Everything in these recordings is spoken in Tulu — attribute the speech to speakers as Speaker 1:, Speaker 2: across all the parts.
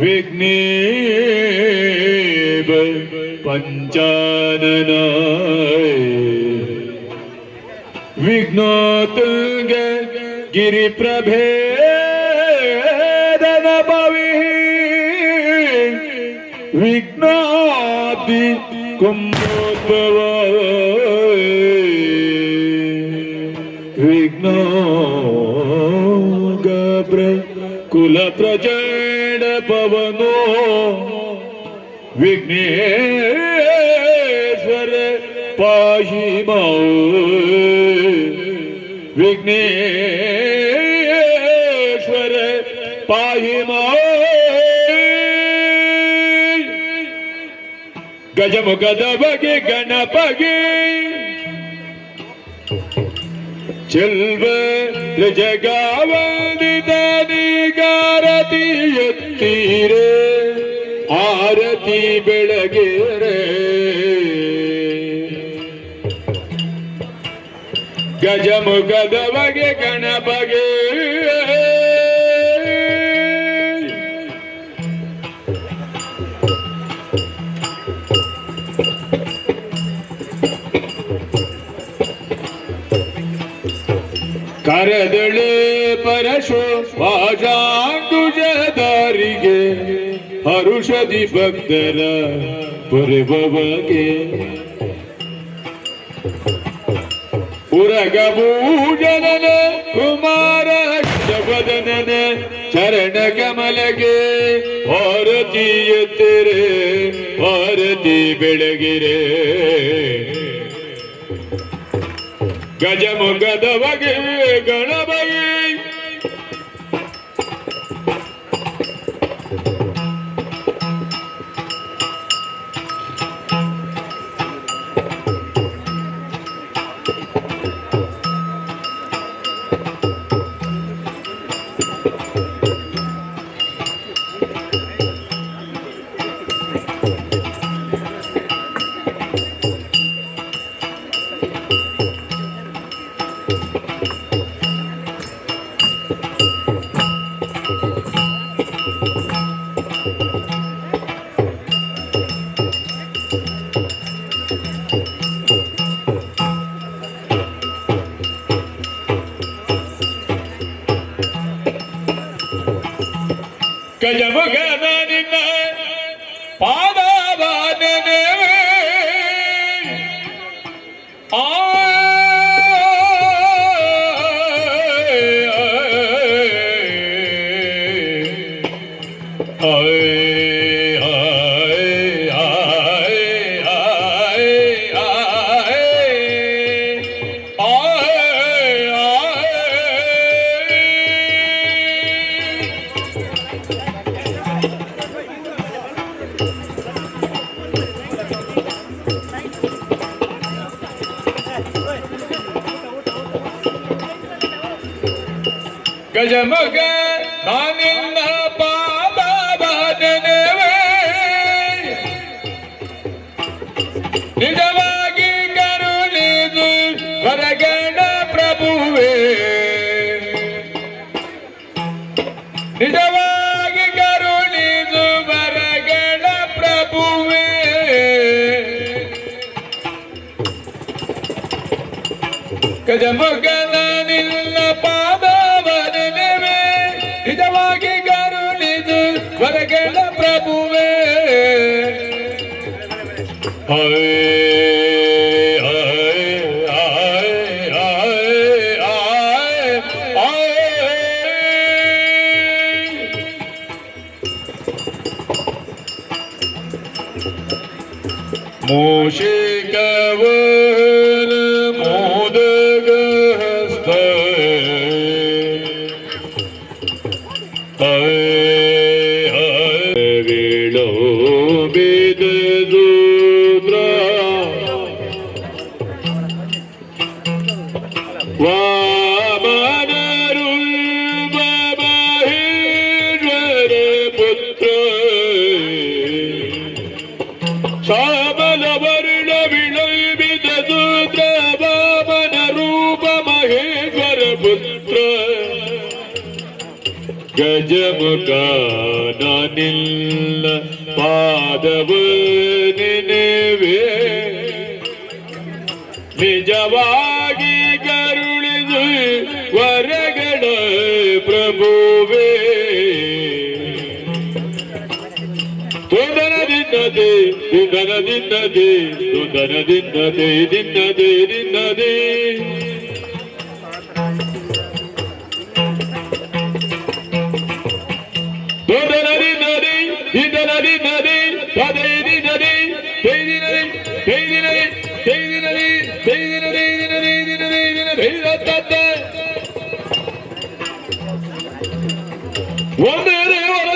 Speaker 1: ವಿಘ್ನೇವ ಪಂಚಾನನ ವಿಘ್ನೋತುಂಗ ಗಿರಿಪ್ರಭೇದನ ಭವಿ ವಿಘ್ನಾದಿ ಕುಂಭೋದ್ಭವ ವಿಘ್ನೋಗಪ್ರ ಕುಲ ಪ್ರಚಂಡ ಪವನೋ ವಿಘ್ನೇಶ್ವರ ಪಾಹಿ ಮಾ ವಿಘ್ನೇಶ್ವರ ಪಾಹಿ ಮಾ. ಗಜಮುಖದ ಬಗೆ ಗಣಪಗೆ ಚೆಲ್ವ ಜಗಾವಂದಿತನಿಗಾರತಿ ಎತ್ತೀರೆ, ಆರತಿ ಬೆಳಗೆರೆ. ಗಜಮುಖದ ಬಗೆ ಗಣಪಗೆ. ಕರದಳೆ ಪರಶು ಪಾಶಾಂಕುಶಧಾರಿಗೆ, ಹರುಷದಿ ಭಕ್ತರ ಪೊರೆಬವಗೆ. ಉರಗಭೂಷಣನ ಕುಮಾರ ಗಜವದನನ ಚರಣ ಕಮಲಗೆ ಆರತಿ ಎತ್ತಿರೆ, ಆರತಿ ಬೆಳಗಿರೆ. ಗಜಮುಖದವಗೆ ಗಣಪಗೆ. ಗಜಮುಖದ ನಿನ್ನ ಪಾದವ ನೆನೆವೆ. ಆ ಆಯ್ ಆಯ್ ಆಯ್ ಆಯ್ ಆಯ್ ಆಯ್ ಆಯ್. ಗಜಮುಖ ನಾನಿನ್ನ ಪಾದವ ನೆನೆವೆ, ನಿಜವಾಗಿ ಕರುಣಿದು ವರಗಣ ಪ್ರಭುವೇ. ನಿಜವಾಗಿ ಕರುಣಿದು ವರಗಣ ಪ್ರಭುವೇ. ಗಜಮುಖನ ನಿನ್ನ ಪಾದವ ನೆನೆವೆ, ನಿಜವಾಗಿ ಕರುಣಿದು ವರಗಣ ಪ್ರಭುವೇ. ಹಾಯ್ ಹಾಯ್ ಹಾಯ್ ಹಾಯ್ ಹಾಯ್ ಹಾಯ್. ಮೂಷಿಕವರ ಮೋದಕ ಹಸ್ತ ಹಾಯ್ ಹಾಯ್ ವಿಳೋಬಿದ ಸೂತ್ರ ವಾಮನ ರೂಪ ಮಹೇಶ್ವರ ಪುತ್ರ, ಶ್ಯಾಮಲ ವರ್ಣ ವಿಳಂಬಿತ ಸೂತ್ರ, ವಾಮನ ರೂಪ ಮಹೇಶ್ವರ ಪುತ್ರ, ಗಜಮುಖ. ನಿಲ್ಲ ಪಾದವ ನೆನೆವೆ ನಿಜವಾಗಿ ಕರುಳಿದು ವರಗಳ ಪ್ರಭುವೇ. ತುದನ ದಿನ್ನದೆ ತುದನ ದಿನ್ನದೆ ತುದನ ದಿನ್ನದೆ ದಿನ್ನದೆ ದಿನ್ನದೆ ತುದನ ದಿನ್ನದೆ ದಿದನ ದಿನ್ನದೆ ತದೈ ದಿನ್ನದೆ ತೈದಿನದೆ ತೈದಿನದೆ ತೈದಿನದೆ ತೈದಿನದೆ ದಿನದೆ ದಿನದೆ ದಿನದೆ ತತ್ತ ಒಂದೇ ದೇವರ.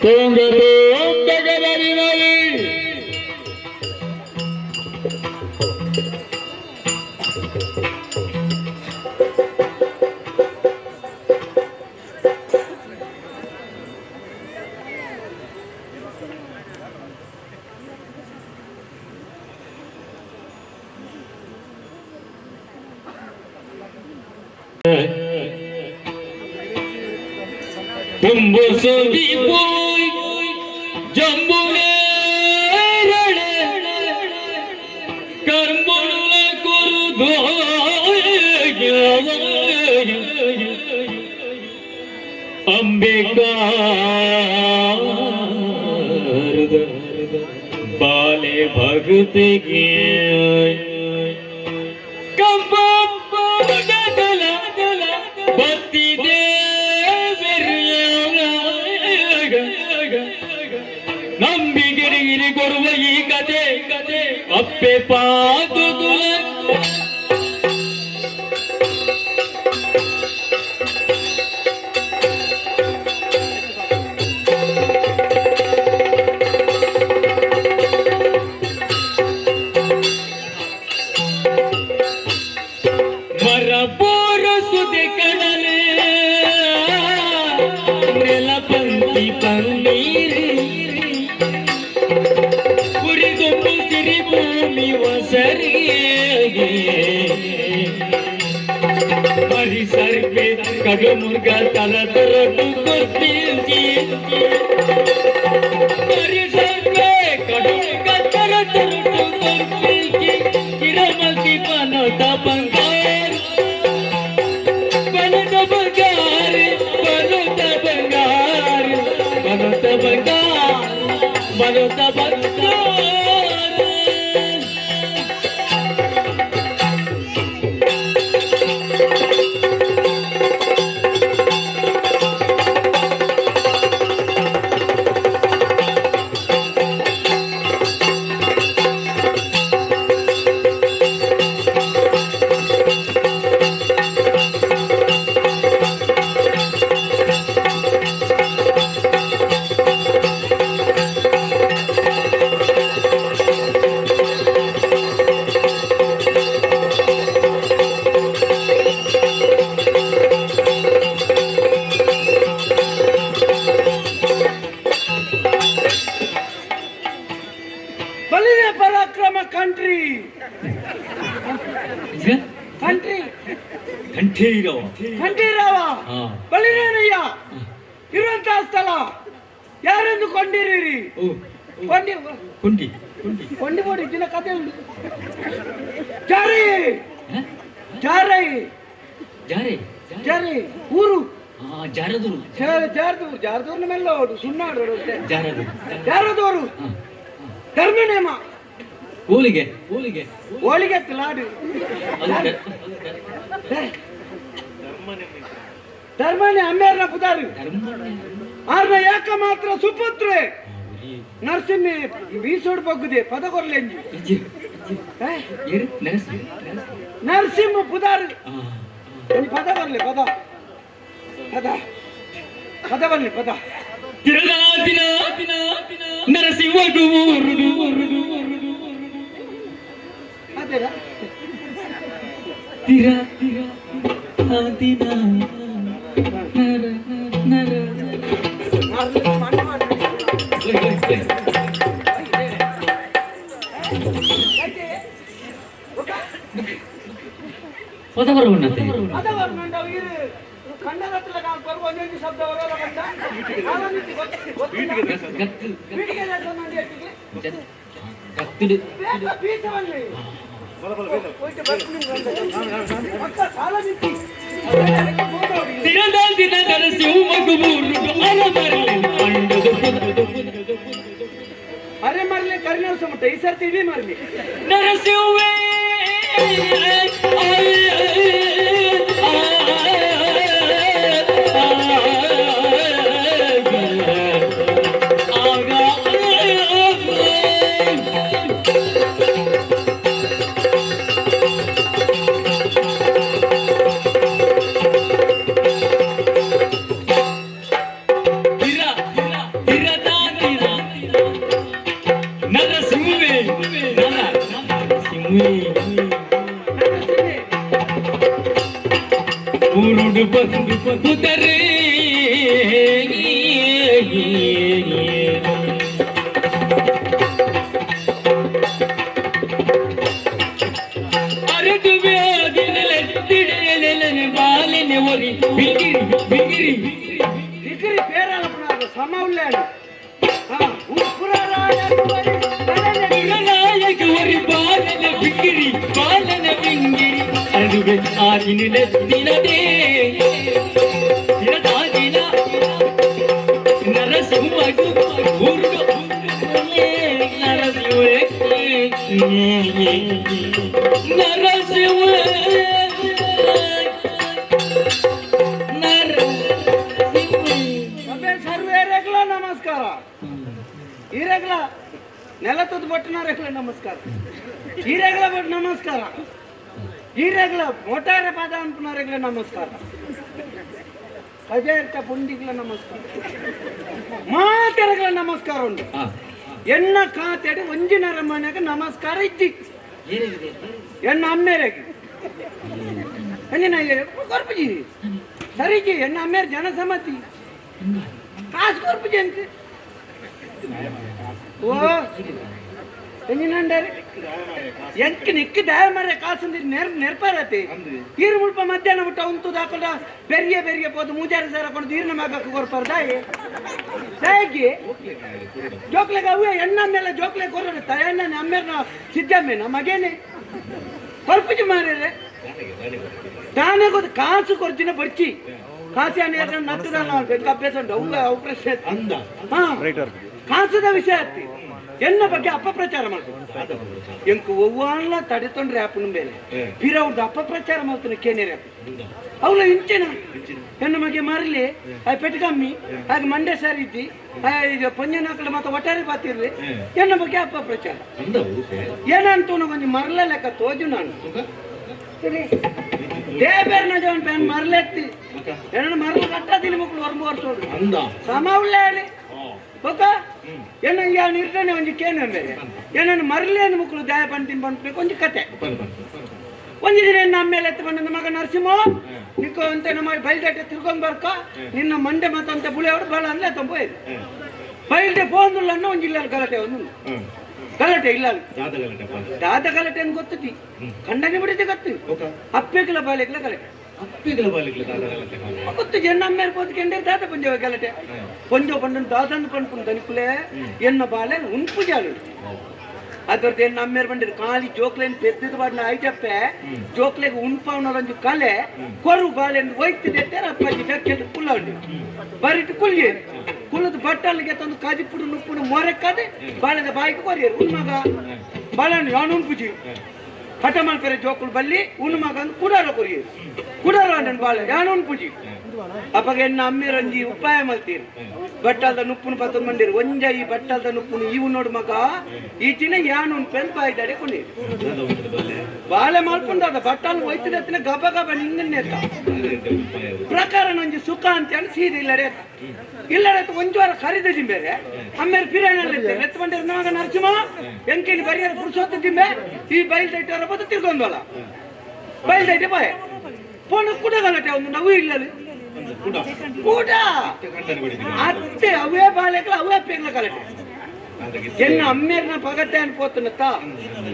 Speaker 1: ತುಂಗ ತುಂಗಗಲಿನಲಿ
Speaker 2: ತುಂಬು ಸುದಿ ಪೋಯ್ ಜಂಬುನೇರಳೆ ಕರ್ಮುಳುಲ ಕುರುದು ಅಂಬಿಕಾರದ ಬಾಲೆ ಭಕ್ತಿಗೆ ಕಂಪ ಭಕ್ತಿ ನಂಬಿಗೆಡಿಗಿರಿ ಕೊಡುವ ಈ ಕತೆ ಕತೆ ಅಪ್ಪೆ ಪಾದುಗುಲ. ಮರಪೋರ ಸುದೆ ಕಡಲೆ ನೆಲಪಂತಿ ಪನ್ನೀರು ಕುರಿದೊಂದು ಸಿರಿಭೂಮಿ ವಸರಿಗೆ ಪರಿಸರ್ಪೆ ಕಡುಮುರ್ಗ ತಲ ತೊರಟು ಕೊರ್ತಿಂಚಿ ಪರಿಸರ್ಪೆ ಕಡುಮುರ್ಗ ತಲ ತೊರಟು ಕೊರ್ತಿಂಚಿ ಕಿರಮತಿ ಪನತ ಬಂಗಾರ ಬನತ ಬಂಗಾರ ಬನತ ಬಂಗಾರ ಬನತ ಬಂಗಾರ ಬನತ ಬಂಗಾರ.
Speaker 3: ಬಲಿನ ಪರಾಕ್ರಮ ಕಂಟ್ರಿ ಕಂಟ್ರಿ
Speaker 2: ಕಂಠೀರವ.
Speaker 3: ಕಂಠೀರವ. ಬಲಿನೇನಯ್ಯ ಇರುವಂತಹ ಸ್ಥಳ ಯಾರೆಂದು ಕೊಂಡಿರಿ? ಕೊಂಡಿ.
Speaker 2: ಕೊಂಡಿ ಕೊಂಡಿ.
Speaker 3: ಕೊಂಡಿ ಬೋಡಿ ದಿನ ಕಥೆ ಉಂಟು. ಜಾರೈ ಜಾರೈ
Speaker 2: ಜಾರೆ.
Speaker 3: ಜಾರೆ ಊರು.
Speaker 2: ಜಾರದೂರು.
Speaker 3: ಜಾರದೂರು, ಜಾರದೂರಿನ ಮೇಲೆ ಓಡು ಸುಣ್ಣಾಡು.
Speaker 2: ಜಾರದೂರು.
Speaker 3: ಜಾರದೂರು. ಧರ್ಮ ನೇಮ.
Speaker 2: ಹೋಳಿಗೆ ಹೋಳಿಗೆ.
Speaker 3: ಹೋಳಿಗೆ ಲಾಡು. ಧರ್ಮನೇ ಅಮ್ಮೇರ್ನ ಪುದಾರು ಆರ್ನ ಯಾಕ ಮಾತ್ರ ಸುಪುತ್ರೆ ನರಸಿಂಹ ಬೀಸೋಡ್ ಬಗ್ಗುದೆ ಪದ ಕೊರ್ಲೆಂಜಿ. ನರಸಿಂಹ ಪುದಾರು ಪದ ಬರ್ಲಿ, ಪದ ಪದ ಪದ ಬರ್ಲಿ ಪದ.
Speaker 2: ತಿರುಗಾತಿನ ನರಸಿಂಹ ಊರುಡು.
Speaker 3: ಅದೇನಾ?
Speaker 2: ತಿರ ತಿರ ನರ ನರ. ಪದ ಬರವಣ್ಣತೆ.
Speaker 3: ಪದ ಬರ್ಮಂಡ ಇರು ಕನ್ನಡத்துல ನಾನು ಬರುವ ಒಂದೊಂದು ಶಬ್ದ ಬರೋಲ್ಲ ಕಂಡ.
Speaker 2: ಗತ್ತಿಡು.
Speaker 3: ಬೀಸವಲ್ಲಿ
Speaker 2: ತಿರದಾದಿನ ನರಸಿಂಹ ಊರುಡು ಅಲಮರಲೆ ಪಂಡದು.
Speaker 3: ಅರೆ ಮರಲಿ ಕರಿನರಸ ಮುಟ್ಟ ಈ ಸರ್ತಿ ಇಡೀ ಮರಲಿ.
Speaker 2: ನರಸಿಂಹೇ. ನರಸಿಂಹೇ ನರಸಿಂಹೇ ಊರುಡು ಬದುದರೆ. ಅರದು ಬಾಲಿನ ಒರಿ ಬಿಗಿರಿ ಬಿಗಿರಿ.
Speaker 3: ಬಿಗಿರಿ ಪೇರಲಪನಾದ ಸಮ ಉಳ್ಳಾಡು
Speaker 2: ನಾಯಕ ಒರಿ ಬಾಲನ ಬಿಗಿರಿ ಬಾಲನ ಬಿಂಗಿರಿ ಅದುವೆ ಆದಿನಿಲೆತ್ತಿನದೇ ದಿನದಾದಿನ ನರಸಿಂಹಗು ಊರುಡು ನರಸಿಂಹ ನರಸಿಂಹ ನರಸಿಂಹ.
Speaker 3: ಸರ್ವೇರೆಗ್ಲ ನಮಸ್ಕಾರ. ಈರೆಗ್ಲ ನೆಲತದ ಬೊಟ್ಟನರೆಗ್ಲ ನಮಸ್ಕಾರ. ಈರೆಗ್ಲ ಬೊಟ್ಟು ನಮಸ್ಕಾರ. ಈರೆಗ್ಲ ಮೊಟಾರೆ ಪಾದ ಅನ್ಪುನರೆಗ್ಲ ನಮಸ್ಕಾರ. ಕಜೇರ್ತ ಪುಂಡಿಗ್ಲ ನಮಸ್ಕಾರ. ಮಾತೆರಗ್ಲ ನಮಸ್ಕಾರ ಉಂಟು. ಎನ್ನ ಖಾತೆಡು ಒಂಜಿನ ಮನೆಗೆ ನಮಸ್ಕಾರ ಇಜ್ಜಿ. ಎನ್ನ ಅಮ್ಮೇರೆಗೆ ಅಂಜಿನ ಕೊರ್ಪುಜಿ ಸರಿಜಿ. ಎನ್ನ ಅಮ್ಮೇರ್ ಜನ ಸಮತಿ ಕಾಸು ಕೊರ್ಪುಜಿ ಅಂತ. ಓ ಎಂಜಿನಂಡರೆ ಎಂಕ್ ನಿಕ್ ದಾಯ ಮರೆ ಕಾಸು ನೆರ್ ನೆರ್ಪಾರತಿ ಈರು ಮುಲ್ಪ ಮಧ್ಯಾಹ್ನ ಬಿಟ್ಟ ಉಂತು ದಾಕೊಂಡ ಬೆರಿಯ ಬೆರಿಯ ಪೋದು ಮೂಜಾರ ಸಾರ ಕೊಂಡು ಈರ್ನ ಮಗಕ್ಕೆ ಕೊರ್ಪಾರ ದಾಯಿ ದಾಯಿಗೆ ಜೋಕ್ಲೆಗೆ ಅವೇ ಎಣ್ಣ ಮೇಲೆ ಜೋಕ್ಲೆ ಕೊರೋಣ ತಯಣ್ಣ ಅಮ್ಮೇರ್ನ ಸಿದ್ದಮ್ಮೇನ ಮಗೇನೆ ಕೊರ್ಪುಜಿ ಮಾರ್ರೆ. ದಾನೆ ಗೊತ್ತು ಕಾಸು ಕೊರ್ಚಿನ ಬರ್ಚಿ ಕಾಸಿ ಅನ್ನೋ ನತ್ತದ ಅಭ್ಯಾಸ ಉಂಟು ಅವು ಅವು ಪ್ರಶ್ನೆ ಹಾ ಕಾಸದ ವಿಷಯ ಅತ್ತಿ ಎನ್ನ ಬಗ್ಗೆ ಅಪಪ್ರಚಾರ ಮಾಡ್ತಾರೆ ಎಂಕ್ ಒವ್ವಾನ್ಲ ತಡೆತೊಂಡ್ರೆ ಆಪುನ ಮೇಲೆ ಪಿರವ್ರದ್ದು ಅಪಪ್ರಚಾರ ಮಾಡ್ತಾನೆ ಕೇನೇರೆ ಅವಳ ಇಂಚಿನ ಹೆಣ್ಣು ಮಗೆ ಮಾರಲಿ ಆ ಪೆಟ್ಕಮ್ಮಿ ಹಾಗೆ ಮಂಡೆ ಸಾರಿ ಇದ್ದಿ ಪಂಜನಾಕಳ ಮಾತ ಒಟ್ಟಾರೆ ಬಾತಿರ್ಲಿ ಎನ್ನ ಬಗ್ಗೆ ಅಪಪ್ರಚಾರ ಏನಂತ ಕೊಂಚ ಮರಲ ಲೆಕ್ಕ ತೋಜು ನಾನು ಸರಿ ದೇಬೇರ್ನ ಜವನ್ ಪೆನ್ ಮರಲೆತ್ತಿ ಏನನ್ನ ಮರಲು ಕಟ್ಟದಿನ ಮಕ್ಕಳು ಹೊರಬು ವರ್ಷೋಡು ಸಮ ಉಳ್ಳಾಳಿ ಬೊಕ್ಕ ಏನ ಯಾ ನಿರ್ಣಯ ಒಂಜಿ ಕೇನು ಬೇರೆ ಏನನ್ನು ಮರಲೇನು ಮಕ್ಕಳು ದಾಯ ಪಂಟಿನ ಪಂಪಬೇಕು ಒಂಜಿ ಕತೆ. ಒಂಜಿ ದಿನ ನಮ್ಮ ಮೇಲೆ ಎತ್ತು ಬಂದ ಮಗ ನರಸಿಂಹ ನಿಕ್ಕೋ ಅಂತ ನಮ್ಮ ಬಯಲ್ದೇಟೆ ತಿರ್ಕೊಂಡ್ ಬರ್ಕ ನಿನ್ನ ಮಂಡೆ ಮತ್ತಂತೆ ಬುಳೆಯವರು ಬಳ ಅಂದ್ರೆ ತಂಪು ಬಯಲ್ದೆ ಫೋನ್ ಒಂಜಿ ಇಲ್ಲ ಗಲಾಟೆ ಒಂದು ಗಲಾಟೆ ಇಲ್ಲ ದಾದ ಗಲಾಟೆ ಅಂತ ಗೊತ್ತತಿ ಕಂಡನೆ ಬಿಡಿದೆ ಗೊತ್ತು ಅಪ್ಪೆಗ್ಲ ಬಾಲೆಗ್ಲ ಗಲಾಟೆ ಗೊತ್ತು ಜನ ಅಮ್ಮೇರ್ ಪೋದು ಕೆಂಡೆ ದಾದ ಪಂಜವ ಗಲಾಟೆ ಪಂಜೋ ಪಂಡನ್ ದಾದನ್ ಪಂಡ್ಪುನ್ ದನಿಕುಲೆ ಎನ್ನ ಬಾಲೆ ಉಂಪು ಜಾಲು. ಅದರದ್ದು ಏನು ನಮ್ಮೇರ್ ಬಂದಿರು ಖಾಲಿ ಜೋಕ್ಲೇನ್ ಪೆದ್ದದ ಬಾಡ್ನ ಐಜಪ್ಪೆ ಜೋಕ್ಲೆಗ್ ಉಣ್ಪಾವನೊಂದು ಕಲೆ ಕೊರು ಬಾಲೆಂದು ಒಯ್ತಿದೆ ಅಪ್ಪಾಜಿ ಡಕ್ಕೆದ್ದು ಕುಲ್ಲ ಉಂಡು ಬರಿಟ್ಟು ಕುಲ್ಲಿ ಕುಲ್ಲದ ಬಟ್ಟಲ್ಗೆ ತಂದು ಕಾಜಿಪುಡು ನುಪ್ಪುಡು ಮೊರೆಕ್ಕಾದೆ ಬಾಳೆದ ಬಾಯಿಗೆ ಕೊರಿಯರು ಉಣ್ಮಗ ಬಾಳೆಹಣ್ಣು ಯಾನು ಉಣ್ಪುಜಿ ಹಠ ಮಲ್ಪೆರೆ ಜೋಕುಲು ಬಲ್ಲಿ ಉಣ್ಮಗ ಅಂದ್ ಕುಡಾರ ಕೊರಿಯರು ಕುಡಾರ ಅಂಡನ್ ಬಾಳೆ ಯಾನು ಉಣ್ಪುಜಿ ಅಪ್ಪಗ ಎನ್ನ ಅಮ್ಮಿರಂಜಿ ಉಪಾಯ ಮಲ್ತೀರಿ ಬಟ್ಟಲ್ದ ನುಪ್ಪುನು ಪತ್ತೊಂದು ಮಂಡಿರು ಒಂಜ ಈ ಬಟ್ಟಲ್ದ ನುಪ್ಪುನು ಇವು ನೋಡು ಮಗ ಈ ಚಿನ್ನ ಯಾನು ಉಣ್ಪೆನ್ ಬಾಯ್ದಾಡೆ ಕೊಂಡಿರು ಬಾಳೆ ಮಲ್ಪುಂಡಾದ ಬಟ್ಟಲ್ ಒಯ್ತದ ಗಬ ಗಬ ನಿಂಗನ್ನೇ ಪ್ರಕಾರ ನಂಜಿ ಸುಖ ಅಂತ ಹೇಳಿ ಸೀದೆ ಇಲ್ಲಡೆ ಇಲ್ಲಡೆ ಒಂಜು ವಾರ ಖರೀದಿ ಜಿಂಬೇರೆ ಆಮೇಲೆ ಪಿರಾಣಲ್ಲಿ ಇರ್ತಾರೆ ಎತ್ತು ಬಂದಿರ ನಾಗ ನರಸಿಂಹ ಎಂಕಿನ ಬರಿಯಾರ ಪುರುಷೋತ್ತ ಜಿಂಬೆ ಈ ಬಯಲ್ದೈಟರ ಬದ್ದು ತಿರ್ಕೊಂಡ್ವಲ್ಲ ಬಯಲ್ದೈಟೆ ಬಾಯ ಫೋನ್ ಕೂಡ ಗಲಾಟೆ ಒಂದು ನಾವು ಇಲ್ಲಲ್ಲಿ ಕೂಡ ಅತ್ತೆ ಅವೇ ಬಾಳೆಗಳ ಅವೇ ಪೇಗ್ಲ ಗಲಾಟೆ ಎನ್ನ ಅಮ್ಮೇರ್ನ ಪಗತೆ ಅನ್ಪೋತನತ್ತ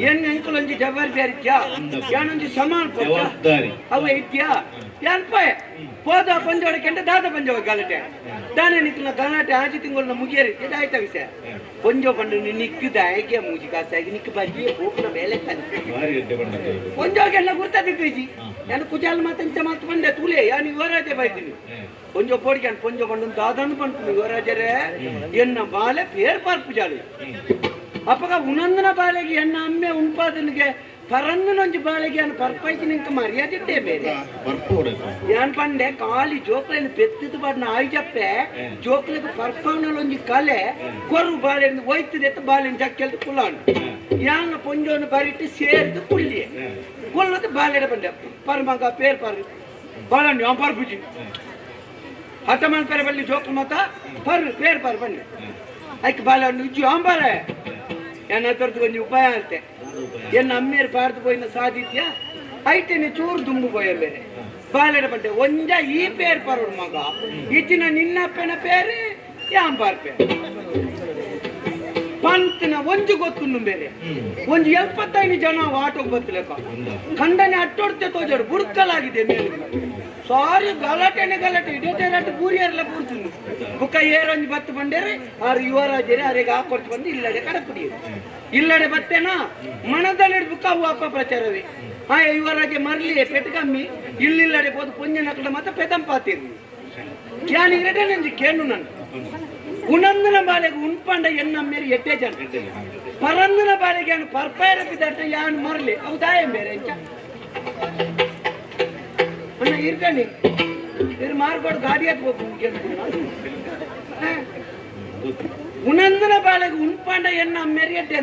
Speaker 3: ಎನ್ನ ಎಂಕುಲೊಂಜಿ ಜವಾಬ್ದಾರಿತ್ಯಾ ಯಾನೊಂಜಿ ಸಮಾನ್
Speaker 1: ಜವಾಬ್ದಾರಿ.
Speaker 3: ಅವ ಇತ್ಯಾ ಯಾನ್ ಪೋಯೆ ಪೋದ ಪಂಜೋಡ ಕೆಂಡ ದಾದ ಪಂಜವ ಗಲಾಟೆ ದಾನೆ ನಿಕ್ಲ ಗಲಾಟೆ ಆಜಿ ತಿಂಗಳನ್ನ ಮುಗಿಯರಿ ಇದಾಯ್ತ ವಿಷಯ ಪಂಜೋ ಪಂಡು ನಿಕ್ಕದ ಆಯ್ಕೆ ಮೂಜಿ ಕಾಸಾಗಿ ನಿಕ್ಕ ಬಜ್ಜಿ ಹೋಗ್ನ ಬೇಲೆ ತಾನೆ
Speaker 1: ಭಾರಿ ಎಡ್ಡೆ ಬಂಡದ್ದು ಇದು.
Speaker 3: ಒಂಜೋಗೆಲ್ಲ ಗುರ್ತದಿದ್ದೀಜಿ ನಾನು ಕುಜಾಲ್ ಮಾತಂಚ ಮಾತು ಬಂದೆ ತೂಲೆ ಯಾನು ಯುವರಾಜೆ ಬೈತೀನಿ ಒಂಜೋ ಪೋಡಿಗೆ ಪೊಂಜೋ ಬಂಡು ದಾದನು ಬಂತು ಯುವರಾಜರೇ ಎನ್ನ ಬಾಲೆ ಪೇರ್ ಪಾರ್ಪು ಜಾಲಿ ಅಪ್ಪಗ ಉನಂದನ ಬಾಲೆಗೆ ಎನ್ನ ಅಮ್ಮೆ ಉಂಪಾದನಿಗೆ ಪರನ್ನನೊಂಜಿ ಬಾಲೆಗೆ ಅನ್ನು ಪರ್ಪೈತಿ ನಿಂಕ ಮರ್ಯಾದೆ ಬೇರೆ
Speaker 1: ಬರ್ಪೋಡಪ್ಪ.
Speaker 3: ಯಾನ್ ಪಂಡೆ ಖಾಲಿ ಜೋಕ್ಲೆನ್ ಪೆತ್ತದ ಬಾಡ್ನ ಆಯ್ಜಪ್ಪೆ ಜೋಕ್ಲೆಗ್ ಪರ್ಪವನಲೊಂಜಿ ಕಲೆ ಕೊರು ಬಾಳೆನ್ ಒಯ್ತದೆ ಬಾಳೆನ್ ಜಕ್ಕೆಲ್ದು ಕುಲ್ಲಾನು ಯಾನ ಪೊಂಜೋನು ಬರಿಟ್ಟು ಸೇರ್ದು ಕುಲ್ಲಿ ಕುಲ್ಲದು ಬಾಳೆಡ ಬಂಡೆ ಪರ್ಮಗ ಪೇರ್ ಪರ್ ಬಾಳಣ್ಣು ಯಾನ್ ಪರ್ಪುಜಿ ಹಠ ಮಲ್ಪೆರೆ ಬಲ್ಲಿ ಜೋಕ್ಲು ಮತ ಪರ್ ಪೇರ್ ಪರ್ ಬನ್ನಿ ಐಕ್ ಬಾಳೆಹಣ್ಣು ಇಜ್ಜು ಆಂಬಾರೆ ಏನ ತರ್ದು ಕೊಂಚ ಉಪಾಯ ಅಂತೆ ಎನ್ನ ಅಮ್ಮೇರು ಪಾರ್ದು ಪೋಯಿನ ಸಾಧಿತ್ಯ ಐಟೆನೆ ಚೂರು ದುಂಬು ಪೋಯ ಬೇರೆ ಬಾಲೆಡ ಪಂಡೆ ಒಂಜ ಈ ಪೇರ್ ಪರೋಡು ಮಗ ಇಚ್ಚಿನ ನಿನ್ನಪ್ಪನ ಪೇರು ಯಾಂಬಾರ್ ಪೇರು ಪಂತಿನ ಒಂಜು ಗೊತ್ತುಂಡು ಬೇರೆ ಒಂಜು 75 ಜನ ಆಟೋಗೆ ಬತ್ತಲೆಕ್ಕ ಖಂಡನೆ ಅಟ್ಟೊಡ್ತೆ ತೋಜಾಡು ಬುಡ್ಕಲಾಗಿದೆ ಮೇಲೆ ಸಾರಿ ಗಲಾಟೆನೆ ಗಲಾಟೆ ಇಡೇ ತೇರಾಟ ಬೂರಿಯರ್ಲ ಬೂರ್ತುಂಡು ಬುಕ್ಕ ಏರೊಂಜಿ ಬತ್ತು ಬಂಡೇರೆ ಆರು ಯುವರಾಜರೇ ಆರಿಗೆ ಹಾಕೊಡ್ತು ಬಂದು ಇಲ್ಲಡೆ ಕಡಪುಡಿ ಇಲ್ಲಡೆ ಬತ್ತೇನಾ ಮನದಲ್ಲಿ ಬುಕ್ಕ ಅವು ಅಪ್ಪ ಪ್ರಚಾರವೇ ಆ ಯುವರಾಜೆ ಮರಲಿ ಪೆಟ್ಟು ಕಮ್ಮಿ ಇಲ್ಲಿಲ್ಲಡೆ ಹೋದ ಪುಂಜ ನಕಡ ಮತ್ತೆ ಪೆದಂಪಾತಿರ್ಲಿ ಕ್ಯಾನಿಗ್ರೆಡೆ ನಂಜಿ ಕೇಳು ನಾನು ಉಣಂದನ ಬಾಲೆಗೆ ಉಣ್ಪಂಡ ಎನ್ನ ಮೇರೆ ಎಟ್ಟೆ ಜನ ಪರಂದನ ಬಾಲೆಗೆ ಏನು ಪರ್ಪಾಯರ ಬಿದ್ದಾಟ ಯಾನ್ ಮರಲಿ ಅವು ದಾಯ ಬೇರೆ ಎಂಚ ಅಣ್ಣ ಇರ್ಕಣಿ ಇರ್ ಮಾರ್ಕೋಡು ಗಾಡಿ ಹತ್ಬೇಕು ಉಣಂದನ ಬಾಲೆಗೆ ಉಣ್ಪಂಡ ಎನ್ನ ಮೇರೆ ಎಟ್ಟೆ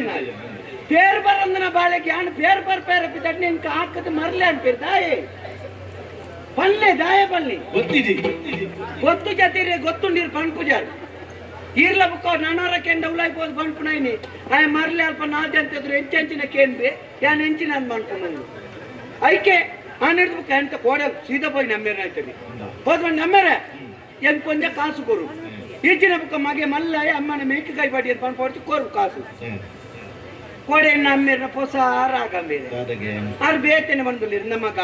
Speaker 3: ಪೇರ್ ಬರಂದನ ಬಾಲೆಗೆ ಯಾನ್ ಪೇರ್ ಪರ್ಪಾಯರ ಬಿದ್ದಾಟ ನಿನ್ಗೆ ಹಾಕದ ಮರಲಿ ಅನ್ಪೇರ್ ದಾಯೆ ಪಲ್ಲೆ ದಾಯ ಪಲ್ಲೆ
Speaker 1: ಗೊತ್ತಿಜಿ
Speaker 3: ಗೊತ್ತು ಜತಿರಿ ಗೊತ್ತುಂಡಿರು ಪಣ್ಪುಜಾರು ಈರ್ಲ ಬುಕ್ಕ ನಾನೂರ ಕೆಂಡ ಉಲಾಯ್ ಪೋದು ಪಣ್ಪುನೈನಿ ಆಯ್ ಮರ್ಲೆ ಅಲ್ಪ ನಾಲ್ಜಂತಿದ್ರು ಎಂಚೆಂಚಿನ ಕೇಂದ್ರಿ ಯಾನ್ ಎಂಚಿನ ಅಂದ್ ಪಣ್ಪುನಂದು ಐಕೆ ಆ ಹಿಡ್ದು ಬುಕ್ಕ ಎಂತ ಕೋಡೆ ಸೀದಾ ಪೋಯಿ ನಮ್ಮೇರ ಆಯ್ತದೆ ಹೋದ್ ಬಂದು ನಮ್ಮೇರೆ ಎನ್ ಕೊಂಜ ಕಾಸು ಕೊರು ಈಚಿನ ಬುಕ್ಕ ಮಗೆ ಮಲ್ಲಾಯ ಅಮ್ಮನ ಮೇಕೆ ಕೈ ಬಾಡಿ ಅಂತ ಪಣ್ಪೊಡ್ತು ಕೊರು ಕಾಸು ಕೋಡೆ ನಮ್ಮೇರ್ನ ಪೊಸ ರಾಗಂಬೇರೆ
Speaker 1: ದಾದಗೆ
Speaker 3: ಆರ್ ಬೇತೇನೆ ಬಂದುಲ್ಲಿರ್ ನಮಗ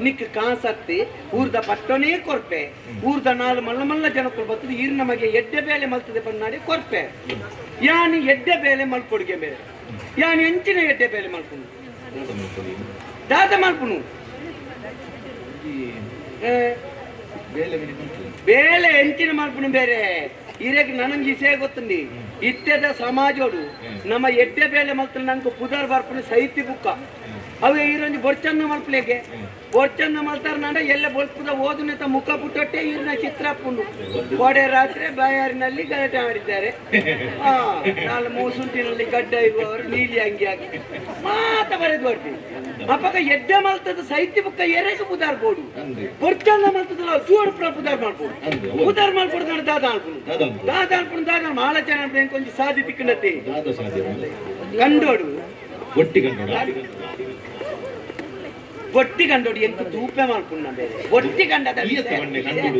Speaker 3: ನಿಕ್ ಕಾಸತ್ತಿ ಊರ್ದ ಪಟ್ಟಣೇ ಕೊರ್ಪೆ ಊರ್ದ ನಾಲ್ ಮಲ್ಲ ಮಲ್ಲ ಜನಕ್ಕಳು ಬರ್ತದೆ ಈರ್ ನಮಗೆ ಎಡ್ಡೆ ಬೇಲೆ ಮಲ್ತದೆ ಪನ್ನಾಡಿ ಕೊರ್ಪೆ ಯಾನ್ ಎಡ್ಡೆ ಬೇಲೆ ಮಲ್ಪೊಡುಗೆ ಬೇರೆ ಯಾನ್ ಎಂಚಿನ ಎಡ್ಡೆ ಬೇಲೆ ಮಲ್ಪುನು
Speaker 1: ದಾದ ಮಲ್ಪೊಡಿ.
Speaker 3: ದಾದ ಮಲ್ಪುನು
Speaker 1: ಈ
Speaker 3: ಏ,
Speaker 1: ಬೇಲೆ ಮಿನಿ ಮಲ್ಪೊಡಿ.
Speaker 3: ಬೇಲೆ ಎಂಚಿನ ಮಲ್ಪುನು ಬೇರೆ ಇರಕ್ಕೆ ನನಂಗೆ ಇಸೇ ಗೊತ್ತುಂಡಿ ಇತ್ತೆದ ಸಮಾಜೋಡು ನಮ್ಮ ಎಡ್ಡೆ ಬೇಲೆ ಮಲ್ತ ನಂಗೆ ಪುದರ್ ಬರ್ಪುನು ಸೈತಿ ಬುಕ್ಕ ಅವೆ ಈರೊಂಜಿ ಬೊರ್ಚನ್ನ ಮಲ್ಪಲೇಗೆ ಬೊರ್ಚನ್ನ ಮಲ್ತಾರ ನಾಡ ಎಲ್ಲ ಬೊಲ್ಪುದ ಓದುನೆತ ಮುಖ ಪುಟ್ಟೊಟ್ಟೆ ಈರಿನ ಚಿತ್ರಪ್ಪುಂಡು ಕೋಡೆ ರಾತ್ರಿ ಬಾಯಾರಿನಲ್ಲಿ ಗಲಾಟೆ ಮಾಡಿದ್ದಾರೆ ಆ ನಾಲ್ ಮೂಸುಂಟಿನಲ್ಲಿ ಗಡ್ಡ ಇರುವವರು ನೀಲಿ ಅಂಗಿ ಹಾಕಿ ಮಾತ ಬರೆದು ಬರ್ತೀವಿ ಅಪ್ಪಗ ಎಡ್ಡೆ ಮಲ್ತದ ಸೈತಿ ಬುಕ್ಕ ಎರೆಗೆ ಪುದಾರ್ ಬೋಡು
Speaker 1: ಅಂದೆ.
Speaker 3: ಬೊರ್ಚನ್ನ ಮಲ್ತದಲ್ಲ ಜೋಡು ಪುರ ಪುದಾರ್ ಮಾಡ್ಬೋದು
Speaker 1: ಅಂದೆ.
Speaker 3: ಪುದಾರ್ ಮಾಡ್ಕೊಡು ದಾದ ಅನ್ಪುನು
Speaker 1: ದಾದ ಅನ್ಪುನು.
Speaker 3: ದಾದ ಅನ್ಪುನು ದಾದ ಮಾಳ ಜನ ಕೊಂಚ ಸಾಧಿ ತಿಕ್ಕಣತೆ
Speaker 1: ದಾದ ಸಾಧ್ಯ
Speaker 3: ಕಂಡೋಡು
Speaker 1: ಒಟ್ಟಿ ಕಂಡೋಡ
Speaker 3: ಬೊಟ್ಟಿ ಕಂಡೋಡು ಎಂತ ತೂಪೆ ಮಾಡ್ಪುಣ್ಣ ಬೇರೆ ಬೊಟ್ಟಿ ಕಂಡದ
Speaker 1: ಈಯತ್ತ ಬಂಡೆ ಕಂಡೋಡು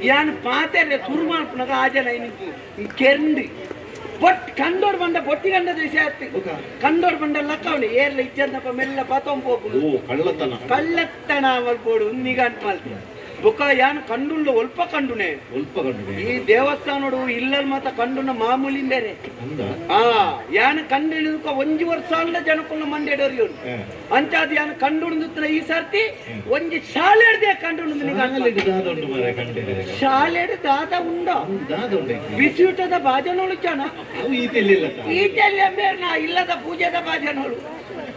Speaker 3: ಯಾನ್ ಪಾತೆರೆ ಸುರು ಮಾಡ್ಪುನಾಗ ಆ ಜನ ಇನಿಕು ಕೆರಂಡಿ ಬೊಟ್ ಕಂಡೋಡು ಬಂಡ ಬೊಟ್ಟಿ ಕಂಡದ ವಿಷಯ ಆಯ್ತು ಕಂಡೋಡು ಬಂಡ ಲಕ್ಕವಣೆ ಏರ್ಲ ಇಜ್ಜಂದಪ್ಪ ಮೆಲ್ಲ ಪಾತೊಂಪೋಪುನು
Speaker 1: ಓ ಕಳ್ಳತನ
Speaker 3: ಕಳ್ಳತನ ಮಲ್ಪೋಡು ನಿಗಂಟ್ ಮಲ್ತೆ ಬೊಕ್ಕ ಯಾನ್ ಕಂಡುಳ್ಳ ಒಲ್ಪ ಕಂಡುನೆ.
Speaker 1: ಒಲ್ಪ ಕಂಡುನೆ.
Speaker 3: ಈ ದೇವಸ್ಥಾನಡು ಇಲ್ಲಲ್ ಮಾತ ಕಂಡುನ ಮಾಮೂಲಿ ಬೇರೆ.
Speaker 1: ಅಂದ.
Speaker 3: ಆ ಯಾನ್ ಕಂಡು ಹಿಡಿದಕ್ಕ ಒಂಜಿ ವರ್ಷ ಅಲ್ಲ ಜನಕ್ಕುಲ್ಲ ಮಂಡೆಡೋರಿ ಅಂಚಾದ್ ಯಾನ್ ಕಂಡು ಈ ಸರ್ತಿ ಒಂಜಿ ಶಾಲೆಡ್ದೆ ಕಂಡು.
Speaker 1: ಶಾಲೆಡ್ ದಾದ ಉಂಡು ಮಾರ್ರೆ ಕಂಡೆರೆ?
Speaker 3: ಶಾಲೆಡ್ ದಾದ ಉಂಡ?
Speaker 1: ದಾದ ಉಂಡು ಐತೆ?
Speaker 3: ಬಿಸಿಯೂಟದ ಭಾಜನೋಳು ಜನ.
Speaker 1: ಅವು ಈತೆಲ್ಲಿಲ್ಲ.
Speaker 3: ಈ ಬೇರ್ನ ಇಲ್ಲದ ಪೂಜೆದ ಭಾಜನೋಳು.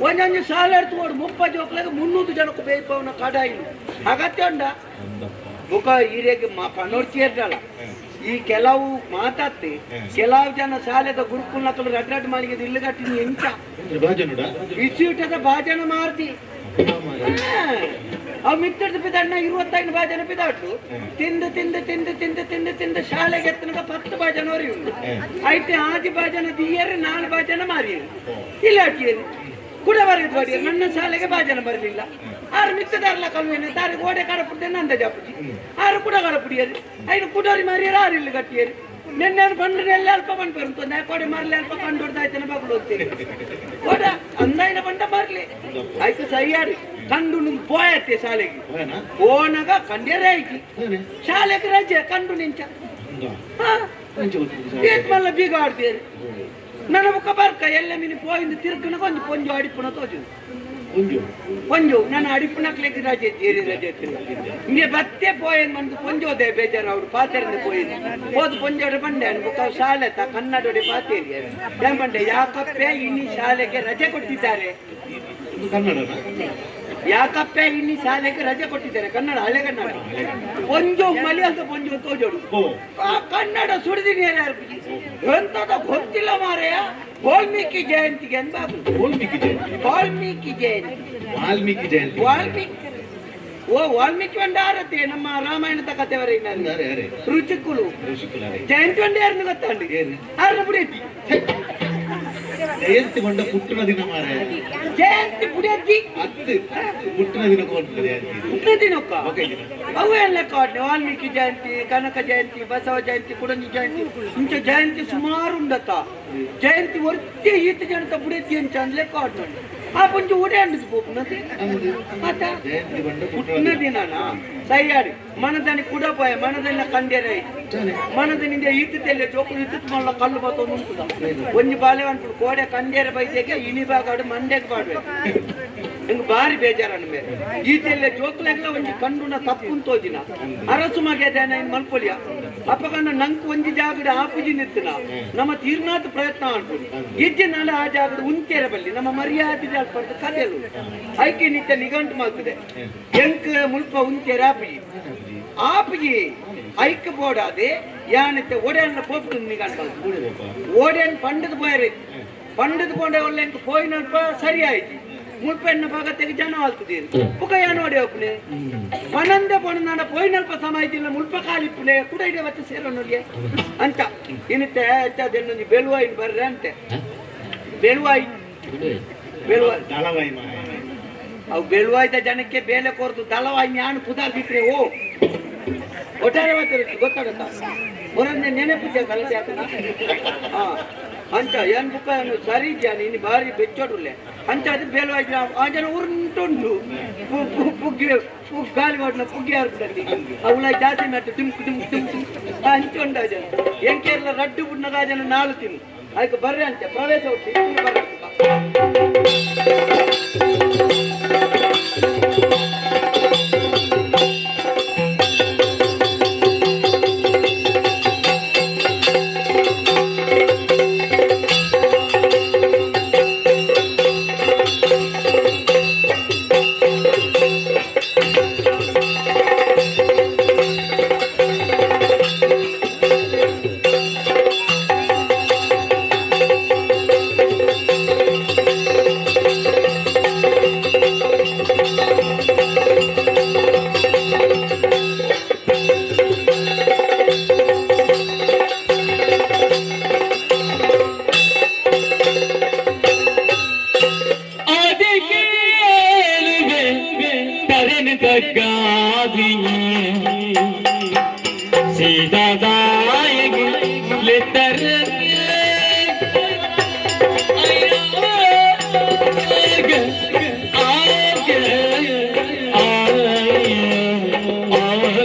Speaker 3: ಒಂದೊಂದು ಶಾಲೆ ತೋಡು 30 ಜೋಕ್ಲಾಗ 300 ಜನಕ್ಕೆ ಬೇಯ್ಪವನ ಕಡಾಯಿಲು ಅಗತ್ಯ ಉಂಡ. ಬುಕ ಈರೆಗೆ ಪನೋಡ್ತಿಯಲ್ಲ ಈ ಕೆಲವು ಮಾತಾಡ್ತಿ ಕೆಲವು ಜನ ಶಾಲೆದ ಗುರುಕುಲ್ನಕಲು ರಡ್ ರಡ್ ಮಾಳಿಗೆ ಇಲ್ಲು ಕಟ್ಟಿನ ಎಂಚ ಬಿಸಿಯೂಟದ ಭಾಜನ ಮಾರ್ತಿ. ಅವು ಮಿತ್ತದ ಪಿದಣ್ಣ 25 ಭಾಜನ ಪಿದಾಟು ತಿಂದು ತಿಂದು ತಿಂದು ತಿಂದು ತಿಂದು ತಿಂದು ಶಾಲೆಗೆ ಎತ್ತನಕ 10 ಭಾಜನ ವರೆಗೆ ಉಂಟು. ಐತೆ ಆಜಿ ಭಾಜನ ದಿಯರು 4 ಭಾಜನ ಮಾರಿಯರು ಇಲ್ಲ ಅಟ್ಟಿಯರು ಕೂಡ ಬರೆದು ಬಾಡಿಯರು. ನನ್ನ ಶಾಲೆಗೆ ಭಾಜನ ಬರಲಿಲ್ಲ. ಆರು ಮಿತ್ತದಾರಲ್ಲ ಕಲ್ವೇನೆ ತಾರು ಗೋಡೆ ಕಡಪುಡ್ದೆ ನಂದ ಜಾಪುಜಿ ಆರು ಕೂಡ ಕಡಪುಡಿಯರು ಐನು ಕುಡೋರಿ ಮಾರಿಯರು ಆರು ಇಲ್ಲಿ ಕಟ್ಟಿಯರು. ನಿನ್ನೆ ಬಂದ್ರೆ ಎಲ್ಲ ಅಲ್ಪ ಬಂದು ಬರುತ್ತ ನಾ ಕೋಡೆ ಮಾರ್ಲಿ ಅಲ್ಪ ಕಂಡು ಹೊಡ್ದಾಯ್ತಾನೆ ಬಾಗುಲು ಹೋಗ್ತೇನೆ ಕೋಡ ಅಂದಾಯಿನ ಬಂಡ ಮಾರ್ಲಿ ಆಯ್ತು ಸರಿಯಾರಿ ಕಂಡು ನಿಂಗೆ ಪೋಯತ್ತೆ ಶಾಲೆಗೆ ಹೋನಾಗ ಕಂಡ್ಯರೇ ಆಯ್ತು ಶಾಲೆಗೆ ರಜೆ ಕಂಡು ನಿಂಚ ಮಲ್ಲ ಬೀಗ ಆಡ್ತೀರಿ ನನ್ನ ಮುಖ ಬರ್ಕ ಎಲ್ಲ ಮೀನು ಪೋಯಿಂದ ತಿರ್ಕನ ಕೊಂಚ ಪೊಂಜು ಅಡಿಪುನ ತೋಜು ಪೊಂಜು ನಾನು ಅಡಿಪುನಕ್ಲೆಗ್ ರಜೆ ಏರಿ ರಜೆ ಇಂಗೆ ಬತ್ತೆ ಪೋಯನ್ ಮಂದು ಪೊಂಜೋದೆ ಬೇಜಾರು ಅವ್ರು ಪಾತೆರಿಂದ ಪೋಯಿನ್ ಹೋದ್ ಪೊಂಜೋಡೆ ಬಂಡೆ ಬುಕ್ಕ ಶಾಲೆ ತ ಕನ್ನಡೋಡೆ ಪಾತೇರಿ ಏನ್ ಬಂಡೆ ಯಾಕಪ್ಪೆ ಇನಿ ಶಾಲೆಗೆ ರಜೆ ಕೊಟ್ಟಿದ್ದಾರೆ, ಯಾಕಪ್ಪೆ ಇನಿ ಶಾಲೆಗೆ ರಜೆ ಕೊಟ್ಟಿದ್ದಾರೆ. ಕನ್ನಡ ಹಳೆ ಕನ್ನಡ ಪೊಂಜು ಮಲಿಯಾದ ಪೊಂಜು ತೋಜೋಡು ಕನ್ನಡ ಸುಡಿದಿನಿ ಯಾರು ಎಂತದ ಗೊತ್ತಿಲ್ಲ ಮಾರೆಯ. ವಾಲ್ಮೀಕಿ ಜಯಂತಿಗೆ ಅನ್ಬಾರ್ದು.
Speaker 1: ವಾಲ್ಮೀಕಿ ಜಯಂತಿ,
Speaker 3: ವಾಲ್ಮೀಕಿ ಜಯಂತಿ,
Speaker 1: ವಾಲ್ಮೀಕಿ ಜಯಂತಿ,
Speaker 3: ವಾಲ್ಮೀಕಿ ಓ ವಾಲ್ಮೀಕಿ ಒಂಡಾರತೆ ನಮ್ಮ ರಾಮಾಯಣದ ಕಥೆ ರುಚಿಕುಲು ಜಯಂತಿ ಒಂಡೆ ಯಾರನ್ನು ಗೊತ್ತಂడి ಆರನ ಬುಡಿಯತ್ತಿ
Speaker 1: ಜಯಂತಿ ಕೊಂಡ ಪುಟ್ಟನ ದಿನ ಮಾರೆ
Speaker 3: ಜಯಂತಿ ಬುಡಿಯತ್ತಿ
Speaker 1: ಅತ್ತು ಪುಟ್ಟನ ದಿನ ಕೊಂಡ ಜಯಂತಿ
Speaker 3: ಪುಟ್ಟನ ದಿನಕ್ಕ ಅವು ಏನ್ ಲೆಕ್ಕ ವಾಲ್ಮೀಕಿ ಜಯಂತಿ, ಕನಕ ಜಯಂತಿ, ಬಸವ ಜಯಂತಿ, ಕುಡಂಜಿ ಜಯಂತಿ ಇಂಚ ಜಯಂತಿ ಸುಮಾರು ಉಂಡತ್ತ. ಜಯಂತಿ ಒರ್ತಿ ಈತ ಜನತ ಬುಡಿಯತ್ತಿ ಅಂಚ ಅಂದ್ ಲೆಕ್ಕ ಆ ಪುಂಜಿ ಉಡೆ ಅಂಡಿದ್ ಪೋಪುನತಿ ಆತ ಪುಟ್ಟನ ದಿನನ ಸೈಯಾಡಿ ಮನದಾನಿ ಕುಡ ಪೋಯ ಮನದನ್ನ ಕಂಡ್ಯರೆ ಮನದನಿಂದ ಈತದೆಲ್ಲ ಜೋಕುಲು ಇತ್ತು ಮಲ್ಲ ಕಲ್ಲು ಬತ್ತೊಂದು ಉಂಟುದ ಒಂಜಿ ಬಾಲೆ ಅನ್ಪುಡು ಕೋಡೆ ಕಂಡ್ಯರೆ ಬೈದೆಗೆ ಇನಿ ಬಾಗಾಡು ಮಂಡ್ಯಕ್ಕೆ ಬಾಡುವೆ ಹಿಂಗ್ ಬಾರಿ ಬೇಜಾರನ್ನ ಮೇಲೆ ಈತೆಲ್ಲ ಜೋಕುಲೆಗ್ಲ ಒಂಜಿ ಕಂಡುನ ತಪ್ಪುಂತೋಜಿನ ಅರಸು ಮಗೆದೇನ ಇನ್ ಮಲ್ಪೊಲಿಯ ಅಪ್ಪಕಂಡ ನಂಕ್ ಒಂಜಿ ಜಾಗಡ ಆಪುಜಿ ನಿತ್ತನ ನಮ್ಮ ತೀರ್ನಾಥ ಪ್ರಯತ್ನ ಅನ್ಪುಡಿ ಇಜ್ಜಿ ನಾಳೆ ಆ ಜಾಗದ ಉಂತೇರ ಬಲ್ಲಿ ನಮ್ಮ ಮರ್ಯಾದೆ ಅಲ್ಪಡ್ದು ಕದೆಲು ಐಕೆ ನಿತ್ಯ ನಿಘಂಟು ಮಾಡ್ತದೆ ಎಂಕ್ ಮುಲ್ಪ ಉಂತೇರ ಆಪುಜಿ ಆಪುಜಿ ಐಕ್ ಬೋಡಾದೆ ಯಾನತ್ತೆ ಒಡೆಯನ್ನ ಪೋಪುಡು ನಿಘಂಟು ಮಾಡ್ತದೆ. ಓಡೆನ್ ಪಂಡದ ಪೋಯರೆ ಪಂಡದ ಪೋಂಡೆ ಒಳ್ಳೆ ಪೋಯಿನಲ್ಪ ಸರಿ ಆಯ್ತು ಮುಲ್ಪೆಣ್ಣ ಭಾಗತೆಗೆ ಜನ ಆಲ್ತದೀರಿ ಬುಕ ಯಾನ್ ಒಡೆ ಒಪ್ಪನೆ ಪನಂದೆ ಪೊಣನಾಡ ಪೋಯಿನಲ್ಪ ಸಮಾಯ್ತಿಲ್ಲ ಮುಲ್ಪ ಕಾಲಿಪ್ಪುಲೆ ಕೂಡ ಇದೆ ಮತ್ತೆ ಸೇರೋನೊರಿಗೆ ಅಂತ ಇನ್ನಿತ್ತೆ ಅಚ್ಚದೆನ್ನೊಂಜಿ ಬೆಳುವಾಯಿ ಬರ್ರೆ ಅಂತೆ ಬೆಳುವಾಯಿ ಬೆಳುವಾಯಿ
Speaker 1: ದಳವಾಯಿ
Speaker 3: ಅವು ಬೆಳುವಾಯ್ದ ಜನಕ್ಕೆ ಬೇಲೆ ಕೊರ್ದು ದಳವಾಯಿ ಜ್ಞಾನ ಪುದಾರ್ ಬಿಟ್ರೆ ಓ ಒಟ್ಟಾರೆ ಮಾತಾಡುತ್ತೆ ಗೊತ್ತಾಗತ್ತ ಹೊರನ್ನೆ ನೆನಪು ಕಲತೆ ಆತನ ಹಾ ಅಂಚ ಏನ್ ಬುಕ್ಕ ಸರಿ ಜಾನಿ ಇನ್ನು ಬಾರಿ ಬೆಚ್ಚೋಡುಲ್ಲೆ ಅಂಚ ಅದು ಬೇಲವಾಯಿ ಆ ಜನ ಉರುಂಟುಂಡು ಪುಗ್ಗಿ ಪುಗ್ ಗಾಲಿ ಮಾಡಿನ ಪುಗ್ಗಿ ಆರ್ಬಿಡಲ್ಲಿ ಅವಳ ಜಾಸ್ತಿ ಮೆಟ್ಟು ಡಿಮ್ಕ್ ಡಿಮ್ಕ್ ಡಿಮ್ಕ್ ಅಂಚ ಉಂಡು ಆ ಜನ ಎಂಕೇರ್ಲ ರಡ್ಡು ಬುಡ್ನಗ ಆ ಜನ ನಾಳು ತಿನ್ನು ಅದಕ್ಕೆ ಬರ್ರೆ ಅಂತೆ ಪ್ರವೇಶ ಉಂಟು ಬರ್ರೆ.
Speaker 2: ಆಗೆ ಆಗೆ.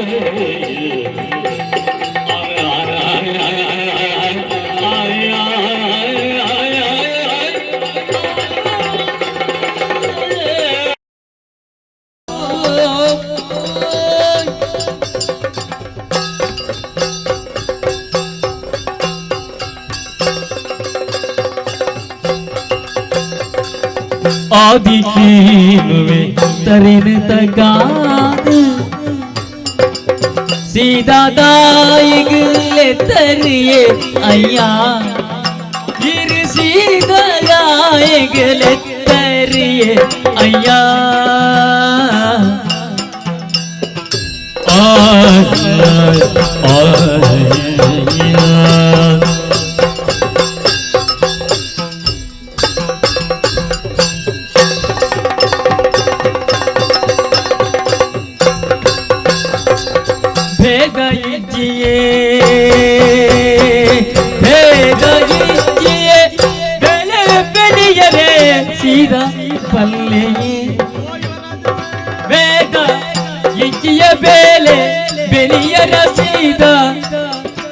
Speaker 2: ಆದಿಕೀನುವೆ ತರಿನ ತಗಾದು ಸೀದಾದಾಯಿಗಲೆ ತರಿಯೇ ಅಯ್ಯ ಇರು ಸೀದಾದಾಯಿಗಲೆ ತರಿಯೇ ಅಯ್ಯ ಭೇದ ಇಜ್ಜಿಯೇ ಭೇದ ಇಜ್ಜಿಯೇ ಬೆಳೆ ಬೆಳೆಯಲೇ ಸೀದಾ ಪಲ್ಲೆಯೇ ಭೇದ ಇಜ್ಜಿಯ ಬೇಲೆ ಬೆಳೆಯರ ಸೀದಾ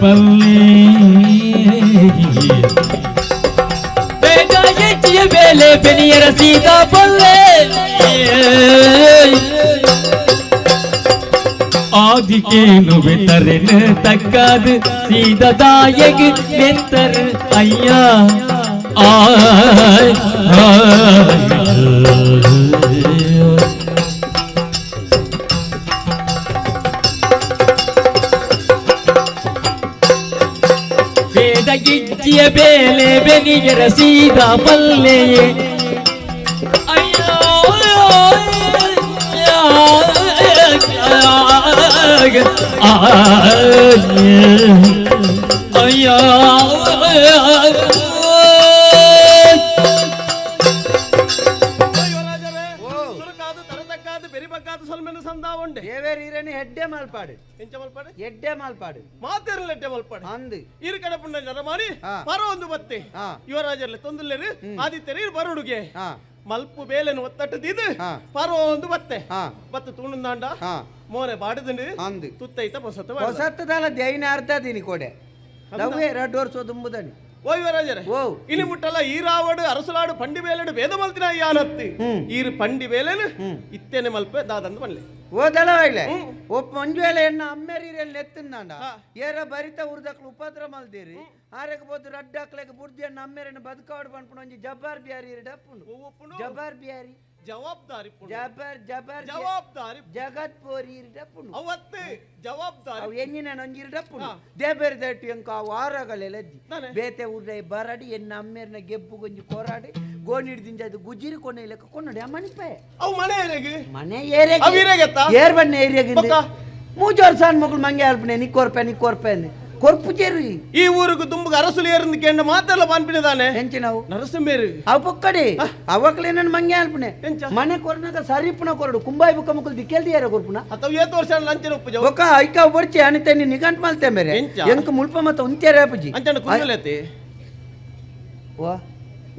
Speaker 2: ಪಲ್ಲೆ ಭೇದ ಇಜ್ಜಿಯ ಬೇಲೆ ಬೆಳೆಯರ ಸೀದಾ ಪಲ್ಲೆ ಆದಿಕೇನು ತರೆನ ತಗ್ಗಾದು ಸೀದದಾಯಗ್ ನೆತ್ತರ್ ಅಯ್ಯ ಆಯ್ ವೇದ ಗಿಜ್ಜಿಯ ಬೇಲೆ ಬೆನಿಯರ ಸೀದಾ ಪಲ್ಲೆಯೇ ಅಯ್ಯೋ
Speaker 3: ದೇವೇರ್ ಈರನಿ ಹೆಡ್ಡೆ ಮಾಲ್ಪಾಡು.
Speaker 4: ಎಂಚ ಮಲ್ಪಾಡು?
Speaker 3: ಎಡ್ಡೆ ಮಾಲ್ಪಾಡು.
Speaker 4: ಮಾತೇರ್ಲ ಎಡ್ಡೆ ಮಲ್ಪಾಡು.
Speaker 3: ಅಂದು.
Speaker 4: ಈರು ಕಡೆ ಪುಣ್ಯ ನರಮಾನಿ ಪರ ಒಂದು ಬತ್ತೆ ಯುವರಾಜರ್ಲೆ ತೊಂದುಲ್ಲೇರು ಆದಿತ್ಯರು ಇರು ಬರುಡುಗೆ ಮಲ್ಪು ಬೇಲೆನು ಒತ್ತಟ್ಟು ದೀದು ಪರ ಒಂದು ಬತ್ತೆ ಬತ್ತು ತೂಣುಂದಾಂಡ ಮೋನೆ ಬಾಡುದುಂಡು
Speaker 3: ಅಂದು.
Speaker 4: ತುತ್ತೈತ ಪೊಸತ್ತು
Speaker 3: ಹೊಸತ್ತದಲ್ಲ ದೈನ ಅರ್ಧ ದಿನಿ ಕೊಡೆ ಲವ್ವೇ ಎರಡು ವರ್ಷ ತುಂಬುದನಿ.
Speaker 4: ಓ ಯುವರಾಜರೇ,
Speaker 3: ಓ.
Speaker 4: ಇನಿ ಮುಟ್ಟಲ್ಲ ಈರಾವಡು ಅರಸುಲಾಡು ಪಂಡಿ ಬೇಲೆಡು ಭೇದ ಮಲ್ತಿನ ಯಾನತ್ತಿ ಈರು ಪಂಡಿ ಬೇಲೆನು ಇತ್ತೇನೆ ಮಲ್ಪೆ ದಾದಂದು ಬನ್ಲೆ.
Speaker 3: ಓ ದಳವಾಗ್ಲೆ ಒಪ್ಪ ಮಂಜುವೇಲೆ ಎಣ್ಣ ಅಮ್ಮೇರೀರಲ್ಲಿ ಎತ್ತಿಂದಾಂಡ ಏರ ಬರಿತ ಉರ್ದಕ್ಲು ಉಪದ್ರ ಮಲ್ದಿರಿ ಆರೆಗ್ ಬೋದು ರಡ್ಡಾಕ್ಲೆಗ್ ಬುರ್ದಿ ಎಣ್ಣ ಅಮ್ಮೇರನ್ನ ಬದುಕಾಡು ಪನ್ಪುಣ ಒಂಜಿ ಜಬ್ಬಾರ್ ಬಿಯಾರಿ ಡಪ್ಪುಂಡು.
Speaker 4: ಒಪ್ಪುಂಡು.
Speaker 3: ಜಬ್ಬಾರ್ ಬಿಯಾರಿ
Speaker 4: ಜವಾಬ್ದಾರಿ ಪುಂಡು.
Speaker 3: ಜಬ್ಬಾರ್ ಜಬ್ಬಾರ್
Speaker 4: ಜವಾಬ್ದಾರಿ
Speaker 3: ಜಗತ್ ಪೋರಿ ಡಪ್ಪುಂಡು.
Speaker 4: ಅವತ್ತು ಜವಾಬ್ದಾರಿ
Speaker 3: ಅವು ಎಂಜಿನ ಒಂಜಿ ಡಪ್ಪುಂಡು ದೇಬೇರಿ ದಟ್ಟು ಎಂಕ ವಾರಗಳೆಲ್ಲ
Speaker 4: ತಾನೆ.
Speaker 3: ಬೇತೆ ಊರ್ದ ಬರಡಿ ಎನ್ನ ಅಮ್ಮೇರ್ನ ಗೆಬ್ಬು ಗೊಂಜಿ ಕೋರಾಡಿ ಗೋಣಿಡ್ದಿಂಜ ಅದು ಗುಜಿರಿ ಕೊನೆ ಲೆಕ್ಕ ಕೊನ್ನಡಿ ಆ ಮಣಿಪಾಯ.
Speaker 4: ಅವು ಮನೆ ಏರೆಗ್
Speaker 3: ಮನೆ ಏರಿಯಾಗೆ
Speaker 4: ಅವು ಏರಿಯಾಗೆತ್ತ?
Speaker 3: ಏರ್ ಬಣ್ಣ ಏರಿಯಾಗಿಂದ
Speaker 4: ಬೊಕ್ಕ?
Speaker 3: ಮೂಜೋರ್ ಸಣ್ಣ ಮಗಳು ಮಂಗೆ ಅಲ್ಪನೆ ನೀ ಕೊರ್ಪೆ ನೀ ಕೊರ್ಪೆ ಅಂದೆ ಕೊರ್ಪು ಚೇರಿ.
Speaker 4: ಈ ಊರಿಗೆ ದುಂಬುಗ ಅರಸುಲು ಏರಂದು ಕೇಂದ್ರ ಮಾತೆಲ್ಲ ಪನ್ಪಿನದಾನೆ
Speaker 3: ಎಂಚಿನವು
Speaker 4: ನರಸಿಂಹೇರು
Speaker 3: ಅವು ಪೊಕ್ಕಡಿ ಅವಕ್ಲೆ ನನ್ನ ಮಂಗೆ ಅಲ್ಪನೆ
Speaker 4: ಎಂಚ?
Speaker 3: ಮನೆ ಕೊರ್ನಾಗ ಸರಿಪುನ ಕೊರಡು ಕುಂಬಾಯಿ ಬುಕ್ಕ ಮುಕ್ಕಲು ದಿಕ್ಕೆಲ್ದಿ ಯಾರ ಕೊರ್ಪುನ
Speaker 4: ಅಥವಾ ಏತ್ ವರ್ಷ ಲಂಚನ ಉಪ್ಪು
Speaker 3: ಒಕ್ಕ ಐಕ ಬೊರ್ಚಿ ಅನಿತೆ ನೀ ನಿಗಂಟ್ ಮಲ್ತೆ ಮೇರೆ
Speaker 4: ಎಂಚ?
Speaker 3: ಎಂಕ ಮುಲ್ಪ ಮತ್ತ ಉಂತ್ಯಾರ ಅಪ್ಪುಜಿ
Speaker 4: ಅಂಚನ ಕುಲ್ಲೋಲಿ
Speaker 3: ವಾ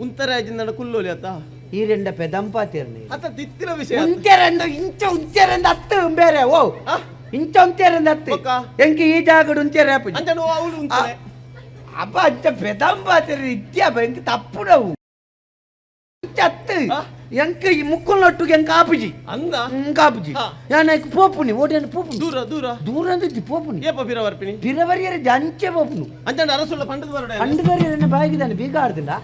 Speaker 4: ಉಂತರಾಜಿಂದ ಕುಲ್ಲೋಲಿ ಅತ್ತ
Speaker 3: ಈ ರೆಂಡ ಪೆದಂಪಾತಿರ್ನಿ
Speaker 4: ಅತ್ತ ತಿತ್ತಿನ ವಿಷಯ
Speaker 3: ಉಂತ್ಯಾರಂದ ಇಂಚ ಉಂತ್ಯಾರಂದ ಅತ್ತು ಬೇರೆ ಓ
Speaker 4: ಆ?
Speaker 3: ಇಂಚ ಉಂತ್ಯಾರಂದ ಅತ್ತು
Speaker 4: ಬೊಕ್ಕ?
Speaker 3: ಎಂಕ ಈ ಜಾಗಡು ಉಂತ್ಯಾರ ಅಪ್ಪುಜಿ
Speaker 4: ಅಂಚನ ಅವಳು ಉಂತರೆ
Speaker 3: ಅಬ್ಬ ಅಂಚ ಪೆದಂಪಾತಿರ್ ಇತ್ಯ ಎಂಕ ತಪ್ಪುಡವು ಇಂಚ ಅತ್ತು
Speaker 4: ಆ?
Speaker 3: ಎಂಕ ಈ ಮುಕ್ಕುಲ್ ನೊಟ್ಟುಗೆ ಎಂಕ ಆಪುಜಿ
Speaker 4: ಅಂದ
Speaker 3: ಎಂಕ ಆಪುಜಿ
Speaker 4: ಆ.
Speaker 3: ಯಾನ ಪೋಪುನಿ ಓಡಿಯನ್ ಪೋಪುನಿ
Speaker 4: ದೂರ ದೂರ
Speaker 3: ದೂರ ಅಂದಿದ್ದಿ ಪೋಪುನಿ
Speaker 4: ಏಪ ಬಿರವರ್ಪಿನಿ
Speaker 3: ಬಿರವರಿಯರ ಜಂಚೆ ಪೋಪುನು
Speaker 4: ಅಂಚನ ಅರಸುಳ್ಳ ಪಂಡದ ಬರಡ
Speaker 3: ಅಂಡುಗರಿಯರನ್ನ ಬಾಯಿಗಿದ್ದಾನೆ ಬೀಗ ಆಡ್ದಿಲ್ಲ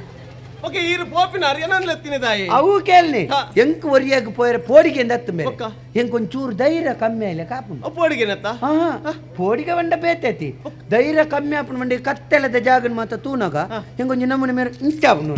Speaker 4: ಓಕೆ ಈರು ಪೋಪಿನ ಅರಿಯನನ್ಲ ಎತ್ತಿನದಾಯಿ
Speaker 3: ಅವು ಕೇಳ್ನಿ
Speaker 4: ಹಾ.
Speaker 3: ಎಂಕ್ ಒರಿಯಾಗ ಪೋಯರ ಪೋಡಿಗೆ ಎಂದತ್ತು ಮೇರೆ
Speaker 4: ಬೊಕ್ಕ?
Speaker 3: ಎಂಕ್ ಒಂಚೂರು ಧೈರ್ಯ ಕಮ್ಮಿ ಆಯ್ಲೆ ಕಾಪುನು
Speaker 4: ಅಪ್ಪೋಡಿಗೆನತ್ತ
Speaker 3: ಹಾ ಪೋಡಿಗೆ వంಡ ಬೇತೈತಿ ಧೈರ್ಯ ಕಮ್ಮಿ ಆಪುನ ಮಂಡಿ ಕತ್ತೆಲದ ಜಾಗನ್ ಮಾತ ತೂನಗ ಹೆಂಗೊಂಜಿ ನಮೂನೆ ಮೇರೆ ಇಂಚಾಪುನು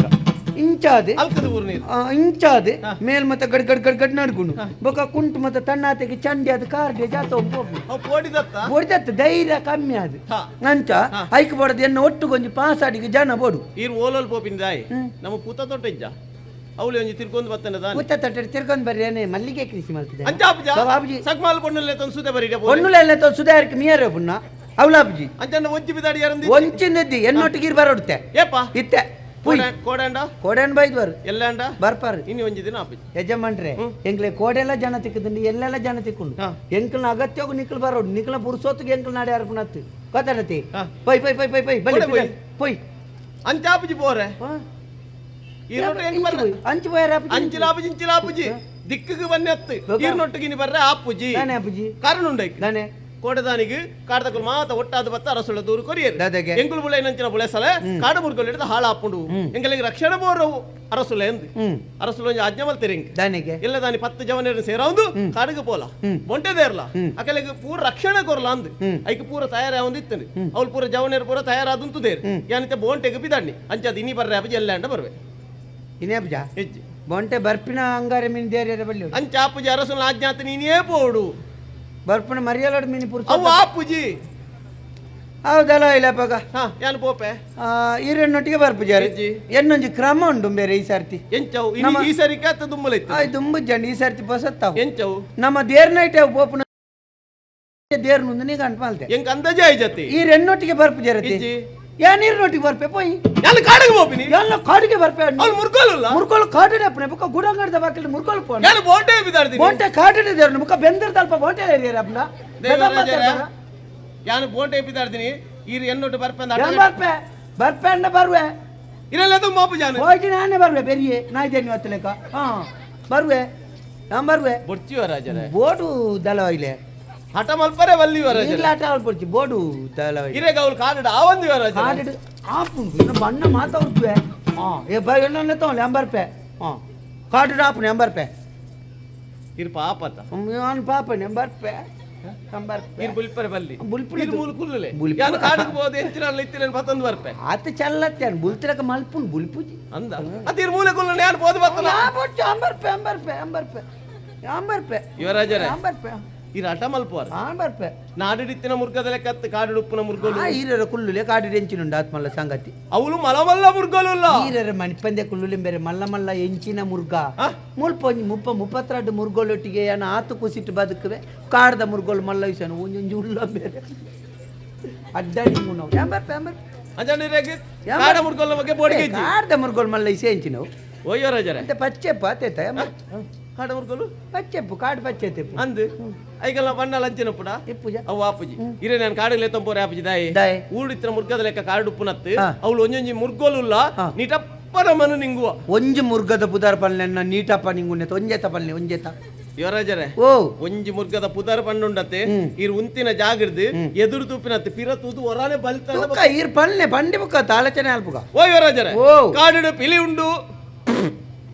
Speaker 3: ಇಂಚಾದೆ
Speaker 4: ಅಲ್ಕದ ಊರು ನೀರು
Speaker 3: ಆ, ಇಂಚಾದೆ ಮೇಲ್ ಮತ್ತ ಗಡ್ ಗಡ್ ಗಡ್ ಗಡ್ ನಡ್ಗುನು ಬೊಕ ಕುಂಟು ಮತ್ತ ತಣ್ಣಾತೆಗೆ ಚಂಡಿ ಅದು ಕಾರ್ಡೆ ಜಾತ ಹೋಗ್ನು
Speaker 4: ಅವು ಪೋಡಿದತ್ತ
Speaker 3: ಹೊಡ್ದತ್ತು ಧೈರ್ಯ ಕಮ್ಮಿ ಅದು
Speaker 4: ಹಾ.
Speaker 3: ಅಂಚ ಐಕ್ ಬೋಡದು ಎನ್ನ ಒಟ್ಟುಗೊಂಜಿ ಪಾಸಾಡಿಗೆ ಜನ ಬೋಡು
Speaker 4: ಈರು ಓಲೋಲ್ ಪೋಪಿನ ದಾಯಿ ನಮ್ಮ ಪೂತ ತೊಟ್ಟ ಇಜ್ಜ ಅವಳು ಒಂಜಿ ತಿರ್ಗೊಂದು ಬತ್ತನ ದಾನೆ
Speaker 3: ಮುತ್ತ ತಟ್ಟೆ ತಿರ್ಕೊಂಡ್ ಬರ್ರಿ ಏನೇ ಮಲ್ಲಿಗೆ ಕೃಷಿ ಮಾಡ್ತಿದ್ದೆ
Speaker 4: ಅಂಚ ಆಪುಜ
Speaker 3: ಬಾಬುಜಿ
Speaker 4: ಸಗ್ಮಾಲ್ ಪೊಣ್ಣುಲೆ ತಂದು ಸುದೆ ಬರಿ
Speaker 3: ಒನ್ನುಲೆಲ್ಲ ತೋ ಸುಧಾರಕ್ಕೆ ಮಿಯರ ಪುಣ್ಣ ಅವಲಾಪುಜಿ
Speaker 4: ಅಂಚನ ಒಂಜಿ ಬಿದಾಡಿ ಯಾರಂದಿ
Speaker 3: ಒಂಚಿನದ್ದಿ ಎನ್ನೊಟ್ಟಿಗೆ ಬರೋಡುತ್ತೆ
Speaker 4: ಏಪ
Speaker 3: ಇತ್ತೆ.
Speaker 4: ಕೋಡಂಡ
Speaker 3: ಕೋಡನ್ ಬೈದ್ವರು
Speaker 4: ಎಲ್ಲಂಡ
Speaker 3: ಬರ್ಪಾರು
Speaker 4: ಇನ್ನು ಒಂಜಿ ದಿನ ಆಪುಜಿ.
Speaker 3: ಯಜಮಾನ್ರೆ, ಎಂಕ್ಲೆ ಕೋಡೆಲ್ಲ ಜನ ತಿಕ್ಕುದುಂಡು, ಎಲ್ಲೆಲ್ಲ ಜನ ತಿಕ್ಕೊಂಡು ಎಂಕ್ಲನ ಅಗತ್ಯಗೂ ನಿಕ್ಲು ಬರೋಡು, ನಿಕ್ಲ ಪುರುಸೊತ್ತಿಗೆ ಎಂಕ್ಲ ನಾಡೆ ಅರ್ಪಣತ್ತು ಗೊತ್ತಾಡತಿ. ಪೊಯ್ ಪೊಯ್ ಪೊಯ್ ಪೊಯ್ ಪೊಯ್ ಬಲಿ
Speaker 4: ಪೊಯ್
Speaker 3: ಪೊಯ್
Speaker 4: ಅಂಚಾಪುಜಿ ಪೋರೆ.
Speaker 3: ಅಂಚು ಪೋಯರ
Speaker 4: ಅಂಚಿಲಾಪುಜಿ ಇಂಚಿಲಾಪುಜಿ ದಿಕ್ಕಿಗೆ ಬನ್ನೆತ್ತು ಈರ್ನೊಟ್ಟಿಗೆ ಬರ್ರೆ ಆಪುಜಿ.
Speaker 3: ಆಪುಜಿ
Speaker 4: ಕಾರಣ ಉಂಡೈಕ್ ಕೋಟೆದಾನಿಗೆ ಕಾಡದಕುಲು ಮಾತ ಒಟ್ಟಾದ ಬತ್ತ ಅರಸುಳ ದೂರು ಕೊರಿಯರು. ಎಂಗುಲು ಬುಳೆ ನಂಚಿನ ಬುಳೆಸಲೆ ಕಾಡು ಮುರ್ಗೊಲ್ ಹಿಡಿದು ಹಾಳಾಪುಂಡು, ಎಂಗಳಿಗೆ ರಕ್ಷಣೆ ಬೋರವು ಅರಸುಲ ಎಂದು ಅರಸುಲ ಒಂಜಿ ಆಜ್ಞೆ ಮಲ್ತೆರ್ ಎಂಕ್. ಎಲ್ಲ ದಾನಿ 10 ಜವನರು ಸೇರವಂದು ಕಾಡಿಗೆ ಪೋಲ ಬೊಂಟೆ ದೇರ್ಲ ಅಕಲೆಗೆ ಪೂರ ರಕ್ಷಣೆ ಕೊರ್ಲ ಅಂದ್ ಐಕ್ ಪೂರ ತಯಾರಾವಂದು ಇತ್ತಂದು ಅವ್ಲು ಪೂರ ಜವನರು ಪೂರ ತಯಾರಾದಂತು ದೇರ್ ಯಾನಿತ್ತೆ ಬೋಂಟೆಗೆ ಬಿದಾಡ್ನಿ ಅಂಚಾದ ಇನಿ ಬರ್ರೆ ಅಪ್ಪ ಎಲ್ಲ ಅಂಡ ಬರ್ವೆ
Speaker 3: ಇನೇ ಅಪ್ಪ
Speaker 4: ಹೆಜ್ಜೆ
Speaker 3: ಬೊಂಟೆ ಬರ್ಪಿನ ಅಂಗಾರೆ ಮೀನ್ ದೇರಿಯರ ಬಲ್ಲಿ
Speaker 4: ಅಂಚ ಆಪುಜಿ ಅರಸುಲ ಆಜ್ಞಾತ ನೀನೇ ಪೋಡು
Speaker 3: ಬರ್ಪಣ ಮರಿಯಲಾಡು ಮೀನು ಪುರುಷ
Speaker 4: ಅವು ಆಪುಜಿ.
Speaker 3: ಹೌದಲ್ಲ ಇಲ್ಲ ಪಗ.
Speaker 4: ಯಾನ್ ಪೋಪೆ
Speaker 3: ಈರನ್ನೊಟ್ಟಿಗೆ ಬರ್ಪುಜಾರಿ ಎನ್ನೊಂಜಿ ಕ್ರಮ ಉಂಡು ಬೇರೆ ಈ ಸರ್ತಿ
Speaker 4: ಎಂಚವು ಈ ಸರಿ ಕತ್ತ ದುಮ್ಮಲೈತು
Speaker 3: ಆಯ್ ದುಂಬುಜ್ಜಂడి ಈ ಸರ್ತಿ ಪೊಸತ್ತಾವು
Speaker 4: ಎಂಚವು
Speaker 3: ನಮ್ಮ there night ಪೋಪುನ there ನುಂದು ನೀ ಗಂಟ ಮಲ್ತೆ
Speaker 4: ಎಂಕ್ ಅಂದಾಜೆ ಆಯ್ಜತಿ
Speaker 3: ಈ ರೆನ್ನೊಟ್ಟಿಗೆ ಬರ್ಪುಜಾರತಿ ಯಾ ನೀರಿನೊಟ್ಟಿಗೆ ಬರ್ಪೆ ಪೋಯಿ
Speaker 4: ಯಾನ್ ಕಾಡಿಗೆ ಪೋಪಿನಿ
Speaker 3: ಎಲ್ಲ ಕಾಡಿಗೆ ಬರ್ಪೆ
Speaker 4: ಅವ್ನು ಮುರ್ಗೋಲಲ್ಲ
Speaker 3: ಮುರ್ಗೋಲು ಕಾಡಿನ ಅಪ್ಪನೆ ಬುಕ್ಕ ಗುಡಂಗಡದ ಬಾಕಲಿ ಮುರ್ಗೋಲು ಪೋಣ
Speaker 4: ಯಾನ್ ಬೋಂಟೆ ಬಿದಾಡ್ತೀನಿ
Speaker 3: ಬೋಂಟೆ ಕಾಡಿನ ದೇವ್ರನ್ನ ಮುಖ ಬೆಂದಿರ ತಲ್ಪ ಬೋಂಟೆ ಏರಿಯರ್ ಅಪ್ಪನ
Speaker 4: ಯಾನ್ ಬೋಂಟೆ ಬಿದಾಡ್ತೀನಿ ಈರ್ ಎನ್ನೊಟ್ಟು ಬರ್ಪೆ
Speaker 3: ಯಾನ್ ಬರ್ಪೆ ಬರ್ಪೆ ಅಂಡ ಬರ್ವೆ
Speaker 4: ಇರಲ್ಲ ಅದು ಮಾಪು ಜಾನು
Speaker 3: ಹೋಗಿ ನಾನೇ ಬರ್ವೆ ಬೆರಿಯೆ ನಾಯ್ದೇನಿ ಹೊತ್ತಲೆಕ ಹಾ ಬರ್ವೆ ನಾನ್ ಬರ್ವೆ
Speaker 4: ಬೊಡ್ಚಿವ ರಾಜರೇ
Speaker 3: ಬೋಡು ದಳವಾಯಿಲೆ
Speaker 4: ಹಠ ಮಲ್ಪರೆ ವಲ್ಲಿವ ರಾಜರೇ
Speaker 3: ಇಲ್ಲ ಹಠ ಮಲ್ಪೊಡ್ಚಿ ಬೋಡು ದಳವಾಯಿಲೆ
Speaker 4: ಇರೆಗ ಅವ್ಲು ಕಾಡಿಡ ಆವಂದಿವ ರಾಜರೇ
Speaker 3: ಕಾಡಿಡ ಆಪುಂಡು ಇನ್ನು ಬಣ್ಣ ಮಾತಾಡ್ತುವೆ ಹಾ ಏ ಬೈ ಎಣ್ಣೆ ತಗೊಳ್ಳಿ ಎಂಬರ್ಪೆ ಹಾ ಕಾಡಿಡ ಆಪುನ ಎಂಬರ್ಪೆ
Speaker 4: ಇರ್ ಪಾಪತ
Speaker 3: ಅವನು ಪಾಪ ಎಂಬರ್ಪೆ ಎಂಬರ್ಪೆ
Speaker 4: ಇರ್ ಬುಲ್ಪರೆ ಬಲ್ಲಿ
Speaker 3: ಬುಲ್ಪುಳಿ
Speaker 4: ಇರ್ ಮೂಲು ಕುಲ್ಲುಲೆ ಯಾನು ಕಾಡಿಗೆ ಹೋದ ಎಂಚಿನ ಇತ್ತಿನ ಪತ್ತೊಂದು ಬರ್ಪೆ
Speaker 3: ಆತ ಚಲ್ಲತ್ತೆ ಬುಲ್ತಿರಕ ಮಲ್ಪುನ್ ಬುಲ್ಪುಜಿ
Speaker 4: ಅಂದ ಅತ್ ಇರ್ ಮೂಲೆ ಕುಲ್ಲುಲೆ ಯಾನು ಹೋದ ಬತ್ತನ
Speaker 3: ಎಂಬರ್ಪೆ ಎಂಬರ್ಪೆ ಎಂಬರ್ಪೆ ಎಂಬರ್ಪೆ
Speaker 4: ಯುವರಾಜರೇ
Speaker 3: ಎಂಬರ್ಪೆ
Speaker 4: ಇರ್ ಹಠ ಮಲ್ಪುವಾರ
Speaker 3: ಬರ್ಪೆ
Speaker 4: ನಾಡಿಡಿತ್ತಿನ ಮುರ್ಗದ ಲೆಕ್ಕತ್ತು ಕಾಡಿಡುಪ್ಪುನ ಮುರ್ಗೋಲು
Speaker 3: ಈರರ ಕುಲ್ಲುಲೆ ಕಾಡು ಎಂಚಿನುಂಡು ಆತ್ಮಲ್ಲ ಸಂಗತಿ
Speaker 4: ಅವಳು ಮಲಮಲ್ಲ ಮುರ್ಗೋಲುಲ್ಲ
Speaker 3: ಈರರ ಮಣಿಪಂದೆ ಕುಲ್ಲುಲೆ ಬೇರೆ ಮಲ್ಲ ಮಲ್ಲ ಎಂಚಿನ ಮುರ್ಗ ಮುಲ್ಪ ಒಂಜಿ 32 ಮುರ್ಗೋಲೊಟ್ಟಿಗೆ ಏನ ಆತು ಕುಸಿಟ್ಟು ಬದುಕುವೆ ಕಾಡ್ದ ಮುರ್ಗೋಲು ಮಲ್ಲ ವಿಷಯನ ಒಂಜೊಂಜಿ ಉಲ್ಲ ಬೇರೆ ಅಡ್ಡಾಡಿ ಮುನ್ನವು ಎಂಬರ್ಪೆ ಎಂಬರ್ಪೆ
Speaker 4: ಅಂಜನಿರೇಗೆ ಕಾಡ ಮುರ್ಗೋಲ ಬಗ್ಗೆ ಬೋಡಿಗೆ
Speaker 3: ಕಾಡ್ದ ಮುರ್ಗೋಲು ಮಲ್ಲ ಇಸೆ ಎಂಚಿನವು
Speaker 4: ಓ ಯುವರಾಜರೇ
Speaker 3: ಮತ್ತೆ ಪಚ್ಚೆಪ್ಪ ಆತೇತ
Speaker 4: ಕಾಡ ಮುರ್ಗೋಲು
Speaker 3: ಪಚ್ಚೆಪ್ಪು ಕಾಡು ಪಚ್ಚೆಪ್ಪು
Speaker 4: ಅಂದು ಐಗೆಲ್ಲ ಬಣ್ಣ ಲಂಚಿನ ಪುಡ
Speaker 3: ಇಪ್ಪುಜ
Speaker 4: ಅವು ಆಪುಜಿ ಇರೇ ನಾನು ಕಾಡಿಗೆ ಲೇತಂಪೋರೆ ಆಪುಜಿ ದಾಯಿ
Speaker 3: ದಾಯಿ
Speaker 4: ಊಡಿತ್ತಿನ ಮುರ್ಗದ ಲೆಕ್ಕ ಕಾಡುಪ್ಪುನತ್ತು ಅವಳು ಒಂಜೊಂಜಿ ಮುರ್ಗೋಲುಲ್ಲ ನೀಟಪ್ಪನ ಮನು ನಿಂಗುವ
Speaker 3: ಒಂಜಿ ಮುರ್ಗದ ಪುದಾರ್ ಪಲ್ಲೆನ್ನ ನೀಟಪ್ಪ ನಿಂಗುನ್ನೆ ಒಂಜೆತ ಪಲ್ಲೆ ಒಂಜೆತ
Speaker 4: ಯುವರಾಜರೇ
Speaker 3: ಓ
Speaker 4: ಒಂಜಿ ಮುರ್ಗದ ಪುದಾರ್ ಪಂಡುಂಡತೆ ಇರ್ ಉಂತಿನ ಜಾಗಿರ್ದು ಎದುರು ತೂಪಿನತ್ತು ಪಿರ ತೂದು ಹೊರಾನೆ ಬಲ್ತ
Speaker 3: ಈರ್ ಪಲ್ಲೆ ಬಂಡಿ ಬುಕ್ಕ ತಾಲಚನೆ ಅಲ್ಪುಗ
Speaker 4: ಓ ಯುವರಾಜರೇ
Speaker 3: ಓ
Speaker 4: ಕಾಡಿಡು ಪಿಲಿ ಉಂಡು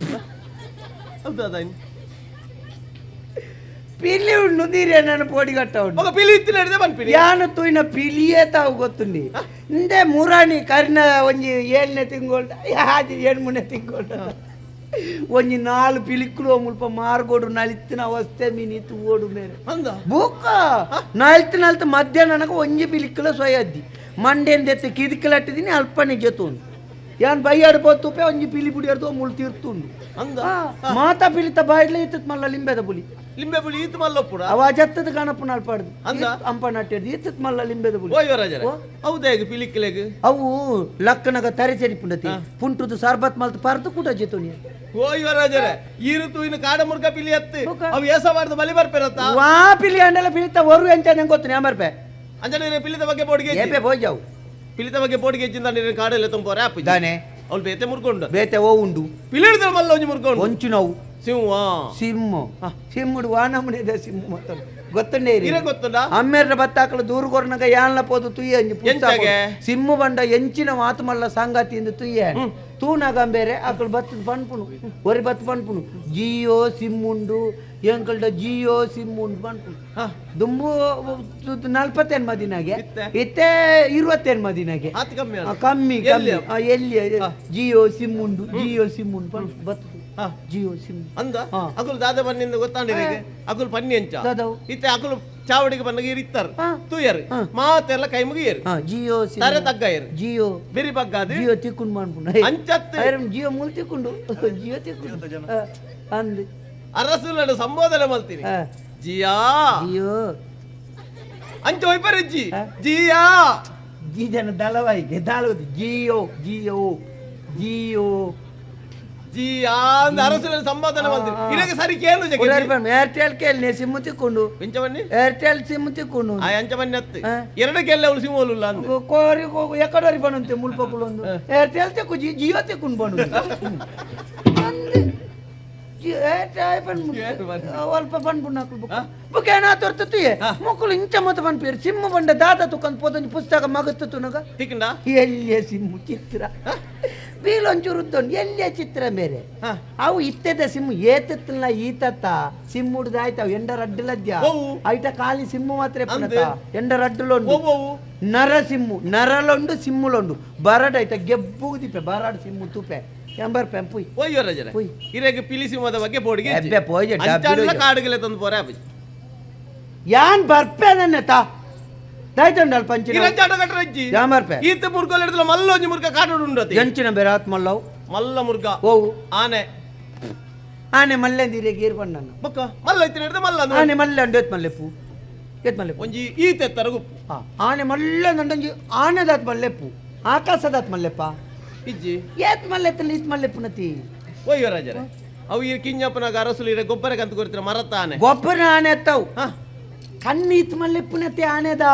Speaker 4: ಹೌದಾ
Speaker 3: ಪಿಲಿ ಉಂಡು ನೀರೇ ನಾನು ಪೋಡಿ ಕಟ್ಟ ಉಂಡು
Speaker 4: ఒక ಪಿಲಿ ಇತ್ತಿನ ಹಿಡಿದೆ ಪನ್ಪಿನಿ
Speaker 3: ಯಾನು ತೂಯಿನ ಪಿಲಿಯೇ ತಾವು ಗೊತ್ತುಂಡಿ ಇಂದೆ ಮುರಾಣಿ ಕರಿನ ಒಂಜಿ 7ನೇ ತಿಂಗಳು ಯಾದಿ 8ನೇ ತಿಂಗಳು ಒಂಜಿ 4 ಪಿಲಿಕ್ಲು ಮುಲ್ಪ ಮಾರ್ಗೋಡು ನಲಿತ್ತಿನ ಅವಸ್ಥೆ ಮೀನಿತ್ತು ಓಡು ಮೇರೆ
Speaker 4: ಅಂದ
Speaker 3: ಬೂಕ ನಲ್ತು ನಲ್ತು ಮಧ್ಯಾಹ್ನ ನನಗೆ ಒಂಜಿ ಪಿಲಿಕ್ಲ ಸೊಯದ್ದಿ ಮಂಡೆಂದೆತ್ತು ಕಿದಿಕ್ಲಟ್ಟಿದ್ದೀನಿ ಅಲ್ಪನೆ ಜೊತುಂಡು ಯಾನ್ ಬೈಯಾಡು ಪೋತುಪೆ ಒಂಜಿ ಪಿಲಿ ಪುಡಿಯರ್ದು ಮುಳು ತೀರ್ತುಂಡು
Speaker 4: ಅಂದ
Speaker 3: ಮಾತಾ ಪಿಲಿತ ಬಾಯಿಡ್ಲೆ ಇತ್ತು ಮಲ್ಲ ಲಿಂಬೆದ ಪುಲಿ
Speaker 4: ಲಿಂಬೆ ಪುಳಿ ಈತು ಮಲ್ಲಪ್ಪುಡ
Speaker 3: ಅವ ಅಜತ್ತದ ಗಣಪನ ಅಲ್ಪಾಡ್ದು
Speaker 4: ಅಂದ
Speaker 3: ಅಂಪ ನಟ್ಟಿಡ್ದು ಇತ್ತು ಮಲ್ಲ ಲಿಂಬೆದ ಪುಲಿ
Speaker 4: ಓ ಯುವರಾಜರೇ ಹೌದಾ ಈಗ ಪಿಲಿಕ್ಲೆಗ್
Speaker 3: ಅವು ಲಕ್ಕನಗ ತರೆ ಚರಿಪುಂಡತಿ ಪುಂಟುದು ಸರ್ಬತ್ ಮಲ್ತು ಪರ್ದು ಕೂಡ ಜೊತುನಿ
Speaker 4: ಓ ಯುವರಾಜರೇ ಈ ಋತು ಇನ್ನು ಕಾಡ ಮುರ್ಗ ಪಿಲಿ ಅತ್ತು ಅವು ಏಸಬಾರ್ದು ಬಲಿ ಬರ್ಪೆರತ್ತ
Speaker 3: ವಾ ಪಿಲಿ ಅಂಡಲ ಪಿಲಿತ ಒರು ಎಂಚ ನಂಗೆ ಗೊತ್ತು ನ್ಯಾ ಬರ್ಪೆ
Speaker 4: ಅಂಜನೇ ಪಿಲಿತ ಬಗ್ಗೆ ಬೋಡಿಗೆ
Speaker 3: ಏಪೆ ಬೋಜಾವು
Speaker 4: ಪಿಲಿತ ಬಗ್ಗೆ ಬೋಡಿಗೆ ಹೆಚ್ಚಿಂದ ನೀರಿನ ಕಾಡಲ್ಲೇ ತುಂಬೋರೆ ಆಪು
Speaker 3: ದಾನೆ
Speaker 4: ಅವಳು ಬೇತೆ ಮುರ್ಗೊಂಡು
Speaker 3: ಬೇತೆ ಓ ಉಂಡು
Speaker 4: ಪಿಲಿ ಹಿಡಿದ್ರೆ ಮಲ್ಲ ಒಂಜಿ ಮುರ್ಗೊಂಡು
Speaker 3: ಒಂಚು ನೋವು
Speaker 4: ಸಿಂಹ
Speaker 3: ಸಿಮ್ಮು ಸಿಮ್ಮುಡು ವಾನಮುನಿದ ಸಿಮ್ಮು ಮೊತ್ತ ಗೊತ್ತುಂಡೇ
Speaker 4: ಇರೆ ಗೊತ್ತುಂಡ
Speaker 3: ಅಮ್ಮೆರ್ನ ಬತ್ತಾಕಲು ದೂರ ಕೊರ್ನಗ ಯಾನ್ಲ ಪೋದು ತುಯ್ಯ ಅಂಜಿ ಪುಸ್ತ
Speaker 4: ಎಂಚಾಗೆ?
Speaker 3: ಸಿಮ್ಮು ಬಂಡ ಎಂಚಿನ ಮಾತು ಮಲ್ಲ ಸಂಗತಿ ಇಂದು ತುಯ್ಯ ತೂನಾಗ ಬೇರೆ ಅಕಲ್ ಬತ್ತದ ಪನ್ಪುನು ಒರಿ ಬತ್ತು ಪನ್ಪುನು ಜಿಯೋ ಸಿಮ್ ಉಂಡು ಎಂಕಲ್ಡ ಜಿಯೋ ಸಿಮ್ ಉಂಡು ಪನ್ಪುನು ದುಂಬು 48 ಮದಿನಾಗೆ
Speaker 4: ಇತ್ತೆ?
Speaker 3: ಇತ್ತೆ 28 ಮದಿನಾಗೆ
Speaker 4: ಆತ್ ಕಮ್ಮಿ
Speaker 3: ಆ, ಕಮ್ಮಿ
Speaker 4: ಎಲ್ಲಿ?
Speaker 3: ಕಮ್ಮಿ ಆ, ಎಲ್ಲಿ ಜಿಯೋ ಸಿಮ್ ಉಂಡು ಜಿಯೋ ಸಿಮ್ ಉಂಡು ಪನ್ಪು ಬತ್ತದು ಜಿಯೋ ಸಿಮ್
Speaker 4: ಅಂದ ಅಕುಲು ದಾದ ಬನ್ನಿಂದ ಗೊತ್ತಾಂಡಿರಿಗೆ ಅಕುಲು ಪನ್ನಿ ಎಂಚ
Speaker 3: ದಾದವು.
Speaker 4: ಇತ್ತೆ ಅಕುಲು ಚಾವಡಿಗೆ ಬನ್ನಗ ಇರಿತ್ತಾರು ತೂಯರು ಮಾತೆಲ್ಲ ಕೈ ಮುಗಿಯರು
Speaker 3: ಜಿಯೋ ಸಿಮ್
Speaker 4: ತರೆ ತಗ್ಗಾಯರು
Speaker 3: ಜಿಯೋ
Speaker 4: ಬೆರಿ ಬಗ್ಗಾದು
Speaker 3: ಜಿಯೋ ತಿಕ್ಕೊಂಡು ಮಾಡ್ಪುಂಡು
Speaker 4: ಅಂಚತ್ತು
Speaker 3: ಐರನ್ ಜಿಯೋ ಮೂಲ ತಿಕ್ಕೊಂಡು ಜಿಯೋ ತಿಕ್ಕೊಂಡು ಅಂದ್
Speaker 4: ಅರಸುಲಡು ಸಂಬೋಧನೆ ಮಲ್ತೀನಿ ಜಿಯಾ
Speaker 3: ಜಿಯೋ
Speaker 4: ಅಂಚ ಒಯ್ಪರಜ್ಜಿ ಜಿಯಾ
Speaker 3: ಜಿ ಜನ ದಳವಾಯಿಗೆ ದಳವದು ಜಿಯೋ ಜಿಯೋ ಜಿಯೋ
Speaker 4: ಜಿ ಅಂದ್ ಅರಸುಲ ಸಂಪಾದನೆ ಮಾಡ್ತೀರಿ ಇರಗೆ ಸರಿ ಕೇಳು ಜಗೆ
Speaker 3: ಏರ್ಟೆಲ್ ಕೇಳಿ ಸಿಮ್ ತಿಕ್ಕೊಂಡು
Speaker 4: ಪಿಂಚವನ್ನಿ
Speaker 3: ಏರ್ಟೆಲ್ ಸಿಮ್ ತಿಕ್ಕೊಂಡು
Speaker 4: ಆ ಅಂಚವನ್ನಿ ಅತ್ತು
Speaker 3: ಆ.
Speaker 4: ಎರಡು ಕೆಲ್ಲ ಅವಳು ಸಿಂಹೋಲುಲ್ಲ ಅಂದ್
Speaker 3: ಕೋರಿ ಎಕಡೋರಿ ಬಣ್ಣಂತೆ ಮುಲ್ಪಕುಲು ಒಂದು ಏರ್ಟೆಲ್ ತೆಕ್ಕು ಜಿಯೋ ತೆಕ್ಕೊಂಡು ಬಣ್ಣು ಅಲ್ಪ ಪನ್ಪುಂಡು ಅಕ್ಲು ಬುಕ್ ಬುಕ್ ಏನ ತೋರ್ತುತ್ತುಯೆ ಮೊಕ್ಕಲು ಇಂಚ ಮತ ಪನ್ಪೇರು ಸಿಮ್ ಬಂಡ ದಾದ ತುಕ್ಕಂದು ಪೋದೊಂಜಿ ಪುಸ್ತಕ ಮಗತ್ತು ತುನಗ
Speaker 4: ತಿಕ್ಕಂಡ
Speaker 3: ಎಲ್ಲಿಯ ಸಿಮ್ಮು ಚಿತ್ರ ಬೀಲೊಂಚೂರು ಉದ್ದೊಂದು ಎಲ್ಲಿಯ ಚಿತ್ರ ಬೇರೆ ಅವು ಇತ್ತೆದ ಸಿಮ್ಮು ಏತತ್ತಲ್ಲ ಈತತ್ತ ಸಿಮ್ ಹುಡ್ದು ಆಯ್ತು ಅವು ಎಂಡ ರಡ್ಡುಲದ್ಯ
Speaker 4: ಒವು?
Speaker 3: ಐಟ ಖಾಲಿ ಸಿಮ್ಮು ಮಾತ್ರ
Speaker 4: ಅಂದ್?
Speaker 3: ಎಂಡ ರಡ್ಡುಲೊಂಡು
Speaker 4: ಒವ್ವವು
Speaker 3: ನರ ಸಿಮ್ಮು ನರಲೊಂಡು ಸಿಮ್ಮುಲೊಂಡು ಬರಡ್ ಆಯ್ತ ಗೆಬ್ಬುಗುದಿಪ್ಪೆ ಬರಡ್ ಸಿಮ್ಮು ತೂಪೆ ಎಂಬರ್ ಪೆಂಪುಯ್
Speaker 4: ಒಯ್ಯೋ ರಜರೆ
Speaker 3: ಪೊಯ್.
Speaker 4: ಇರೆಗ್ ಪಿಲಿ ಸಿಂಹದ ಬಗ್ಗೆ ಬೋರ್ಡ್ಗೆ
Speaker 3: ಎಬ್ಬೆ ಪೋಯ್ಜೆ, ಡಬ್ಬಿಡು
Speaker 4: ಕಾಡುಗೆಲೆ ತಂದು ಪೋರೆ ಅಪ್ಪಾಜಿ
Speaker 3: ಯಾನ್ ಬರ್ಪೆ ನನ್ನ ತಾ ದಾಯ್ತಂಡಲ್ ಪಂಚಿನ
Speaker 4: ಇರಂಚಾಟ ಕಟ್ಟರಜ್ಜಿ
Speaker 3: ಯಾಮರ್ಪೆ
Speaker 4: ಈತ ಮುರ್ಗೋಲ್ ಹಿಡಿದ್ರೆ ಮಲ್ಲೊಂಜಿ ಮುರ್ಗ ಕಾಟೋಡು ಉಂಡತಿ
Speaker 3: ಎಂಚಿನ ಬೇರೆ ಆತ್ಮಲ್ಲವು
Speaker 4: ಮಲ್ಲ ಮುರ್ಗ
Speaker 3: ಓವು
Speaker 4: ಆನೆ
Speaker 3: ಆನೆ ಮಲ್ಲೆಂದಿರೆ ಗೀರ್ ಬಣ್ಣನ
Speaker 4: ಬೊಕ್ಕ ಮಲ್ಲ ಇತ್ತಿನ ಹಿಡಿದು ಮಲ್ಲ ಅಂದ್
Speaker 3: ಆನೆ ಮಲ್ಲೆ ಅಂಡು ಏತ್ ಮಲ್ಲೆಪ್ಪು ಏತ್ ಮಲ್ಲೆಪ್ಪು
Speaker 4: ಒಂಜಿ ಈತ ಎತ್ತರ ಗುಪ್ಪು
Speaker 3: ಆ, ಆನೆ ಮಲ್ಲೆ ಅಂಡೊಂಜಿ ಆನೆದಾತ್ ಮಲ್ಲೆಪ್ಪು ಆಕಾಶದಾತ್ ಮಲ್ಲೆಪ್ಪ
Speaker 4: ಇಜ್ಜಿ
Speaker 3: ಏತ್ ಮಲ್ಲೆತ್ತಲ್ಲ ಈತ್ ಮಲ್ಲೆಪ್ಪು ನತಿ
Speaker 4: ಒಯ್ಯೋ ರಾಜರೇ ಅವು ಈ ಕಿಂಜಪ್ಪನಾಗ ಅರಸುಲು ಇರ ಗೊಬ್ಬರ ಕಂತ ಕೊಡ್ತೀರ ಮರತ್ತ ಆನೆ
Speaker 3: ಗೊಬ್ಬರ ಆನೆ ಎತ್ತವು
Speaker 4: ಹಾ
Speaker 3: ಕಣ್ಣು ಈತ್ ಮಲ್ಲೆಪ್ಪುನತಿ ಆನೆದ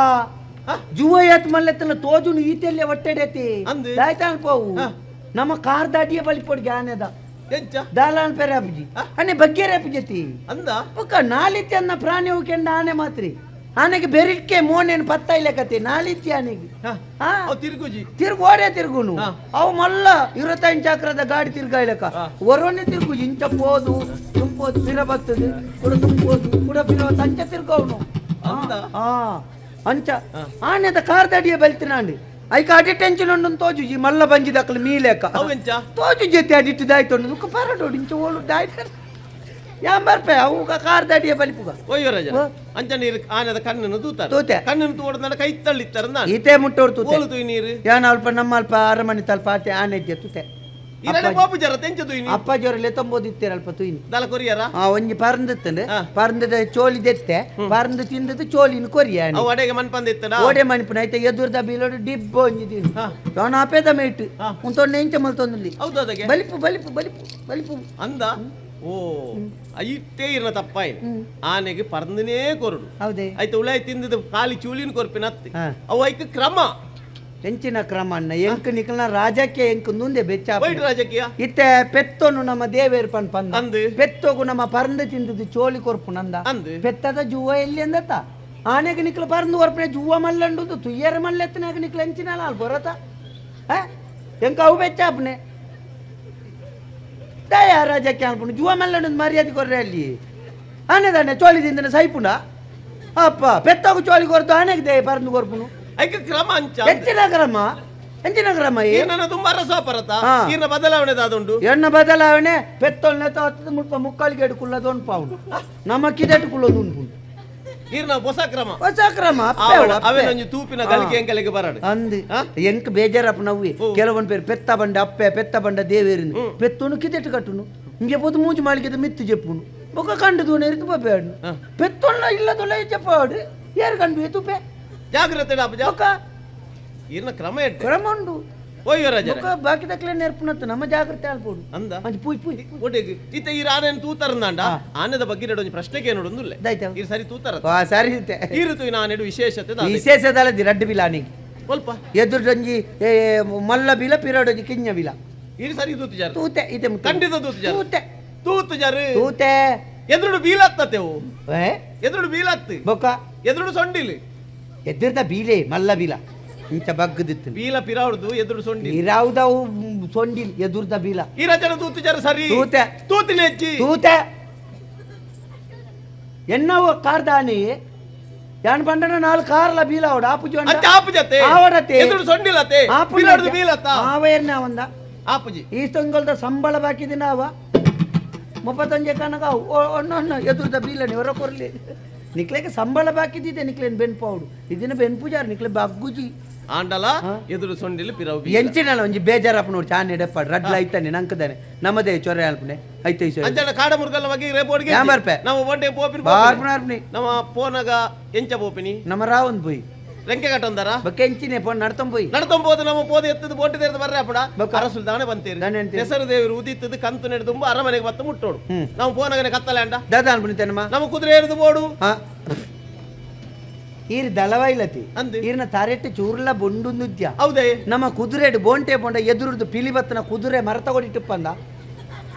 Speaker 4: ಹಾ.
Speaker 3: ಜುವ ಏತ್ ಮಲ್ಲೆತ್ತಲ್ಲ ತೋಜುನು ಈತೆಲ್ಲೇ ಒಟ್ಟೆಡೆತಿ
Speaker 4: ಅಂದ್?
Speaker 3: ದಾಯ್ತಾನ್ ಪೋವು
Speaker 4: ಹಾ.
Speaker 3: ನಮ್ಮ ಕಾರ್ದಾಡಿಯ ಬಲಿಪೊಡ್ಗೆ ಆನೆದ
Speaker 4: ಎಂಚ
Speaker 3: ದಾಲಾನ್ ಪೆರೆ ಅಪ್ಜಿ ಅನೆ ಬಗ್ಗೆರೆ ಅಪ್ಜತಿ
Speaker 4: ಅಂದ
Speaker 3: ಪಕ್ಕ ನಾಲಿತ್ಯ ಅನ್ನ ಪ್ರಾಣಿ ಕೆಂಡ ಆನೆ ಮಾತ್ರಿ ಆನೆಗೆ ಬೆರಿಕೆ ಮೋನೇನು ಪತ್ತ ಇಲ್ಲ ಕತೆ ನಾಲಿತ್ಯ ಆನೆಗೆ
Speaker 4: ಹಾ.
Speaker 3: ಹಾ
Speaker 4: ಅವು ತಿರುಗುಜಿ
Speaker 3: ತಿರ್ಗು ಓಡೆ ತಿರ್ಗುನು
Speaker 4: ಹಾ.
Speaker 3: ಅವು ಮಲ್ಲ ಇರತೈನ್ ಚಕ್ರದ ಗಾಡಿ ತಿರ್ಗಾಯ್ಲಕ ಒರೊನ್ನೆ ತಿರ್ಗು ಇಂಚ ಪೋದು ತುಂಬೋದು ಪಿರ ಬರ್ತದೆ ಕೂಡ ತುಂಬೋದು ಕೂಡ ಪಿರ ಅಂಚ ತಿರ್ಗವನು
Speaker 4: ಅಂದ?
Speaker 3: ಹಾ ಅಂಚ ಆನೆದ ಕಾರ್ದಡಿಯ ಬಲ್ತಿನಾಂಡಿ ಐಕ ಅಡಿ ಟೆನ್ಷನ್ ಉಂಡು ತೋಜು ಈ ಮಲ್ಲ ಬಂಜಿದಕ್ಕಲು ಮೀಲೇಕ
Speaker 4: ಅವು ಎಂಚ
Speaker 3: ತೋಜು ಜೊತೆ ಅಡಿಟ್ಟು ದಾಯ್ತು ಉಂಡು ಪರಡೋಡು ಇಂಚ ಓಳು ದಾಯ್ತು ಯಾಂ ಬರ್ಪೆ ಅವು ಕಾರ್ದಡಿಯ ಬಲಿಪುಗ
Speaker 4: ಒಯ್ಯೋ ರಾಜ
Speaker 3: ಓ.
Speaker 4: ಅಂಚ ನೀರು ಆನೆದ ಕಣ್ಣನ್ನು ತೂತಾರೆ
Speaker 3: ತೂತೆ.
Speaker 4: ಕಣ್ಣನ್ನು ತೂಡದ ಕೈ ತಳ್ಳಿತ್ತಾರೆ ನಾನು
Speaker 3: ಈತೆ ಮುಟ್ಟೋರು ತೂತೆ
Speaker 4: ಓಲು ತೂಯಿ ನೀರು
Speaker 3: ಯಾನ್ ಅಲ್ಪ ನಮ್ಮ ಅಲ್ಪ ಅರಮನೆ ತಲ್ಪ ಆತೆ ಆನೆ ಇದ್ದೆ ತೂತೆ
Speaker 4: ಇರಡೆ ಪಾಪು ಜರ ತೆಂಚ ತೂಯಿ ನೀರು
Speaker 3: ಅಪ್ಪಾಜಿಯವರೆಲ್ಲ ತೊಂಬೋದಿತ್ತೀರ ಅಲ್ಪ ತೂಯಿನಿ
Speaker 4: ದಲ ಕೊರಿಯರ
Speaker 3: ಆ ಒಂಜಿ ಪರಂದಿತ್ತಂಡು
Speaker 4: ಹಾ.
Speaker 3: ಪರಂದದ ಚೋಲಿ ದೆತ್ತೆ ಪರಂದು ತಿಂದದ್ದು ಚೋಲಿನ ಕೊರಿಯ
Speaker 4: ಅವು ಅಡೆಗೆ ಮನ್ಪಂದ ಇತ್ತಡ
Speaker 3: ಓಡೆ ಮಣಿಪುನ ಐತೆ ಎದುರ್ದ ಬೀಲೋಡು ಡಿಬ್ಬ ಒಂಜಿ ದಿನ
Speaker 4: ಹಾ.
Speaker 3: ಅವನ ಆಪೇದ ಮೇಟ್
Speaker 4: ಹಾ.
Speaker 3: ಉಂತೊಂಡೆ ಇಂಚ ಮಲ್ತೊಂದುಲ್ಲಿ
Speaker 4: ಹೌದು ಅದಕ್ಕೆ
Speaker 3: ಬಲಿಪು ಬಲಿಪು ಬಲಿಪು ಬಲಿಪು
Speaker 4: ಅಂದ ಓ ಐತೇ ಇರ್ನ ತಪ್ಪಾಯಿನ ಆನೆಗೆ ಪರಂದನೇ ಕೊರಡು
Speaker 3: ಹೌದೇ
Speaker 4: ಆಯ್ತು ಉಳಾಯ್ ತಿಂದದ ಖಾಲಿ ಚೂಲಿನ ಕೊರ್ಪಿನ ಅತ್ತಿ
Speaker 3: ಹಾ.
Speaker 4: ಅವು ಐಕ್ ಕ್ರಮ
Speaker 3: ಎಂಚಿನ ಕ್ರಮ ಅಣ್ಣ ಎಂಕ್ ನಿಕಲ್ನ ರಾಜಕ್ಕೆ ಎಂಕ್ ನುಂದೆ ಬೆಚ್ಚ
Speaker 4: ವೈಟ್ ರಾಜಕೀಯ
Speaker 3: ಇತ್ತೆ ಪೆತ್ತೊನು ನಮ್ಮ ದೇವೇರ್ ಪನ್ ಪಂದ
Speaker 4: ಅಂದ್.
Speaker 3: ಪೆತ್ತೊಗು ನಮ್ಮ ಪರಂದು ತಿಂದದ್ದು ಚೋಲಿ ಕೊರ್ಪು ನಂದ
Speaker 4: ಅಂದ್.
Speaker 3: ಪೆತ್ತದ ಜುವ ಎಲ್ಲಿ ಅಂದತ್ತ ಆನೆಗೆ ನಿಕ್ಲ ಪರಂದು ಕೊರ್ಪನೆ ಜುವ ಮಲ್ಲಂಡು ತುಯ್ಯರ ಮಲ್ಲೆತ್ತನಾಗ ನಿಕ್ಲ ಎಂಚಿನ ಅಲ್ ಬರತ ಎಂಕ ಅವು ಬೆಚ್ಚಾಪನೆ ದಯ ರಾಜಕ್ಕೆ ಅನ್ಪುಂಡು ಜುವ ಮಲ್ಲಂಡು ಮರ್ಯಾದೆ ಕೊರ್ರೆ ಅಲ್ಲಿ ಆನೆದಾನೆ ಚೋಲಿ ತಿಂದನೆ ಸೈಪುಂಡ ಅಪ್ಪ ಪೆತ್ತಗು ಚೋಲಿ ಕೊರ್ತು ಆನೆಗೆ they ಪರಂದು ಕೊರ್ಪುನು
Speaker 4: ಐಕ್ ಕ್ರಮ ಅಂಚ
Speaker 3: ಎಂಚಿನ ಕ್ರಮ ಎಂಚಿನ ಕ್ರಮ ಏ
Speaker 4: ಏನನ್ನ ತುಂಬಾ ರಸ ಪರತ
Speaker 3: ಹಾ.
Speaker 4: ಈರ್ನ ಬದಲಾವಣೆ ದಾದುಂಡು
Speaker 3: ಎಣ್ಣ ಬದಲಾವಣೆ ಪೆತ್ತೊಲ್ನೆ ತಾತದ ಮುಲ್ಪ ಮುಕ್ಕಾಲಿಗೆ ಎಡುಕುಳ್ಳದು ಉಂಟು ನಮ್ಮ ಕಿದೆಟುಕುಳ್ಳದು ಉಂಟು
Speaker 4: ಈರ್ನ ಹೊಸ ಕ್ರಮ
Speaker 3: ಹೊಸ ಕ್ರಮ ಅಪ್ಪೆ ಅವು, ಅಪ್ಪೆ.
Speaker 4: ಅವೇನೊಂಜಿ ತೂಪಿನ ಗಳಿಕೆ ಎಂಕಲಿಗೆ ಬರಡು
Speaker 3: ಅಂದ್
Speaker 4: ಹಾ?
Speaker 3: ಎಂಕ್ ಬೇಜಾರಪ್ಪ ನವ್ವಿ
Speaker 4: ಓ.
Speaker 3: ಕೆಲವೊಂದು പേര് ಪೆತ್ತ ಬಂಡ ಅಪ್ಪೆ ಪೆತ್ತ ಬಂಡ ದೇವೇರಿಂದ ಪೆತ್ತೋನು ಕಿದೆಟ್ಟು ಕಟ್ಟುನು ಇಂಗೆ ಪೋದು ಮೂಜು ಮಾಳಿಗೆದ ಮಿತ್ತು ಜೆಪ್ಪುನು ಬೊಕ್ಕ ಕಂಡು ತೂನೆ ಇರ್ತು ಪಪ್ಪೆ
Speaker 4: ಹಾ.
Speaker 3: ಪೆತ್ತೊಲ್ಲ ಇಲ್ಲದೊಲ್ಲ ಜೆಪ್ಪಾಡು ಏರು ಕಂಡು ತೂಪೆ
Speaker 4: ಜಾಗ್ರತೆ ಡಾಪುಜ
Speaker 3: ಬೊಕ್ಕ
Speaker 4: ಈರ್ನ ಕ್ರಮ ಎಡ್ಡೆ
Speaker 3: ಕ್ರಮ ಉಂಡು
Speaker 4: ಓಯ್ಯೋ ರಾಜರೇ
Speaker 3: ಬೊಕ್ಕ ಬಾಕಿ ದಕ್ಲೆ ನೆರ್ಪುನತ್ತು ನಮ್ಮ ಜಾಗ್ರತೆ ಆಲ್ಪೋಡು
Speaker 4: ಅಂದ
Speaker 3: ಅಂಚ ಪೂಯ್ ಪೂಯ್
Speaker 4: ಒಟ್ಟಿಗೆ ಇತ್ತ ಈ ಆನೆನ್ ತೂತರಂದಾಂಡ ಆನೆದ ಬಗ್ಗೆ ಒಂಜಿ ಪ್ರಶ್ನೆ ಕೇನೋಡೊಂದುಲ್ಲೆ
Speaker 3: ದಾಯ್ತ
Speaker 4: ಈರ್ ಸರಿ ತೂತರ
Speaker 3: ಆ, ಸರಿ ಇತ್ತೆ.
Speaker 4: ಈರು ತೂಯಿನ ಆನೆಡು ವಿಶೇಷತೆ ದಾದ
Speaker 3: ವಿಶೇಷದಲ್ಲದಿ ರಡ್ಡು ಬಿಲ ಆನೆಗೆ
Speaker 4: ಸ್ವಲ್ಪ
Speaker 3: ಎದುರುಡೊಂಜಿ ಏ, ಮಲ್ಲ ಬಿಲ ಪಿರಡೊಂಜಿ ಕಿಂಜ ಬಿಲ
Speaker 4: ಈರು ಸರಿ ತೂತು ಜಾರು
Speaker 3: ತೂತೆ ಇತ್ತೆ ಮುಟ್ಟು.
Speaker 4: ಖಂಡಿತ ತೂತು ಜಾರು
Speaker 3: ತೂತೆ
Speaker 4: ತೂತು ಜಾರು
Speaker 3: ತೂತೆ
Speaker 4: ಎದುರುಡು ಬೀಲತ್ತತೆವು
Speaker 3: ಏ
Speaker 4: ಎದುರುಡು ಬೀಲತ್ತು
Speaker 3: ಬೊಕ್ಕ
Speaker 4: ಎದುರುಡು ಸೊಂಡಿಲು
Speaker 3: ಎದುರ್ದ ಬೀಲೆ ಮಲ್ಲ ಬೀಲ ಇಂಚ ಬಗ್ಗದಿತ್ತು
Speaker 4: ಬೀಲ ಪಿರಾವ್ದು ಎದುರು ಸೊಂಡಿಲು
Speaker 3: ಇರಾವ್ದವು ಸೊಂಡಿಲ್ ಎದುರ್ದ ಬೀಲ
Speaker 4: ಈ ರಚನೆ ತೂತು ಜಾರು ಸರಿ
Speaker 3: ತೂತೆ.
Speaker 4: ತೂತಿನ ಹೆಚ್ಚಿ
Speaker 3: ತೂತೆ ಎನ್ನವು ಕಾರ್ದಾನಿ ಯಾನ್ ಪಂಡನ ನಾಲ್ ಕಾರ್ಲ ಬೀಲ ಅವಡ ಆಪುಜಿ
Speaker 4: ಅಂಚ ಆಪುಜತೆ
Speaker 3: ಆವಡತೆ.
Speaker 4: ಎದುರು ಸೊಂಡಿಲತೆ ಪಿರಾವ್ದು ಬೀಲತ್ತ
Speaker 3: ಆವೇರ್ನ ಅವಂದ
Speaker 4: ಆಪುಜಿ
Speaker 3: ಈ ತಿಂಗಳದ ಸಂಬಳ ಬಾಕಿದಿನ ಅವ ಮುಪ್ಪತ್ತೊಂಜೆ ಕನಕ ಒಣ್ಣೊಣ್ಣ ಎದುರ್ದ ಬೀಲನಿ ಹೊರ ಕೊರ್ಲಿ ನಿಕ್ಲೆಗೆ ಸಂಬಳ ಬಾಕಿದ್ದಿದೆ ನಿಕ್ಲೇನ್ ಬೆನ್ಪು ಅವಡು ಇದಿನ ಬೆನ್ಪುಜಾರ್ ನಿಕ್ಲೆ ಬಗ್ಗುಜಿ
Speaker 4: ಆಂಡಲ ಎದುರು ಸೊಂಡಿಲು ಪಿರಾವ್ ಬೀಲ
Speaker 3: ಎಂಚಿನಲ್ಲ ಒಂಜಿ ಬೇಜಾರಪ್ಪ ನೋಡಿ ಚಾನ್ ಎಡೆಪ್ಪಾಡು ರಡ್ಲ ಐತಾನೆ ನಂಕದಾನೆ ನಮ್ಮದೇ ಚೊರೆ ಅಲ್ಪನೆ ಐತೆ ಐಸು
Speaker 4: ಅಂಚನ ಕಾಡ ಮುರ್ಗಲ್ಲ ಬಗ್ಗೆ ರೇಪೋರ್ಟ್ಗೆ
Speaker 3: ಯಾನ್ ಬರ್ಪೆ?
Speaker 4: ನಮ್ಮ ಒಡ್ಡೆ ಪೋಪಿನ
Speaker 3: ಬಾರ್ಪುನ ಅರ್ಪಣೆ
Speaker 4: ನಮ್ಮ ಪೋನಗ ಎಂಚ ಪೋಪಿನಿ
Speaker 3: ನಮ್ಮ ರಾವನ್ ಪೋಯಿ
Speaker 4: ರೆಂಕೆ ಕಟ್ಟೊಂದರ
Speaker 3: ಬೊಕ್ಕ ಎಂಚಿನೆ ಪೋನ್ ನಡ್ತೊಂಪೋಯಿ
Speaker 4: ನಡ್ತೊಂಬೋದು ನಮ್ಮ ಪೋದು ಎತ್ತದು ಬೋಟಿ ತೆರೆದು ಬರ್ರೆ ಅಪ್ಪಡ
Speaker 3: ಬೊಕ್ಕ?
Speaker 4: ಅರಸುಲ್ ದಾನೆ ಬಂತೇರಿ
Speaker 3: ದಾನೆ ಅಂತೀರಿ?
Speaker 4: ಹೆಸರು ದೇವರು ಉದಿತ್ತದು ಕಂತು ನೆಡ್ದುಂಬ ಅರಮನೆಗೆ ಬತ್ತ ಮುಟ್ಟೋಡು. ನಾವು ಪೋನಗನೆ ಕತ್ತಲೆ ಅಂಡ.
Speaker 3: ದಾದ ಅನ್ಪುನಿತೇನಮ್ಮ.
Speaker 4: ನಮ್ಮ ಕುದುರೆ ಏರಿದು ಬೋಡು.
Speaker 3: ಹಾ ಈರ್ ದಳವಾಯಿಲತಿ.
Speaker 4: ಅಂದ್.
Speaker 3: ಈರ್ನ ತಾರೆಟ್ಟು ಚೂರ್ಲ ಬೊಂಡುಂದುದ್ಯ.
Speaker 4: ಹೌದೇ.
Speaker 3: ನಮ್ಮ ಕುದುರೆಡು ಬೋಂಟೆ ಪೊಂಡ ಎದುರುದು ಪಿಲಿ ಬತ್ತನ ಕುದುರೆ ಮರ ತಗೊಡಿಟ್ಟುಪ್ಪಂದ.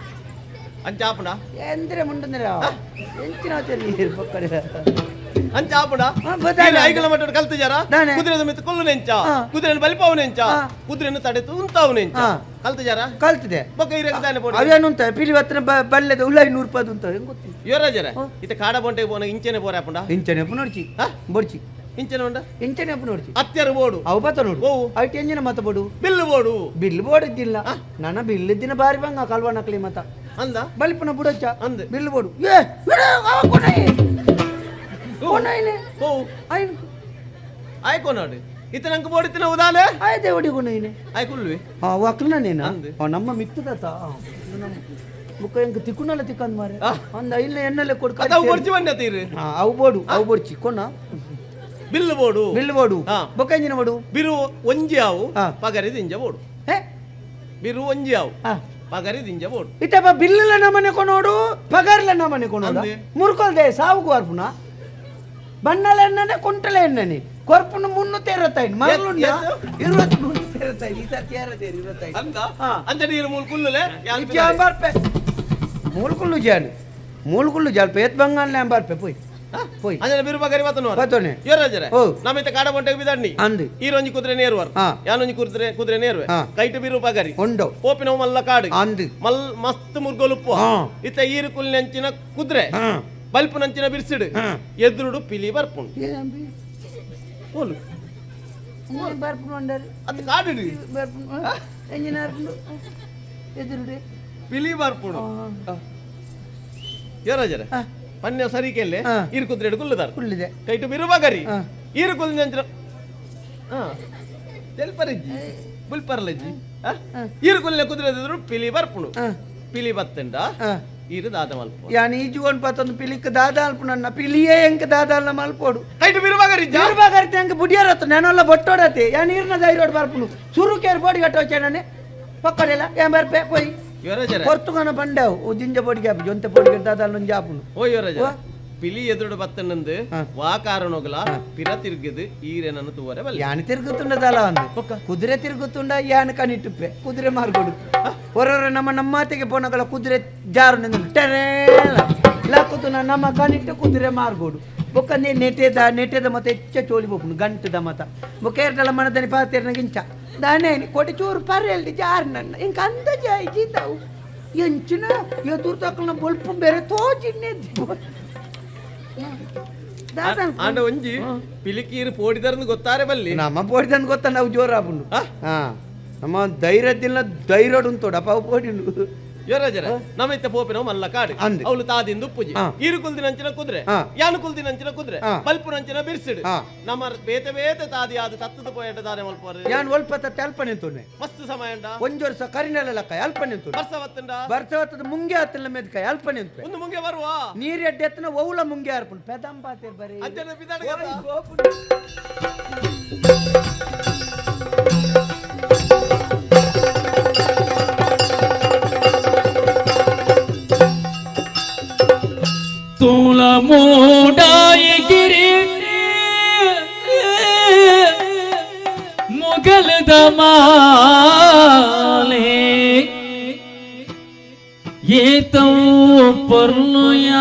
Speaker 4: ಅಂಚಾಪುಣ.
Speaker 3: ಎಂದ್ರೆ ಮುಂಡಂದ್ರೆ ಎಂಚಿನ ನೀರು ಪಕ್ಕಡೆ.
Speaker 4: ಅಂಚಾಪುಣ.
Speaker 3: ಹಾ, ಗೊತ್ತಾಯ್ತು.
Speaker 4: ಐಗಲ ಮಟ್ಟದ ಕಲ್ತಿಜಾರ.
Speaker 3: ದಾನೆ.
Speaker 4: ಕುದುರೆದ ಮಿತ್ತು ಕೊಲ್ಲು ನೆಂಚ. ಕುದುರೆಯನ್ನು ಬಲಿಪಾವು ನೆಂಚ. ಕುದುರೆಯನ್ನು ತಡೆತು ಉಂತಾವು ನೆಂಚ. ಕಲ್ತಿಜಾರ.
Speaker 3: ಕಲ್ತಿದೆ.
Speaker 4: ಬೊಕ್ಕ ಈರೆಗ್ ದಾನೆ ಬೋಡು.
Speaker 3: ಅವೇನುಂತ ಪಿಲಿ ಬತ್ತನ ಬಲ್ಲೆದ ಉಲ್ಲ 500 ರೂಪಾಯಿ ಉಂತ ಹೆಂಗ್ ಗೊತ್ತಿ.
Speaker 4: ಯುವರಾಜರ ಇತ್ತ ಕಾಡ ಬೊಂಟೆ ಪೋನ ಇಂಚೆನೆ ಪೋರೆ ಅಪ್ಪುಂಡ.
Speaker 3: ಇಂಚನೆ ನೋಡ್ಚಿ.
Speaker 4: ಹಾ?
Speaker 3: ಬೊಡ್ಚಿ.
Speaker 4: ಇಂಚೆನೆ ಉಂಡ.
Speaker 3: ಇಂಚನೆ ನೋಡ್ಚಿ.
Speaker 4: ಅತ್ಯರು ಬೋಡು.
Speaker 3: ಅವು ಬತ್ತ ನೋಡು.
Speaker 4: ಓವು.
Speaker 3: ಐಟ್ ಎಂಜಿನ ಮತ ಬೋಡು.
Speaker 4: ಬಿಲ್ಲು ಬೋಡು.
Speaker 3: ಬಿಲ್ ಬೋಡಿದ್ದಿಲ್ಲ ನನ್ನ ಬಿಲ್ ದಿನ ಬಾರಿ ಬಂಗ ಕಲ್ವನಕ್ಲಿ ಮತ.
Speaker 4: ಅಂದ.
Speaker 3: ಬಲಿಪುನ ಬುಡಚ್ಚ.
Speaker 4: ಅಂದ್.
Speaker 3: ಬಿಲ್ ಬೋಡು ಏ ಬಿಡು, ಅವ ಕೊನೈ. ಕೊನೈನೆ.
Speaker 4: ಓ.
Speaker 3: ಐನ್.
Speaker 4: ಆಯ್ಕೋ ನೋಡು ಇತ್ತ ನಂಗೆ ಬೋಡಿತ್ತಿನ ಉದಾಲೆ.
Speaker 3: ಆಯ್ತೆ ಒಡಿ ಕೊನೈನೆ.
Speaker 4: ಆಯ್ಕುಲ್ವಿ.
Speaker 3: ಹಾ ವಕ್ಲನ ನೇನ.
Speaker 4: ಅಂದ್.
Speaker 3: ಆ, ನಮ್ಮ ಮಿತ್ತದತ ಬುಕ್ಕ ಎಂಕ್ ತಿಕ್ಕುನಲ್ಲ ತಿಕ್ಕಂದ್ ಮಾರೆ. ಅಂದ ಇಲ್ಲ ಎನ್ನಲೆ ಕೊಡು.
Speaker 4: ಅದಾವು ಬೊಡ್ಚಿ ಬಣ್ಣ ತೀರು.
Speaker 3: ಹಾ ಅವು ಬೋಡು ಅವು ಬೊಡ್ಚಿ ಕೊನ.
Speaker 4: ಬಿಲ್ಲು ಬೋಡು.
Speaker 3: ಬಿಲ್ ಬೋಡು. ಬೊಕ್ಕ ಎಂಜಿನ ಬೋಡು.
Speaker 4: ಬಿರು ಒಂಜಿ ಆವು. ಪಗರಿ ದಿಂಜ ಬೋಡು.
Speaker 3: ಹೇ.
Speaker 4: ಬಿರು ಒಂಜಿ ಆವು. ಪಗರಿ ದಿಂಜ ಬೋಡು.
Speaker 3: ಇತ್ತಪ್ಪ ಬಿಲ್ಲುಲ ನಮನೆ ಕೊನೋಡು ಪಗರ್ಲ ನಮನೆ ಕೊನೋಡು.
Speaker 4: ಅಂದೆ.
Speaker 3: ಮುರ್ಕೊಲ್ದೆ ಸಾವುಗು ವಾರ್ಪುನ ಬಣ್ಣಲ ಎಣ್ಣನೆ ಕುಂಟಲ ಎಣ್ಣನೆ ಕೊರ್ಪುನ 325 ಮರಳುಂಡ.
Speaker 4: ಎತ್ತು?
Speaker 3: ಇರುವತ್ತು 325 ಈ ಸರ್ತಿ ಏರದೇರಿ 25.
Speaker 4: ಅಂದ. ಅಂಚ ನೀರು ಮೂಲು ಕುಲ್ಲುಲೆ ಯಾನ್.
Speaker 3: ಜಾಂಬಾರ್ಪೆ ಮೂಲ್ಕುಲ್ಲು ಜಾನು ಮೂಲ್ಕುಲ್ಲು ಜಾಲ್ಪೆ ಏತ್ ಬಂಗಾಲ್ ಯಾಂಬಾರ್ಪೆ ಪೋಯ್ ಪೋಯ್.
Speaker 4: ಅಂಜನ ಬಿರು ಪಗರಿ ಬತ್ತನು.
Speaker 3: ಬತ್ತೋನೆ.
Speaker 4: ಯುವರಾಜರೇ.
Speaker 3: ಓ.
Speaker 4: ನಮ್ಮ ಇತ್ತ ಕಾಡ ಬೊಂಟೆಗೆ ಬಿದಣ್ಣಿ.
Speaker 3: ಅಂದು.
Speaker 4: ಈರೊಂಜಿ ಕುದುರೆ ನೇರುವರು. ಯಾನೊಂಜಿ ಕುದುರೆ ಕುದುರೆ ನೇರುವೆ. ಕೈಟು ಬಿರು ಪಗರಿ.
Speaker 3: ಉಂಡು.
Speaker 4: ಪೋಪಿನ ಮಲ್ಲ ಕಾಡು.
Speaker 3: ಅಂದು.
Speaker 4: ಮಲ್ ಮಸ್ತ್ ಮುರ್ಗೊಲುಪ್ಪು. ಇತ್ತ ಈರು ಕುಲ್ನೆಂಚಿನ ಕುದುರೆ. ಬಲ್ಪುನಂಚಿನ ಬಿರ್ಸಿಡು. ಎದುರುಡು ಪಿಲಿ ಬರ್ಪುಂಡು.
Speaker 3: ಏನಂಬಿ?
Speaker 4: ಪೋಲು.
Speaker 3: ಬರ್ಪುನು ಅಂಡರ್.
Speaker 4: ಅದು ಕಾಡು.
Speaker 3: ಬರ್ಪುನು ಎಂಜಿನ ಎದುರುಡೆ.
Speaker 4: ಪಿಲಿ ಬರ್ಪುಂಡು ಯುವರಾಜರೇ. ಪನ್ಯ ಸರಿಕೆಲ್ಲೆ. ಈರು ಕುದುರೆ ಕುಲ್ಲುದಾರ.
Speaker 3: ಕುಳ್ಳಿದೆ.
Speaker 4: ಕೈಟು ಬಿರು ಬಗರಿ. ಈರು ಕುಲ್ನೆಂಚಿನ ಹಾ ತೆಲ್ಪರಜ್ಜಿ ಬುಲ್ಪರ್ಲಜ್ಜಿ ಈರು ಕುಲ್ನೆ ಕುದುರೆ ಎದುರು ಪಿಲಿ ಬರ್ಪುಂಡು. ಪಿಲಿ ಬತ್ತಂಡ. ಈರು ದಾದ ಮಲ್ಪ.
Speaker 3: ಯಾನ್ ಈ ಜೀವನ್ ಪತ್ತೊಂದು ಪಿಲಿಕ್ ದಾದ ಅಲ್ಪ ನನ್ನ ಪಿಲಿಯೇ ಎಂಕ್ ದಾದ ಅಲ್ಲ ಮಲ್ಪೋಡು.
Speaker 4: ಕೈಟು ಬಿರು ಬಗರಿ.
Speaker 3: ಬಾಗರ್ತೆ ಅಂಕ ಬುಡಿಯರತ್ತು ನಾನೆಲ್ಲ ಬೊಟ್ಟೋಡತೆ ಯಾನ್ ನೀರ್ನ ಧೈರ್ಯೋಡ್ ಬರ್ಪುನು ಸುರುಕೇರ್ ಬೋಡಿ ಕಟ್ಟೋಚೆ ಪಕ್ಕಡೆಲ್ಲ ಏನ್ ಬರ್ಪೆ ಪೋಯ್.
Speaker 4: ಯುವರಾಜರೇ.
Speaker 3: ಪೊರ್ತುಗನ ಬಂಡಾವು ಜಿಂಜ ಬೋಡಿಗೆ ಆಪು ಜೊಂತೆ ಬೋಡಿಗೆ ದಾದ ಅಲ್ಲೊಂದು ಜಾಪುನು.
Speaker 4: ಓ ಯುವರಾಜ ಪಿಲಿ ಎದುರುಡು ಬತ್ತನಂದು ವಾ ಕಾರಣೋಗಲ ಪಿರ ತಿರುಗಿದು ಈರೇನನ್ನು ತೂವರೆ ಬಲ್ಲೆ.
Speaker 3: ಯಾನ್ ತಿರುಗುತ್ತುಂಡದಲ್ಲ ಅಂದು ಕುದುರೆ ತಿರುಗುತ್ತುಂಡ ಯಾನ್ ಕನಿಟ್ಟುಪ್ಪೆ ಕುದುರೆ ಮಾರ್ಗೊಡು ಹೊರೊರ ನಮ್ಮ ನಮ್ಮಾತೆಗೆ ಪೋನಗಳ ಕುದುರೆ ಜಾರು ನಿಂದು ಟೆರೇಲ ಲಾಕುತು ನಮ್ಮ ಕನಿಟ್ಟು ಕುದುರೆ ಮಾರ್ಗೋಡು ಬೊಕ್ಕ ನೇ ನೆಟೆದ ನೆಟೆದ ಮತ ಹೆಚ್ಚ ಚೋಲಿ ಬೋಪುನು ಗಂಟದ ಮತ ಬೊಕ್ಕ ಏರ್ಟಲ ಮನದನಿ ಪಾತೇರ್ನ ಗಿಂಚ ದಾನೆ ಕೋಟಿ ಚೂರು ಪರ್ರೆಲ್ಡಿ ಜಾರ್ ನನ್ನ ಇಂಕ ಅಂದ ಜಾಯ್ ಜೀತಾವು ಎಂಚಿನ ಎದುರು ತಕ್ಕನ ಬೊಲ್ಪು ಬೇರೆ ತೋಜಿನ್ನೆ ದಾದ.
Speaker 4: ಆಂಡ ಒಂಜಿ ಪಿಲಿಕೀರು ಪೋಡಿದರ್ನು ಗೊತ್ತಾರೆ ಬಲ್ಲಿ.
Speaker 3: ನಮ್ಮ ಪೋಡಿದಂದು ಗೊತ್ತ ನಾವು ಜೋರಾಪುಂಡು. ಹಾ ನಮ್ಮ ಧೈರ್ಯದಿಲ್ಲ ಧೈರ್ಯಡು ಉಂಟೋಡಪ್ಪ ಅವು ಪೋಡಿಂಡು.
Speaker 4: ಯುವರಾಜರ ನಮ್ಮ ಇತ್ತ ಪೋಪಿನ ಮಲ್ಲ ಕಾಡು.
Speaker 3: ಅಂದ್.
Speaker 4: ಅವಳು ತಾದಿಂದ ಉಪ್ಪುಜಿ. ಈರು ಕುಲ್ದಿನಂಚಿನ ಕುದುರೆ. ಯಾನು ಕುಲ್ದಿನಂಚಿನ ಕುದುರೆ. ಬಲ್ಪುನಂಚಿನ ಬಿರ್ಸಿಡು. ನಮ್ಮ ಬೇತೆ ಬೇತೆ ತಾದಿ ಆದ ತತ್ತದ ಪೋಯಟ ದಾನೆ ಮಲ್ಪೋರು.
Speaker 3: ಯಾನ್ ಒಲ್ಪ ತತ್ತೆ ಅಲ್ಪ ನಿಂತುನೆ.
Speaker 4: ಮಸ್ತ್ ಸಮಯ ಉಂಡ.
Speaker 3: ಒಂಜಿ ವರ್ಷ ಕರಿನೆಲ ಲಕ್ಕ ಅಲ್ಪ ನಿಂತು.
Speaker 4: ವರ್ಷ ಬತ್ತುಂಡ.
Speaker 3: ಬರ್ಸ ಹೊತ್ತದ ಮುಂಗೆ ಆತಲ್ಲ ಮೆದ್ಕಾಯಿ ಅಲ್ಪ ನಿಂತು.
Speaker 4: ಒಂದು ಮುಂಗೆ ಬರುವ.
Speaker 3: ನೀರ್ ಎಡ್ಡೆ ಎತ್ತನ ಒವ್ಲ ಮುಂಗೆ ಆರ್ಪುಂಡು ಪೆದಂಪಾತೆ ಬರೀ.
Speaker 4: ಅಂಜನ ಬಿದಾಡ.
Speaker 3: ಓಯ್ ಗೋಪುಂಡು.
Speaker 2: ತೂಲ ಮೂಡಾಯಿ ಕಿರೀಟಿ ಮುಗಲದ ಮಾಲೆ ಏತೋ ಪೊರ್ಲುಯ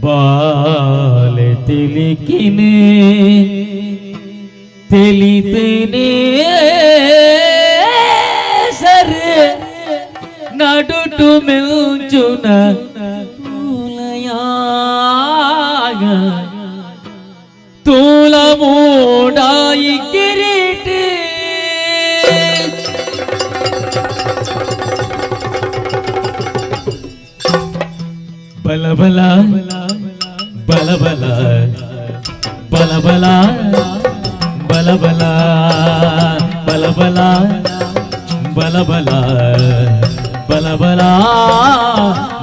Speaker 2: ಬಾಲೆ ತಿಳಿಕಿನೆ ತಿಳಿತೇನೆ ಸರ್ ನಡುಟು ಮಿಂಚುನ ತೂಲಯಾಗ ತೂಲ ಮೂಡಾಯಿ ಕಿರೀಟಿ ಬಲ ಬಲ ಬಲ ಬಲ ಬಲ ಬಲ ಬಲ ಬಲ ಬಲ ಬಲ ಬಲ ಬಲ ಬಲ ಬಲ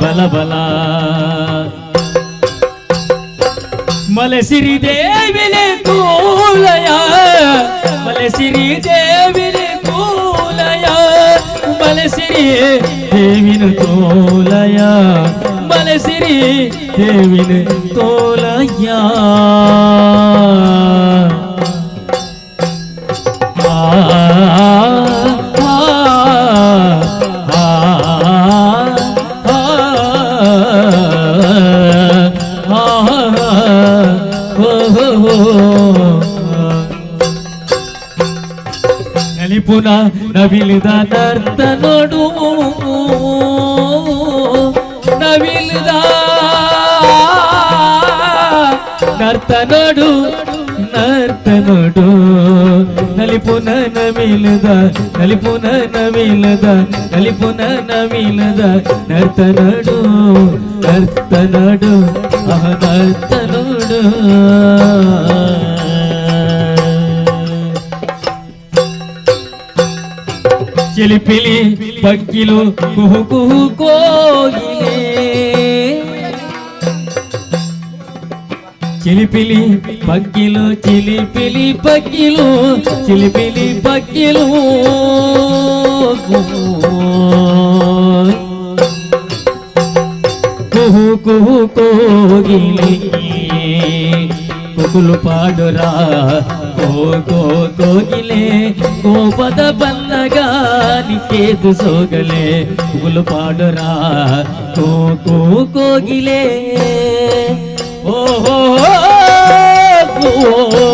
Speaker 2: ಬಲ ಬಲ. ಮಲಸಿರಿ ದೇವಿಲೆ ತೂಲಯ ಮಲಸಿರಿ ದೇವಿಲೆ ತೂಲಯ ಮಲಸಿರಿ ದೇವಿನ ತೋಲಯ ಮಲಸಿರಿ ದೇವಿನ ತೋಲಯ ಆ ಆ ಆ ಆ ನಲಿಪುನ ನವಿಲಿದ ನರ್ತ ನೋಡು ನವಿಲಿದ ನರ್ತ ನೋಡು ನರ್ತ ನೋಡು ನಲಿಪುನ ನವಿಲದ ನಲಿಪುನ ನವಿಲದ ನಲಿಪುನ ನವಿಲದ ನರ್ತ ನೋಡು ನರ್ತ ನೋಡು ಅಹ ನರ್ತ ನೋಡು ಚಿಲಿಪಿಲಿ ಪಕ್ಕಿಲು ಕುಹು ಕುಹು ಕೋಗಿಲೆ ಚಿಲಿಪಿಲಿ ಪಕ್ಕಿಲು ಚಿಲಿಪಿಲಿ ಪಕ್ಕಿಲು ಚಿಲಿಪಿಲಿ ಪಕ್ಕಿಲು ಕುಹು ಕುಹು ಕೋಗಿಲೆ ಕುಕುಲು ಪಾಡುರಾ ಕೋ ಕೋ ಕೋಗಿಲೆ ಕೋಪದ ಬನ್ನಗ ನಿಕೇತು ಸೋಗಲೆ ಕುಕುಲು ಪಾಡುರಾ ಕೋ ಕೋ ಕೋಗಿಲೆ ಓ ಹೋ ಓ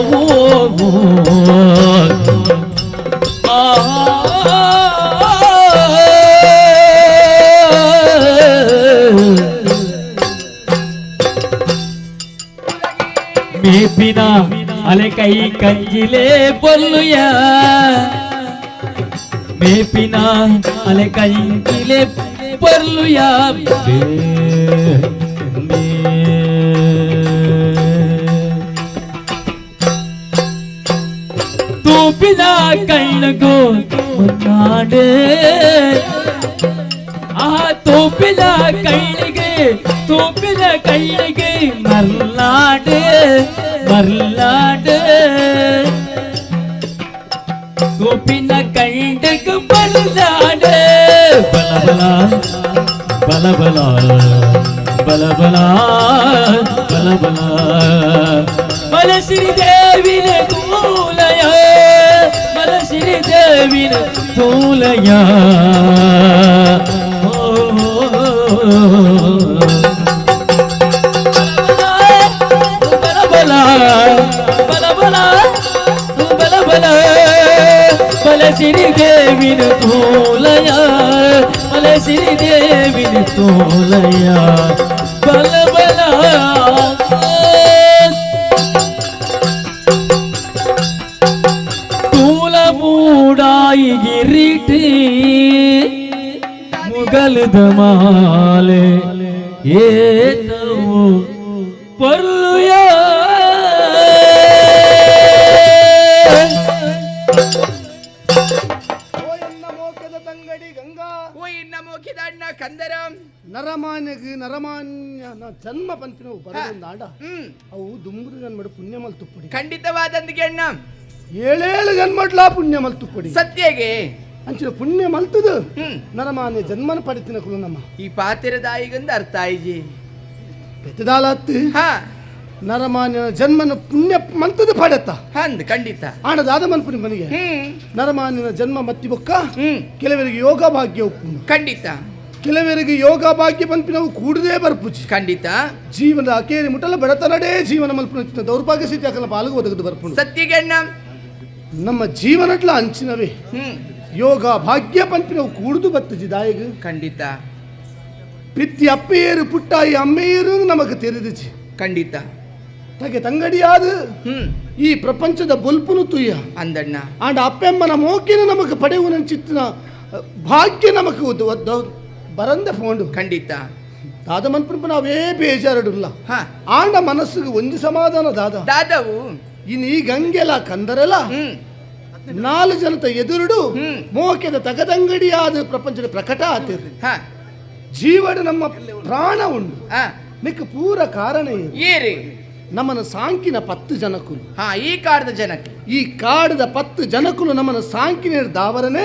Speaker 2: ಓ ಆ ಮೇಪಿನ ಅಲೆ ಕೈ ಕಂಜಿಲೆ ಪೊಲ್ಲುಯ ಮೇಪಿನ ಅಲೆ ಕಂಜಿಲೆ ಪೊಲ್ಲುಯ ತೂಪಿನ ಕಣ್ಣಗೋ ಮುನ್ನಾಡೆ ಆ ತೂಪಿನ ಕಣ್ಣಿಗೆ ತೂಪಿನ ಕಣ್ಣಿಗೆ ಮರ್ಲಾಡೆ ಮರ್ಲಾಡೆ ತೂಪಿನ ಕಣ್ಣಿಗೆ ಮರ್ಲಾಡೆ ಬಲ ಬಲ ಬಲ ಬಲ ಬಲ ಬಲ ಬಲ ಬಲ ಮಲಸಿರಿ ದೇವಿನ ತೂಲಯ ಮಲಸಿರಿ ದೇವಿನ ತೂಲಯ ಬಲ ಬಲ ಬಲ ಬಲ ಬಲ ಬಲ ಮಲಸಿರಿ ದೇವಿನ ತೂಲಯ ಮಲಸಿರಿ ದೇವಿನ ತೂಲಯ ಬಲ ಬಲ ತೂಲ ಮೂಡಾಯಿ ಗಿರಿಟಿ ಮುಗಲದ ಮಾಲೆ ಏತವು ಪರ್ಲುಯ
Speaker 5: ಓ ಎನ್ನ ಮೋಕದ ತಂಗಡಿ ಗಂಗಾ
Speaker 6: ಓ ಇನ್ನ ಮೋಕಿದ ಅಣ್ಣ ಕಂದರ
Speaker 5: ನರಮಾನ್ಯಗ್ ನರಮಾನ್ಯ ಜನ್ಮ ಪಂಪಿನವು ಬರದೊಂದು ಆಡ ಅವು ದುಂಬುರು ಜನ್ಮಡು ಪುಣ್ಯಮಲ್ ತುಪ್ಪಡಿ
Speaker 6: ಖಂಡಿತವಾದಂದಿಗೆ ಅಣ್ಣ
Speaker 5: ಏಳೇಳು ಜನ್ಮಡ್ಲಾ ಪುಣ್ಯಮಲ್ ತುಪ್ಪಡಿ
Speaker 6: ಸತ್ಯಗೆ
Speaker 5: ಅಂಚಿನ ಪುಣ್ಯ ಮಲ್ತದು ನರಮಾನ್ಯ ಜನ್ಮನ ಪಡಿತಿನ ಕುಲು ನಮ್ಮ
Speaker 6: ಈ ಪಾತಿರದಾಯಿಗಂದ ಅರ್ಥ ಆಯ್ಜಿ
Speaker 5: ಬೆತ್ತದಾಲತ್ತು
Speaker 6: ಹಾ
Speaker 5: ನರಮಾನ್ಯನ ಜನ್ಮನ ಪುಣ್ಯ ಮಲ್ತದ ಪಡೆತ್ತ
Speaker 6: ಹಂದ್ ಖಂಡಿತ
Speaker 5: ಆಣದಾದ ಮನ್ಪುನಿ ಮನಿಗೆ ನರಮಾನ್ಯನ ಜನ್ಮ ಮತ್ತಿ ಬೊಕ್ಕ ಕೆಲವರಿಗೆ ಯೋಗ ಭಾಗ್ಯ ಉಪ್ಪುಂಡು
Speaker 6: ಖಂಡಿತ
Speaker 5: ಕೆಲವರಿಗೆ ಯೋಗ ಭಾಗ್ಯ ಪನ್ಪಿನವು ಕೂಡದೇ ಬರ್ಪುಜಿ
Speaker 6: ಖಂಡಿತ
Speaker 5: ಜೀವನದ ಅಕೇರಿ ಮುಟ್ಟಲ ಬಡತನಡೇ ಜೀವನ ಮಲ್ಪುನ ದೌರ್ಭಾಗ್ಯ ಸ್ಥಿತಿ ಅಕಲ ಪಾಲ್ಗು ಒದಗದು ಬರ್ಪುಂಡು
Speaker 6: ಸತ್ಯಗೆ ಅಣ್ಣ
Speaker 5: ನಮ್ಮ ಜೀವನಟ್ಲ ಅಂಚಿನವೇ ಯೋಗ ಭಾಗ್ಯ ಪನ್ಪಿನವು ಕೂಡುದು ಬತ್ತಜಿ ದಾಯಿಗ
Speaker 6: ಖಂಡಿತ
Speaker 5: ಪಿತ್ತಿ ಅಪ್ಪೇರು ಪುಟ್ಟಾಯಿ ಅಮ್ಮೆಯರು ನಮಗೆ ತೆರೆದಿಜಿ
Speaker 6: ಖಂಡಿತ
Speaker 5: ತಗೆ ತಂಗಡಿಯಾದ ಈ ಪ್ರಪಂಚದ ಬೊಲ್ಪುನು ತುಯ್ಯ
Speaker 6: ಅಂದಣ್ಣ
Speaker 5: ಆಂಡ ಅಪ್ಪೆಮ್ಮನ ಮೋಕಿನ ನಮಗೆ ಪಡೆಯುವ ಚಿತ್ತಿನ ಭಾಗ್ಯ ನಮಕ್ ಬರಂದ ಫೋಂಡು
Speaker 6: ಖಂಡಿತ
Speaker 5: ದಾದ ಮನ್ಪುನ ನಾವೇ ಬೇಜಾರಡುಲ್ಲ ಆಂಡ ಮನಸ್ಸಿಗೆ ಒಂದು ಸಮಾಧಾನ ದಾದ
Speaker 6: ದಾದವು
Speaker 5: ಇನ್ ಈ ಗಂಗೆಲ ಕಂದರೆಲ ನಾಲು ಜನತ ಎದುರುಡು ಮೋಕೆದ ತಗದಂಗಡಿಯಾದ ಪ್ರಪಂಚದ ಪ್ರಕಟ ಆತಿರ್ ಜೀವಡ ನಮ್ಮ ಪ್ರಾಣ ಉಂಡು ನಿಕ್ ಪೂರ ಕಾರಣ
Speaker 6: ಏರಿ
Speaker 5: ನಮ್ಮನ ಸಾಂಕಿನ 10 ಜನಕುಲು
Speaker 6: ಹಾ ಈ ಕಾಡದ ಜನಕ್ಕೆ
Speaker 5: ಈ ಕಾಡದ 10 ಜನಕುಲು ನಮ್ಮನ ಸಾಂಕಿನ ದಾವರನೆ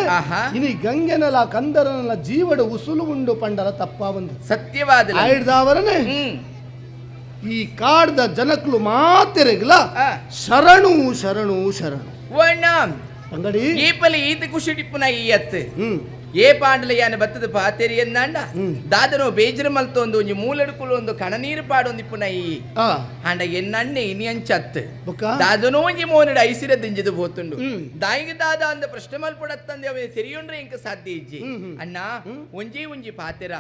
Speaker 5: ಇನಿ ಗಂಗೆನಲ ಕಂದರನಲ ಜೀವಡ ಉಸುಲು ಉಂಡು ಪಂಡಲ ತಪ್ಪ ಬಂದು
Speaker 6: ಸತ್ಯವಾದ
Speaker 5: ದಾವರನೆ ಈ ಕಾಡದ ಜನಕುಲು ಮಾತೆರೆಗ್ಲ ಶರಣು ಶರಣು ಶರಣು ಅಂಗಡಿ
Speaker 6: ಈ ಪಲಿ ಈತ ಖುಷಿ ಟಿಪ್ಪುನ ಈ ಅತ್ತು ಏ ಪಾಂಡಲ ಯಾನ ಬತ್ತದ ಪಾತೆರಿ ಎಂದಾಂಡ ದಾದನೋ ಬೇಜರ ಮಲ್ತೊಂದು ಒಂಜಿ ಮೂಲಡುಕುಲು ಒಂದು ಕಣನೀರು ಪಾಡೊಂದು ಇಪ್ಪುನ ಈ ಆಂಡ ಎನ್ನಣ್ಣೆ ಇನಿ ಅಂಚತ್ತು ದಾದನೋ ಒಂಜಿ ಮೋನಡು ಐಸಿರ ದಿಂಜದು ಪೋತುಂಡು ದಾಯಿಗೆ ದಾದ ಅಂದ ಪ್ರಶ್ನೆ ಮಲ್ಪಡತ್ತಂದೆ ಅವ ತೆರಿಯೊಂಡ್ರೆ ಇಂಕ ಸಾಧ್ಯ ಇಜ್ಜಿ ಅಣ್ಣ ಒಂಜಿ ಒಂಜಿ ಪಾತೆರ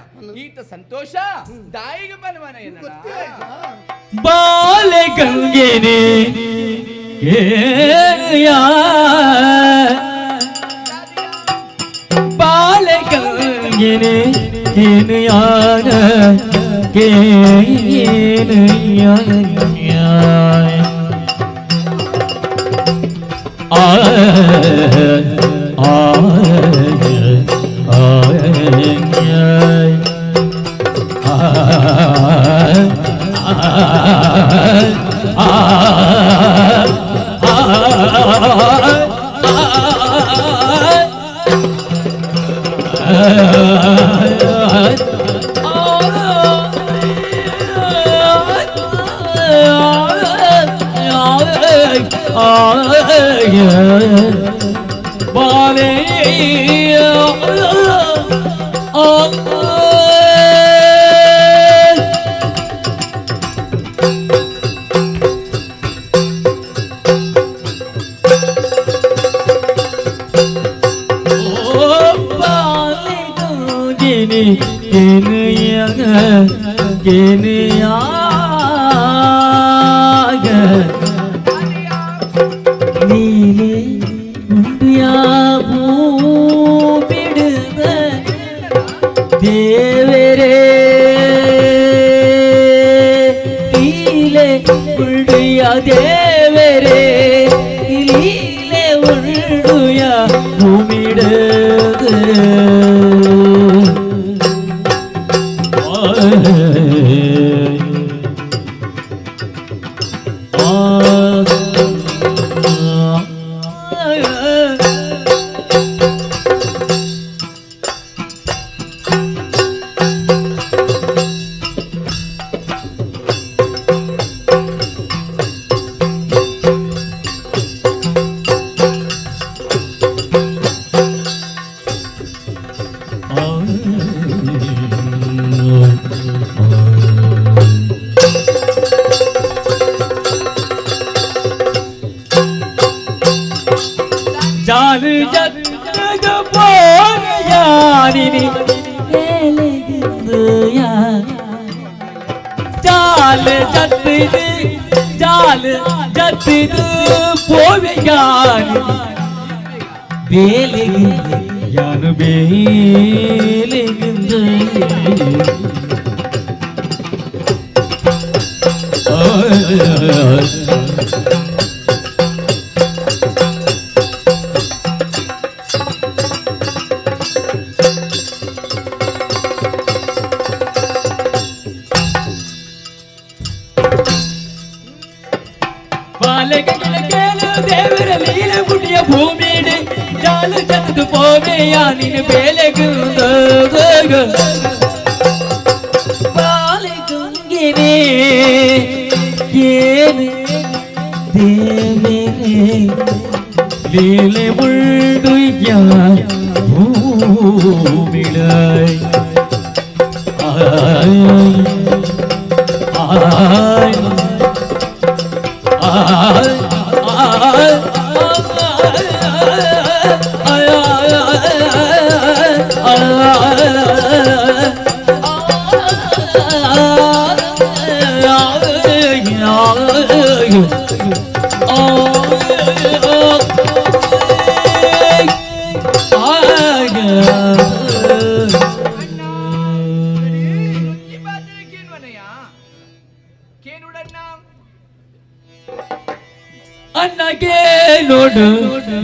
Speaker 6: ಈತ ಸಂತೋಷ ದಾಯಿಗೆ ಬಲವನ
Speaker 2: ಬಾಲೆ ಗಂಗೆನೆ ಬಾಲೆ ಗಂಗೆನೆ ಕೇನುಯಾಗ ಆ ಆ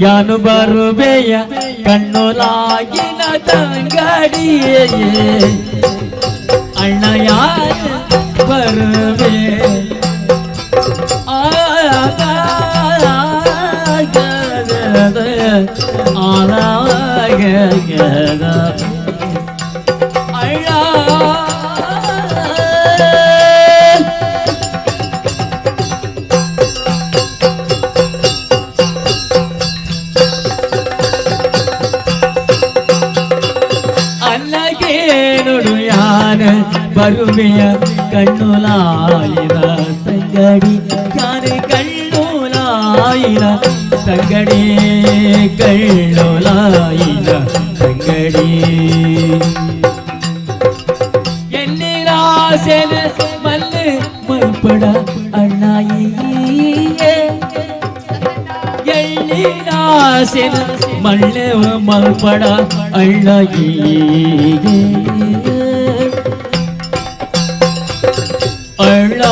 Speaker 2: ಯಾನು ಬರುವೆಯ ಕಣ್ಣು ಲಾಗಿನ ತಂಗಡಿಯೇ ಅಣ್ಣ ಯಾರು ಬರುವೆ. ಬರುವೆಯ ಕಣ್ಣುಲಾಯಿನ ತಂಗಡಿ ಯಾರು ಕಣ್ಣುಲಾಯಿನ ತಂಗಡಿ ಕಣ್ಣುಲಾಯಿನ ತಂಗಡಿ ಎಲ್ಲಿರಾಸೆನ ಮಲ್ಲು ಮಲ್ಪಡ ಅಣ್ಣಾಯಿಯೇ ಎಳ್ಳಿರಾಸೆನ ಮಲ್ಲು ಮಲ್ಪಡ ಅಣ್ಣಾಯಿಯೇ ಅಣ್ಣ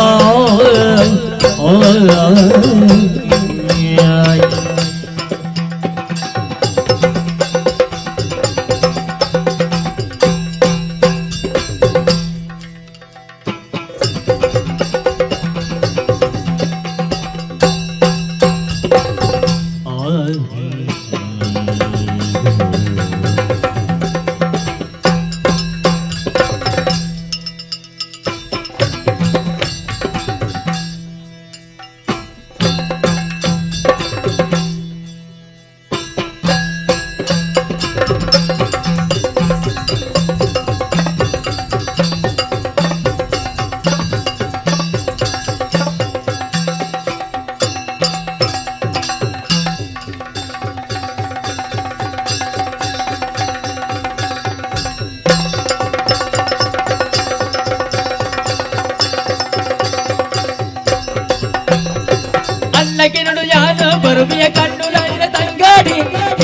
Speaker 2: ಬರುವಿಯ ಕಣ್ಣುಲಾಯಿನ ತಂಗಾಡಿ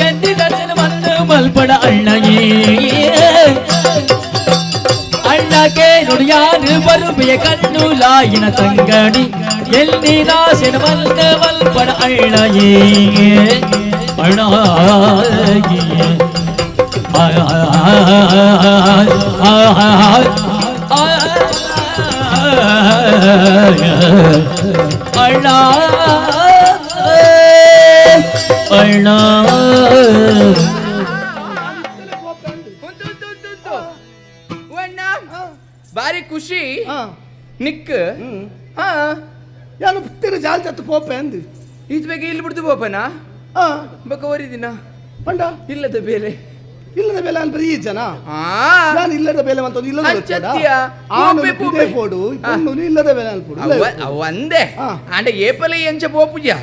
Speaker 2: ಎಂದಿ ದರ್ಶನ ಬಂದು ಮಲ್ಪಡ ಅಣ್ಣಯೇ ಅಣ್ಣಗೆ ನುಡಿಯಾನು ಬರುವಿಯ ಕಣ್ಣುಲಾಯಿನ ತಂಗಡಿ ಎಲ್ಲಿ ದಾಸನ ಬಂದು ಮಲ್ಪಡ ಅಣ್ಣಯೇ ಅಣ್ಣಾಗಿಯೇ ಅಣ್ಣ ಅಣ್ಣ
Speaker 6: ಬಾರಿ ಖುಷಿ ನಿಕ್ ಹಾ
Speaker 5: ಯಾನು ತಿರು ಜಾಲ್ ಜತ್ತು ಪೋಪೆ ಅಂದು
Speaker 6: ಈಚ್ ಬೇಗ ಇಲ್ಲಿ ಬಿಡ್ತು ಪೋಪನಾ ಬಕ್ಕ ಓರಿದಿನ
Speaker 5: ಪಂಡ
Speaker 6: ಇಲ್ಲದ ಬೇಲೆ
Speaker 5: ಇಲ್ಲದ ಬೇಲೆ ಅಂದ್ರೆ ಈ ಜನ ನಾನು ಇಲ್ಲದ ಬೇಲೆ ಅಂತ ಇಲ್ಲದ ಪೋಡು ಪೊಣ್ಣುಲು ಇಲ್ಲದ ಬೇಲೆ ಅನ್ಪುಡು
Speaker 6: ಒಂದೇ ಅಂಡ ಏಪಲೆ ಎಂಚ ಪೋಪುಜ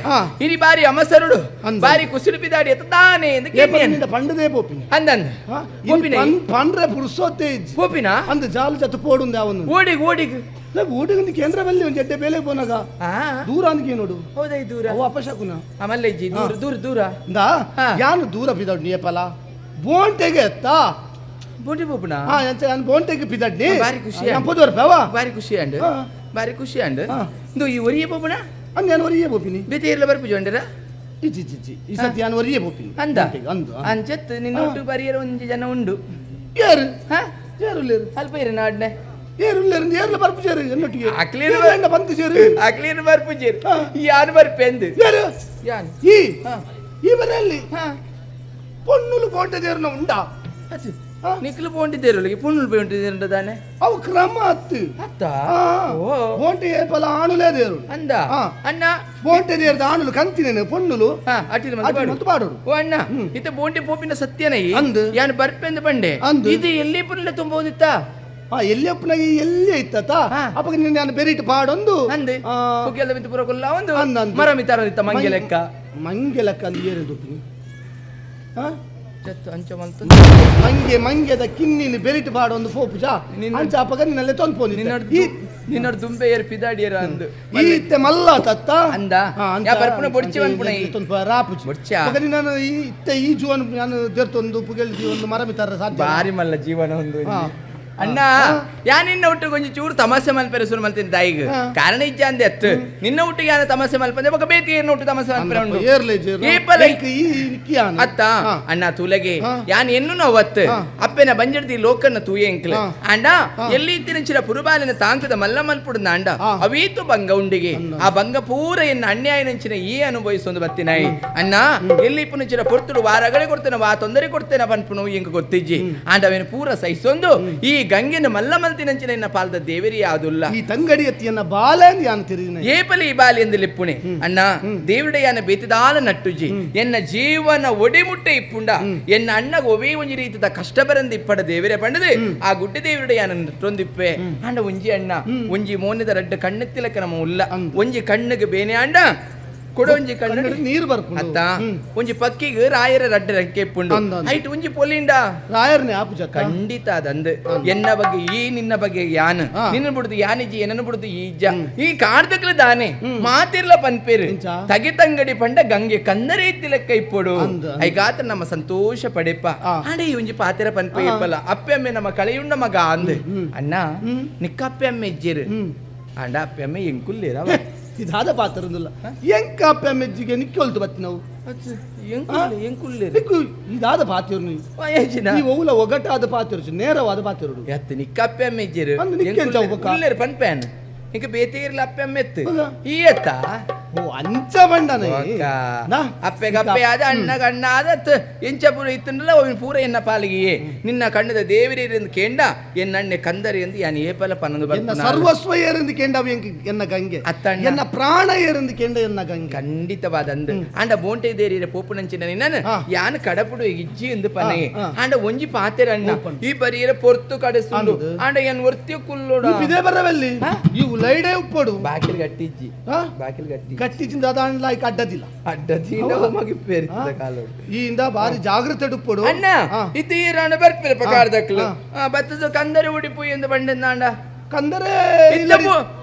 Speaker 6: ಇನಿ ಬಾರಿ ಅಮಸರುಡು ಬಾರಿ ಕುಸಿಲು ಬಿದಾಡಿ ಎತ್ತ ತಾನೆ
Speaker 5: ಎಂದು ಪಂಡದೇ ಪೋಪಿನಿ
Speaker 6: ಅಂದಂದ
Speaker 5: ಪೋಪಿನ ಪಂಡ್ರೆ ಪುರುಸೋತೆ
Speaker 6: ಪೋಪಿನ
Speaker 5: ಅಂದ ಜಾಲು ಜತ್ತು ಪೋಡುಂದೆ ಅವನು
Speaker 6: ಓಡಿಗ್ ಓಡಿಗ್
Speaker 5: ಊಟಕ್ಕೆ ಕೇಂದ್ರ ಬಲ್ಲಿ ಒಂದು ಜಡ್ಡೆ ಬೇಲೆ ಪೋನಾಗ ದೂರ ಅಂದ್ಕೆ ನೋಡು
Speaker 6: ಹೌದಾ ದೂರ
Speaker 5: ಅವು ಅಪಶಕುನ
Speaker 6: ಅಮಲ್ಲೆಜ್ಜಿ ದೂರ ದೂರ ದೂರ
Speaker 5: ಯಾನು ದೂರ ಬಿದಾಡು ನೀಯಪಲ ಬೋಂಟೆಗೆ ಎತ್ತಾ
Speaker 6: ಬೋಂಟೆ ಪೋಪುನ
Speaker 5: ಹಾ ನಾನು ಬೋಂಟೆಗೆ ಬಿದಡ್ನಿ
Speaker 6: ಬಾರಿ ಖುಷಿ
Speaker 5: ನಾನು ಪೋದವರ್ ಬೇವ
Speaker 6: ಬಾರಿ ಖುಷಿ ಅಂಡ್ ಬಾರಿ ಖುಷಿ ಅಂಡ್ ಇಂದು ಈ ಒರಿಯೆ ಪೋಪುನ
Speaker 5: ಅಂದ್ ನಾನು ಒರಿಯೆ ಪೋಪಿನಿ
Speaker 6: ಬೇತೆ ಇರ್ಲ ಬರ್ಪುಜ ಅಂಡರ
Speaker 5: ಇಜ್ಜಿ ಇಜ್ಜಿ ಈ ಸತಿ ನಾನು ಒರಿಯೆ ಪೋಪಿನಿ
Speaker 6: ಅಂದ
Speaker 5: ಅಂದು
Speaker 6: ಅಂಚತ್ ನಿನ್ನ ಒಟ್ಟು ಬರಿಯರ ಒಂಜಿ ಜನ ಉಂಡು
Speaker 5: ಏರು
Speaker 6: ಹಾ
Speaker 5: ಏರು ಲೇರು
Speaker 6: ಅಲ್ಪ ಇರು ನಾಡ್ನೆ
Speaker 5: ಏರು ಲೇರು ಏರ್ಲ ಬರ್ಪುಜೇರು ಎನ್ನೊಟ್ಟಿಗೆ
Speaker 6: ಅಕ್ಲೇರು
Speaker 5: ಏರ್ಲ ಬಂತು ಸೇರು
Speaker 6: ಅಕ್ಲೇರು ಬರ್ಪುಜೇರು ಯಾನು ಬರ್ಪೆಂದು
Speaker 5: ಏರು
Speaker 6: ಯಾನ್
Speaker 5: ಈ ಈ ಬರಲ್ಲಿ ಪೊಣ್ಣುಲು ಬೋಂಟೆದೇರ್ನ ಉಂಡಾ
Speaker 6: ನಿಕ್ಲು ಬೋಂಟಿದ್ದೇರು ಪೊಣ್ಣುಲು ಬೋಂಟಿದ್ದೇರು ತಾನೆ
Speaker 5: ಅವು ಕ್ರಮ ಅತ್ತು
Speaker 6: ಅತ್ತ
Speaker 5: ಬೋಂಟೆ ಏಪಲ ಆಣುಲೇ ದೇರು
Speaker 6: ಅಂದ ಅಣ್ಣ
Speaker 5: ಬೋಂಟೆ ದೇರ್ದ ಆಣುಲು ಕಂತಿನೇನು ಪೊಣ್ಣುಲು
Speaker 6: ಅಟಿಲ್ ಮಂತು
Speaker 5: ಪಾಡೋಡು
Speaker 6: ಓ ಅಣ್ಣ ಇತ್ತ ಬೋಂಟೆ ಪೋಪಿನ ಸತ್ಯನೈ
Speaker 5: ಅಂದು
Speaker 6: ಯಾನು ಬರ್ಪೆಂದು ಬಂಡೆ
Speaker 5: ಅಂದು
Speaker 6: ಇದು ಎಲ್ಲಿ ಪುನಲ್ಲ ತುಂಬೋದಿತ್ತ
Speaker 5: ಎಲ್ಲಿ ಅಪ್ಪನಾಗಿ ಎಲ್ಲಿ ಇತ್ತ ಅಪ್ಪಗ ನಿನ್ನ ನಾನು ಬೆರಿಟ್ ಪಾಡೊಂದು
Speaker 6: ಅಂದೆ ಪುಗ್ಗೆಲ್ದ ಬಿತ್ತು ಪೂರ ಕೊಲ್ಲ ಒಂದು ಮರ ಮಿತಾರದಿತ್ತ ಮಂಗೆ ಲೆಕ್ಕ
Speaker 5: ಮಂಗೆ ಲೆಕ್ಕ ಅಂದು ಏರು ದುಪ್ಪಿನಿ ಮಂಗೆ ಮಂಗೆದ ಕಿನ್ನಿನ ಬೆರಿಟ್ ಪಾಡೊಂದು ಪೋಪುಜ ಅಂಚ ಅಪ್ಪಗ ನಿನ್ನಲ್ಲೇ ತೊಂದ್ಪೋನಿ
Speaker 6: ನಿನ್ನೋಡು ದುಂಬೆ ಏರ್ ಪಿದಾಡಿಯರ ಅಂದು
Speaker 5: ಈತ್ತೆ ಮಲ್ಲ ತತ್ತ
Speaker 6: ಅಂದ ಯಾ ಬರ್ಪುನ ಬೊಡ್ಚಿ ಅನ್ಪುಣ
Speaker 5: ರಾಪುಜಿ
Speaker 6: ಬೊಡ್ಚ
Speaker 5: ಅಪ್ಪಗ ನಿನ್ನ ಈ ಇತ್ತೆ ಈ ಜೀವನ ನಾನು ದೇರ್ತೊಂದು ಪುಗೆಲ್ ಒಂದು ಮರ ಮಿತಾರ ಸಾಧ್ಯ
Speaker 6: ಬಾರಿ ಮಲ್ಲ ಜೀವನ ಒಂದು ಅಣ್ಣ ಯಾ ನಿನ್ನ ಒಟ್ಟು ಕೊಂಚ ಚೂರು ತಮಾಷೆ ಮಲ್ಪೆರೆ ಶುರು ಮಲ್ತೀನಿ ತಾಯಿಗ್ ಕಾರಣ ಇಜ್ಜ ಅಂದೆ ಅತ್ತು ನಿನ್ನ ಒಟ್ಟಿಗೆ ಯಾನ ತಮಾಷೆ ಮಲ್ಪಂದೆ ಬೊಕ ಬೇತಿ ಏರ್ನ ಒಟ್ಟು ತಮಾಷೆ ಮಲ್ಪೆರೆ ಉಂಡು ಅತ್ತ ಅಣ್ಣ ತುಲಗೆ ಯಾನ್ ಎನ್ನು ನೋವತ್ತು ಅಪ್ಪೆನ ಬಂಜಡ್ದಿ ಲೋಕನ್ನ ತೂಯೆ ಎಂಕ್ಲೆ ಅಣ್ಣ ಎಲ್ಲಿ ಇತ್ತಿನಂಚಿನ ಪುರುಬಾಲಿನ ತಾಂಕದ ಮಲ್ಲ ಮಲ್ಪುಡುನ ಅಂಡ ಅವೀತು ಬಂಗ ಉಂಡಿಗೆ ಆ ಬಂಗ ಪೂರ ಎನ್ನ ಅನ್ಯಾಯನಂಚಿನ ಈ ಅನುಭವಿಸೊಂದು ಬತ್ತಿನಾಯಿ ಅಣ್ಣ ಎಲ್ಲಿ ಇಪ್ಪುನಂಚಿನ ಪೊರ್ತುಡು ವಾರಗಳೇ ಕೊಡ್ತೇನೆ ವಾ ತೊಂದರೆ ಕೊಡ್ತೇನೆ ಪನ್ಪುನು ಇಂಕ ಗೊತ್ತಿಜ್ಜಿ ಅಂಡ ಅವೇನು ಪೂರ ಸಹಿಸೊಂದು ಈ ಗಂಗೆನ ಮಲ್ಲ ಮಲ್ತಿನಂಚಿನ ಎನ್ನ ಪಾಲ್ದ ದೇವರಿ ಯಾದುಲ್ಲ
Speaker 5: ಈ ತಂಗಡಿ ಎತ್ತಿಯನ್ನ ಬಾಲೆ ಯಾನ್ ತಿರಿದಿನ
Speaker 6: ಏಪಲಿ ಈ ಬಾಲಿ ಎಂದು ಲಿಪ್ಪುಣೆ ಅಣ್ಣ ದೇವಡೆಯಾನ ಬೇತಿದಾಲ ನಟ್ಟುಜಿ ಎನ್ನ ಜೀವನ ಒಡಿಮುಟ್ಟೆ ಇಪ್ಪುಂಡ ಎನ್ನ ಅಣ್ಣಗ ಒವೇ ಒಂಜಿ ರೀತಿದ ಕಷ್ಟ ಬರಂದು ಇಪ್ಪಡ ದೇವರೇ ಪಂಡದು ಆ ಗುಡ್ಡೆ ದೇವರುಡೆಯಾನ ನಟ್ಟೊಂದಿಪ್ಪೆ ಅಂಡ ಒಂಜಿ ಅಣ್ಣ ಒಂಜಿ ಮೋನೆದ ರಡ್ಡ ಕಣ್ಣೆತ್ತಿಲಕ ನಮ್ಮ ಉಲ್ಲ ಒಂಜಿ ಕಣ್ಣಿಗೆ ಬೇನೆ ಅಂಡ ಕೊಡ ಒಂಜಿ ಕಣ್ಣು
Speaker 5: ನೀರು ಬರ್ಪುಂಡು
Speaker 6: ಅತ್ತ ಒಂಜಿ ಪಕ್ಕಿಗೆ ರಾಯರ ರಡ್ಡ ರಂಕೆ ಇಪ್ಪುಂಡು ಐಟ್ ಒಂಜಿ ಪೊಲಿಂಡ
Speaker 5: ರಾಯರ್ನೆ ಆಪುಜ
Speaker 6: ಖಂಡಿತ ಅದಂದು ಎನ್ನ ಬಗ್ಗೆ ಈ ನಿನ್ನ ಬಗ್ಗೆ ಯಾನ್ ನಿನ್ನ ಬಿಡುದು ಯಾನಿಜಿ ಎನ್ನ ಬಿಡುದು ಈಜ ಈ ಕಾಡ್ದಕ್ಲ ದಾನೆ ಮಾತಿರ್ಲ ಪನ್ಪೇರು ತಗಿ ತಂಗಡಿ ಪಂಡ ಗಂಗೆ ಕಂದರೇ ತಿಲಕ್ಕ ಇಪ್ಪೊಡು ಐಗಾತ ನಮ್ಮ ಸಂತೋಷ ಪಡೆಪ್ಪ ಆಂಡ ಈ ಒಂಜಿ ಪಾತಿರ ಪನ್ಪೆ ಇಪ್ಪಲ್ಲ ಅಪ್ಪೆ ಅಮ್ಮೆ ನಮ್ಮ ಕಳೆಯುಂಡ ಮಗ ಅಂದ್ ಅಣ್ಣ ನಿಕ್ಕ ಅಪ್ಪೆ ಅಮ್ಮೆ ಇಜ್ಜಿರು ಅಂಡ ಅಪ್ಪೆ ಅಮ್ಮೆ ಎಂಕುಲ್ಲೇರ
Speaker 5: ಇದಾದ ಪಾತ್ರದಲ್ಲ ಎಂಕ ಅಪ್ಪೆ ಮೆಜ್ಜಿಗೆ ನಿಕ್ಕೊಲ್ತು ಬತ್ತಿ ನಾವು ಇದಾದ ಪಾತಿರು ನೀವು ಒವುಲ ಒಗಟಾದ ಪಾತಿರು ನೇರವಾದ ಪಾತಿರು
Speaker 6: ಎತ್ತು ನಿಕ್ಕ ಅಪ್ಪೆ ಅಮ್ಮ ಇಜ್ಜಿರು ಪನ್ಪೇನ್ ಇಂಕ ಬೇತಿರ್ಲ ಅಪ್ಪೆ ಅಮ್ಮ ಎತ್ತು ಈ ಎತ್ತ
Speaker 5: ಓ ಅಂಚ ಬಂಡನೆ
Speaker 6: ಅಪ್ಪೆ ಗಪ್ಪೆ ಆದ ಅಣ್ಣ ಗಣ್ಣ ಆದ ಎಂಚ ಪೂರ ಇತ್ತಂಡಲ್ಲ ಅವನ ಪೂರ ಎನ್ನ ಪಾಲಿಗೆ ನಿನ್ನ ಕಣ್ಣದ ದೇವರೇರೆಂದು ಕೇಂಡ ಎನ್ನಣ್ಣೆ ಕಂದರೆ ಎಂದು ಯಾನ್ ಏಪಲ ಪನ್ನೊಂದು
Speaker 5: ಎನ್ನ ಸರ್ವಸ್ವ ಏರೆಂದು ಕೇಂಡ ಎನ್ನ ಗಂಗೆ
Speaker 6: ಅತ್ತಣ್ಣ
Speaker 5: ಎನ್ನ ಪ್ರಾಣ ಏರೆಂದು ಕೇಂಡ ಎನ್ನ ಗಂಗೆ
Speaker 6: ಖಂಡಿತವಾದ ಅಂದು ಆಂಡ ಬೋಂಟೆ ದೇರಿರ ಪೋಪುನಂಚಿನ ನಿನ್ನ ಯಾನ್ ಕಡಪುಡು ಇಜ್ಜಿ ಎಂದು ಪನೆಯೆ ಆಂಡ ಒಂಜಿ ಪಾತೆರ ಅಣ್ಣ ಈ ಬರಿಯರ ಪೊರ್ತು ಕಡಸುಂಡು ಆಂಡ ಎನ್ ಒರ್ತಿಯ ಕುಲ್ಲೋಡ
Speaker 5: ಇದೇ ಬರವಲ್ಲಿ ಈ ಉಲೈಡೆ ಉಪ್ಪಡು
Speaker 6: ಬಾಕಿಲ್ ಗಟ್ಟಿಜ್ಜಿ ಬಾಕಿಲ್ ಗಟ್ಟಿ
Speaker 5: ಗಟ್ಟಿಜಿಂದ ಅದಾಂಡ್ಲ ಅಡ್ಡದಿಲ್ಲ
Speaker 6: ಅಡ್ಡದಿಲ್ಲ ಮಗಿಪೇರಿದ ಕಾಲೋಡು
Speaker 5: ಈ ಇಂದ ಬಾರಿ ಜಾಗ್ರತೆ ಉಪ್ಪಡು
Speaker 6: ಅಣ್ಣ ಇದು ಈರಾಣ ಬರ್ಪಿರ ಪಕಾರದಕ್ಲು ಬತ್ತದ ಕಂದರೆ ಉಡಿಪು ಎಂದು ಬಂಡೆಂದಾಂಡ
Speaker 5: ಕಂದರೆ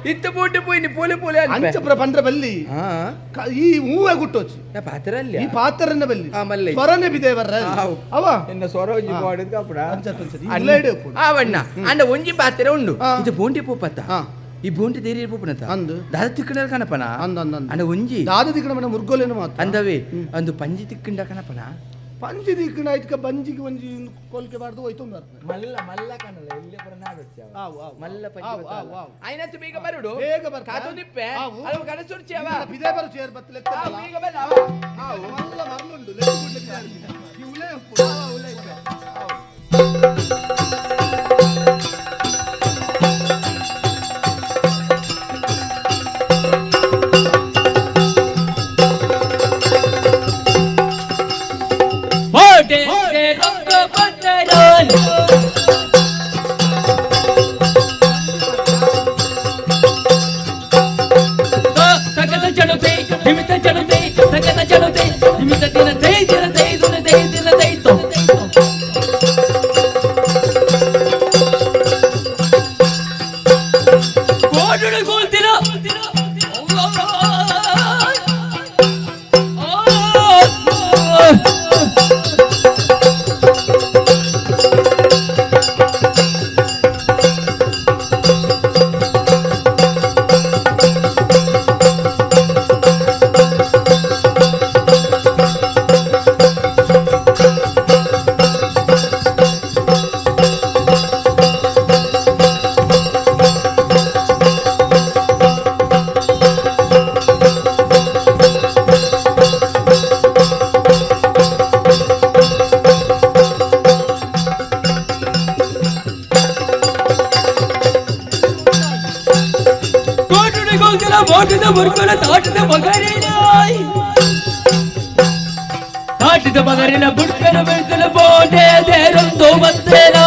Speaker 6: ಇತ್ತ ಪೂಟಿ ಪೋಯಿ ಪೋಲಿ ಪೋಲಿ
Speaker 5: ಅಂಚಪುರ ಪಂದ್ರ ಬಲ್ಲಿ ಈ ಹೂವೆ ಗುಟ್ಟೋಚಿ
Speaker 6: ಪಾತ್ರಲ್ಲ
Speaker 5: ಈ ಪಾತ್ರನ ಬಲ್ಲಿ ಸ್ವರನೆ ಬಿದೆ ಬರ್ರ ಅವ
Speaker 6: ಎನ್ನ ಸ್ವರ ಒಂಜಿ ಪಾಡಿದ ಕಾಪುಡ ಅವಣ್ಣ ಅಂಡ ಒಂಜಿ ಪಾತ್ರ ಉಂಡು ಇದು ಬೋಂಟಿ ಪೋಪತ್ತ ಈ ಬೋಂಟಿ ದೇರಿ ಪೋಪನತ
Speaker 5: ಅಂದು
Speaker 6: ದಾದ ತಿಕ್ಕಂಡ ಕಣಪನ
Speaker 5: ಅಂದ ಅಂದ
Speaker 6: ಅಂಡ ಒಂಜಿ
Speaker 5: ದಾದ ತಿಕ್ಕಂಡ ಮನೆ ಮುರ್ಗೋಲೇನು ಮಾತು
Speaker 6: ಅಂದವೇ ಅಂದು ಪಂಜಿ ತಿಕ್ಕಂಡ ಕಣಪನ
Speaker 5: ಪಂಜಿ ದಿಕ್ಕಂಡ ಆಯ್ತು ಬಂಜಿಗೆ ಒಂಜಿ ಕೊಲ್ಕೆ ಬಾರ್ದು ಹೋಯ್ತು
Speaker 6: ಮಲ್ಲ ಮಲ್ಲ ಕಣಲ್ಲ ಇಲ್ಲಿ ಪುರ ನಾಡೊಚ್ಚ ಮಲ್ಲ ಪಂಜಿ ಆಯ್ನತ್ತು ಬೇಗ ಬರುಡು
Speaker 5: ಬೇಗ ಬರ್ತಾ
Speaker 6: ಕಾತೊಂದಿಪ್ಪೆ ಅವು ಕಡಸುರ್ಚಿ ಅವ
Speaker 5: ಬಿದೆ ಬರು ಚೇರ್ ಬತ್ತಲೆ
Speaker 6: ಬೇಗ ಬಲ್ಲ
Speaker 5: ಮಲ್ಲ ಮರಳುಂಡು ಲೆಕ್ಕ ಈ ಉಲೆ
Speaker 6: ಉಲೆ ಇಪ್ಪೆ
Speaker 2: ತಾಟಿದ ಮಗರಿನ ಬುಡ್ಕನ ಬೆಳ್ತಲ ಬೋಟೆ ದೇರೊಂದು ಬಂದೇನ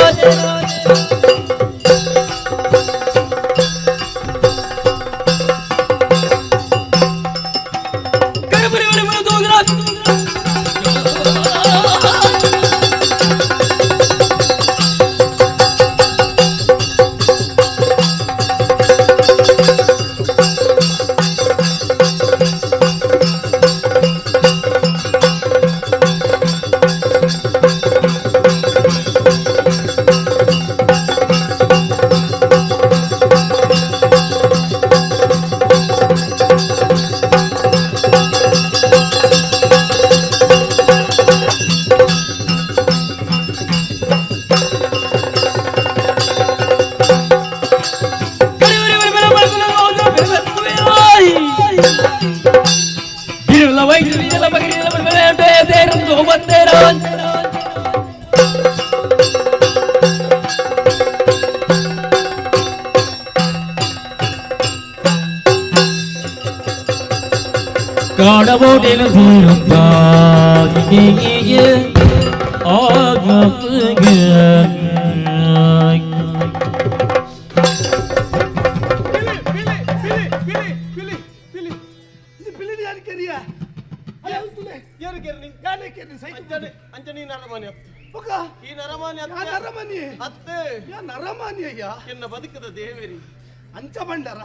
Speaker 2: ಕಾಡಬೋಟೆಲು ಬೀರುತ್ತ
Speaker 4: ಎನ್ನ ಬದುಕದ ದೇವೇರಿ
Speaker 5: ಅಂಚ ಬಂಡರ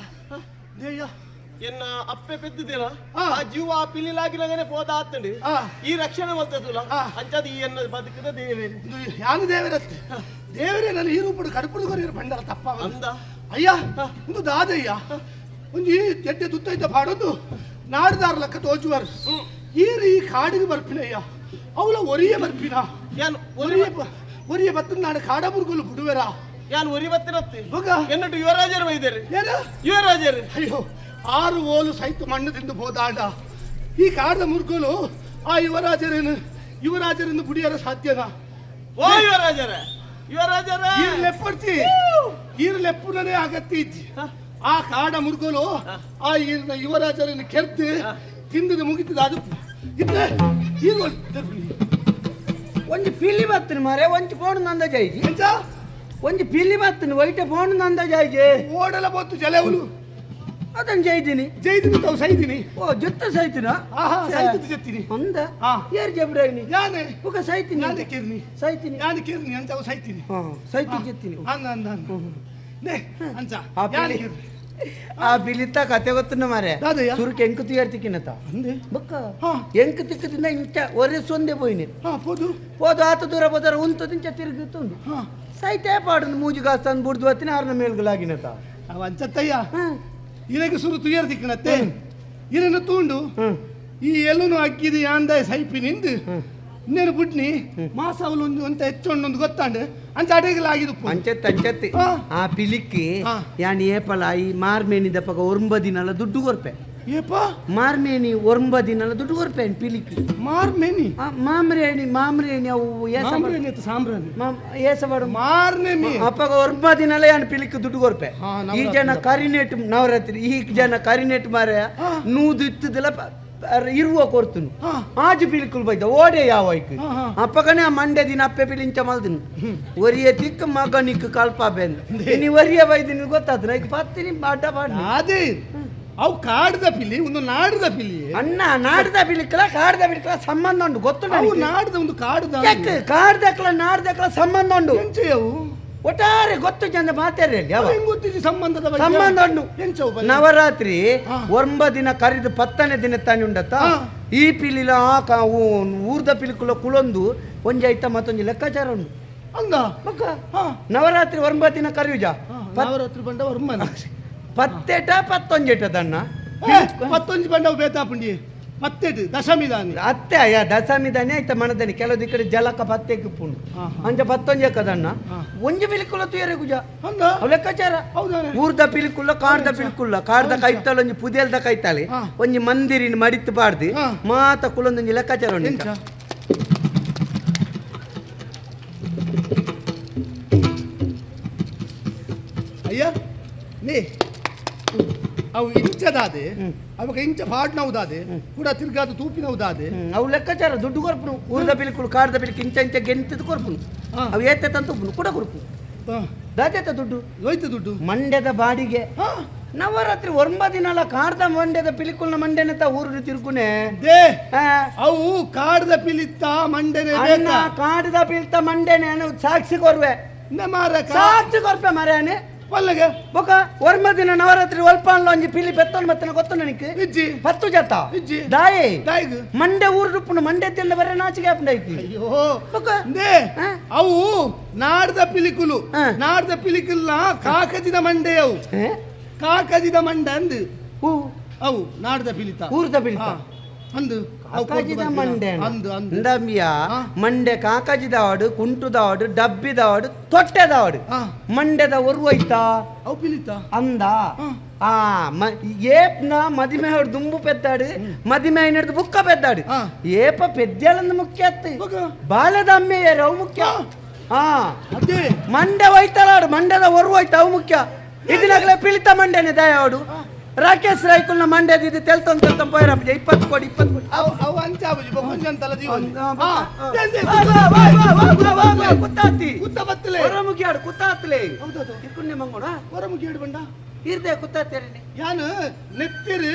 Speaker 4: ಎನ್ನ ಅಪ್ಪೆ ಪೆದ್ದಿದ್ದೇನ ಆ ಜೀವ ಪಿಲಿಲಾಗಿನಗನೆ ಪೋದ ಆತಂಡಿ ಈ ರಕ್ಷಣೆ ಮಲ್ತದಲ್ಲ ಅಂಚದ ಈ ಎನ್ನ ಬದುಕದ ದೇವೇರಿ
Speaker 5: ಯಾನು ದೇವರತ್ತೆ ದೇವರೇ ನನ್ನ ಈ ರೂಪಡು ಕಡುಪುಡು ಕೊರಿಯರು ಬಂಡರ ತಪ್ಪ
Speaker 4: ಅಂದ
Speaker 5: ಅಯ್ಯ ಒಂದು ದಾದಯ್ಯ ಒಂದು ಈ ಎಡ್ಡೆ ತುತ್ತೈತ ಪಾಡೊಂದು ನಾಡ್ದಾರ ಲೆಕ್ಕ ತೋಜುವರು ಈರು ಈ ಕಾಡಿಗೆ ಬರ್ಪಿನಯ್ಯ ಅವಳ ಒರಿಯ ಬರ್ಪಿನ
Speaker 4: ಯಾನು
Speaker 5: ಒರಿಯ ಒರಿಯ ಬತ್ತ ನಾಡು ಕಾಡಬುರ್ಗುಲು ಬಿಡುವೆರಾ
Speaker 4: ಯಾನು ಒರಿ ಬತ್ತಿನತ್ತೆ
Speaker 5: ಮಗ
Speaker 4: ಎನ್ನಟ್ಟು ಯುವರಾಜರು ಬೈದೇರಿ
Speaker 5: ಏನು
Speaker 4: ಯುವರಾಜರು
Speaker 5: ಅಯ್ಯೋ ಆರು ಓಲು ಸೈತು ಮಣ್ಣು ತಿಂದು ಹೋದಾಂಡ ಈ ಕಾಡದ ಮುರ್ಗುಲು ಆ ಯುವರಾಜರೇನು ಯುವರಾಜರನ್ನು ಬುಡಿಯರ ಸಾಧ್ಯನಾ
Speaker 4: ಓ ಯುವರಾಜರೇ ಯುವರಾಜರೇ
Speaker 5: ಈರು ಲೆಪ್ಪಡ್ತಿ ಈರು ಲೆಪ್ಪುನನೇ ಅಗತ್ಯ ಇಜ್ಜಿ ಆ ಕಾಡ ಮುರ್ಗುಲು ಆ ಈರಿನ ಯುವರಾಜರನ್ನು ಕೆರ್ತು ತಿಂದು ಮುಗಿತದ ಅದು ಇದ್ರೆ ಈರು
Speaker 3: ಒಂಜಿ ಪಿಲಿ ಬತ್ತಿನ ಮಾರೆ ಒಂಜಿ ಫೋನ್ ನಂದ ಜೈಜಿ
Speaker 5: ಎಂಚ
Speaker 3: ಒಂಜಿ ಪಿಲಿ ಬತ್ತಿನ ವೈಟೆ ಫೋನ್ ನಂದ ಜೈಜಿ
Speaker 5: ಓಡಲ ಬೊತ್ತು ಜಲೆವಲು
Speaker 3: ಅದನ್ನ ಜೈದಿನಿ
Speaker 5: ಜೈದಿನಿ ತಾವು ಸೈದಿನಿ
Speaker 3: ಓ ಜೊತ್ತ ಸೈತಿನ
Speaker 5: ಆಹಾ ಸೈತದ ಜೆತ್ತಿನಿ
Speaker 3: ಅಂದ
Speaker 5: ಹಾ.
Speaker 3: ಏರ್ ಜಬ್ರಾಯಿನಿ
Speaker 5: ಯಾನೆ
Speaker 3: ಬುಕ ಸೈತಿನಿ
Speaker 5: ಯಾನೆ ಕಿರ್ನಿ
Speaker 3: ಸೈತಿನಿ
Speaker 5: ಯಾನೆ ಕಿರ್ನಿ ಅಂತ ಅವು ಸೈತಿನಿ
Speaker 3: ಹಾ ಸೈತಿ ಜೆತ್ತಿನಿ
Speaker 5: ಅಂದ ಅಂದ ಅಂದ ನೇ ಅಂಚ
Speaker 3: ಆ
Speaker 5: ಯಾನೆ
Speaker 3: ಪಿಲಿ
Speaker 5: ಕಿರ್ನಿ
Speaker 3: ಆ ಪಿಲಿತ್ತ ಕತೆ ಗೊತ್ತನ ಮಾರೆ
Speaker 5: ದಾದಯ್ಯ?
Speaker 3: ಸುರುಕ್ ಎಂಕು ತಿಯರ್ತಿಕ್ಕಿನತ
Speaker 5: ಅಂದೆ
Speaker 3: ಬೊಕ್ಕ
Speaker 5: ಹಾ.
Speaker 3: ಎಂಕು ತಿಕ್ಕದಿಂದ ಇಂಚ ಒರೆಸೊಂದೆ ಪೋಯಿನಿ
Speaker 5: ಹಾ ಪೋದು
Speaker 3: ಪೋದು ಆತ ದೂರ ಪೋದಾರ ಉಂತು ಇಂಚ ತಿರುಗುತ್ತುಂಡು
Speaker 5: ಹಾ
Speaker 3: ಸೈತೆ ಪಾಡು ಮೂಜು ಗಾಸ್ತಾನ್ ಬುಡ್ದು ಬತ್ತಿನ ಆರ್ನ ಮೇಲ್ಗಳಾಗಿನತ
Speaker 5: ಅವ ಅಂಚತ್ತಯ್ಯ
Speaker 3: ಹಾ
Speaker 5: ಇದಕ್ಕೆ ಸುರು ತುಯರ್ ತಿಕ್ಕಣತ್ತೆ ಇದನ್ನು ತೂಂಡು ಈ ಎಲ್ಲುನು ಅಕ್ಕಿದು ಯಾಂದ ಸೈಪಿ ನಿಂದು ಇನ್ನೇನು ಬುಡ್ನಿ ಮಾಸ ಅವಲು ಒಂದು ಅಂತ ಹೆಚ್ಚೊಂಡು ಗೊತ್ತಾಂಡು ಅಂಚ ಅಡೆಗಲಾಗಿದ್ದು
Speaker 3: ಅಂಚೆತ್ ಅಂಚೆತ್ತಿ
Speaker 5: ಹಾ.
Speaker 3: ಆ ಪಿಲಿಕ್ಕಿ
Speaker 5: ಹಾ.
Speaker 3: ಯಾನ್ ಏಪಲ ಈ ಮಾರ್ಮೇನಿದ ಪಗ ಒರ್ಂಬ ದಿನಲ ದುಡ್ಡು ಕೊರ್ಪೆ
Speaker 5: ಏಪ
Speaker 3: ಮಾರ್ಮೇನಿ ಒರ್ಂಬ ದಿನಲ ದುಡ್ಡು ಕೊರ್ಪೆ ಪಿಲಿಕ್ಕಿ
Speaker 5: ಮಾರ್ಮೇನಿ
Speaker 3: ಆ, ಮಾಮ್ರೇಣಿ ಮಾಮ್ರೇಣಿ ಅವು ಏಸ
Speaker 5: ಮಾಮ್ರೇನಿ ಅತ್ತ ಸಾಮ್ರಾಣಿ
Speaker 3: ಏಸಬಾಡು
Speaker 5: ಮಾರ್ನೇಮಿ
Speaker 3: ಅಪ್ಪಗ ಒರ್ಂಬ ದಿನಲ ಯಾನ್ ಪಿಲಿಕ್ಕಿ ದುಡ್ಡು ಕೊರ್ಪೆ
Speaker 5: ಹಾ,
Speaker 3: ಈ
Speaker 5: ನವರಾತ್ರಿ.
Speaker 3: ಜನ ಕರಿನೇಟ್ ನವರಾತ್ರಿ ಈ ಜನ ಕರಿನೇಟ್ ಮಾರ
Speaker 5: ಹಾ.
Speaker 3: ನೂದು ಇತ್ತದಲ್ಲ ಇರುವ ಕೊರ್ತುನು
Speaker 5: ಹಾ.
Speaker 3: ಆಜು ಪಿಲಿಕುಲ್ ಬೈದ ಓಡೆ ಯಾವ ಐಕ್
Speaker 5: ಹಾ, ಹಾ.
Speaker 3: ಅಪ್ಪಗನೆ ಆ ಮಂಡ್ಯ ದಿನ ಅಪ್ಪೆ ಪಿಲಿಂಚ ಮಲ್ದಿನ ಒರಿಯ ತಿಕ್ಕ ಮಗ ನಿಕ್ಕ ಕಲ್ಪ ಬೆಂದ ನೀ ಒರಿಯ ಬೈದಿನ ಗೊತ್ತಾದ್ರ ಈಗ ಪತ್ತಿನಿ ಅಡ್ಡ ಪಾಡ್ನಿ
Speaker 5: ಅದೇ ಅವು ಕಾಡ್ದ ಪಿಲಿ ಒಂದು ನಾಡ್ದ ಪಿಲಿ
Speaker 3: ಅಣ್ಣ ನಾಡ್ದ ಪಿಲಿಕಲ ಕಾಡ್ದ ಪಿಲಿಕಲ ಸಂಬಂಧ ಉಂಟು ಗೊತ್ತು
Speaker 5: ಅವು ನಾಡ್ದ ಒಂದು ಕಾಡ್ದ
Speaker 3: ಕಾಡ್ದಕ್ಲ ನಾಡ್ದಕ್ಲ ಸಂಬಂಧ ಉಂಟು
Speaker 5: ಎಂಚೆಯವು
Speaker 3: ಒಟ್ಟಾರೆ ಗೊತ್ತು ಜನ ಮಾತಾಡ್ರಿ ಯಾವ
Speaker 5: ಹೆಂಗ್ ಗೊತ್ತಿದೆ ಸಂಬಂಧದ ಬಗ್ಗೆ?
Speaker 3: ಸಂಬಂಧ ಉಂಟು
Speaker 5: ಎಂಚವು ಬನ್ನಿ?
Speaker 3: ನವರಾತ್ರಿ
Speaker 5: ಹಾ.
Speaker 3: ಒಂಬ ದಿನ ಕರಿದು ಪತ್ತನೇ ದಿನ ತಾನೆ ಉಂಡತ್ತ
Speaker 5: ಹಾ.
Speaker 3: ಈ ಪಿಲಿಲ ಆ ಊರ್ದ ಪಿಲಿಕುಲ ಕುಲೊಂದು ಒಂಜಿ ಐತ ಮತ್ತೊಂಜಿ ಲೆಕ್ಕಾಚಾರ ಉಂಟು
Speaker 5: ಅಂದ
Speaker 3: ಮಕ್ಕ
Speaker 5: ಹಾ.
Speaker 3: ನವರಾತ್ರಿ ಒಂಬ ದಿನ ಕರಿಯುಜ
Speaker 5: ಹಾ, ನವರಾತ್ರಿ ಬಂಡ ವರ್ಮನ
Speaker 3: ಪತ್ತೆಟ ಪತ್ತೊಂಜೆಟ ದಣ್ಣ
Speaker 5: ಪತ್ತೊಂಜಿ ಬಂಡವು ಬೇತಾಪುಂಡಿ ಪತ್ತೆಟ್ ದಶಮಿ ದಾನಿ
Speaker 3: ಅತ್ತೆ ಅಯ್ಯ ದಶಮಿ ದಾನಿ ಆಯ್ತ ಮನದಾನಿ ಕೆಲವು ಈ ಕಡೆ ಜಲಕ ಪತ್ತೆ ಕಿಪ್ಪುಂಡು
Speaker 5: ಹಾ, ಹಾ.
Speaker 3: ಅಂಚ ಪತ್ತೊಂಜಿ ಕದಣ್ಣ
Speaker 5: ಹಾ.
Speaker 3: ಒಂಜಿ ಪಿಲಿಕುಲ ತುಯರೆ ಗುಜ
Speaker 5: ಅಂದ
Speaker 3: ಅವು ಲೆಕ್ಕಾಚಾರ
Speaker 5: ಹೌದಾನೆ
Speaker 3: ಊರ್ದ ಪಿಲಿಕುಲ್ಲ ಕಾಡ್ದ ಪಿಲಿಕುಲ್ಲ ಕಾಡ್ದ ಕೈತಾಳ ಒಂಜಿ ಪುದೆಲ್ದ ಕೈತಾಳೆ
Speaker 5: ಹಾ.
Speaker 3: ಒಂಜಿ ಮಂದಿರಿನ ಮಡಿತು ಪಾಡ್ದು
Speaker 5: ಹಾ.
Speaker 3: ಮಾತ ಕುಲೊಂದೊಂಜಿ ಲೆಕ್ಕಾಚಾರ ಉಂಟು
Speaker 5: ಎಂಚ ಅಯ್ಯ ನೇ ಅವು ಇಂಚದಾದೆ ಅವಾಗ ಇಂಚ ಪಾಡ್ನವುದಾದೆ ಕೂಡ ತಿರ್ಗಾದ ತೂಪಿನವುದಾದೆ
Speaker 3: ಅವು ಲೆಕ್ಕಾಚಾರ ದುಡ್ಡು ಕೊರ್ಪುನು ಊರ್ದ ಪಿಲಿಕುಲು ಕಾಡ್ದ ಪಿಲಿಕ್ ಇಂಚ ಇಂಚ ಗೆಂತದ ಕೊರ್ಪುನು
Speaker 5: ಹಾ.
Speaker 3: ಅವು ಏತೆ ತಂತು ಕೂಡ ಕೊರ್ಪು ದಾದೇತ ದುಡ್ಡು
Speaker 5: ಹೋಯ್ತು ದುಡ್ಡು
Speaker 3: ಮಂಡ್ಯದ ಬಾಡಿಗೆ
Speaker 5: ಹಾ
Speaker 3: ನವರಾತ್ರಿ ಒಂಬ ದಿನಲ ಕಾಡ್ದ ಮಂಡ್ಯದ ಪಿಲಿಕುಲ್ನ ಮಂಡ್ಯನತ ಊರು ತಿರುಗುನೆ
Speaker 5: they
Speaker 3: ಆ,
Speaker 5: ಅವು ಕಾಡ್ದ ಪಿಲಿತ್ತ ಮಂಡನೆ
Speaker 3: ಅಣ್ಣ ಕಾಡ್ದ ಪಿಲ್ತ ಮಂಡ್ಯನೆ ಅನ್ನ ಸಾಕ್ಷಿ ಕೊರ್ವೆ
Speaker 5: ಮಾರ
Speaker 3: ಸಾಕ್ಷಿ ಕೊರ್ಪೆ ಮರ್ಯಾನೆ
Speaker 5: ಪಲ್ಲಗೆ
Speaker 3: ಬೊಕ ಒರ್ಮ ದಿನ ನವರಾತ್ರಿ ಒಲ್ಪಾನ್ಲ ಒಂಜಿ ಪಿಲಿ ಪೆತ್ತೊಂದು ಮತ್ತನ ಗೊತ್ತು ನನಗೆ
Speaker 5: ಇಜ್ಜಿ
Speaker 3: ಪತ್ತು ಜತ
Speaker 5: ಇಜ್ಜಿ.
Speaker 3: ದಾಯೆ
Speaker 5: ದಾಯಿಗ್
Speaker 3: ಮಂಡೆ ಊರು ರುಪ್ಪುನು ಮಂಡ್ಯದಿಂದ ಬರ ನಾಚಿಕೆ ಆಪುಂಡು ಐತಿ
Speaker 5: ಅಯ್ಯೋ
Speaker 3: ಬೊಕ
Speaker 5: they
Speaker 3: ಹಾ?
Speaker 5: ಅವು ನಾಡ್ದ ಪಿಲಿಕುಲು
Speaker 3: ಹಾ.
Speaker 5: ನಾಡ್ದ ಪಿಲಿಕುಲ್ನ ಕಾಕಜಿದ ಮಂಡೆಯವು
Speaker 3: ಏ?
Speaker 5: ಕಾಕಜಿದ ಮಂಡ ಅಂದು
Speaker 3: ಹೂ
Speaker 5: ಅವು ನಾಡ್ದ ಪಿಲಿತ
Speaker 3: ಊರ್ದ ಪಿಲಿತ.
Speaker 5: ಹಾ. ಅಂದು ಅವು ಕೊರ್ದು
Speaker 3: ಕಾಕಾಜಿದ
Speaker 5: ಬರ್ಪಿನ.
Speaker 3: ಮಂಡೆ
Speaker 5: ಅಂದು ಅಂದು
Speaker 3: ಇಂದಂಬಿಯ
Speaker 5: ಹಾ.
Speaker 3: ಮಂಡೆ ಕಾಕಾಜಿದವಾಡು ಕುಂಟುದವಾಡು ಡಬ್ಬಿದವಾಡು ತೊಟ್ಟೆದವಾಡು
Speaker 5: ಹಾ.
Speaker 3: ಮಂಡ್ಯದ ಒರ್ವೈತಾ
Speaker 5: ಅವು ಪಿಲಿತ
Speaker 3: ಅಂದ
Speaker 5: ಹಾ.
Speaker 3: ಆ ಏಪ್ನ ಮದಿಮೆ ಹೊಡ್ ದುಂಬು ಪೆದ್ದಾಡು ಮದಿಮೆ అయినట్టు ಬುಕ್ಕ ಪೆದ್ದಾಡು
Speaker 5: ಹಾ.
Speaker 3: ಏಪ ಪೆದ್ದಾಳಂದು ಮುಖ್ಯ ಅತ್ತು
Speaker 5: ಬೊಕ?
Speaker 3: ಬಾಲ್ಯದ ಅಮ್ಮೆಯರು ಅವು ಮುಖ್ಯ ಹಾ
Speaker 5: ಅದೇ
Speaker 3: ಮಂಡೆ ಹೋಯ್ತಲಾಡು ಮಂಡ್ಯದ ಒರ್ವೋಯ್ತು ಅವು ಮುಖ್ಯ ಇದನ್ನಾಗಲೇ ಪಿಳಿತ ಮಂಡ್ಯನೆ ದಯಾವಡು ರಾಕೇಶ್ ರೈಕುಲ್ನ ಮಂಡ್ಯದ ತೆಲ್ತೊಂದು ತೆಲ್ತೊಂದು ಪೋಯರ 20 ಕೋಟಿ 20 ಕೋಟಿ
Speaker 5: ಅವು ಅವು ಅಂಚಾಬುಜಿ ಬೊಕೊಂಜಿ ಅಂತಲ್ಲ ಜೀವನ.
Speaker 3: ಕುತ್ತಾತಿ
Speaker 5: ಕುತ್ತ ಬತ್ತಲೆ
Speaker 3: ಹೊರಮುಗಿಯಾಡು ಕುತ್ತಾತ್ಲೆ
Speaker 5: ಹೌದೌದು.
Speaker 3: ಇಕ್ಕುನ್ನೆ ಮಂಗೋಣ
Speaker 5: ಹೊರಮುಗಿ ಬಂಡ
Speaker 3: ಇರ್ದೆ ಕುತ್ತಾತೇರಿ
Speaker 5: ಯಾನು ನೆತ್ತಿರು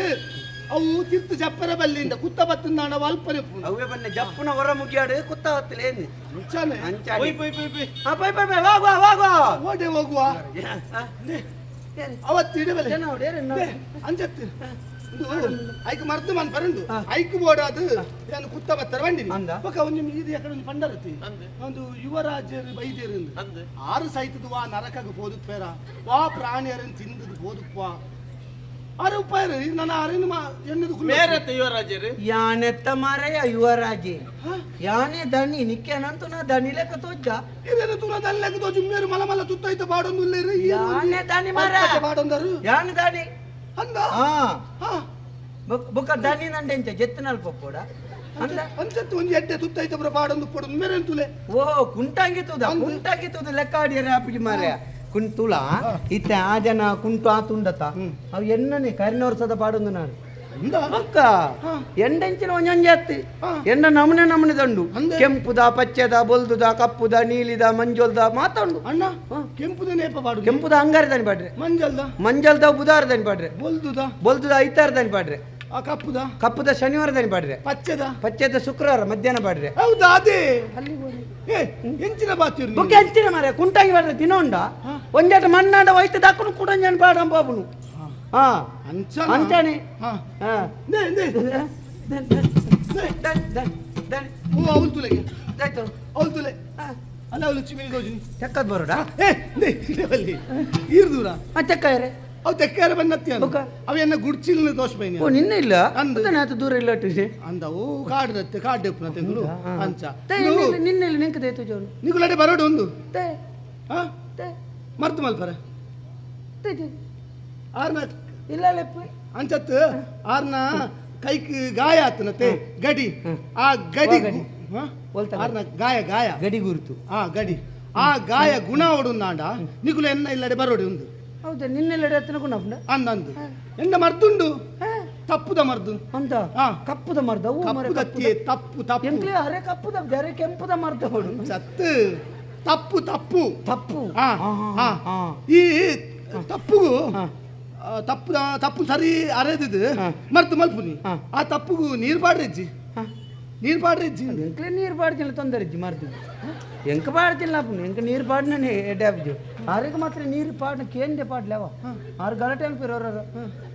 Speaker 5: ಅವು ತಿರ್ತು ಜಪ್ಪರ ಬಲ್ಲಿಂದ ಕುತ್ತ ಬತ್ತಂದಾಣ ಅಲ್ಪನೆ
Speaker 3: ಅವೇ ಬನ್ನೆ ಜಪ್ಪುನ ಹೊರಮುಗಿಯಾಡು ಕುತ್ತಾತ್ಲೆ
Speaker 5: ಅಂಚಾನೆ
Speaker 3: ಅಂಚಾಡಿ
Speaker 4: ಪೊಯ್ ಪೊಯ್ ಪೊಯ್ ಪೊಯ್.
Speaker 3: ಆ ಪೈ ಪೈ ಪೈ ವಾಗುವ ವಾಗುವ
Speaker 5: ಓಡೆ ಹೋಗುವ ಅವತ್ತು ಇಡಬಲೆ
Speaker 3: ಜನ ಹೊಡೆಯರು
Speaker 5: ಅಂಚತ್ತು ಐಕ್ ಮರ್ದು ಮನ್ ಪರಂಡು ಐಕ್ ಬೋಡಾದು ಯಾನು ಕುತ್ತ ಬತ್ತರ ಬಂಡಿನಿ
Speaker 3: ಅಂದ?
Speaker 5: ಬೊಕ ಒಂಜಿ ಇದು ಯಾಕಡೆ ಒಂಜಿ ಪಂಡರತಿ ಒಂದು ಯುವರಾಜರು ಬೈದೇರು
Speaker 4: ಅಂದ್.
Speaker 5: ಆರು ಸೈತದ ವಾ ನರಕಗ ಪೋದುಪ್ಪೇರ ವಾ ಪ್ರಾಣಿಯರನ್ ತಿಂದದು ಪೋದುಪ್ಪ ಆರು ಉಪ್ಪಾಯರು ನನ್ನ ಅರೇನು ಮಾ ಎನ್ನದು ಕುಲ್ಲ
Speaker 4: ಮೇರತ್ತೆ ಯುವರಾಜರು
Speaker 3: ಯಾನೆತ್ತ ಮಾರಯ್ಯ ಯುವರಾಜೆ ಯಾನೆ ದಣಿ ನಿಕ್ಕೆನಂತೂ ನಾ ದಣಿ ಲೆಕ್ಕ ತೋಜ
Speaker 5: ಇದೇನು ತುನ ದಲ್ಲೆಗ ದೋಜು ಮೇರು ಮಲ ಮಲ ತುತ್ತೈತ ಬಾಡೊಂದು ಉಲ್ಲೇರು
Speaker 3: ಯಾನೆ ದಣಿ ಮಾರ
Speaker 5: ಬಾಡೊಂದರು
Speaker 3: ಯಾನೆ ದಣಿ
Speaker 5: ಅಂದ
Speaker 3: ಹಾ
Speaker 5: ಹಾ
Speaker 3: ಬೊಕ್ಕ ದಣಿ ನಂಡೆಂಚ ಜೆತ್ತನಲ್ ಪಪ್ಪೋಡ ಅಂದ
Speaker 5: ಅಂಚತ್ತು ಒಂಜಿ ಎಡ್ಡೆ ತುತ್ತೈತ ಬ್ರ ಬಾಡೊಂದು ಪೊಡೊಂದು ಮೇರೇನು ತುಲೆ
Speaker 3: ಓ ಕುಂಟಾಂಗಿ ತೂದ ಕುಂಟಾಂಗಿ ತೂದ ಲೆಕ್ಕ ಆಡಿಯರ ಆಪಿಡಿ ಮಾರ್ಯ ಕುಂತುಳ ಇತ್ತೆ ಆ ಜನ ಕುಂಟು ಆ ತುಂಡತ ಅವು ಎನ್ನನೆ ಕರಿನವರ್ಸದ ಪಾಡೊಂದು ನಾನು
Speaker 5: ಅಂದ
Speaker 3: ಬೊಕ್ಕ ಎಂಡೆಂಚಿನ ಒಂಜೊಂಜಿ ಅತ್ತಿ ಎಂಡ ನಮನೆ ನಮನೆ ದಂಡು
Speaker 5: ಅಂದೆ.
Speaker 3: ಕೆಂಪುದ ಪಚ್ಚೆದ ಬೊಲ್ದುದ ಕಪ್ಪುದ ನೀಲಿದ ಮಂಜೊಲ್ದ ಮಾತುಂಡು
Speaker 5: ಅಣ್ಣ ಕೆಂಪುದ ನೇಪ ಬಾಡು
Speaker 3: ಕೆಂಪುದ ಅಂಗಾರದಾನಿ ಪಾಡ್ರೆ
Speaker 5: ಮಂಜಲ್ದ
Speaker 3: ಮಂಜಲ್ದ ಬುಧಾರದಾನಿ ಪಾಡ್ರೆ
Speaker 5: ಬೊಲ್ದುದ
Speaker 3: ಬೊಲ್ದುದ ಐತಾರದಾನಿ ಪಾಡ್ರೆ
Speaker 5: ಆ ಕಪ್ಪುದ
Speaker 3: ಕಪ್ಪುದ ಶನಿವಾರದಾನಿ ಪಾಡ್ರೆ
Speaker 5: ಪಚ್ಚೆದ
Speaker 3: ಪಚ್ಚೆದ ಶುಕ್ರವಾರ ಮಧ್ಯಾಹ್ನ ಪಾಡ್ರೆ
Speaker 5: ಹೌದಾ ಅದೇ ಏ ಎಂಚಿನ ಬಾತಿರು
Speaker 3: ಬೊಕ್ಕ ಎಂಚಿನ ಮಾರ್ರೆ ಕುಂಟಾಂಗಿ ಪಾಡ್ರೆ ದಿನ ಉಂಡ ಒಂಜಾಟ ಮಣ್ಣಾಂಡ ವೈತ ದಾಕುನು ಕುಡಂಜನ್ ಪಾಡಂ ಬಾಬುನು ಹಾ
Speaker 5: ಅಂಚನ
Speaker 3: ಅಂಚಾನೆ
Speaker 5: ಹಾ
Speaker 3: ಹಾ
Speaker 5: ನೇ ನೇ ಓ ಅವಳು ತುಲೆಗೆ
Speaker 3: ಆಯ್ತು
Speaker 5: ಅವಳು ತುಲೆ ಅಲ್ಲ ಅವಳು ಚಿಮಿನಿ ದೋಜಿನಿ
Speaker 3: ಚೆಕ್ಕದ್ ಬರೋಡಾ
Speaker 5: ಏ ನೇ ಇಲ್ಲಿ ಈರ್ ದೂರ
Speaker 3: ಆ ಚೆಕ್ಕ ಯಾರೆ
Speaker 5: ಅವು ತೆಕ್ಕಾರ ಬನ್ನತ್ತಿ
Speaker 3: ಬೊಕ್ಕ?
Speaker 5: ಅವೆನ್ನ ಗುಡ್ಚಿಲ್ನ ದೋಷ ಬೈನಿ
Speaker 3: ಓ ನಿನ್ನೆ ಇಲ್ಲ
Speaker 5: ಅಂದು.
Speaker 3: ಅಂತಾನೆ ಆತ ದೂರ ಇಲ್ಲ ಅಟ್ಟಿಸಿ
Speaker 5: ಅಂದವು ಕಾಡ್ರತ್ತೆ ಕಾಡ್ ಎಪ್ಪುನ ಅಂಚ
Speaker 3: ನಿನ್ನೆ ಇಲ್ಲ ನಿಂಕ ದೇತು ಜೋನು
Speaker 5: ನಿಗುಲಡೆ ಬರೋಡು ಒಂದು
Speaker 3: ತೇ
Speaker 5: ಹಾ
Speaker 3: ತೇ
Speaker 5: ಮರ್ತು ಮಲ್ಪರೆ
Speaker 3: ತೇ ತೇ.
Speaker 5: ಆರ್ನ
Speaker 3: ಇಲ್ಲ ಲೆಪ್ಪ
Speaker 5: ಅಂಚತ್ ಆರ್ನ ಕೈಕ್ ಗಾಯ ಆತನತೆ ಗಡಿ ಆ ಗಡಿ
Speaker 3: ವಾ ಗಡಿ?
Speaker 5: ಹಾ?
Speaker 3: ಒಲ್ತ ಗಡಿ?
Speaker 5: ಆರ್ನ ಗಾಯ ಗಾಯ
Speaker 3: ಗಡಿ ಗುರುತು
Speaker 5: ಆ ಗಡಿ ಆ ಗಾಯ ಗುಣ ಒಡುಂದಾಂಡ ನಿಗುಲ ಎನ್ನ ಇಲ್ಲಡೆ ಬರೋಡಿ ಉಂದು
Speaker 3: ಹೌದಾ ನಿನ್ನೆಲ್ಲ ಹತ್ತಿನ ಗುಣ ಉಂಡ
Speaker 5: ಅಂದಂದು ಎನ್ನ ಮರ್ದುಂಡು ತಪ್ಪುದ ಮರ್ದು
Speaker 3: ಅಂತ
Speaker 5: ಹಾ.
Speaker 3: ಕಪ್ಪುದ ಮರ್ದ ಹೂ ಮರೆ
Speaker 5: ಕಪ್ಪುದತ್ತಿಯೇ ತಪ್ಪು ತಪ್ಪು
Speaker 3: ಎಂಕ್ಲೆ ಅರೆ ಕಪ್ಪುದ ಬೇರೆ ಕೆಂಪುದ ಮರ್ದ ಹೊಡು
Speaker 5: ಸತ್ತು ತಪ್ಪು ತಪ್ಪು
Speaker 3: ತಪ್ಪು
Speaker 5: ಆ,
Speaker 3: ಹಾ,
Speaker 5: ಆ.
Speaker 3: ಹಾ.
Speaker 5: ಈ ತಪ್ಪುಗು ಆ, ತಪ್ಪು ತಪ್ಪು ಸರಿ ಅರೆದಿದ್ದು ಮರ್ತು ಮಲ್ಪುನಿ
Speaker 3: ಹಾ.
Speaker 5: ಆ ತಪ್ಪುಗು ನೀರು ಪಾಡ್ರೆಜ್ಜಿ
Speaker 3: ಹಾ.
Speaker 5: ನೀರು ಪಾಡ್ರೆಜ್ಜಿ
Speaker 3: ಎಂಕ್ಲೆ ನೀರು ಪಾಡ್ತಿಲ್ಲ ತೊಂದರೆ ಇಜ್ಜಿ ಮರ್ದು ಎಂಕ ಪಾಡ್ತಿಲ್ಲ ಅಪ್ಪನು ಎಂಕ ನೀರು ಪಾಡ್ನೇ ಎಡ್ಡೆ ಆರಿಗೆ ಮಾತ್ರ ನೀರು ಪಾಡ್ನ ಕೇಂದ್ರ ಪಾಡ್ಲೇವ ಆರು ಗಲಾಟೆ ಅನ್ಪಿರೋರು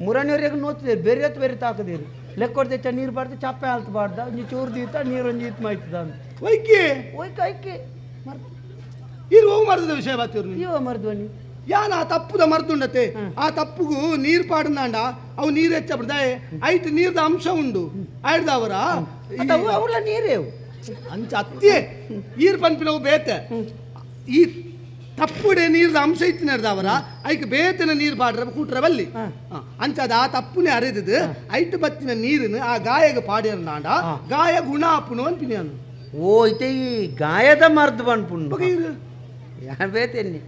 Speaker 3: ಮುರಣಿಯವ್ರಿಗೆ ನೋಡ್ತಿದ್ದೀರಿ ಬೇರೆ ಹೊತ್ತು ಬೇರೆ ತಾಕದಿರಿ ಲೆಕ್ಕ ಕೊಡ್ತೆ ನೀರು ಪಾಡ್ದೆ ಚಾಪೆ ಹಾಲ್ತು ಪಾಡ್ದ ಒಂಜಿ ಚೂರು ದೀತ ನೀರು ಒಂಜಿ ಈತ್ ಮಾಯ್ತದ ಅಂತ
Speaker 5: ವೈಕಿ
Speaker 3: ಒಯ್ಕ ಐಕೆ ಮರ್ದು
Speaker 5: ಇರು ಹೋವು ಮರ್ದದ ವಿಷಯ ಬಾತಿವ್ರು ನೀ
Speaker 3: ಇವ ಮರ್ದ್ವನಿ
Speaker 5: ಯಾನ ಆ ತಪ್ಪುದ ಮರ್ದುಂಡತೆ ಆ ತಪ್ಪುಗು ನೀರು ಪಾಡ್ನಾಂಡ ಅವು ನೀರು ಹೆಚ್ಚ ಬಿಡ್ದಾಯೆ ಐಟ್ ನೀರ್ದ ಅಂಶ ಉಂಡು ಆಯ್ದವರ
Speaker 3: ಅವು ಅವಳ ನೀರೇವು
Speaker 5: ಅಂಚ ಅತ್ತೆ ಈರ್ ಪನ್ಪಿನವು ಬೇತೆ ಈ ತಪ್ಪುಡೆ ನೀರ್ದ ಅಂಶ ಇತ್ತು ಅವರ ಐಕ್ ಬೇತನ ನೀರು ಪಾಡ್ರ ಕೂಟ್ರ ಬಲ್ಲಿ ಅಂಚದ ಆ ತಪ್ಪುನೆ ಅರೆದಿದ್ದು ಐಟ್ ಬತ್ತಿನ ನೀರಿನ ಆ ಗಾಯಗ ಪಾಡ್ಯರ್ನಾಂಡ ಗಾಯ ಗುಣ ಆಪುನು ಅನ್ಪಿನಿ
Speaker 3: ಓ ಇತ್ತೆ ಈ ಗಾಯದ ಮರ್ದು ಪನ್ಪುಂಡು
Speaker 5: ಇರು
Speaker 3: ಯಾನ್ ಬೇತೆನ್ನಿ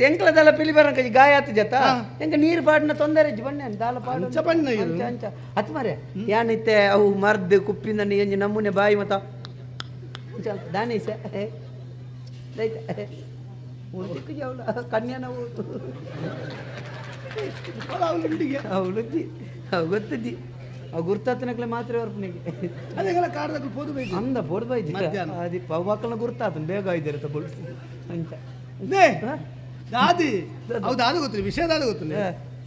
Speaker 3: ಎಂಕ್ಲದಲ್ಲ ಪಿಲಿ ಬರಂಕ ಈ ಗಾಯ ಆತು ಜತ ಎಂಕ ನೀರು ಪಾಡಿನ ತೊಂದರೆ ಇಜ್ಜಿ ಬಣ್ಣೆ ದಾಲ ಪಾಡು
Speaker 5: ಅಂಚ ಬಣ್ಣ ಇರು.
Speaker 3: ಅಂಚ ಅಂಚ ಅತ್ ಮಾರೆ ಯಾನಿತ್ತೆ ಅವು ಮರ್ದು ಕುಪ್ಪಿಂದ ಎಂಜಿ ನಮೂನೆ ಬಾಯಿ ಮತ ಅಂಚ ದಾನೆ ಇಸ ಅವಳ ಕನ್ಯಾನ
Speaker 5: ಅವಳು
Speaker 3: ಅವಳುದ್ದಿ ಅವು ಗೊತ್ತಿದ್ದಿ ಅವು ಗುರ್ತಾತನಕ್ಲೆ ಮಾತ್ರ ವರ್ಪನಿಗೆ
Speaker 5: ಅದೇಗಲ ಕಾಡ್ದಾಗ ಪೋದು ಬೇಕು
Speaker 3: ಅಂದ ಬೋರ್ಡ್ ಬೈದಿ
Speaker 5: ಮಧ್ಯಾಹ್ನ.
Speaker 3: ಅದು ಪವ್ವಾಕಲ್ನ ಗುರ್ತಾತನ ಬೇಗ ಇದ್ದೀರ ತಗೊಳ್ ಅಂಚ
Speaker 5: ನೇ ದಾದಿ ಹೌದು ಅದು ಗೊತ್ತಿಲ್ಲ ವಿಷಯ ದಾದ ಗೊತ್ತಿಲ್ಲ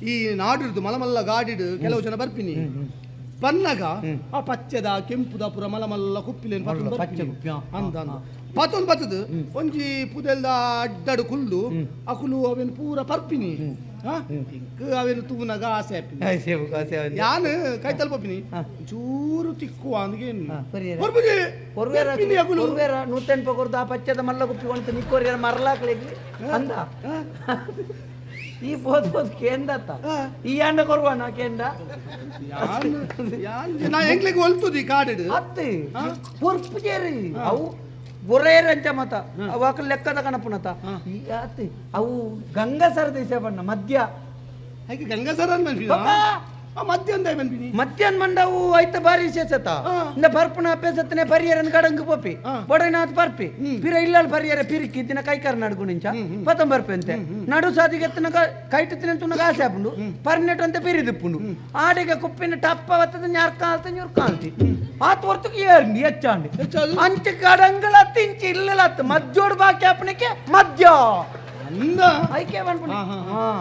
Speaker 5: ಈ ನಾಡಿಡ್ದು ಮಲಮಲ್ಲ ಗಾಡಿಡು ಕೆಲವು ಜನ ಬರ್ಪಿನಿ ಬನ್ನಗ ಆ ಪಚ್ಚದ ಕೆಂಪುದ ಪುರ ಮಲಮಲ್ಲ ಕುಪ್ಪಿಲೇನು
Speaker 3: ಮಲ್ಲ ಪಚ್ಚೆ ಕುಪ್ಪಿ, ಹಾ,
Speaker 5: ಅಂದ ಅಂದ ಪತ್ತೊಂದು ಬತ್ತದು ಒಂಜಿ ಪುದೆಲ್ದ ಅಡ್ಡಡು ಕುಲ್ಲು ಅಕುಲು ಅವೇನು ಪೂರ ಪರ್ಪಿನಿ ಹಾ? ಇಂಕ್ ಅವೇನು ತೂನಗ ಆಸೆ ಆಪಿನಿ ಯಾನು ಕೈ ತಲುಪಿನಿ ಚೂರು ತಿಕ್ಕುವ ಅಂದ್ಗೇನು
Speaker 3: ಹಾ, ಕೊರಿಯರ.
Speaker 5: ಕೊರ್ಪುಜಿ.
Speaker 3: ಕೊರ್ವೇರ
Speaker 5: ಬರ್ಪಿನಿ ಅಕುಲು
Speaker 3: ಕೊರ್ವೇರ ನೂತೆನ್ಪ ಕೊರ್ದು ಆ ಪಚ್ಚದ ಮಲ್ಲ ಕುಪ್ಪಿ ಉಂಟು ನಿಕ್ಕೋರಿಯರ ಮರಲಾಕ್ಲಿಗೆ ಅಂದ ಈ ಬೋದು ಬೋದು ಕೇಂದತ್ತ ಈ ಅಂಡ ಕೊರ್ವನ ಕೇಂದ
Speaker 5: ಯಾನ್ ಯಾನ್ ನಾ ಎಂಗ್ಲಿಗೆ ಒಲ್ತುದಿ ಕಾಡಿಡು
Speaker 3: ಅತ್ತಿ ಪೊರ್ಪು ಜೇರಿ ಅವು ಗೊರೇರಂಚ ಮತ ಅವು ಅಕಲ್ ಲೆಕ್ಕದ ಕಣಪುನತ ಈ ಅತ್ತಿ ಅವು ಗಂಗಸರ ದೇಶ ಬಣ್ಣ ಮಧ್ಯ
Speaker 5: ಐಕೆ ಗಂಗಾಸರ ಮನ್ಪಿನ ಮಧ್ಯಾಹ್ನ ಮನ್ಪಿನಿ
Speaker 3: ಮಧ್ಯಾಹ್ನ ಮಂಡವು ಐತ ಬಾರಿ ವಿಶೇಷತ ಇಂದ ಪರ್ಪುನ ಅಪ್ಪೆಸತ್ತನೆ ಪರಿಯರನ್ ಕಡಂಗು ಪೋಪಿ ಬೊಡನಾಥ್ ಪರ್ಪಿ ಪಿರ ಇಲ್ಲಲ್ ಪರಿಯರ ಪಿರಿಕಿ ದಿನ ಕೈಕರ್ ನಡುಗು ನಿಂಚ ಪತಂ ಬರ್ಪಿ ಅಂತೆ ನಡು ಸಾದಿಗೆ ಕೈಟು ತುನಗ ಆಸೆ ಆಪುಂಡು ಪರ್ನೆಟ್ ಅಂತ ಪಿರಿದಿಪ್ಪುಂಡು ಆಡಿಗೆ ಕುಪ್ಪಿನ ಟಪ್ಪ ಬತ್ತದ ಞಾರ್ಕಾಲ್ತ ಞುರ್ಕಾಲ್ತಿ ಆತ್ ಹೊರ್ತಕ್ಕೆ ಏರ್ನಿ ಹೆಚ್ಚಾಂಡಿ ಅಂಚೆ ಕಡಂಗಳ ತಿಂಚಿ ಇಲ್ಲಲತ್ತು ಮಜ್ಜೋಡು ಬಾಕಿ ಆಪಣಕ್ಕೆ ಮದ್ಯ
Speaker 5: ಅಂದ
Speaker 3: ಐಕೆ ಪನ್ಪುಂಡು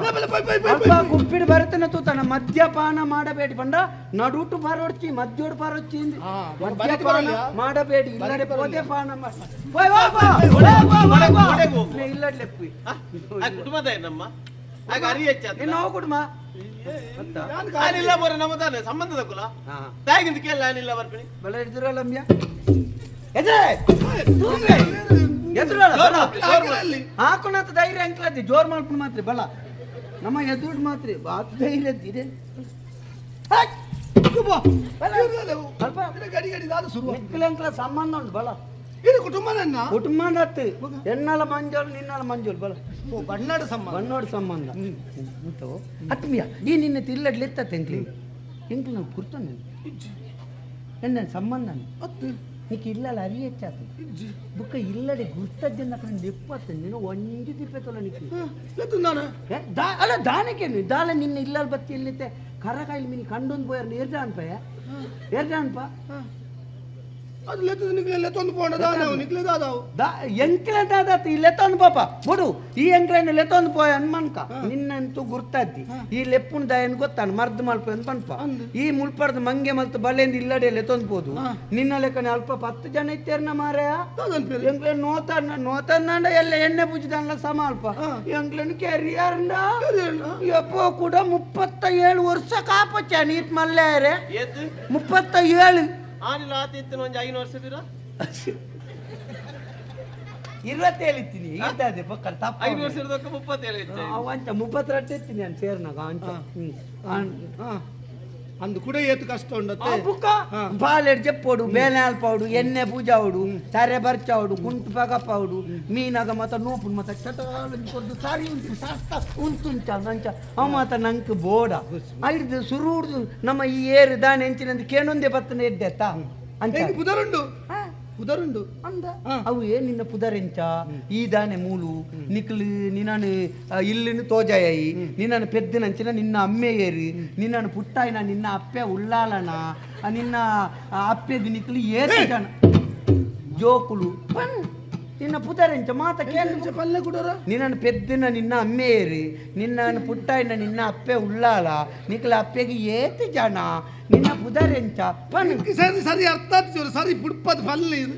Speaker 5: ಬಲೆ, ಬೈ, ಬೈ, ಬೈ,
Speaker 3: ಅಲ್ಪ ಕುಪ್ಪಿಡ್ ಬರತನ ತೂತನ ಮದ್ಯಪಾನ ಮಾಡಬೇಡಿ ಬಂಡ ನಡುಟು ಬರೋಡ್ಚಿ ಮದ್ಯೋಡು ಬರೋಡ್ಚಿ ಮದ್ಯಪಾನ ಮಾಡಬೇಡಿ ಇಲ್ಲಡೆ ಪೋದೆ ಪಾನ ಇಲ್ಲಡ್ಲೆಪ್ಪಿ
Speaker 4: ಕುಟುಂಬದ ನಮ್ಮ ಆಗ ಅರಿ ಹೆಚ್ಚಾದ
Speaker 3: ನಿನ್ನ ಅವು ಕುಟುಂಬ
Speaker 4: ಆನಿಲ್ಲ ಬರ ನಮ್ಮ ತಾನೆ ಸಂಬಂಧದ ಕುಲ ತಾಯಿಗಿಂತ ಕೇಳ ಆನಿಲ್ಲ ಬರ್ಪಿನಿ
Speaker 3: ಬಲ ಎದುರಲ್ಲ ಅಮ್ಯ ಎದುರೇ ತೂಗ್ರೆ ಎದುರಲ್ಲ ಬಲ ಹಾಕೋಣಂತ ಧೈರ್ಯ ಅಂಕ್ಲದ್ದಿ ಜೋರ್ ಮಾಡ್ಕೊಂಡು ಮಾತ್ರಿ ಬಲ ನಮ್ಮ ಎದುರು ಮಾತ್ರಿ ಬಾತ್ ಧೈರ್ಯ ಇದೆ ಅಲ್ಪ
Speaker 5: ಗಡಿ ಗಡಿ ದಾದ ಶುರು
Speaker 3: ನಿಕ್ಕಲಂಕ್ಲ ಸಂಬಂಧ ಉಂಟು ಬಲ
Speaker 5: ಇದು ಕುಟುಂಬ ನನ್ನ
Speaker 3: ಕುಟುಂಬ ಎಣ್ಣಲ ಮಂಜೋಲ್ ನಿನ್ನಲ ಮಂಜೋಲ್ ಬಲ
Speaker 5: ಓ ಬಣ್ಣಾಡ ಸಂಬಂಧ
Speaker 3: ಬಣ್ಣೋಡ್ ಸಂಬಂಧ ಉಂಟು ಅತ್ಮಿಯ ಈ ನಿನ್ನ ತಿಲ್ಲಡ್ಲಿ ಇತ್ತ ಎಂಕ್ಲಿ ಎಂಕ್ಲು ನಾವು ಕುರ್ತಾನೆ ಎನ್ನ ಸಂಬಂಧ
Speaker 5: ಅತ್ತು
Speaker 3: ನೀಕ್ ಇಲ್ಲಲ್ಲ ಅರಿ ಹೆಚ್ಚಾತು
Speaker 5: ಇಜ್ಜಿ
Speaker 3: ಬುಕ್ಕ ಇಲ್ಲಡೆ ಗುರ್ತಜ್ಜನ ಕಡೆ ನೆಪ್ಪತ್ತ ನೀನು ಒಂಜಿ ದಿಪ್ಪೆ ತೊಲ ನಿಕ್ಲಿ
Speaker 5: ಲತ್ತು ನಾನು
Speaker 3: ಏ, ಅಲ್ಲ ದಾನಕ್ಕೇನು ದಾಲ ನಿನ್ನ ಇಲ್ಲಲ್ ಬತ್ತಿ ಎಲ್ಲಿತ್ತೆ ಕರ ಕಾಯಿಲ್ ಮೀನು ಕಂಡೊಂದು ಪೋಯರ್ ಏರ್ಜಾನ್ಪ ಏರ್ಜಾನ್ಪ
Speaker 5: ಅದು ಲೆತ್ತು ನಿಕ್ಲೆ ಲೆತ್ತೊಂದು ಪೋಂಡ ದಾದವು ನಿಕ್ಲೆ ದಾದವು
Speaker 3: ದಾ ಎಂಕ್ಲೆ ದಾದಾತು ಈ ಲೆತ್ತೊಂದು ಪಾಪ ಬುಡು ಈ ಎಂಕ್ಲೆನ ಲೆತ್ತೊಂದು ಪೋಯ ಅನ್ಮನ್ಕ ನಿನ್ನಂತೂ ಗುರ್ತಾದ್ದಿ ಈ ಲೆಪ್ಪುನ ದಾಯನ್ ಗೊತ್ತಾನ ಮರ್ದ್ ಮಲ್ಪ ಅಂತ ಪನ್ಪ ಈ ಮುಲ್ಪಡ್ದು ಮಂಗೆ ಮಲ್ತು ಬಲ್ಲೆಂದು ಇಲ್ಲಡೆ ಲೆತ್ತೊಂದು ಪೋದು ನಿನ್ನ ಲೆಕ್ಕನೆ ಅಲ್ಪ 10 ಜನ ಇತ್ತೇರ್ನ ಮಾರಾಯ ಎಂಕ್ಲೆ ನೋತನ್ನ ನೋತನ್ನಾಂಡ ಎಲ್ಲ ಎಣ್ಣೆ ಪೂಜಿದಾನ್ಲ ಸಮ ಅಲ್ಪ ಎಂಕ್ಲೆನ್ ಕೆರಿಯರ್ನ ಯಪ್ಪೋ ಕೂಡ 37 ವರ್ಷ ಕಾಪಚ್ಚ ನೀಟ್ ಮಲ್ಲೇರೆ
Speaker 4: ಏತ್
Speaker 3: 37
Speaker 4: ಆನಿಲ್ಲ ಆತ ಇತ್ತಿನ ಒಂಜಿ 5 ವರ್ಷ ಬೀರ
Speaker 3: 27 ಇತ್ತೀನಿ ಇದ್ದಾದೆ ಬೊಕ್ಕ ತಪ್ಪ
Speaker 4: 5 ವರ್ಷದಕ್ಕ 37 ಹೆಚ್ಚು
Speaker 3: ಅವಂಚ 32 ಇತ್ತೀನಿ ನಾನು ಸೇರ್ನಾಗ ಅಂಚ
Speaker 5: ಅಂದು ಕೂಡ ಏತು ಕಷ್ಟ ಉಂಡತ್ತೆ
Speaker 3: ಬುಕ್ಕ ಬಾಲೆಡ್ ಜಪ್ಪೋಡು ಬೇಲೆ ಅಲ್ಪಾవుಡು ಎಣ್ಣೆ ಪೂಜಾవుಡು ತರೆ ಬರ್ಚಾవుಡು ಗುಂಟು ಪಗಪಾవుಡು ಮೀನಾಗ ಮತ ನೂಪುನ್ ಮತ ಚಟಾಲ ಕೊರ್ದು ಸಾರಿ ಉಂಟು ಸಾಸ್ತ ಉಂಟುಂಚ ಅಂಚ ಅವ ಮಾತ ನಂಕ್ ಬೋಡ ಐಡ್ದು ಸುರುಡ್ದು ನಮ್ಮ ಈ ಏರು ದಾನೆ ಎಂಚಿನಂದು ಕೇನೊಂದೇ ಬತ್ತನ ಎಡ್ಡೆತ್ತ ಅಂಚ
Speaker 5: ಎಂಕ್ ಪುದರುಂಡು ಪುದರುಂಡು
Speaker 3: ಅಂದ ಅವು ಏ ನಿನ್ನ ಪುದರೆಂಚ ಈ ದಾನೆ ಮೂಲು ನಿಕ್ಲು ನಿನ್ನನು ಇಲ್ಲಿನ ತೋಜಾಯಿ ನಿನ್ನನ್ನು ಪೆದ್ದಿನಂಚಿನ ನಿನ್ನ ಅಮ್ಮೆ ಏರಿ ನಿನ್ನನ್ನು ಪುಟ್ಟಾಯಿನ ನಿನ್ನ ಅಪ್ಪೆ ಉಳ್ಳಾಲನ ನಿನ್ನ ಅಪ್ಪೆದು ನಿಕ್ಲು ಏರು ಜನ ಜೋಕುಲು ಪನ್ ನಿನ್ನ ಪುದರೆಂಚ ಮಾತ ಕೇಳಿ
Speaker 5: ಪಲ್ಲೆ ಕುಡೋರ
Speaker 3: ನಿನ್ನನ್ನು ಪೆದ್ದಿನ ನಿನ್ನ ಅಮ್ಮೆ ಏರಿ ನಿನ್ನನ್ನು ಪುಟ್ಟಾಯಿನ ನಿನ್ನ ಅಪ್ಪೆ ಉಳ್ಳಾಲ ನಿಕ್ಲ ಅಪ್ಪೆಗೆ ಏತು ಜನ ನಿನ್ನ ಪುದರೆಂಚ ಪನ್
Speaker 5: ಸರಿ ಸರಿ ಅರ್ಥ ಆತು ಸರಿ ಪುಡ್ಪದ ಪಲ್ಲೆ ಇದು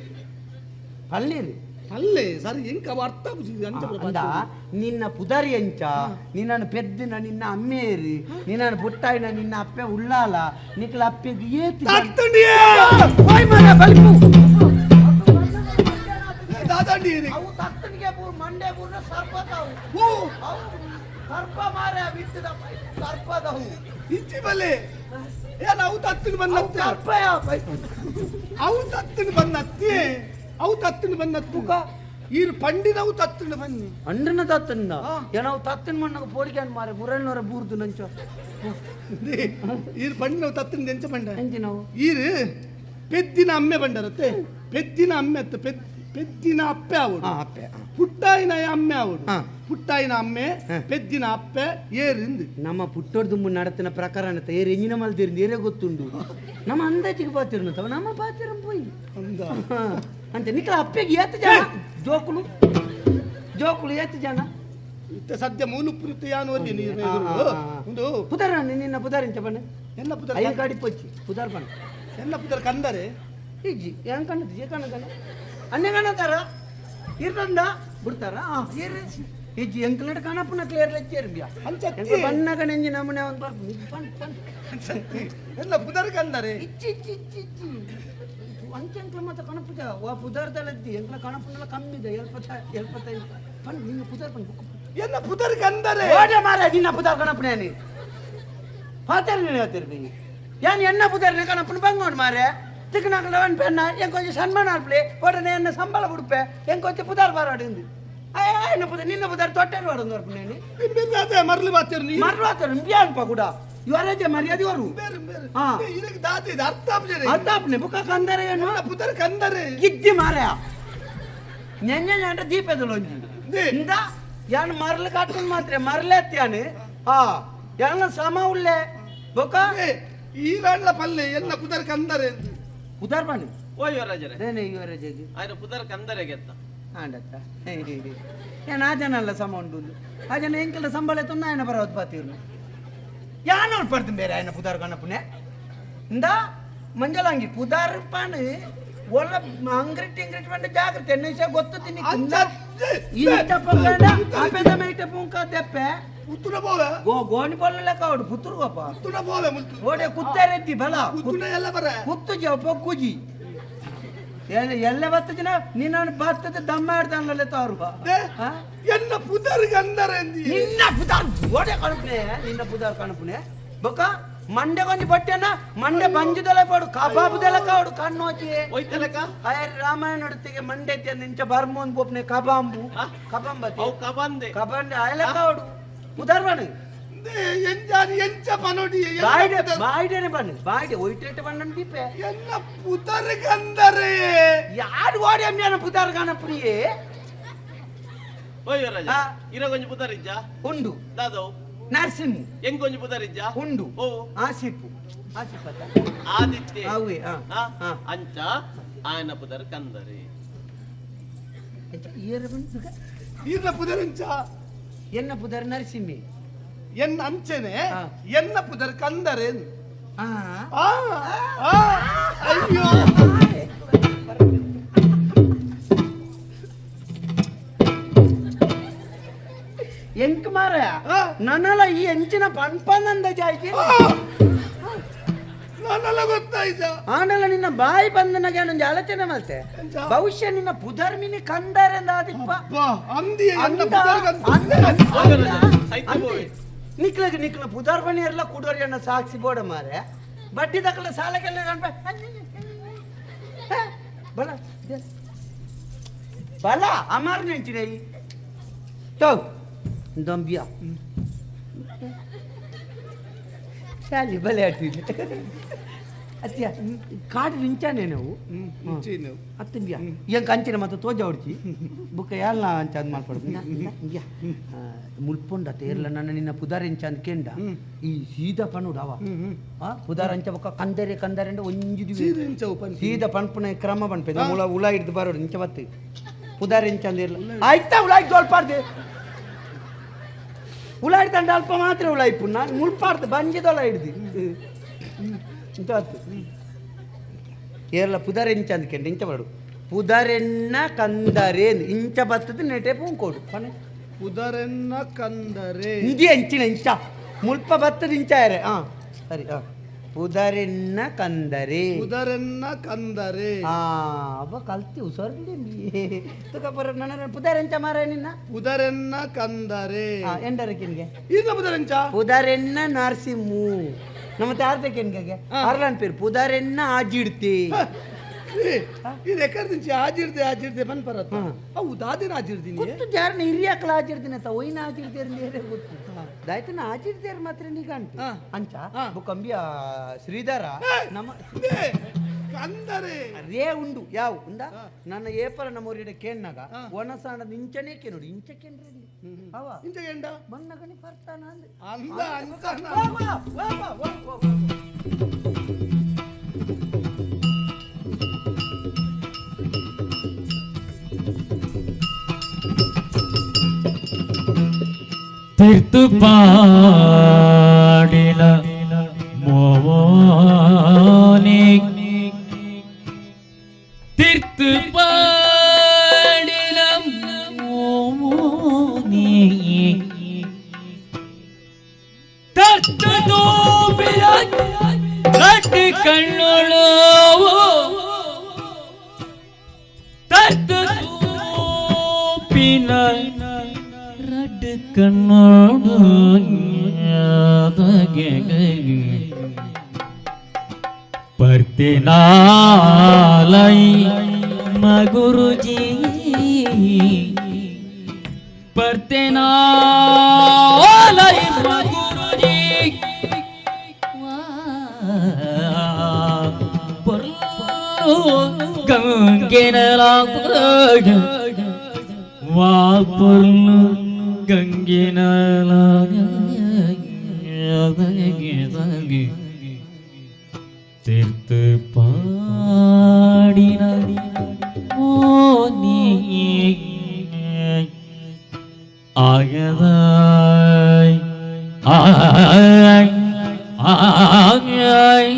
Speaker 3: ಪಲ್ಲೇರಿ
Speaker 5: ಪಲ್ಲೆ ಸರಿ ಎಂಕ ಅವ ಅರ್ಥ ಆಪುಜಿ ಅಂಚ ಪೂರ
Speaker 3: ಅಂದ ನಿನ್ನ ಪುದರಿ ಎಂಚ ನಿನ್ನನ್ನು ಪೆದ್ದಿನ ನಿನ್ನ ಅಮ್ಮೇರಿ ನಿನ್ನನ್ನು ಪುಟ್ಟಾಯಿನ ನಿನ್ನ ಅಪ್ಪೆ ಉಳ್ಳಾಲ ನಿಕ್ಲ ಅಪ್ಪೆಗೆ ಏತು ಜನ?
Speaker 5: ತತ್ತಂಡಿಯೇ!
Speaker 3: ಓಯ್ ಮಗ, ಬಲಿಪು.
Speaker 5: ದಾದಾಂಡಿ ಇದು.
Speaker 3: ಅವು ತತ್ತನಿಗೆ ಮಂಡೆ ಬೂರ್ನ ಸರ್ಪದವು.
Speaker 5: ಹೂ,
Speaker 3: ಅವು ಸರ್ಪ ಮಾರ್ರೆ ಬಿತ್ತಿದ ಸರ್ಪದವು.
Speaker 5: ಇಚ್ಚಿ ಬಲ್ಲೆ ಏನ್ ಅವು ತತ್ತಿನ
Speaker 3: ಅವು
Speaker 5: ಬಂದತ್ತೆ
Speaker 3: ಸರ್ಪಯ ಬೈ.
Speaker 5: ಅವು ತತ್ತಿನ ಬಂದತ್ತಿ ಅವು ತತ್ತಿನ ಬಂದತ್ತು ಈರು ಪಂಡಿನವು ತತ್ತಿನ ಬನ್ನಿ
Speaker 3: ಅಂಡ್ರನ ತತ್ತನ್ನ ಏನವು ತತ್ತಿನ ಮಣ್ಣಗ ಪೋಡಿಕೆ ಮಾರೆ ಮುರಳ್ನವರ ಬೂರ್ದು ನಂಚ
Speaker 5: ಈರು ಪಂಡಿನವು ತತ್ತಿನ ಎಂಚ ಬಂಡ
Speaker 3: ಎಂಚಿನವು
Speaker 5: ಈರು ಪೆದ್ದಿನ ಅಮ್ಮೆ ಬಂಡರತ್ತೆ ಪೆದ್ದಿನ ಅಮ್ಮೆ ಅತ್ತ ಪೆದ್ದಿನ ಅಪ್ಪೆ ಅವಡು
Speaker 3: ಹಾ ಅಪ್ಪೆ ಹಾ.
Speaker 5: ಪುಟ್ಟಾಯಿನ ಅಮ್ಮೆ ಅವಡು
Speaker 3: ಹಾ.
Speaker 5: ಪುಟ್ಟಾಯಿನ ಅಮ್ಮೆ ಪೆದ್ದಿನ ಅಪ್ಪೆ ಏರಿಂದು
Speaker 3: ನಮ್ಮ ಪುಟ್ಟೋರ್ದುಂಬು ನಡತಿನ ಪ್ರಕರಣ ಏರ್ ಎಂಜಿನ ಮಲ್ದಿರಿಂದ ಏರೇ ಗೊತ್ತುಂಡು ನಮ್ಮ ಅಂದಾಜಿಗೆ ಬಾತಿರ್ನು ತವ ನಮ್ಮ ಬಾತಿರಂ ಪೋಯಿ
Speaker 5: ಅಂದ
Speaker 3: ಹಾ. ಅಂತ ನಿಖಲ ಅಪ್ಪೆಗೆ ಏತ್ ಜನ ಜೋಕುಲು ಜೋಕುಲು ಏತ್ ಜನ
Speaker 5: ಇತ್ತೆ ಸದ್ಯ ಮೂಲುಪುರಿತ ಯಾನು ಅಲ್ಲಿ ನೀರು
Speaker 3: ಆ, ಆ, ಆ.
Speaker 5: ಒಂದು
Speaker 3: ಪುದರ ನಿನ್ನ ಪುದರ್ ಬಣ್ಣ
Speaker 5: ಎಲ್ಲ ಪುದರ್
Speaker 3: ಐದು ಗಾಡಿ ಪೊಚ್ಚಿ ಪುದರ್ ಬಣ್ಣ
Speaker 5: ಎಲ್ಲ ಪುದರ್ ಕಂದರೆ
Speaker 3: ಇಜ್ಜಿ ಏನ್ ಕಣ್ಣದು ಏ ಕಣ್ಣದಲ್ಲ ಅನ್ನೆ ಕಣ್ಣತಾರ ಇರ್ರಂಡ ಬಿಡ್ತಾರ ಆ ಇರ್ರಿ ಇಜ್ಜಿ ಎಂಕ್ಲಡ್ ಕಾಣಪ್ಪನ ಕ್ಲಿಯರ್ ಲೆಚ್ಚೇರ್ ಬಿಯಾ
Speaker 5: ಅಂಚತ್ತಿ.
Speaker 3: ಬಣ್ಣ ಕಣಂಜಿ ನಮೂನೆ ಒಂದು ಬರ್ಪು ಪಣ್ ಪಣ್
Speaker 5: ಎಲ್ಲ ಪುದರ್ ಕಂದರೆ
Speaker 3: ಇಚ್ಚಿ ಇಚ್ಚಿ ಇಚ್ಚಿ ಇಚ್ಚಿ ಅಂಚೆಂಕ್ಲ ಮತ್ತೆ ಕಣಪುಜ ವಾ ಪುದರ್ದಲದ್ದಿ ಎಂಕ್ಲ ಕಣಪುನಲ ಕಮ್ಮಿದೆ ಎಲ್ಪತ್ತ ಎಲ್ಪತ್ತೈದು ಪಣ್ ನಿನ್ನ ಪುದರ್ ಪಣ್ ಬುಕ್
Speaker 5: ಎಲ್ಲ ಪುದರ್ ಕಂದರೆ
Speaker 3: ಓಡೆ ಮಾರ ನಿನ್ನ ಪುದರ್ ಕಣಪುನೇ ನೀ ಪಾತೇರ್ ನೀನು ಹೇಳ್ತಿರ್ತೀನಿ ಏನ್ ಎನ್ನ ಪುದರ್ ಕಣಪುನ ಬಂಗೋಡು ಮಾರೆ ತಿಕ್ಕನಾಕಲ ಒನ್ ಪೆನ್ನ ಎಂಕೊಂಚ ಸನ್ಮಾನ ಆಲ್ಪ್ಲೆ ಒಡನೆ ಎನ್ನ ಸಂಬಳ ಬಿಡುಪೆ ಎಂಕೊಂಚ ಪುದರ್ ಬಾರಾಡಿಂದು ಆಯ್ನ ಪುದರ್ ನಿನ್ನ ಪುದರ್ ತೊಟ್ಟೆ ನೋಡೋದು ನೋಡ್ಪುನೇನಿ.
Speaker 5: ಅದೇ ಮರ್ಲು ಬಾತೇರು ನೀ.
Speaker 3: ಮರ್ಲು ಆತರು ಇಂಬಿಯಾನ್ಪ ಕೂಡ ಯುವರಾಜ ಮರ್ಯಾದೆ ಅವರು.
Speaker 5: ಬೇರೆ ಬೇರೆ.
Speaker 3: ಹಾ.
Speaker 5: ಇದಕ್ಕೆ ದಾತಿ ಇದು ಅರ್ಥ ಆಪ್ಜೆ.
Speaker 3: ಅರ್ಥ ಆಪ್ನೆ ಬುಕ್ಕ ಕಂದರೆ ಏನು?
Speaker 5: ಪುದರ್ ಕಂದರೆ.
Speaker 3: ಇದ್ದಿ ಮಾರಾಯ ನೆನ್ನೆ ನಾಂಡ ದೀಪದಲ್ಲ ಒಂಜಿ.
Speaker 5: ದೇ.
Speaker 3: ಇಂದ ಯಾನ್ ಮರ್ಲು ಕಟ್ಟುನ್ ಮಾತ್ರ ಮರ್ಲೆತ್ಯಾನು. ಹಾ ಯಾನ ಸಮ ಉಲ್ಲೆ ಬೊಕ್ಕ.
Speaker 5: ಏ, ಈ ರಾಣ್ಲ ಪಲ್ಲೆ ಎಲ್ಲ ಪುದರ್ ಕಂದರೆ.
Speaker 3: ಪುದರ್ ಬಣ್ಣು.
Speaker 4: ಓ ಯುವರಾಜರೇ.
Speaker 3: ನೇನೆ ಯುವರಾಜಗೆ.
Speaker 4: ಆಯ್ನ ಪುದರ್ ಕಂದರೆ ಗೆತ್ತ.
Speaker 3: ಆಂಡತ್ತ ಏನ್ ಆ ಜನ ಅಲ್ಲ ಸಮ ಉಂಟು ಆ ಜನ ಎಂಕೆಲ್ಲ ಸಂಬಳ ತೊಂದ ಆಯನ ಬರೋದು ಬಾತಿರ್ನು ಯಾನ ಪಡ್ತೀನಿ ಬೇರೆ ಆಯನ ಪುದಾರ್ ಕಣಪುನೆ ಇಂದ ಮಂಜಲಾಂಗಿ ಪುದಾರ್ ಪಾನು ಒಳ್ಳ ಅಂಗ್ರಿಟ್ ಇಂಗ್ರಿಟ್ ಬಂಡ ಜಾಗ್ರತೆ ಎನ್ನ ವಿಷಯ ಗೊತ್ತು ತಿನ್ನಿ.
Speaker 5: ಅಂಚ
Speaker 3: ಇಂತ ಪಂಗಡ ಆಪೆದ ಮೈಟ ಪುಂಕ ತೆಪ್ಪೆ.
Speaker 5: ಉತ್ತುನ ಬೋವೆ.
Speaker 3: ಗೋ ಗೋಣಿ ಬೊಲ್ಲ ಲೆಕ್ಕ ಅವಡು ಪುತ್ತೂರು ಗೋಪ.
Speaker 5: ಉತ್ತುನ ಬೋವೆ ಮುಲ್ತು.
Speaker 3: ಓಡೆ ಕುತ್ತಾರೆತ್ತಿ ಬಲ.
Speaker 5: ಉತ್ತುನ ಎಲ್ಲ ಬರ.
Speaker 3: ಕುತ್ತು ಜ ಪೊಕ್ಕುಜಿ ಎಲ್ಲ ಎಲ್ಲ ಬತ್ತ ದಿನ ನಿನ್ನ ಬತ್ತದ ದಮ್ಮ ಆಡ್ತಾನಲ್ಲ ತಾರು.
Speaker 5: they, ಎನ್ನ ಪುದರ್ ಕಂದರೆ ಅಂದಿ.
Speaker 3: ನಿನ್ನ ಪುದಾರ್ ಓಡೆ ಕಣಪುನೆ ನಿನ್ನ ಪುದಾರ್ ಕಣಪುನೆ ಬೊಕ್ಕ ಮಂಡೆ ಕೊಂಜಿ ಬಟ್ಟೆನ ಮಂಡೆ ಬಂಜುದೆಲ್ಲ ಪಾಡು ಕಬಾಬುದೆಲ್ಲ ಕಾಡು ಕಣ್ಣು ಹೋಚಿ.
Speaker 4: ಒಯ್ತಲಕ.
Speaker 3: ಆಯ್ ರಾಮಾಯಣ ನಡತಿಗೆ ಮಂಡೆ ನಿಂಚ ಬರ್ಮೋನ್ ಬೋಪ್ನೆ ಕಬಾಂಬು ಕಬಾಂಬತಿ.
Speaker 4: ಅವು ಕಬಂದೆ.
Speaker 3: ಕಬಂಡೆ ಆಯಲ ಕಾಡು ಪುದಾರ್ ಬಣ್ಣು.
Speaker 5: They, ಎಂಜಾನಿ ಎಂಚ ಪನೋಡಿ ಎನ್ನ
Speaker 3: ಬಾಯ್ಡೆ
Speaker 5: ಪುದರ್
Speaker 3: ಬಾಯ್ಡೆನೆ ಬಣ್ಣು ಬಾಯ್ಡೆ ಒಯ್ಟೇಟೆ ಬಣ್ಣನ್ ದೀಪೆ.
Speaker 5: ಎನ್ನ ಪುದರ್ ಕಂದರೆ.
Speaker 3: ಯಾರು ಓಡಿ ಅಮ್ಮಿಯನ ಪುದಾರ್ ಕಾಣಪುನಿಯೇ.
Speaker 4: ಓ ಯುವರಾಜ.
Speaker 3: ಆ.
Speaker 4: ಇರ ಕೊಂಜಿ ಪುದರ್ ಇಜ್ಜಾ?
Speaker 3: ಉಂಡು.
Speaker 4: ದಾದವು?
Speaker 3: ನರಸಿಂಹ.
Speaker 4: ಎಂಗ್ ಕೊಂಜಿ ಪುದರ್ ಇಜ್ಜಾ?
Speaker 3: ಉಂಡು.
Speaker 4: ಓ.
Speaker 3: ಆಸಿಪು ಆಸಿಪತ್ತ.
Speaker 4: ಆದಿತ್ಯ.
Speaker 3: ಅವೇ ಆ.
Speaker 4: ಆ?
Speaker 3: ಆ.
Speaker 4: ಅಂಚ ಆಯನ ಪುದರ್ ಕಂದರೆ.
Speaker 3: ಏರ ಬಂದು
Speaker 5: ಈರ್ನ ಪುದರ್ ಎಂಚ?
Speaker 3: ಎನ್ನ ಪುದರ್ ನರಸಿಂಹಿ.
Speaker 5: ಎನ್ನ ಅಂಚೆನೆ.
Speaker 3: ಹಾ.
Speaker 5: ಎನ್ನ ಪುದರ್ ಕಂದರೆ.
Speaker 3: ಆ
Speaker 5: ಆ ಆ, ಅಯ್ಯೋ.
Speaker 3: ಎಂಕ್ ಮಾರ.
Speaker 5: ಆ.
Speaker 3: ನನ್ನಲ್ಲ ಈ ಎಂಚಿನ ಪನ್ಪನಂದ ಜಾಯ್ತಿ.
Speaker 5: ಆ, ನಾನೆಲ್ಲ ಗೊತ್ತಾಯ್ತ.
Speaker 3: ಆನಲ್ಲ ನಿನ್ನ ಬಾಯಿ ಬಂದನಾಗ ನಂಗೆ ಆಲೋಚನೆ ಮಾಡ್ತೆ.
Speaker 5: ಎಂಚ?
Speaker 3: ಭವಿಷ್ಯ ನಿನ್ನ ಪುದರ್ ಮಿನಿ ಕಂದಾರೆಂದ ಆದಿಪ್ಪ.
Speaker 5: ಬಾ ಅಂದಿ ಎನ್ನ
Speaker 3: ಅಂದ,
Speaker 5: ಪುದರ್
Speaker 3: ಅಂದ,
Speaker 5: ಕಂದರೆ.
Speaker 3: ಅಂದ,
Speaker 4: ಸೈತ
Speaker 3: ಅಂದೆ.
Speaker 4: ಹೋಯ್.
Speaker 3: ನಿಕ್ಲಗ್ ನಿಕ್ಲ ಪುದರ್ ಬಣಿ ಎಲ್ಲ ಕುಡೋರಿ ಅನ್ನ ಸಾಕ್ಷಿ ಬೋಡ ಮಾರೆ ಬಡ್ಡಿ ದಕ್ಕಲ ಸಾಲಕ್ಕೆಲ್ಲ ಗಣಪ ಬಲ they. ಬಲ ಅಮಾರ್ ನೆಂಚಿನ ತೋ ದಂಬಿಯ ಶಾಲಿ ಬಲೆ ಆಡ್ತಿದ್ದೆ ಅತ್ಯ ಕಾಡು ನಿಂಚಾನೆ ನಾವು.
Speaker 5: ಇಂಚೇನು?
Speaker 3: ಅತ್ತಂಬಿಯ ಎಂಕ್ ಅಂಚಿನ ಮತ್ತೆ ತೋಜ ಹೊಡ್ಚಿ ಬುಕ್ಕ ಯಾಲ್ನ ಅಂಚ ಅದ್ ಮಾಡ್ಕೊಡು ಮುಲ್ಪೊಂಡ ತೇರ್ಲ ನನ್ನ ನಿನ್ನ ಪುದಾರ್ ಎಂಚ ಅಂದ್ ಕೆಂಡ ಈ ಸೀದಾ ಪನುಡು ಅವ ಆ ಪುದಾರ್ ಅಂಚ ಬೊಕ್ಕ ಕಂದರೆ ಕಂದರೆ ಅಂಡ ಒಂಜಿ ದಿವ್ಯ.
Speaker 5: ಸೀದಾ ಎಂಚ ಅವು ಪನ್ಪಿ?
Speaker 3: ಸೀದಾ ಪನ್ಪುನ ಕ್ರಮ ಪನ್ಪೆ ಉಳ ಉಳ ಹಿಡ್ದು ಬರೋಡು ಇಂಚ ಬತ್ತು ಪುದಾರ್ ಎಂಚ ಅಂದ ಇರ್ಲ ಆಯ್ತಾ ಉಳ ಹಿಡ್ದು ಉಳ ಹಿಡ್ದಂಡ ಅಲ್ಪ ಮಾತ್ರ ಉಳ ಇಪ್ಪು ನಾನು ಮುಳ್ಪಾರ್ದು ಬಂಜಿದೊಳ ಹಿಡ್ದು ಇಂತ ಬತ್ತು ಕೇರಳ ಪುದರ್ ಎಂಚ ಅಂದ್ ಕೆಂಡ ಇಂಚ ಬರಡು ಪುದರೆನ್ನ ಕಂದರೇನ್ ಇಂಚ ಬತ್ತದ ನೆಟೆ ಪೂಂಕೋಡು ಪನೆ.
Speaker 5: ಪುದರೆನ್ನ ಕಂದರೆ.
Speaker 3: ಇಂದಿ ಅಂಚಿನ ಇಂಚ ಮುಲ್ಪ ಬತ್ತದ ಇಂಚ ಯಾರೆ ಹಾ ಸರಿ ಹಾ ಪುದರೆನ್ನ ಕಂದರೆ.
Speaker 5: ಪುದರೆನ್ನ ಕಂದರೆ.
Speaker 3: ಆ ಅಬ್ಬ ಕಲ್ತಿ ಉಸರ್ಲಿ ತುಕ ಪರ ನನ್ನ ಪುದರ್ ಎಂಚ ಮಾರ ನಿನ್ನ.
Speaker 5: ಪುದರೆನ್ನ ಕಂದರೆ.
Speaker 3: ಆ, ಎಂಡರಕ್ಕಿನ್ಗೆ
Speaker 5: ಈರ್ನ ಪುದರೆಂಚ?
Speaker 3: ಪುದರೆನ್ನ ನರಸಿಂಹು ನಮ್ಮ ತಾರತಕ್ಕೆನ್ಗೆ ಅರ್ಲನ್ ಪೇರು ಪುದರೆನ್ನ ಆಜಿಡ್ತಿ.
Speaker 5: ಇದು ಎಕ್ಕರ್ದಿಂಚಿ ಆಜಿರ್ದೆ ಆಜಿರ್ದೆ ಪನ್ಪರತ್ತ. ಅವು ದಾದಿನ ಆಜಿರ್ದಿನಿ.
Speaker 3: ಗೊತ್ತು ಜಾರನ ಹಿರಿಯಕ್ಲ ಆಜಿರ್ದಿನ ತ ಒಯ್ನ ಆಜಿರ್ದೇರ್ ನೇರೆ ಗೊತ್ತು ದಾಯ್ತನ ಆಜಿರ್ದೇರ್ ಮಾತ್ರ ನಿಗಂಟು. ಅಂಚ ಬುಕ್ಕಂಬಿಯ ಶ್ರೀಧರ ನಮ್ಮ
Speaker 5: ಕಂದರೆ.
Speaker 3: ರೇ ಉಂಡು ಯಾವ ಉಂದ ನನ್ನ ಏಪರ ನಮ್ಮ ಕೇಣ್ಣಾಗ ಒಣಸಾಣದ ಇಂಚನೇ ನೋಡಿ ಇಂಚ ಕೇಂದ್ರ ಅವ
Speaker 5: ಇಂಚ ಎಂಡ
Speaker 3: ಮನ್ನಗಣಿ ಬರ್ತಾನ ಅಂದೆ.
Speaker 5: ಅಂದ ಅಂಚ
Speaker 3: ವಾ, ವಾ, ವಾ, ವಾ, ವಾ, ವಾ, ವಾ.
Speaker 2: ತಿರ್ತು ಪಾಡಿನ ಮೋನೆ ತಿರ್ತು ಪಾಡಿನ ಮೋನೆ ತರ್ತದೋಬಿಯ ಕಟ್ಟು ಕಣ್ಣುಳು ತರ್ತದೋಪಿನ ರಡ್ ಕಣ್ಣೋಡು ಪರ್ತಿನಾಲೈ ಮಗುರುಜಿ. ಬರ್ತೇನಾ ಗುರುಜಿ ಗಂಗೆನ ವಾ ಪೊರ್ಲು ಗಂಗೆನ തീർത്ത് പാടിന മോനി ആകതായി ആയി ആയി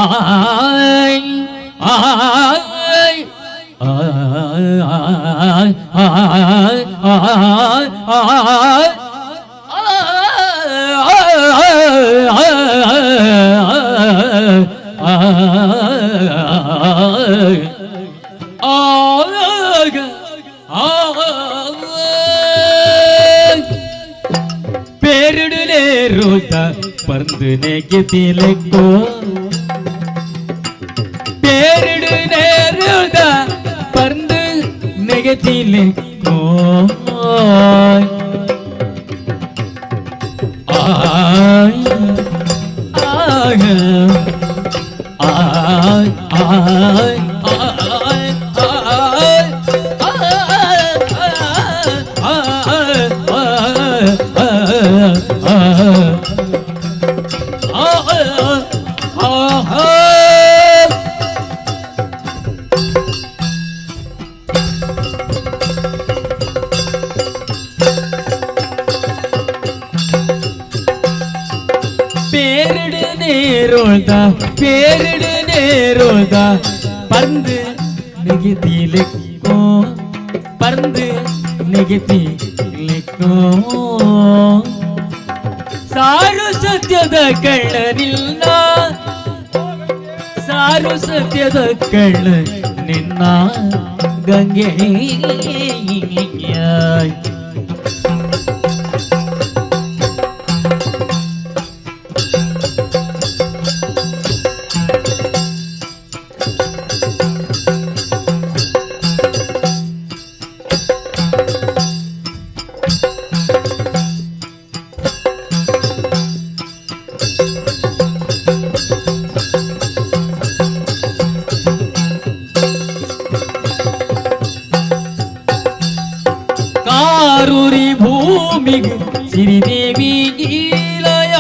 Speaker 2: ആയി ആയി പേരിടലേറുത പർന്ത് നെഗത്തിലേക്കോ പേരിടലേറുത പർന്ത് നെഗത്തിലേക്കോ ആയ് ആയ ആയ് ആയ് ആയ് പേരിട് നേരോൾത പേരിട് നേരോൾത പന്ത് നെഗത്തിലേക്കോ പന്ത് നെഗത്തിലേക്കോ ಸಾರು ಸತ್ಯದ ಕಳ್ಳನಿಲ್ಲ ಸಾರು ಸತ್ಯದ ಕಳ್ಳ ನಿನ್ನ ಗಂಗೆ ಕಾರೂರಿ ಭೂಮಿಗೆ ಶ್ರೀದೇವಿ ಲಯ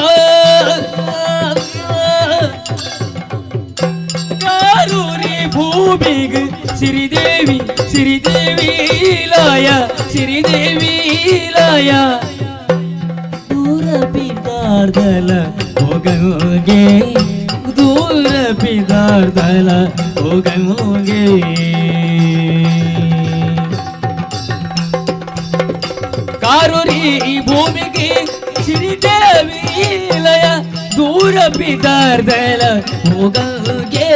Speaker 2: ಕಾರೂರಿ ಭೂಮಿಗೆ ಶ್ರೀದೇವಿ ಶ್ರೀದೇವಿ ಲಯ ಶ್ರೀದೇವಿ ಲಯ ದೂರ ಪಿದಾರ್ದಲ ಹೋಗಂಗೆ ದೂರ ಪಿದಾರ್ದಲ ಹೋಗಂಗೆ ಕಾರುರಿ ಭೂಮಿಗೆ ಶ್ರೀದೇವಿ ಲಯ ದೂರ ಪಿದಾರ್ದಲ ಹೋಗಂಗೆ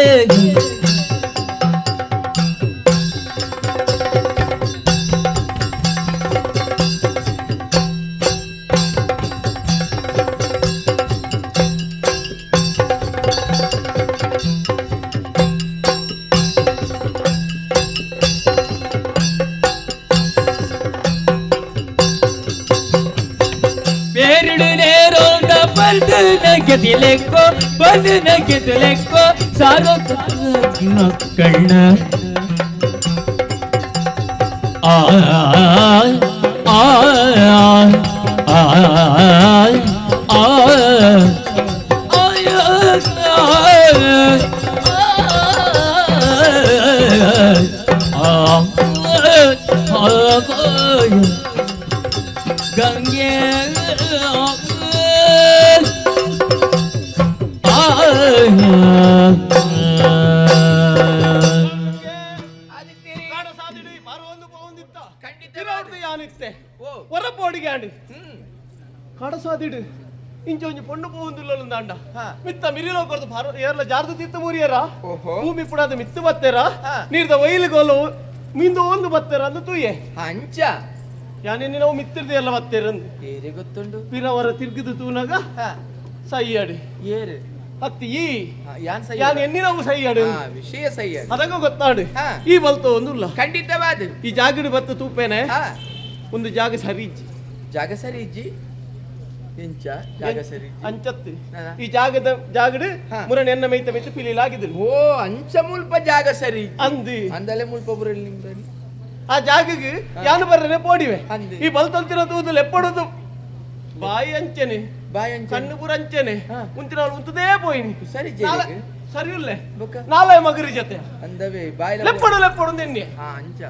Speaker 2: പേരിട് നേരോണ്ട പൽത് നഗതിലേക്കോ പൽത് നഗതിലേക്കോ സാരോ കണ്ണ ആ ആ ആ ആ ഗംഗേ
Speaker 4: ಕಡಸಾದಿಡು ಇಂಚ ಒಂಜಿ ಪೊಣ್ಣು ಪೋವೊಂದುಲ್ಲೊಂದಾಂಡ ಮಿತ್ತ ಮಿರಿಲೋ ಕೊರ್ದು ಭಾರ ಏರ್ಲ ಜಾರ್ದು ತಿತ್ತ ಮೂರಿಯರ ಭೂಮಿ ಪುಡಾದ ಮಿತ್ತು ಬತ್ತೆರ ನೀರ್ದ ಒಯ್ಲು ಗೋಲು ಮೀಂದು ಒಂದು ಬತ್ತೆರ ಅಂದು ತೂಯೆ
Speaker 6: ಅಂಚ
Speaker 4: ಯಾನೇನಿ ನಾವು ಮಿತ್ತಿರ್ದೆ ಎಲ್ಲ ಬತ್ತೆರ ಅಂದು
Speaker 6: ಏರೆ ಗೊತ್ತುಂಡು
Speaker 4: ಪಿರವರ ತಿರ್ಗಿದು ತೂನಾಗ ಸೈಯಾಡಿ
Speaker 6: ಏರು
Speaker 4: ಅತ್ತಿ ಈ
Speaker 6: ಯಾನ್ ಸೈ
Speaker 4: ಯಾನ್ ಎನ್ನಿನವು ಸೈಯಾಡು
Speaker 6: ವಿಷಯ ಸೈಯಾಡು
Speaker 4: ಅದಕ್ಕ ಗೊತ್ತಾಡು ಈ ಬಲ್ತ ಒಂದುಲ್ಲ
Speaker 6: ಖಂಡಿತವಾದ
Speaker 4: ಈ ಜಾಗಡಿ ಬತ್ತ ತೂಪೇನೆ. ಒಂದು ಜಾಗ ಸರಿ ಇಜ್ಜಿ.
Speaker 6: ಜಾಗ ಸರಿ ಇಜ್ಜಿ ಎಂಚ ಜಾಗ ಸರಿ
Speaker 4: ಅಂಚತ್ತು ಈ ಜಾಗದ ಜಾಗಡು ಮುರಣ ಎನ್ನ ಮೈತ ಮೈತ ಪಿಲಿಲಾಗಿದ್ರು.
Speaker 6: ಓ ಅಂಚ ಮುಲ್ಪ ಜಾಗ ಸರಿ
Speaker 4: ಅಂದು
Speaker 6: ಅಂದಲೆ ಮುಲ್ಪ ಬುರಲಿ ನಿಂಬನಿ
Speaker 4: ಆ ಜಾಗಕ್ಕೆ ಯಾನು ಬರ್ರನೆ ಪೋಡಿವೆ ಈ ಬಲ್ತಂತಿನ ತೂದು ಲೆಪ್ಪಡುದು ಬಾಯಿ ಅಂಚನೆ
Speaker 6: ಬಾಯಿ ಅಂಚನೆ
Speaker 4: ಕಣ್ಣು ಪೂರ ಅಂಚನೆ ಉಂತಿನ ಉಂತದೇ ಪೋಯಿನಿ
Speaker 6: ಸರಿ
Speaker 4: ಸರಿ ಉಲ್ಲೆ ನಾಳೆ ಮಗರಿ ಜೊತೆ
Speaker 6: ಅಂದವೇ ಬಾಯಿ
Speaker 4: ಲೆಪ್ಪಡು ಲೆಪ್ಪಡು ನಿನ್ನೆ
Speaker 6: ಅಂಚ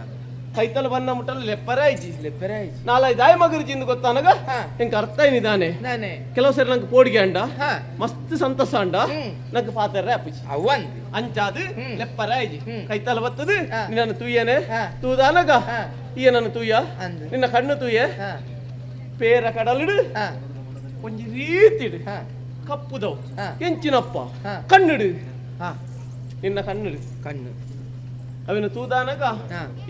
Speaker 4: ಕೈತಲ ಬನ್ನ ಮುಟ್ಟಲ್ಲ ಲೆಪ್ಪರ ಆಯ್ಚಿ
Speaker 6: ಲೆಪ್ಪರ ಆಯ್ಚಿ
Speaker 4: ನಾಳೆ ದಾಯ ಮಗರಿ ಜಿಂದು ಗೊತ್ತಾನಗ ಎಂಕ ಅರ್ಥ ಏನಿದಾನೆ ಕೆಲವು ಸರಿ ನಂಗೆ ಪೋಡಿಗೆ ಅಂಡ ಮಸ್ತ್ ಸಂತಸ ಅಂಡ ನಂಗೆ ಪಾತರ್ರೆ ಅಪ್ಪುಜಿ
Speaker 6: ಅವನ್
Speaker 4: ಅಂಚಾದು ಲೆಪ್ಪರ ಆಯ್ಚಿ ಕೈತಲ ಬತ್ತದು ನಿನ್ನ ತೂಯನೆ ತೂದಾನಗ ಈಯ ನನ್ನ ತೂಯ ನಿನ್ನ ಕಣ್ಣು ತೂಯ ಪೇರ ಕಡಲಿಡು ಒಂಜಿ ರೀತಿಡು ಕಪ್ಪುದವು ಎಂಚಿನಪ್ಪ ಕಣ್ಣಿಡು ನಿನ್ನ ಕಣ್ಣಿಡು
Speaker 6: ಕಣ್ಣು
Speaker 4: ಅವನ ತೂದಾನಗ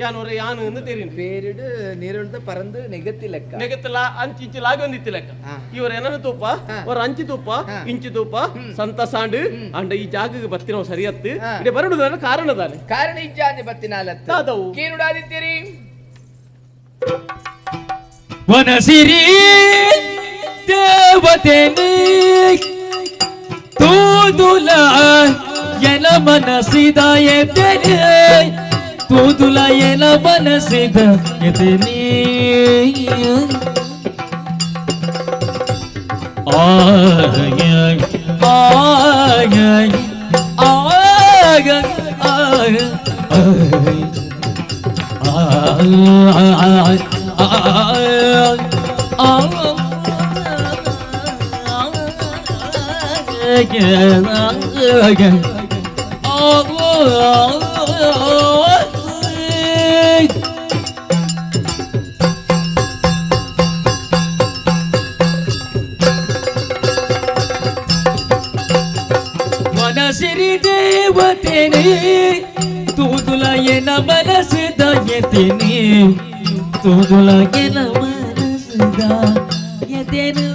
Speaker 4: ಯಾನೋರ ಯಾನು ಎಂದು ತೆರೀನು
Speaker 6: പേരിട് നീരുണ്ട പറന്ന് ನೆಗತ್ತಿಲೆಕ್ಕ
Speaker 4: ನೆಗತ್ತಲ ಅಂಚಿ ಇಂಚಿ ಲಾಗಿ ಒಂದಿತ್ತು ಲೆಕ್ಕ ಇವರು ಏನನ್ನು ತೂಪ ಅವರ ಅಂಚಿ ತೂಪ ಇಂಚಿ ತೂಪ ಸಂತಸಾಂಡು ಅಂಡ ಈ ಜಾಗಕ್ಕೆ ಬತ್ತಿನ ಸರಿಯತ್ತು ಇಡೆ ಬರಡುದಾನ ಕಾರಣ ದಾನೆ
Speaker 6: ಕಾರಣ ಇಜ್ಜಾಂದೆ ಬತ್ತಿನಾಲತ್ತು
Speaker 4: ದಾದವು
Speaker 6: ಕೇನುಡಾದಿತ್ತೀರಿ
Speaker 2: ವನಸಿರಿ ದೇವತೆ ತೂದುಲ ಎನ ಮನಸಿದ ಎದೆನೆ ತೂದುಲ ಎನ ಮನಸಿದ ಎದೆನೆ ಆಯ ಆಯ ಆಯ ಆಯ ಮನಸಿರಿ ದೇವತೆನೇ ತೂದುಲ ಎನ ಮನಸಿದ ಎತೆನೇ ತೂದುಲ ಎನ ಮನಸಿದ ಎತೆನೇ.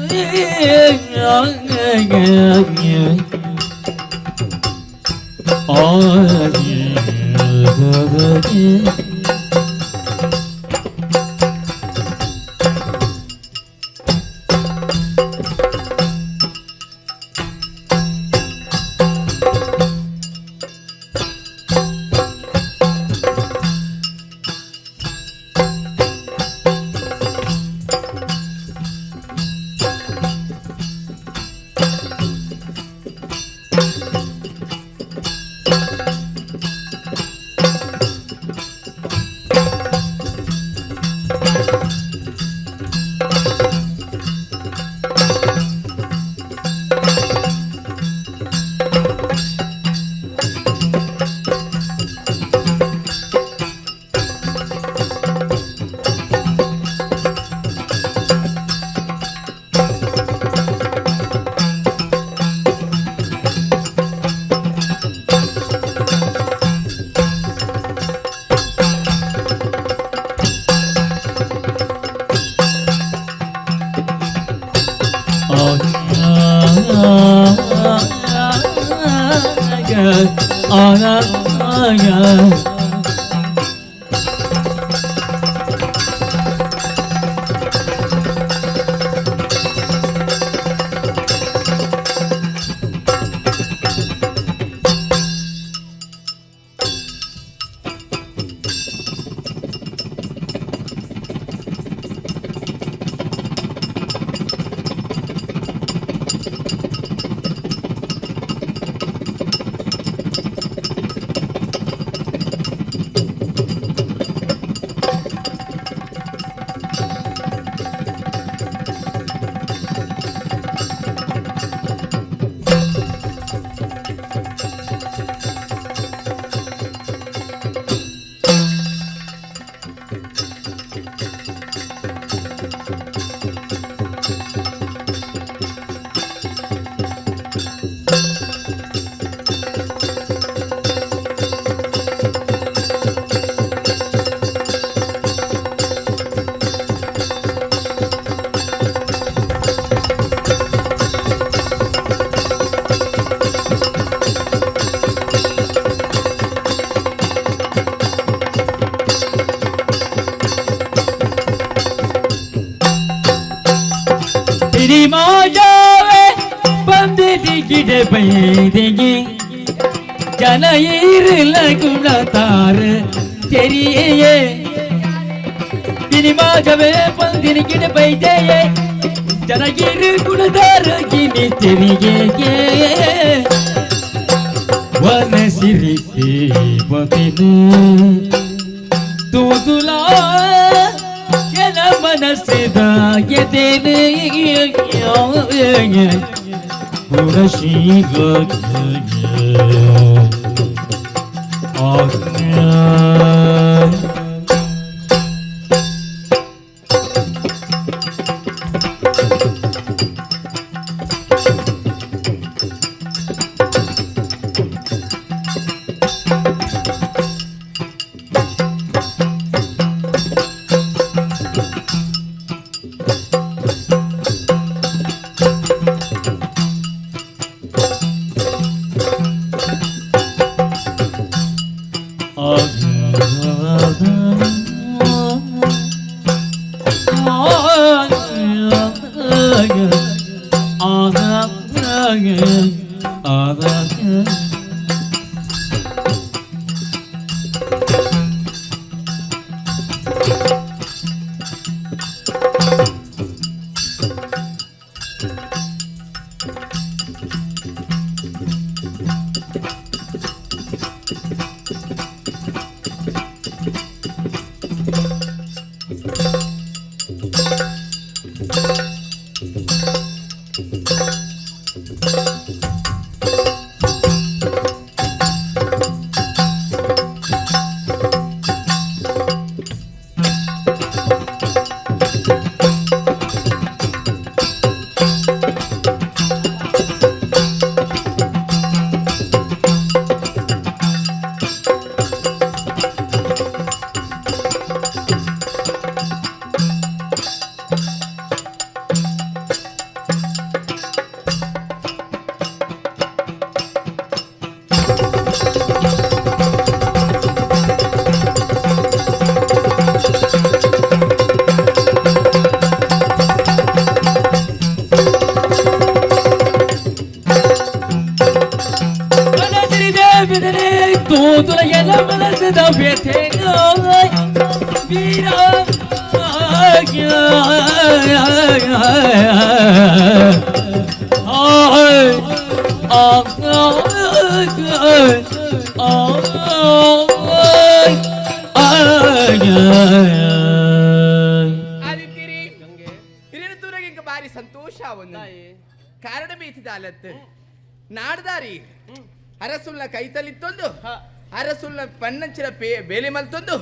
Speaker 2: ಗಿಡೆ ಬೈದೆಗೆ ಜನ ಇರಲ ಗುಣತಾರ ತೆರಿಯೇ ದಿನಿಮಾಗವೇ ಬಂದಿನ ಗಿಡ ಬೈದೆಯೇ ಜನಗಿರು ಗುಣದಾರ ಗಿನಿ ತೆರಿಗೆ ವನ ಸಿರಿಸಿ ಬದಿನು ತೂದುಲಾ ಎನ ಮನಸ್ಸಿದ ಎದೇನೆ ಗುಣಶೀಲ
Speaker 6: ಬಾರಿ ಸಂತೋಷ ಕಾರಣ ಬೀತಿದಾಲತ್ತು ನಾಡ್ದಾರಿ ಅರಸುಲ್ಲ ಕೈತಲಿತ್ತೊಂದು ಅರಸುಲ್ಲ ಪನ್ನಂಚಿನ ಬೇಲೆ ಮಲ್ತೊಂದು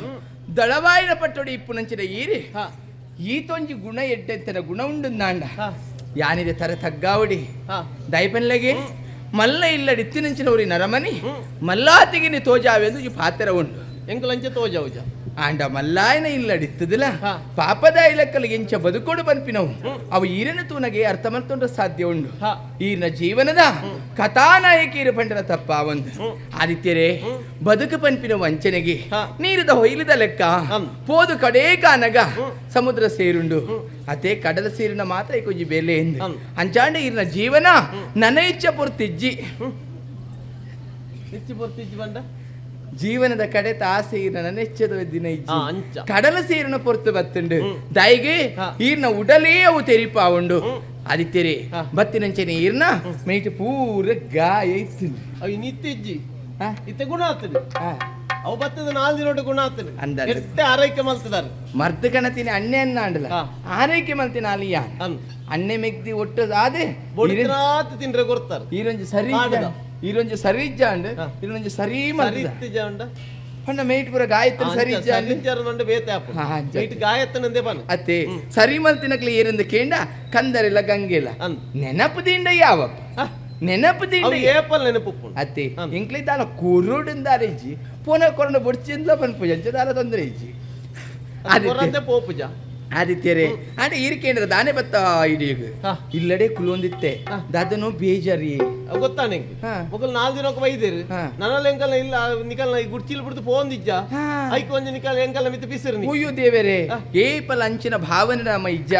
Speaker 6: ದಳವಾಯಿನ ಪಟ್ಟೊಡಿ ಇಪ್ಪುನಂಚಿನ ಈರಿ ಈತೊಂಜಿ ಗುಣ ಎಡ್ಡೆಂತನ ಗುಣ ಉಂಡು ನಾಂಡ ಯಾನಿದೆ ತರ ತಗ್ಗಾವಡಿ ದೈಪನ್ಲಗೆ ಮಲ್ಲ ಇಲ್ಲಡಿ ಇತ್ತಿನಂಚಿನವರಿ ನರಮನಿ ಮಲ್ಲಾತಿಗಿನಿ ತೋಜಾವೆಂದು ಈ ಪಾತ್ರ ಉಂಡು
Speaker 4: ಎಂಕಲಂಚೆ ತೋಜಾವುಜ
Speaker 6: ಆಂಡ ಮಲ್ಲಾಯನ ಇಲ್ಲಡಿತ್ತದಿಲ್ಲ ಪಾಪದ ಇಲಕ್ಕಲು ಎಂಚ ಬದುಕೋಡು ಪನ್ಪಿನವು ಅವು ಈರನ ತೂನಗೆ ಅರ್ಥ ಮಲ್ತೊಂಡ್ರೆ ಸಾಧ್ಯ ಉಂಡು ಈರಿನ ಜೀವನದ ಕಥಾನಾಯಕಿ ಪಂಡನ ತಪ್ಪ ಒಂದು ಆದಿತ್ಯರೇ ಬದುಕು ಪನ್ಪಿನ ವಂಚನೆಗೆ ನೀರಿದ ಹೊಯ್ಲಿದ ಲೆಕ್ಕ ಪೋದು ಕಡೇ ಕಾನಗ ಸಮುದ್ರ ಸೇರುಂಡು ಅದೇ ಕಡಲ ಸೇರಿನ ಮಾತ್ರ ಕೊಂಜಿ ಬೆಲೆ ಎಂದು ಅಂಚಾಂಡ ಈರಿನ ಜೀವನ ನನ ಇಚ್ಛ ಪೊರ್ತಿಜ್ಜಿ
Speaker 4: ಇಚ್ಚಿ ಪೊರ್ತಿಜ್ಜಿ ಬಂಡ
Speaker 6: ಜೀವನದ ಕಡೆ ತಾಸೆ ಈರ್ನ ನೆಚ್ಚದ ದಿನ ಇಜ್ಜಿ ಕಡಲ ಸೇರಿನ ಪೊರ್ತು ಬತ್ತುಂಡು ದಯಗೆ ಈರ್ನ ಉಡಲೇ ಅವು ತೆರಿಪಾ ಉಂಡು ಆದಿತ್ಯರೇ ಬತ್ತಿನಂಚನೆ ಈರ್ನ ಮೇಟ್ ಪೂರ ಗಾಯ ಇತ್ತು
Speaker 4: ಅವು ನಿತ್ತಿಜ್ಜಿ ಇತ್ತೆ ಗುಣ ಆಗ್ತದೆ ಅವು ಬತ್ತದ ನಾಲ್ ದಿನ ಗುಣ ಆಗ್ತದೆ ಅಂದ ಆರೈಕೆ ಮಲ್ತದಾರೆ
Speaker 6: ಮರ್ದು ಕಣತೀನಿ ಅಣ್ಣೆ ಅನ್ನ ಅಂಡಲ ಆರೈಕೆ ಮಲ್ತಿನ ಅಲಿಯ ಅಣ್ಣೆ ಮೆಗ್ದಿ ಒಟ್ಟು ಆದೆ
Speaker 4: ತಿಂದ್ರೆ ಕೊಡ್ತಾರೆ
Speaker 6: ಈರೊಂಜಿ ಸರಿ ಈರೊಂಜಿ ಸರಿ ಇಜ್ಜಾಂಡ್ ಈರೊಂಜಿ ಸರಿ
Speaker 4: ಇಜ್ಜಾಂಡ
Speaker 6: ಪಂಡ ಮೇಟ್ ಪೂರ ಗಾಯತ್ರ ಸರಿ
Speaker 4: ಇಜ್ಜಾಂಡ್ ಬೇತೆ ಮೇಟ್ ಗಾಯತ್ತನಂದೆ ಬನ್
Speaker 6: ಅತ್ತೆ ಸರಿ ಮಲ್ತಿನಕ್ಲೆ ಏರಿಂದ ಕೇಂಡ ಕಂದರೆಲ್ಲ ಗಂಗೆಲ್ಲ ನೆನಪು ದಿಂಡ ಯಾವಪ್ಪ ನೆನಪು ದಿಂಡ
Speaker 4: ಏಪಲ್ ನೆನಪು
Speaker 6: ಅತ್ತೆ ಇಂಕ್ಲೆ ದಾಲ ಕುರುಡಿಂದಾರೆ ಇಜ್ಜಿ ಪೋನ ಕೊರಣ ಬೊಡ್ಚಿಂದ ಪನ್ಪುಜ ಅಂಚ ದಾಲ ತೊಂದರೆ ಇಜ್ಜಿ
Speaker 4: ಅದೇ ಪೋಪುಜ.
Speaker 6: ಆದಿತ್ಯರೇ ಆಂಡ ಈರ್ಕೇಂದ್ರ ದಾನೆ ಬತ್ತ ಇಡೀಗ ಇಲ್ಲಡೆ ಕುಲೊಂದಿತ್ತೆ ದಾದನೋ ಬೇಜಾರಿ
Speaker 4: ಗೊತ್ತಾನೆ ಮೊಗಲ್ 4 ದಿನಕ್ಕೆ ಬೈದೇರು ನನ್ನಲ್ಲ ಎಂಕಲ್ನ ಇಲ್ಲ ನಿಕಲ್ನ ಈ ಗುಡ್ಚಿಲ್ ಬಿಡ್ದು ಪೋಂದಿಜ್ಜ ಐಕ್ ಒಂಜಿ ನಿಕಲ್ ಎಂಕಲ್ನ ಮಿತ್ತ ಪಿಸಿರ್ನಿ
Speaker 6: ಉಯ್ಯು ದೇವರೇ ಏಪಲ ಅಂಚಿನ ಭಾವನೆ ನಮ್ಮ ಇಜ್ಜ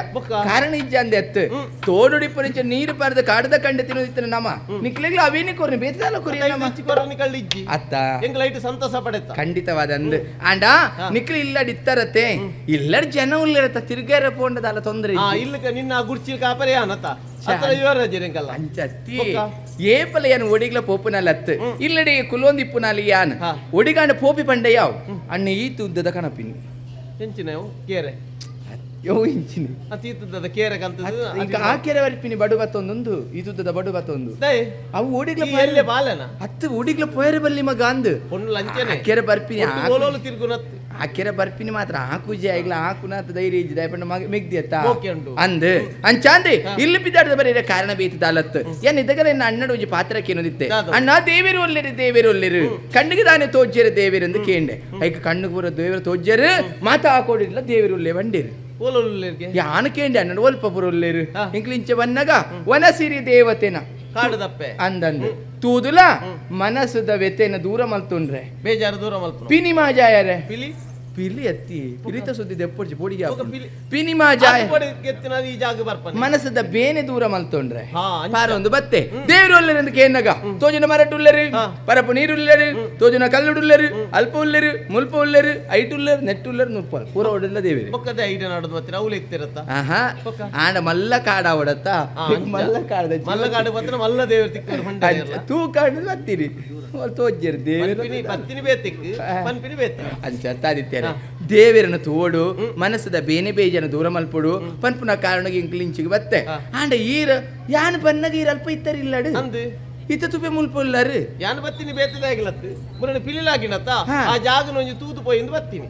Speaker 6: ಕಾರಣ ಇಜ್ಜ ಅಂದೆ ಅತ್ತು ತೋಡುಡಿ ಪುರಿಂಚ ನೀರು ಪಾರದ ಕಾಡದ ಕಂಡ ತಿನ್ನೋದಿತ್ತ ನಮ್ಮ ನಿಕ್ಲೆಗ್ಲ ಅವೇನಿ ಕೊರ್ನಿ ಬೇತದಾಲ ಕೊರಿ ನಮ್ಮ
Speaker 4: ನಿಕಲ್ ಇಜ್ಜಿ
Speaker 6: ಅತ್ತ
Speaker 4: ಎಂಕಲ್ ಐಟ್ ಸಂತೋಷ ಪಡೆತ
Speaker 6: ಖಂಡಿತವಾದ ಅಂದ್ ಆಂಡ ನಿಕ್ಲು ಇಲ್ಲಡ್ ಇತ್ತರತೆ ಇಲ್ಲಡ್ ಜನ ಉಲ್ಲರತ್ತ ತಿರ್ಗಾರ ಪೋಂಡದಲ್ಲ ತೊಂದರೆ
Speaker 4: ಇಲ್ಲ ನಿನ್ನ ಗುಡ್ಚಿಲ್ ಕಾಪರೆ ಅನತ
Speaker 6: ಅಂಚತ್ತಿ ಏಪಲ ಏನು ಒಡಿಗ್ಲ ಪೋಪುನಲ್ಲ ಅತ್ತು ಇಲ್ಲಡೆ ಕುಲೊಂದು ಇಪ್ಪುನಾಲಿ ಯಾನ್ ಒಡಿಗಾಂಡ ಪೋಪಿ ಪಂಡೆ ಯಾವ್ ಅಣ್ಣ ಈ ತುದ್ದದ ಕಣಪಿನಿ
Speaker 4: ಎಂಚಿನ ಕೇರೆ
Speaker 6: ಯೋ ಇಂಚಿನಿ
Speaker 4: ಅತೀತದ ಕೇರೆ ಕಂತ
Speaker 6: ಈಗ ಆ ಕೆರೆ ವರ್ಪಿನಿ ಬಡು ಬತ್ತೊಂದು ಈ ತುದ್ದದ ಬಡು ಬತ್ತೊಂದು ಅವು ಒಡಿಗ್ಲ
Speaker 4: ಎಲ್ಲೆ ಬಾಲನ
Speaker 6: ಹತ್ತು ಒಡಿಗ್ಲ ಪೋಯರೆ ಬಲ್ಲಿ ಮಗ ಅಂದು
Speaker 4: ಪೊಣ್ಣು ಲಂಚನೆ
Speaker 6: ಕೆರೆ ಬರ್ಪಿನಿ
Speaker 4: ತಿರ್ಗುನತ್ತು
Speaker 6: ಆ ಕೆರೆ ಬರ್ಪಿನಿ ಮಾತ್ರ ಆ ಕುಜಿ ಐಗ್ಲ ಆ ಕುನಾತ ಧೈರ್ಯ ಇಜ್ಜಿ ದಯಪಂಡ ಮಗ ಮೆಗ್ದಿ ಅತ್ತ ಅಂದ್ ಅಂಚಾಂದೆ ಇಲ್ಲಿ ಬಿದ್ದಾಡದ ಬರೀ ಕಾರಣ ಬೇತಿದಾಲತ್ತು ಏನ್ ಇದಗಲ ಎನ್ನ ಅಣ್ಣಡ ಒಂಜಿ ಪಾತ್ರ ಕೇನೊಂದಿತ್ತೆ ಅಣ್ಣ ದೇವೇರು ಒಲ್ಲೆರು ದೇವೇರು ಒಲ್ಲೆರು ಕಣ್ಣಿಗೆ ತಾನೆ ತೋಜ್ಜೆರು ದೇವೇರು ಎಂದು ಕೇಂಡೆ ಐಕ ಕಣ್ಣು ಪೂರ ದೇವರು ತೋಜ್ಜೆರು ಮಾತಾ ಹಾಕೋಡಿಲ್ಲ ದೇವೇರು ಒಲ್ಲೆ ಬಂಡೇರು ಯಾನ ಕೇಂಡೆ ಅಣ್ಣಡ ಒಲ್ಪ ಪೂರ ಒಲ್ಲೇರು ಇಂಕ್ಲಿಂಚೆ ಬನ್ನಗ ವನಸಿರಿ ದೇವತೆನ
Speaker 4: ಕಾಡುದಪ್ಪೆ
Speaker 6: ಅಂದಂದು ತೂದುಲ ಮನಸ್ಸುದ ವ್ಯಥೆನ ದೂರ ಮಲ್ತುಂಡ್ರೆ
Speaker 4: ಬೇಜಾರು ದೂರ ಮಲ್ತು
Speaker 6: ಪಿನಿ ಮಾಜಾಯರೆ
Speaker 4: ಪಿಲಿ
Speaker 6: ಪಿಲಿ ಅತ್ತಿ ಪಿಲಿತ ಸುದ್ದಿ ದೆಪ್ಪೊಡ್ಚಿ ಪೊಡಿಗೆ ಪಿನಿ ಮಾಜಾಯ
Speaker 4: ಈ ಜಾಗ ಬರ್ಪನೆ
Speaker 6: ಮನಸ್ಸದ ಬೇನೆ ದೂರ ಮಲ್ತೊಂಡ್ರೆ ಪಾರೊಂದು ಬತ್ತೆ ದೇವರು ಒಲ್ಲೆರೆಂದು ಕೇನ್ನಗ ತೋಜುನ ಮರಟುಲ್ಲೆರು ಪರಪು ನೀರುಲ್ಲೆರು ತೋಜುನ ಕಲ್ಲುಡುಲ್ಲೆರು ಅಲ್ಪ ಉಲ್ಲೆರು ಮುಲ್ಪ ಉಲ್ಲೆರು ಐಟುಲ್ಲೆರು ನೆಟ್ಟುಲ್ಲೆರು ನುಪ್ಪಲ್ ಪೂರ ಒಡಲ್ಲ ದೇವರು
Speaker 4: ಬೊಕ್ಕದ ಐಟ ನಡದು ಬತ್ತಿನ ಅವ್ಲು ಇತ್ತಿರತ್ತ
Speaker 6: ಆಹಾ ಆಂಡ ಮಲ್ಲ ಕಾಡ ಅವಡತ್ತ ಮಲ್ಲ ಕಾಡ
Speaker 4: ಮಲ್ಲ ಕಾಡು ಬತ್ತಿನ ಮಲ್ಲ ದೇವರು ತಿಕ್ಕರು ಹೊಂಡ
Speaker 6: ತೂ ಕಾಡು ಬತ್ತೀರಿ ತೋಜ್ಜರು ದೇವರು
Speaker 4: ಪತ್ತಿನಿ ಬೇತಿಕ್ ಪನ್ಪಿನಿ ಬೇತಿ
Speaker 6: ಅಂಚ ಆದಿತ್ಯರೆ ದೇವರನ್ನು ತೋಡು ಮನಸ್ಸದ ಬೇನೆ ಬೇಜನ ದೂರ ಮಲ್ಪಡು ಪನ್ಪುನ ಕಾರಣಕ್ಕೆ ಇಂಕ್ಲಿಂಚಿಗೆ ಬತ್ತೆ ಆಂಡ ಈರ ಯಾನ್ ಬನ್ನಗ ಈರ ಅಲ್ಪ ಇತ್ತರಿಲ್ಲಡು
Speaker 4: ಅಂದು
Speaker 6: ಇತ್ತ ತುಪೆ ಮುಲ್ಪುಲ್ಲಾರು
Speaker 4: ಯಾನ್ ಬತ್ತೀನಿ ಬೇತದಾಗಿಲತ್ತು ಮುರಣ ಪಿಲಿಲಾಗಿನತ್ತ ಆ ಜಾಗನ ಒಂಜಿ ತೂದು ಪೋಯಿಂದು ಬತ್ತೀನಿ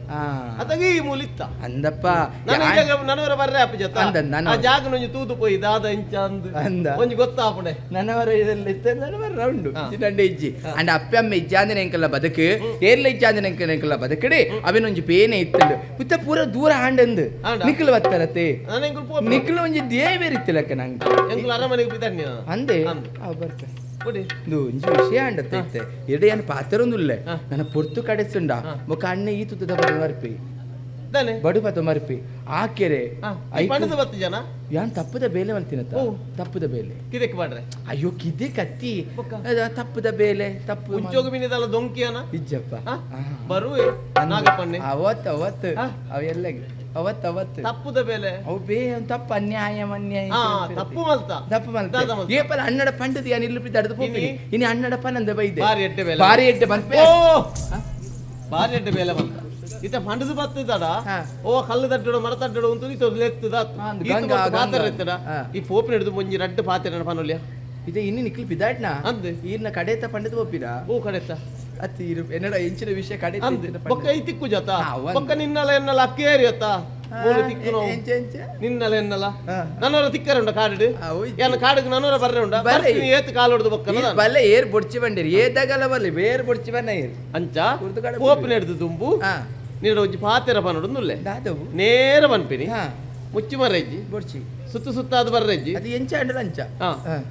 Speaker 4: ಅತಗ ಈ ಮೂಲಿತ್ತ
Speaker 6: ಅಂದಪ್ಪ
Speaker 4: ನನವರ ಬರ್ರೆ ಅಪ್ಪ ಜೊತೆ
Speaker 6: ಅಂದ
Speaker 4: ಆ ಜಾಗನ ಒಂಜಿ ತೂದು ಪೋಯಿ ದಾದ ಇಂಚ ಅಂದ್
Speaker 6: ಅಂದ
Speaker 4: ಒಂಜಿ ಗೊತ್ತಾಪಣೆ
Speaker 6: ನನವರ ಇದೆಲ್ಲ ಇತ್ತ ನನವರ ರೌಂಡು ನಂಡೆ ಇಜ್ಜಿ ಅಂಡ ಅಪ್ಪೆ ಅಮ್ಮ ಇಜ್ಜಾಂದಿನ ಎಂಕಲ್ಲ ಬದುಕು ಏರ್ಲ ಇಜ್ಜಾಂದಿನ ಎಂಕಲ್ಲ ಎಂಕಲ್ಲ ಬದುಕಡೆ ಅವಿನೊಂಜಿ ಪೇನೆ ಇತ್ತಂಡು ಪುತ್ತ ಪೂರ ದೂರ ಆಂಡಂದು ನಿಕ್ಲು ಬತ್ತರತೆ ನಿಕ್ಲು ಒಂಜಿ ದೇವೇರಿತ್ತಿಲಕ್ಕ ನಂಗೆ
Speaker 4: ಎಂಕುಲು ಅರಮನೆಗೆ ಬಿದ್ದಾನೆ
Speaker 6: ಅಂದೆ ಬರ್ತೆ ಒಂಜಿ ವಿಷಯ ಅಂಡತ್ತೆ ಇತ್ತೆ ಎಡೆ ಯಾನ್ ಪಾತೆರೊಂದುಲ್ಲೆ ನನ್ನ ಪೊರ್ತು ಕಡೆಸುಂಡ ಬೊಕ ಅಣ್ಣೆ ಈ ತುತ್ತದ ಬಡ ಮರ್ಪಿ ಬಡು ಪತ ಮರ್ಪಿ ಆಕೆರೆ
Speaker 4: ಜನ
Speaker 6: ಯಾನ್ ತಪ್ಪದ ಬೇಲೆ ಮಲ್ತಿನತ್ತ ತಪ್ಪದ ಬೇಲೆ
Speaker 4: ಕಿದೆಕ್ ಮಾಡ್ರೆ
Speaker 6: ಅಯ್ಯೋ ಕಿದೆ ಕತ್ತಿ ತಪ್ಪದ ಬೇಲೆ ತಪ್ಪು
Speaker 4: ಉಂಚೋಗ ಮೀನಿದಲ್ಲ ದೊಂಕಿಯನ
Speaker 6: ಇಜ್ಜಪ್ಪ
Speaker 4: ಬರುವೆ ನಾಗಪ್ಪಣ್ಣೆ
Speaker 6: ಅವತ್ತು ಅವತ್ತು ಅವೆಲ್ಲ ಅವತ್ತು ಅವತ್ತು
Speaker 4: ತಪ್ಪುದ ಬೇಲೆ
Speaker 6: ಅವು ಬೇ ತಪ್ಪು ಅನ್ಯಾಯ ಅನ್ಯಾಯ
Speaker 4: ತಪ್ಪು ಮಲ್ತ
Speaker 6: ತಪ್ಪು ಮಲ್ತ ಏಪಲ ಅಣ್ಣಡ ಪಂಡದ ಯಾನ್ ಇಲ್ಲು ಬಿದ್ದಾಡದು ಪೋಪಿನಿ ಇನಿ ಅಣ್ಣಡ ಪನಂದ ಬೈದೆ
Speaker 4: ಬಾರಿ ಎಡ್ಡೆ ಬೇಲೆ
Speaker 6: ಬಾರಿ ಎಡ್ಡೆ ಮಲ್ಪೆ
Speaker 4: ಬಾರಿ ಎಡ್ಡೆ ಬೇಲೆ ಮಲ್ತ ಇತ ಪಂಡದು ಬತ್ತದಡ ಓ ಕಲ್ಲು ತಟ್ಟಡು ಮರ ತಟ್ಟಡು ಉಂಟು ಇತ ಲೆತ್ತದ ಪಾತ್ರ ಎತ್ತಡ ಈ ಪೋಪಿನ ಹಿಡಿದು ಒಂಜಿ ರಡ್ಡು ಪಾತ್ರ ಪನೊಲ್ಯ
Speaker 6: ಇದು ಇನ್ನು ನಿಕ್ಲು ಬಿದ್ದಾಡ್ನ
Speaker 4: ಅಂದ್
Speaker 6: ಈರ್ನ ಕಡೆತ ಪಂಡದು ಪೋಪಿನ
Speaker 4: ಓ ಕಡೆತ
Speaker 6: ಅತ್ತಿ ಇರು ಎನ್ನಡ ಎಂಚಿನ ವಿಷಯ ಕಡೆ
Speaker 4: ಬೊಕ್ಕ ಈ ತಿಕ್ಕು ಜೊತ ಬೊಕ್ಕ ನಿನ್ನಲ ಎನ್ನಲ ಅಕ್ಕೇರಿ ಅತ್ತ ಮೂಲು ತಿಕ್ಕು ನಾವು ನಿನ್ನಲ ಎನ್ನಲ ನನ್ನವರ ತಿಕ್ಕರೆ ಉಂಡ ಕಾಡು ಏನ ಕಾಡಿಗೆ ನನ್ನವರ ಬರ್ರೆ ಉಂಡ ಬರ್ತೀನಿ ಏತ್ ಕಾಲೊಡ್ದು ಬೊಕ್ಕ
Speaker 6: ಬಲ್ಲೆ ಏರ್ ಬೊಡ್ಚಿ ಬಂಡಿರಿ ಏದಾಗಲ ಬಲ್ಲೆ ಬೇರ್ ಬೊಡ್ಚಿ ಬನ್ನ ಏರ್
Speaker 4: ಅಂಚ ಪೋಪಿನ ಹಿಡಿದು ದುಂಬು ನೀರು ಒಂಜಿ ಪಾತೆರ ಪನೊಡು
Speaker 6: ದಾದವು
Speaker 4: ನೇರ ಪನ್ಪಿನಿ ಮುಚ್ಚಿ ಮರಜ್ಜಿ
Speaker 6: ಬೊಡ್ಚಿ
Speaker 4: ಸುತ್ತು ಸುತ್ತಾದ ಬರ್ರಜ್ಜಿ
Speaker 6: ಅದು ಎಂಚ ಅಂಡಲ ಅಂಚ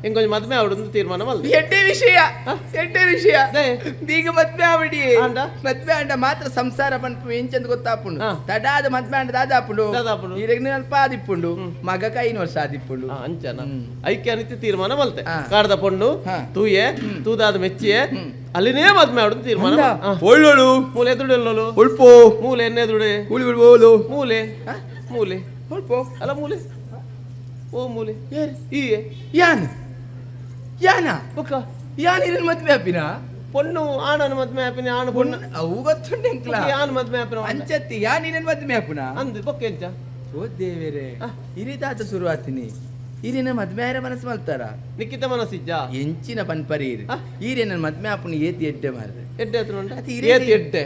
Speaker 4: ಇಂಕೊಂಚ ಮದ್ಮೆ ಆವಡು ತೀರ್ಮಾನ ಮಲ್ದೆ
Speaker 6: ಎಡ್ಡೆ ವಿಷಯ ಎಡ್ಡೆ ವಿಷಯ ಬೀಗ ಮದ್ವೆ ಆವಡಿ ಮದ್ವೆ ಅಂಡ ಮಾತ್ರ ಸಂಸಾರ ಪನ್ಪು ಎಂಚಂದ್ ಗೊತ್ತಾಪುಂಡು ತಡಾದ ಮದ್ವೆ ಅಂಡ ದಾದಾಪುಂಡು ಈರೆಗ್ ಅಲ್ಪ ಆದಿಪ್ಪುಂಡು ಮಗ ಕೈನ ವರ್ಷ ಆದಿಪ್ಪುಂಡು
Speaker 4: ಅಂಚನ ಐಕ್ಯ ಅನಿತಿ ತೀರ್ಮಾನ ಮಲ್ತೆ ಕಾಡ್ದ ಪೊಣ್ಣು ತೂಯೆ ತೂದಾದ ಮೆಚ್ಚಿಯೆ ಅಲ್ಲಿನೇ ಮದ್ಮೆ ಆವಡು ತೀರ್ಮಾನ
Speaker 6: ಒಳ್ಳೊಳು
Speaker 4: ಮೂಲೆ ಎದುರುಡೆಲ್ಲೋಳು
Speaker 6: ಉಳ್ಪೋ
Speaker 4: ಮೂಲೆ ಎನ್ನೆ ಎದುರುಡೆ
Speaker 6: ಉಳಿ
Speaker 4: ಮೂಲೆ ಮೂಲೆ
Speaker 6: ಉಳ್ಪೋ
Speaker 4: ಅಲ್ಲ ಮೂಲೆ ಓ ಮೂಲೆ ಈ
Speaker 6: ಯಾನ್ ಯಾನ
Speaker 4: ಬೊಕ್ಕ
Speaker 6: ಯಾನ್ ಇರನ್ ಮದ್ವೆ ಆಪಿನ
Speaker 4: ಪೊಣ್ಣು ಆಣನ ಮದ್ಮೆ ಆಪಿನ ಆಣ ಪೊಣ್ಣು
Speaker 6: ಅವು ಗೊತ್ತುಂಡು ಎಂಕ್ಲ
Speaker 4: ಯಾನ್ ಮದ್ಮೆ ಆಪಿನ
Speaker 6: ಅಂಚತ್ತಿ ಯಾನ್ ಇರನ್ ಮದ್ಮೆ ಆಪುನ
Speaker 4: ಅಂದ್ ಬೊಕ್ಕ ಎಂಚ
Speaker 6: ಓ ದೇವೇರೆ ಇರಿದಾತ ಶುರು ಆತಿನಿ ಈರಿನ ಮದ್ಮೆ ಆಯ್ರ ಮನಸ್ಸು ಮಲ್ತಾರ
Speaker 4: ನಿಕ್ಕಿತ ಮನಸ್ಸಿಜ್ಜ
Speaker 6: ಎಂಚಿನ ಪನ್ಪರಿ ಇರು ಈರೇನ ಮದ್ಮೆ ಆಪುನ ಏತಿ ಎಡ್ಡೆ ಮಾರ್ರೆ
Speaker 4: ಎಡ್ಡೆ ಆತುಂಡ
Speaker 6: ಅತಿ
Speaker 4: ಏತಿ ಎಡ್ಡೆ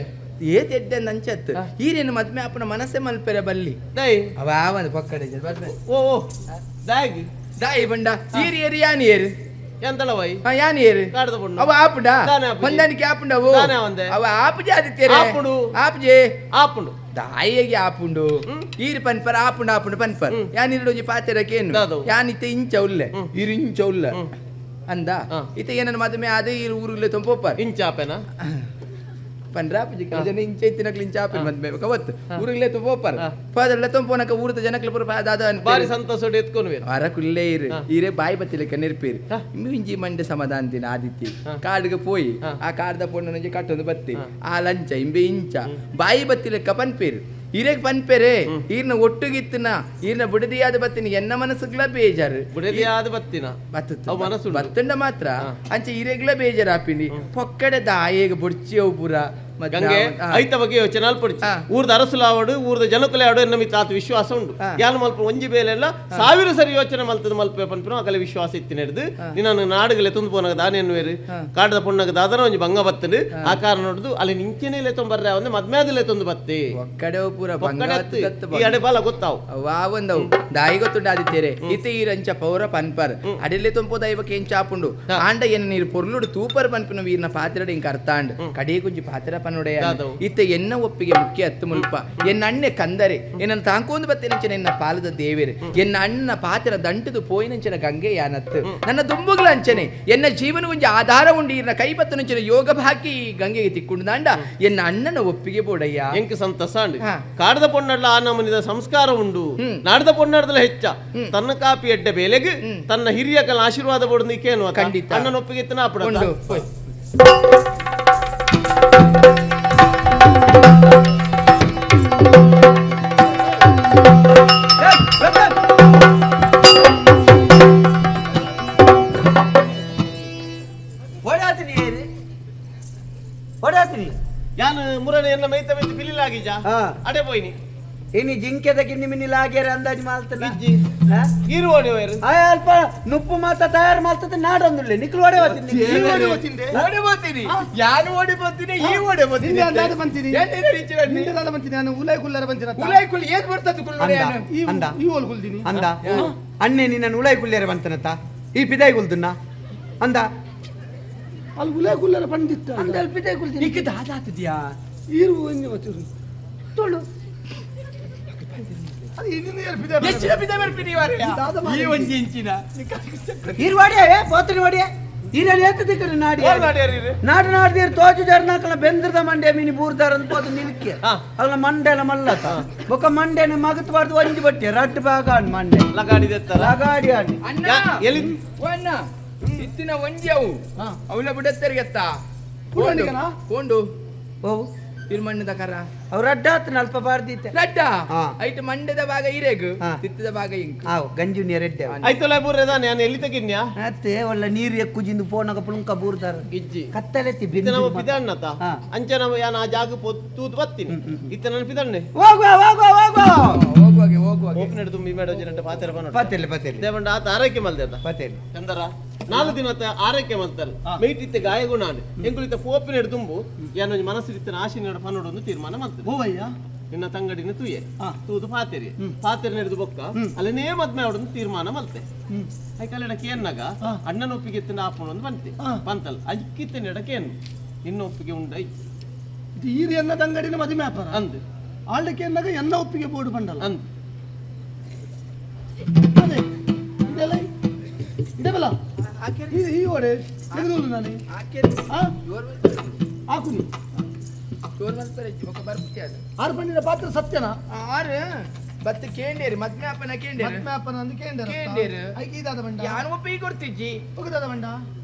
Speaker 6: ಏತಿ ಎಡ್ಡೆ ಅಂದ್ ಅಂಚತ್ತು ಈರೇನು ಮದ್ಮೆ ಆಪುನ ಮನಸ್ಸೆ ಮಲ್ಪೆರ ಬಲ್ಲಿ
Speaker 4: ದೈ
Speaker 6: ಅವ ಆವಂದು ಪಕ್ಕಡೆ ಮದ್ಮೆ
Speaker 4: ಓ ಓ ದಾಗಿ
Speaker 6: ದಾಯಿ ಬಂಡ ಈರಿ ಏರಿ ಯಾನ್ ಏರು
Speaker 4: ಎಂತಳವೈ
Speaker 6: ಹಾ ಯಾನ್ ಏರು
Speaker 4: ಕಾಡ್ದ ಪೊಣ್ಣು
Speaker 6: ಅವ ಆಪುಂಡ
Speaker 4: ದಾನೆ ಆಪುಜಿ.
Speaker 6: ಹೊಂದಾಣಿಕೆ ಆಪುಂಡ ಅವು
Speaker 4: ದಾನೆ ಅವಂದೆ.
Speaker 6: ಅವ ಆಪುಜೆ ಆದಿತ್ಯರೇ
Speaker 4: ಆಪುಂಡು.
Speaker 6: ಆಪುಜೆ
Speaker 4: ಆಪುಂಡು
Speaker 6: ದಾಯಿಗೆ ಆಪುಂಡು ಈರ್ ಪನ್ಪರ್ ಆಪುಂಡು ಆಪುಂಡು ಪನ್ಪರ್ ಯಾನ್ ಇರಡೊಂಜಿ ಪಾತೆರಕೇನು ಯಾನ್ ಇತ್ತೆ ಇಂಚ ಉಲ್ಲೆ ಈರ್ ಇಂಚ ಉಲ್ಲೆ ಅಂದ ಇತ್ತೆ ಏನನ್ನ ಮದುವೆ ಆದ ಈರ್ ಊರುಲೆ ತೊಂಪೋಪರ್
Speaker 4: ಇಂಚಾಪೆನ
Speaker 6: ಪನ್ರಾಪುಜಿ ಕೆಲವು ಜನ ಇಂಚ ಇತ್ತಿನಕ್ಲು ಇಂಚ ಆಪೆನ್ ಮದ್ಮೆ ಕವತ್ತು ಊರುಗ್ಲೇ ತೊಂಪೋಪರ್ ಫಾದರ್ಲೆ ತೊಂಪೋನಕ ಊರದ ಜನಕ್ಲು ಪೂರ ದಾದ
Speaker 4: ಬಾರಿ ಸಂತೋಷ ಎತ್ಕೊನುವೆ
Speaker 6: ಅರ ಕುಲ್ಲೇ ಇರು ಈರೇ ಬಾಯಿ ಬತ್ತಿಲೆಕ್ಕ ನೆರ್ಪೇರು ಇಂಜಿ ಮಂಡೆ ಸಮಾಧಾನ ದಿನ ಆದಿತ್ಯ ಕಾಡ್ಗೆ ಪೋಯಿ ಆ ಕಾಡ್ದ ಪೊಣ್ಣನೊಂಜಿ ಕಟ್ಟೊಂದು ಬತ್ತಿ ಆ ಲಂಚ ಇಂಬೆ ಇಂಚ ಬಾಯಿ ಬತ್ತಿಲೆಕ್ಕ ಪನ್ಪೇರು ಈರೇಗ್ ಪನ್ಪೇರೆ ಈರ್ನ ಒಟ್ಟುಗಿತ್ತಿನ ಈರ್ನ ಬುಡದಿಯಾದ ಬತ್ತಿನ ಎನ್ನ ಮನಸ್ಸುಗ್ಲ ಬೇಜಾರು
Speaker 4: ಬುಡದಿಯಾದ ಬತ್ತಿನ
Speaker 6: ಬತ್ತು ಮನಸ್ಸು ಬತ್ತಂಡ ಮಾತ್ರ ಅಂಚೆ ಈರೆಗ್ಲ ಬೇಜಾರು ಆಪಿನಿ ಪೊಕ್ಕಡೆ ದಾಯೇಗ ಬುಡ್ಚಿ ಅವು ಪೂರ
Speaker 4: ಗಂಗೆ ಐತ ಬಗ್ಗೆ ಯೋಚನೆ ಅಲ್ಪಡಿಚಿ ಊರ್ದ ಅರಸುಲಾವಡು ಊರ್ದ ಜನಕುಲೆ ಆಡು ಎನ್ನ ಮಿತ್ತ ಆತ ವಿಶ್ವಾಸ ಉಂಡು ಯಾನ್ ಮಲ್ಪ ಒಂಜಿ ಬೇಲೆಲ್ಲ ಸಾವಿರ ಸರಿ ಯೋಚನೆ ಮಲ್ತದ ಮಲ್ಪೆ ಪನ್ಪಿನ ಅಕಲೆ ವಿಶ್ವಾಸ ಇತ್ತಿನ ಹಿಡ್ದು ನಿನ್ನ ನಾಡುಗಲೆ ತುಂದು ಪೋನಗ ದಾನೇನು ಕಾಡದ ಪೊಣ್ಣಗ ದಾದನ ಒಂಜಿ ಬಂಗ ಬತ್ತದು ಆ ಕಾರಣ ನೋಡುದು ಅಲ್ಲಿ ನಿಂಚೆನೆ ಲೆತ್ತೊಂದು ಬರ್ರೆ ಒಂದು ಮದ್ಮ್ಯಾದಲೆ ತೊಂದು ಬತ್ತಿ
Speaker 6: ಒಕ್ಕಡೆ ಪೂರ
Speaker 4: ಈ ಅಡೆ ಬಾಲ ಗೊತ್ತಾವು
Speaker 6: ವಾವಂದವು ದಾಯಿ ಗೊತ್ತುಂಡು ಆದಿತ್ಯರೆ ಇತ್ತೆ ಈ ರಂಚ ಪೌರ ಪನ್ಪರ್ ಅಡಿಲೆ ತೊಂಪೋ ದೈವಕ್ಕೆ ಏನ್ ಚಾಪುಂಡು ಆಂಡ ಎನ್ನ ನೀರು ಪೊರ್ಲುಡು ತೂಪರ್ ಪನ್ಪಿನ ವೀರ್ನ ಪಾತ್ರೆಡು ಇಂಕ ಅರ್ಥ ಆಂಡ್ ಕಡೆ ಕುಂಜಿ ಪಾತ್ರ ಪನ್ನುಡೆಯ ಇತ್ತೆ ಎನ್ನ ಒಪ್ಪಿಗೆ ಮುಖ್ಯ ಅತ್ತು ಮುಲ್ಪ ಎನ್ನ ಅಣ್ಣೆ ಕಂದರೆ ಎನ್ನ ತಾಂಕೋಂದು ಬತ್ತೇನಂಚನ ಎನ್ನ ಪಾಲದ ದೇವೇರು ಎನ್ನ ಅಣ್ಣನ ಪಾತ್ರ ದಂಟದು ಪೋಯಿನಂಚನ ಗಂಗೆ ಯಾನತ್ತು ನನ್ನ ದುಂಬುಗಳ ಅಂಚನೆ ಎನ್ನ ಜೀವನ ಒಂಜಿ ಆಧಾರ ಉಂಡು ಈರ್ನ ಕೈ ಬತ್ತನಂಚನ ಯೋಗ ಭಾಕಿ ಗಂಗೆಗೆ ತಿಕ್ಕೊಂಡು ದಾಂಡ ಎನ್ನ ಅಣ್ಣನ ಒಪ್ಪಿಗೆ ಬೋಡಯ್ಯ
Speaker 4: ಎಂಕ್ ಸಂತಸ ಕಾಡದ ಪೊನ್ನಡ್ಲ ಆ ನಮನಿದ ಸಂಸ್ಕಾರ ಉಂಡು ನಾಡದ ಪೊನ್ನಡ್ದಲ ಹೆಚ್ಚ ತನ್ನ ಕಾಪಿ ಎಡ್ಡೆ ಬೇಲೆಗ್ ತನ್ನ ಹಿರಿಯಕಲ ಆಶೀರ್ವಾದ ಬೋಡು ನೀಕೇನು
Speaker 6: ಖಂಡಿತ
Speaker 4: ಅಣ್ಣನ ಒಪ್ಪಿಗೆ ಇತ್ತನ ಅಪ್ಪಡ ಯಾನು ಮುರಣ ಎನ್ನ ಮೈತ ಮೈತ ಪಿಲಿಲಾಗಿಜಾ ಅಡೆ ಪೋಯಿನಿ
Speaker 3: ಇನಿ ಜಿಂಕೆದ ಗಿನ್ನಿ ಮಿನ್ನಿ ಲಾಗೇರ ಅಂದಾಜು ಮಾಲ್ತನ
Speaker 4: ಇರು ಓಡಿ ಹೋಯರು
Speaker 3: ಆಯ ಅಲ್ಪ ನುಪ್ಪು ಮಾತ ತಯಾರು ಮಾಡ್ತದೆ ನಾಡೊಂದುಳ್ಳೆ ನಿಕ್ಲು ಓಡೆ ಹೋಗ್ತೀನಿ
Speaker 6: ಓಡಿ ಹೋಗ್ತೀನಿ ಯಾನು ಓಡಿ ಬರ್ತೀನಿ ಈ ಓಡಿ ಬರ್ತೀನಿ
Speaker 5: ದಾದ ಬಂತೀನಿ ನಿಂದೆ ದಾದ ಬಂತೀನಿ ನಾನು ಉಲಾಯ್ ಕುಲ್ಲರ ಬಂತೀನಿ
Speaker 6: ಉಲಾಯ್ ಕುಲ್ ಏನ್ ಬರ್ತದೆ ಕುಲ್ಲರೆ
Speaker 3: ಅಂದ
Speaker 5: ಈ ಓಲ್ ಕುಲ್ದಿನಿ
Speaker 3: ಅಂದ ಅಣ್ಣೆ ನಿನ್ನ ಉಲಾಯ್ ಕುಲ್ಲೇರ ಬಂತನತ್ತ ಈ ಪಿದಾಯ್ ಕುಲ್ದುನ್ನ ಅಂದ
Speaker 5: ಅಲ್ಲಿ ಉಲಾಯ್ ಕುಲ್ಲರ ಬಂದಿತ್ತ
Speaker 3: ಅಂದ ಅಲ್ಲಿ ಪಿದಾಯ್ ಕುಲ್ದಿನಿ ನಿಕ್ಕೆ ದಾದ ಆತದ್ಯಾ
Speaker 5: ಈರು ಒಂಜಿ ವಚುರು
Speaker 3: ತುಳು
Speaker 5: ಅದು ಇನ್ನಿನ ಏರ್ ಪಿದೆ
Speaker 6: ಹೆಚ್ಚಿನ ಪಿದೆ ಬರ್ತೀನಿ ಈ ಒಂಜಿ ಇಂಚಿನ
Speaker 3: ಈರು ವಾಡಿಯ ಪೋತನಿ ವಾಡಿಯ ಈರಲ್ಲಿ ಏತ ದಿಕ್ಕರು ನಾಡಿ ನಾಡು ನಾಡ್ದಿರ್ ತೋಜು ಜರ್ನಾಕಲ ಬೆಂದ್ರದ ಮಂಡೆ ಮೀನಿ ಬೂರ್ದಾರ ಅಂತ ಪೋತು ನಿಲ್ಕೆ ಅಲ್ಲ ಮಂಡೆಲ ಮಲ್ಲತ ಬೊಕ್ಕ ಮಂಡೆನ ಮಗತ್ ಬಾರ್ದು ಒಂಜಿ ಬಟ್ಟೆ ರಡ್ಡು ಭಾಗ ಮಂಡೆ
Speaker 4: ಲಗಾಡಿ
Speaker 3: ಲಗಾಡಿ ಆಡಿ
Speaker 6: ಅಣ್ಣ
Speaker 4: ಎಲ್ಲಿ
Speaker 6: ಅಣ್ಣ ಇತ್ತಿನ ಒಂಜಿ ಅವು ಅವಳ ಬಿಡತ್ತರಿಗೆತ್ತ ಕೊಂಡು
Speaker 3: ಓ
Speaker 6: ತಿರುಮಣ್ಣದ ಕರ
Speaker 3: ಅವ್ರ ಅಡ್ಡ ಆತನ ಅಲ್ಪ ಬಾರ್ದಿತ್ತೆ
Speaker 6: ರಡ್ಡ ಐಟ್ ಮಂಡೆದ ಭಾಗ ಇರೇಗು ತಿತ್ತದ ಭಾಗ ಇಂಕ್
Speaker 3: ಆವ್ ಗಂಜು ನೀರ್ ಎಡ್ಡೆ
Speaker 4: ಐತೊಲ ಬೂರ್ರೆ ನಾನು ಎಲ್ಲಿ ತೆಗಿನ್ಯಾ
Speaker 3: ಅತ್ತೆ ಒಳ್ಳೆ ನೀರು ಎಕ್ಕುಜಿಂದು ಪೋನಗ ಪುಳುಂಕ ಬೂರ್ದಾರ
Speaker 4: ಇಜ್ಜಿ
Speaker 3: ಕತ್ತಲೆತ್ತಿ
Speaker 4: ಇತ್ತೆ ನಮ್ಮ ಪಿದಣ್ಣತ ಅಂಚೆ ನಮ್ಮ ಯಾನ ಆ ಜಾಗ ತೂತು ಬತ್ತೀನಿ ಇತ್ತೆ ನನ್ನ ಪಿದಣ್ಣೆ
Speaker 3: ಹೋಗುವ ಹೋಗುವ ಹೋಗುವ
Speaker 6: ಹೋಗುವಾಗೆ ಹೋಗುವಾಗೆ
Speaker 4: ಓಪನ್ ಹಿಡಿದು ತುಂಬಿ ಮೇಡ ಒಂಜಿ ಪಾತೆರ ಬನ್ನೋ
Speaker 3: ಪತೆಲೆ ಪತೆಲೆ
Speaker 4: ದೇವಂಡ ಆತ ಆರೈಕೆ ಮಲ್ದೆ
Speaker 3: ಪತೆಲೆ
Speaker 4: ಚಂದರ 4 ದಿನ ಆರೈಕೆ ಮಲ್ತಾರೆ ಮೇಟಿತ್ತೆ ಗಾಯಗುಣ ಎಂಕುಲಿತ ಪೋಪಿನ ಹಿಡಿದು ತುಂಬು ಯಾನೊಂಜಿ ಮನಸ್ಸಿನ ಆಶಿನ ಪನ್ನೋಡು ತೀರ್ಮಾನ ಮಾಡ್ತದೆ
Speaker 5: ಓವಯ್ಯ
Speaker 4: ನಿನ್ನ ತಂಗಡಿನ ತೂಯೆ ತೂದು ಪಾತೆರಿ ಪಾತೆರಿ ನಡೆದು ಬೊಕ್ಕ ಅಲ್ಲನೇ ಮದ್ಮೆ ಅವಡೊಂದು ತೀರ್ಮಾನ ಮಲ್ತೆ ಐಕಲ್ ಕೇನ್ನಾಗ ಅಣ್ಣನ ಒಪ್ಪಿಗೆ ಎತ್ತಿನ ಆಪುಣ ಬಂತೆ ಬಂತಲ್ಲ ಅಕ್ಕಿತ್ತ ನೆಡಕೇನು ನಿನ್ನ ಒಪ್ಪಿಗೆ ಉಂಡೈ
Speaker 5: ಈರು ಎನ್ನ ತಂಗಡಿನ ಮದುವೆ ಆಪರ
Speaker 4: ಅಂದು
Speaker 5: ಆಳ್ಳಿಕೆ ಎನ್ನಾಗ ಎನ್ನ ಒಪ್ಪಿಗೆ ಬೋರ್ಡು ಬಂಡಲ್ಲ
Speaker 4: ಅಂದು
Speaker 5: ಅದೇ ಇದೆಲ್ಲ ಇದೆಲ್ಲ ಈ ಓಡೆ ಎದುರು ನಾನು ಹಾಕುನಿ ಆರು ಪಂಡಿನ ಪಾತ್ರ ಸತ್ಯನಾ
Speaker 6: ಆರು ಬತ್ತು ಕೇಂಡೇರು ಮದ್ಮೆ ಅಪ್ಪನ ಕೇಂಡೇರು
Speaker 5: ಮದ್ಮೆ ಅಪ್ಪನ ಅಂದು ಕೇಂಡೇರು
Speaker 6: ಕೇಂಡೇರು
Speaker 5: ಐಕೆ ಇದಾದ ಬಂಡ
Speaker 6: ಯಾನು ಒಪ್ಪಿಗೆ ಕೊಡ್ತಿಜ್ಜಿ
Speaker 5: ಒಗದಾದ ಬಂಡ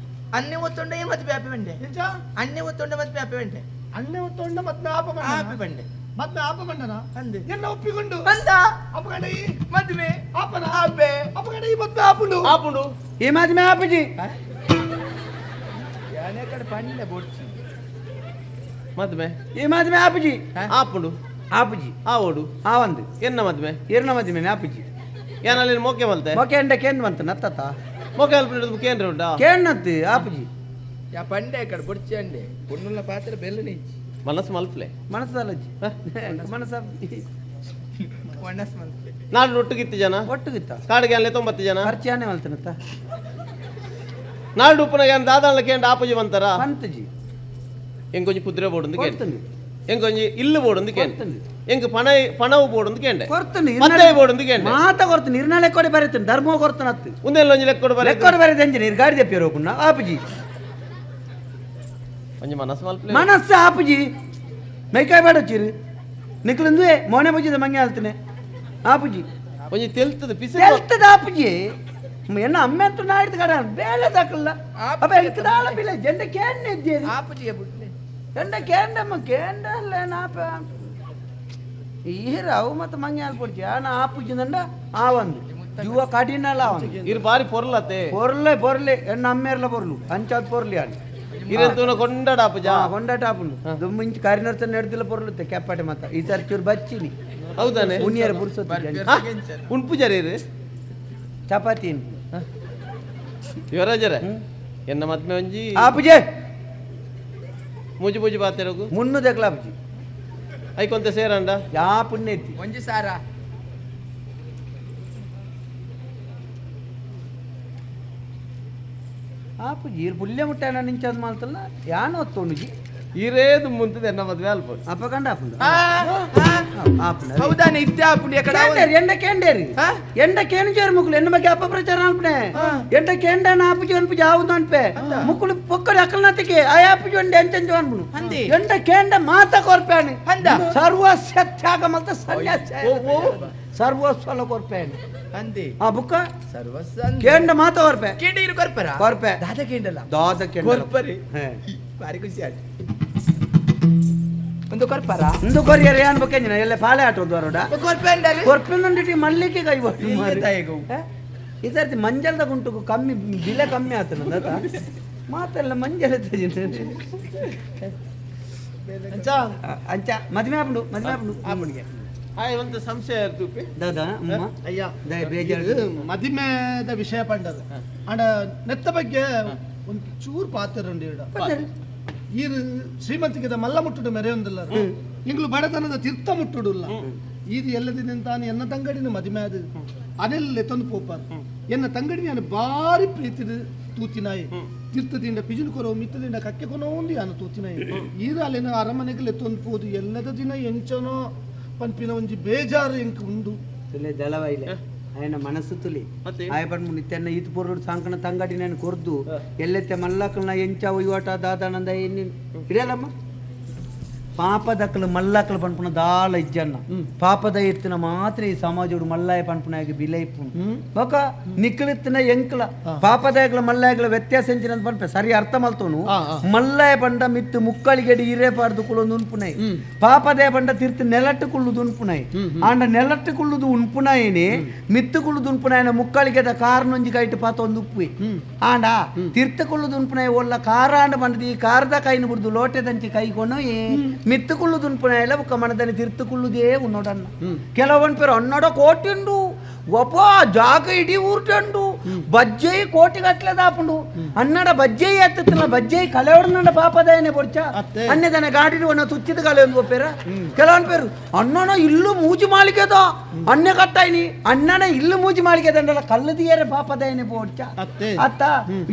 Speaker 6: ಅನ್ನೆ ಒತ್ತೊಂಡ ಏನ್ ಮದ್ವೆ ಆಪೆ ಬಂಡೆ
Speaker 5: ಎಂಚ
Speaker 6: ಅಣ್ಣೆ ಒತ್ತೊಂಡ ಮದ್ವೆ ಆಪೆ ಬಂಡೆ
Speaker 5: ಅಣ್ಣೆ ಒತ್ತೊಂಡ ಮದ್ಮೆ ಆಪ ಬಂಡ
Speaker 6: ಆಪೆ ಬಂಡೆ
Speaker 5: ಮದ್ಮೆ ಆಪ ಬಂಡನ
Speaker 6: ಅಂದೆ
Speaker 5: ಎನ್ನ ಒಪ್ಪಿಕೊಂಡು
Speaker 6: ಬಂದ
Speaker 5: ಅಪ್ಪಗಂಡ ಈ
Speaker 6: ಮದ್ವೆ
Speaker 5: ಆಪನ
Speaker 6: ಆಪೆ
Speaker 5: ಅಪ್ಪಗಂಡ ಈ ಮದ್ಮೆ ಆಪುಂಡು
Speaker 4: ಆಪುಂಡು
Speaker 3: ಈ ಮದ್ಮೆ ಆಪುಜಿ
Speaker 6: ಯಾನೇ ಕಡೆ ಪಂಡೆ ಬೋಡ್ಚಿ
Speaker 4: ಮದ್ಮೆ
Speaker 3: ಈ ಮದ್ಮೆ ಆಪುಜಿ
Speaker 4: ಆಪುಂಡು
Speaker 3: ಆಪುಜಿ
Speaker 4: ಆ ಓಡು
Speaker 3: ಆ ಒಂದು
Speaker 4: ಎನ್ನ ಮದ್ಮೆ
Speaker 3: ಇರ್ನ ಮದ್ಮೆ ಆಪುಜಿ
Speaker 4: ಏನಲ್ಲಿ ಮೋಕೆ ಮಲ್ತೆ
Speaker 3: ಮೊಕೆ ಅಂಡ ಕೇನ್ ಬಂತ ನತ್ತತ
Speaker 4: ಮೋಕೆ ಅಲ್ಪ ಹಿಡಿದು ಕೇಂದ್ರ ಉಂಟಾ
Speaker 3: ಕೇನ್ನತ್ತು ಆಪುಜಿ
Speaker 6: ಯಾ ಪಂಡೆ ಕಡೆ ಬೊಡ್ಚಿ ಅಂಡೆ ಪೊಣ್ಣುಲ್ಲ ಪಾತ್ರ ಬೆಲ್ಲ ನಿಂಚಿ
Speaker 4: ಮನಸ್ಸು ಮಲ್ಪ್ಲೆ
Speaker 3: ಮನಸ್ಸಲ್ಲಜ್ಜಿ ಮನಸ್ಸ
Speaker 6: ಮನಸ್ಸು ಮಲ್ಪ್ಲೆ
Speaker 4: ನಾಡು ಒಟ್ಟುಗಿತ್ತು ಜನ
Speaker 3: ಒಟ್ಟುಗಿತ್ತ
Speaker 4: ಕಾಡಿಗೆ ಅಲ್ಲೇ 90 ಜನ
Speaker 3: ಪರಿಚಯನೇ ಮಲ್ತನತ್ತ
Speaker 4: ನಾಡು ಉಪ್ಪುನ ಏನ್ ದಾದಾಳ ಕೇಂದ್ರ ಆಪುಜಿ ಬಂತಾರ
Speaker 3: ಪಂತಜಿ
Speaker 4: ಎಂಕೊಂಚ ಕುದುರೆ ಬೋಡು
Speaker 3: ಕೊಡ್ತೀನಿ.
Speaker 4: ಎಂಕೊಂಜಿ ಇಲ್ಲು ಬೋಡೊಂದು ಕೇಂದ್ರ ಎಂಕ್ ಪಣ ಪಣವು ಬೋಡೊಂದು ಕೇಂಡೆ
Speaker 3: ಕೊರ್ತುಂಡು
Speaker 4: ಪತ್ತೇ ಬೋಡೊಂದು ಕೇಂಡೆ
Speaker 3: ಮಾತ ಕೊರ್ತು ನಿರ್ನಾಳೆ ಕೊಡೆ ಬರೀತೀನಿ ಧರ್ಮ ಕೊರ್ತನ ಅತ್ತು
Speaker 4: ಉಂದೆಲ್ಲ ಒಂಜಿ ಲೆಕ್ಕೊಡು ಬರೆ
Speaker 3: ಲೆಕ್ಕೊಡೆ ಬರೀ ಅಂಜಿ ನೀರು ಗಾಡಿ ದಪ್ಪಿಯರು ಹೋಗುಣ ಆಪುಜಿ
Speaker 4: ಒಂಜಿ ಮನಸ್ಸು ಮಲ್ಪಲೆ
Speaker 3: ಮನಸ್ಸು ಆಪುಜಿ ಮೈಕಾಯ್ ಬೇಡ ಚೀರು ನಿಕ್ಲಂದುವೆ ಮೋನೆ ಬಜ್ಜಿದ ಮಂಗೆ ಆಲ್ತನೆ ಆಪುಜಿ
Speaker 4: ಒಂಜಿ ತೆಲ್ತದ ಪಿಸಿ
Speaker 3: ತೆಲ್ತದ ಆಪುಜಿ ಎನ್ನ ಅಮ್ಮೆ ಅಂತ ನಾಡಿದ ಕಡ ಬೇಳೆ ದಾಕಲ್ಲ ಅಪ್ಪ ಎಂಕದಾಳ ಬಿಲೆ ಜೆಂಡ ಕೇಂಡ ಇದ್ದೀರಿ
Speaker 6: ಆಪುಜಿ ಬುಡ್ಲೆ
Speaker 3: ಎಂಡ ಕೇಂಡಮ್ಮ ಕೇಂಡ ಅಲ್ಲ ನಾಪ ಈರ ಅವು ಮತ್ತೆ ಮಂಗೆ ಆಲ್ಪೊಡ್ಚಿ ಆನ ಆಪುಜಿದಂಡ ಆ ಒಂದು ಜುವ ಕಡಿನಲ್ಲ ಅವನು
Speaker 4: ಇರ್ ಬಾರಿ ಪೊರ್ಲತೆ
Speaker 3: ಪೊರ್ಲೆ ಪೊರ್ಲೆ ಎಣ್ಣ ಅಮ್ಮೇರ್ಲ ಪೊರ್ಲು ಅಂಚಾದ್ ಪೊರ್ಲಿ ಆನ್
Speaker 4: ಇರೆಂತೂನ ಕೊಂಡಾಡ ಆಪುಜ
Speaker 3: ಕೊಂಡಾಟ ಆಪುಂಡು ದುಮ್ಮು ಇಂಚು ಕಾರಿನರ್ತ ನಡೆದಿಲ್ಲ ಪೊರ್ಲುತ್ತೆ ಕೆಪ್ಪಾಟೆ ಮಾತ ಈ ಸಾರಿ ಚೂರು ಬಚ್ಚಿನಿ
Speaker 4: ಹೌದಾನೆ
Speaker 3: ಉನಿಯರ್ ಪುರ್ಸೊತ್ತು
Speaker 4: ಉಣ್ಪುಜಾರಿ
Speaker 3: ಚಪಾತಿ
Speaker 4: ಯುವರಾಜರೇ ಎನ್ನ ಮದ್ಮೆ ಒಂಜಿ
Speaker 3: ಆಪುಜೆ
Speaker 4: ಮೂಜಿ ಮೂಜಿ ಬಾತೆರಗು
Speaker 3: ಮುನ್ನು ದೆಕ್ಲ ಆಪುಜಿ
Speaker 4: ಐಕೊಂತೆ ಸೇರಂಡ
Speaker 3: ಯಾ ಪುಣ್ಯ ಐತಿ
Speaker 6: ಒಂಜಿ ಸಾರ
Speaker 3: ಆಪುಜಿ ಈರ್ ಪುಲ್ಯ ಮುಟ್ಟಾನ ನಿಂಚಾದ್ ಮಾಲ್ತಲ್ಲ ಯಾನ ಒತ್ತೊಂಡುಜಿ
Speaker 4: ಇರೇದು ಮುಂತದ ಎನ್ನ ಮದ್ವೆ ಅಲ್ಪ
Speaker 3: ಅಪ್ಪ ಕಂಡ ಆಪುಂಡು ಆಪುಂಡು
Speaker 6: ಹೌದಾನೆ ಇತ್ತೆ ಆಪುಂಡು ಎಕಡ
Speaker 3: ಕೇಂಡೇರಿ ಎಂಡ ಕೇಂಡೇರಿ
Speaker 6: ಆ?
Speaker 3: ಎಂಡ ಕೇಂಜೇರು ಮುಕ್ಕುಲು ಎನ್ನ ಬಗ್ಗೆ ಅಪಪ್ರಚಾರ ಅನ್ಪನೆ ಎಂಡ ಕೇಂಡ ಆಪುಜಿ ಅನ್ಪುಜಿ ಆವುದು ಅನ್ಪೆ ಮುಕ್ಕುಲು ಪೊಕ್ಕಡಿ ಅಕ್ಕಲ್ನತಿಗೆ ಆ ಆಪುಜಿ ಒಂಡೆ ಎಂಚಂಚು ಅನ್ಪುನು
Speaker 6: ಅಂದಿ.
Speaker 3: ಎಂಡ ಕೇಂಡ ಮಾತ ಕೊರ್ಪೇಣಿ
Speaker 6: ಅಂದ.
Speaker 3: ಸರ್ವಸ್ಯ ತ್ಯಾಗ ಮಲ್ತ ಸನ್ಯಾಸ ಸರ್ವಸ್ವಲ ಕೊರ್ಪೇಣಿ
Speaker 6: ಅಂದಿ
Speaker 3: ಆ ಬುಕ್ಕ
Speaker 6: ಸರ್ವಸ್ವ ಅಂದೆ.
Speaker 3: ಕೇಂಡ ಮಾತ ಕೊರ್ಪೆ
Speaker 6: ಕೇಂಡ ಇರು ಕೊರ್ಪರ
Speaker 3: ಕೊರ್ಪೆ.
Speaker 6: ದಾದ ಕೇಂಡಲ್ಲ
Speaker 3: ದಾದ ಕೇಂಡ
Speaker 6: ಕೊರ್ಪರಿ
Speaker 3: ಹೇ.
Speaker 6: ಬಾರಿ ಖುಷಿ ಆಯ್ತು ಒಂದು ಕೊರ್ಪರ
Speaker 3: ಇಂದು ಕೊರಿಯರ್ ಏನ್ ಬೊಕ್ಕಂಜಿನ ಎಲ್ಲ ಪಾಳೆ ಆಟೋ ದ್ವಾರೋಡ
Speaker 6: ಕೊರ್ಪೆ ಅಂಡಾರೆ
Speaker 3: ಕೊರ್ಪೆಂದುಂಡಿಟಿ ಮಲ್ಲಿಗೆ ಕೈ
Speaker 6: ಇಲ್ಲೇ ತಾಯಿಗು.
Speaker 3: ಈ ಸರ್ತಿ ಮಂಜಲ್ದ ಗುಂಟುಗು ಕಮ್ಮಿ ಬಿಲೆ ಕಮ್ಮಿ ಆತನ ದತ್ತ ಮಾತೆಲ್ಲ ಮಂಜಲ ಅಂಚ ಮದ್ವೆ ಆಪುಂಡು ಮದ್ವೆ ಆಪುಂಡು ಆಪುಂಡಿಗೆ
Speaker 4: ಆಯ್ ಒಂದು ಸಂಶಯ ಇರ್ತುಪಿ
Speaker 3: ದಾದಾ ಅಮ್ಮ
Speaker 5: ಅಯ್ಯ
Speaker 3: ದಯ ಬೇಜಾರು
Speaker 5: ಮದಿಮೆದ ವಿಷಯ ಪಂಡರು ಅಂಡ ನೆತ್ತ ಬಗ್ಗೆ ಒಂದು ಚೂರು ಪಾತ್ರ ಉಂಡು ಈಡ ಈರು ಶ್ರೀಮಂತಿಗೆದ ಮಲ್ಲ ಮುಟ್ಟುಡು ಮೆರೆಯೊಂದಿಲ್ಲ ಇಂಗ್ಲು ಬಡತನದ ತೀರ್ಥ ಮುಟ್ಟುಡುಲ್ಲ ಇದು ಎಲ್ಲದಿನ ತಾನು ಎನ್ನ ತಂಗಡಿನ ಮದಿಮೆ ಅದು ಅನೆಲ್ಲ ಎತ್ತೊಂದು ಪೋಪಾರ್ ಎನ್ನ ತಂಗಡಿ ನಾನು ಬಾರಿ ಪ್ರೀತಿದ ತೂತಿನಾಯಿ ತೀರ್ಥದಿಂದ ಪಿಜುನು ಕೊರೋ ಮಿತ್ತದಿಂದ ಕಕ್ಕೆ ಕೊನೋ ಒಂದು ಯಾನು ತೂತಿನಾಯಿ ಈರು ಅಲ್ಲಿನ ಅರಮನೆಗೆ ಎತ್ತೊಂದು ಪೋದು ಎಲ್ಲದ ದಿನ ಎಂಚನೋ ಪನ್ಪಿನ ಒಂಜಿ ಬೇಜಾರು ಎಂಕ್ ಉಂಡು
Speaker 3: ತುಲೆ ದಳವಾಯಿಲೆ ಆಯನ ಮನಸ್ಸು ತುಲಿ
Speaker 4: ಮತ್ತೆ?
Speaker 3: ಆಯ ಪಂಡ್ ನಿತ್ಯನ್ನ ಈತ್ ಪೊರ್ರುಡು ಸಾಂಕಣ ತಂಗಡಿ ನಾನು ಕೊರ್ದು ಎಲ್ಲೆತ್ತೆ ಮಲ್ಲಕ್ಕಲ್ನ ಎಂಚ ಒಯ್ವಾಟ ದಾದಾನಂದ ಎನ್ನಿ ಇಡಲಮ್ಮ ಪಾಪದಕ್ಕಲು ಮಲ್ಲಕ್ಕಲು ಪನ್ಪುನ ದಾಲ ಇಜ್ಜನ್ನ ಪಾಪದ ಎತ್ತಿನ ಮಾತ್ರ ಈ ಸಮಾಜೋಡು ಮಲ್ಲಾಯ ಪನ್ಪುನಾಗಿ ಬಿಲೆ ಇಪ್ಪುನು ಬೊಕ ನಿಕ್ಕಲೆತ್ತಿನ ಎಂಕ್ಲ ಪಾಪದಾಯಕಲ ಮಲ್ಲಾಯಕಲ ವ್ಯತ್ಯಾಸ ಎಂಚಿನ ಪನ್ಪೆ ಸರಿ ಅರ್ಥ ಮಲ್ತೋನು ಮಲ್ಲಾಯ ಪಂಡ ಮಿತ್ತು ಮುಕ್ಕಳಿಗೆಡಿ ಇರೇ ಪಾಡ್ದು ಕುಳ್ಳೊಂದು ಉನ್ಪುನೈ ಪಾಪದಯ ಪಂಡ ತಿರ್ತು ನೆಲಟ್ಟು ಕುಳ್ಳುದು ಉನ್ಪುನೈ ಆಂಡ ನೆಲಟ್ಟು ಕುಳ್ಳುದು ಉನ್ಪುನಾಯನೆ ಮಿತ್ತು ಕುಳ್ಳುದು ಉನ್ಪುನಾಯನ ಮುಕ್ಕಳಿಗೆದ ಕಾರನೊಂಜಿ ಕೈಟ್ ಪಾತ ಒಂದು ಉಪ್ಪುವೆ ಆಂಡ ತಿರ್ತ ಕುಳ್ಳುದು ಉನ್ಪುನಾಯ ಒಲ್ಲ ಕಾರಾಂಡ ಪಂಡದು ಈ ಕಾರದ ಕೈನ ಬಿಡ್ದು ಲೋಟೆದಂಚಿ ಕೈ ಕೊನೊಯೆ ಮಿತ್ತು ಕುಳ್ಳುದು ಉನ್ಪುನಾಯಲ ಬುಕ್ಕ ಮನದಲ್ಲಿ ತಿರ್ತು ಕುಳ್ಳುದೇ ಉನ್ನೋಡನ್ನ ಕೆಲವೊಂದು ಪೇರು ಅನ್ನಡ ಕೋಟಿಂಡು ಒಬ್ಬ ಜಾಗ ಇಡೀ ಊರ್ಟಂಡು ಬಜ್ಜೈ ಕೋಟಿ ಗಟ್ಲೆ ದಾಪುಂಡು ಅನ್ನಡ ಬಜ್ಜೈ ಎತ್ತಲ್ಲ ಬಜ್ಜೈ ಕಲೆವಡನಂಡ ಪಾಪದಾಯನೆ ಪೊಡ್ಚ ಅನ್ನದನೆ ಗಾಡಿ ಒನ್ನ ತುಚ್ಚಿದ ಕಲೆ ಒಂದು ಪೇರ ಕೆಲವೊಂದು ಪೇರು ಅಣ್ಣನ ಇಲ್ಲು ಮೂಜಿ ಮಾಳಿಗೆದ ಅನ್ಯ ಕಟ್ಟಾಯ್ನಿ ಅಣ್ಣನ ಇಲ್ಲು ಮೂಜಿ ಮಾಳಿಗೆದಂಡಲ್ಲ ಕಲ್ಲದಿಯರೆ ಪಾಪದಾಯನೆ ಪೊಡ್ಚ ಅತ್ತ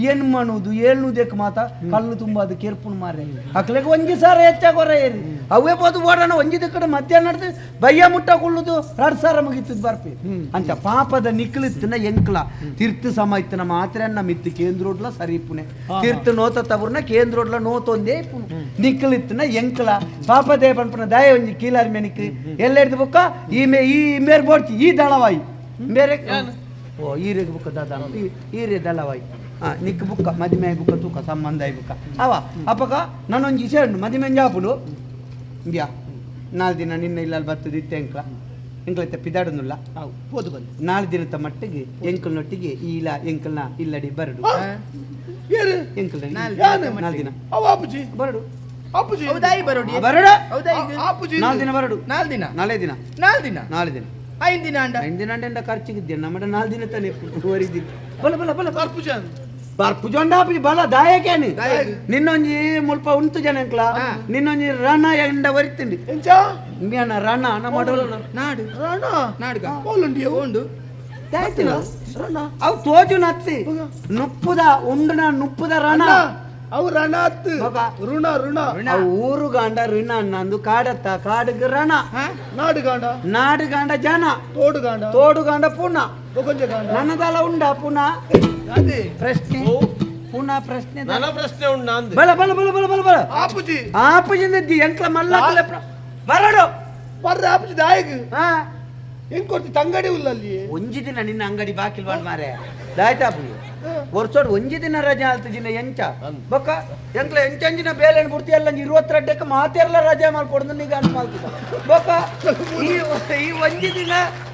Speaker 3: ಏನ್ ಮಣುದು ಏಳ್ನೂದಕ್ಕೆ ಮಾತ ಕಲ್ಲು ತುಂಬ ಅದು ಕೆರ್ಪುಣ್ ಮಾರೆ ಅಕ್ಲೆಗೆ ಒಂಜಿ ಸಾರ ಹೆಚ್ಚಾಗೋರ ಏರಿ ಅವೇ ಪೋದು ಓಡೋಣ ಒಂಜಿ ದಿಕ್ಕಡೆ ಮಧ್ಯಾಹ್ನ ನಡ್ದು ಬಯ್ಯ ಮುಟ್ಟ ಕುಳ್ಳುದು ಎರಡು ಸಾರ ಮುಗಿತದ ಬರ್ಪಿ ಅಂತ ಪಾಪದ ನಿಕ್ಲಿತ್ತಿನ ಎಂಕ್ಲ ತೀರ್ಥ ಸಮಯತ್ತಿನ ಮಾತ್ರ ಮಿತ್ತು ಕೇಂದ್ರೋಡ್ಲ ಸರಿ ಪುಣೆ ತೀರ್ಥ ನೋತ ತವರ್ನ ಕೇಂದ್ರೋಡ್ಲ ನೋತೊಂದೇ ಪುಣೆ ನಿಕ್ಲಿತ್ತಿನ ಎಂಕ್ಲ ಪಾಪದೇ ಪನ್ಪುನ ದಯ ಒಂಜಿ ಕೀಲಾರ್ ಮೆನಿಕ್ ಎಲ್ಲ ಹಿಡ್ದು ಬುಕ್ಕ ಈ ಮೇ ಈ ಮೇರ್ ಬೋಡ್ಚಿ ಈ ದಳವಾಯಿ ಬೇರೆ ಓ ಈರೆಗೆ ಬುಕ್ಕ ದಾದ ಈರೆ ದಳವಾಯಿ ಆ ನಿಕ್ ಬುಕ್ಕ ಮದಿಮೆ ಬುಕ್ಕ ತೂಕ ಸಂಬಂಧ ಬುಕ್ಕ ಅವ ಅಪ್ಪಕ ನಾನೊಂಜಿ ಇಸೆ ಉಂಡು ಮದಿಮೆ ಜಾಪುಡು ಇಂದ್ಯಾ ನಾಲ್ ದಿನ ನಿನ್ನ ಇಲ್ಲಲ್ಲಿ ಬರ್ತದೆ ಇತ್ತೆ ಎಂಕ್ಲ ಎಂಕ್ಲತ್ತೆ ಪಿದಾಡನುಲ್ಲ
Speaker 5: ಪೋದು ಬನ್ನಿ
Speaker 3: ನಾಲ್ ದಿನದ ಮಟ್ಟಿಗೆ ಎಂಕಲ್ನೊಟ್ಟಿಗೆ ಈಲ ಎಂಕಲ್ನ ಇಲ್ಲಡಿ ಬರಡು
Speaker 5: ಏರು
Speaker 3: ಎಂಕಲ್ನ
Speaker 6: ನಾಲ್
Speaker 5: ಯಾನು?
Speaker 3: ನಾಲ್ ದಿನ
Speaker 5: ಅವ ಅಪ್ಪುಜಿ
Speaker 3: ಬರಡು
Speaker 5: ಅಪ್ಪುಜಿ
Speaker 6: ಹೌದಾಯಿ ಬರೋಡಿ
Speaker 3: ಬರಡು
Speaker 6: ಹೌದಾ ಈಗ
Speaker 5: ಅಪ್ಪುಜಿ
Speaker 3: ನಾಲ್ ದಿನ ಬರಡು
Speaker 6: ನಾಲ್ ದಿನ
Speaker 3: ನಾಳೆ ದಿನ
Speaker 6: ನಾಲ್ ದಿನ
Speaker 3: ನಾಳೆ ದಿನ
Speaker 6: ಐದು ದಿನ ಅಂಡ
Speaker 3: ಐದು ದಿನ ಅಂಡ ಖರ್ಚಿಗಿದ್ದೆ ನಮ್ಮ ನಾಲ್ ದಿನ ತಾನೆ ವರಿದಿನ ಬಲ ಬಲ ಬಲ
Speaker 5: ಅಪ್ಪುಜಿ
Speaker 3: ಬರ್ಪುಜೊಂಡ ಬಲ ದಾಯಕೇನಿ ನಿನ್ನೊಂಜಿ ಮುಲ್ಪ ಉಂತು ಜನ ಎಂಕ್ಲ ನಿನ್ನೊಂಜಿ ರಣ ಎಂಡ ವರಿತಿಂಡಿ
Speaker 5: ಎಂಚ
Speaker 3: ಇಂಬಿಯಣ್ಣ ರಣ ನಮ್ಮ
Speaker 6: ನಾಡು
Speaker 5: ರಾಣ
Speaker 6: ನಾಡುಗ
Speaker 5: ಪೋಲುಂಡಿ
Speaker 6: ಉಂಡು
Speaker 3: ಅವು ತೋಜು ನತ್ತಿ ನುಪ್ಪುದ ಉಂಡುನ ನುಪ್ಪುದ ರಣ
Speaker 5: ಅವು ರಣಾತ್ ಋಣ ಋಣ
Speaker 3: ಊರು ಗಾಂಡ ಋಣ ಅನ್ನಂದು ಕಾಡತ್ತ ಕಾಡುಗ ರಣ
Speaker 5: ನಾಡುಗಾಂಡ
Speaker 3: ನಾಡುಗಾಂಡ ಜನ
Speaker 5: ತೋಡುಗಾಂಡ
Speaker 3: ತೋಡುಗಾಂಡ ಪುನಃ
Speaker 5: ಬೊಗೊಂಜಗಾಂಡ
Speaker 3: ನನ್ನದಲ್ಲ ಉಂಡ ಪುನಃ
Speaker 5: ಅದೇ
Speaker 3: ಪ್ರಶ್ನೆ ಪುನಃ ಪ್ರಶ್ನೆ
Speaker 4: ನನ್ನ ಪ್ರಶ್ನೆ ಉಂಡ ಅಂದ್
Speaker 3: ಬಲ ಬಲ ಬಲ ಬಲ ಬಲ ಬಲ
Speaker 5: ಆಪುಜಿ
Speaker 3: ಆಪುಜಿಂದ ಎಂಕ್ಲ ಮಲ್ಲ ಬರಡು
Speaker 5: ಬರ್ರ ಆಪುಜಿ ದಾಯಗ್
Speaker 3: ಹಾ
Speaker 5: ಹೆಂಗ್ ಕೊಡ್ತಿ ತಂಗಡಿ ಉಲ್ಲಲ್ಲಿ
Speaker 3: ಒಂಜಿ ದಿನ ನಿನ್ನ ಅಂಗಡಿ ಬಾಕಿಲ್ ಬಾಳ್ ಮಾರೆ ದಾಯ್ತಾಪು ವರ್ಷೋಡು ಒಂಜಿ ದಿನ ರಜೆ ಆಲ್ತು ಎಂಚ ಬೊಕ್ಕ ಎಂಕ್ಲ ಎಂಚಂಜಿನ ಬೇಲೆನ್ ಬುಡ್ತಿ ಅಲ್ಲ 22ಕ್ಕೆ ಮಾತೆರ್ಲ ರಜೆ ಮಾಡ್ಕೊಡ್ದು ನೀಗ ಅನ್ ಮಾಡ್ತಿದ್ದ ಬೊಕ್ಕ ಈ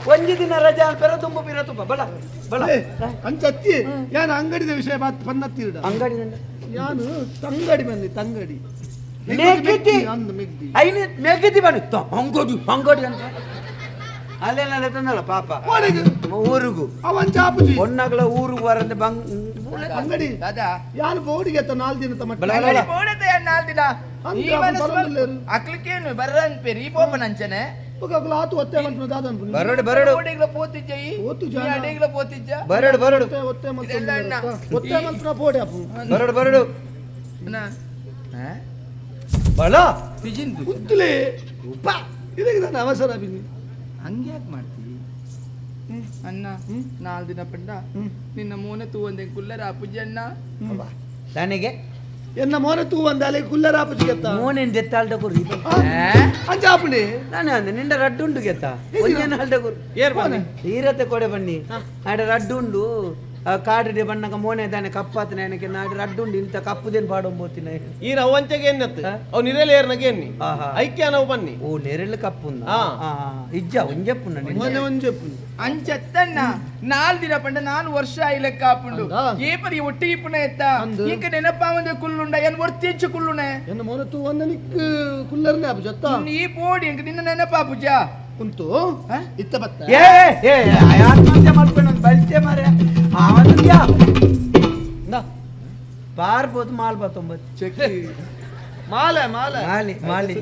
Speaker 3: ಒಂಜಿ ದಿನ ರಜೆ ಅನ್ಪೆರ ತುಂಬ ಪಿರ ತುಂಬ ಬಲ ಬಲ
Speaker 5: ಅಂಚತ್ತಿ ಯಾನು ಅಂಗಡಿದ ವಿಷಯ ಬಾತ್ ಪನ್ನತ್ತಿರಡ
Speaker 3: ಅಂಗಡಿ
Speaker 5: ಯಾನು ತಂಗಡಿ ಬಂದಿ ತಂಗಡಿ
Speaker 3: ಮೆಗ್ದಿ
Speaker 5: ಅಂದು ಮೆಗ್ದಿ
Speaker 3: ಐನೆ ಮೆಗ್ದಿ ಬನ್ನಿ ಅಂಗಡಿ ಅಂಗಡಿ ಅಂತ ಅಲ್ಲೇನಲ್ಲ ತಂದಲ್ಲ ಪಾಪ ಊರಿಗೂ
Speaker 5: ಅವನ್ ಚಾಪುಜಿ
Speaker 3: ಒನ್ನಗಲ ಊರಿಗೆ ಬರಂದೆ ಬಂಗ್
Speaker 5: ಅಂಗಡಿ
Speaker 6: ದಾದಾ
Speaker 5: ಯಾನು ಬೋಡಿಗೆ ನಾಲ್ ದಿನ ತಮ್ಮ
Speaker 3: ಬಲ, ಬಲ, ಬಲ.
Speaker 6: ಬೋಡತೆ ನಾಲ್ ದಿನ
Speaker 5: ಅಂದ್ರ
Speaker 6: ಈ
Speaker 5: ಅವನ್
Speaker 6: ಮನಸ್ಸು
Speaker 5: ಬರಂದಿಲ್ಲೇರು.
Speaker 6: ಅಕ್ಲಿಕೇನು ಬರ್ರ ಅನ್ಪೇರಿ ಈ ಪೋಪನ ಅಂಚನೆ
Speaker 5: ಒಕ್ಕಲು ಆತು ಒತ್ತೆ ಮಲ್ಪುನ ದಾದ ಅನ್ಪುನ
Speaker 3: ಬರಡು ಬರಡು
Speaker 6: ಬೋಡಿಗ್ಲ ಪೋತಿಜ್ಜ ಈ
Speaker 5: ಪೋತುಜ
Speaker 6: ಈ ಅಡಿಗ್ಲ ಪೋತಿಜ್ಜ
Speaker 3: ಬರಡು ಬರಡು
Speaker 5: ಒತ್ತೆ ಒತ್ತೆ ಮಲ್ಪುನ
Speaker 6: ಇದೆಲ್ಲ ಅಣ್ಣ.
Speaker 5: ಒತ್ತೆ ಮಲ್ಪುನ ಬೋಡಿ ಅಪ್ಪು
Speaker 3: ಬರಡು ಬರಡು
Speaker 6: ಅಣ್ಣ ಹಾ?
Speaker 3: ಬಲ
Speaker 6: ಪಿಜಿನ್ ಬುಜ್ಜಿ.
Speaker 5: ಕುತ್ತಲೇ ಇದಕ್ಕೆ ನಾನು ಅವಸರ ಬಿನಿ
Speaker 6: ಹಂಗ್ಯಾಕ್ ಮಾಡ್ತಿ ಅಣ್ಣ ನಾಲ್ ದಿನ ಪಂಡ ನಿನ್ನ ಮೋನೆ ತೂವಂದೆ ಕುಲ್ಲರ ಅಪುಜಿ ಅಣ್ಣ
Speaker 3: ನನಗೆ
Speaker 5: ಎನ್ನ ಮೋನೆ ತೂ ಒಂದ ಅಲ್ಲಿ ಕುಲ್ಲರ ಆಪುಜಿ ಗೆತ್ತ
Speaker 3: ಮೋನೆನ್ ದೆತ್ತಾಲ್ದ ಗುರು
Speaker 5: ಅಂಚ ಆಪುಣಿ
Speaker 3: ನಾನು ಅಂದೆ ನಿಂಡ ರಡ್ಡು ಉಂಡು ಗೆತ್ತ ಒಂಜೇನ ಅಲ್ದ ಗುರು
Speaker 4: ಏರ್ ಬನ್ನಿ
Speaker 3: ಈರತೆ ಕೊಡೆ ಬನ್ನಿ ಆಡ ರಡ್ಡು ಉಂಡು ಆ ಕಾಡಿಡೆ ಬಣ್ಣಗ ಮೋನೆ ದಾನೆ ಕಪ್ಪಾತನ ಏನಕ್ಕೆ ನಾಡು ರಡ್ಡು ಉಂಡು ಇಂತ ಕಪ್ಪುದೇನು ಪಾಡೊಂಬೋತಿನ
Speaker 4: ಈ ರವಂಚೆಗೆ ಎನ್ನತ್ತು ಅವ್ ನಿರೇಲೆ ಏರ್ನಗೆ ಎನ್ನಿ
Speaker 3: ಆಹಾ.
Speaker 4: ಐಕ್ಯ ನಾವು ಬನ್ನಿ
Speaker 3: ಓ ನೆರಳು ಕಪ್ಪುಂದ
Speaker 4: ಆ.
Speaker 3: ಇಜ್ಜ ಒಂಜಪ್ಪುಂಡ
Speaker 5: ಮೋನೆ ಒಂಜೆಪ್ಪುನಿ
Speaker 6: ಅಂಚತ್ತಣ್ಣ ನಾಲ್ ದಿನ ಪಂಡ ನಾಲ್ ವರ್ಷ ಆಯ್ಲೆಕ್ಕ ಆಪುಂಡು
Speaker 5: ಅಂದಾ?
Speaker 6: ಏಪರಿ ಒಟ್ಟಿಗೆ ಇಪ್ಪುನ ಎತ್ತ
Speaker 5: ಅಂದು.
Speaker 6: ಇಂಕ ನೆನಪಾವಂದೆ ಕುಲ್ಲುಂಡ ಏನ್ ಒರ್ತಿಂಚು ಕುಲ್ಲುಣೆ
Speaker 5: ಎನ್ನ ಮೋನೆ ತೂ ಒಂದ ನಿಕ್ ಕುಲ್ಲರ್ನೆ ಆಪುಜಿ ಅತ್ತ
Speaker 6: ನೀ ಪೋಡಿ ಇಂಕ ನಿನ್ನ ನೆನಪಾಪುಜ
Speaker 5: ಕುಂತು
Speaker 6: ಹಾ?
Speaker 5: ಇತ್ತ ಬತ್ತ
Speaker 3: ಏ ಏ ಆತ್ಮಹತ್ಯೆ ಮಾಡ್ಕೊಂಡು ಬಲ್ತೆ ಮಾರೆ ಅವನು ಪಾರ್ಬೋದು ಮಾಲ್ ಬತ್ತೊಂಬತ್ತು
Speaker 5: ಮಾಲೆ ಮಾಲೆ
Speaker 3: ಮಾಲಿ ಮಾಲಿ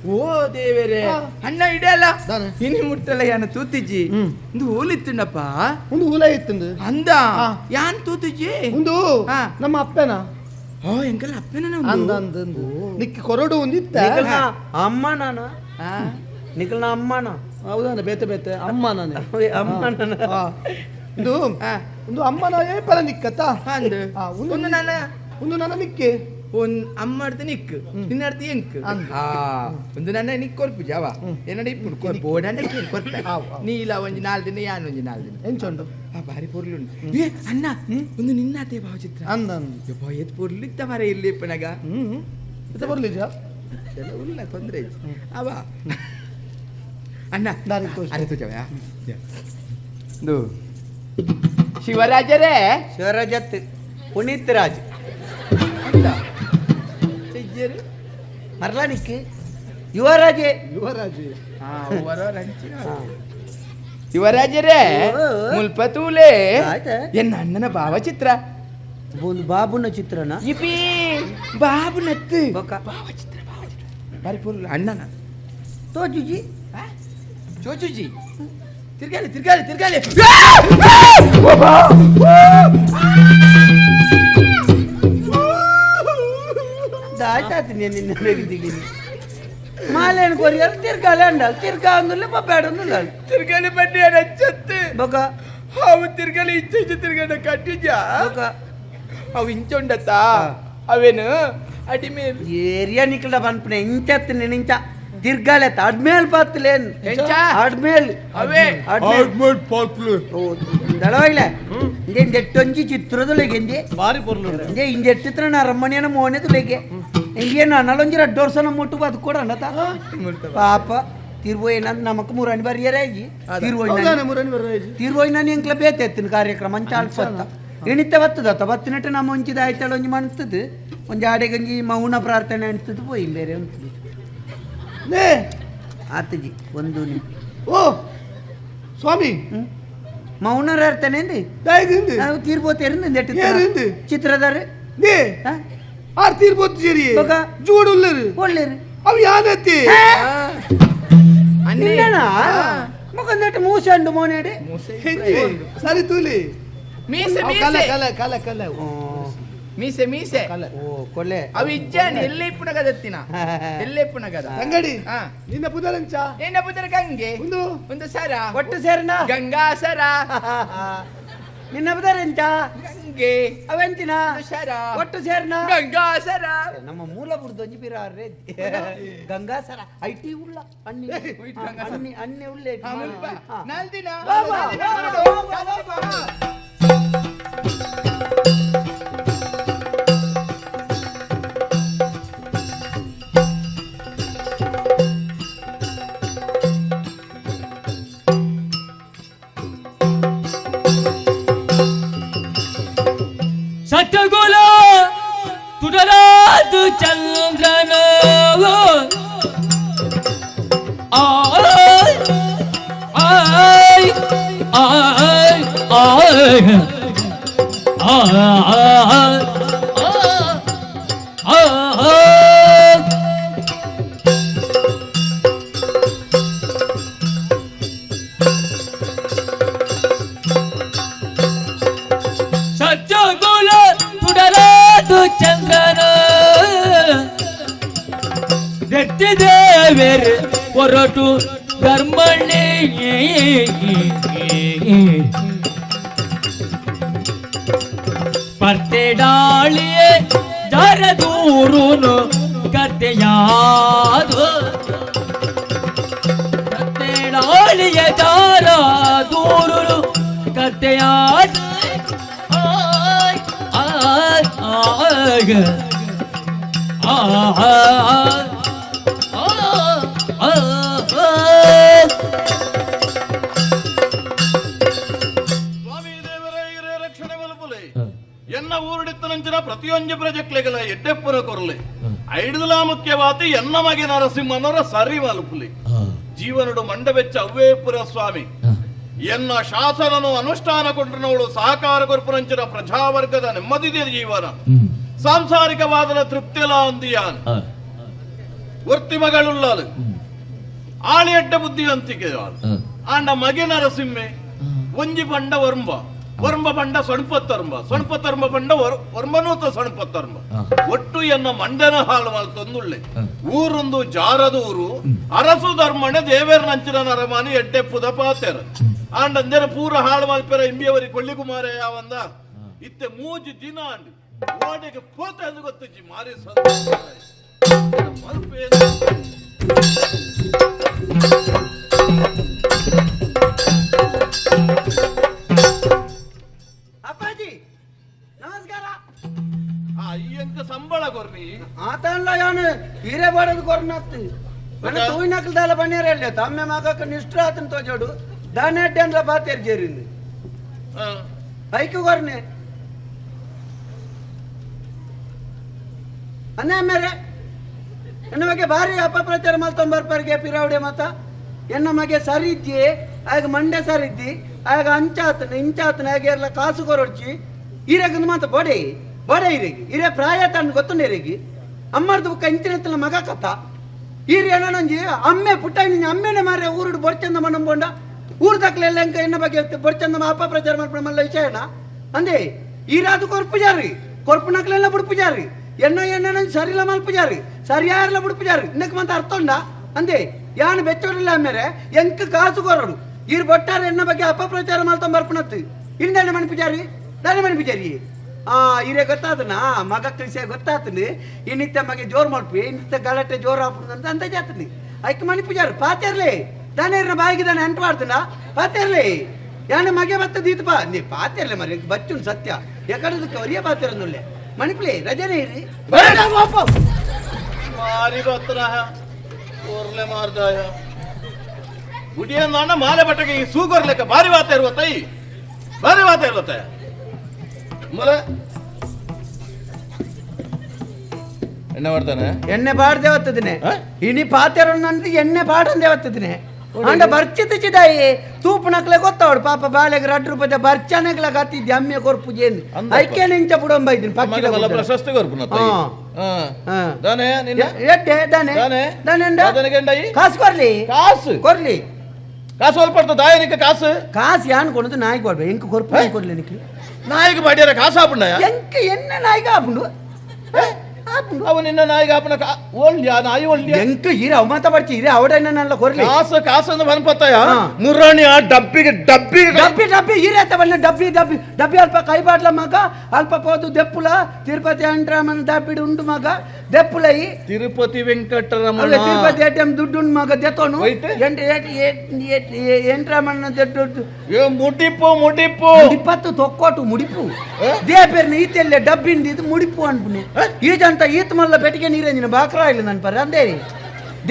Speaker 6: ಓ ದೇವರೇ ಅಣ್ಣ ಇಡಲ್ಲ
Speaker 5: ದಾನೆ.
Speaker 6: ಇನಿ ಮುಟ್ಟಲ್ಲ ಯಾನ ತೂತಿಜ್ಜಿ ಇಂದು ಹೂಲಿತ್ತುಂಡಪ್ಪ
Speaker 5: ಒಂದು ಹುಲ ಇತ್ತಂದು
Speaker 6: ಅಂದ ಯಾನ್ ತೂತಿಜ್ಜಿ
Speaker 5: ಒಂದು
Speaker 6: ಹಾ.
Speaker 5: ನಮ್ಮ ಅಪ್ಪನ
Speaker 6: ಓ ಎಂಕಲ್ಲ ಅಪ್ಪನ
Speaker 5: ಅಂದ ಅಂದ ಅಂದು ನಿಕ್ ಕೊರಡು ಒಂದು ಇತ್ತ
Speaker 3: ನಿಖಲ್ನ ಅಮ್ಮ ನಾನು ನಿಖಲ್ನ ಅಮ್ಮನ
Speaker 5: ಹೌದಾನ ಬೇತೆ ಬೇತೆ ಅಮ್ಮ ನಾನೇ
Speaker 3: ಅಮ್ಮ ನಾನು
Speaker 5: ಆ, ಇದು ಒಂದು ಅಮ್ಮನ ಏಪಲ ನಿಕ್ಕತ್ತ
Speaker 6: ಅಂದು
Speaker 5: ಆ, ಒಂದು
Speaker 6: ಒಂದು ನನ್ನ
Speaker 5: ಒಂದು ನನ್ನ ನಿಕ್ಕೆ
Speaker 6: ಒಂದ್ ಅಮ್ಮ ಅಡ್ತ ನಿಕ್ ನಿನ್ನ ಅಡ್ತ ಎಂಕ್ ಆ ಒಂದು ನನ್ನ ನಿಕ್ ಕೊರ್ಪು ಜಾವ ಎನ್ನಡ ಇಪ್ಪುಡು ಕೊರ್ಪು ಓಡಂಡ ಕೊರ್ಪ
Speaker 5: ಆವ್, ಆವ್.
Speaker 6: ನೀಲ ಒಂಜಿ ನಾಲ್ ದಿನ ಯಾನ್ ಒಂಜಿ ನಾಲ್ ದಿನ
Speaker 5: ಎಂಚುಂಡು
Speaker 6: ಆ ಬಾರಿ ಪೊರ್ಲುಂಡು ಏ ಅಣ್ಣ ಒಂದು ನಿನ್ನಾತೆ ಭಾವಚಿತ್ರ
Speaker 5: ಅಂದ ಅಂದು
Speaker 6: ಯಬ್ಬಾ ಏತ್ ಪೊರ್ಲಿತ್ತ ಮರ ಇಲ್ಲಿ ಇಪ್ಪನಗ
Speaker 5: ಹ್ಮ್ ಇತ್ತ ಬರ್ಲಿಜ
Speaker 6: ಎಲ್ಲ ಉಲ್ಲ ತೊಂದ್ರೆ ಇಜ್ಜಿ. ಅವ ಅಣ್ಣ
Speaker 5: ದಾರಿ ತೋರ್ಸು.
Speaker 6: ಅರೆ ತೋಜವ ಶಿವರಾಜರೇ
Speaker 3: ಶಿವರಾಜತ್ ಪುನೀತ್ ರಾಜ್
Speaker 6: ಅಂತ ಚೆಜ್ಜರು
Speaker 3: ಮರ್ಲಾನಿಕ್ ಯುವರಾಜೆ
Speaker 5: ಯುವರಾಜ್
Speaker 6: ಯುವರಾಜರೇ
Speaker 3: ಓ.
Speaker 6: ಮುಲ್ಪತೂಲೆ
Speaker 3: ಆಯ್ತಾ?
Speaker 6: ಎನ್ನ ಅಣ್ಣನ ಭಾವಚಿತ್ರ
Speaker 3: ಒಂದು ಬಾಬುನ ಚಿತ್ರನ
Speaker 6: ಇಪಿ ಬಾಬು ನತ್ತು
Speaker 3: ಬೊಕ್ಕ.
Speaker 6: ಭಾವಚಿತ್ರ ಭಾವಚಿತ್ರ ಬಾರಿ ಪೊರ್ಲು ಅಣ್ಣನ
Speaker 3: ತೋಜುಜಿ
Speaker 6: ಚೋಚುಜಿ ತಿರ್ಗಾಲಿ ತಿರ್ಗಾಲಿ ತಿರ್ಗಾಲಿ
Speaker 3: ದಾಯ್ತಾತು ನಿನ್ನ ಬೆಗಿದಿಗಿನಿ ಮಾಲೇನು ಕೊರಿಯರ್ ತಿರ್ಗಾಲೆ ಅಂಡಲ್ ತಿರ್ಗಾ ಅಂದುಲ್ಲ ಪಪ್ಪಾಡ ಅಂದುಲ್ಲ
Speaker 6: ತಿರ್ಗಾಲಿ ಬನ್ನಿ ಅಚ್ಚತ್ತು
Speaker 3: ಬೊಕ
Speaker 6: ಅವು ತಿರ್ಗಾಲಿ ಇಂಚ ಇಂಚ ತಿರ್ಗಾಡ ಕಟ್ಟಿಜ
Speaker 3: ಬೊಕ
Speaker 6: ಅವು ಇಂಚ ಉಂಡತ್ತ ಅವೇನು ಅಡಿ ಮೇಲೆ
Speaker 3: ಏರಿಯಾ ನಿಕ್ಲ ಬನ್ಪನೆ ಇಂಚತ್ ನಿಂಚ ತಿರ್ಗಾಲೆ ಅಡ್ಮೇಲ್ ಪಾತ್ಲೇನ್
Speaker 6: ಎಂಚ?
Speaker 3: ಅಡ್ಮೇಲ್
Speaker 6: ಅವೇ
Speaker 3: ಅಡ್ಮೇಲ್ ಓ ದಳವಾಗ್ಲೆ ಇಂದೆ ಇಂದೆಟ್ಟೊಂಜಿ ಚಿತ್ರದೊಳಗೆ ಇಂದೆ
Speaker 4: ಬಾರಿ ಪೊರ್ಲು ಉಂಡು.
Speaker 3: ಇಂದೆ ಇಂದೆಟ್ಟಿತ್ರ ನಾ ರಮ್ಮಣಿಯನ ಮೋನೆದುಲೆಗೆ ಇಂಗೆ ನನ್ನಲೊಂಜಿ ರಡ್ಡು ವರ್ಷ ನಮ್ಮ ಮುಟ್ಟು ಬದುಕೊಡ ಅಣ್ಣತ ಪಾಪ ತಿರ್ಬೋಯ್ನ ನಮಕ್ ಮುರಾಣಿ ಬರಿಯರಾಗಿ ತಿರ್ಬೋಯ್ನ
Speaker 5: ಹೌದಾನೆ ಮುರಣಿ ಬರ್ರಾಜಿ
Speaker 3: ತಿರ್ಬೋಯ್ನ ಎಂಕ್ಲ ಬೇತೆತ್ತಿನ ಕಾರ್ಯಕ್ರಮ ಅಂಚ ಅಲ್ಪತ್ತ ಎಣಿತ ಬತ್ತದ ಬತ್ತಿನಟ್ಟು ನಮ್ಮ ಒಂಚಿದ ಆಯ್ತಾಳ ಒಂಜಿ ಮಣ್ತದ ಒಂಜಿ ಆಡೆಗಂಜಿ ಮೌನ ಪ್ರಾರ್ಥನೆ ಅಣ್ತದ ಪೋಯಿ ಬೇರೆ ಉಂಟು
Speaker 5: ನೇ
Speaker 3: ಆತಜಿ ಒಂದು
Speaker 5: ಓ ಸ್ವಾಮಿ
Speaker 3: ಮೌನ ಪ್ರಾರ್ಥನೆ ಅಂದಿ
Speaker 5: ದಾಯದಿಂದು
Speaker 3: ನಾವು ತೀರ್ಬೋತೇರಿಂದ
Speaker 5: ಏರಿಂದು?
Speaker 3: ಚಿತ್ರದಾರೆ
Speaker 5: ನೇ
Speaker 3: ಹಾ?
Speaker 5: ಆರ್ ತೀರ್ಪೊತ್ತು ಸೇರಿ
Speaker 3: ಬೊಕ?
Speaker 5: ಜೋಡು ಉಲ್ಲರು
Speaker 3: ಒಳ್ಳೇರು
Speaker 5: ಅವು ಯಾನತ್ತಿ
Speaker 6: ಅಣ್ಣೆ
Speaker 3: ನಿನ್ನಣ ಮುಖಂದಟ್ಟು ಮೂಸೆ ಅಂಡು ಮೋನೇಡಿ
Speaker 5: ಹೆಂಜಿ ಸರಿ ತೂಲಿ
Speaker 6: ಮೀಸೆ
Speaker 5: ಅವು ಕಲೆ
Speaker 6: ಮೀಸೆ
Speaker 5: ಕಲೆ ಕಲೆ ಕಲೆ ಅವು.
Speaker 6: ಮೀಸೆ ಮೀಸೆ.
Speaker 3: ಓ ಕೊಲೆ.
Speaker 6: ಅವು ಇಜ್ಜಾನಿ ಎಲ್ಲೇ ಇಪ್ಪುನಗದತ್ತಿನ ಎಲ್ಲೇ ಇಪ್ಪುನಗದ.
Speaker 5: ತಂಗಡಿ.
Speaker 6: ಹಾ.
Speaker 5: ನಿನ್ನ ಪುದರಂಚ?
Speaker 6: ನಿನ್ನ ಪುದರ್ ಗಂಗೆ.
Speaker 5: ಒಂದು
Speaker 6: ಒಂದು ಸರ.
Speaker 3: ಒಟ್ಟು ಸೇರ್ನಾ?
Speaker 6: ಗಂಗಾ ಸರ.
Speaker 3: ನಿನ್ನ ಬುದರೆಂಚ?
Speaker 6: ಗಂಗೆ.
Speaker 3: ಅವೆಂಚಿನ?
Speaker 6: ಒಂದು ಸರ.
Speaker 3: ಒಟ್ಟು ಸೇರ್ನಾ?
Speaker 6: ಗಂಗಾ ಸರ.
Speaker 3: ನಮ್ಮ ಮೂಲ ಬುಡ್ದು ಒಂಜಿ ಪಿರಾರ್ರೆ ಗಂಗಾಸರ IT ಉಳ್ಳ ಅಣ್ಣಿ. ಅಣ್ಣಿ ಅಣ್ಣಿ ಉಳ್ಳೆ.
Speaker 6: ಹಾ, ಮುಲ್ಪ.
Speaker 3: ಹಾ.
Speaker 6: ನಾಲ್ದಿನ.
Speaker 3: ಬಾ, ಬಾ, ಬಾ, ಬಾ, ಬಾ, ಬಾ.
Speaker 2: ಸತ್ಯಗುಲ ತುಡರಾದು ಚಂದ್ರನ ಆಯ್ ಆಯ್ ಆಯ್ ಆಯ್ ಆಯ್ ಆಯ್. ಸತ್ಯಗುಲ ತುಡರಾದು ಚಂದ್ರನ ದೇವೇರು ಹೊರಟು ಧರ್ಮಣ್ಣೆ ಪರ್ತೆಡಾಳಿಯೇ ಜರದೂರುನು ಕತೆಯಾದು ಪರ್ತೆಡಾಳಿಯ ಜಾರ ದೂರುನು ಕತೆಯಾದು ಆಯ್ ಆಯ್ ಆಯ್ ಆಯ್ ಆಯ್.
Speaker 7: ಸ್ವಾಮಿ ದೇವರೇ ಇರೇ ರಕ್ಷಣೆ ಮಲಪುಲೆ. ಎನ್ನ ಊರುಡಿತ್ತನಂಚಿನ ಪ್ರತಿಯೊಂಜಿ ಪ್ರಜೆಕ್ಲೆಗಲ ಎಡ್ಡೆಪ್ಪುನ ಕೊರಲೆ. ಐಡುದಲಾ ಮುಖ್ಯವಾತಿ ಎನ್ನ ಮಗೆ ನರಸಿಂಹನವರ ಸರಿ ಮಲಪುಲೆ. ಜೀವನಡು ಮಂಡಬೆಚ್ಚ ಅವ್ವೇಪುರ ಸ್ವಾಮಿ ಎನ್ನ ಶಾಸನನು ಅನುಷ್ಠಾನ ಕೊಂಡ್ರನವಳು ಸಹಕಾರ ಕೊರ್ಪುನಂಚಿನ ಪ್ರಜಾವರ್ಗದ ನೆಮ್ಮದಿದೆ ಜೀವನ ಸಾಂಸಾರಿಕವಾದನ ತೃಪ್ತಿಲ ಅಂದಿಯಾನ್ ವರ್ತಿ ಮಗಳುಳ್ಳಾಲು ಆಳಿ ಎಡ್ಡ ಬುದ್ಧಿವಂತಿಕೆ ಆಂಡ ಮಗೆ ನರಸಿಂಹೆ ಒಂಜಿ ಪಂಡ ವರ್ಂಬ ವರ್ಂಬ ಪಂಡ ಸೊಣ್ಪತ್ತರ್ಂಬ ಸೊಣ್ಪತ್ತರ್ಂಬ ಪಂಡ ವರ್ಮನೂತ ಸೊಣ್ಪತ್ತರ್ಂಬ ಒಟ್ಟು ಎನ್ನ ಮಂಡನ ಹಾಳು ಮಲ್ತೊಂದುಳ್ಳೆ. ಊರೊಂದು ಜಾರದೂರು ಅರಸು ಧರ್ಮಣೆ ದೇವೇರ್ ನಂಚಿನ ನರಮಾನಿ ಎಡ್ಡೆ ಪುದ ಪಾತೆರ ಆಂಡಂದೆರ ಪೂರ ಹಾಳು ಮಲ್ಪೆರ ಇಂಬಿಯವರಿ ಕೊಳ್ಳಿಕುಮಾರ ಯಾವಂದ ಇತ್ತೆ ಮೂಜಿ ದಿನ ಅಂಡು ಓಡೆಗೆ ಪೋತೆ ಅಂದು ಗೊತ್ತುಜ್ಜಿ ಮಾರಿ ಮಲ್ಪೆ.
Speaker 3: ಅಪ್ಪಾಜಿ ನಮಸ್ಕಾರ.
Speaker 7: ಆ ಈ ಸಂಬಳ ಕೊರ್ನಿ.
Speaker 3: ಆತಲ್ಲ ಯಾನು ಹೀರೆ ಬಾಡದು ಕೊರ್ನತ್ತು మన తూయినకలు దాల పన్నీరే తమ్మె మాకు నిష్ఠ అతను తోచాడు దాని అడ్డి అందులో బాతేరు చేరింది పైకి కొరనే అన్నే మేరే ಎನ್ನ ಬಗ್ಗೆ ಭಾರಿ ಅಪಪ್ರಚಾರ ಮಲ್ತೊಂಬರ್ಪರ್ಗೆ ಪಿರಾವಡೆ ಮತ ಎನ್ನ ಮಗೆ ಸರಿ ಇದ್ದಿ ಆಗ ಮಂಡೆ ಸರಿ ಇದ್ದಿ ಆಗ ಅಂಚಾತನ ಇಂಚಾತನ ಆಗ ಎಲ್ಲ ಕಾಸು ಕೊರೊಡ್ಚಿ ಈರೆಗ್ ಮಾತ ಬಡೆ ಬಡೆ ಇರೆಗಿ ಇರೆ ಪ್ರಾಯ ತನ್ನ ಗೊತ್ತುಂಡು ಇರೆಗಿ ಅಮ್ಮರ್ದು ಬುಕ್ಕ ಇಂಚಿನ ಮಗ ಕಥ ಈರ್ ಏನಂಜಿ ಅಮ್ಮೆ ಪುಟ್ಟ ಅಮ್ಮೆನೆ ಮಾರೆ ಊರುಡು ಬೊಡ್ಚಂದ ಮನಂಬೋಂಡ ಊರು ತಕ್ಲೆಲ್ಲ ಎಂಕ ಎನ್ನ ಬಗ್ಗೆ ಬೊಡ್ಚಂದ ಅಪಪ್ರಚಾರ ಮಲ್ಪಡ ಮಲ್ಲ ವಿಷಯನ ಅಂದೆ ಈರಾದು ಕೊರ್ಪುಜಾರಿ ಕೊರ್ಪುನಕ್ಲೆಲ್ಲ ಬುಡ್ಪುಜಾರಿ ಎನ್ನ ಎನ್ನ ಸರಿಲ್ಲ ಮಲ್ಪುಜಾರಿ ಸರಿಯಾರ್ಲ ಬುಡ್ಪುಜಾರಿ ಇನ್ನಕ್ಕೆ ಮಂತ ಅರ್ಥ ಉಂಡ ಅಂದೆ ಯಾನ್ ಬೆಚ್ಚೋಡಿಲ್ಲ ಆಮೇಲೆ ಎಂಕ್ ಕಾಸು ಕೊರಡು ಈರ್ ಬೊಟ್ಟಾರೆ ಎನ್ನ ಬಗ್ಗೆ ಅಪಪ್ರಚಾರ ಮಲ್ತೊಂಬರ್ಪುನತ್ತು ಇಂದಾನೆ ಮನ್ಪುಜಾರಿ ದಾನೆ ಮನ್ಪುಜಾರಿ ಆ ಇರೇ ಗೊತ್ತಾತನ ಮಗ ಕೃಷಿ ಗೊತ್ತಾತನಿ ಇನ್ನಿತ್ತ ಮಗೆ ಜೋರ್ ಮಲ್ಪಿ ಇನ್ನಿತ್ತ ಗಲಾಟೆ ಜೋರ್ ಹಾಪುದು ಅಂತ ಅಂತ ಜಾತನಿ ಐಕ್ ಮಣಿ ಪೂಜಾರಿ ಪಾತೇರ್ಲಿ ದಾನೆ ಇರ್ನ ಬಾಯಿಗೆ ದಾನೆ ಅಂಟು ಮಾಡ್ತನ ಪಾತೇರ್ಲಿ ಯಾನ ಮಗೆ ಬತ್ತ ದೀತಪ ನೀ ಪಾತೇರ್ಲೆ ಮರಿ ಬಚ್ಚುನ್ ಸತ್ಯ ಎಕಡದಕ್ಕೆ ಒರಿಯ ಪಾತೇರನ್ನುಳ್ಳೆ ಮಣಿಪ್ಲಿ ರಜನೆ ಇರಿ
Speaker 7: ಮಾರಿ ಗೊತ್ತನ ಊರ್ಲೆ ಮಾರ್ದಾಯ ಗುಡಿಯನ್ನ ಮಾಲೆ ಬಟ್ಟೆಗೆ ಈ ಸೂಗರ್ಲೆಕ್ಕ ಭಾರಿ ವಾತ ಇರುವ ತೈ ಭಾರಿ ವಾತ ಇರುವ ಮೊಲ ಎಣ್ಣೆ ಮಾಡ್ತಾನೆ.
Speaker 3: ಎಣ್ಣೆ ಬಾಡ್ದೆ ಹೊತ್ತದಿನಿ ಇನಿ ಪಾತೆರೊಂದು ಎಣ್ಣೆ ಬಾಡಂದೆ ಹೊತ್ತದಿನಿ ಅಂಡ ಬರ್ಚಿತ ಚಿದಾಯಿ ತೂಪು ನಕ್ಲೆ ಗೊತ್ತವಡು ಪಾಪ ಬಾಲೆಗ್ ರಡ್ಡು ರೂಪಾಯಿ ಬರ್ಚನೆಗ್ಲ ಕತ್ತಿದ್ದೆ ಅಮ್ಮೆ ಕೊರ್ಪು ಜೇನು ಐಕೆ ನಿಂಚ ಬುಡಂಬ ಇದ್ದೀನಿ ಪಕ್ಕಿ
Speaker 7: ಪ್ರಶಸ್ತಿ ಕೊರ್ಪುನ.
Speaker 3: ಹಾ. ಹಾ.
Speaker 7: ದಾನೆ ನಿನ್ನ
Speaker 3: ಎಡ್ಡೆ ದಾನೆ
Speaker 7: ದಾನೆ?
Speaker 3: ದಾನೆ ಉಂಡ?
Speaker 7: ದಾದನೆ ಗೆಂಡಯಿ?
Speaker 3: ಕಾಸು ಕೊರ್ಲಿ.
Speaker 7: ಕಾಸು
Speaker 3: ಕೊರ್ಲಿ.
Speaker 7: ಕಾಸು ಅಲ್ಪ ದಾಯನಿಕ ಕಾಸು.
Speaker 3: ಕಾಸು ಯಾನ್ ಕೊಡದು ನಾಯಿ ಕೊಡ್ಬೆ ಇಂಕ್ ಕೊರ್ಪು ಕೊರ್ಲಿ ನಿಕ್ಲಿ.
Speaker 7: ನಾಯಿಗೆ ಬಾಡಿಯರ ಕಾಸಾಪುಂಡ.
Speaker 3: ಎಂಕ್ ಎನ್ನ ನಾಯಿಗೆ ಆಪುಂಡು, ಆಪುಂಡು.
Speaker 7: ಅವು ನಿನ್ನ ನಾಯಿಗೆ ಆಪುನ ಒಳ್ಳಿಯ ನಾಯಿ ಒಳ್ಳಿಯ.
Speaker 3: ಎಂಕ್ ಇರ ಅವ ಮಾತ ಬರ್ಚಿ ಇರ ಅವಡನ್ನ ಕೊರ್ಲಿ.
Speaker 7: ಕಾಸು ಕಾಸು ಅಂತ ಬನ್ಪತ್ತಾಯ.
Speaker 3: ಹಾ.
Speaker 7: ಮುರಾಣಿ ಆ ಡಬ್ಬಿಗೆ ಡಬ್ಬಿಗೆ
Speaker 3: ಡಬ್ಬಿ ಡಬ್ಬಿ ಇರತ್ತ ಬಣ್ಣ ಡಬ್ಬಿ ಡಬ್ಬಿ ಡಬ್ಬಿ ಅಲ್ಪ ಕೈಬಾಟ್ಲ ಮಗ ಅಲ್ಪ ಪೋದು ದೆಪ್ಪುಲ ತಿರುಪತಿ ಅಂಟ್ರಾಮನ ಡಬ್ಬಿಡು ಉಂಡು ಮಗ ದೆಪ್ಪುಲೈ.
Speaker 7: ತಿರುಪತಿ ವೆಂಕಟರಮಣ.
Speaker 3: ಅಲ್ಲ, ತಿರುಪತಿ ಎಟಿಎಂ ದುಡ್ಡು ಉಂಡು ಮಗ ದೆತ್ತೋನು.
Speaker 7: ಹೋಯ್ತೆ?
Speaker 3: ಎಂಟ್ ಎಂಟ್ರಾಮಣ್ಣ ದುಡ್ಡು.
Speaker 7: ಏ ಮುಡಿಪು ಮುಡಿಪು.
Speaker 3: ಮುಡಿಪತ್ತು ತೊಕ್ಕೋಟು ಮುಡಿಪು ದೇಪೇರ್ನ ಈತೆಲ್ಲ ಡಬ್ಬಿಂದ ಇದು ಮುಡಿಪು ಅನ್ಪುನೆ ಈಜಂತ ಈತ್ ಮಲ್ಲ ಪೆಟ್ಟಿಗೆ ನೀರೇಂಜಿನ ಬಾಕ್ರ ಇಲ್ಲ ನನ್ ಪರ ಅಂದೇರಿ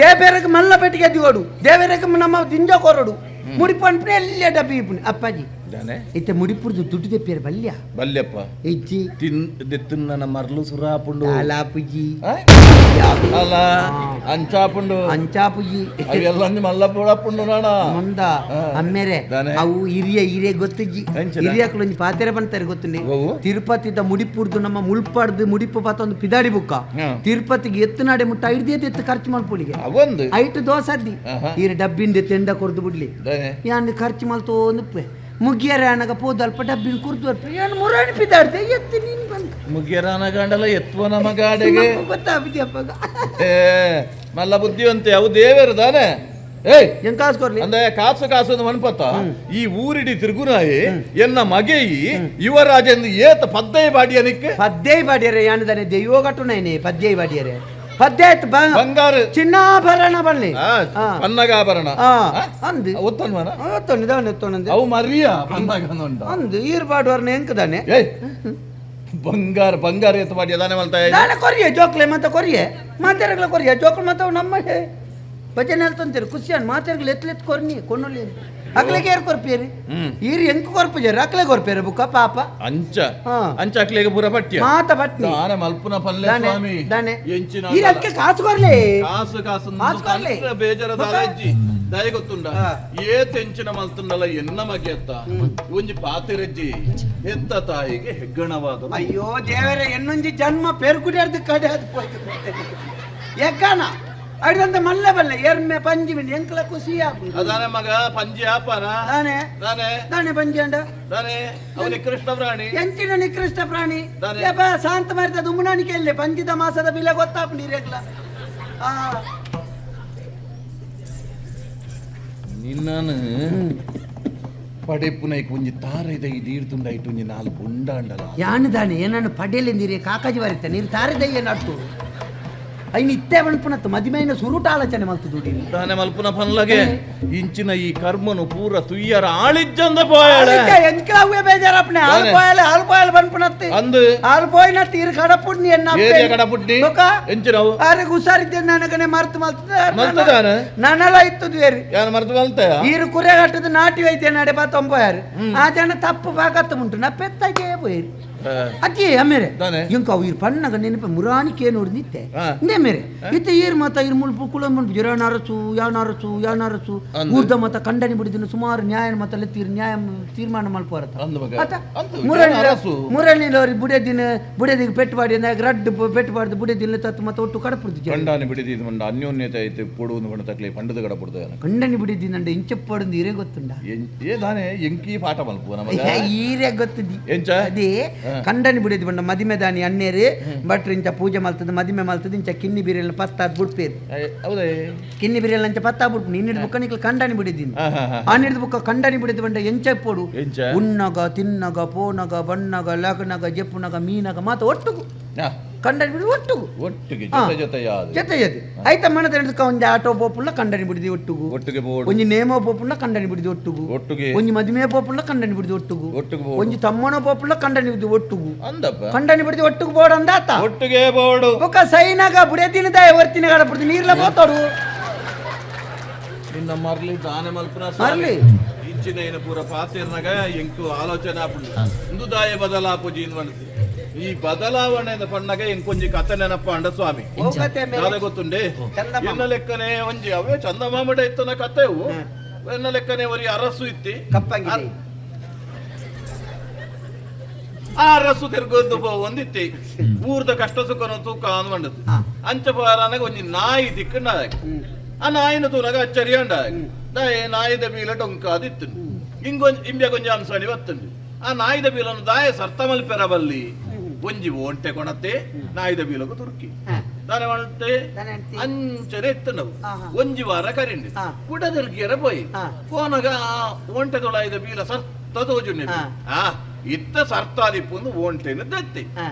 Speaker 3: ದೇಬೇರಕ್ಕೆ ಮಲ್ಲ ಪೆಟ್ಟಿಗೆ ದಿಗೋಡು ದೇವೇರಕ್ಕೆ ನಮ್ಮ ದಿಂಜ ಕೊರಡು ಮುಡಿಪು ಅನ್ಪುನೆ ಎಲ್ಲ ಡಬ್ಬಿ ಇಪ್ಪುನೆ ಅಪ್ಪಾಜಿ.
Speaker 7: ದಾನೆ?
Speaker 3: ಇತ್ತೆ ಮುಡಿಪುರ್ದು ದುಡ್ಡು ತೆಪ್ಪಿಯರ್ ಬಲ್ಯ.
Speaker 7: ಬಲ್ಯಪ್ಪ.
Speaker 3: ಇಜ್ಜಿ.
Speaker 7: ತಿನ್ ದೆತ್ತುನ್ನ ಮರ್ಲು ಸುರಾಪುಂಡು.
Speaker 3: ಅಲಾಪುಜಿ.
Speaker 7: ಆ? ಅಲ್ಲ ಅಂಚಾಪುಂಡು.
Speaker 3: ಅಂಚಾಪುಜಿ.
Speaker 7: ಅವೆಲ್ಲ ಮಲ್ಲ ಪೂಡಪುಂಡು ನಾಣ.
Speaker 3: ಮುಂದ.
Speaker 7: ಆ.
Speaker 3: ಅಮ್ಮೇರೆ.
Speaker 7: ದಾನೆ?
Speaker 3: ಅವು ಹಿರಿಯ ಹಿರಿಯ ಗೊತ್ತಿಜ್ಜಿ.
Speaker 7: ಎಂಚದ?
Speaker 3: ಹಿರಿಯಕ್ಲು ಒಂಜಿ ಪಾತೆರ ಪಂತಾರೆ ಗೊತ್ತುಂಡೆ.
Speaker 7: ಒವು?
Speaker 3: ತಿರುಪತಿದ ಮುಡಿಪುರ್ದು ನಮ್ಮ ಮುಳ್ಪಾಡ್ದು ಮುಡಿಪು ಪಾತ ಒಂದು ಪಿದಾಡಿ ಬುಕ್ಕ.
Speaker 7: ಹಾ.
Speaker 3: ತಿರುಪತಿಗೆ ಎತ್ತು ನಾಡೆ ಮುಟ್ಟ ಐಡ್ದೇ ಎತ್ತು ಖರ್ಚು ಮಲ್ಪುಲಿಗೆ.
Speaker 7: ಅವೊಂದು
Speaker 3: ಐಟು ದೋಸದ್ದಿ.
Speaker 7: ಆಹಾ.
Speaker 3: ಈರ ಡಬ್ಬಿಂದ ತೆಂಡ ಕೊರ್ದು ಬಿಡ್ಲಿ.
Speaker 7: ದಾನೆ?
Speaker 3: ಯಾನ್ ಖರ್ಚು ಮಲ್ತೋ ಉಪ್ಪೆ ಮುಗಿಯರ ಅನಗ ಪೋದು ಅಲ್ಪ ಡಬ್ಬಿನ ಕುರ್ದು ಅಲ್ಪ ಏನು ಮುರಾಣಿ ಪಿದಾಡ್ದೆ ಎತ್ತಿ ನೀನು ಬಂದ.
Speaker 7: ಮುಗಿಯರಾನ ಗಂಡಲ ಎತ್ವ ನಮ್ಮ ಗಾಡೆಗೆ.
Speaker 3: ಗೊತ್ತಾಗ್ಬಿದ್ದಿ ಅಪ್ಪಗ.
Speaker 7: ಏ ಮಲ್ಲ ಬುದ್ಧಿವಂತೆ ಅವು ದೇವರು ದಾನೆ ಏಯ್.
Speaker 3: ಹೆಂಗ್ ಕಾಸು ಕೊರ್ಲಿ?
Speaker 7: ಅಂದ್ರೆ ಕಾಸು ಕಾಸು ಅಂತ ಮನ್ಪತ್ತ ಈ ಊರಿಡಿ ತಿರುಗುನಾಯಿ ಎನ್ನ ಮಗೆಯಿ ಯುವರಾಜ ಎಂದು ಏತ ಪದ್ದೈ ಬಾಡಿಯನಿಕ್ಕೆ.
Speaker 3: ಪದ್ಯ ಬಾಡಿಯರೆ ಯಾನದಾನೆ ದೆಯ್ಯೋ ಕಟ್ಟುನೈನೆ ಪದ್ಯ ಬಾಡಿಯರೆ ಪದ್ಯ ಆಯ್ತು
Speaker 7: ಬಂಗಾರ.
Speaker 3: ಚಿನ್ನಾಭರಣ ಬನ್ನಿ.
Speaker 7: ಆ, ಪನ್ನಗಾಭರಣ.
Speaker 3: ಆ, ಅಂದು.
Speaker 7: ಒತ್ತನ್ವನ.
Speaker 3: ಒತ್ತೊಂದು ದಾನೆ ಒತ್ತೊಂದು.
Speaker 7: ಅವು ಮರಿಯ ಪನ್ನಗ ಉಂಟ.
Speaker 3: ಅಂದು ಈರ್ ಬಾಡುವರ್ನ ಎಂಕದಾನೆ.
Speaker 7: ಏಯ್ ಬಂಗಾರ ಬಂಗಾರ ಎತ್ತು ಬಾಡಿಯ ದಾನೆ ಮಲ್ತ.
Speaker 3: ದಾನೆ ಕೊರಿಯೆ ಜೋಕ್ಲೆ ಮತ್ತೆ ಕೊರಿಯೆ ಮಾತೆರಗ್ಲ ಕೊರಿಯೆ ಜೋಕ್ಲು ಮತ್ತೆ ಅವು ನಮ್ಮ ಭಜನೆ ಹೇಳ್ತಂತೀರಿ ಖುಷಿಯಾನ್ ಮಾತೆರಗ್ಲ ಎತ್ಲೆತ್ ಕೊರ್ನಿ ಕೊಣ್ಣುಲಿ ಅಕ್ಲೆಗೆ ಏರ್ ಕೊರ್ಪಿಯರಿ. ಈರ್ ಎಂಕ್ ಕೊರ್ಪುಜಾರ ಅಕ್ಲೆ ಕೊರ್ಪಿಯರೆ ಬುಕ್ಕ ಪಾಪ.
Speaker 7: ಅಂಚ.
Speaker 3: ಹಾ.
Speaker 7: ಅಂಚ ಅಕ್ಲೆಗೆ ಪೂರ ಪಟ್ಯ.
Speaker 3: ಮಾತ ಪಟ್ನಿ.
Speaker 7: ದಾನೆ ಮಲ್ಪುನ ಪಲ್ಲೆ.
Speaker 3: ದಾನೆ.
Speaker 7: ಸ್ವಾಮಿ.
Speaker 3: ದಾನೆ.
Speaker 7: ಎಂಚಿನ
Speaker 3: ಈರ್ ಅಕ್ಕೆ ಕಾಸು ಕೊರ್ಲೆ.
Speaker 7: ಕಾಸು ಕಾಸು.
Speaker 3: ಕಾಸು ಕೊರ್ಲೆ.
Speaker 7: ಬೇಜಾರ
Speaker 3: ಬೊಕ್ಕ?
Speaker 7: ದಾಲಜ್ಜಿ ದಯ ಗೊತ್ತುಂಡ.
Speaker 3: ಹಾ.
Speaker 7: ಏ ತೆಂಚಿನ ಮಲ್ತುಂಡಲ ಎನ್ನ ಮಗೆಯತ್ತ ಒಂಜಿ ಪಾತಿರಜ್ಜಿ ಹೆತ್ತ ತಾಯಿಗೆ ಹೆಗ್ಗಣವಾದ.
Speaker 3: ಅಯ್ಯೋ ದೇವರೇ, ಎನ್ನೊಂಜಿ ಜನ್ಮ ಪೆರ್ಗುಡಿಯರ್ದು ಕಡೆ ಅದು ಪೋಯ್ತು ಎಗ್ಗಾನ ಅಡಿದಂತ ಮಲ್ಲೆ ಬಲ್ಲೆ ಎರ್ಮೆ ಪಂಜಿ ಮಿನಿ ಎಂಕ್ಲ ಖುಷಿ ಆಪುಂಡು.
Speaker 7: ಅದಾನೆ ಮಗ ಪಂಜಿ ಆಪನ.
Speaker 3: ದಾನೆ.
Speaker 7: ದಾನೆ.
Speaker 3: ದಾನೆ ಪಂಜಿ ಅಂಡ.
Speaker 7: ದಾನೆ ಅವನಿ ಕೃಷ್ಣ ಪ್ರಾಣಿ.
Speaker 3: ಎಂಚಿನ ನಿಕೃಷ್ಟ ಪ್ರಾಣಿ.
Speaker 7: ದಾನೆ.
Speaker 3: ಯಪ್ಪ, ಶಾಂತ ಮಾಡಿದ ದುಮ್ಮನಾನಿಕೆ ಇಲ್ಲಿ ಪಂಜಿದ ಮಾಸದ ಬಿಲೆ ಗೊತ್ತಾಪುಂಡು ಇರೆಗ್ಲ ಆ.
Speaker 7: ನಿನ್ನನು ಪಡೆಪುನೈಕ್ ಒಂಜಿ ತಾರೆದ ಇದೀರ್ತುಂಡ ಇಟ್ಟು ಒಂಜಿ ನಾಲ್ ಬುಂಡಾಂಡಲ.
Speaker 3: ಯಾನು ದಾನೆ ಏನನ್ನು ಪಡೆಯಲೆಂದಿರಿ ಕಾಕಾಜಿ ಬರುತ್ತೆ ನೀರು ತಾರೆದಯ್ಯ ನಟ್ಟು ಐನ್ ಇತ್ತೆ ಬಣ್ಪುನತ್ತು ಮದಿಮೈನ ಸುರುಟ ಆಲೋಚನೆ ಮಲ್ತು ದುಡಿ.
Speaker 7: ದಾನೆ ಮಲ್ಪುನ ಪನ್ಲಗೆ ಇಂಚಿನ ಈ ಕರ್ಮನು ಪೂರ ತುಯ್ಯರ ಆಳಿಜ್ಜಂದ ಪೋಯಾಳೆ.
Speaker 3: ಎಂಕ್ಲಾವೇ ಬೇಜಾರಪ್ಪನೆ ಹಾಲು
Speaker 7: ದಾನೆ.
Speaker 3: ಪೋಯಲೆ ಹಾಲು ಪೋಯಲೆ ಬಣ್ಪುನತ್ತಿ.
Speaker 7: ಅಂದು.
Speaker 3: ಹಾಲು ಪೋಯಿನ ತೀರ್ ಕಡಪುಡ್ನಿ ಎನ್ನ
Speaker 7: ಏರಿಯ ಕಡಪುಡ್ನಿ?
Speaker 3: ಬೊಕ?
Speaker 7: ಎಂಚಿನವು?
Speaker 3: ಆರೆಗ್ ಹುಷಾರಿದ್ದೆ ನನಗನೆ ಮರ್ತು ಮಲ್ತದ.
Speaker 7: ಮಲ್ತದಾನೆ?
Speaker 3: ನನಲ ಇತ್ತದು ಬೇರೆ.
Speaker 7: ಯಾರು ಮರ್ತು ಮಲ್ತೆಯ?
Speaker 3: ಈರು ಕುರೆ ಕಟ್ಟದ ನಾಟಿ ವೈದ್ಯ ನಡೆ ಬಾ ತೊಂಬೋಯಾರು ಆ ಜನ ತಪ್ಪು ಬಾಕತ್ತ ಉಂಟು ನಾ ಪೆತ್ತಾಗೆ ಪೋಯಿರು ಅಜ್ಜಿ ಅಮ್ಮೇರೆ.
Speaker 7: ದಾನೆ?
Speaker 3: ಇಂಕ ಅವು ಈರ್ ಪಣ್ಣಗ ನೆನಪ ಮುರಾನಿಕೆ ನೋಡಿ ನಿತ್ತೆ.
Speaker 7: ಹಾ.
Speaker 3: ಇಂದೇ ಮೇರೆ ಇತ್ತೆ ಈರ್ ಮಾತ ಈರ್ ಮುಲ್ಪ ಕುಳ ಮುಲ್ಪ ಯಾನರಸು ಯಾನರಸು ಯಾನರಸು.
Speaker 7: ಅಂದು.
Speaker 3: ಊರ್ದ ಮತ ಕಂಡನಿ ಬಿಡಿದಿನ ಸುಮಾರು ನ್ಯಾಯ ಮತ ತೀರ್ ನ್ಯಾಯ ತೀರ್ಮಾನ ಮಲ್ಪೋರತ.
Speaker 7: ಅಂದು ಮಗ.
Speaker 3: ಆತ?
Speaker 7: ಅಂದು,
Speaker 3: ಮುರಳಿ
Speaker 7: ಅರಸು.
Speaker 3: ಮುರಳಿಲೋರಿ ಬುಡೆ ದಿನ ಬುಡೆದಿಗೆ ಪೆಟ್ಟು ಮಾಡಿ ರಡ್ಡು ಪೆಟ್ಟು ಬಾಡ್ದು ಬುಡೆ ದಿನ ತತ್ತು ಮತ್ತೆ ಒಟ್ಟು ಕಡಪುಡ್ದು ಜನ.
Speaker 7: ಕಂಡಾನಿ ಬಿಡಿದಿ ಮಂಡ ಅನ್ಯೋನ್ಯತೆ ಐತೆ ಪೊಡುವುದು ಮಂಡ ತಕ್ಲೆ ಪಂಡದ ಕಡಪುಡ್ದು
Speaker 3: ಕಂಡನಿ ಬಿಡಿದಿನಂಡ ಇಂಚಪ್ಪಡುಂದು ಈರೇ ಗೊತ್ತುಂಡ.
Speaker 7: ಏ ದಾನೆ ಎಂಕಿ ಪಾಠ ಮಲ್ಪು ನಮಗ.
Speaker 3: ಈರೇ ಗೊತ್ತದಿ.
Speaker 7: ಎಂಚ?
Speaker 3: ಅದೇ ಕಂಡನಿ ಬಿಡಿದ್ ಬಂಡ ಮದಿಮೆ ದಾನಿ ಅಣ್ಣೇರು ಭಟ್ರು ಇಂಚ ಪೂಜೆ ಮಲ್ತದ ಮದಿಮೆ ಮಲ್ತದ ಇಂಚ ಕಿನ್ನಿ ಬೀರೆಲ್ಲ ಪತ್ತಾದ್ ಬುಡ್ಪೇರು.
Speaker 7: ಹೌದೇ?
Speaker 3: ಕಿನ್ನಿ ಬೀರೆಲ್ಲ ಅಂಚ ಪತ್ತಾ ಬುಡ್ಪು ನಿನ್ನಿಡ್ ಬುಕ್ಕ ನಿಕ್ಲು ಕಂಡನಿ ಬಿಡಿದ್ದೀನಿ.
Speaker 7: ಹಾ, ಹಾ, ಹಾ.
Speaker 3: ಆ ನಿಡ್ದು ಬುಕ್ಕ ಕಂಡನಿ ಬಿಡಿದ್ ಬಂಡ ಎಂಚ ಪೋಡು.
Speaker 7: ಎಂಚ?
Speaker 3: ಉಣ್ಣಗ ತಿನ್ನಗ ಪೋನಗ ಬಣ್ಣಗ ಲಗ್ನಗ ಜೆಪ್ಪುನಗ ಮೀನಗ ಮಾತ ಒಟ್ಟುಗು. ಕಂಡನಿ ಬಿಡಿದು ಒಟ್ಟುಗು.
Speaker 7: ಒಟ್ಟಿಗೆ.
Speaker 3: ಹಾ.
Speaker 7: ಜೊತೆ ಜೊತೆ ಯಾವ್ದು?
Speaker 3: ಜೊತೆ ಜೊತೆ ಆಯ್ತಾ ಮನದ ಹಿಡ್ದು ಒಂಜಿ ಆಟೋ ಪೋಪುಲ್ಲ ಕಂಡನಿ ಬಿಡಿದಿ ಒಟ್ಟುಗು.
Speaker 7: ಒಟ್ಟಿಗೆ ಬೋಡು.
Speaker 3: ಒಂಜಿ ನೇಮೋ ಪೋಪುಲ್ಲ ಕಂಡನಿ ಬಿಡಿದಿ ಒಟ್ಟುಗು.
Speaker 7: ಒಟ್ಟಿಗೆ.
Speaker 3: ಒಂಜಿ ಮದುವೆ ಪೋಪುಲ್ಲ ಕಂಡನಿ ಬಿಡಿದಿ ಒಟ್ಟುಗು.
Speaker 7: ಒಟ್ಟಿಗೆ ಬೋಡು.
Speaker 3: ಒಂಜಿ ತಮ್ಮನ ಪೋಪುಲ್ಲ ಕಂಡನಿ ಬಿಡಿದಿ ಒಟ್ಟುಗು.
Speaker 7: ಅಂದಪ್ಪ.
Speaker 3: ಕಂಡನಿ ಬಿಡಿದಿ ಒಟ್ಟುಗು ಬೋಡು ಅಂದಾತ.
Speaker 7: ಒಟ್ಟಿಗೆ ಬೋಡು.
Speaker 3: ಬೊಕ್ಕ ಸೈನಾಗ ಬುಡೆ ದಿನದ ಒರ್ತಿನ ಕಡಪುಡ್ದು ನೀರ್ಲ ಪೋತೋಡು.
Speaker 7: ನಿನ್ನ ಮರ್ಲಿ ದಾನೆ ಮಲ್ಪುನ.
Speaker 3: ಮರ್ಲಿ.
Speaker 7: ಇಂಚಿನ ಏನ ಪೂರ ಪಾತಿರ್ನಾಗ ಎಂಕು ಆಲೋಚನೆ ಆಪುಂಡು ಇಂದು ದಾಯ ಬದಲಾಪುಜಿ ಮನಸ್ಸು ಈ ಬದಲಾವಣೆ ಪಣ್ಣಗ ಎಂಕೊಂಜಿ ಕತೆ ನೆನಪ ಅಂಡ ಸ್ವಾಮಿ.
Speaker 3: ಹೋಗತ್ತೆ ಮೇಲೆ.
Speaker 7: ದಾದ ಗೊತ್ತುಂಡೆ?
Speaker 3: ಚಂದಮಾಮ.
Speaker 7: ಎನ್ನ ಲೆಕ್ಕನೆ ಒಂಜಿ ಅವೇ ಚಂದಮಾಮಡ ಇತ್ತನ ಕತೆವು ಎನ್ನ ಲೆಕ್ಕನೆ ಒರಿ ಅರಸು ಇತ್ತಿ.
Speaker 3: ಕಪ್ಪಂಗಿದೆ.
Speaker 7: ಆ ಅರಸು ತಿರ್ಗೊಂದು ಒಂದಿತ್ತಿ ಊರ್ದ ಕಷ್ಟ ಸುಖನ ತೂಕ ಅಂದ್ಮಂಡದು. ಅಂಚ ಪಾರನಗ ಒಂಜಿ ನಾಯಿ ದಿಕ್ಕಂಡ ಆ ನಾಯಿನ ತೂನಗ ಅಚ್ಚರಿ ಅಂಡ ನಾಯಿ ನಾಯಿದ ಬೀಲ ಟೊಂಕಾದಿತ್ತು ಇಂಗೊಂಜ್ ಇಂಬ್ಯ ಕೊಂಜ ಅಂಸಣಿ ಬತ್ತುಂಡು. ಆ ನಾಯಿದ ಬೀಲನ್ನು ದಾಯ ಸರ್ತ ಮಲ್ಪೆರಬಲ್ಲಿ ಒಂಜಿ ಓಂಟೆ ಕೊಣತೆ ನಾಯಿದ ಬೀಲಗು ತುರ್ಕಿ ದಾನೆ ಒಂಟೆ ಅಂಚನೆ ಎತ್ತನವು ಒಂಜಿ ವಾರ ಕರಿಂಡಿ ಕುಡದಿರ್ಗಿಯರ ಪೋಯಿ ಪೋನಗ ಆ ಓಂಟೆ ತೊಳಾಯ್ದ ಬೀಲ ಸರ್ತ ತೋಜುಂಡೆ ಆ ಇತ್ತ ಸರ್ತಾದಿಪ್ಪುಂದು ಓಂಟೆನ ದತ್ತಿ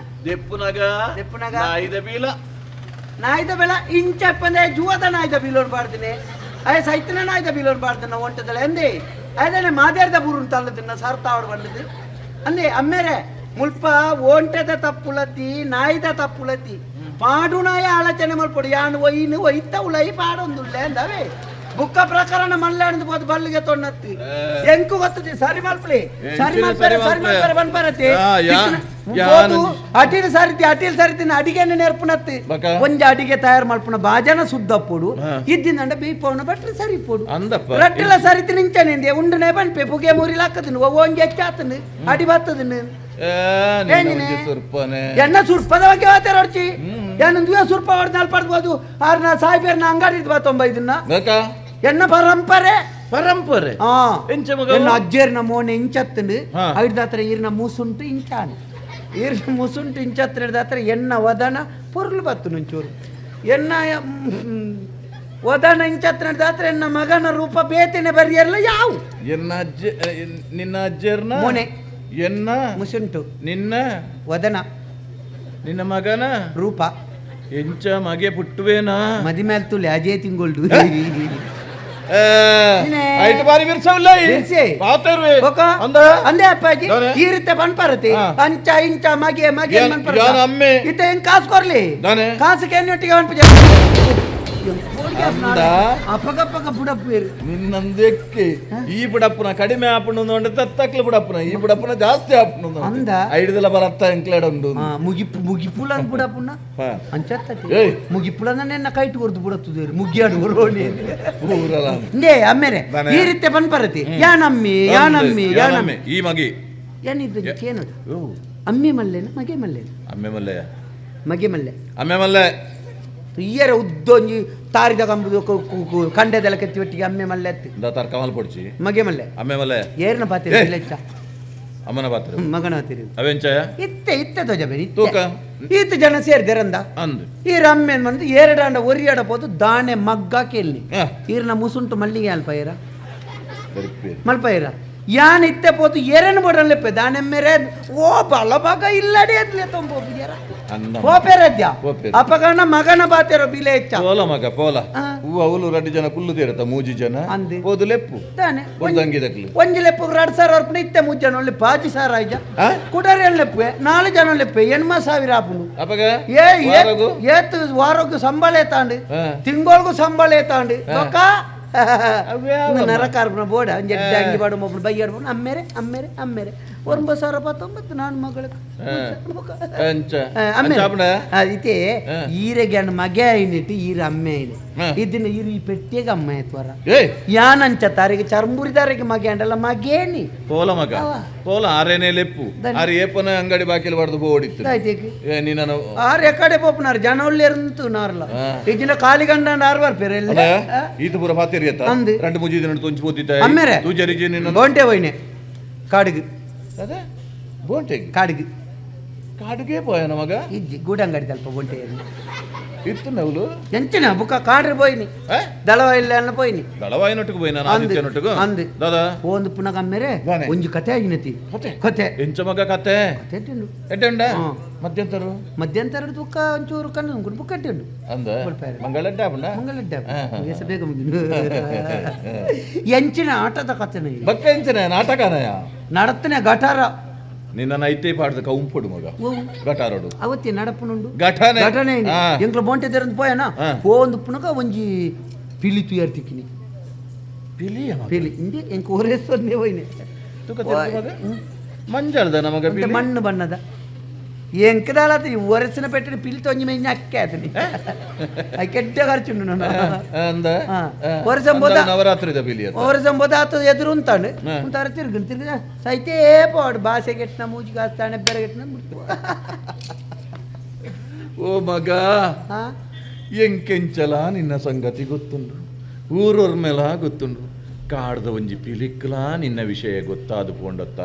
Speaker 7: ದೆಪ್ಪುನಗ
Speaker 3: ದೆಪ್ಪುನಗ
Speaker 7: ನಾಯಿದ ಬೀಲ
Speaker 3: ನಾಯ್ದ ಬೆಳ ಇಂಚಪ್ಪಂದ್ರೆ ಜೂವದ ನಾಯ್ದ ಬೀಲೋನ್ ಬಾಡ್ದಿನಿ ಅಯ್ಯ ಸೈತನ ನಾಯ್ದ ಬೀಲೋನ್ ಬಾಡ್ದಿನ ಒಂಟದಳ ಎಂದೆ ಅದೇನೆ ಮಾದೇರ್ದ ಬೂರುನ್ ತಲ್ಲದಿನ್ನ ಸರ್ತ ಆವಡ್ ಬಂದದ್ದು ಅಂದೆ ಅಮ್ಮೇರೆ ಮುಲ್ಪ ಓಂಟೆದ ತಪ್ಪುಲತಿ ನಾಯ್ದ ತಪ್ಪುಲತಿ ಪಾಡುನಾಯ ಆಲೋಚನೆ ಮಲ್ಪೊಡು ಯಾನ್ ಒಯ್ನು ಒಯ್ತ ಉಲೈ ಪಾಡೊಂದುಲ್ಲೆ ಅಂದವೇ ಬುಕ್ಕ ಪ್ರಕರಣ ಮಲ್ಲಾಣದು ಬೋದು ಬಲ್ಲಿಗೆ ತೊಣ್ಣತ್ತಿ ಎಂಕು ಗೊತ್ತದೆ ಸರಿ ಮಲ್ಪಲಿ ಸರಿ ಮಲ್ಪರೆ ಸರಿ ಮಲ್ಪರೆ ಬನ್ಪರತಿ ಅಟಿಲ್ ಸರಿತಿ ಅಟಿಲ್ ಸರಿತಿನ ಅಡಿಗೆನ ನೆರ್ಪುನತ್ತಿ ಒಂಜಿ ಅಡಿಗೆ ತಯಾರು ಮಲ್ಪುನ ಬಾಜನ ಸುದ್ದಪ್ಪುಡು ಇದ್ದಿಂದಂಡ ಬೀಪವನ ಬಟ್ರೆ ಸರಿ ಪೋಡು
Speaker 7: ಅಂದಪ್ಪ
Speaker 3: ರಟ್ಟಿಲ ಸರಿತಿ ನಿಂಚನೆ ಉಂಡನೆ ಬನ್ಪೆ ಪುಗೆ ಮುರಿಲಾಕದನು ಒಂಜಿ ಹೆಚ್ಚಾತನು ಅಡಿ ಬತ್ತದನು ಎಣ್ಣ ಸುರ್ಪದ ಬಗ್ಗೆ ಮಾತಾಡೋಡ್ಚಿ ಏನಂದು ಸುರ್ಪ ಹೊಡೆದ ಪಡ್ಬೋದು ಆರ್ನ ಸಾಹೇಬರ್ನ ಅಂಗಡಿ ಬತ್ತೊಂಬ ಇದನ್ನ ಎಣ್ಣ ಪರಂಪರೆ
Speaker 7: ಪರಂಪರೆ
Speaker 3: ಎನ್ನ ಅಜ್ಜೇರ್ನ ಮೋನೆ ಇಂಚತ್ತಂಡು ಐಡ್ದಾತ್ರ ಈರ್ನ ಮೂಸುಂಟು ಇಂಚಾನು ಈರ್ನ ಮುಸುಂಟು ಇಂಚತ್ರ ಹಿಡ್ದಾತ್ರ ಎಣ್ಣ ವದನ ಪೊರ್ಲು ಬತ್ತು ಒಂಚೂರು ಎಣ್ಣ ವದನ ಇಂಚತ್ರ ಹಿಡ್ದಾತ್ರ ಎನ್ನ ಮಗನ ರೂಪ ಬೇತನೆ ಬರಿಯಲ್ಲ ಯಾವು
Speaker 7: ಎನ್ನ ಅಜ್ಜ ನಿನ್ನ ಅಜ್ಜೇರ್ನ
Speaker 3: ಮೋನೆ
Speaker 7: ಎನ್ನ
Speaker 3: ಮುಸುಂಟು
Speaker 7: ನಿನ್ನ
Speaker 3: ವದನ
Speaker 7: ನಿನ್ನ ಮಗನ
Speaker 3: ರೂಪ
Speaker 7: ಎಂಚ ಮಗೆ ಪುಟ್ಟುವೇನಾ
Speaker 3: ಮದಿ ಮೇಲೆ ತುಲೆ ಅಜೇ ತಿಂಗೊಳ್ಡು
Speaker 7: ಐಟು ಬಾರಿ ಬಿರ್ಸವಿಲ್ಲ ಪಾತರ್ವೆ ಅಂದ
Speaker 3: ಅಂದೆ ಅಪ್ಪಾಜಿ ಈ ರೀತಿ ಪನ್ಪರತಿ ಅಂಚ ಇಂಚ ಮಗೆ ಮಗೆ
Speaker 7: ಅಮ್ಮೆ
Speaker 3: ಇತ್ತ ಹೆಂಗ್ ಕಾಸು ಕೊರ್ಲಿ ಕಾಸು ಕೆನ್ನೊಟ್ಟಿಗೆ ಅನ್ಪಜ ಅಪಗಪ್ಪಗ ಬುಡಪ್ಪು
Speaker 7: ನಿನ್ನಂದೆಕ್ಕೆ ಈ ಬುಡಪ್ಪನ ಕಡಿಮೆ ಆಪುಂಡು ಅಂದ್ರೆ ತತ್ತಕ್ಲು ಬುಡಪ್ಪನ ಈ ಬುಡಪ್ಪನ ಜಾಸ್ತಿ ಆಪುಂಡು
Speaker 3: ಅಂದ
Speaker 7: ಐಡ್ದಲ ಬರತ್ತ ಎಂಕ್ಲೇಡ ಉಂಡು
Speaker 3: ಮುಗಿಪು ಮುಗಿಪುಲ ಬುಡಪ್ಪುನ ಅಂಚತ್ತತಿ ಮುಗಿಪುಲ ನನ್ನ ಕೈಟ್ ಕೊರ್ದು ಬುಡತ್ತುದೇರು ಮುಗಿಯಾಡು ರೋಣಿ ಇಂದೇ ಅಮ್ಮೇರೆ ಈ ರೀತಿ ಪನ್ಪರತಿ ಯಾನಮ್ಮಿ ಯಾನಮ್ಮಿ ಯಾನಮ್ಮಿ
Speaker 7: ಈ ಮಗಿ
Speaker 3: ಏನಿದ್ದು ಕೇನು ಅಮ್ಮಿ ಮಲ್ಲೇನ ಮಗೆ ಮಲ್ಲೇನ
Speaker 7: ಅಮ್ಮೆ ಮಲ್ಲೆ
Speaker 3: ಮಗೆ ಮಲ್ಲೆ
Speaker 7: ಅಮ್ಮೆ ಮಲ್ಲೆ
Speaker 3: ಇಯ್ಯರ ಉದ್ದೊಂಜಿ ತಾರಿದ ಕಂಬುದು ಕಂಡೆದೆಲ್ಲ ಕೆತ್ತಿ ಒಟ್ಟಿಗೆ ಅಮ್ಮೆ ಮಲ್ಲೆ ಅತ್ತು
Speaker 7: ದಾತಾರ್ ಕಮಲ್ ಪೊಡ್ಚಿ
Speaker 3: ಮಗೆ ಮಲ್ಲೆ
Speaker 7: ಅಮ್ಮೆ ಮಲ್ಲೆ
Speaker 3: ಏರ್ನ ಪಾತಿರ ಲೆಚ್ಚ
Speaker 7: ಅಮ್ಮನ ಪಾತ್ರ
Speaker 3: ಮಗನ ಪಾತಿರ
Speaker 7: ಅವೆಂಚಯ
Speaker 3: ಇತ್ತೆ ಇತ್ತೆ ತೋಜ ಬೇರೆ
Speaker 7: ತೂಕ
Speaker 3: ಈತ ಜನ ಸೇರ್ದಿರಂದ
Speaker 7: ಅಂದು
Speaker 3: ಈ ರಮ್ಮೆನ್ ಬಂದು ಎರಡಾಂಡ ಒರಿಯಾಡ ಪೋದು ದಾಣೆ ಮಗ್ಗ ಕೇಳಿ ಈರ್ನ ಮುಸುಂಟು ಮಲ್ಲಿಗೆ ಅಲ್ಪ ಏರ ಮಲ್ಪ ಏರ ಯಾನ್ ಇತ್ತೆ ಪೋತು ಎರನ್ ಬೋಡನ್ಲೆಪ್ಪೆ ದಾಣೆ ಮೇರೆ ಓ ಬಲಭಾಗ ಇಲ್ಲಡೆ ಅದ್ಲೆ ತೊಂಬೋ ಏರ ಪೋಪೆರದ್ಯ ಅಪಗಣ ಮಗನ ಬಾತೆರೋ ಬಿಲೆ ಹೆಚ್ಚ
Speaker 7: ಪೋಲ ಮಗ ಪೋಲ ಹೂವು ಅವಲು ರಡ್ಡು ಜನ ಕುಲ್ಲು ತೀರತ್ತ ಮೂಜಿ ಜನ ಪೋದು ಲೆಪ್ಪು
Speaker 3: ತಾನೆ
Speaker 7: ಒಂದಂಗಿದಕ್ಲು
Speaker 3: ಒಂಜಿ ಲೆಪ್ಪು ರಡ್ ಸಾವಿರ ಅರ್ಪಣೆ ಇತ್ತೆ ಮೂಜಿ ಜನ ಒಳ್ಳೆ ಪಾಚಿ ಸಾವಿರ ಐಜ ಕುಡರೆ ಲೆಪ್ಪೆ ನಾಲು ಜನ ಲೆಪ್ಪೆ ಎಣ್ಮ ಸಾವಿರ ಆಪುಂಡು
Speaker 7: ಅಪಗ
Speaker 3: ಏ ಏತ್ ವಾರಕ್ಕೂ ಸಂಬಳ ಏತಾಂಡು ತಿಂಗಳಿಗೂ ಸಂಬಳ ಏತಾಂಡು ಬೊಕ್ಕ ನರಕಾರ್ಪಣ ಬೋಡ ಒಂಜಿ ಅಂಗಿ ಬಾಡು ಮೊಬ್ಬಳು ಬೈಯಾಡು ಅಮ್ಮೇರೆ ಅಮ್ಮೇರೆ ಅಮ್ಮೇರೆ ಒಂಬತ್ತು ಸಾವಿರ ಪತ್ತೊಂಬತ್ತು ನಾನು ಮಗಳಿಗೆ ಇತ್ತೆ ಈರೆಗೆ ಮಗೆ అయినట్టు ಈರ ಅಮ್ಮೆ అయిన ಇದನ್ನ ಈರು ಈ ಪೆಟ್ಟಿಗೆ ಅಮ್ಮ ಆಯ್ತವರ ಯಾನಂಚ ತಾರಿಗೆ ಚರ್ಮುರಿದಾರಿಗೆ ಮಗೆ ಅಂಡಲ್ಲ ಮಗೇನಿ
Speaker 7: ಪೋಲ ಮಗ ಪೋಲ ಆರೇನೆ ಲೆಪ್ಪು ಆರು ಏಪನ ಅಂಗಡಿ ಬಾಕಿಲ್ ಬಡ್ದು ಬೋಡಿತ್ತು ನೀನು
Speaker 3: ಆರು ಎಕಡೆ ಪೋಪುನಾರು ಜನ ಒಳ್ಳೆರಂತು ನಾರ್ಲ ಇಜ್ಜಿನ ಕಾಲಿ ಗಂಡ ಆರು ಬರ್ಪೇರೆ ಎಲ್ಲ
Speaker 7: ಈತ ಪೂರ ಪಾತಿರಿ
Speaker 3: ಅಂದು.
Speaker 7: రెండు ಮುಜಿ ದಿನ ತುಂಚಿ ಪೋತಿದ್ದ
Speaker 3: ಅಮ್ಮೇರೆ
Speaker 7: ತೂಜರಿ ನಿನ್ನ
Speaker 3: ಬೋಂಟೆ ಹೋಯ್ನೆ ಕಾಡಿಗೆ
Speaker 7: ಅದೇ ಬೋಂಟೆಗೆ
Speaker 3: ಕಾಡಿಗೆ
Speaker 7: ಕಾಡುಗೆ ಪೋಯನ ಮಗ
Speaker 3: ಇಜ್ಜಿ ಗೂಡಂಗಡಿ ತಲ್ಪ ಬೋಂಟೆ
Speaker 7: ಇತ್ತು ನವ್ಲು
Speaker 3: ಎಂಚಿನ ಬುಕ್ಕ ಕಾಡ್ರಿ ಪೋಯಿನಿ ದಳವ ಇಲ್ಲ ಅನ್ನ ಪೋಯಿನಿ
Speaker 7: ದಳವಾಯಿನೊಟ್ಟಿಗೆ ಪೋಯಿನ ಆದಿತ್ಯನೊಟ್ಟಿಗೆ
Speaker 3: ಅಂದು
Speaker 7: ದಾದಾ
Speaker 3: ಒಂದು ಪುನಃ ಅಮ್ಮೇರೆ ಒಂಜಿ ಕತೆ ಆಗಿನತಿ
Speaker 7: ಕತೆ
Speaker 3: ಕತೆ
Speaker 7: ಎಂಚ ಮಗ ಕತೆ
Speaker 3: ಕತೆ ಎಟ್ಟುಂಡು
Speaker 7: ಎಟ್ಟುಂಡ ಮಧ್ಯಂತರು
Speaker 3: ಮಧ್ಯಂತರ ಬುಕ್ಕ ಒಂಚೂರು ಕಣ್ಣು ಉಂಟು ಬುಕ್ಕ ಎಟ್ಟುಂಡು
Speaker 7: ಅಂದ ಮಂಗಳ ಆಪುಂಡ
Speaker 3: ಮಂಗಳ ಎಸ ಬೇಗ ಮುಗಿದು ಎಂಚಿನ ಆಟದ ಕತೆನ
Speaker 7: ಬಕ್ಕ ಎಂಚಿನ ನಾಟಕನಯ
Speaker 3: ನಡತನೆ ಗಟಾರ
Speaker 7: ನಿನ್ನ ಐತೆ ಪಾಡ್ದ ಕೌಂಪುಡು ಮಗ ಗಟಾರೋಡು
Speaker 3: ಅವತ್ತಿ ನಡಪುನುಂಡು
Speaker 7: ಘಟನೆ
Speaker 3: ಘಟನೆ ಎಂಕ್ಲ ಬೋಂಟೆ ತೆರಂದು ಪೋಯನ ಪೋಂದು ಪುನಕ ಒಂಜಿ ಪಿಲಿ ತುಯರ್ ತಿಕ್ಕಿನಿ
Speaker 7: ಪಿಲಿ
Speaker 3: ಪಿಲಿ ಇಂದೆ ಎಂಕ್ ಒರೇಸೊನ್ನೆ ಹೋಯ್ನೆ
Speaker 7: ಮಂಜಲ್ದ ನಮಗ
Speaker 3: ಅಂತೆ ಮಣ್ಣು ಬಣ್ಣದ ಎಂಕದಾಲ ಒರೆಸಿನ ಪೆಟ್ಟಿನ ಪಿಲಿ ತೊಂಜಿ ಮೆಂಜ ಅಕ್ಕೆ ಆತನಿ ಕೆಟ್ಟ ಖರ್ಚುಂಡು ನಾನು
Speaker 7: ಅಂದ
Speaker 3: ಒರೆಸಂಬೋದ
Speaker 7: ನವರಾತ್ರಿದ ಪಿಲಿ
Speaker 3: ಒರೆಸಂಬೋದ ಆತ ಎದುರು ಉಂತಾಂಡು ಉಂತಾರ ತಿರ್ಗು ತಿರ್ಗ ಸೈತೇ ಪೋಡು ಬಾಸೆ ಕೆಟ್ಟನ ಮೂಜಿ ಕಾಸ್ತಾನೆ ಬೆರೆ ಕೆಟ್ಟನ
Speaker 7: ಓ ಮಗ ಎಂಕೆಂಚಲ ನಿನ್ನ ಸಂಗತಿ ಗೊತ್ತುಂಡು ಊರೊರ್ ಮೇಲ ಗೊತ್ತುಂಡು ಕಾಡ್ದ ಒಂಜಿ ಪಿಲಿಕ್ಲಾ ನಿನ್ನ ವಿಷಯ ಗೊತ್ತಾದು ಪೋಂಡತ್ತ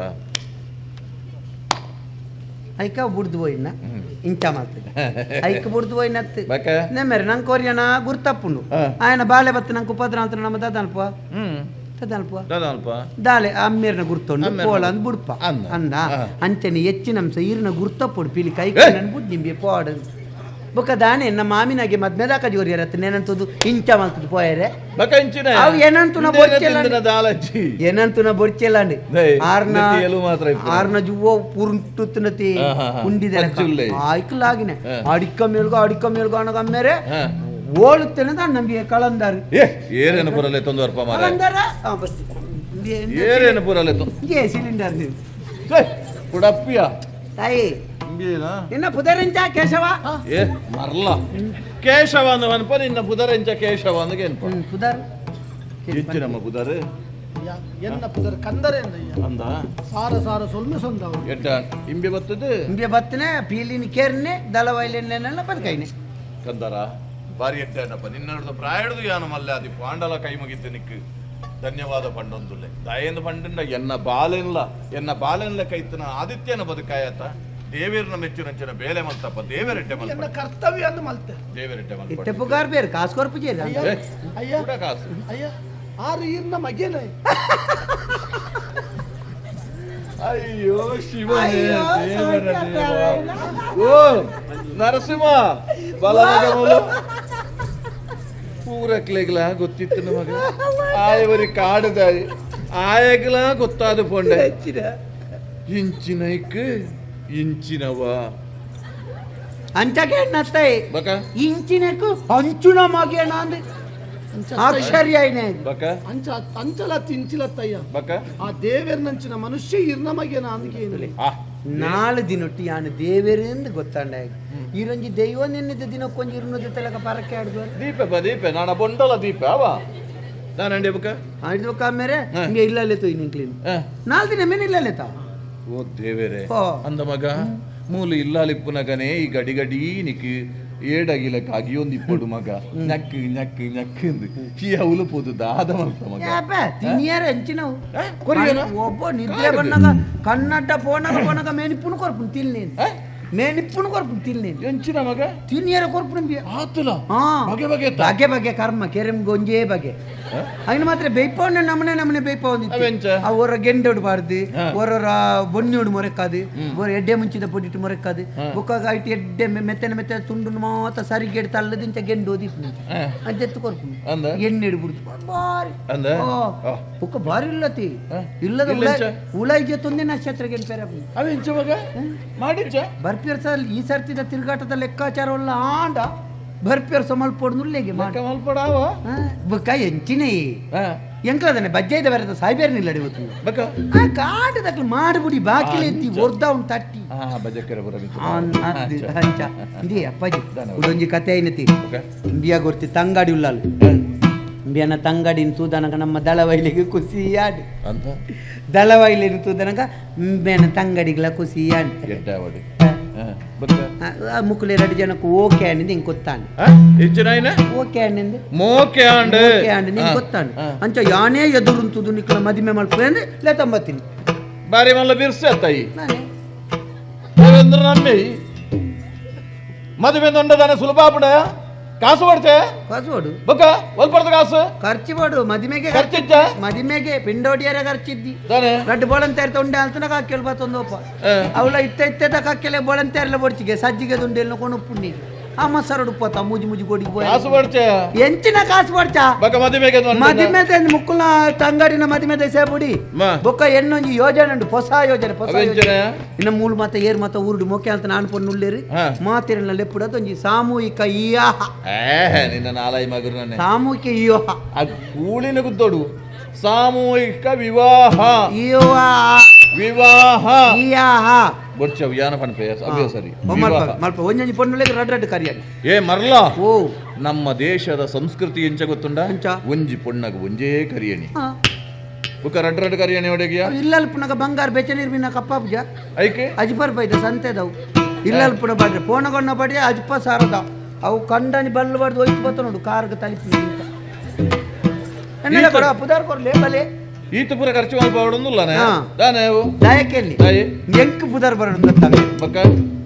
Speaker 3: ಐಕ ಬುಡ್ದು ಪೋಯಿನ ಇಂಚ ಮಾತು ಐಕ್ ಬುಡ್ದು ಪೋಯಿನತ್ತು
Speaker 7: ಬಕ
Speaker 3: ನೆಮ್ಮೆರೆ ನಂಗೆ ಕೊರಿಯನ ಗುರ್ತಪ್ಪುಂಡು ఆయన ಬಾಲೆ ಬತ್ತು ನಂಗೆ ಉಪದ್ರ ಅಂತ ನಮ್ಮ ದಾದಲ್ಪ ತದಲ್ಪ
Speaker 7: ದಾದಲ್ಪ
Speaker 3: ದಾಲೆ ಅಮ್ಮೇರ್ನ ಗುರ್ತೊಂಡು ಪೋಲ ಅಂದ್ ಬುಡ್ಪ
Speaker 7: ಅಂದ.
Speaker 3: ಅಂದ ಅಂಚನೆ ಹೆಚ್ಚಿನಂಶ ಈರ್ನ ಗುರ್ತಪ್ಪುಡು ಪಿಲಿ ಕೈ ನನ್ ಬುಡ್ ನಿಂಬೆ ಪೋಡು ಬೊಕ್ಕ ದಾನೆ ನಮ್ಮ ಮಾಮಿನಾಗೆ ಮದ್ಮೆದಾಕ ಜೋರಿಯರತ್ತು ನೆನಂತದ್ದು ಇಂಚ ಮಲ್ತದ್ದು ಪೋಯರೆ
Speaker 7: ಬಕ ಇಂಚಿನ
Speaker 3: ಅವು ಏನಂತು ನಾ ಬೊರ್ಚೆಲ್ಲ
Speaker 7: ತಿಂದಿನ ದಾಲಜ್ಜಿ
Speaker 3: ಏನಂತು ನಾ ಬೊರ್ಚೆಲ್ಲಾಂಡಿ
Speaker 7: ನೇ,
Speaker 3: ಆರ್ನ
Speaker 7: ನೆತ್ತಿ ಎಲು ಮಾತ್ರ ಇಪ್ಪುನು.
Speaker 3: ಆರ್ನ ಜುವ್ವ ಪುರುಂಟುತ್ತನತಿ
Speaker 7: ಹಾ, ಹಾ, ಹಾ.
Speaker 3: ಉಂಡಿದೆ
Speaker 7: ಪಚ್ಚುಲ್ಲೆ.
Speaker 3: ಆಯ್ಕಲಾಗಿನೆ ಅಡಿಕ್ಕ ಮೇಲ್ಗ ಅಡಿಕ್ಕ ಮೇಲ್ಗ ಅನಗ ಅಮ್ಮೇರೆ
Speaker 7: ಹಾ.
Speaker 3: ಓಳುತ್ತೇನೆ ನಂಬಿಗೆ ಕಳಂದಾರು
Speaker 7: ಏ ಏರೇನು ಪುರಲೆ ತೊಂದು ಅರ್ಪ ಮಾರ
Speaker 3: ಕಳಂದಾರ ಆ, ಬಸ್.
Speaker 7: ಏರೇನು ಪುರಲೆ ತೊಂದು
Speaker 3: ಇಂಗೆ ಸಿಲಿಂಡರ್ ನೀವು
Speaker 7: ಕುಡಪ್ಪಿಯ
Speaker 3: ತಾಯಿ
Speaker 7: ಇಂಗೇನಾ
Speaker 3: ನಿನ್ನ ಪುದರಿಂಚ ಕೇಶವ
Speaker 7: ಏ ಮರ್ಲ ಕೇಶವ ಅಂದ ಅನ್ಪ ನಿನ್ನ ಪುದರೆಂಚ ಕೇಶವ ಅಂದ ಏನ್ಪ
Speaker 3: ಪುದರ್
Speaker 7: ಹೆಚ್ಚು ನಮ್ಮ ಪುದರ್
Speaker 5: ಎನ್ನ ಪುದರ್ ಕಂದರೆ ಅಂದಯ್ಯ
Speaker 7: ಅಂದ
Speaker 5: ಸಾರ ಸಾರ ಸೊಲ್ಮೆ ಸೊಂದವು
Speaker 7: ಎಡ್ಡ ಇಂಬೆ ಬತ್ತದು
Speaker 3: ಇಂಬೆ ಬತ್ತನೆ ಪೀಲಿನ ಕೇರ್ನೆ ದಳವಾಯಿಲೆನ್ನೆಲ್ಲ ಬದುಕೈನೆ
Speaker 7: ಕಂದರ ಬಾರಿ ಎಡ್ಡ ನಿನ್ನ ಪ್ರಾಯಡ್ದು ಯಾನು ಮಲ್ಲೆ ಅದು ಪಾಂಡಲ ಕೈ ಮುಗಿದ್ದು ನಿಕ್ಕು ಧನ್ಯವಾದ ಪಂಡೊಂದುಲ್ಲೆ ದಯೇಂದು ಪಂಡಂಡ ಎನ್ನ ಬಾಲೆನ್ಲ ಎನ್ನ ಬಾಲೆನ್ಲ ಕೈತನ ಆದಿತ್ಯನ ಬದುಕಾಯತ ದೇವೇರ್ನ ಮೆಚ್ಚುನಂಚಿನ ಬೇಲೆ ಮಲ್ತಪ್ಪ ದೇವರೆಡ್ಡೆ
Speaker 5: ಎನ್ನ
Speaker 7: ಮಲ್ಪ
Speaker 5: ಕರ್ತವ್ಯ ಅಂದು ಮಲ್ತೆ
Speaker 7: ದೇವರೆಡ್ಡೆ
Speaker 3: ಇಟ್ಟೆ
Speaker 7: ಮಲ್ಪ
Speaker 3: ಪುಗಾರ್ ಬೇರೆ ಕಾಸು ಕೊರ್ಪು ಜೇರ
Speaker 5: ಅಯ್ಯ ಅಯ್ಯ
Speaker 7: ಕೂಡ ಕಾಸು
Speaker 5: ಅಯ್ಯ ಆರು ಈರ್ನ ಮಗೇನ
Speaker 7: ಅಯ್ಯೋ ಶಿವನೇ
Speaker 3: ಅಯ್ಯೋ,
Speaker 7: ದೇವರ
Speaker 3: ಸೌಖ್ಯ
Speaker 7: ದೇವ.
Speaker 3: ತಾಯಿನ.
Speaker 7: ಓ ನರಸಿಂಹ ಬಲಮಗ ಮೂಲು ಪೂರಕ್ಲೆಗ್ಲ ಗೊತ್ತಿತ್ತು ನಮಗ ಆಯವರಿ ಕಾಡುದಾಯಿ ಆಯಗ್ಲ ಗೊತ್ತಾದ ಪೊಂಡೆ ಇಂಚಿನೈಕ್ ಇಂಚಿನವ
Speaker 3: ಅಂಚಕ್ಕೆ ನತ್ತಾಯಿ
Speaker 7: ಬಕ
Speaker 3: ಇಂಚಿನಕು ಅಂಚುನ ಮಗೇನ ಅಂದ್ರೆ ಆಶ್ಚರ್ಯ ಐನೆ
Speaker 7: ಬಕ
Speaker 5: ಅಂಚ ಅಂಚಲತ್ತಿ ಇಂಚಿಲತ್ತಯ್ಯ
Speaker 7: ಬಕ
Speaker 5: ಆ ದೇವೇರ್ನಂಚಿನ ಮನುಷ್ಯ ಈರ್ನ ಮಗೇನ ಅಂದ್ಕೇನು
Speaker 7: ಆ
Speaker 3: ನಾಳು ದಿನೊಟ್ಟಿ ಯಾನು ದೇವೇರೆಂದು ಗೊತ್ತಾಂಡ ಈರೊಂಜಿ ದೈವ ನಿನ್ನಿದ್ದ ದಿನಕ್ಕೊಂಜಿ ಇರುನದ ತಲಕ ಪರಕ್ಕೆ ಆಡುದು
Speaker 7: ದೀಪೆ ಬ ದೀಪೆ ನಾನ ಬೊಂಡಲ ದೀಪೆ ಅವ ನಾನು ಅಂಡೆ ಬಕ
Speaker 3: ಆಡಿದ ಆಮೇಲೆ ಹಿಂಗೆ ಇಲ್ಲಲ್ಲೇ ತೋಯ್ ನಿಂಕ್ಲಿನ್ ನಾಲ್ ದಿನ ಮೇಲೆ ಇಲ್ಲಲ್ಲೇ ತಾ
Speaker 7: ಓ ದೇವೇರೆ
Speaker 3: ಓ.
Speaker 7: ಅಂದ ಮಗ ಮೂಲು ಇಲ್ಲಾಲಿಪ್ಪುನಗನೇ ಈ ಗಡಿ ಗಡಿ ನಿಕ್ ಏಡಗಿಲಕ ಅಗಿಯೊಂದು ಇಪ್ಪಡು ಮಗ ನಕ್ ನಕ್ ನಕ್ ಈ ಅವಲು ಪೋದು ದಾದ ಮಲ್ಪ ಮಗ
Speaker 3: ಯಾಪ ತಿನಿಯರ ಎಂಚಿನವು
Speaker 7: ಆ? ಕೊರಿಯನ?
Speaker 3: ಒಬ್ಬ ನಿದ್ರೆ ಬಣ್ಣಗ ಕನ್ನಡ ಪೋನಗ ಪೋನಗ ಮೇನಿಪ್ಪುನು ಕೊರ್ಪುನು ತಿನ್ನೇನು ಮೇನಿಪ್ಪುನು ಕೊರ್ಪುನು ತಿನ್ನೇನು
Speaker 7: ಎಂಚಿನ ಮಗ
Speaker 3: ತಿನಿಯರ ಕೊರ್ಪುನು ಬಿ
Speaker 7: ಆತುಲ
Speaker 3: ಹಾ
Speaker 7: ಬಗೆ ಬಗೆ ತ.
Speaker 3: ಬಗೆ ಬಗೆ ಕರ್ಮ ಕೆರೆಮ್ ಗೊಂಜೇ ಬಗೆ అయిన ಮಾತ್ರ ಬೇಯ್ಪವನ್ನ ನಮ್ಮನೆ ನಮ್ಮನೆ ಬೇಯ್ಪವೊಂದಿತ್ತು
Speaker 7: ಅವೆಂಚ?
Speaker 3: ಆ ಒರ ಗೆಂಡೋಡು ಬಾರ್ದು ಒರೊರ ಬೊನ್ನಿಯೋಡು ಮೊರೆಕಾದು ಒರ ಎಡ್ಡೆ ಮುಂಚಿದ ಪೊಡಿಟ್ಟು ಮೊರೆಕಾದು ಬೊಕ್ಕ ಐಟ್ ಎಡ್ಡೆ ಮೆತ್ತನೆ ಮೆತ್ತನೆ ತುಂಡು ಮಾತ ಸರಿಗೆಡ್ ತಲ್ಲದಿಂಚ ಗೆಂಡು ಓದಿಪ್ಪು ಅಂಚೆತ್ತು ಕೊರ್ಪು
Speaker 7: ಅಂದ?
Speaker 3: ಎಣ್ಣೆ ಹಿಡ್ಬಿಡ್ತು ಬಾರಿ
Speaker 7: ಅಂದ?
Speaker 3: ಓ,
Speaker 7: ಆ.
Speaker 3: ಬೊಕ್ಕ ಬಾರಿ ಇಲ್ಲತಿ ಇಲ್ಲದ
Speaker 7: ಇಲ್ಲೆಂಚ?
Speaker 3: ಉಳಾಯಿ ಜೊತೆ ನಕ್ಷತ್ರ ಗೆಂಡು ಪೇರ
Speaker 7: ಅವೆಂಚ ಮಗ ಮಾಡಿಂಚ
Speaker 3: ಬರ್ಪಿಯರ್ ಸರ್ ಈ ಸರ್ತಿದ ತಿರುಗಾಟದ ಲೆಕ್ಕಾಚಾರವಲ್ಲ ಆಂಡ ಬರ್ಪಿಯರ್ ಸಮಲ್ಪೊಡ್ದು ಲೇಗೆ ಮಾಡಿ
Speaker 7: ಮಲ್ಪಡಾವ
Speaker 3: ಬೊಕ್ಕ ಎಂಚಿನೇ ಎಂಕ್ಲದನೆ ಬಜ್ಜೈದ ಬರೆದ ಸಾಯ್ಬೇರ್ ನಿಲ್ಲಡಿ ಗೊತ್ತು
Speaker 7: ಬಕ
Speaker 3: ಆ ಕಾಡು ದಕ್ಲು ಮಾಡ್ಬಿಡಿ ಬಾಕಿಲೆ ಎತ್ತಿ ಒರ್ದ ಉಂಟು ತಟ್ಟಿ
Speaker 7: ಆ ಬಜಕ್ಕರ ಬರ
Speaker 3: ಅದು ಅಂಚ ಇದೇ ಅಪ್ಪಾಜಿ ಉಡೊಂಜಿ ಕತೆ ಐನತಿ ಇಂಬಿಯ ಗೊತ್ತಿ ತಂಗಾಡಿ ಉಳ್ಳಾಲು ಇಂಬಿಯನ ತಂಗಾಡಿನ ತೂದನಕ ನಮ್ಮ ದಳವೈಲಿಗೆ ಖುಷಿಯಾಡು
Speaker 7: ಅಂತ
Speaker 3: ದಳವೈಲಿನ ತೂದನಕ ಇಂಬಿಯನ ತಂಗಡಿಗಳ ಖುಷಿಯಾಡು
Speaker 7: ಎಡ್ಡಾವಡು ಬಕ
Speaker 3: ಮುಕ್ಕುలు ಎರಡು ಜನಕ್ಕೆ ಓಕೆ ಅನ್ನಿಂದ ಹಿಂಗೆ ಗೊತ್ತಾಂಡು
Speaker 7: ಇಂಚಿನ
Speaker 3: ಓಕೆ ಅನ್ನಿಂದ
Speaker 7: ಮೋಕೆ ಆಂಡ್
Speaker 3: ಓಕೆ ಅಂಡ್ ನಿಂಗೆ ಗೊತ್ತಾಂಡು ಅಂಚ ಯಾನೇ ಎದುರುಂತುದು ನಿಕ್ಕಲ ಮದಿಮೆ ಮಲ್ಪು ಅಂದ್ರೆ ಲೇತಂಬತ್ತೀನಿ
Speaker 7: ಬಾರಿ ಮಲ್ಲ ಬಿರ್ಸೆ ತಾಯಿ
Speaker 3: ನಾನೇ
Speaker 7: ದೇವೇಂದ್ರ ನಮ್ಮಿ ಮದುವೆ ದೊಂಡದಾನೆ ಸುಲಭ ಆಪುಂಡ ಕಾಸು ಕೊಡ್ತೆ
Speaker 3: ಕಾಸು
Speaker 7: ಬೊಕ್ಕ ಒಲ್ಪಡ್ದ ಕಾಸು
Speaker 3: ಖರ್ಚು ಮಾಡು ಮದಿಮೆಗೆ
Speaker 7: ಖರ್ಚಿಚ್ಚ
Speaker 3: ಮದಿಮೆಗೆ ಪಿಂಡೋಡಿಯರ ಖರ್ಚಿದ್ದಿ
Speaker 7: ತಾನೆ
Speaker 3: ರಡ್ಡು ಬೋಳಂತ ಇರ್ತ ಉಂಡೆ ಅಂತ ಕಾಕೆಲ್ ಬತ್ತೊಂದೋಪ ಅವಳ ಇತ್ತ ಇತ್ತ ಕಾಕೆಲೆ ಬೋಳಂತ ಇರಲ ಬೊಡ್ಚಿಗೆ ಸಜ್ಜಿಗೆ ದುಂಡೆಲ್ಲ ಕೊಣುಪ್ಪುಣ್ಣಿ ಆ ಮಸರಡು ಪೋತ ಮುಜಿ ಮುಜಿ ಗೋಡಿ
Speaker 7: ಕಾಸು ಕೊಡ್ತೆ
Speaker 3: ಎಂಚಿನ ಕಾಸು ಬಡ್ಚಾ
Speaker 7: ಬೊಕ್ಕ ಮದುವೆಗೆ
Speaker 3: ಮದಿಮೆ ಮುಕ್ಕುಲ ತಂಗಾಡಿನ ಮದಿಮೆ ಸೇಬುಡಿ
Speaker 7: ಮಾ.
Speaker 3: ಬೊಕ್ಕ ಎಣ್ಣೊಂಜಿ ಯೋಜನೆ ಉಂಟು ಹೊಸ ಯೋಜನೆ ಹೊಸ
Speaker 7: ಅವೆಂಚಿನ?
Speaker 3: ಯೋಜನೆ ಇನ್ನು ಮೂಲು ಮಾತ ಏರ್ ಮಾತ ಊರುಡು ಮೊಕ್ಕೆ ಅಂತ ನಾನು ಪೊನ್ನುಳ್ಳೇರಿ
Speaker 7: ಹಾ.
Speaker 3: ಮಾತಿರಲ್ಲ ಲೆಪ್ಪುಡದೊಂಜಿ ಸಾಮೂಹಿಕ ಇಯಾಹ
Speaker 7: ಏ ನಿನ್ನ ನಾಲಾಯಿ ಮಗರು ನನ್ನೆ
Speaker 3: ಸಾಮೂಹಿಕ ಇಯೋಹ
Speaker 7: ಅದು ಕೂಳಿನ ಗುದ್ದೋಡು ಸಾಮೂಹಿಕ ವಿವಾಹ
Speaker 3: ಇಯೋಹ
Speaker 7: ವಿವಾಹ
Speaker 3: ಇಯಾಹ
Speaker 7: ಬೊಡ್ಚ ಯಾನ ಪನ್ಪೆ ಅಭ್ಯ ಸರಿ
Speaker 3: ಓ, ಮಲ್ಪ ಮಲ್ಪ ಒಂಜೊಂಜಿ ಪೊನ್ನುಲೆಗ್ ರಡ್ ರಡ್ ಕರಿಯಾಗಿ
Speaker 7: ಏ ಮರ್ಲ
Speaker 3: ಓ
Speaker 7: ನಮ್ಮ ದೇಶದ ಸಂಸ್ಕೃತಿ ಎಂಚ ಗೊತ್ತುಂಡ
Speaker 3: ಎಂಚ?
Speaker 7: ಒಂಜಿ ಪೊಣ್ಣಗ ಒಂಜೇ ಕರಿಯಣಿ
Speaker 3: ಹಾ.
Speaker 7: ಬುಕ್ಕ ರಡ್ ರಡ್ ಕರಿಯಣಿ ಒಡೆಗಿಯ
Speaker 3: ಇಲ್ಲಲ್ಪುನಗ ಬಂಗಾರ ಬೆಚ್ಚನೀರ್ ಮೀನ ಕಪ್ಪಾಪುಜ
Speaker 7: ಐಕೆ
Speaker 3: ಅಜ್ಪರ್ ಬೈದ ಸಂತೆದವು ಇಲ್ಲಲ್ಪುನ ಬಾಡ್ರೆ ಪೋಣಗೊಂಡ ಬಾಡ್ರೆ ಅಜ್ಪ ಸಾರದ ಅವು ಕಂಡನಿ ಬಲ್ಲು ಬಾಡ್ದು ಒಯ್ತು ಬತ್ತ ನೋಡು ಕಾರ್ಗೆ ತಲಿಪು ಎಣ್ಣೆ ಕೊಡ ಪುದಾರ್ ಕೊರ್ಲೆ ಬಲೆ
Speaker 7: ಈತ ಪೂರ ಖರ್ಚು ಮಲ್ಪಾವಡೊಂದುಲ್ಲನೆ
Speaker 3: ಹಾ.
Speaker 7: ದಾನೆ ಅವು
Speaker 3: ದಾಯಕೆಲ್ಲಿ
Speaker 7: ದಾಯೆ?
Speaker 3: ಎಂಕ್ ಪುದರ್ ಬರಡು ಗೊತ್ತಾಗ
Speaker 7: ಬಕ್ಕ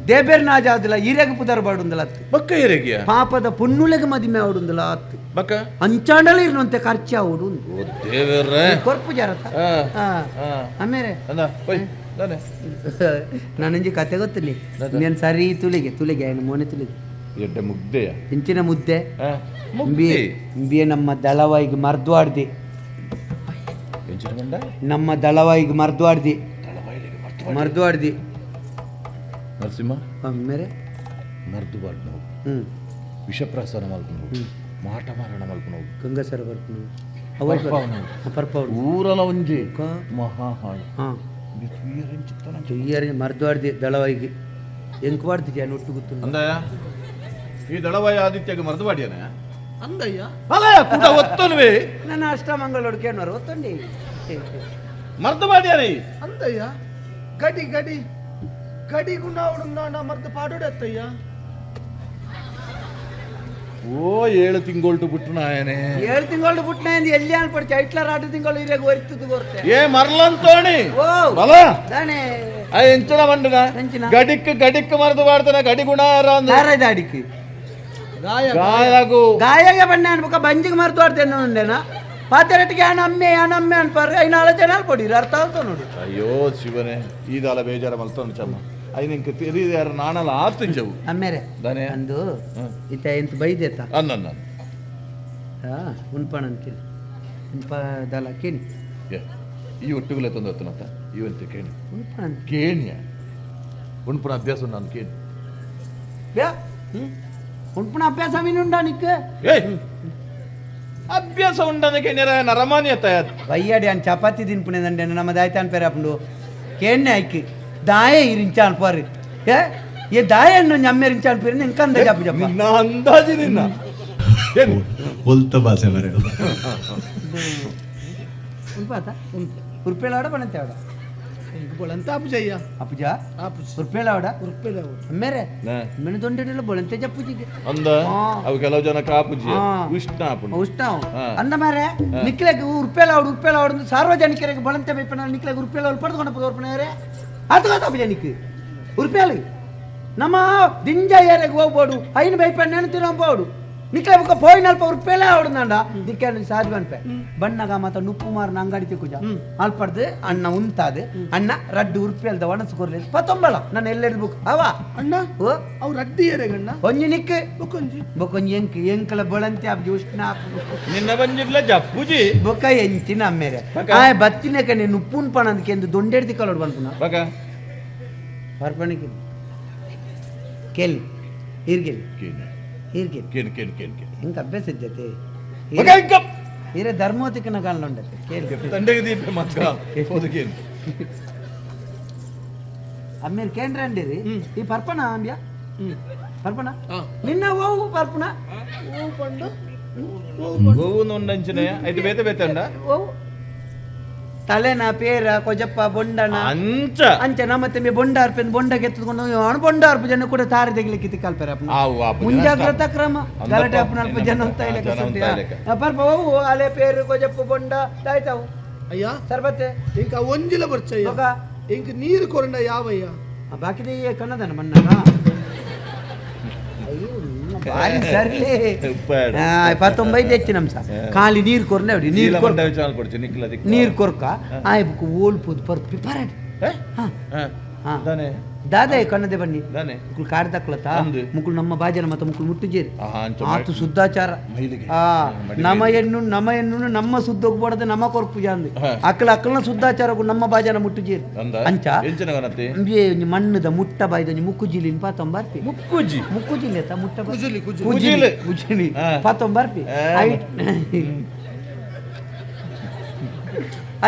Speaker 3: ದೇಬೇರ್ ನಾಜಾದಿಲ್ಲ ಈರೆಗ್ ಪುದರ್ ಬರಡುಂದಲ ಅತ್ತು
Speaker 7: ಬಕ್ಕ ಏರೆಗಿಯ
Speaker 3: ಪಾಪದ ಪೊನ್ನುಲೆಗ್ ಮದಿಮೆ ಆವಡುಂದಲ ಅತ್ತು
Speaker 7: ಬಕ್ಕ
Speaker 3: ಅಂಚಾಂಡಲ ಇರ್ನಂತೆ ಖರ್ಚು ಆವಡು
Speaker 7: ಓ ದೇವರೇ
Speaker 3: ಕೊರ್ಪು ಜಾರತ್ತ
Speaker 7: ಹಾ.
Speaker 3: ಹಾ.
Speaker 7: ಹಾ.
Speaker 3: ಆಮೇಲೆ
Speaker 7: ಅಂದ ಪೊಯ್ ದಾನೆ
Speaker 3: ನಾನೊಂಜಿ ಕತೆ ಗೊತ್ತಿಲ್ಲ ನೀನು ಸರಿ ತುಲಿಗೆ ತುಲಿಗೆ ಏನು ಮೋನೆ ತುಲಿಗೆ
Speaker 7: ಎಡ್ಡೆ ಮುಗ್ದೆಯ
Speaker 3: ಇಂಚಿನ ಮುದ್ದೆ
Speaker 7: ಹಾ, ಮುಗ್ದೆ
Speaker 3: ಇಂಬಿಯೆ ನಮ್ಮ ದಳವಾಯಿಗೆ ಮರ್ದ್ವಾಡ್ದಿ
Speaker 7: ಎಂಚಿನ ಮಂಡ
Speaker 3: ನಮ್ಮ ದಳವಾಯಿಗೆ ಮರ್ದ್ವಾಡ್ದಿ ಮರ್ದ್ವಾಡ್ದಿ
Speaker 7: ನರಸಿಂಹ
Speaker 3: ಆಮೇಲೆ
Speaker 7: ಮರ್ದು ಬಾರ್ದು ನಾವು
Speaker 3: ಹ್ಮ್
Speaker 7: ವಿಷಪ್ರಾಸನ ಮಲ್ಕೊಂಡು ಮಾಟ ಮಾರಣ ಮಲ್ಕೊಂಡು
Speaker 3: ಗಂಗಾಸರ ಬರ್ತೀನಿ
Speaker 7: ಪರ್ಪಾವನು.
Speaker 3: ಪರ್ಪಾವನು
Speaker 7: ಊರಲ ಒಂಜಿ
Speaker 3: ಕ.
Speaker 7: ಮಹಾ ಹಾಳು
Speaker 3: ಹಾಂ ತುಯ್ಯರ್ ಮರ್ದ್ವಾಡ್ದಿ ದಳವಾಯಿಗೆ ಎಂಕ್ ವಾಡ್ದಿ ಜಾನ್ ಒಟ್ಟು ಗೊತ್ತು
Speaker 7: ಅಂದಯ ಈ ದಳವಾಯ ಆದಿತ್ಯಗೆ ಮರ್ದು ಬಾಡಿಯನೆ
Speaker 5: ಅಂದಯ್ಯ
Speaker 7: ಅಲ್ಲ ಕೂಡ ಒತ್ತನುವೆ
Speaker 3: ನನ್ನ ಅಷ್ಟಮಂಗಳ ಕೇಳ್ನವರು ಒತ್ತಂಡಿ
Speaker 7: ಮರ್ದು ಬಾಡಿಯನೆ
Speaker 5: ಅಂದಯ್ಯ ಗಡಿ ಗಡಿ ಗಡಿ ಗುಣ ಅವಡು ಮರ್ದು ಪಾಡೋಡತ್ತಯ್ಯ
Speaker 7: ಓ 7 ತಿಂಗೊಳ್ಟು ಬಿಟ್ಟು ನಾಯನೆ
Speaker 3: 7 ತಿಂಗಳು ಬಿಟ್ನ ಎಲ್ಲಿ ಅನ್ಪಡ್ತಿ ಐಟ್ಲರ್ 8 ತಿಂಗಳು ಇರಾಗ ಒರಿತದ್ದು ಗೊತ್ತೆ
Speaker 7: ಏ ಮರ್ಲಂತೋಣಿ
Speaker 3: ಓ
Speaker 7: ಬಲ
Speaker 3: ದಾನೆ
Speaker 7: ಆ ಎಂಚನ ಮಂಡನ
Speaker 3: ಎಂಚಿನ?
Speaker 7: ಗಡಿಕ್ ಗಡಿಕ್ ಮರ್ದು ಬಾಡ್ತಾನೆ ಗಡಿ ಗುಣ
Speaker 3: ದಾರದ ಅಡಿಕೆ
Speaker 5: ಗಾಯ
Speaker 7: ಗಾಯಗು
Speaker 3: ಗಾಯಗೆ ಬಣ್ಣ ಅನ್ಬೇಕ ಬಂಜಿಗೆ ಮರ್ತು ಆಡ್ತೇನೆ ಉಂಡೇನ ಪಾತೆರಟ್ಟಿಗೆ ಆನಮ್ಮೆ ಆನಮ್ಮೆ ಅನ್ಪಾರ ಐನಾಳ ಜನ ಅಲ್ಪಡಿರ ಅರ್ಥ ಆಗ್ತಾವ ನೋಡಿ
Speaker 7: ಅಯ್ಯೋ ಶಿವನೇ ಈದಾಲ ಬೇಜಾರ ಮಲ್ತೋಣ ಚಮ್ಮ ಐನಿಂಕ ತಿರಿದ ಯಾರು ನಾಣಲ ಆತಿಂಚವು
Speaker 3: ಅಮ್ಮೇರೆ
Speaker 7: ದಾನೆ
Speaker 3: ಅಂದು
Speaker 7: ಹ್ಮ್.
Speaker 3: ಇತ್ತ ಎಂತ ಬೈದೇತ
Speaker 7: ಅನ್ನ
Speaker 3: ಉಣ್ಪಣ ಅಂತೀನಿ ಉಣ್ಪ ದಲ ಕೇಣಿ
Speaker 7: ಈ ಒಟ್ಟುಗುಲೆ ತಂದು ಹೊತ್ತನತ್ತ ಇವಂತೆ ಕೇಣಿ
Speaker 3: ಉಣ್ಪಣ ಅಂತ
Speaker 7: ಕೇಣಿಯ ಉಣ್ಪುಣ ಅಭ್ಯಾಸ ನಾನು ಕೇಣಿ
Speaker 3: ಬ್ಯಾ ಉಣ್ಪಣ ಅಭ್ಯಾಸ ಮೀನುಂಡ ನಿಕ್
Speaker 7: ಏಯ್ ಅಭ್ಯಾಸ ಉಂಡನ ಕೇಣಿರ ನರಮಾನ್ಯ ತಯಾತ್
Speaker 3: ಬಯ್ಯಾಡಿ ಅನ್ ಚಪಾತಿ ತಿನ್ಪುಣೆ ದಂಡೆ ನಮ್ಮ ದಾಯ್ತಾನ್ ಪೇರೆ ಅಪ್ಪಂಡು ಕೇಣ್ಣೆ ಐಕ್ ದಾಯೆ ಇರಿಂಚ ಅನ್ಪಾರಿ ಏ ಏ ದಾಯ ಅನ್ನು ನಮ್ಮೆರಿಂಚ ಅನ್ಪಿರಿ ನಿಂಕಂದ ಜಪ್ಪ ಜಪ್ಪ
Speaker 7: ನಿನ್ನ ಅಂದಾಜು ನಿನ್ನ ಏನು
Speaker 1: ಒಲ್ತ ಭಾಷೆ ಮರೆ
Speaker 3: ಉಣ್ಪಾತ ಉರ್ಪೇಳಾಡ ಬಣತೆ ಆಡ
Speaker 5: ಇಂಕ ಬೊಳಂತ ಆಪುಜಯ್ಯ
Speaker 3: ಅಪ್ಪುಜ
Speaker 5: ಆಪುಜ
Speaker 3: ಉರ್ಪೇಳಾಡ
Speaker 5: ಉರ್ಪೆಲ ಅವಡು
Speaker 3: ಅಮ್ಮೇರೆ
Speaker 7: ನಾ.
Speaker 3: ಮೆಣು ದೊಂಡೆಲ್ಲ ಬೊಳಂತೆ ಜಪ್ಪುಜಿಗೆ
Speaker 7: ಅಂದ
Speaker 3: ಹಾ.
Speaker 7: ಅವು ಕೆಲವು ಜನ ಕಾಪುಜಿ
Speaker 3: ಹಾ.
Speaker 7: ಉಷ್ಣ ಆಪುಂಡು
Speaker 3: ಉಷ್ಣ
Speaker 7: ಹಾ.
Speaker 3: ಅಂದ ಮಾರೆ ನಿಕ್ಲೆಗ್ ಉರ್ಪೇಲಾವಡು ಉರ್ಪೇಲಾವಡು ಸಾರ್ವಜನಿಕರಿಗೆ ಬಳಂತೆ ಬೈಪನ ನಿಕ್ಲೆಗ್ ಉರ್ಪೇಲಾವಡು ಪಡೆದುಕೊಂಡ ಉರ್ಪನವರೇ ಅದು ಗೊತ್ತಾಪುಜ ನಿಕ್ ಉರ್ಪೇಲಿ ನಮ್ಮ ದಿಂಜ ಏರೆಗ್ ಹೋಗ್ಬೋಡು ಐನು ಬೈಪಣ್ಣ ತಿನ್ನಬೋಡು ನಿಕ್ಲೆ ಬುಕ್ಕ ಪೋಯಿನಲ್ಪ ಉರ್ಪೇಲೇ ಆವಡುಂಡ ನಿಕ್ಕೆ ಸಾಧು ಅನ್ಪೆ ಬಣ್ಣಗ ಮಾತ ನುಪ್ಪು ಮಾರನ ಅಂಗಡಿ ತಿಕ್ಕುಜ ಅಲ್ಪಡ್ದು ಅಣ್ಣ ಉಂತಾದು ಅಣ್ಣ ರಡ್ಡು ಉರ್ಪೇಲ್ದ ಒಣಸು ಕೊರ್ಲಿ ಪತ್ತೊಂಬಳ ನನ್ನ ಎಲ್ಲೆಡ್ ಬುಕ್ ಅವ
Speaker 5: ಅಣ್ಣ
Speaker 3: ಓ
Speaker 5: ಅವ್ರು ಅಡ್ಡಿ ಏರೆಗಣ್ಣ
Speaker 3: ಒಂಜಿ ನಿಕ್
Speaker 5: ಬೊಕೊಂಜಿ
Speaker 3: ಬೊಕೊಂಜಿ ಎಂಕ್ ಎಂಕಲ ಬೊಳಂತೆ ಆಬ್ಜಿ ಉಷ್ಣ ಆಪುಂಡು.
Speaker 7: ನಿನ್ನ ಬಂಜಿಡ್ಲ ಜಪ್ಪುಜಿ
Speaker 3: ಬೊಕ್ಕ ಎಂಚಿನ ಅಮ್ಮೇರೆ
Speaker 7: ಬೊಕ್ಕ?
Speaker 3: ಆ ಬತ್ತಿನ ಕಣೆ ನುಪ್ಪುನ್ ಪಣಂದಕ್ಕೆ ಎಂದು ದೊಂಡೆಡ್ತಿ ಕಲೋಡ್ ಬಂಪುನ
Speaker 7: ಬಕ
Speaker 3: ಪರ್ಪಣಿಗೆ ಕೇಳಿ ಈರ್ಗೆಲಿ
Speaker 7: ಕೇಣಿ
Speaker 3: ಈರ್ಗೆಲಿ
Speaker 7: ಕೇಣಿ ಕೇಣಿ ಕೇಣಿ ಕೇಣಿ
Speaker 3: ಹೆಂಗೆ ಅಭ್ಯಾಸ ಇದ್ದತೆ
Speaker 7: ಬಕ ಇಂಕ
Speaker 3: ಹೀರೆ ಧರ್ಮೋತಿಕನ ಕಾಲ ಉಂಡತೆ ಕೇಳಿ
Speaker 7: ತಂಡೆಗೆ ದೀಪ ಮಕ್ಕ ಹೋದ ಕೇಣಿ
Speaker 3: ಅಮ್ಮೇಲೆ ಕೇಂದ್ರ ಅಂಡಿರಿ ಈ ಪರ್ಪಣ ಅಂಬ್ಯ ಪರ್ಪಣ ನಿನ್ನ ಓವು ಪರ್ಪಣ
Speaker 5: ಓ ಪಂಡು
Speaker 7: ಗೋವು ಉಂಡಂಚಿನ ಐದು ಬೇತೆ ಬೇತೆ ಉಂಡ
Speaker 3: ಓವು ತಲೆನ ಪೇರ ಕೊಜಪ್ಪ ಬೊಂಡನ
Speaker 7: ಅಂಚ
Speaker 3: ಅಂಚೆ ನಮ್ಮ ಮತ್ತೆ ಬೊಂಡ ಅರ್ಪೆನ್ ಬೊಂಡ ಕೆತ್ತಕೊಂಡು ಅವನು ಬೊಂಡ ಅರ್ಪು ಜನ ಕೂಡ ತಾರೆ ತೆಗಿಲಿಕ್ಕೆ ಕಲ್ಪೆರ
Speaker 7: ಆವು ಆಪು ಜನ
Speaker 3: ಮುಂಜಾಗ್ರತಾ ಕ್ರಮ
Speaker 7: ಅಂದಪ್ಪ,
Speaker 3: ಗಲಾಟೆ ಅಪ್ಪನ ಅಲ್ಪ ಜನ ಅಂತ
Speaker 7: ಜನ
Speaker 3: ಇಲ್ಲ
Speaker 7: ಅಂತ ಇಲ್ಲಕ.
Speaker 3: ಪರ್ಪ ಅವು ಅಲೆ ಪೇರು ಕೊಜಪ್ಪ ಬೊಂಡ ತಾಯ್ತಾವು
Speaker 5: ಅಯ್ಯ
Speaker 3: ಸರ್ಬತ್ತೆ
Speaker 5: ಇಂಕ ಒಂಜಿಲ ಬರ್ಚಯ್ಯ
Speaker 3: ಬೊಕ
Speaker 5: ಇಂಕ ನೀರು ಕೊರಂಡ ಯಾವಯ್ಯ
Speaker 3: ಬಾಕಿದೆ ಕನ್ನದನ ಮಣ್ಣ ಅಯ್ಯೋ ಬಾರಿ ಸರಿ
Speaker 7: ಉಪ್ಪಾಡು.
Speaker 3: ಪತ್ತೊಂಬೈದು ಹೆಚ್ಚು ನಮ್ ಸಹ ಖಾಲಿ ನೀರು ಕೊರ್ನೆ ನೀರು
Speaker 7: ನೀಲ
Speaker 3: ಕೊರ್
Speaker 7: ಮಂಡ ವಿಚಾರ ಕೊಡ್ತೀನಿ ನಿಕ್ಲ ದಿಕ್ಕ
Speaker 3: ನೀರು ಕೊರ್ಕ ಆಯ್ಬುಕ್ ಓಲ್ಪುದು ಪರ್ಪಿ ಪರಡ್ ಹಾ ಹಾ.
Speaker 7: ದಾನೆ
Speaker 3: ದಾದ ಕನ್ನದೆ ಬನ್ನಿ
Speaker 7: ದಾನೆ
Speaker 3: ಮುಕ್ಕುಳು ಕಾಡ್ ತಕ್ಲತ್ತ
Speaker 7: ಅಂದು.
Speaker 3: ಮುಕ್ಕುಳು ನಮ್ಮ ಬಾಜನ ಮತ್ತೆ ಮುಕ್ಕುಳು ಮುಟ್ಟುಜೇರಿ
Speaker 7: ಆಹಾ, ಅಂಚ
Speaker 3: ಆತು ಶುದ್ಧಾಚಾರ
Speaker 7: ಮೈಲಿಗೆ.
Speaker 3: ಆ
Speaker 7: ಮಡಿ
Speaker 3: ನಮ ಹೆಣ್ಣು ನಮ ಹೆಣ್ಣು ನಮ್ಮ ಸುದ್ದೋಗ್ಬಾರ್ದು ನಮ್ಮ ಕೊರ್ಪುಜ ಅಂದು
Speaker 7: ಹಾ.
Speaker 3: ಅಕ್ಕಲ ಅಕ್ಕಲ್ನ ಶುದ್ಧಾಚಾರಕ್ಕೂ ನಮ್ಮ ಬಾಜನ ಮುಟ್ಟುಜೇರಿ
Speaker 7: ಅಂದ
Speaker 3: ಅಂಚ
Speaker 7: ಎಂಚಿನ ಗಣತಿ
Speaker 3: ಅಂಬಿ ಒಂಜಿ ಮಣ್ಣದ ಮುಟ್ಟ ಬಾಯ್ದ ಒಂಜಿ ಮುಕ್ಕುಜಿಲಿನ್ ಪಾತೊಂಬರ್ಪಿ
Speaker 7: ಮುಕ್ಕುಜಿ
Speaker 3: ಮುಕ್ಕುಜಿಲಿ ಅತ್ತ ಮುಟ್ಟ ಬಾಯ್?
Speaker 5: ಕುಜುಲಿ, ಕುಜುಲಿ.
Speaker 3: ಕುಜುಲಿ ಕುಜುಲಿ
Speaker 7: ಹಾ.
Speaker 3: ಪಾತೊಂಬರ್ಪಿ
Speaker 7: ಹಾ.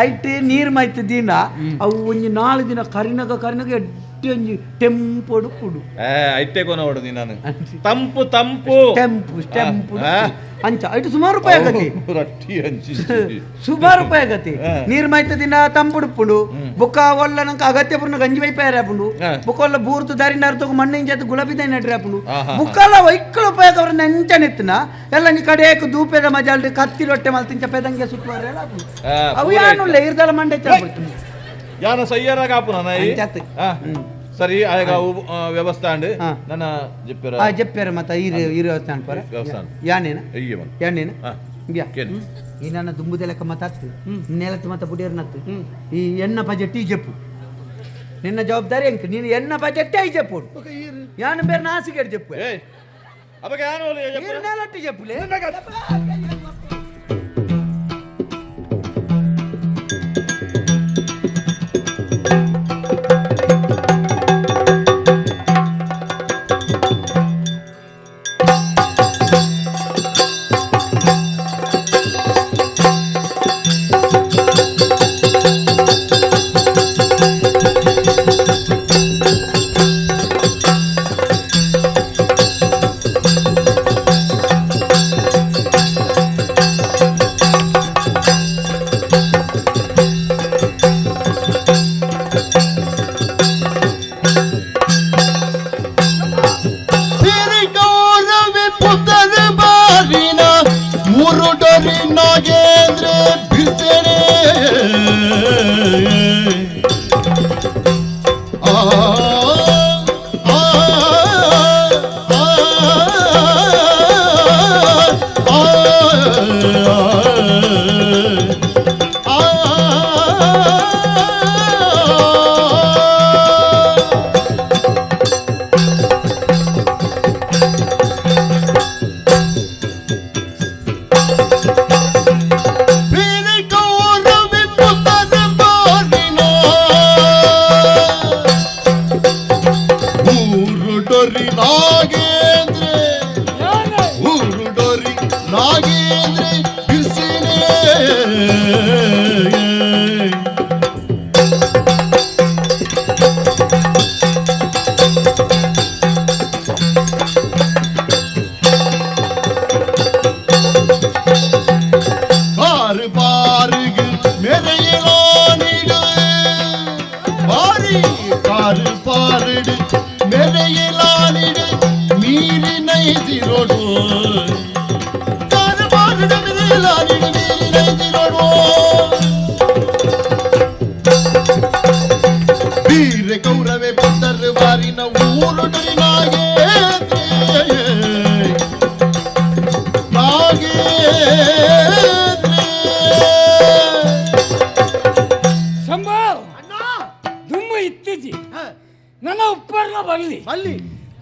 Speaker 3: ಐಟ್ ನೀರ್ ಮೈತ್ ದಿನ ಅವು ಒಂಜಿ 4 ದಿನ ಕರಿನಗ ಕರಿನಗ ಎಡ್ಡೆ ರೊಟ್ಟಿ ಒಂಜಿ ಟೆಂಪೊಡು ಪುಡು
Speaker 7: ಐತೆ ಕೊನೋಡು ನೀನು ತಂಪು ತಂಪು
Speaker 3: ಟೆಂಪು ಟೆಂಪು ಅಂಚ ಐಟು ಸುಮಾರು ರೂಪಾಯಿ ಆಗತಿ
Speaker 7: ರೊಟ್ಟಿ ಹಂಚಿ
Speaker 3: ಸುಮಾರು ರೂಪಾಯಿ ಆಗತಿ ನೀರ್ ಮೈತ ದಿನ ತಂಪುಡುಪ್ಪುಂಡು ಬೊಕ್ಕ ಒಲ್ಲ ನಂಗೆ ಅಗತ್ಯ ಪೂರ್ಣ ಗಂಜಿ ವೈಪಾಯ ಆಪುಂಡು ಬೊಕ್ಕ ಒಲ್ಲ ಬೂರ್ತು ದಾರಿ ನಾರ್ತೋಗ ಮಣ್ಣಿನ ಜೊತೆ ಗುಲಾಬಿ ದೈ ನಡ್ರಿ ಆಪುಂಡು ಬುಕ್ಕಲ ವೈಕ್ಕಳ ಉಪಯೋಗ ಅವ್ರ ನೆಂಚನೆತ್ತನ ಎಲ್ಲ ನೀ ಕಡೆಯಕ್ಕೆ ದೂಪೆದ ಮಜಾಲ್ಡ್ ಕತ್ತಿ ರೊಟ್ಟೆ ಮಲ್ತಿಂಚ ಪೆದಂಗೆ ಸುತ್ತುವರೆ ಅವು ಯಾನುಲ್ಲ ಇರ್ದಲ ಮಂಡೆ ಚಾಪಡ್ತೀನಿ
Speaker 7: ಯಾನ ಸಯ್ಯರ ಕಾಪು
Speaker 3: ಅಂಚಾತ್.
Speaker 7: ಸರಿ ಆಗ ವ್ಯವಸ್ಥೆ ಅಂಡ್ ನನ್ನ ಜೆಪ್ಪೆರ
Speaker 3: ಆ ಜೆಪ್ಪೆರ ಮತ್ತ ಇರು ಇರು ವ್ಯವಸ್ಥೆ ಅನ್ಪರ ಯಾನೇನ ಯಾನೇನ ಈ ನನ್ನ ದುಂಬುದೆಲಕ್ಕ ಮತ್ತಾತು ನೆಲತ್ತು ಮತ್ತ ಬುಡಿಯರ್ನತ್ತು ಈ ಎಣ್ಣ ಬಜೆಟ್ ಈ ಜಪ್ಪು ನಿನ್ನ ಜವಾಬ್ದಾರಿ ಎಂಕ್ ನೀನು ಎಣ್ಣ ಬಜೆಟ್ I ಜಪ್ಪು ಯಾನು ಬೇರೆ ನಾಸಿಗೆ ಜಪ್ಪು ನೆಲಟ್ಟು ಜಪ್ಪುಲೆ.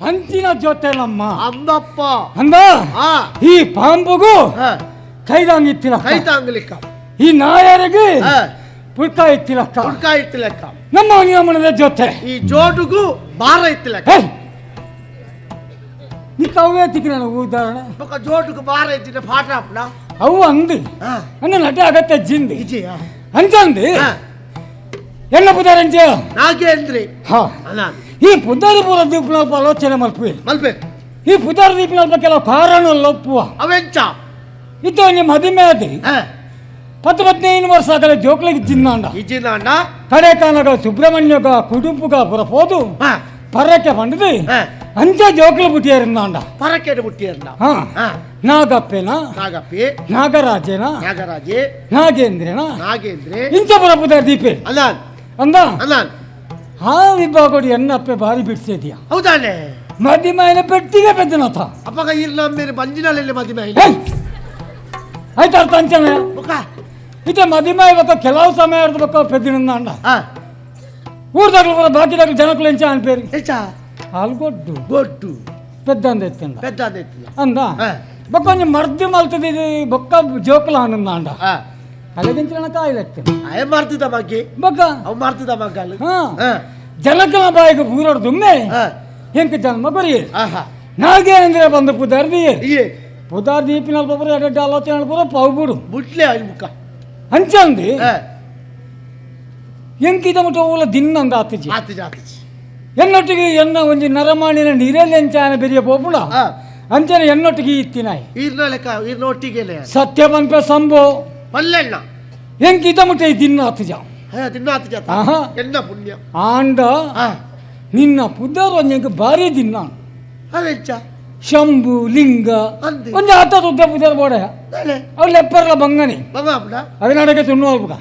Speaker 8: ಅಂಚಿನ ಜೊತೆ ನಮ್ಮ
Speaker 5: ಅಂದಪ್ಪ
Speaker 8: ಅಂದ ಈ ಪಾಂಬುಗೂ ಕೈದಾಂಗಿತ್ತಿಲ್ಲ
Speaker 5: ಕೈತಾಂಗ್ಲಿಕ್ಕ
Speaker 8: ಈ ನಾಯರಿಗೆ ಪುಡ್ಕ ಇತ್ತಿಲಕ್ಕ
Speaker 5: ಪುಡ್ಕ ಇತ್ತಿಲಕ್ಕ
Speaker 8: ನಮ್ಮ ನಿಯಮನದ ಜೊತೆ
Speaker 5: ಈ ಜೋಡುಗೂ ಭಾರ ಇತ್ತಿಲಕ್ಕ
Speaker 8: ನಿಕ್ಕವೇ ತಿಕ್ಕಿನ ಉದಾಹರಣೆ
Speaker 5: ಜೋಡುಗೂ ಭಾರ ಇತ್ತಿನ ಪಾಠ ಅಪ್ಪನ
Speaker 8: ಅವು ಅಂದು ಅಂದ ನಟ ಅಗತ್ಯ ಜಿಂದಿ ಅಂಚಂದಿ ಎನ್ನ ಪುದಾರಂಜ
Speaker 5: ನಾಗೇಂದ್ರಿ
Speaker 8: ಹಾ ಈ ಪುದಾರಿ ಪೂರ ದೀಪನಲ್ಪ ಆಲೋಚನೆ ಮಲ್ಪಿ
Speaker 5: ಮಲ್ಪೆ
Speaker 8: ಈ ಪುದಾರಿ ದೀಪನಲ್ಪ ಕೆಲವು ಕಾರಣ ಲೊಪ್ಪುವ
Speaker 5: ಅವೆಂಚ
Speaker 8: ಇದು ನಿಮ್ಮ ಹದಿಮೆ ಅದಿ 10-15 ವರ್ಷ ಆಗಲೇ ಜೋಕ್ಲಿಗೆ ಜಿನ್ನಾಂಡ
Speaker 5: ಜಿನ್ನಾಂಡ
Speaker 8: ಕಡೆ ಕಾನಗ ಸುಬ್ರಹ್ಮಣ್ಯಗ ಕುಡುಂಬುಗ ಪುರಪೋದು ಪರಕ್ಕೆ ಬಂಡದು ಅಂಚ ಜೋಕ್ಲು ಬುಟ್ಟಿಯರಿಂದಾಂಡ
Speaker 5: ಪರಕ್ಕೆ ಬುಟ್ಟಿಯರ್ನ
Speaker 8: ಹಾ ನಾಗಪ್ಪೇನ
Speaker 5: ನಾಗಪ್ಪಿ
Speaker 8: ನಾಗರಾಜೇನ
Speaker 5: ನಾಗರಾಜೆ
Speaker 8: ನಾಗೇಂದ್ರನ
Speaker 5: ನಾಗೇಂದ್ರೆ
Speaker 8: ಇಂಚ ಪುರ ಪುದಾರ್ ದೀಪೆ
Speaker 5: ಅಲ್ಲಾನ್
Speaker 8: ಅಂದ
Speaker 5: ಅಲ್ಲಾನ್
Speaker 8: ಆ ವಿಭಾಗೋಡಿ ಎನ್ನಪ್ಪೆ ಬಾರಿ ಬಿಡ್ಸಿದ್ಯಾ
Speaker 5: ಹೌದಾನೆ
Speaker 8: ಮದಿಮಾಯಿನ ಪೆಟ್ಟಿಗೆ ಪೆದ್ದನಥ
Speaker 5: ಅಪ್ಪಗ ಇರ್ಲ ಮೇಲೆ ಬಂಜಿನಲ್ಲಿ ಮದಿಮಾಯಿ
Speaker 8: ಆಯ್ತು ಅರ್ಥ ಅಂಚನೆ ಇತ್ತೆ ಮದಿಮಾಯಿ ಬಕ್ಕ ಕೆಲವು ಸಮಯ ಬಕ್ಕ ಪೆದ್ದಿನ ಊರ್ದಾಗ್ಲು ಕೂಡ ಬಾಕಿದಾಗ್ಲು ಜನಕ್ಕಳು ಎಂಚ ಅನ್ಪೇರಿ ಹಾಲು ಗೊಡ್ಡು
Speaker 5: ಗೊಡ್ಡು
Speaker 8: ಪೆದ್ದಂದ ಎತ್ತಿಂದ
Speaker 5: ಪೆದ್ದಂದ ಎತ್ತಿಲ್ಲ
Speaker 8: ಅಂದ ಬೊಕ್ಕ ಒಂಜಿ ಮರ್ದಿ ಮಲ್ತದ ಬೊಕ್ಕ ಜೋಕುಲ ಆನಂದ ಅಲೆಗಿಂತ ಕಾಯಿಲೆ
Speaker 5: ಅಯ ಮರ್ತಿದ ಬಗ್ಗೆ
Speaker 8: ಬೊಕ್ಕ
Speaker 5: ಅವ್ ಮರ್ತಿದ ಮಗ್ಗಲು
Speaker 8: ಜನಕನ ಬಾಯಿಗೆ ಪೂರಾಡ್ದುಮ್ಮೆ ಎಂಕ ಜನ್ಮ ಬರಿ ನಾಗೆ ಅಂದ್ರೆ ಬಂದು ಪುದಾರ್ದಿ ಪುದಾರ್ದಿ ಈಪಿನ ಒಬ್ಬರು ಎರಡು ಆಲೋಚನೆ ಪೂರ ಪಾವು ಬಿಡು
Speaker 5: ಬುಟ್ಲೆ ಮುಖ
Speaker 8: ಅಂಚಂದಿ ಎಂಕಿದ ಮುಟ್ಟ ಓಲ ದಿನ್ನಂದ ಆತಿಜಿ
Speaker 5: ಆತಿಜಿ ಆತಿಜಿ
Speaker 8: ಎನ್ನೊಟ್ಟಿಗೆ ಎನ್ನ ಒಂಜಿ ನರಮಾಣಿನ ನಿರೆಲೆಂಚಾನ ಬೆರಿಯ ಪೋಪುಣ ಅಂಚನೆ ಎನ್ನೊಟ್ಟಿಗೆ ಇತ್ತಿನಾಯಿ
Speaker 5: ಈರ್ನ ಲೆಕ್ಕ ಈರ್ನ ಒಟ್ಟಿಗೆನೆ
Speaker 8: ಸತ್ಯ ಪನ್ಪೆ ಸಂಭೋ
Speaker 5: ಪಲ್ಲೆಣ್ಣ
Speaker 8: ಎಂಕ್ ಇದ ಮುಟ್ಟೆ ದಿನ್ನ ಆತುಜ
Speaker 5: ದಿನ್ನ ಆತುಜ ಎನ್ನ ಪುಣ್ಯ
Speaker 8: ಆಂಡ ನಿನ್ನ ಪುದರ್ ಒಂಜೆಂಕ್ ಬಾರಿ ದಿನ್ನ
Speaker 5: ಅವೆಂಚ
Speaker 8: ಶಂಭು ಲಿಂಗ ಒಂಜಿ ಆತ ತುದ್ದ ಪುದರ್ ಬೋಡ ಅವು ಲೆಪ್ಪರ್ಲ ಬಂಗನೆ ಅವಿನಾಡಕ್ಕೆ ತುಣ್ಣು ಅಲ್ಪುಗ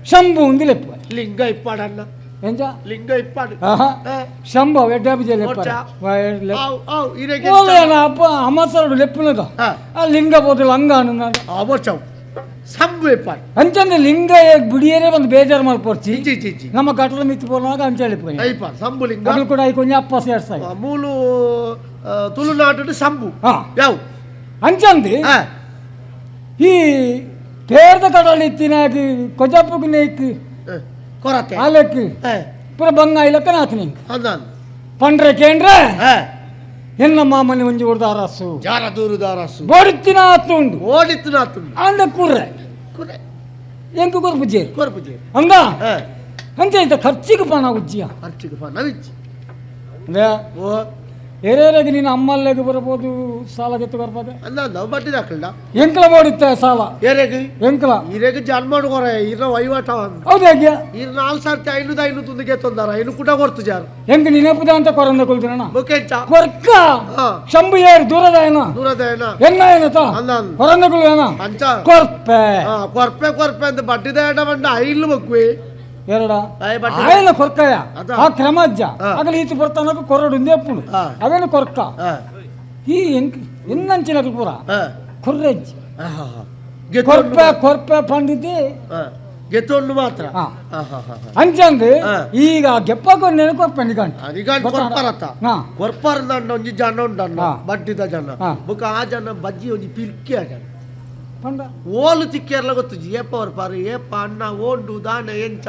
Speaker 8: ಶಂಭು ಒಂದು ಲೆಪ್ಪ
Speaker 5: ಲಿಂಗ ಇಪ್ಪಾಡಣ್ಣ
Speaker 8: ಎಂಚ
Speaker 5: ಲಿಂಗ ಇಪ್ಪಾಡು
Speaker 8: ಶಂಭು ಎಡ್ಡ ಲೆಪ್ಪ ಅಪ್ಪ ಅಮಸರಡು ಲೆಪ್ಪುನಗ ಆ ಲಿಂಗ ಬೋದಲು ಅಂಗ
Speaker 5: ಅಮರ್ಚವು ಶಂಭು ಇಪ್ಪಾಡು
Speaker 8: ಅಂಚಂದ್ರೆ ಲಿಂಗ ಬಿಡಿಯರೇ ಒಂದು ಬೇಜಾರು ಮಲ್ಪೊರ್ಚಿ ನಮ್ಮ ಗಟ್ಟದ ಮಿತ್ತು ಪೋನಾಗ ಅಂಚ ಲೆಪ್ಪು
Speaker 5: ಶಂಭು ಲಿಂಗ
Speaker 8: ಅಗಲು ಕೂಡ ಕೊಂಚ ಅಪ್ಪ ಸೇರ್ಸಾಯಿ
Speaker 5: ಮೂಲು ತುಳುನಾಟು ಶಂಭು ಯಾವ
Speaker 8: ಅಂಚಂದು ಈ ಪೇರ್ದ ಕಡಲ್ ಇತ್ತಿನಾಗಿ ಕೊಜಪ್ಪು ನೇಕ್
Speaker 5: ಕೊರತೆ
Speaker 8: ಆಲಕ್ ಪೂರ ಬಂಗ ಇಲಕ್ಕ ನಾತು ನಿಂಗೆ ಪಂಡ್ರೆ ಕೇಂದ್ರ ಎನ್ನ ಮಾಮನೆ ಒಂಜಿ ಉಡ್ದ ಅರಸು
Speaker 5: ಜಾರ ದೂರದ ಅರಸು
Speaker 8: ಬೋಡಿತ್ತಿನ ಆತುಂಡು
Speaker 5: ಓಡಿತ್ತಿನ ಆತುಂಡು
Speaker 8: ಅಂದ ಕುರ್ರೆ
Speaker 5: ಕುರ್ರೆ
Speaker 8: ಎಂಕು ಕೊರ್ಪುಜೆ
Speaker 5: ಕೊರ್ಪುಜೆ
Speaker 8: ಅಂದ ಅಂಚ ಇತ್ತ ಖರ್ಚಿಗೆ ಪಣ ಉಜ್ಜಿಯ
Speaker 5: ಖರ್ಚಿಗೆ ಪಣ ಉಜ್ಜಿ
Speaker 8: ಅಂದ್ರೆ
Speaker 5: ಓ
Speaker 8: ಏರೇರಿಗೆ ನೀನು ಅಮ್ಮಲ್ಲೆಗೆ ಬರಬಹುದು ಸಾಲ ಗೆತ್ತು ಬರ್ಬೋದು
Speaker 5: ಅಲ್ಲ ನಾವು ಬಡ್ಡಿ ದಾಖಲ
Speaker 8: ಎಂಕಲ ಮಾಡಿತ್ತ ಸಾಲ
Speaker 5: ಏರೇಗೆ
Speaker 8: ಎಂಕಲ
Speaker 5: ಇರೇಗ ಜನ್ಮಡು ಕೊರ ಇರ ವಹಿವಾಟ
Speaker 8: ಹೌದು ಯಾಕೆ
Speaker 5: ಇರ್ 4 ಸಾವಿರದ 500 500 ತುಂದಿಗೆ ತೊಂದರ ಇನ್ನು ಕೂಡ ಕೊಡ್ತು ಜಾರು
Speaker 8: ಎಂಕ ನೆನಪುದ ಅಂತ ಕೊರಂದ ಕೊಲ್ತಿರಣ
Speaker 5: ಮುಖೆಂಚ
Speaker 8: ಕೊರ್ಕ ಶಂಭು ಏರು ದೂರದ ಏನ
Speaker 5: ದೂರದ ಏನ
Speaker 8: ಎನ್ನ ಏನತ ಕೊರಂದ ಕೊಲ್ವೇನ
Speaker 5: ಅಂಚ
Speaker 8: ಕೊರ್ಪೆ
Speaker 5: ಕೊರ್ಪೆ ಕೊರ್ಪೆ ಅಂತ ಬಡ್ಡಿದ ಏಟ ಬಂಡ ಐಲು ಮಕ್ಕುವೆ
Speaker 8: ಎರಡ ఆయన ಕೊರ್ಕಯ ಆ ಕ್ರಮಜ್ಜ ಆಗಲಿ ಈತ ಬರ್ತಾನಕ ಕೊರಡು ಎಪ್ಪುಡು ಅವೇನು ಕೊರ್ಕ ಈ ಎನ್ನಂಚಿನ ಪೂರ ಕೊರ್ರೆಜ್ಜಿ ಕೊರ್ಪೆ ಕೊರ್ಪೆ ಪಂಡಿತಿ
Speaker 5: ಗೆತ್ತೊಂಡು ಮಾತ್ರ
Speaker 8: ಅಂಚಂದು ಈಗ ಗೆಪ್ಪಕೊಂಡು ಕೊರ್ಪೆ ನಿಗಂಟು
Speaker 5: ನಿಗಂಟು ಕೊರ್ಪರತ್ತ ಕೊರ್ಪರ ಒಂಜಿ ಜನ ಉಂಡಣ್ಣ ಬಡ್ಡಿದ ಜನ ಬೊಕ ಆ ಜನ ಬಜ್ಜಿ ಒಂಜಿ ಪಿಲ್ಕಿ ಆ ಜನ ಓಲು ತಿಕ್ಕೇರ್ಲ ಗೊತ್ತು ಏಪ ಅವ್ರ ಏಪ ಅಣ್ಣ ಓಂಡು ದಾನ ಎಂಚ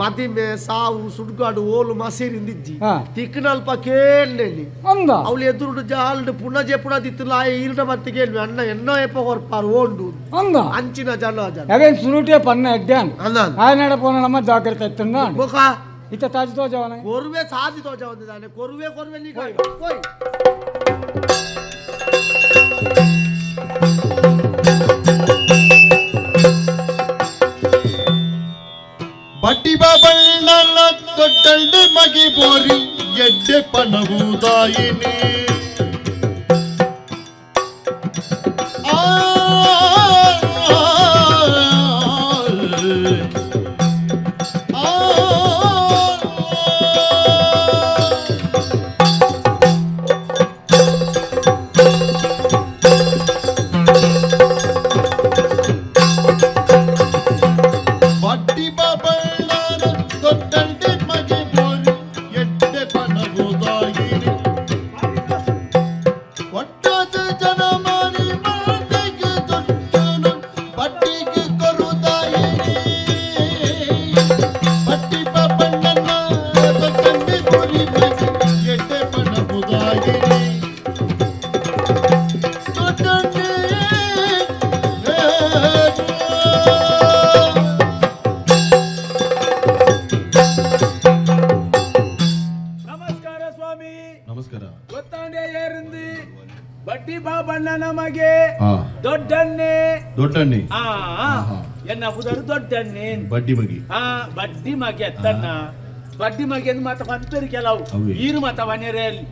Speaker 5: ಮದಿಮೆ ಸಾವು ಸುಡ್ಗಾಡು ಓಲು ಮಸೀರಿಂದಿಜ್ಜಿ ತಿಕ್ಕನಲ್ಪ ಕೇಳ್ನೇನಿ ಅವಳು ಎದುರುಡು ಜಾಲ್ಡು ಪುನಃ ಜೆಪುಣ ದಿತ್ತಲ ಈರ್ಡ ಮತ್ತೆ ಕೇಳ್ವಿ ಅಣ್ಣ ಎನ್ನೋ ಏಪ ಹೊರ್ಪಾರು ಓಂಡು ಅಂಚಿನ ಜನ ಜನ
Speaker 8: ಅವೇನ್ ಸುರುಟಿಯ ಪನ್ನ ಎಡ್ಡೆ ಆಯನಾಡ ಪೋನ ನಮ್ಮ ಜಾಗ್ರತೆ ಎತ್ತಂದ ಇತ್ತ ತಾಜಿ ತೋಜವನ
Speaker 5: ಕೊರುವೆ ಸಾಜಿ ತೋಜ ಹೊಂದಿದ್ದಾನೆ ಕೊರುವೆ ಕೊರುವೆ ನೀ ಕೊಯ್
Speaker 9: ಬಡ್ಡಿ ಬಾಬಣ್ಣನ ದೊಡ್ಡಲ್ಡೆ ಮಗಿ ಬೋರಿ ಎಡ್ಡೆ ಪಣವುದಾಯಿನಿ ಆ ದೊಡ್ಡಣ್ಣೆ
Speaker 3: ಎನ್ನ ಪುದರು ದೊಡ್ಡಣ್ಣೆ
Speaker 9: ಬಡ್ಡಿ ಮಗಿ
Speaker 3: ಬಡ್ಡಿ ಮಗಿ ಅತ್ತಣ್ಣ ಬಡ್ಡಿ ಮಗಿ ಎಂದು ಮಾತ ಪಂಪೇರು ಕೆಲವು ಈರು ಮಾತ ವನೆರೆಯಲ್ಲಿ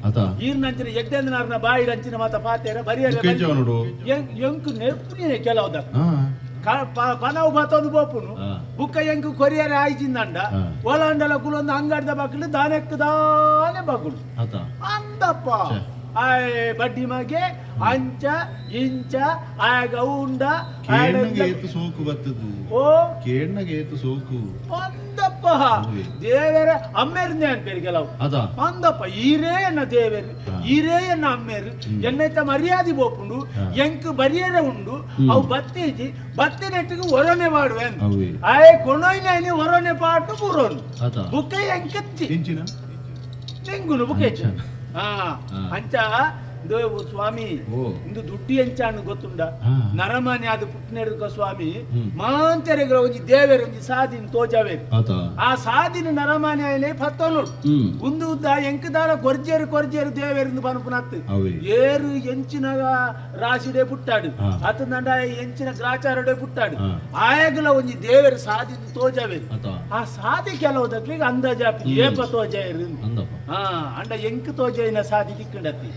Speaker 3: ಈರು ನಂಚಿನ ಎಡ್ಡೆಂದನಾರ್ನ ಬಾಯಿ ಅಂಚಿನ ಮಾತ ಪಾತೇರ ಬರಿಯರೆ ಎಂಕು ನೆರ್ಪುನಿ ಕೆಲವುದ ಪನವು ಬಾತೊಂದು ಬೋಪುನು ಬುಕ್ಕ ಎಂಕು ಕೊರಿಯರೆ ಆಯ್ಚಿಂದಂಡ ಓಲಾಂಡಲ ಕುಲೊಂದು ಅಂಗಡಿದ ಬಕ್ಕಲು ದಾನೆಕ್ಕು ದಾನೆ ಬಗ್ಗುಳು ಅಂದಪ್ಪ ಆಯ್ ಬಡ್ಡಿ ಮಗೆ ಅಂಚ ಇಂಚ ಆಗ ಉಂಡ
Speaker 9: ಕೇಣ್ಣಗೆ ಸೋಕು ಬತ್ತದು
Speaker 3: ಓ
Speaker 9: ಕೇಣ್ಣಗೆ ಸೋಕು
Speaker 3: ಅಂದಪ್ಪ ದೇವರ ಅಮ್ಮೇರ್ನೇ ಅನ್ಪೇರು ಕೆಲವು ಅಂದಪ್ಪ ಈರೇ ಎನ್ನ ದೇವರು ಈರೇ ಎನ್ನ ಅಮ್ಮೇರು ಎನ್ನೈತ ಮರ್ಯಾದೆ ಬೋಪುಂಡು ಎಂಕ್ ಬರಿಯರೆ ಉಂಡು ಅವು ಬತ್ತೀಜಿ ಬತ್ತಿ ನೆಟ್ಟಿಗೆ ಒರನೆ ಮಾಡುವೆ ಆಯ್ ಕೊನೊಯ್ನ ಒರನೆ ಪಾಟು ಪುರೋನು ಬುಕ್ಕ ಎಂಕತ್ತಿ ನಿಂಗುನು ಬುಕ್ಕ ಅಂಚ
Speaker 10: ಸ್ವಾಮಿ ಇಂದು ದುಡ್ಡು ಎಂಚಾಣು ಗೊತ್ತುಂಡ ನರಮಾನಿ ಅದು ಪುಟ್ಟನೆಡ್ಕ ಸ್ವಾಮಿ ಮಾಂತರೆಗ್ರ ಒಂಜಿ ದೇವೆರ್ ಒಂಜಿ ಸಾದಿನ ತೋಜಾವೆ ಆ ಸಾದಿನ ನರಮಾನಿ ಆಯ್ಲೆ ಪತ್ತೋನು ಉಂದು ಉದ್ದ ಎಂಕದಾರ ಕೊರ್ಜೇರು ಕೊರ್ಜೇರು ದೇವೇರು ಪನ್ಪುನತ್ತು ಏರು ಎಂಚಿನ ರಾಶಿಡೆ ಪುಟ್ಟಾಡು ಅತನಂಡ ಎಂಚಿನ ಗ್ರಾಚಾರಡೆ ಪುಟ್ಟಾಡು ಆಯಗಲ ಒಂಜಿ ದೇವೇರು ಸಾದಿನ ತೋಜಾವೆ ಆ ಸಾದಿ ಕೆಲವುದಕ್ಲಿಗೆ ಅಂದಾಜಾಪಿ ಏಪ ತೋಜಾಯರು ಅಂಡ ಎಂಕ್ ತೋಜಾಯಿನ ಸಾದಿ ತಿಕ್ಕಂಡತ್ತಿ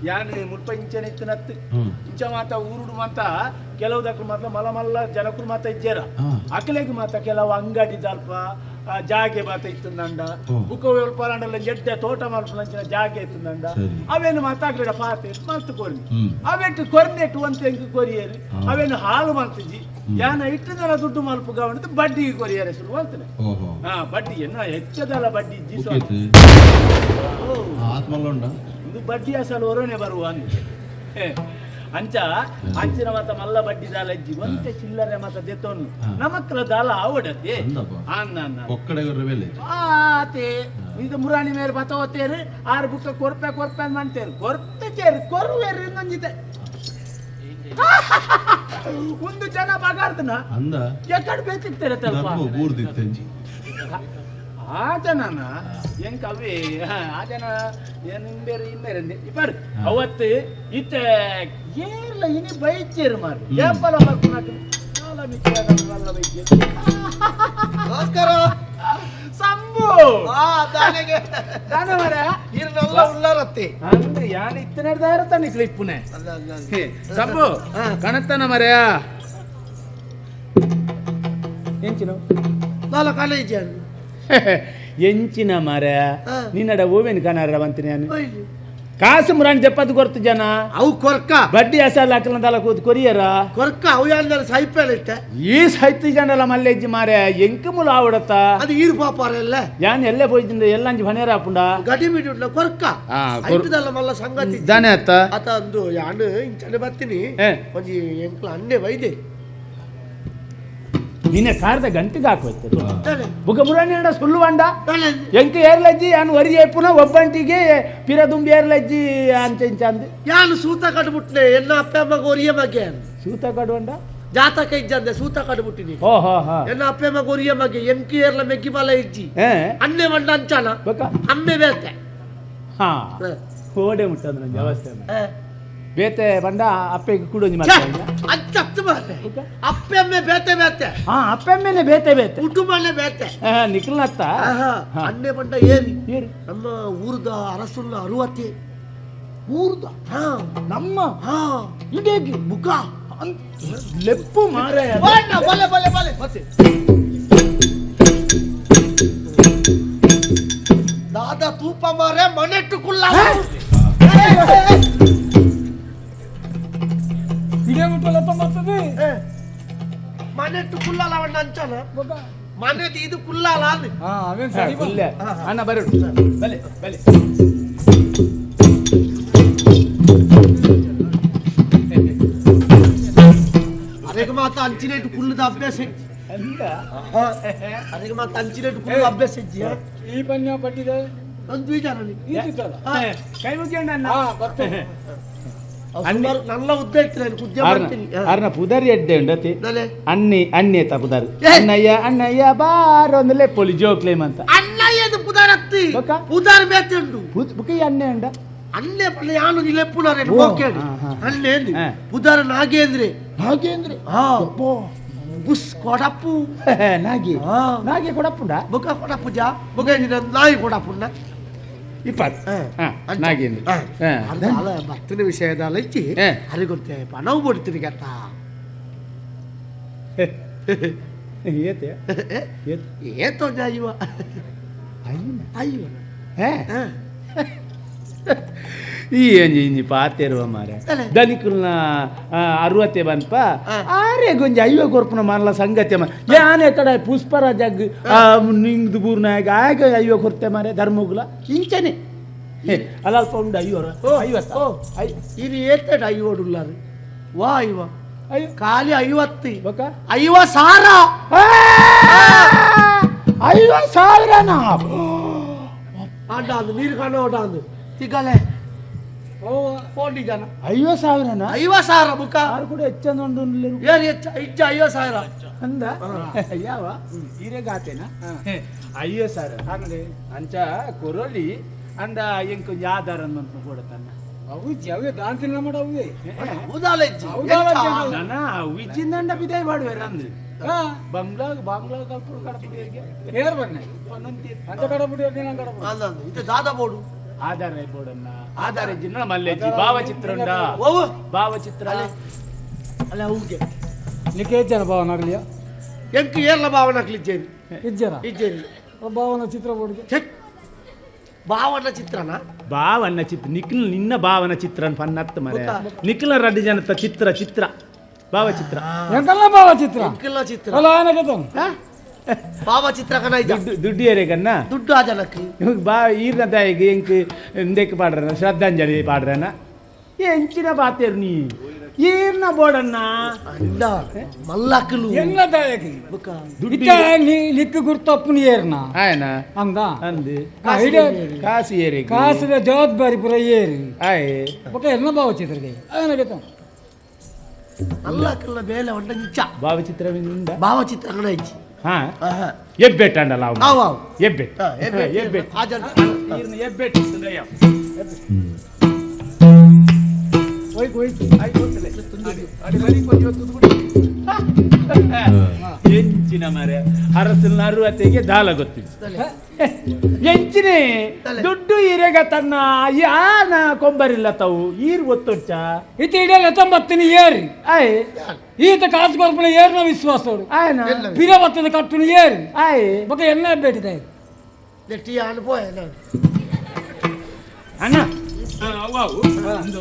Speaker 10: ಯಾನ್ ಮುಲ್ಪ ಇಂಚನೆ ಇತ್ತನತ್ತು ಇಂಚ ಮಾತ ಊರುಡು ಮಾತ ಕೆಲವುದಕ್ಲು ಮಾತ್ರ ಮಲ್ಲ ಮಲ್ಲ ಜನಕರು ಮಾತ ಇಜ್ಜೇರ ಅಕಲೆಗ್ ಮಾತ ಕೆಲವು ಅಂಗಡಿ ದಲ್ಪ ಜಾಗೆ ಮಾತ ಇತ್ತಂದಂಡ ಬುಕ್ಕ ಅಂಡಲ ಎಡ್ಡೆ ತೋಟ ಮಲ್ಪುನಂಚಿನ ಜಾಗೆ ಇತ್ತಂದಂಡ ಅವೇನು ಮಾತ ಅಕ್ಲೆಡ ಪಾತೆ ಮಲ್ತು ಕೊರ್ನಿ ಅವೆಟ್ಟು ಕೊರ್ನೆಟ್ಟು ಅಂತ ಎಂಕ್ ಕೊರಿಯರು ಅವೇನು ಹಾಲು ಮಲ್ತಿಜಿ ಯಾನ ಇಟ್ಟದಲ್ಲ ದುಡ್ಡು ಮಲ್ಪು ಗವನದ ಬಡ್ಡಿಗೆ ಕೊರಿಯರೆ ಶುರು ಅಂತಾನೆ ಬಡ್ಡಿ ಎನ್ನ ಹೆಚ್ಚದಲ್ಲ ಬಡ್ಡಿ ಇಜ್ಜಿ ಇದು ಬಡ್ಡಿ ಅಸಲು ಹೊರನೆ ಬರುವ ಅಂಚ ಅಂಚಿನ ಮಾತ ಮಲ್ಲ ಬಡ್ಡಿ ದಾಲ ಇಜ್ಜಿ ಒಂತೆ ಚಿಲ್ಲರೆ ಮಾತ ದೆತ್ತೋನು ನಮಕ್ಲ ದಾಲ ಆವಡತೆ ಆತೆ ಇದು ಮುರಾಣಿ ಮೇರೆ ಬತ್ತ ಓತೇರು ಆರು ಬುಕ್ಕ ಕೊರ್ಪೆ ಕೊರ್ಪೆ ಅಂತೇರು ಕೊರ್ಪೆ ಚೇರು ಕೊರ್ವೇರು ಇನ್ನೊಂಜಿತೆ ಒಂದು ಜನ ಬಗಾರ್ದನ
Speaker 9: ಅಂದ
Speaker 10: ಎಕಡೆ ಬೇಕಿತ್ತೇರೆ ತಲ್ಪ ಆ ಜನನ ಎಂಕ ಅವೇ ಆ ಜನ ಏನು ಬೇರೆ ಇನ್ನೇರೆ ಇಪ್ಪರು ಅವತ್ತು ಇತ್ತ ಏರ್ಲ ಇನಿ ಬೈಚೇರು ಮಾರು ಏಪಲ ಮಲ್ಪುನಕು
Speaker 4: ನಮಸ್ಕಾರ
Speaker 10: ಸಂಬು ದಾನೆ ಮಾರ್ರೆ
Speaker 4: ಇರ್ನೆಲ್ಲ ಉಳ್ಳಾರತ್ತಿ
Speaker 10: ಅಂದ್ರೆ ಯಾನ್ ಇತ್ತನೆಡ್ದಾರ ತನ್ನಿಕ್ಲ ಇಪ್ಪುನೆ ಸಂಬು ಕಣತನ ಮರೆಯ ಎಂಚಿನ
Speaker 5: ದಾಲ ಕಾಲೇಜ್
Speaker 10: ಎಂಚಿನ ಮರ ನಿನ್ನಡ ಓವೇನು ಕನಾರ ಬಂತೀನಿ ನಾನು ಕಾಸು ಮುರಾಣಿ ಜಪ್ಪದು ಕೊರ್ತು ಜನ
Speaker 5: ಅವು ಕೊರ್ಕ
Speaker 10: ಬಡ್ಡಿ ಅಸಲ್ ಹಾಕಲಂದಲ್ಲ ಕೂತ್ ಕೊರಿಯರ
Speaker 5: ಕೊರ್ಕ ಅವು ಯಾರು ಸೈಪೇಳಿಟ್ಟೆ
Speaker 10: ಈ ಸೈತಿ ಜನಲ ಮಲ್ಲೆಜ್ಜಿ ಮಾರೆ ಎಂಕ ಮುಲ ಆವಡತ್ತ
Speaker 5: ಅದು ಈರು ಪಾಪಾರ ಎಲ್ಲ
Speaker 10: ಯಾನ್ ಎಲ್ಲೇ ಪೋಯ್ತಿಂದ ಎಲ್ಲಂಜಿ ಬನೇರ ಆಪುಂಡ
Speaker 5: ಗಡಿ ಮಿಡಿ ಕೊರ್ಕ ಐತದಲ್ಲ ಮಲ್ಲ ಸಂಗತಿ
Speaker 10: ದಾನೆ ಅತ್ತ
Speaker 5: ಆತ ಅಂದು ಯಾನು ಇಂಚನೆ ಬರ್ತೀನಿ ಒಂಜಿ ಎಂಕ್ಲ ಅನ್ನೆ ವೈದೆ
Speaker 10: ನಿನ್ನೆ ಕಾರದ ಗಂಟೆಗೆ ಹಾಕೋಯ್ತು ಬುಕ್ಕ ಮುರಾಣಿ ಅಣ್ಣ ಸುಳ್ಳು ಅಂಡ ಎಂಕ ಏರ್ಲಜ್ಜಿ ಯಾನು ವರಿ ಏಪುನ ಒಬ್ಬಂಟಿಗೆ ಪಿರ ದುಂಬಿ ಏರ್ಲಜ್ಜಿ ಅಂಚ ಇಂಚ ಅಂದು
Speaker 5: ಯಾನು ಸೂತ ಕಟ್ಬಿಟ್ನೆ ಎನ್ನ ಅಪ್ಪ ಅಮ್ಮಗ ಒರಿಯ ಮಗೆ
Speaker 10: ಸೂತ ಕಡುವಂಡ
Speaker 5: ಜಾತಕ ಇಜ್ಜಂದೆ ಸೂತ ಕಟ್ಬಿಟ್ಟಿನಿ
Speaker 10: ಹೋ ಹೋ ಹೋ
Speaker 5: ಎನ್ನ ಅಪ್ಪ ಅಮ್ಮಗ ಒರಿಯ ಮಗೆ ಎಂಕ ಏರ್ಲ ಮೆಗ್ಗಿ ಬಲ ಇಜ್ಜಿ ಅನ್ನೆ ಮಂಡ ಅಂಚಾನ ಅಮ್ಮೆ ಬೇತೆ
Speaker 10: ಹಾ ಕೋಡೆ ಮುಟ್ಟಂದ್ರೆ ನಂಗೆ ಅವಸ್ಥೆ ಬೇತೆ ಬಂಡ ಅಪ್ಪೆಗೆ ಕೂಡೊಂಜಿ ಮಾತಾಡ
Speaker 5: ಅಚ್ಚತ್ತು ಮಾರ್ರೆ ಅಪ್ಪೆ ಅಮ್ಮೆ ಬೇತೆ ಬೇತೆ
Speaker 10: ಹಾ ಅಪ್ಪೆ ಅಮ್ಮೆನೆ ಬೇತೆ ಬೇತೆ
Speaker 5: ಕುಟುಂಬನೇ ಬೇತೆ
Speaker 10: ನಿಖಲ್ನತ್ತ
Speaker 5: ಅನ್ನೆ ಬಂಡ ಏರಿ ನಮ್ಮ ಊರ್ದ ಅರಸುಲ್ಲ ಅರುವತ್ತೆ
Speaker 10: ಊರ್ದ
Speaker 5: ಹಾ
Speaker 10: ನಮ್ಮ
Speaker 5: ಹಾ
Speaker 10: ಇಡೇಗಿ
Speaker 5: ಮುಖ
Speaker 10: ಲೆಪ್ಪು ಮಾರಾಯ
Speaker 5: ಬಲೆ ಬಲೆ ಬಲೆ ಮತ್ತೆ ದಾದಾ ತೂಪ ಮಾರೆ ಮನೆಟ್ಟು ಕುಲ್ಲ ಮನೆಟ್ಟು ಕುಲ್ಲಲ್ಲ ಅವಣ್ಣ ಅಂಚನ ಮನೆದು ಇದು ಕುಲ್ಲಲ್ಲ
Speaker 10: ಅಣ್ಣ ಬರು ಬಲೆ ಬಲೆ
Speaker 5: ಅರೆಗೆ ಮಾತ ಅಂಚಿನೇಟು ಕುಲ್ಲದ ಅಭ್ಯಾಸ ಅರೆಗೆ ಮಾತ ಅಂಚಿನೇಟು ಕುಲ್ಲದ ಅಭ್ಯಾಸ ಇಜ್ಜಿಯಾ
Speaker 8: ಈ ಪನ್ಯ ಪಟ್ಟಿದೆ
Speaker 5: ಒಂದು ವಿಚಾರ
Speaker 10: ಕೈ ಮುಗಿಯೋಣ
Speaker 5: ನನ್ನ ಉದ್ದ ಇತ್ತು
Speaker 10: ಅರ್ನ ಪುದರಿ ಎಡ್ಡೆ ಉಂಡತಿ ಅಣ್ಣಿ ಅಣ್ಣಿ ತ ಪುದರ್ ಅಣ್ಣಯ್ಯ ಅಣ್ಣಯ್ಯ ಬಾರ ಒಂದು ಲೆಪ್ಪೊಲಿ ಜೋಕ್ಲೇಮ್ ಅಂತ
Speaker 5: ಅಣ್ಣಯ್ಯದು ಪುದರ್ ಅತ್ತಿ ಪುದರ್ ಬೇತೆ ಉಂಡು
Speaker 10: ಬುಕ್ಕ ಅಣ್ಣೆ ಉಂಡ
Speaker 5: ಅಣ್ಣೆ ಪಲ್ಲ ಯಾನು ಲೆಪ್ಪುನಾರೆ ಓಕೆ ಅಣ್ಣೆ ಪುದರ್ ನಾಗೇಂದ್ರೆ
Speaker 10: ನಾಗೇಂದ್ರೆ
Speaker 5: ಹಾ ಬುಸ್ ಕೊಡಪ್ಪು
Speaker 10: ನಾಗಿ ನಾಗಿ ಕೊಡಪ್ಪುಂಡ
Speaker 5: ಬುಕ್ಕ ಕೊಡಪ್ಪು ಜಾ ಬುಕ್ಕ ನಾಯಿ ಕೊಡಪ್ಪುಂಡ
Speaker 10: ಇಪ್ಪತ್ತು ನಾಗೇಂದ್ರ
Speaker 5: ಭಕ್ತನ ವಿಷಯದ ಲಚ್ಚಿ ಅರಿಗೊತ್ತೆ ಪಣವು ಬಿಡ್ತೀನಿ ಗತ್ತ
Speaker 10: ಏತೆ
Speaker 5: ಏತೋ ಇವ ಅಯ್ಯೋ
Speaker 10: ಈ ಒಂಜಿ ಇಂಜಿ ಪಾತೆರುವ ಮಾರೆ ದನಿಕುಲ್ನ ಅರುವತ್ತೆ ಬನ್ಪ ಆರೆ ಗೊಂಜಿ ಐವ ಕೊರ್ಪುನ ಮಾರ್ಲ ಸಂಗತಿ ಯಾನೆ ಕಡೆ ಪುಷ್ಪರಾಜಗ್ ನಿಂಗ್ದು ಬೂರ್ನಾಗ ಆಗ ಐವ ಕೊರ್ತೆ ಮಾರೆ ಧರ್ಮಗುಲ ಇಂಚನೆ ಅಲ್ಲಲ್ಪ ಉಂಡು ಐವರ ಐವತ್ತ
Speaker 5: ಇದು ಏತಡ ಐವಡುಲ್ಲಾರು ವಾ ಐವ ಖಾಲಿ 50 50,000
Speaker 10: 50,000
Speaker 5: ಆಂಡ ಅದು ನೀರು ಕಾಣೋ ಅಂದು ತಿಗಲೆ ಕೋಟಿ ಜನ
Speaker 10: 50,000
Speaker 5: 50,000 ಬುಕ್ಕ
Speaker 10: ಆರು ಕೂಡ ಹೆಚ್ಚಂದ ಉಂಡು
Speaker 5: ಏರ್ ಹೆಚ್ಚ ಇಚ್ಚ 50,000
Speaker 10: ಅಂದ ಯಾವ ಹಿರೇಗಾತೇನಾ 50,000 ಅಂದ್ರೆ ಅಂಚ ಕೊರೊಲಿ ಅಂಡ ಎಂಕ್ ಯಾದಾರ ಅಂತ ಕೊಡತನ್ನ
Speaker 8: ಅವು ಜವೆ ದಾಂತಿನ ಮಾಡ ಅವೇ
Speaker 5: ಹೌದಾಲ
Speaker 10: ನನ್ನ ವಿಜಿಂದಂಡ ಬಿದಾಯ ಮಾಡುವೆರ ಅಂದ್ರೆ ಬಂಗ್ಲಾ ಬಾಂಗ್ಲಾ ಕಲ್ಪುರು ಕಡಪುಡಿಯರಿಗೆ
Speaker 8: ಏರ್ ಬನ್ನಿ ಅಂಚ ಕಡಪುಡಿ ದಿನ ಕಡಪುಡಿ
Speaker 5: ಅಲ್ಲ ಇದು ದಾದಾ ಬೋರ್ಡು
Speaker 10: ಆಧಾರ ಬೋರ್ಡನ್ನ ಆಧಾರ ಜಿನ್ನ ಮಲ್ಲೆಜ್ಜಿ ಭಾವಚಿತ್ರ ಉಂಡ
Speaker 5: ಓವು
Speaker 10: ಭಾವಚಿತ್ರ
Speaker 5: ಅಲ್ಲ ಅವುಗೆ
Speaker 8: ನಿಕ್ಕೆ ಜನ ಭಾವನ ಆಗ್ಲಿಯಾ
Speaker 5: ಎಂಕ್ ಏರ್ಲ ಭಾವನ ಆಗ್ಲಿಜ್ಜೇನಿ
Speaker 8: ಇಜ್ಜರ
Speaker 5: ಇಜ್ಜೇನಿ
Speaker 8: ಭಾವನ ಚಿತ್ರ ಬೋರ್ಡ್ಗೆ
Speaker 5: ಚೆಕ್ ಭಾವನ ಚಿತ್ರನ
Speaker 10: ಭಾವನ ಚಿತ್ರ ನಿಕ್ಲ ನಿನ್ನ ಭಾವನ ಚಿತ್ರ ಪನ್ನತ್ತು ಮರೆ ನಿಕ್ಲ ರಡ್ಡು ಜನತ ಚಿತ್ರ ಚಿತ್ರ ಭಾವಚಿತ್ರ
Speaker 8: ಎಂಕಲ್ಲ ಭಾವಚಿತ್ರ
Speaker 5: ಎಂಕಲ್ಲ ಚಿತ್ರ
Speaker 8: ಅಲ್ಲ ಆನಗತ
Speaker 5: ಭಾವಚಿತ್ರ ಕಣ ಇದ್ದ
Speaker 10: ದುಡ್ಡು ದುಡ್ಡು ಏರೇಗನ್ನ
Speaker 5: ದುಡ್ಡು ಆ ಜನಕ್ಕೆ
Speaker 10: ನಿಮಗೆ ಬಾ ಈರ್ನ ತಾಯಿಗೆ ಎಂಕ್ ಇಂದೆಕ್ ಪಾಡ್ರನ ಶ್ರದ್ಧಾಂಜಲಿ ಪಾಡ್ರನ ಎಂಚಿನ ಬಾತೇರು ನೀ ಈರ್ನ ಬೋಡನ್ನ
Speaker 5: ಅಲ್ಲ ಮಲ್ಲಕ್ಕಲು
Speaker 8: ಎಲ್ಲ ದಾಯಕಿ
Speaker 5: ಬುಕ್ಕ
Speaker 8: ಇತ್ತ ನಿಕ್ಕು ಗುರ್ತಪ್ಪನ ಏರ್ನ
Speaker 10: ಆಯನ
Speaker 8: ಅಂದ
Speaker 10: ಅಂದು
Speaker 8: ಕಾಸು
Speaker 10: ಕಾಸು ಏರಿಗೆ
Speaker 8: ಕಾಸಿನ ಜವಾಬ್ದಾರಿ ಪೂರ ಏರಿ
Speaker 10: ಆಯ್
Speaker 8: ಬೊಕ ಎಲ್ಲ ಭಾವಚಿತ್ರಗೆ ಆನಗತ
Speaker 5: ಮಲ್ಲಕ್ಕಲ್ಲ ಮೇಲೆ ಒಂಡ ನಿಚ್ಚ
Speaker 10: ಭಾವಚಿತ್ರವಿಂದ
Speaker 5: ಭಾವಚಿತ್ರ ಕಣ ಇಜ್ಜಿ
Speaker 10: ಹಾ ಎಬ್ಬೆಟ್ ಅಂಡಲ್ಲ ಅವು
Speaker 5: ಅವು ಅವು
Speaker 10: ಎಬ್ಬೆಟ್ ಎಬ್ಬೆಟ್
Speaker 5: ಆ ಜನ
Speaker 10: ಈರ್ನ ಎಬ್ಬೆಟ್ ಇತ್ತದಯ್ಯ.
Speaker 8: ಹೋಯ್ತು ಹೋಯ್ತು
Speaker 10: ಎಂಚಿನ ಮರೆ ಅರಸನ ಅರುವತೆಗೆ ದಾಲ ಗೊತ್ತಿತ್ತು ಎಂಚಿನೇ ದುಡ್ಡು ಈರೆಗ ತನ್ನ ಯಾನ ಕೊಂಬರಿಲ್ಲ ತಾವು ಈರ್ ಗೊತ್ತೊಚ್ಚ
Speaker 8: ಇತ್ತ ಇಡಲ್ಲ ತೊಂಬತ್ತಿನ ಏರಿ
Speaker 10: ಆಯ್
Speaker 8: ಈತ ಕಾಸು ಕೊರ್ಪಣ ಏರ್ನ ವಿಶ್ವಾಸ
Speaker 10: ಆಯನ
Speaker 8: ಪಿರ ಬತ್ತದ ಕಟ್ಟುನು ಏರಿ
Speaker 10: ಆಯ್
Speaker 8: ಬೊಕ ಎನ್ನ ಬೇಟಿದೆ
Speaker 5: ನೆಟ್ಟಿ ಅನುಭವ ನಾನು
Speaker 10: ಅಣ್ಣ ಒಂದು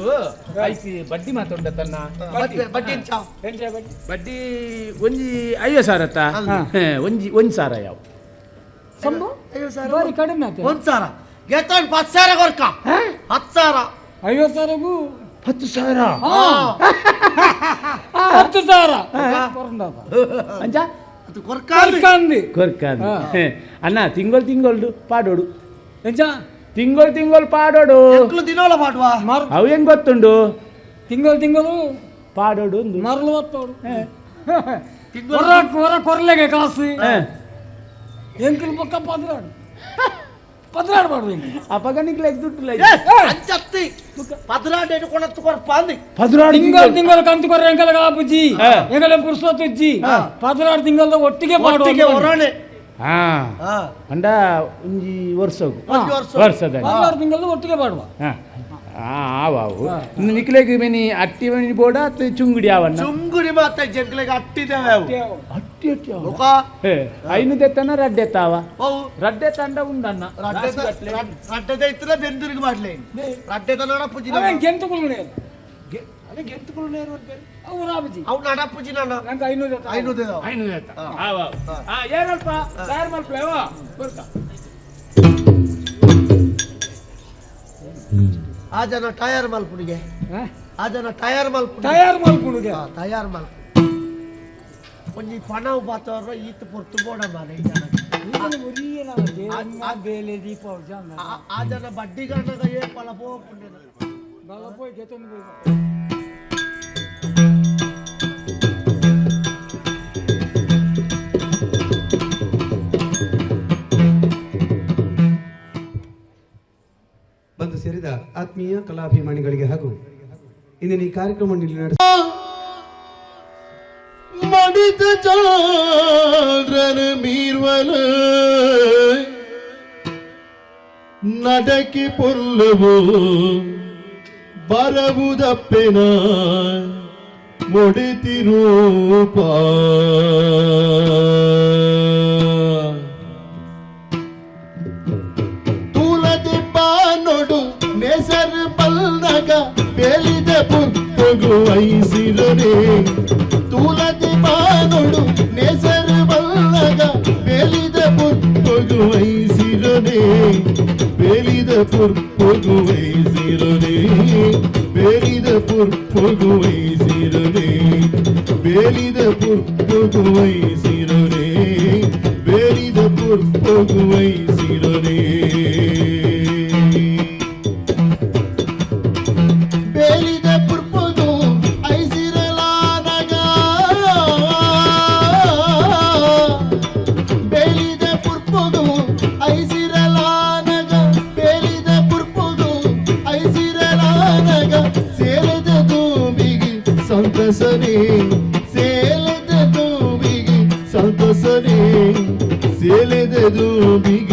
Speaker 10: ಐತಿ ಬಡ್ಡಿ ಮಾತುಂಡ ತನ್ನ
Speaker 5: ಬಡ್ಡಿ ಎಂಚ
Speaker 10: ಬಡ್ಡಿ ಒಂಜಿ 50,000 ಅತ್ತ ಒಂಜಿ 1,000 ಯಾವ
Speaker 8: ಸಂಭು
Speaker 5: 50,000
Speaker 8: ಬಾರಿ ಕಡಿಮೆ ಆಯ್ತು
Speaker 5: 1,000 ಗೆತ್ತೊಂದು 10,000 ಕೊರ್ಕ 10,000
Speaker 8: 50,000ಗೂ
Speaker 10: 10,000
Speaker 8: 10,000
Speaker 10: ಅಂಚ
Speaker 5: ಅದು ಕೊರ್ಕಾಂದು
Speaker 8: ಕೊರ್ಕಾಂದಿ
Speaker 10: ಕೊರ್ಕಾಂದು ಅಣ್ಣ ತಿಂಗಳು ತಿಂಗಳು ಪಾಡೋಡು
Speaker 8: ಎಂಚ
Speaker 10: ತಿಂಗಳು ತಿಂಗಳು ಪಾಡೋಡು
Speaker 5: ಎಂಕ್ಲು ದಿನೋಲ ಪಾಡುವ
Speaker 10: ಅವು ಹೆಂಗ್ ಗೊತ್ತುಂಡು
Speaker 8: ತಿಂಗಳು ತಿಂಗಳು
Speaker 10: ಪಾಡೋಡು ಒಂದು
Speaker 8: ಮರಳು ಒತ್ತೋಡು ಹೊರ ಹೊರ ಕೊರ್ಲೆಗೆ ಕಾಸು ಎಂಕಲ್ ಪಕ್ಕ ಪದ್ರಾಡು ಪದ್ರಾಡು ಮಾಡುದು ಎಂಕಲ್
Speaker 10: ಅಪಗ ನಿಕ್ಲೆ ದುಡ್ಡು
Speaker 5: ಅಂಚತ್ತಿ ಪದ್ರಾಡು ಎಡ್ಕೊಳತ್ತು ಕೊರ್ಪ ಅಂದಿ
Speaker 10: ಪದ್ರಾಡು
Speaker 8: ತಿಂಗಳು ತಿಂಗಳು ಕಂತು ಕೊರ್ರೆ ಎಂಕಲ್ ಕಾಪುಜಿ ಎಂಕಲ್ ಪುರ್ಸೊತ್ತುಜ್ಜಿ 16 ತಿಂಗಳದ ಒಟ್ಟಿಗೆ
Speaker 5: ಒಟ್ಟಿಗೆ
Speaker 8: ಮಾಡುವ
Speaker 5: ಹೊರಣೆ
Speaker 10: ಹಾ ಅಂಡ ಒಂಜಿ ವರ್ಷಗು
Speaker 5: ಒಂಜಿ ವರ್ಷ.
Speaker 10: ವರ್ಷದ
Speaker 8: 16 ತಿಂಗಳದ ಒಟ್ಟಿಗೆ ಮಾಡುವ
Speaker 10: ಹಾ ಆವಾವು ನಿಕ್ಲೆಗ್ ಮೆನಿ ಅಟ್ಟಿ ಮೆನಿ ಬೋಡ ಅತ್ತ ಚುಂಗುಡಿ ಅವನ್ನ
Speaker 5: ಚುಂಗುಡಿ ಮಾತ ಜಂಕ್ಲೆಗೆ ಅಟ್ಟಿದ್ದೇವೆ ಅವು
Speaker 10: ಅಟ್ಟಿ ಅಟ್ಟಿ ಅವ
Speaker 5: ಮುಖ
Speaker 10: ಹೇ ಐನು ದೆತ್ತನ ರಡ್ಡೆ ತಾವ
Speaker 5: ಅವು
Speaker 10: ರಡ್ಡೆ ತಂಡ ಉಂಡನ್ನ
Speaker 5: ರಡ್ಡೆ ರಡ್ಡೆ ಇತ್ತದ ಬೆಂದೂರಿಗೆ ಮಾಡ್ಲೆ ರಡ್ಡೆ ತನ ಪೂಜಿ
Speaker 8: ಅವೇನ್ ಗೆಂತುಗಳು ಅವು ರಾಬಜಿ
Speaker 5: ಅವು ನಡಪುಜಿ ನನ್ನ
Speaker 8: ನಂಗೆ 500
Speaker 5: 500
Speaker 10: ಐನು ದೆತ್ತ ಆವ ಆ ಏನಲ್ಪ ತಯಾರು ಮಲ್ಪಲೇವ ಬರ್ಕ
Speaker 5: ಆ ಜನ ಟಯರ್ ಮಲ್ಪುಡಿಗೆ ಆ ಜನ ಟಯರ್ ಮಲ್ಪುಡಿ
Speaker 8: ತಯಾರು ಮಲ್ಪುಡಿಗೆ
Speaker 5: ತಯಾರು ಮಲ್ಪ ಒಂಜಿ ಪಣವು ಬಾತವ್ರ ಈತ ಪೊರ್ತು ಬೋಡ ಮಾರೆ ಈ ಜನ
Speaker 8: ಬೇಲೆ ದೀಪ
Speaker 5: ಆ ಜನ ಬಡ್ಡಿಗಣ್ಣಗ ಏ ಪಲ ಪೋಪುಂಡೆ
Speaker 8: ಬಲ ಪೋಯ್ ಗೆತೊಂದು ಪೋಯ್.
Speaker 11: ಬಂದು ಸೇರಿದ ಆತ್ಮೀಯ ಕಲಾಭಿಮಾನಿಗಳಿಗೆ ಹಾಗೂ ಇಂದಿನ ಈ ಕಾರ್ಯಕ್ರಮವನ್ನು ಇಲ್ಲಿ ನಡೆಸ
Speaker 9: ಮಡಿತ ಚಂದ್ರನ ಮೀರ್ವಲ நடக்கி பொருளவோ ಬರವುದಪ್ಪೆನ ಮೊಡಿತಿರೂಪ ತುಲದಿ ನೋಡು ನೆಸರು ಬಲ್ನಗ ಬೇಲಿದ ಪುತ್ತಗು ಐಸಿರನೆ ತುಲದಿ ನೋಡು ನೆಸರು ಬಲ್ನಗ ಬೇಲಿದ ಪುತ್ತಗು ಐಸಿರನೆ ಬೇಲಿದ ಪುರ್ಪೊಗು ಐಸಿರನೆ ಬೇಲಿದ ಪುರ್ಪೊಗು ಐಸಿರನೆ ಬೇಲಿದ ಪುರ್ಪೊಗು ಐಸಿರನೆ ಬೇಲಿದ ಪುರ್ಪೊಗು ಐಸಿರನೆ.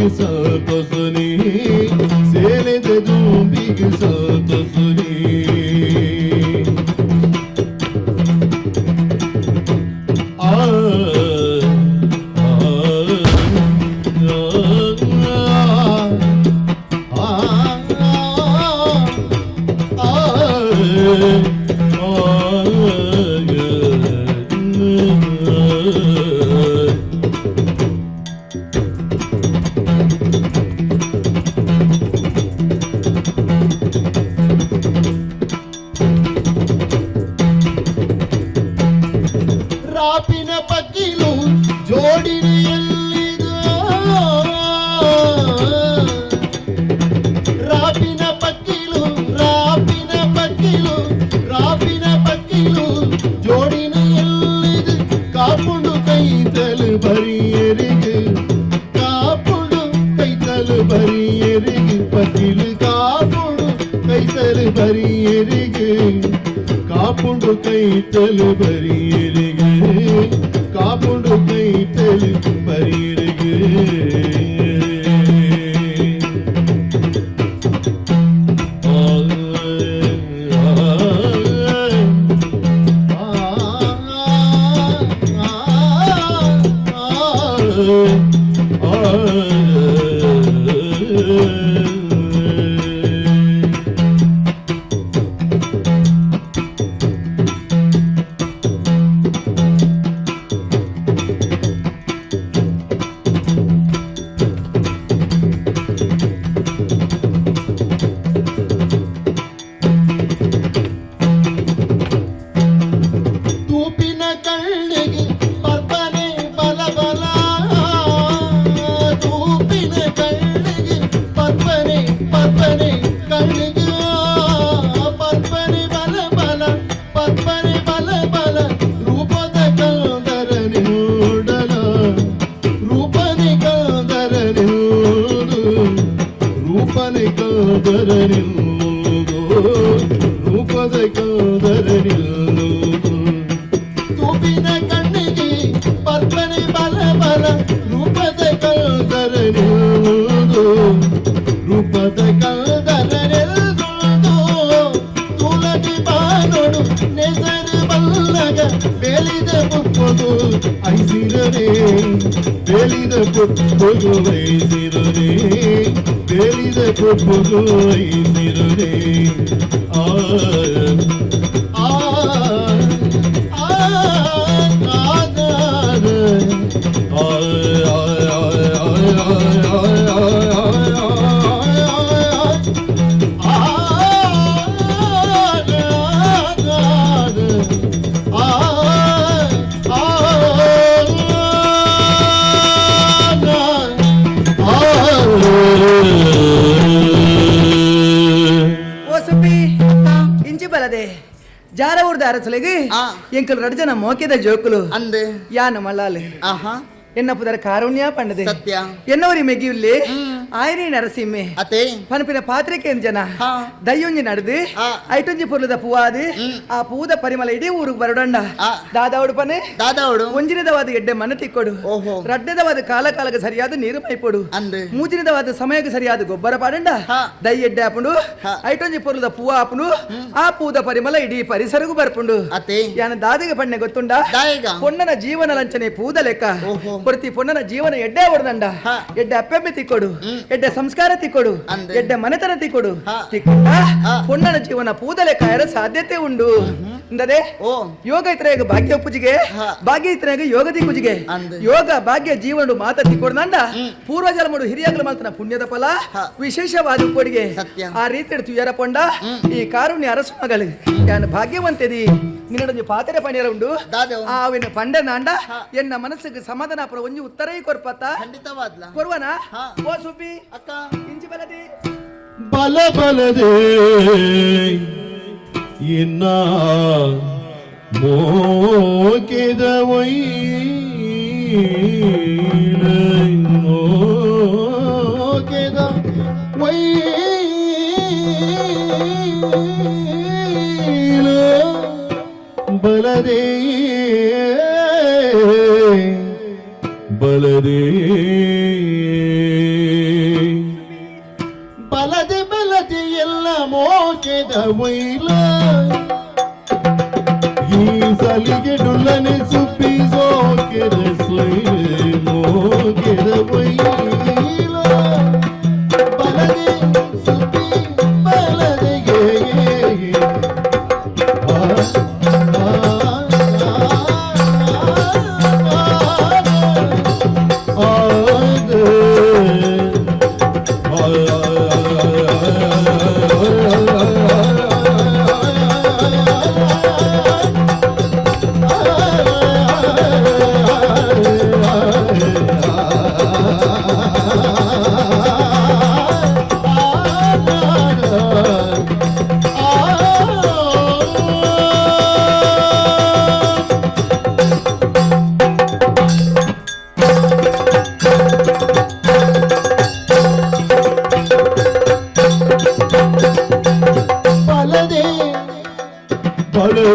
Speaker 9: ದೂಂಬಿಗೆ ಸಂತೋಷನಿ ಸೇಲೆದ ದೂಂಬಿಗೆ ಸಂತೋಷನಿ ಆ ರಾಪಿನ ಪಕ್ಕಿಲು ಜೋಡಿನೆಯಲ್ಲಿದ ರಾಪಿನ ಪಕ್ಕಿಲು ರಾಪಿನ ಪಕ್ಕಿಲು ರಾಪಿನ ಪಕ್ಕಿಲು ಜೋಡಿನೆಯಲ್ಲಿದು ಕಾಪುಂಡು ಕೈತಲು ಬರಿಯರಿಗೆ ಕಾಪುಂಡು ಕೈತಲು ಬರಿಯರಿಗೆ ಪಕ್ಕಿಲು ಕಾಪುಂಡು ಕೈತಲು ಬರಿಯರಿಗೆ ಕಾಪುಂಡು ಕೈತಲು ಬರಿಯರಿಗೆ ಕಾಪುಂಡು ಕೈತಲು ಬರಿಯರಿಗೆ ತೂಪಿನ ಕಣ್ಣಿಗೆ ಪರ್ಪನೆ ಬಲ ಬಲ ತೂಪಿನ ಕಣ್ಣಿಗೆ ಪರ್ಪನೆ ಪರ್ಪನೆ ಕಣ್ಣಿಗೆ ಪರ್ಪನೆ ಬಲ ಬಲ ಪರ್ಪನೆ ಬಲ ಬಲ ರೂಪದ ಕಂದರ ನೋಡಲ ರೂಪನೆ ಕಂದರ ನಿಲ್ದು ರೂಪನೆ ಕಂದರ ನಿಲ್ದು ರೂಪದ ಕಂದರ ನಿಲ್ದು ತೂಪಿನ ಕಣ್ಣಿಗೆ ಪರ್ಪನೆ ಬಲ ಬಲ ರೂಪದ ಕಂದರ ನಿಲ್ದು ರೂಪದ ಕಂದರ ನಿಲ್ದು ತುಳಸಿ ಬಾನೋಡು ನೆಸರು ಬಲ್ಲಗ ಬೇಲಿದ ಪುಪ್ಪದು ಐಸಿರನೆ ಬೇಲಿದ ಪುಪ್ಪದು ಐಸಿರನೆ ಬೇಲಿದ ಪುಪ್ಪದು ಐಸಿರನೆ ಆ ಆ
Speaker 3: ಓ ಸುಬ್ಬಿ ಇಂಚಿ ಬಲದೆ ಜಾರ ಊರ್ದ ಅರಸಲೆಗ್ ಎಂಕಲ್ ರಡ್ ಜನ ಮೋಕೆದ ಜೋಕುಲು
Speaker 12: ಅಂದ್
Speaker 3: ಯಾನ ಮಲ್ಲಾಲ್
Speaker 12: ಆಹಾ
Speaker 3: ಎನ್ನ ಪುದರ ಕಾರುಣ್ಯ ಪಂಡದೆ
Speaker 12: ಸತ್ಯ
Speaker 3: ಎನ್ನವರಿ ಮೆಗಿಯುಲ್ಲೆ ಆಯನಿ ನರಸಿಂಹೆ
Speaker 12: ಅತೆ
Speaker 3: ಪನಪಿನ ಪಾತ್ರಿಕೆ ಜನ ದಯ್ಯೊಂಜಿ ನಡೆದು ಐಟೊಂಜಿ ಪೊರ್ಲದ ಪೂವಾದು ಆ ಪೂದ ಪರಿಮಳ ಇಡೀ ಊರಿಗೆ ಬರಡಂಡ ದಾದಾವುಡು ಪನೆ
Speaker 12: ದಾದಾವುಡು
Speaker 3: ಒಂಜಿನದವಾದ ಎಡ್ಡೆ ಮನ ತಿಕ್ಕೊಡು
Speaker 12: ಓಹೋ
Speaker 3: ರಡ್ಡದವಾದ ಕಾಲ ಕಾಲಕ್ಕೆ ಸರಿಯಾದ ನೀರು ಮೈಪೊಡು
Speaker 12: ಅಂದ್
Speaker 3: ಮೂಜಿನದವಾದ ಸಮಯಕ್ಕೆ ಸರಿಯಾದ ಗೊಬ್ಬರ ಪಾಡಂಡ ದೈ ಎಡ್ಡೆ ಆಪುಂಡು ಐಟೊಂಜಿ ಪೊರ್ಲದ ಪೂವ ಆಪುಂಡು ಆ ಪೂದ ಪರಿಮಳ ಇಡೀ ಪರಿಸರಗೂ ಬರ್ಪುಂಡು
Speaker 12: ಅತೆ
Speaker 3: ಯಾನ ದಾದಿಗೆ ಪಣ್ಣೆ ಗೊತ್ತುಂಡ
Speaker 12: ದಾಯಗ
Speaker 3: ಪೊಣ್ಣನ ಜೀವನ ಲಂಚನೆ ಪೂದ ಲೆಕ್ಕ
Speaker 12: ಓಹೋ
Speaker 3: ಪ್ರತಿ ಪೊಣ್ಣನ ಜೀವನ ಎಡ್ಡೆ ಹೊಡೆದಂಡ ಎಡ್ಡೆ ಅಪ್ಪೆಮ್ಮೆ ತಿಕ್ಕೊಡು ಎಡ್ಡೆ ಸಂಸ್ಕಾರ ತಿಕ್ಕೊಡು ಎಡ್ಡೆ ಮನೆತನ ತಿಕ್ಕೊಡು ತಿಕ್ಕೊಂಡ ಪೊಣ್ಣನ ಜೀವನ ಪೂದಲೆ ಕಾಯರ ಸಾಧ್ಯತೆ ಉಂಡು ಇಂದದೆ ಯೋಗ ಇತರೆಗ ಭಾಗ್ಯ ಪೂಜೆಗೆ ಭಾಗ್ಯ ಇತರೆಗ ಯೋಗದಿ ಪೂಜೆಗೆ ಯೋಗ ಭಾಗ್ಯ ಜೀವನ ಮಾತ ತಿಕ್ಕೊಡ್ದಂಡ ಪೂರ್ವ ಜನ್ಮಡು ಹಿರಿಯಾಗಲು ಮಾತ್ರ ಪುಣ್ಯದ ಫಲ ವಿಶೇಷವಾದ ಕೊಡುಗೆ ಆ ರೀತಿ ತುಯರ ಪೊಂಡ ಈ ಕಾರುಣ್ಯ ಅರಸು ಮಗಳು ಯಾನು ಭಾಗ್ಯವಂತೆದಿ ನಿನ್ನಡೊಂಜಿ ಪಾತ್ರೆ ಪಣಿಯರ ಉಂಡು ಆವಿನ ಪಂಡ ನಾಂಡ ಎನ್ನ ಮನಸ್ಸಿಗೆ ಸಮಾಧಾನ ಪುರ ಒಂಜಿ ಉತ್ತರೈ ಕೊರ್ಪತ್ತ
Speaker 12: ಖಂಡಿತವಾದ್ಲ
Speaker 3: ಕೊರ್ವನ ಓ ಸುಬ್ಬಿ
Speaker 12: ಅಕ್ಕ
Speaker 3: ಇಂಚಿ ಬಲದಿ
Speaker 9: ಬಲ ಬಲದೆ ಇನ್ನ ಮೋಕೆದ ಮೋಕೆದ ವೈಲ ಬಲದೆ ಬಲದೆ.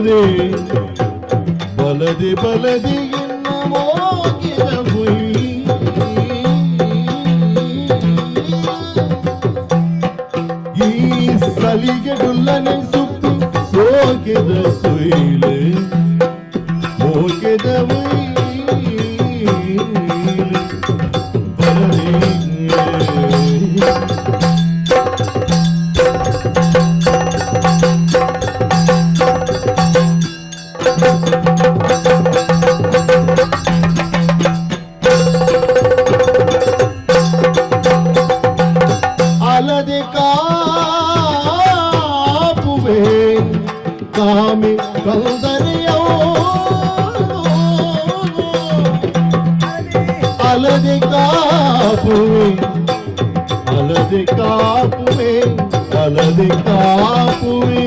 Speaker 9: ಬಲದೆ ಬಲದೆ ಬಲದೆ ಎನ್ನ ಮೋಗಿದ ಈ ಸಲಿಗೆಡುಲ್ಲನೆ ಸುತ್ತಿ ಸೋಗೆದ ಸುಯಿಲೆ ಮೋಗೆದ ಅಲದೆ ಕಾಪುವೆ ಕಾಮಿ ಕಂದರೆಯೋ ಅಲದೆ ಕಾಪುವೆ ಅಲದೆ ಕಾಪುವೆ ಅಲದೆ ಕಾಪುವೆ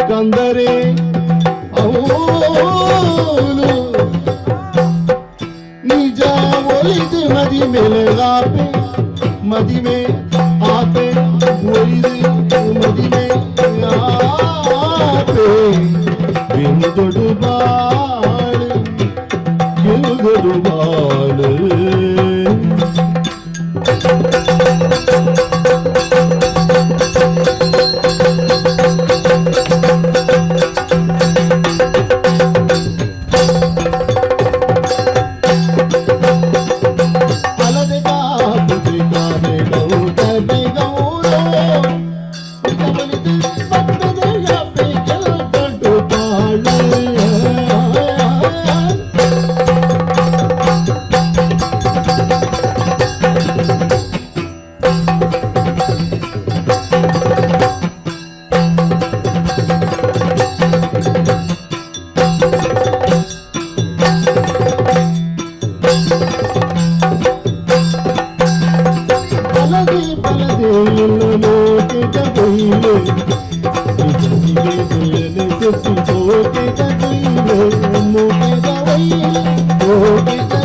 Speaker 9: ಕಂದರೆ ಅವನು ನಿಜ ಒಲಿದು ಮದಿ ಮೇಲೆ ಆಪೆ ಮದಿಮೆ ಆಪೆ ಒಲಿದು ಮದಿಮೆ ಆಪೆ ಬಿಂದೊಡು ಬಾಳು ಗೆಲುದೊಡು ಬಾಳು ಅಲದೆ ಕಾಪುದೆ ಕಾಮೆ ಗೌತಮೆ ಗೌರೋ ನಿಜ ಒಲಿದು ಬಪ್ಪದೆ ಯಾಪೆ ಗೆಲ್ಪಡು ಬಾಳು ಬಲದೆ ಬಲದೆ ಲೋಕೆದ ಬೈಲೆ ಲೋಕೆದ ಬೈಲೆ ಮೋಕೆದ ಬೈಲೆ ಲೋಕೆದ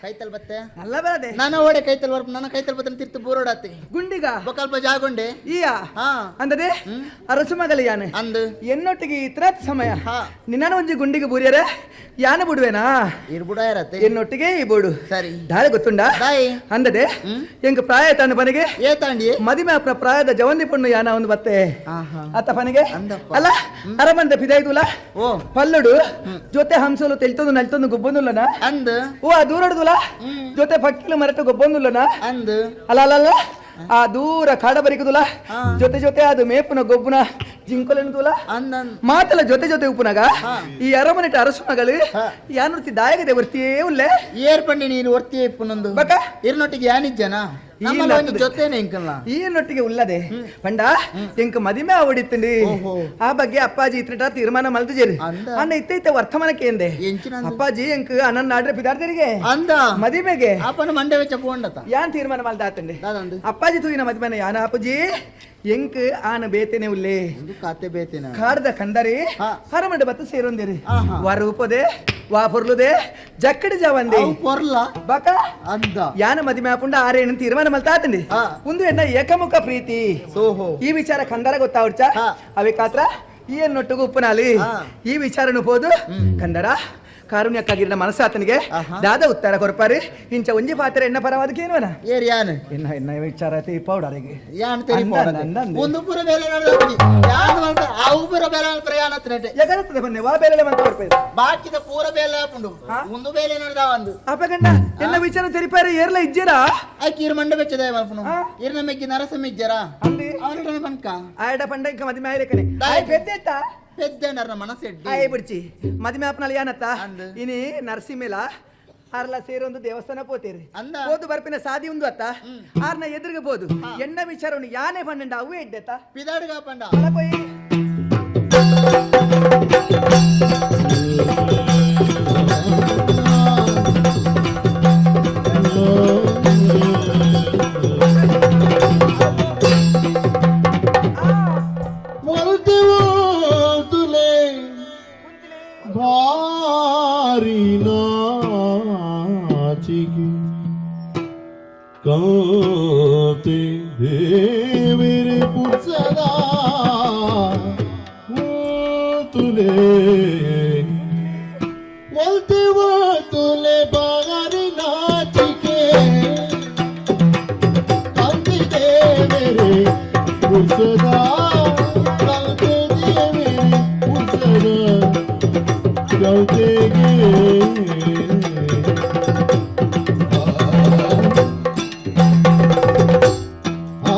Speaker 12: ಕೈತಲ್ ಬತ್ತೆ
Speaker 3: ಅಲ್ಲ ಬರದೆ
Speaker 12: ನಾನು ಓಡೆ ಕೈತಲ್ ಬರ್ಪ ನನ್ನ ಕೈತಲ್ ಬತ್ತನ ತಿರ್ತು ಬೂರೋಡಾತಿ
Speaker 3: ಗುಂಡಿಗ
Speaker 12: ಬೊಕಲ್ಪ ಜಾಗೊಂಡೆ
Speaker 3: ಈಯ ಅಂದದೆ ಅರಸು ಮಗಲಿ ಯಾನೆ
Speaker 12: ಅಂದು
Speaker 3: ಎನ್ನೊಟ್ಟಿಗೆ ಇತರ ಸಮಯ ನಿನ್ನ ಒಂಜಿ ಗುಂಡಿಗೆ ಬೂರಿಯರೆ ಯಾನ ಬಿಡುವೆನಾ
Speaker 12: ಇರ್ಬುಡ ಇರತ್ತೆ
Speaker 3: ಎನ್ನೊಟ್ಟಿಗೆ ಈ ಬೋಡು
Speaker 12: ಸರಿ
Speaker 3: ದಾಳಿ ಗೊತ್ತುಂಡ ಅಂದದೆ ಎಂಕ ಪ್ರಾಯ ತಾಂಡ ಪನಿಗೆ
Speaker 12: ಏ ತಾಂಡಿ
Speaker 3: ಮದಿಮೆ ಅಪ್ರ ಪ್ರಾಯದ ಜವಂದಿ ಪಣ್ಣು ಯಾನ ಒಂದು ಬತ್ತೆ ಅತ್ತ ಪನಿಗೆ ಅಲ್ಲ ಅರಮಂದ ಫಿದಾಯ್ದುಲ ಪಲ್ಲುಡು ಜೊತೆ ಹಂಸಲು ತೆಲ್ತೊಂದು ನಲ್ತೊಂದು ಗುಬ್ಬೊಂದುಲ್ಲನ
Speaker 12: ಅಂದು
Speaker 3: ಓ ಆ ದೂರಡುದುಲ ಜೊತೆ ಪಕ್ಕಿಲು ಮರಟ ಗೊಬ್ಬೊಂದುಲ್ಲನ
Speaker 12: ಅಂದು
Speaker 3: ಅಲ್ಲ ಅಲ್ಲ ಅಲ್ಲ ಆ ದೂರ ಕಾಡ ಬರಿಕುದುಲ ಜೊತೆ ಜೊತೆ ಅದು ಮೇಪುನ ಗೊಬ್ಬುನ ಜಿಂಕೊಲೆನುದುಲ ಮಾತಲ ಜೊತೆ ಜೊತೆ ಉಪ್ಪುನಾಗ ಈ ಅರಮನೆಟ ಅರಸು ಮಗಳು ಯಾನುರ್ತಿ ದಾಯಗದೆ ವರ್ತಿಯೇ ಉಲ್ಲೆ
Speaker 12: ಏರ್ಪಂಡಿ ನೀನು ವರ್ತಿಯೇ ಇಪ್ಪುನೊಂದು
Speaker 3: ಬಕ
Speaker 12: ಇರ್ನೊಟ್ಟಿಗೆ ಯಾನಿಜ್ಜನ ಜೊತೆನೆ ಇಂಕಲ್ಲ
Speaker 3: ಈ ನೊಟ್ಟಿಗೆ ಉಲ್ಲದೆ ಪಂಡ ಎಂಕ ಮದಿಮೆ ಅವಡಿತ್ತಂಡಿ ಆ ಬಗ್ಗೆ ಅಪ್ಪಾಜಿ ಇತ್ರಟ ತೀರ್ಮಾನ ಮಲ್ತಜೇರಿ ಅಣ್ಣ ಇತ್ತ ಇತ್ತ ವರ್ತಮಾನಕ್ಕೆ ಎಂದೆ ಅಪ್ಪಾಜಿ ಎಂಕ ಅನ್ನ ನಾಡ್ರೆ ಪಿದಾರ್ದರಿಗೆ
Speaker 12: ಅಂದ
Speaker 3: ಮದಿಮೆಗೆ
Speaker 12: ಅಪ್ಪನ ಮಂಡೆ ವೆಚ್ಚ ಪೋಂಡತ
Speaker 3: ಯಾನ್ ತೀರ್ಮಾನ ಮಲ್ದ ಆತಂಡಿ ಅಪ್ಪಾಜಿ ತೂಯಿನ ಮದಿಮೆನ ಯಾನ ಅಪ್ಪಾಜಿ ಎಂಕ್ ಆನ ಬೇತೇನೆ ಉಲ್ಲೆ
Speaker 12: ಕಾತೆ ಬೇತೇನೆ
Speaker 3: ಕಾಡ್ದ ಕಂದರಿ ಹರಮಂಡ ಬತ್ತ ಸೇರೊಂದಿರಿ ವರೂಪದೆ ವಾ ಪೊರ್ಲುದೆ ಜಕ್ಕಡಿ ಜವಂದಿ
Speaker 12: ಪೊರ್ಲ
Speaker 3: ಬಕ
Speaker 12: ಅಂದ
Speaker 3: ಯಾನ ಮದಿಮೆ ಆಪುಂಡ ಆರೇನು ತೀರ್ಮಾನ ಮಲ್ತಾತಂಡಿ ಒಂದು ಎನ್ನ ಏಕಮುಖ ಪ್ರೀತಿ
Speaker 12: ಸೋಹೋ
Speaker 3: ಈ ವಿಚಾರ ಕಂದರ ಗೊತ್ತಾವಡ್ಚ ಅವೆ ಕಾತ್ರ ಈ ಎನ್ನೊಟ್ಟಿಗೂ ಉಪ್ಪನಾಲಿ ಈ ವಿಚಾರನು ಪೋದು ಕಂದರ ಕಾರುಣ್ಯಕ್ಕಾಗಿರಿನ ಮನಸ್ಸಾತನಿಗೆ ದಾದ ಉತ್ತರ ಕೊರ್ಪಾರಿ ಇಂಚ ಒಂಜಿ ಪಾತ್ರೆ ಎಣ್ಣ ಪರವಾದಕ್ಕೆ ಏನುವನ
Speaker 12: ಏರ್ ಯಾನ್
Speaker 3: ಎನ್ನ ಎನ್ನ ವಿಚಾರ ಐತಿ ಪೌಡರಿಗೆ
Speaker 12: ಯಾನ್ ತೆರಿ ಒಂದು ಪುರ ಬೇಲೆ ನಡೆದೋಗಿ ಯಾನ್ ಮಂತ ಅವು ಪುರ ಬೇಲೆ ಪ್ರಯಾಣ ಹತ್ರಟೆ
Speaker 3: ಯಾಕಂತದೆ ಬನ್ನಿ ವಾ ಬೇಲೆ ಮಂತ ಕೊರ್ಪೇರು
Speaker 12: ಬಾಕಿದ ಪೂರ ಬೇಲೆ ಆಪುಂಡು ಒಂದು ಬೇಲೆ ನಡೆದ ಒಂದು
Speaker 3: ಅಪಗಂಡ ಎಲ್ಲ ವಿಚಾರ ತೆರಿಪಾರಿ ಏರ್ಲ ಇಜ್ಜಿರಾ
Speaker 12: ಆಕಿ ಇರ್ ಮಂಡ ಬೆಚ್ಚದ ಮಲ್ಪನು ಇರ್ ನಮಗೆ ನರಸಮ್ಮ ಇಜ್ಜರಾ ಅವನ ಪನ್ಕ
Speaker 3: ಆಯಡ ಪಂಡ ಇಂಕ ಮದಿಮೆ ಆಯ್ಲೆಕನೆ ಆಯ್ ಪೆದ್ದೆತ್ತ
Speaker 12: ಪೆದ್ದೆನರ್ನ ಮನಸ್ಸೆಡ್ಡಿ
Speaker 3: ಆಯ್ ಬಿಡ್ಚಿ ಮದಿಮೆ ಆಪ್ನಲ್ ಯಾನತ್ತ ಇನಿ ನರಸಿಂಹಲ ಆರ್ಲ ಸೇರೊಂದು ದೇವಸ್ಥಾನ ಪೋತೇರಿ ಹೋದು ಬರ್ಪಿನ ಸಾದಿ ಉಂದು ಅತ್ತ ಆರ್ನ ಎದುರಿಗೆ ಬೋದು ಎಣ್ಣ ವಿಚಾರವನ್ನು ಯಾನೆ ಪಂಡ ಅವೇ ಇದ್ದೆತ್ತ
Speaker 12: ಪಿದಾಡುಗ ಪಂಡ
Speaker 3: ಪೋಯಿ.
Speaker 9: ಭಾರಿ ನಾಚಿಕೆ ಕಾಂತೆ ದೇವಿರೆ ಪುರ್ಸದ ತುಲೆ ಒಲ್ತೆ ತುಲೆ ಬಾರಿ ನಾಚಿಕೆ ಕಾಂತಿ ದೇವಿರೆ ಪುರ್ಸದ ಕಾಂತಿ ದೇವಿರೆ ಪುರ್ಸದ ಕೌತೆಗೆ
Speaker 12: ಆ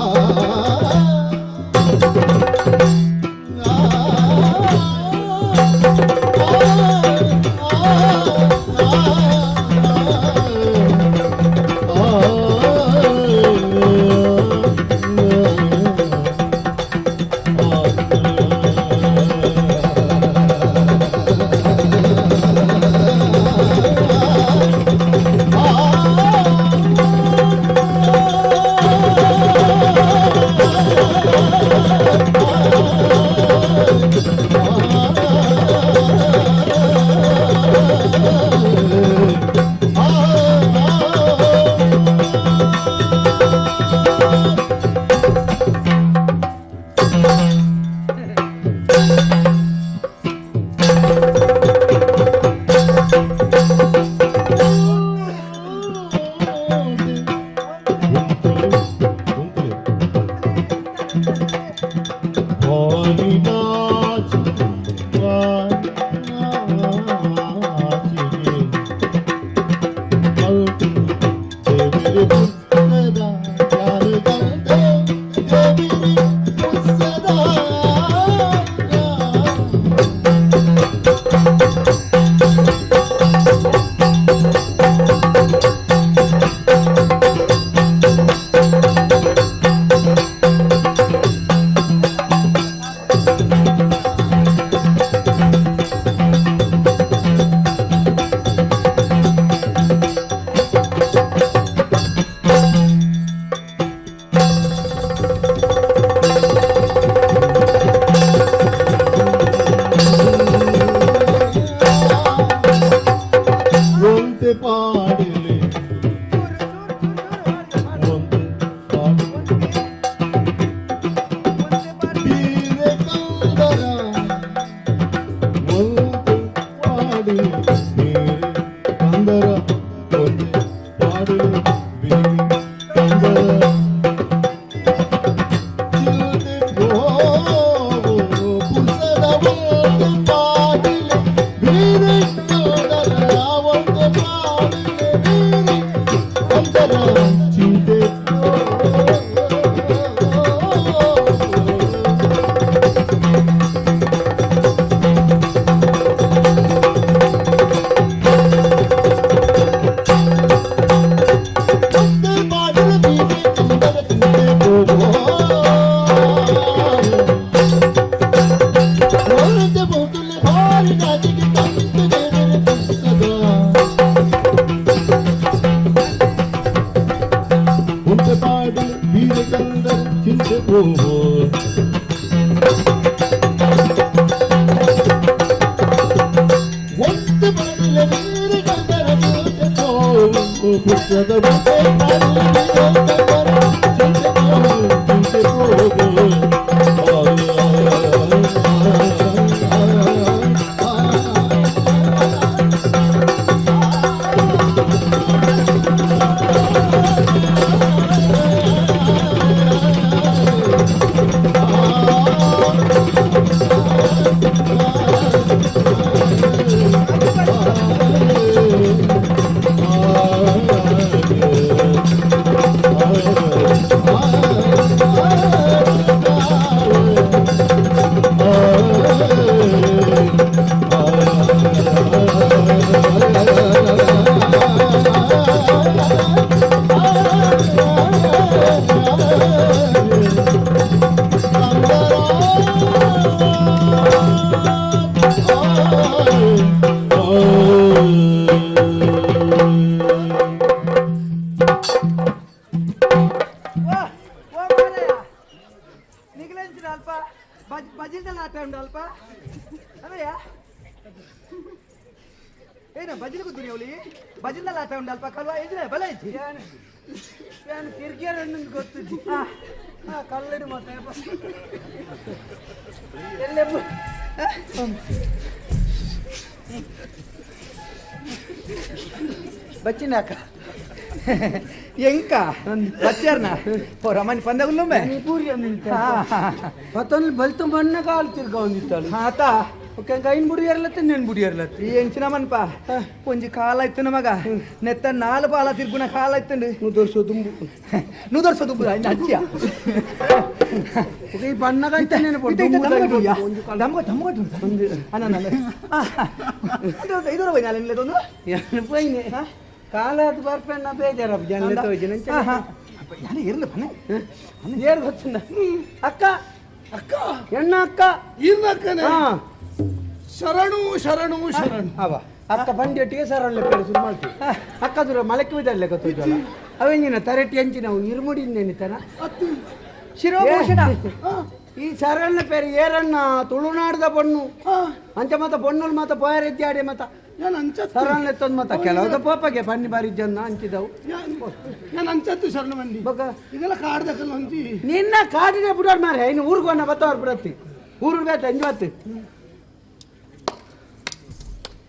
Speaker 13: ಏನ ಬಜಿಲ್ ಗುದ್ದಿನಿ ಅವಳಿ ಬಜಿಲ್ನಲ್ಲ ಆಟ ಉಂಡು ಅಲ್ಪ ಕಲ್ವಾ ಇದ್ರೆ ಬಲ ಐತಿ
Speaker 3: ನಾನು ತಿರ್ಗಿಯರ ಗೊತ್ತಿದ್ದಿ ಕಲ್ಲಡಿ ಮಾತಾ ಎಲ್ಲೇ
Speaker 13: ಬಚ್ಚಿನಾಕ ಎಂಕ ಬಚ್ಚಾರ್ನ ಓ ರಮಣಿ ಪಂದಗುಲ್ಲೊಮ್ಮೆ
Speaker 3: ಪೂರಿ ಪತ್ತೊಂದು ಬಲ್ತು ಮಣ್ಣ ಕಾಲು ತಿರ್ಗ ಒಂದಿತ್ತಾಳು
Speaker 13: ಆತ
Speaker 3: ಓಕೆ ಐನ್ ಬುಡಿಯರ್ಲತ್ತೆ ನೆನ್ ಬುಡಿಯರ್ಲತ್ತೆ
Speaker 13: ಈ ಎಂಚಿನ ಮನ್ಪ ಒಂಜಿ ಕಾಲ ಇತ್ತು ನಮಗ ನೆತ್ತ ನಾಲ್ ಪಾಲ ತಿರ್ಗುಣ ಕಾಲ ಇತ್ತಂಡು
Speaker 3: ನೂದರ್ಸೋ ದುಂಬು
Speaker 13: ನೂದರ್ಸೋ ದುಂಬು ಅಚ್ಚಿಯ
Speaker 3: ಈ ಬಣ್ಣ ಪೋಯಿನೆ ಕಾಲ ಬರ್ಪೆಣ್ಣ ಬೇಜಾರ ಜನ
Speaker 13: ಇರಲಿ ಬನ್ನಿ
Speaker 3: ಏರ್ ಗೊತ್ತುಂಡ ಅಕ್ಕ
Speaker 5: ಅಕ್ಕ
Speaker 3: ಎಣ್ಣ ಅಕ್ಕ
Speaker 5: ಇರ್ನಕ್ಕನೆ ಶರಣು ಶರಣು ಶರಣು
Speaker 3: ಅವ ಅಕ್ಕ ಬಂಡಿಯೊಟ್ಟಿಗೆ ಸರಳ ಪೇರು ಶುರು ಮಾಡ್ತೀವಿ ಅಕ್ಕ ದೂರ ಮಲಕ್ಕೆ ಬಿದ್ದಲ್ಲೇ ಗೊತ್ತಿದ್ದಲ್ಲ ಅವೆಂಜಿನ ತರಟಿ ಅಂಚಿನ ಇರುಮುಡಿ ನೆನಿತನ
Speaker 13: ಶಿರೋಭೂಷಣ
Speaker 3: ಈ ಸರಳ ಪೇರು ಏರಣ್ಣ ತುಳುನಾಡ್ದ ಪೊಣ್ಣು ಅಂಚ ಮಾತ ಪೊಣ್ಣುಲ್ ಮಾತ ಪೋಯರೆಜ್ಜಾಡೆ ಮಾತ
Speaker 5: ನಾನು ಅಂಚತ್ತು
Speaker 3: ಸರಳ ಎತ್ತೊಂದು ಮಾತ ಕೆಲವದ ಪೋಪಗೆ ಪನ್ನಿ ಬಾರಿ ಜನ ಅಂಚಿದವು
Speaker 5: ನಾನು ಅಂಚತ್ತು ಶರಣ ಮಂದಿ
Speaker 3: ಬೊಕ
Speaker 5: ಇದೆಲ್ಲ ಕಾಡ್ದಕಲ್ಲ ಅಂಚಿ
Speaker 3: ನಿನ್ನ ಕಾಡಿನ ಬಿಡೋರ್ ಮಾರೆ ಇನ್ನು ಊರ್ಗೊನ್ನ ಬತ್ತವ್ರು ಬಿಡತ್ತಿ ಊರು ಬೇತ ಅಂಜು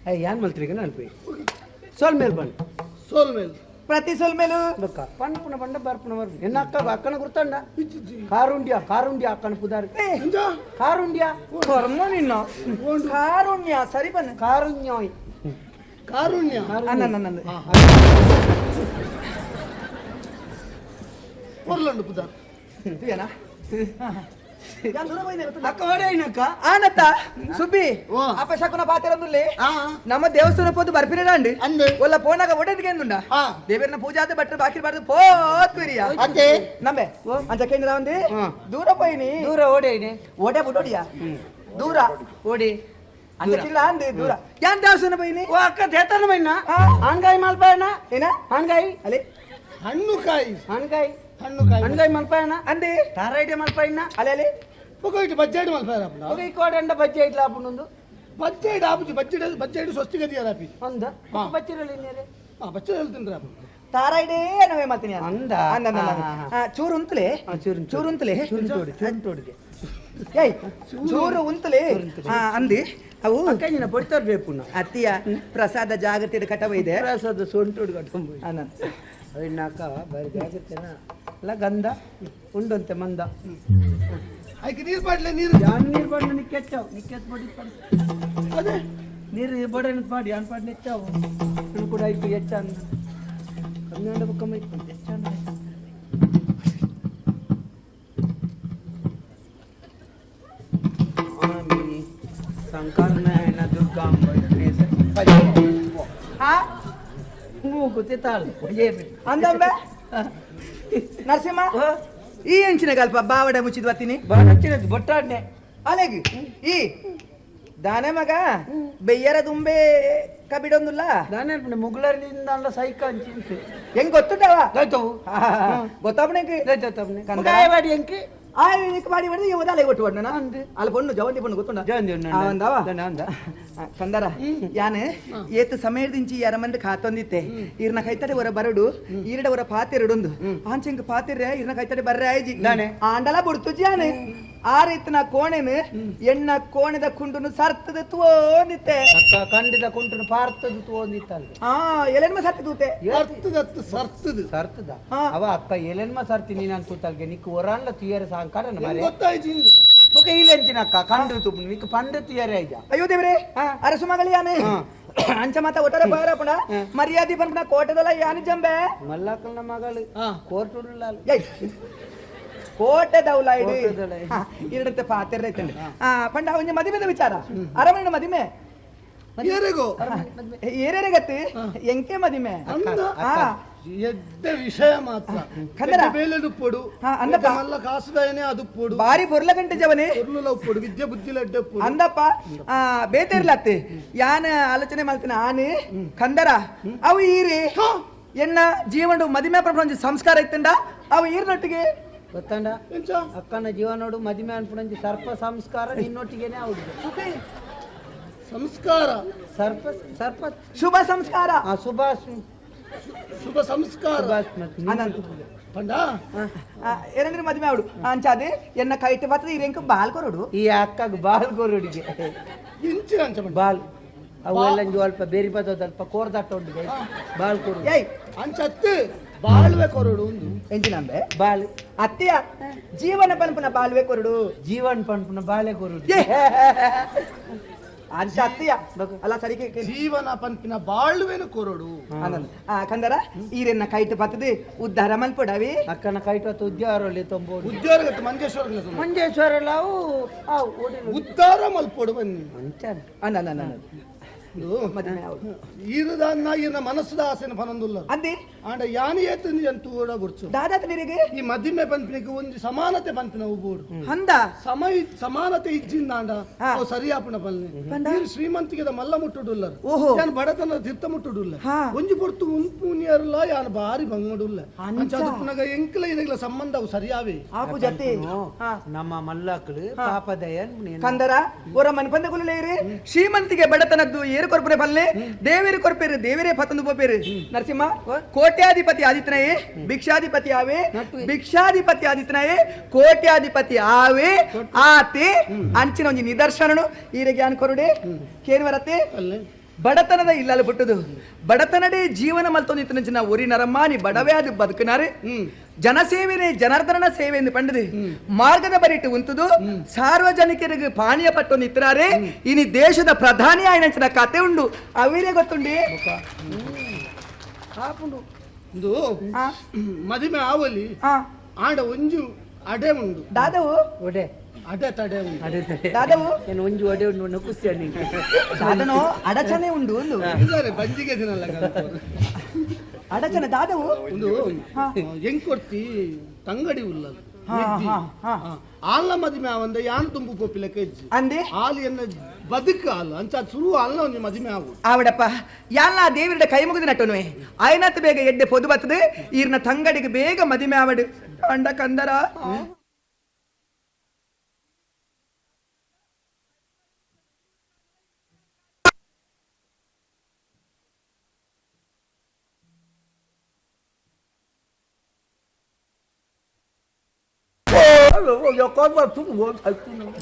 Speaker 3: ಅಯ್ಯ ಏನ್ ಮಲ್ತ್ರೀಗ ಅನ್ಪಿ ಸೋಲ್ ಮೇಲ್ ಬಣ್ಣ
Speaker 5: ಸೋಲ್ ಮೇಲ್
Speaker 13: ಪ್ರತಿ ಸೋಲ್ ಮೇಲು
Speaker 3: ಬೊಕ್ಕ ಪಣ್ಪುನ ಬಂಡ ಬರ್ಪುನ ಬರ್ಪು ಎನ್ನ ಅಕ್ಕ ಅಕ್ಕನ ಗುರ್ತಂಡ ಕಾರುಂಡ್ಯ ಕಾರುಂಡ್ಯ ಅಕ್ಕನ ಪುದಾರ್ ಕಾರುಂಡ್ಯ
Speaker 13: ಕರ್ಮ ನಿನ್ನ ಕಾರುಣ್ಯ ಸರಿ ಬನ್ನ
Speaker 3: ಕಾರುಣ್ಯ
Speaker 5: ಕಾರುಣ್ಯ
Speaker 13: ಅನ್ನ
Speaker 5: ಪೊರ್ಲಂಡು ಪುದಾರ್
Speaker 13: ತುಯನಾ
Speaker 3: ಅಕ್ಕ ಹೊಡೆಯನಕ್ಕ
Speaker 13: ಆನತ್ತ ಸುಬ್ಬಿ ಅಪ್ಪ ಶಕುನ ಪಾತಿರಂದುಲ್ಲೆ ನಮ್ಮ ದೇವಸ್ಥಾನ ಪೋದು ಬರ್ಪಿರಂಡಿ ಒಲ್ಲ ಪೋನಾಗ ಒಡೆದಿಗೆ ಎಂದುಂಡ ದೇವರನ್ನ ಪೂಜೆ ಆದ ಬಟ್ರೆ ಬಾಕಿ ಬಾರ್ದು ಪೋತ್ವಿರಿಯ
Speaker 12: ಅಂತೆ
Speaker 13: ನಂಬೆ ಅಂಚ ಕೇಂದ್ರ ಒಂದಿ ದೂರ ಪೋಯಿನಿ
Speaker 3: ದೂರ ಓಡೇನೆ
Speaker 13: ಓಡೆ ಬಿಡೋಡಿಯ ದೂರ
Speaker 3: ಓಡಿ
Speaker 13: ಅಂಚ ಕಿಲ್ಲ ಅಂದೆ ದೂರ ಯಾನ್ ದೇವಸ್ಥಾನ ಪೋಯಿನಿ
Speaker 3: ಓ ಅಕ್ಕ ದೇತನ ಮೈನ ಆನ್ಗಾಯಿ ಮಲ್ಪಾಯಣ
Speaker 13: ಏನ
Speaker 3: ಆನ್ಗಾಯಿ
Speaker 13: ಅಲೆ
Speaker 5: ಹಣ್ಣುಕಾಯಿ
Speaker 3: ಹಣ್ಕಾಯಿ
Speaker 5: ಹಣ್ಣುಕಾಯಿ
Speaker 3: ಹಣ್ಕಾಯಿ ಮಲ್ಪಾಯಣ
Speaker 13: ಅಂದೆ
Speaker 3: ತಾರೈಡೆ ಮಲ್ಪಾಯಣ
Speaker 13: ಅಲೆ ಅಲೆ
Speaker 5: ఒక ఇటు బజ్జాడు మల్పాయన
Speaker 3: ఒక ఈ కోడండ బజ్జి ఇట్లా ఆపునుంದು
Speaker 5: బజ్జాడు ఆపుచి బజ్జాడు బజ్జాడు స్వస్తి గది ఆపి
Speaker 3: ಅಂದ ಬಚ್ಚಿರಲಿ ಇನ್ನೇರೆ
Speaker 5: ಬಚ್ಚ ಹೇಳ್ತೀನಿ
Speaker 13: ತಾರಾಯ್ಡೇ ನಾವೇ ಮಾಡ್ತೀನಿ
Speaker 3: ಅಂದ
Speaker 13: ಅಂದ ಚೂರು ಉಂತಲೆ ಚೂರು ಉಂತಲೆ
Speaker 3: ಚೂರು
Speaker 13: ಏಯ್ ಚೂರು ಉಂತಲೆ ಅಂದಿ ಅವು
Speaker 3: ಅಕ್ಕಂಜಿನ ಪೊಡಿತಾರ ಬೇಕು
Speaker 13: ಅತ್ತಿಯ ಪ್ರಸಾದ ಜಾಗೃತಿ ಕಟವ ಇದೆ
Speaker 3: ಪ್ರಸಾದ ಸೊಂಟುಡು ಕಟ್ಟಂಬ ಅವಿನಾಕ ಬಾರಿ ಜಾಗೃತಿನ ಅಲ್ಲ ಗಂಧ ಉಂಡಂತೆ ಮಂದ
Speaker 5: ಅದಕ್ಕೆ ನೀರು ಪಾಡ್ಲೆ ನೀರು
Speaker 3: ಯಾನ್ ನೀರು ಪಾಡ್ಲೆ ನಿಕ್ಕೆಚ್ಚಾವು ನಿಕ್ಕೆಚ್ ಬಡಿ
Speaker 5: ಅದೇ
Speaker 3: ನೀರು ಬಡ ಪಾಡಿ ಯಾನ್ ಪಾಡ್ ನೆಚ್ಚಾವು ಇನ್ನು ಕೂಡ ಆಯ್ತು ಹೆಚ್ಚ ಅಂದ ಕಮ್ಮಿ ಅಂಡ ಕಮ್ಮಿ ಹೆಚ್ಚ ಸಂಕರ್ಣ ದುರ್ಗಾಂಬ
Speaker 13: ಅಂದಂಬೆ ನರಸಿಂಹ ಈ ಎಂಚಿನ ಕಲ್ಪ ಬಾವಡೆ ಮುಚ್ಚಿದ್ ಬತ್ತೀನಿ
Speaker 3: ಬೊಟ್ಟಾಡ್ನೆ
Speaker 13: ಅಲೆಗ್ ಈ ದಾನೆ ಮಗ ಬೆಯ್ಯರ ದುಂಬೆ ಕಬಿಡೊಂದುಲ್ಲ
Speaker 3: ದಾನೆ ಮುಗ್ಲರ್ಲಿಂದ ಅಲ್ಲ ಸೈಕ ಅಂಚಿ
Speaker 13: ಹೆಂಗ್ ಗೊತ್ತುಂಟವ ಗೊತ್ತಾಪಣೆ
Speaker 3: ಬಾಡಿ ಎಂಕಿ
Speaker 13: ಆ ಬಾಡಿ ಬಡಿದು ಇವ ಅಲೆ ಕೊಟ್ಟು ಬಣ್ಣ ಅಲ್ಲ ಪೊಣ್ಣು ಜವಂತಿ ಪೊಣ್ಣು ಗೊತ್ತುಂಡ ಅಂದವ ಕಂದರ ಯಾನೆ ಏತ್ ಸಮಯದಿಂಚಿ ಯಾರ ಮಂದಿ ಕಾತೊಂದಿತ್ತೆ ಇರ್ನ ಕೈತಡೆ ಹೊರ ಬರಡು ಈರಡ ಹೊರ ಪಾತಿರಡೊಂದು ಆಂಚೆಂಕ್ ಪಾತಿರ್ರೆ ಇರ್ನ ಕೈತಡೆ ಬರ್ರೆ ಆಯ್ಜಿ ಆಂಡಲ ಬುಡ್ತುಜಿ ಯಾನೆ ಆ ರೀತಿನ ಕೋಣೆನು ಎಣ್ಣ ಕೋಣೆದ ಕುಂಡುನು ಸರ್ತದ ತೋಂದಿತ್ತೆ
Speaker 3: ಕಂಡಿದ ಕುಂಟುನು ಪಾರ್ತದ ತೋಂದಿತ್ತಲ್ಲ
Speaker 13: ಆ ಎಲೆನ್ಮ ಸರ್ತಿ ತೂತೆ
Speaker 5: ಸರ್ತದತ್ತು ಸರ್ತದ
Speaker 3: ಸರ್ತದ ಅವ ಅಕ್ಕ ಎಲೆನ್ಮ ಸರ್ತಿ ನೀನು ಅಂತೂತಲ್ಗೆ ನಿಕ್ ಒರಾನ್ಲ ತುಯರ ಸಾಂಕಾರ
Speaker 5: ಗೊತ್ತಾಯ್ತು
Speaker 3: ಬೊಕ ಇಲೆಂಚಿನ ಅಕ್ಕ ಕಂಡು ತುಪ್ಪು ನಿಕ್ ಪಂಡ ತುಯರ ಐಜ
Speaker 13: ಅಯ್ಯೋ ದೇವ್ರೆ ಅರಸು ಮಗಳಿ ಯಾನೆ ಅಂಚ ಮಾತ ಒಟ್ಟಾರೆ ಬಾರಪಣ ಮರ್ಯಾದೆ ಪನ್ಪಣ ಕೋಟೆದಲ್ಲ ಯಾನಿ ಜಂಬೆ
Speaker 3: ಮಲ್ಲಾಕಲ್ನ ಮಗಳು ಕೋರ್ಟ್
Speaker 13: ಕೋಟೆ ದೌಲ ಇಡಿ ಇರಡಂತೆ ಪಾತಿರ ಐತಂడి ಪಂಡ ಒಂಜಿ ಮದಿಮೆದ ವಿಚಾರ ಅರಮನೆ ಮದಿಮೆ
Speaker 5: ಏರೆಗೋ
Speaker 13: ಏರೇಗತ್ತಿ ಎಂಕೆ ಮದಿಮೆ
Speaker 5: ಎಡ್ಡ ವಿಷಯ ಮಾತ್ರ
Speaker 13: ಕಂದರ
Speaker 5: ಬೇಲೆ ಉಪ್ಪೊಡು
Speaker 13: ಅಂದಪ್ಪ
Speaker 5: ಮಲ್ಲ ಕಾಸುದಾಯನೇ ಅದು ಪೊಡು
Speaker 13: ಬಾರಿ ಪೊರ್ಲ ಗಂಟೆ ಜವನೆ
Speaker 5: ಪೊರ್ಲುಲ ಉಪ್ಪೊಡು ವಿದ್ಯೆ ಬುದ್ಧಿಲ ಎಡ್ಡೆ ಉಪ್ಪೊಡು
Speaker 13: ಅಂದಪ್ಪ ಬೇತಿರ್ಲತ್ತಿ ಯಾನ ಆಲೋಚನೆ ಮಾಡ್ತೀನಿ ಆನೆ ಕಂದರ ಅವು ಈರಿ ಎನ್ನ ಜೀವನ ಮದಿಮೆ ಪ್ರಪಂಚ ಸಂಸ್ಕಾರ ಇತ್ತಂಡ ಅವು ಈರ್ನೊಟ್ಟಿಗೆ
Speaker 3: ಗೊತ್ತಂಡ ಅಕ್ಕನ ಜೀವನೋಡು ಮದಿಮೆ ಅನ್ಪುಣಂಜಿ ಸರ್ಪ ಸಂಸ್ಕಾರ ನಿನ್ನೊಟ್ಟಿಗೆನೆ ಹೌದು
Speaker 5: ಸಂಸ್ಕಾರ
Speaker 3: ಸರ್ಪ ಸರ್ಪ ಶುಭ ಸಂಸ್ಕಾರ
Speaker 5: ಶುಭ ಶುಭ ಸಂಸ್ಕಾರ
Speaker 13: ಅನಂತ
Speaker 5: ಪಂಡ
Speaker 13: ಏನಂದ್ರೆ ಮದುವೆ ಅವಡು ಅಂಚಾದೆ ಎನ್ನ ಕೈಟ್ ಬರ್ತದೆ ಇರೆಂಕ ಬಾಲ್ ಕೊರಡು
Speaker 3: ಈ ಅಕ್ಕಗ್ ಬಾಲ್ ಕೊರಡಿಗೆ
Speaker 5: ಇಂಚಿ ಅಂಚ
Speaker 3: ಬಾಲ್ ಅವೆಲ್ಲ ಅಲ್ಪ ಬೇರೆ ಬದೋದಲ್ಪ ಕೋರ್ದಾಟ ಉಂಟು ಬಾಲ್ ಕೊರು
Speaker 13: ಏಯ್
Speaker 5: ಅಂಚತ್ತು ಬಾಳ್ವೆ ಕೊರಡು ಒಂದು
Speaker 13: ಎಂಚಿನಂಬೆ
Speaker 3: ಬಾಲ್
Speaker 13: ಅತ್ತೆಯ ಜೀವನ ಪನ್ಪುನ ಬಾಳ್ವೆ ಕೊರಡು
Speaker 3: ಜೀವನ್ ಪನ್ಪುನ ಬಾಳೆ ಕೊರಡು
Speaker 13: ಅಂಚ ಅತ್ತೆಯ ಅಲ್ಲ ಸರಿ
Speaker 5: ಜೀವನ ಪನ್ಪಿನ ಬಾಳ್ವೆನು ಕೊರಡು
Speaker 13: ಕಂದರ ಈರೆನ್ನ ಕೈಟ್ ಬರ್ತದೆ ಉದ್ಧಾರ ಮಲ್ಪಡವಿ
Speaker 3: ಅಕ್ಕನ ಕೈಟ್ ಹೊತ್ತು ಉದ್ಯೋಗ ತೊಂಬೋದು
Speaker 5: ಉದ್ಯೋಗ ಮಂಜೇಶ್ವರ
Speaker 3: ಮಂಜೇಶ್ವರ
Speaker 5: ಉದ್ಧಾರ ಮಲ್ಪೊಡು ಬನ್ನಿ
Speaker 3: ಅಂಚ
Speaker 13: ಅನ್ನ
Speaker 5: ಈರುದಾನ್ನ ಈರ್ನ ಮನಸ್ಸುದ ಆಸೆನ ಪನೊಂದುಲ್ಲ
Speaker 13: ಅಂದೆ
Speaker 5: ಆಂಡ ಯಾನಿ ಏತಂದು ಎಂತು ಕೂಡ ಗುರ್ಚು
Speaker 13: ದಾದಾತನಿರಿಗೆ
Speaker 5: ಈ ಮದಿಮೆ ಪನ್ಪಿನಿಗೆ ಒಂಜಿ ಸಮಾನತೆ ಪನ್ಪಿನ ಉಬೋಡು
Speaker 13: ಅಂದ
Speaker 5: ಸಮಯ ಸಮಾನತೆ ಇಜ್ಜಿಂದಾಂಡ ಅವು ಸರಿಯಾಪುಣ ಪಲ್ನೆ ಈರು ಶ್ರೀಮಂತಿಗೆದ ಮಲ್ಲ ಮುಟ್ಟುಡುಲ್ಲ
Speaker 13: ಓಹೋ
Speaker 5: ಯಾನ್ ಬಡತನ ತಿರ್ತ ಮುಟ್ಟುಡುಲ್ಲ ಒಂಜಿ ಪೊರ್ತು ಉನ್ಪುನಿಯರ್ಲ ಯಾನ್ ಬಾರಿ ಬಂಗಡುಲ್ಲ ಅಂಚ ಅದುಪ್ಪುನಗ ಎಂಕಲ ಇರಗ್ಲ ಸಂಬಂಧ ಅವು ಸರಿಯಾವೆ
Speaker 13: ಆಪು ಜತೆ
Speaker 3: ನಮ್ಮ ಮಲ್ಲಕ್ಳು ಪಾಪದಯ
Speaker 13: ಕಂದರ ಒರ ಮನ್ಪಂದ ಕುಲಲೇರಿ ಶ್ರೀಮಂತಿಗೆ ಬಡತನದ್ದು ಏರು ಕೊರ್ಪುರೆ ಪಲ್ಲೆ ದೇವೇರು ಕೊರ್ಪೇರು ದೇವರೇ ಪತಂದು ಪೋಪೇರು ನರಸಿಂಹ ಕೋಟ್ಯಾಧಿಪತಿ ಆದಿತ್ಯನಯೇ ಭಿಕ್ಷಾಧಿಪತಿ ಆವೆ ಭಿಕ್ಷಾಧಿಪತಿ ಆದಿತ್ಯನಯೇ ಕೋಟ್ಯಾಧಿಪತಿ ಆವೆ ಆತೆ ಅಂಚಿನ ಒಂಜಿ ನಿದರ್ಶನನು ಈರೆಗೆ ಯಾನ್ ಕೊರುಡೆ ಕೇನ್ವರತೆ ಬಡತನದ ಇಲ್ಲಲ್ಲಿ ಬಿಟ್ಟದು ಬಡತನಡೇ ಜೀವನ ಮಲ್ತೊಂದಿತ್ತು ಒರಿ ನರಮ್ಮಾನಿ ಬಡವೇ ಅದು ಬದುಕಿನಾರೆ ಜನಸೇವೆನೇ ಜನಾರ್ದನ ಸೇವೆ ಎಂದು ಪಂಡದು ಮಾರ್ಗದ ಬರಿಟ್ಟು ಉಂತುದು ಸಾರ್ವಜನಿಕರಿಗೆ ಪಾನೀಯ ಪಟ್ಟು ನಿತ್ರಾರೆ ಇನಿ ದೇಶದ ಪ್ರಧಾನಿ ಆಯ್ನಂಚಿನ ಕತೆ ಉಂಡು ಅವಿರೇ ಗೊತ್ತುಂಡಿ
Speaker 5: ಇದು ಮದಿಮೆ ಆವಲಿ ಆಂಡ ಒಂಜು ಅಡೆ ಉಂಡು
Speaker 13: ದಾದವು
Speaker 3: ಒಡೆ
Speaker 5: ಅಡೆ ತಡೆ ಉಂಡು
Speaker 3: ಅಡೆ ತಡೆ
Speaker 13: ದಾದವು
Speaker 3: ಏನು ಒಂಜು ಒಡೆ ಉಂಡು ನಕುಸ್ತಿಯ ನಿಂಗೆ
Speaker 13: ದಾದನೋ ಅಡಚನೆ ಉಂಡು ಒಂದು
Speaker 5: ಇದ್ದಾರೆ ಬಂಜಿಗೆ ದಿನಲ್ಲ
Speaker 13: ಅಡಚನೆ ದಾದವು
Speaker 5: ಒಂದು ಹೆಂಗ್ ಕೊಡ್ತಿ ತಂಗಡಿ ಉಲ್ಲ ಆಲ್ನ ಮದಿಮೆ ಆವಂದ ಯಾನ್ ತುಂಬು ಪೋಪಿಲಕ್ಕೆ ಇಜ್ಜಿ
Speaker 13: ಅಂದೆ
Speaker 5: ಆಲ್ ಎನ್ನ ಬದುಕು ಆಲ್ ಅಂಚ ಸುರು ಆಲ್ನ ಒಂಜಿ ಮದಿಮೆ ಆವು
Speaker 13: ಆವಡಪ್ಪ ಯಾಲ್ನ ದೇವರ ಕೈ ಮುಗಿದ ನಟ್ಟನುವೆ ಆಯ್ನತ್ ಬೇಗ ಎಡ್ಡೆ ಪೊದು ಬರ್ತದೆ ಈರ್ನ ತಂಗಡಿಗೆ ಬೇಗ ಮದಿಮೆ ಆವಡು ಅಂಡ ಕಂದರ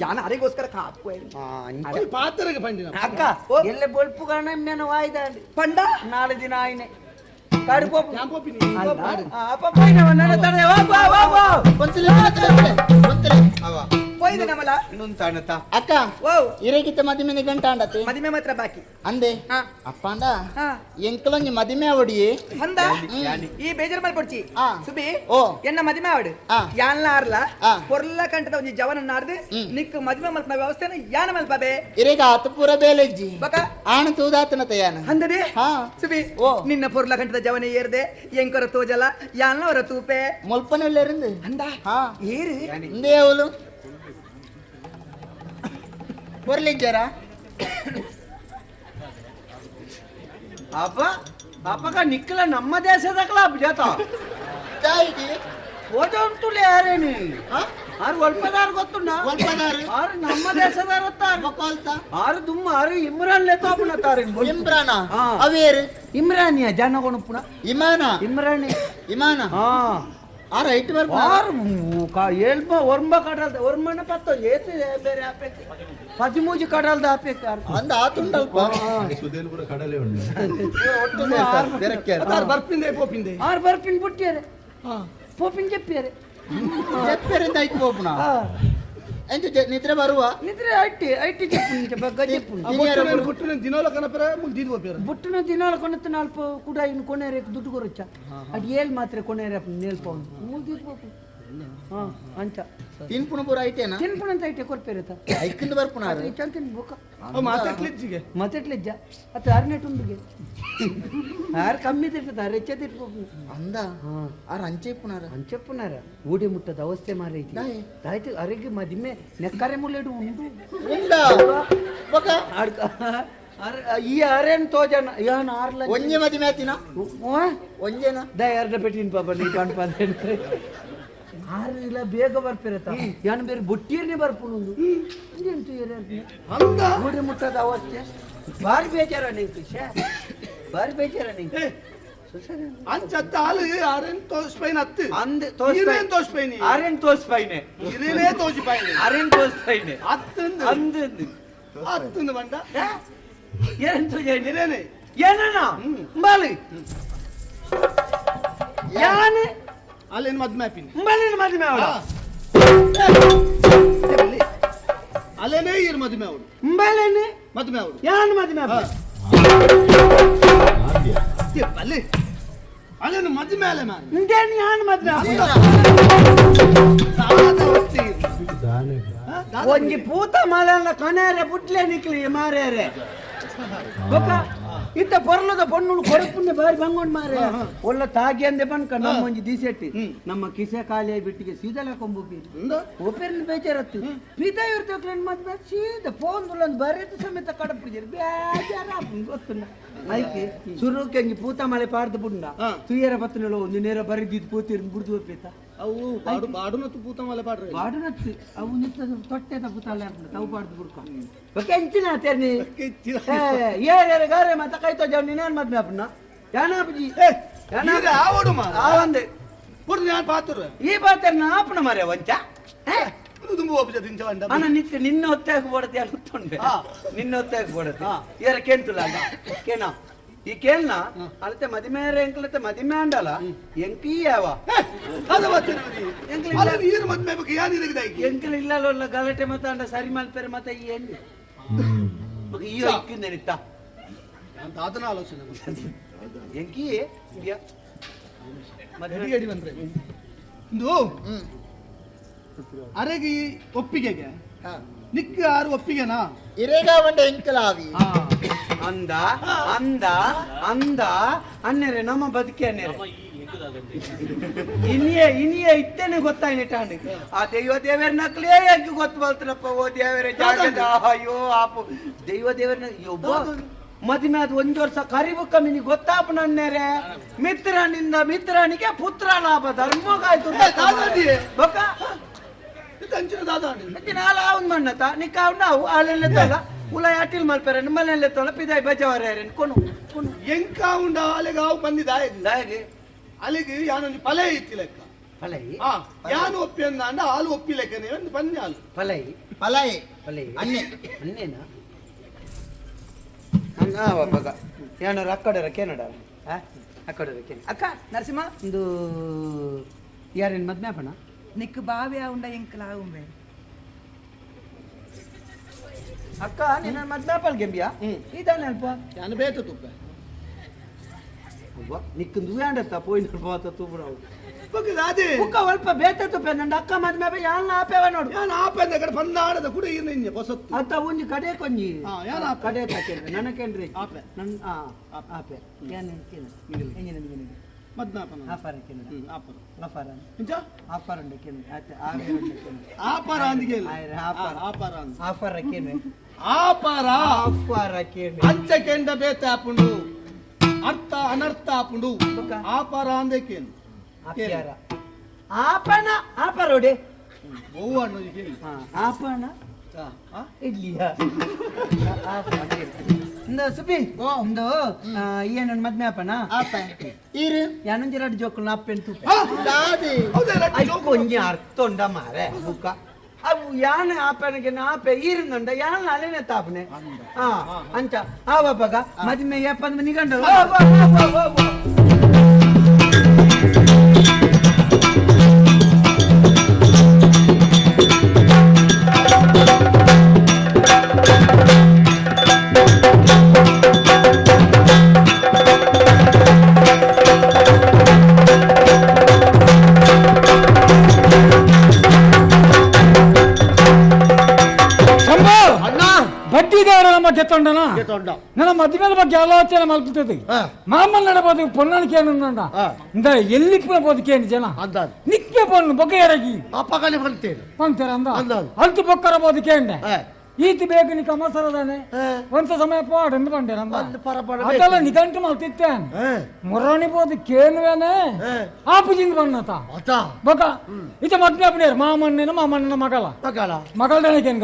Speaker 13: ಜಾನ ಅರೆಗೋಸ್ಕರ ಕಾಪು
Speaker 5: ಪಾತ್ರೆಗೆ ಪಂಡಿನ
Speaker 3: ಅಕ್ಕ ಎಲ್ಲ ಬೊಲ್ಪು ಕಾರಣ ನಾನು ವಾಯ್ದಾಂಡಿ
Speaker 13: ಪಂಡ
Speaker 3: ನಾಳೆ ದಿನ ಆಯ್ನೆ ಕಾಡು
Speaker 12: ಅಕ್ಕ ಇರಗಿತ್ತ ಮದಿಮೆ ಗಂಟ ಅಂಡತೆ
Speaker 13: ಮದಿಮೆ ಮಾತ್ರ ಬಾಕಿ
Speaker 12: ಅಂದೆ ಅಪ್ಪಾಂಡ ಎಂಕಲೊಂಜಿ ಮದಿಮೆ ಅವಡಿಯೇ
Speaker 13: ಅಂದ ಈ ಬೇಜಾರ್ ಮಲ್ಪೊಡ್ಚಿ ಸುಬಿ ಎನ್ನ ಮದಿಮೆ ಅವಡು ಯಾನ್ಲ ಆರ್ಲ ಪೊರ್ಲ ಕಂಟದ ಒಂಜಿ ಜವನ ನಾಡ್ದು ನಿಕ್ ಮದಿಮೆ ಮಲ್ಪನ ವ್ಯವಸ್ಥೆನ ಯಾನ ಮಲ್ಪಬೆ
Speaker 12: ಇರೆಗ ಆತ ಪೂರ ಬೇಲೆಜ್ಜಿ
Speaker 13: ಬಕ
Speaker 12: ಆಣ ತೂದಾತನ ತಯಾನ
Speaker 13: ಅಂದದೆ ಸುಬಿ ನಿನ್ನ ಪೊರ್ಲ ಕಂಟದ ಜವನ ಏರ್ದೆ ಎಂಕೊರ ತೋಜಲ ಯಾನ್ಲ ಅವರ ತೂಪೆ
Speaker 12: ಮುಲ್ಪನಲ್ಲೇರಿಂದ
Speaker 13: ಅಂದ ಏರು
Speaker 12: ಇಂದೇ ಅವಳು ಬರ್ಲಿಜ್ಜಾರ
Speaker 3: ಅಪ್ಪ ಅಪ್ಪಗ ನಿಕ್ಕಲ ನಮ್ಮ ದೇಶದ ಕ್ಲಾಬ್ ಜಾತ ಓದೋಂತುಲೆ ಯಾರೇನು ಆರು ಒಲ್ಪದಾರು ಗೊತ್ತುಂಡ ಆರು ನಮ್ಮ ದೇಶದಾರು ಆರು ದುಮ್ಮ ಆರು ಇಮ್ರಾನ್ ಲೆತ್ತಾಪುನ ತಾರೆ
Speaker 12: ಇಮ್ರಾನ ಅವೇರು
Speaker 3: ಇಮ್ರಾನಿಯ ಜನ ಕೊಣಪುನ
Speaker 12: ಇಮಾನ
Speaker 3: ಇಮ್ರಾನಿ
Speaker 12: ಇಮಾನ ಆರು ಐಟ್ ಬರ್ಪ
Speaker 3: ಆರು ಏಳ್ಮ ಒರ್ಮ ಕಡಲ್ದ ಒರ್ಮನ ಪತ್ತ ಏತು ಬೇರೆ ಆಪೇಕ್ ಪದಿಮೂಜಿ ಕಡಲ್ದ ಆಪೇಕ್
Speaker 12: ಅಂದ ಆತುಂಡಲ್ಪ
Speaker 1: ಸುದೇಲ್ ಪೂರ ಕಡಲೆ ಉಂಡು
Speaker 5: ಬರ್ಪಿಂದೆ ಪೋಪಿಂದೆ
Speaker 3: ಆರು ಬರ್ಪಿನ್ ಬುಟ್ಟಿಯಾರೆ ಪೋಪಿನ್ ಜಪ್ಪಿಯಾರೆ
Speaker 12: ಜಪ್ಪಿಯರಿಂದ ಐಕ್ ಪೋಪುನ ಎಂಚ ನಿದ್ರೆ ಬರುವ
Speaker 3: ನಿದ್ರೆ ಐಟಿ ಐಟಿ ಜಪ್ಪು ಬಗ್ಗ ಜಪ್ಪು
Speaker 5: ಬುಟ್ಟುನ ದಿನೋಲ ಕನಪರ ಮುಲ್ ದೀದ್ ಪೋಪಿಯರ
Speaker 3: ಬುಟ್ಟುನ ದಿನೋಲ ಕೊನತ್ತ ನಾಲ್ಪ ಕೂಡ ಇನ್ನು ಕೊನೆರೆ ದುಡ್ಡು ಕೊರಚ್ಚ ಅದು ಏಳ್ ಮಾತ್ರ ಕೊನೆರೆ ನೇಲ್ಪವನು ಮೂಲ್ ದೀದ್ ಪೋಪು ಹಾ ಅಂಚ
Speaker 12: ತಿನ್ಪುಣ ಪೂರ ಐಟೇನಾ
Speaker 3: ತಿನ್ಪುಣ ಅಂತ ಐಟೆ ಕೊರ್ಪೇರತ
Speaker 12: ಐಕಿಂದ ಬರ್ಪುಣ
Speaker 3: ಐಚಂತ ಬೊಕ್ಕ
Speaker 5: ಮಾತಾಡ್ಲಿಜ್ಜಿಗೆ
Speaker 3: ಮಾತಾಡ್ಲಿಜ್ಜ ಅತ್ತ ಅರ್ನೆಟ್ ಉಂಡುಗೆ ಆರು ಕಮ್ಮಿ ತಿರ್ತದ ಆರು ಹೆಚ್ಚ ತಿರ್ಪು
Speaker 12: ಅಂದ ಆರು ಅಂಚೆಪ್ಪುನಾರ
Speaker 3: ಅಂಚೆಪ್ಪುನಾರ ಊಡಿ ಮುಟ್ಟದ ಅವಸ್ಥೆ ಮಾರೈತಿ ಆಯ್ತು ಅರೆಗೆ ಮದಿಮೆ ನೆಕ್ಕರೆ ಮುಲ್ಲೆಡು ಉಂಡು
Speaker 12: ಉಂಡ ಬೊಕ
Speaker 3: ಈ ಅರೇನ್ ತೋಜನ ಯಾನ್ ಆರ್ಲ
Speaker 12: ಒಂಜೆ ಮದಿಮೆ ಆತಿನ ಒಂಜೆನ
Speaker 3: the ಎರಡ ಪೆಟ್ಟಿನ ಪಾಪ ನೀ ಪನ್ಪಂದೆ ಆರು ಇಲ್ಲ ಬೇಗ ಬರ್ಪಿರತ್ತ ಯಾನು ಬೇರೆ ಬುಟ್ಟಿರ್ನೇ ಬರ್ಪುನು ಗುಡಿ ಮುಟ್ಟದ ಅವಸ್ಥೆ ಬಾರಿ ಬೇಜಾರ ನಿಂಗೆ ಶೇ ಬಾರಿ ಬೇಜಾರ ನಿಂಗೆ
Speaker 5: ಅಂಚತ್ತ ಹಾಲು ಆರೆನ್ ತೋಸ್ಪೈನ್ ಅತ್ತು
Speaker 3: ಅಂದ್
Speaker 5: ಇರೇನ್ ತೋಸ್ಪೈನಿ
Speaker 3: ಆರೆನ್ ತೋಸ್ಪೈನೆ
Speaker 5: ಇರೇನೇ ತೋಸ್ಪೈನೆ
Speaker 3: ಆರೆನ್ ತೋಸ್ಪೈನೆ
Speaker 5: ಅತ್ತಂದು
Speaker 3: ಅಂದು
Speaker 5: ಅತ್ತಂದು ಬಂಡ
Speaker 3: ಏನ್ ತೋಜೈನೆ
Speaker 5: ಇರೇನೆ
Speaker 3: ಏನಣ್ಣ ಬಾಲಿ ಯಾನೆ
Speaker 5: ಅಲ್ಲೇನು ಮದ್ಮೆ ಆಪಿನಿ
Speaker 3: ಬಾಲಿನ ಮದ್ಮೆ ಅವಳ
Speaker 5: ಅಲ್ಲೇನೇ ಇರು ಮದ್ಮೆ ಅವಳು
Speaker 3: ಬಾಲೇನೆ
Speaker 5: ಮದ್ಮೆ ಅವಳು
Speaker 3: ಯಾನ್ ಮದ್ಮೆ ಅವಳು
Speaker 5: ಅಲ್ಲಿ ಅಲ್ಲೇನು ಮದ್ಮೆ ಅಲ್ಲ ಮಾರ್ರೆ
Speaker 3: ಇಂದೇನು ಯಾನ್ ಮದ್ಮೆ ಒಂಜಿ ಪೂತ ಮಾಲನ್ನ ಕಣೇರೆ ಬುಡ್ಲೆ ನಿಕ್ಲಿ ಮಾರೇರೆ ಬೊಕ್ಕ ಇತ್ತ ಪೊರ್ಲದ ಪೊಣ್ಣುಳು ಕೊರಪುನ್ನೆ ಬಾರಿ ಬಂಗೊಂಡು ಮಾರೆ ಒಲ್ಲ ತಾಗಿ ಅಂದೆ ಬನ್ಕ ನಮ್ಮ ಒಂಜಿ ದಿಸೆಟ್ಟಿ ನಮ್ಮ ಕಿಸೆ ಖಾಲಿ ಬಿಟ್ಟಿಗೆ ಸೀದಲ ಕೊಂಬುಪಿ ಒಪೆರ್ನ ಬೇಜಾರತ್ತು ಪೀತಾ ಇರ್ತಕ್ಲೇನ್ ಮದ್ವೆ ಸೀದಾ ಫೋನ್ ಒಂದು ಬರೆದು ಸಮೇತ ಕಡಪುಜಿ ಬೇಜಾರ ಗೊತ್ತುಂಡ ಐಕೆ ಸುರುಕ್ಕೆ ಒಂಜಿ ಪೂತ ಮಳೆ ಪಾಡ್ದು ಬುಂಡ ತುಯ್ಯರ ಬತ್ತನೆಲ್ಲ ಒಂದು ನೇರ ಬರಿದಿದ್ದು ಪೂತಿರ್ ಬುಡ್ದು ಪೀತ
Speaker 5: ಅವು ಬಾಡು ಬಾಡುನತ್ತು ಪೂತ ಮಲೆ ಪಾಡ್ರೆ
Speaker 3: ಬಾಡುನತ್ತು ಅವು ನಿತ್ತ ತೊಟ್ಟೆದ ಪೂತ ಅಲ್ಲ ತಾವು ಪಾಡ್ದು ಬುಡ್ಕ ಓಕೆ ಎಂಚಿನ ತೇರ್ನಿ ಏ ಗಾರೆ ಮತ್ತ ಕೈತೋ ಜಾವ್ ನೀನೇನ್ ಮದ್ಮೆ ಅಪ್ಪನ ಯಾನಾಪಜಿ
Speaker 5: ಯಾನ ಆವಡು ಮಾ
Speaker 3: ಆವಂದೆ
Speaker 5: ಪುರ್ದು ಯಾನ್ ಪಾತುರ
Speaker 3: ಈ ಪಾತರ್ನ ಆಪನ ಮಾರೆ ವಂಚ
Speaker 5: ತುಂಬ ಒಪ್ಪಜ ದಿಂಚ వంಡ
Speaker 3: ಅಣ್ಣ ನಿಕ್ಕ ನಿನ್ನ ಹೊತ್ತಾಗ ಬೋಡತೆ ಅನ್ಕೊಂಡೆ ನಿನ್ನ ಹೊತ್ತಾಗ ಬೋಡತೆ ಏರ ಕೇಂತುಲ ಕೇನಾ ಈ ಕೇಳ್ನ ಅಳತೆ ಮದಿಮೇರ ಎಂಕ್ಲತೆ ಮದಿಮೆ ಅಂಡಲ ಎಂಕಿ ಯಾವ ಎಂಕಲ್ ಇಲ್ಲ ಗಲಾಟೆ ಮತ್ತ ಅಂಡ ಸರಿ ಮಲ್ಪೆರೆ ಮತ್ತ ಈ ಎಂಡಿ ಈ ಇಕ್ಕಿಂದನಿತ್ತ
Speaker 5: ದಾದನ ಆಲೋಚನೆ
Speaker 3: ಎಂಕಿ
Speaker 5: ಅಡಿ ಬಂದ್ರೆ ಇಂದು ಅರೆಗಿ ಒಪ್ಪಿಗೆಗೆ ನಿಕ್ಕ ಆರು ಒಪ್ಪಿಗೆನಾ
Speaker 12: ಇರೇಗ వండ ಎಂಕಲಾವಿ
Speaker 3: ಅಂದ ಅಂದ ಅಂದ ಅನ್ನೆರೆ ನಮ್ಮ ಬದುಕಿ ಅನ್ನೆರೆ ಇನಿಯೇ ಇನಿಯೇ ಇತ್ತೇನೆ ಗೊತ್ತಾಯ್ನಿಟ್ಟಾಂಡಿ ಆ ದೈವ ದೇವರ ನಕ್ಲೇ ಎಂಕ್ ಗೊತ್ತು ಬಲ್ತನಪ್ಪ ಓ ದೇವರೇ ಜಾಗದ ಅಯ್ಯೋ ಆಪು ದೈವ ದೇವರನ್ನ ಒಬ್ಬ ಮದುವೆ ಅದು ಒಂದು ವರ್ಷ ಕರಿಬು ಕಮ್ಮಿನಿ ಗೊತ್ತಾಪ ನನ್ನೇರೆ ಮಿತ್ರನಿಂದ ಮಿತ್ರನಿಗೆ ಪುತ್ರ ಲಾಭ ಧರ್ಮಗಾಯ್ತು ಬೊಕ್ಕ ಮಣ್ಣತ ನಿಕ್ಕ ನಾವು ಆಲೆಲ್ಲ ಉಲ ಯಾಟಿಲ್ ಮಲ್ಪೆರ ನಿಮ್ಮನೆಲ್ಲ ತೊಳ ಪಿದಾಯಿ ಬಜಾವರ ಕೊನು ಕೊನು
Speaker 5: ಎಂಕ ಉಂಡ ಅಲೆಗ ಆವು ಬಂದಿದ
Speaker 3: ದಾಯಗೆ
Speaker 5: ಅಲ್ಲಿಗೆ ಯಾನೊಂದು ಪಲೆ ಇತ್ತಿ ಲೆಕ್ಕ
Speaker 3: ಪಲೈ
Speaker 5: ಯಾನು ಒಪ್ಪಿ ಅಂದ ಹಾಲು ಒಪ್ಪಿ ಲೆಕ್ಕನೆ ಒಂದು ಬನ್ನಿ ಹಾಲು
Speaker 3: ಪಲೈ
Speaker 12: ಪಲೈ
Speaker 3: ಪಲೈ
Speaker 12: ಅನ್ನೆ
Speaker 3: ಅನ್ನೇನಾ ಬಗ ಏನಾರ ಅಕ್ಕಡರ ಕೇನಡ ಅಕ್ಕಡರ ಕೇನ ಅಕ್ಕ ನರಸಿಂಹ ಒಂದು ಯಾರೇನು ಮದ್ಮೆ ಅಪ್ಪಣ
Speaker 13: ನಿಕ್ ಬಾವಿ ಉಂಡ ಎಂಕಲ ಆಗುಂಬೆ
Speaker 3: ಅಕ್ಕ ನಿನ್ನ ಮದ್ಮೆ ಅಪ್ಪಲ್ ಗೆಂಬಿಯಾ ಇದಾನೆ ಅಲ್ಪ
Speaker 5: ಯಾನು ಬೇತ ತುಪ್ಪ
Speaker 3: ಅವ್ವ ನಿಕ್ಕು ಯಾಂಡತ್ತ ಪೋಯಿನ ಪಾತ ತೂಬುರವು
Speaker 5: ಅದೇ
Speaker 3: ಬುಕ್ಕ ಅಲ್ಪ ಬೇತ ತುಪ್ಪ ನಂಡ ಅಕ್ಕ ಮದ್ಮೆ ಅಪ್ಪ ಯಾನ್ ಆಪೆವ ನೋಡು
Speaker 5: ಯಾನ್ ಆಪೆ ಅಂದ ಕಡೆ ಬಂದಾಡದ ಕೂಡ ಏನು ಹೊಸತ್ತು
Speaker 3: ಅತ್ತ ಒಂಜಿ ಕಡೆ ಕೊಂಜಿ
Speaker 5: ಯಾನ್ ಆಪೆ
Speaker 3: ಕಡೆ ತಾಕೇನ್ರಿ ನನಕೇನ್ರಿ
Speaker 5: ಆಪೆ
Speaker 3: ನನ್ನ ಆಪೆ ಯಾನ್ ಕೇನ ಎಂಜಿನ ಎಂಜಿನ
Speaker 5: ಮದ್ನಾಪನ
Speaker 3: ಆಫರ್ ಕೇನ
Speaker 5: ಆಫರ್
Speaker 3: ಆಫರ್
Speaker 5: ಇಂಚ
Speaker 3: ಆಫರ್ ಉಂಡು ಕೇನ ಆತೆ
Speaker 5: ಆಪರ ಅಂದಿಗೆ
Speaker 3: ಆಫರ್
Speaker 5: ಆಪರ ಅಂದ
Speaker 3: ಆಫರ್ ಕೇನ
Speaker 5: ಆಪರ
Speaker 3: ಆಫರ್ ಕೇನ
Speaker 5: ಅಂಚ ಕೆಂಡ ಬೇತ ಆಪುಂಡು ಅರ್ಥ ಅನರ್ಥ ಆಪುಂಡು ಆಪರ ಅಂದೆ ಕೇನು
Speaker 3: ಆಪ್ಯಾರ ಆಪಣ ಆಪರೋಡೆ
Speaker 5: ಬಹು ಅನ್ನೋದು ಕೇಳಿ
Speaker 3: ಆಪಣ ಇಡ್ಲಿಯಾ ಇಂದ ಸುಪಿ ಇಂದು ಏನು ಮದ್ಮೆ ಅಪ್ಪನ
Speaker 12: ಇರು
Speaker 3: ಯಾನೊಂಜಿ ರಡ್ಡು ಜೋಕುಲು ಅಪ್ಪೆನ್ ತೂಪೆ
Speaker 12: ದಾದಿ
Speaker 3: ಕೊಂಜಿ ಅರ್ಥ ಉಂಡ ಮಾರೆ ಬುಕ್ಕ ಅವು ಯಾನ ಆಪನಿಗೆ ಆಪೆ ಈರಿಂದುಂಡ ಯಾನ ಅಲೆನೆ ತಾಪನೆ ಹಾ ಅಂಚ ಆ ಬಾಬಾಗ ಮದ್ಮೆ ಏಪಂದ್ ನಿಗಂಡ
Speaker 8: ನನ್ನ ಮದುವೆ ಬಗ್ಗೆ ಆಲೋಚನೆ ಮಲ್ಪುತ್ತದೆ ಮಾಮಲ್ ನಡಬೋದು ಪೊನ್ನಣಿಕೆ ಅನ್ನೋಣ ಇಂದ ಎಲ್ಲಿಪ್ಪ ಬದುಕೇನು ಜನ ನಿಕ್ಕೆ ಪೊಣ್ಣು ಬೊಕ್ಕ ಎರಗಿ
Speaker 9: ಅಪ್ಪಗಲಿ ಬಂತೇನೆ
Speaker 8: ಬಂತೇನೆ ಅಂದ ಅಲ್ತು ಬೊಕ್ಕರ ಬದುಕೇಂಡೆ ಈತ ಬೇಕು ನಿಕ್ಕ ಮಸರದಾನೆ ಒಂತ ಸಮಯ ಪಾಡು ಬಂಡೆ ಅದೆಲ್ಲ ನಿಗಂಟು ಮಲ್ತಿತ್ತೇನೆ ಮುರಣಿ ಬೋದು ಕೇನುವೇನೆ ಆಪುಜಿಂದ ಬಣ್ಣತ ಬಕ ಇತ ಮದ್ವೆ ಅಪ್ಪನೇರು ಮಾಮಣ್ಣನ ಮಾಮಣ್ಣನ ಮಗಳ ಮಗಳ ಮಗಳನೆ ಕೇನ್ಗ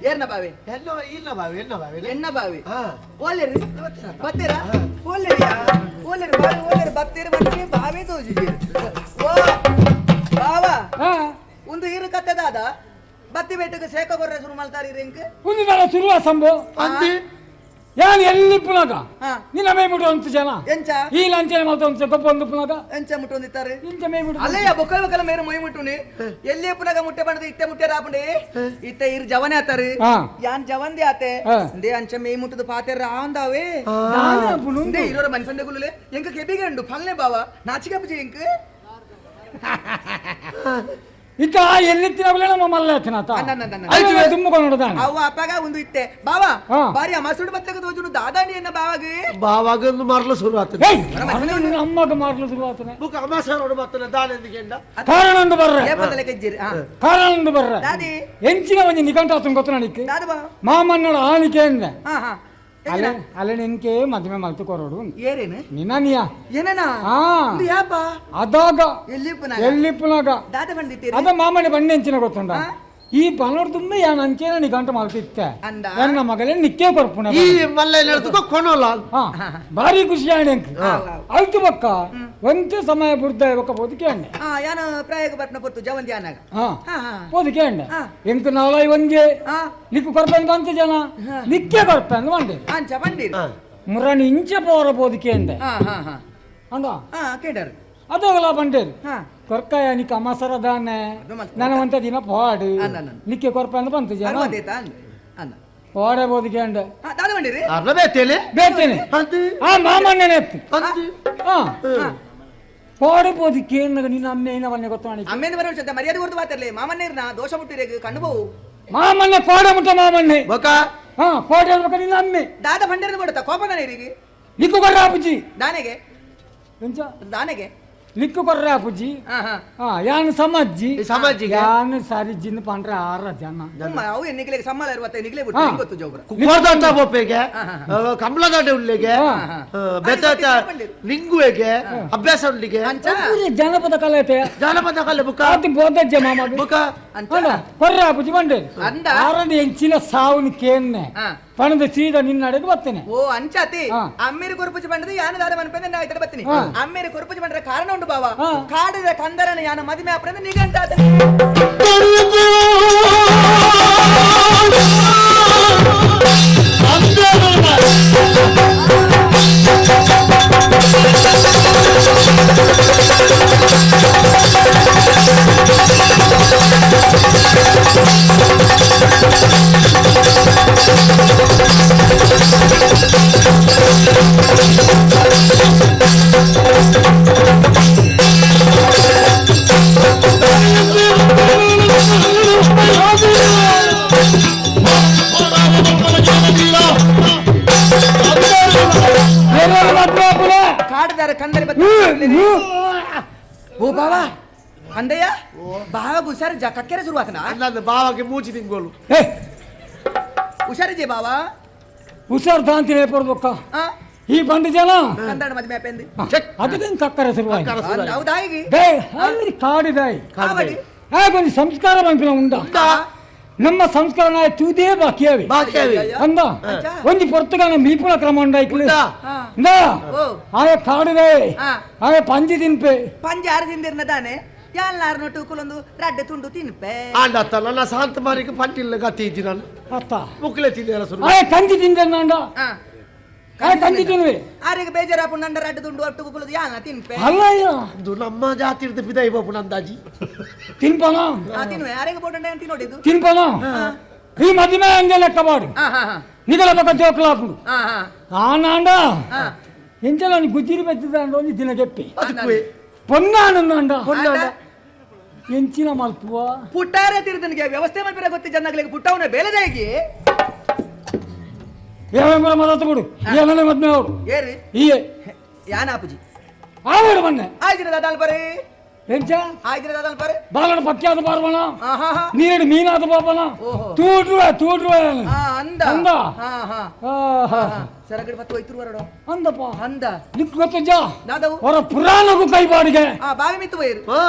Speaker 13: ಏರ್ನ ಬಾವಿ ಎನ್ನ ಬಾವಿ ಓಲೇರಿ ಬತ್ತೀರಾ ಓಲೇರಿಯಾ ಓಲೇರಿ ಬಾವಿ ಓಲೇರಿ ಬತ್ತೀರಿ ಬಂದ್ರಿ ಬಾವಿ ತೋಜಿದ್ದೀರಿ ಓ ಬಾವಾ ಒಂದು ಇರು ಕತ್ತೆದಾದ ಬತ್ತಿ ಬೇಟೆಗೆ ಸೇಕ ಬರ್ರೆ ಶುರು ಮಾಡ್ತಾರೆ ಇಂಕ್
Speaker 8: ಒಂದು ಬೇಡ ಶುರುವ ಸಂಭವ ಯಾನ್ ಎಲ್ಲಿ ಪುನಗ ನಿನ್ನ ಮೇ ಮುಟ್ಟು ಅಂತ ಜನ
Speaker 13: ಎಂಚ
Speaker 8: ಈ ಲಂಚನೆ ಮಾಡ್ತಾ ಅಂತ ಗೊಪ್ಪ ಒಂದು ಪುನಗ
Speaker 13: ಎಂಚ ಮುಟ್ಟು ಒಂದಿತ್ತಾರೆ
Speaker 8: ಇಂಚ ಮೇ ಮುಟ್ಟು
Speaker 13: ಅಲ್ಲಯ್ಯ ಬೊಕ್ಕಲ್ ಬೊಕ್ಕಲ ಮೇರು ಮೊಯ್ ಮುಟ್ಟುನಿ ಎಲ್ಲಿ ಪುನಗ ಮುಟ್ಟೆ ಬಂದದ ಇತ್ತೆ ಮುಟ್ಟೆ ರಾಪುಂಡೆ ಇತ್ತೆ ಇರು ಜವನೆ ಆತಾರೆ ಯಾನ್ ಜವಂದಿ ಆತೆ ಇಂದೇ ಅಂಚ ಮೇ ಮುಟ್ಟದ ಪಾತೆ ರಾಂದಾವೆ ಇಂದೇ ಇರೋರ ಮನ್ಸಂದೆ ಗುಲ್ಲುಲೆ ಎಂಕ ಕೆಬಿಗೆ ಉಂಡು ಫಲ್ನೆ ಬಾವ ನಾಚಿಕೆ ಪುಜಿ ಎಂಕ
Speaker 8: ಇತ್ತ ಎಲ್ಲಿತ್ತಿನವಲೇ ನಮ್ಮ ಮಲ್ಲ ತುಂಬಿಕೊಂಡು
Speaker 13: ಅವ ಅಪ್ಪಗ ಒಂದು ಇತ್ತೆ ಬಾವಾ ಬಾರಿ ಅಮಾಸುಡು ಬತ್ತಗ ತೋಜುನು ದಾದಾನಿ ಎನ್ನ ಬಾವಾಗ
Speaker 5: ಬಾವಾಗ ಒಂದು ಮಾರಲು ಶುರು ಆತನೆ
Speaker 8: ಅಮ್ಮಗ ಮಾರಲು ಶುರು ಆತನೆ
Speaker 5: ಬುಕ್ ಅಮಾಸರೋಡು ಬತ್ತನೆ ದಾನೆಂದಿಗೆ
Speaker 8: ಕಾರಣ ಒಂದು ಬರ್ರೆ
Speaker 13: ಕಾರಣ
Speaker 8: ಒಂದು ಬರ್ರೆ
Speaker 13: ದಾದಿ
Speaker 8: ಎಂಚಿನ ಒಂಜಿ ನಿಗಂಟ ಆತನ ಗೊತ್ತು ನನಗೆ
Speaker 13: ದಾದ ಬಾ
Speaker 8: ಮಾಮನ್ನಡ ಆನಿಕೆ ಅಂದೆ
Speaker 13: ಹಾ ಹಾ
Speaker 8: ಅಲೆ ಅಲೆ ನಿನ್ಕೆ ಮದುವೆ ಮಲ್ತು ಕೊರೋಡು
Speaker 13: ಏರೇನು
Speaker 8: ನಿನ್ನ
Speaker 13: ಏನನಾ ಯಾಪ
Speaker 8: ಅದಾಗ
Speaker 13: ಎಲ್ಲಿ
Speaker 8: ಪುನಗ
Speaker 13: ದಾದ ಬಂದಿತ್ತೀರಿ
Speaker 8: ಅದ ಮಾಮನೆ ಬಣ್ಣ ಎಂಚಿನ ಗೊತ್ತುಂಡ ಈ ಬನ್ನೋಡ್ ತುಂಬ ಯಾನ್ ಅಂಚೇನ ನಿಗಂಟ ಮಲ್ತಿತ್ತೆ ನನ್ನ ಮಗಲೇ ನಿಕ್ಕೇ ಕೊರ್ಪುಣ
Speaker 5: ಈ ಮಲ್ಲ ಕೊನೋಲ
Speaker 8: ಭಾರಿ ಖುಷಿ ಆಣೆ ಆಯ್ತು ಬಕ್ಕ ಒಂತೆ ಸಮಯ ಬುರ್ದ ಬಕ್ಕ ಬೋದಿಕೆ ಅಣ್ಣೆ
Speaker 13: ಯಾನ ಪ್ರಾಯಗ ಬಟ್ನ ಪೊತ್ತು ಜವಂತಿ ಆನಾಗ
Speaker 8: ಬೋದಿಕೆ ಅಣ್ಣೆ ಎಂಕ್ ನಾಳೈ ಒಂಜೆ ನಿಕ್ಕು ಕೊರ್ಪೆನ್ ಬಂತ ಜನ ನಿಕ್ಕೆ ಕೊರ್ಪೆನ್ ಬಂಡೆ
Speaker 13: ಅಂಚ ಬಂದಿರಿ
Speaker 8: ಮುರಣಿ ಇಂಚೆ ಪೋರ ಬೋದಿಕೆ ಅಂದೆ ಅಂದ
Speaker 13: ಕೇಡರ್
Speaker 8: ಅದೋಗಲ ಬಂಡೇರು ಕೊರ್ಕಾಯ ನಿಕ್ಕ ಅಮಸರ ದಾನೆ ನನ್ನ ಒಂತ ದಿನ ಪಾಡು ನಿಕ್ಕೆ ಕೊರ್ಪ ಅಂತ ಬಂತು ಜನ ಪಾಡೆ ಬೋದಿಕೆ ಅಂಡೆ ಬೇತೇನೆ ಆ ಮಾಮಣ್ಣನೆ ಪಾಡು ಬೋದಿಕೆ ನಿನ್ನ ಅಮ್ಮ ಏನವನ್ನೇ ಗೊತ್ತು
Speaker 13: ಅಮ್ಮೇನ ಬರೋ ಮರ್ಯಾದೆ ಕೊಡ್ತು ಮಾತಾಡ್ಲಿ ಮಾಮಣ್ಣ ದೋಷ ಮುಟ್ಟಿರೇಗ ಕಣ್ಣು ಬೋವು
Speaker 8: ಮಾಮಣ್ಣೆ ಕೋಡೆ ಮುಟ್ಟ ಮಾಮಣ್ಣೆ ಹಾ ಕೋಡೆ ಹೇಳ್ಬೇಕು ನಿನ್ನ ಅಮ್ಮೆ
Speaker 13: ದಾದ ಬಂಡೇರದ ಕೊಡುತ್ತಾ ಕೋಪ ನಾನೇ
Speaker 8: ನಿಕ್ಕು ಕೊರ್ರ ಅಪ್ಪುಜಿ
Speaker 13: ದಾನೆಗೆ ದಾನೆಗೆ
Speaker 8: ಲಿಕ್ಕು ಕೊರ್ರ ಅಪ್ಪುಜಿ ಯಾನ್ ಸಮಾಜಿ
Speaker 5: ಸಮಾಜಿ
Speaker 8: ಯಾನ್ ಸಾರಿ ಜಿನ್ ಪಂಡ್ರೆ ಆರ ಜನ
Speaker 13: ಅವು ಎನ್ನಿಕಲೆ ಸಮ್ಮಲ ಇರುವತ್ತ ನಿಗಲೆ ಬಿಟ್ಟು ಗೊತ್ತು ಜೋಬ್ರ
Speaker 5: ಕುಕ್ಕರ್ದಾಟ ಬೋಪೆಗೆ ಕಮಲದಾಟ ಉಳ್ಳಿಗೆ ಬೆತ್ತ ನಿಂಗುವೆಗೆ ಅಭ್ಯಾಸ ಉಳ್ಳಿಗೆ
Speaker 8: ಜಾನಪದ ಕಲೆ ಐತೆ
Speaker 5: ಜಾನಪದ ಕಲೆ ಬುಕ್ಕ
Speaker 8: ಅದು ಬೋಧಜ್ಜೆ ಮಾಮ
Speaker 5: ಬುಕ್ಕ
Speaker 8: ಕೊರ್ರ ಅಪ್ಪುಜಿ ಬಂಡೆ ಆರಡಿ ಎಂಚಿನ ಸಾವುನ ಕೇನ್ನೆ ಪಣದ ಸೀದಾ ನಿನ್ನ ಅಡೆಗೆ ಬರ್ತೇನೆ
Speaker 13: ಓ ಅಂಚಾತಿ ಅಮ್ಮೇರಿ ಕೊರುಪುಜಿ ಬಂಡದ ಯಾನ ದಾದ ಮನ್ಪೆಂದ ನಾ ಇತಡೆ ಬರ್ತೀನಿ ಅಮ್ಮೇರಿ ಕೊರುಪುಜಿ ಬಂಡ್ರೆ ಕಾರಣ ಉಂಟು ಬಾವ ಕಾಡಿದ ಕಂದರನ ಯಾನ ಮದುವೆ ಆಪ್ರಂದ ನಿಗಂಟ ಕಾಡದಾರ ಕಂದರೆ ಓ ಬಾವಾ ಅಂದಯ್ಯ ಬಾವ ಹುಷಾರು ಜಾ ಕಕ್ಕೆರೆ ಶುರುವಾತನ
Speaker 5: ನನ್ನ ಬಾವಾಗೆ ಮೂಚಿ ತಿಂಗೋಳು
Speaker 13: ಹುಷಾರಿಜೆ ಬಾವಾ
Speaker 8: ಹುಷಾರ್ ತಾಂತಿನೇ ಪಡ್ಬೇಕ ಈ ಬಂದ ಜನ
Speaker 13: ಕಂದಡ ಮದುವೆ ಆಪೆಂದು
Speaker 8: ಅದಕ್ಕೆ ಕಕ್ಕರೆ ಶುರುವಾಯ್ತು
Speaker 13: ಹೌದಾಗಿ
Speaker 8: ಕಾಡಿದಾಯಿ ಹಾಗೊಂದು ಸಂಸ್ಕಾರ ಬಂಪಿನ ಉಂಡ ನಮ್ಮ ಸಂಸ್ಕಾರ ತೂದೇ ಬಾಕಿಯಾವೆ ಅಂದ ಒಂದು ಪೊರ್ತುಗಾನ ಮೀಪುನ ಕ್ರಮ ಉಂಡಾಯ್ಕಲು ಆಯ ಕಾಡಿದೆ ಆಯ ಪಂಜಿ ತಿನ್ಪೆ
Speaker 13: ಪಂಜಿ ಆರು ತಿಂದಿರ್ನ ತಾನೆ ಯಾರು ನೋಟು ಕುಲೊಂದು ರಡ್ಡೆ ತುಂಡು ತಿನ್ಪೆ
Speaker 5: ಆಂಡತ್ತ ನನ್ನ ಶಾಂತ ಮಾರಿಗೆ ಪಂಟಿಲ್ಲ ಗತಿ ಇದ್ದಿ ನಾನು
Speaker 8: ಅತ್ತ
Speaker 5: ಮುಕ್ಲೆ ತಿಂದಿರ ಸುರು
Speaker 8: ಆಯ ಕಂಜಿ ತಿಂದಿರ್ನಾಂಡ ಆಯ ಕಂಜಿ ತಿನ್ನುವೆ
Speaker 13: ಆರಿಗೆ ಬೇಜಾರಾಪು ನಂಡ ರಡ್ಡೆ ತುಂಡು ಒಟ್ಟು ಕುಲದು ಯಾನ ತಿನ್ಪೆ
Speaker 8: ಅಲ್ಲಯ್ಯ
Speaker 5: ಅದು ನಮ್ಮ ಜಾತಿ ಇರ್ದು ಬಿದೈ ಬಾಪು ನಂದಾಜಿ
Speaker 8: ತಿನ್ಪನ
Speaker 13: ತಿನ್ನುವೆ ಆರಿಗೆ ಬೋಟಂಡ ತಿನ್ನೋಡಿದ್ದು
Speaker 8: ತಿನ್ಪನ ಈ ಮದುವೆ ಹಂಗೆ ಲೆಕ್ಕ ಮಾಡು ನಿಗಲ ಪಕ್ಕ ಜೋಕ್ಲಾಪುಡು ಆನಾಂಡ ಎಂಚಲ ಗುಜ್ಜಿರಿ ಬೆತ್ತಿದ ಒಂದು ದಿನ ಗೆಪ್ಪಿ ಪೊನ್ನಾನಂದ. ಎಂಚಿನ ಮಲ್ಪುವ
Speaker 13: ಪುಟ್ಟಾರೆ ತಿರುದನಿಗೆ ವ್ಯವಸ್ಥೆ ಮಲ್ಪಿರ ಗೊತ್ತಿ ಜನಗಳಿಗೆ ಪುಟ್ಟವನ ಬೇಲೆದಾಗಿ
Speaker 8: ಏವಂಗುರ ಮದತ್ತು ಬಿಡು ಏನನ್ನ ಮದ್ಮೆ ಅವರು
Speaker 13: ಏರಿ
Speaker 8: ಈಯೆ
Speaker 13: ಯಾನ ಆಪುಜಿ
Speaker 8: ಆವೇಡು ಮೊನ್ನೆ
Speaker 13: ಆಯ್ದಿನ ದಾದಾಲ್ ಪರೆ
Speaker 8: ಎಂಚ
Speaker 13: ಆಯ್ದಿನ ದಾದಾಲ್ ಪರೆ
Speaker 8: ಬಾಲನ ಪಕ್ಕಿಯಾದ ಬಾರ್ವಣ ನೀರು ಮೀನಾದ ಬಾಪನ ತೂಡ್ರುವ ತೂಡ್ರುವ
Speaker 13: ಅಂದ
Speaker 8: ಅಂದ
Speaker 13: ಹಾ ಹಾ ಸರಗಡೆ ಬತ್ತು ಹೋಯ್ತಿರು ಬರಡೋ
Speaker 8: ಅಂದಪ್ಪ
Speaker 13: ಅಂದ
Speaker 8: ನಿಕ್ ಗೊತ್ತಜ್ಜ
Speaker 13: ದಾದವು
Speaker 8: ಹೊರ ಪುರಾಣಕ್ಕೂ ಕೈ ಬಾಡಿಗೆ
Speaker 13: ಆ ಬಾವಿ ಮಿತ್ತು ಹೋಯಿರು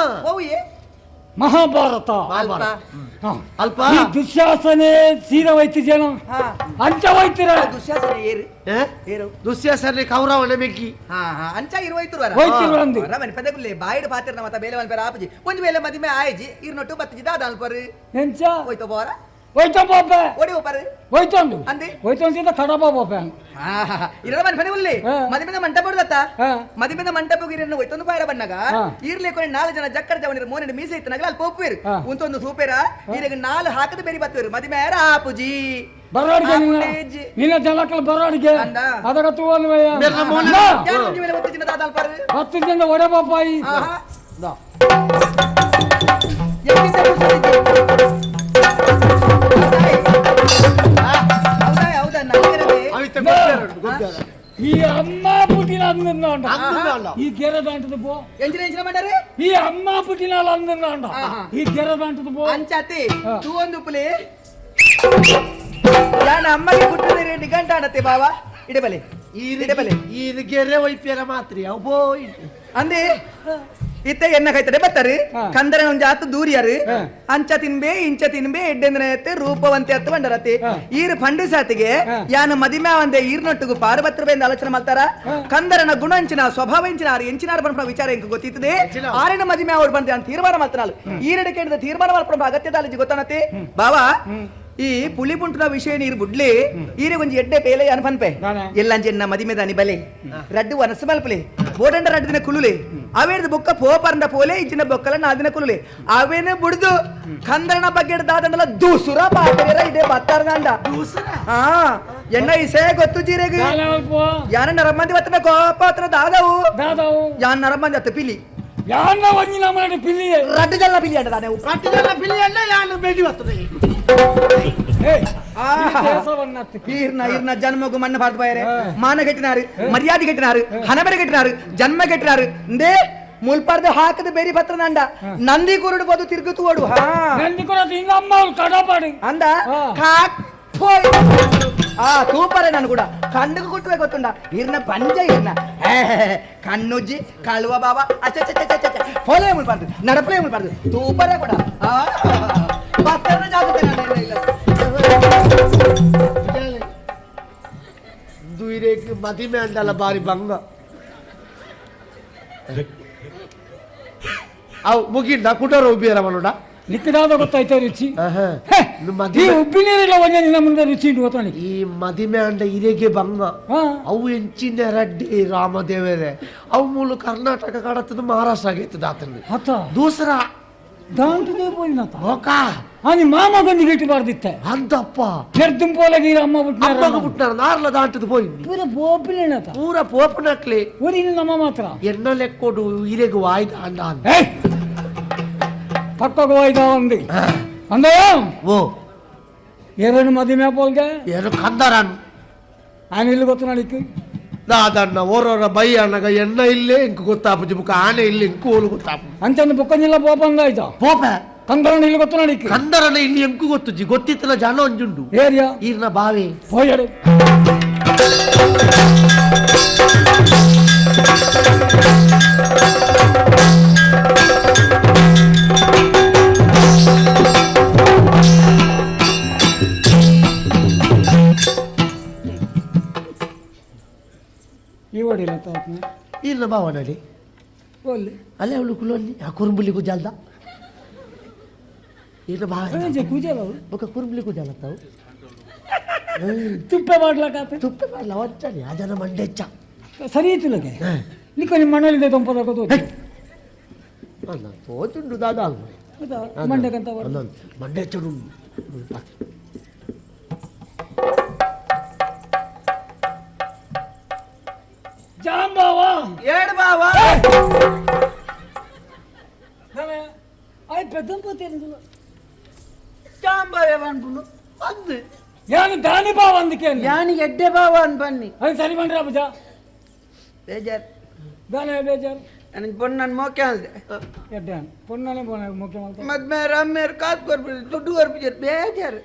Speaker 13: ಹೋವಿಯೇ
Speaker 8: ಮಹಾಭಾರತ
Speaker 13: ಅಲ್ಪ
Speaker 8: ಈ ದುಶ್ಯಾಸನೆ ಸೀರೆ ವೈತಿಜೇನ ಅಂಚ ವೈತಿರ
Speaker 13: ದುಶ್ಯಾಸನೆ ಏರು ಏರು
Speaker 14: ದುಶ್ಯಾಸನೆ ಕೌರವನ ಬೆಕ್ಕಿ
Speaker 13: ಹಾ ಹಾ ಅಂಚ ಇರು ವೈತಿರು
Speaker 8: ವೈತಿರು ಅಂದಿ
Speaker 13: ರಮನ್ ಪದಗುಲ್ಲೆ ಬಾಯಿಡು ಪಾತಿರ್ನ ಮತ ಬೇಲೆ ಮಲ್ಪೆರ ಆಪುಜಿ ಒಂಜಿ ವೇಳೆ ಮದಿಮೆ ಆಯ್ಜಿ ಇರ್ನೊಟ್ಟು ಬತ್ತಿಜಿ ದಾದ ಅಲ್ಪರು
Speaker 8: ಎಂಚ
Speaker 13: ಹೋಯ್ತು ಬೋರ
Speaker 8: ಹೋಯ್ತ ಬಾಪೆ
Speaker 13: ಓಡಿ ಹೋಪರು
Speaker 8: ಹೋಯ್ತಂದು
Speaker 13: ಅಂದಿ
Speaker 8: ಹೋಯ್ತಂದು ಸೀದಾ ಕಡಬ ಬಾಪೆ
Speaker 13: ಇರಲ ಮನ್ ಪದಗುಲ್ಲೆ ಮದಿಮೆದ ಮಂಟಪ ಹೊಡ್ದತ್ತ ಮದಿಮೆದ ಮಂಟಪ ಇರನ್ನು ಹೋಯ್ತೊಂದು ಬಾರ ಬಣ್ಣಗ ಈರ್ಲೆ ಕೊನೆ ನಾಲ್ ಜನ ಜಕ್ಕಡ ಜವನಿರು ಮೋನಿನ ಮೀಸೆ ಇತ್ತನಗಲ ಅಲ್ಲಿ ಪೋಪುವೇರು ಉಂತೊಂದು ಸೂಪೇರ ಈರೆಗೆ ನಾಲ್ ಹಾಕದ ಬೇರಿ ಬತ್ತುವೇರು ಮದಿಮೆ ಆಪುಜಿ
Speaker 8: ಬರೋಡಿಗೆ ನಿನ್ನ ಜನಕ್ಕಲ್ ಬರೋಡಿಗೆ ಅದರ ತೂವಲ್ವಯ್ಯ ಹತ್ತು ಜನ ಒಡೆ ಬಾಪಾಯಿ ಈ ಅಮ್ಮ ಪುಟ್ಟಿನ ಅಂದ ಈ ಗೆರೆ ದಾಂಟದ ಪೋ ಈ ಅಮ್ಮ ಪುಟ್ಟಿನ ಅಂದ ಈ ಗೆರೆ ದಾಂಟದ ಪೋ
Speaker 13: ಅಂಚಾತಿ ತೂ ಒಂದು ಪುಲಿ ಯಾನ ಅಮ್ಮಗೆ ಪುಟ್ಟಿದರೆ ನಿಗಂಟ ಆಡತ್ತೆ ಬಾವಾ ಇಡಬಲೆ ಇಡಬಲೆ
Speaker 14: ಈ ಗೆರೆ ವೈಪ್ಯರ ಮಾತ್ರಿ ಅವು ಬೋಯ್
Speaker 13: ಅಂದೆ ಇತ್ತೆ ಎನ್ನ ಕೈತಡೆ ಬತ್ತಾರೆ ಕಂದರನ ಒಂಜಿ ಆತು ದೂರಿಯಾರು ಅಂಚ ತಿನ್ಬೆ ಇಂಚ ತಿನ್ಬೆ ಎಡ್ಡೆಂದ್ರೆ ರೂಪವಂತೆ ಅತ್ತು ಬಂಡರತಿ ಈರು ಪಂಡಿಸಾತಿಗೆ ಯಾನ ಮದಿಮೆ ಒಂದೆ ಈರ್ನೊಟ್ಟಿಗೂ ಪಾರಬತ್ರ ಬೇಂದ ಆಲೋಚನೆ ಮಾಡ್ತಾರ ಕಂದರನ ಗುಣ ಅಂಚಿನ ಸ್ವಭಾವ ಎಂಚಿನ ಆರು ಎಂಚಿನಾರು ಪನ್ಪುನ ವಿಚಾರ ಎಂಕ್ ಗೊತ್ತಿತ್ತದೆ ಆರಿನ ಮದಿಮೆ ಅವ್ರು ಬಂದೆ ಅಂತ ತೀರ್ಮಾನ ಮಾಡ್ತಾರ ಈರಡೆ ಕೇಳಿದ ತೀರ್ಮಾನ ಮಾಡ್ಕೊಂಡು ಅಗತ್ಯದ ಆಲೋಚನೆ ಗೊತ್ತಾನತೆ ಬಾವಾ ಈ ಪುಳಿ ಪುಂಟುನ ವಿಷಯ ನೀರು ಬುಡ್ಲಿ ಈರೆ ಒಂಜಿ ಎಡ್ಡೆ ಪೇಲೆ ಅನ್ಪನ್ಪೆ ಎಲ್ಲಂಜೆನ್ನ ಮದಿಮೆದಾನಿ ಬಲೆ ರಡ್ಡು ವನಸು ಮಲ್ಪಲೆ ಬೋಡಂಡ ರಡ್ಡು ದಿನ ಕುಲುಲೆ ಅವೇರ್ದ ಬೊಕ್ಕ ಪೋಪರಂಡ ಪೋಲೆ ಇಂಚಿನ ಬೊಕ್ಕಲ ನಾ ದಿನ ಕುಲುಲೆ ಅವೇನು ಬುಡ್ದು ಕಂದರನ ಬಗ್ಗೆ ದಾದಂಡಲ ದೂಸುರ ಪಾತ್ರೆರ ಇದೆ ಬತ್ತಾರನಂಡ ಹಾ ಎಣ್ಣ ಇಸೆ ಗೊತ್ತು ಜೀರೆಗೆ ಯಾನ ನರಮಂದಿ ಬತ್ತನ ಕೋಪ ಹತ್ರ ದಾದವು
Speaker 8: ದಾದವು
Speaker 13: ಯಾನ್ ನರಮಂದಿ ಅತ್ತ ಪಿಲಿ
Speaker 8: ಯಾನ ಒಂಜಿ ನಮ್ಮನೆ ಪಿಲಿ
Speaker 13: ರಡ್ಡು ಜಲ್ಲ ಪಿಲಿ ಅಂಡ ದಾನೆ
Speaker 14: ರಡ್ಡು ಜಲ್ಲ ಪಿಲಿ ಅಂಡ ಯಾನು ಬೇಡಿ ಬರ್ತದೆ
Speaker 13: ಈರ್ನ ಜನ್ಮಗು ಮಣ್ಣು ಬಾರ್ದು ಬಾಯರೆ ಮಾನ ಕೆಟ್ಟಿನಾರು ಮರ್ಯಾದೆ ಕೆಟ್ಟಿನಾರು ಹಣಬೆರೆ ಕೆಟ್ಟಿನಾರು ಜನ್ಮ ಕೆಟ್ಟಿನಾರು ಇಂದೇ ಮುಲ್ಪಾರ್ದು ಹಾಕದ ಬೇರಿ ಪತ್ರ ನಂಡ ನಂದಿ ಕುರುಡು ಬೋದು ತಿರುಗುತ್ತು ಓಡು ಹಾ
Speaker 8: ನಂದಿ ಕುರುಡು ಅಮ್ಮ ಕಡಪಾಡಿ
Speaker 13: ಅಂದ ಕಾಕ್ ಪೋಯ್ ಆ ತೂಪರೆ ನಾನು ಕೂಡ ಕಣ್ಣುకు ಕುಟ್ಟುವೆ ಗೊತ್ತುಂಡ ಇರ್ನ ಪಂಜ ಇರ್ನ ಕಣ್ಣುಜ್ಜಿ ಕಳುವ ಬಾಬಾ ಅಚ್ಚ ಪೋಲೆ ಮುಲ್ಪಾರ್ದು ನಡಪಲೆ ಮುಲ್ಪಾರ್ದು ತೂಪರೆ ಕೂಡ ಆ ಪತ್ರನ ಜಾಗೃತೆ ನಾನು ಇಲ್ಲ
Speaker 14: ದುಯಿರೇಕ್ ಮದಿಮೆ ಅಂಡಲ ಬಾರಿ ಬಂಗ ಅವು ಮುಗಿಂಡ ಕುಟರ ಉಬ್ಬಿಯರ ಮನೋಡ
Speaker 8: ನಿಕ್ಕದಾದ ಗೊತ್ತಾಯ್ತ ರುಚಿ ಈ ಉಬ್ಬಿನೀರಿಲ್ಲ ಒಂದೇ ನಿನ್ನ ಮುಂದೆ ರುಚಿ ಉಂಟು ಗೊತ್ತಾಣಿ
Speaker 14: ಈ ಮದಿಮೆ ಅಂಡ ಇರೆಗೆ ಬಂಗ ಅವು ಎಂಚಿನ ರಡ್ಡಿ ರಾಮದೇವರೇ ಅವು ಮೂಲ ಕರ್ನಾಟಕ ಕಡತದ ಮಹಾರಾಷ್ಟ್ರ ಆಗೈತದ ಆತನ
Speaker 8: ಆತ
Speaker 14: ದೂಸರ
Speaker 8: ದಾಂಟದೇ ಪೋಯಿನತ
Speaker 14: ಹೋಕಾ
Speaker 8: అని మామ గొంజి గిట్టి బార్దిత్తే
Speaker 14: ಅಂತಪ್ಪ
Speaker 8: నెర్దుంపోలకి అమ్మ పుట్టినారు
Speaker 14: అమ్మకు పుట్టినారు నార్ల దాంటది పోయింది
Speaker 8: ಪೂರ ಪೋಪಿನೇನತ
Speaker 14: ಪೂರ ಪೋಪನಕ್ಲೆ
Speaker 8: ಊರಿ ನಮ್ಮ ಮಾತ್ರ
Speaker 14: ಎನ್ನ ಲೆಕ್ಕೋಡು ಇರೆಗು ವಾಯ್ದ ಅಂಡ
Speaker 8: ಏಯ್ ಪಕ್ಕకు ವಾಯ್ದ ఉంది ಅಂದಯ್ಯ
Speaker 14: ಓ
Speaker 8: ಎರಡು ಮದಿಮೆ ಪೋಲ್ಗೆ
Speaker 14: ಏನು ಕಂದರನ್
Speaker 8: ఆయన ఇల్లు ಗೊತ್ತು
Speaker 14: ದಾದಣ್ಣ ಓರೋರ ಬೈ ಅಣ್ಣಗ ಎಣ್ಣ ಇಲ್ಲೇ ಇಂಕ ಗೊತ್ತಾಪುಜಿ ಬುಕ್ಕ ಆನೆ ಇಲ್ಲಿ ಇಂಕು ಓಲು ಗೊತ್ತಾಪು
Speaker 8: ಅಂಚಂದು ಬುಕ್ಕಂಜಿಲ್ಲ ಪೋಪ ಅಂದಾಯ್ತ
Speaker 14: ಪೋಪ
Speaker 8: ಕಂದರನ ಇಲ್ಲಿ ಗೊತ್ತು ನಡಿಕ್
Speaker 14: ಕಂದರನ ಇಲ್ಲಿ ಎಂಕು ಗೊತ್ತುಜಿ ಗೊತ್ತಿತ್ತಲ ಜನ ಒಂಜುಂಡು
Speaker 8: ಏರಿಯಾ
Speaker 14: ಈರ್ನ ಬಾವಿ
Speaker 8: ಪೋಯಡು ಈ ಹೊಡಿಲ್ಲ ತಾತನ
Speaker 14: ಈರ್ನ ಬಾವನಲ್ಲಿ
Speaker 8: ಒಲ್ಲಿ
Speaker 14: ಅಲ್ಲೇ ಅವಳು ಕುಲೋಲ್ಲಿ ಆ ಕುರುಂಬುಲಿ ಕುಜಾಲ್ದ ಈರ್ನ ಬಾವ
Speaker 8: ಕೂಜಾಲ ಅವಳು
Speaker 14: ಬೊಕ್ಕ ಕುರುಂಬುಲಿ ಕುಜಾಲ ತಾವು
Speaker 8: ತುಪ್ಪೆ ಮಾಡ್ಲಕ್ಕ
Speaker 14: ತುಪ್ಪೆ ಮಾಡ್ಲ ವಚ್ಚನಿ ಆ ಜನ ಮಂಡೆಚ್ಚ
Speaker 8: ಸರಿ ಇತ್ತುಲಗೆ ನಿಕ್ಕ ನಿಮ್ಮ ಮನೇಲಿದೆ ತೊಂಪದ
Speaker 14: ಅಲ್ಲ ತೋಚುಂಡು ದಾದ ಅಲ್ವ
Speaker 8: ಮಂಡೆಗಂತ
Speaker 14: ಮಂಡೆಚ್ಚಡು
Speaker 8: ಜಾಂಬಾವ
Speaker 13: ಏಡ್ ಬಾವ
Speaker 8: I
Speaker 3: ಜಾಂಬಾವೆ ಪನ್ಪುಂಡು ಅಂದು
Speaker 8: ಯಾನು ದಾನಿ ಬಾವ ಅಂದಕ್ಕೆ
Speaker 3: ಯಾನು ಎಡ್ಡೆ ಬಾವ ಅನ್ ಬನ್ನಿ
Speaker 8: ಅದು ಸರಿ ಬಂದ್ರೆ ಅಪ್ಪಜ
Speaker 3: ಬೇಜಾರು
Speaker 8: ದಾನೆ ಬೇಜಾರು
Speaker 3: ನನಗೆ ಪೊಣ್ಣನ್ ಮೋಕೆ ಅಂದೆ
Speaker 8: ಎಡ್ಡೆ ಪೊಣ್ಣನೇ ಪೋನೆ ಮೋಕೆ ಮಾಡ್ತಾರೆ
Speaker 3: ಮದ್ಮೆ ಅಮ್ಮೇರು ಕಾಸು ಕೊರ್ಪಿಡಿ ದುಡ್ಡು ಕೊರ್ಪಿಜಾರು ಬೇಜಾರು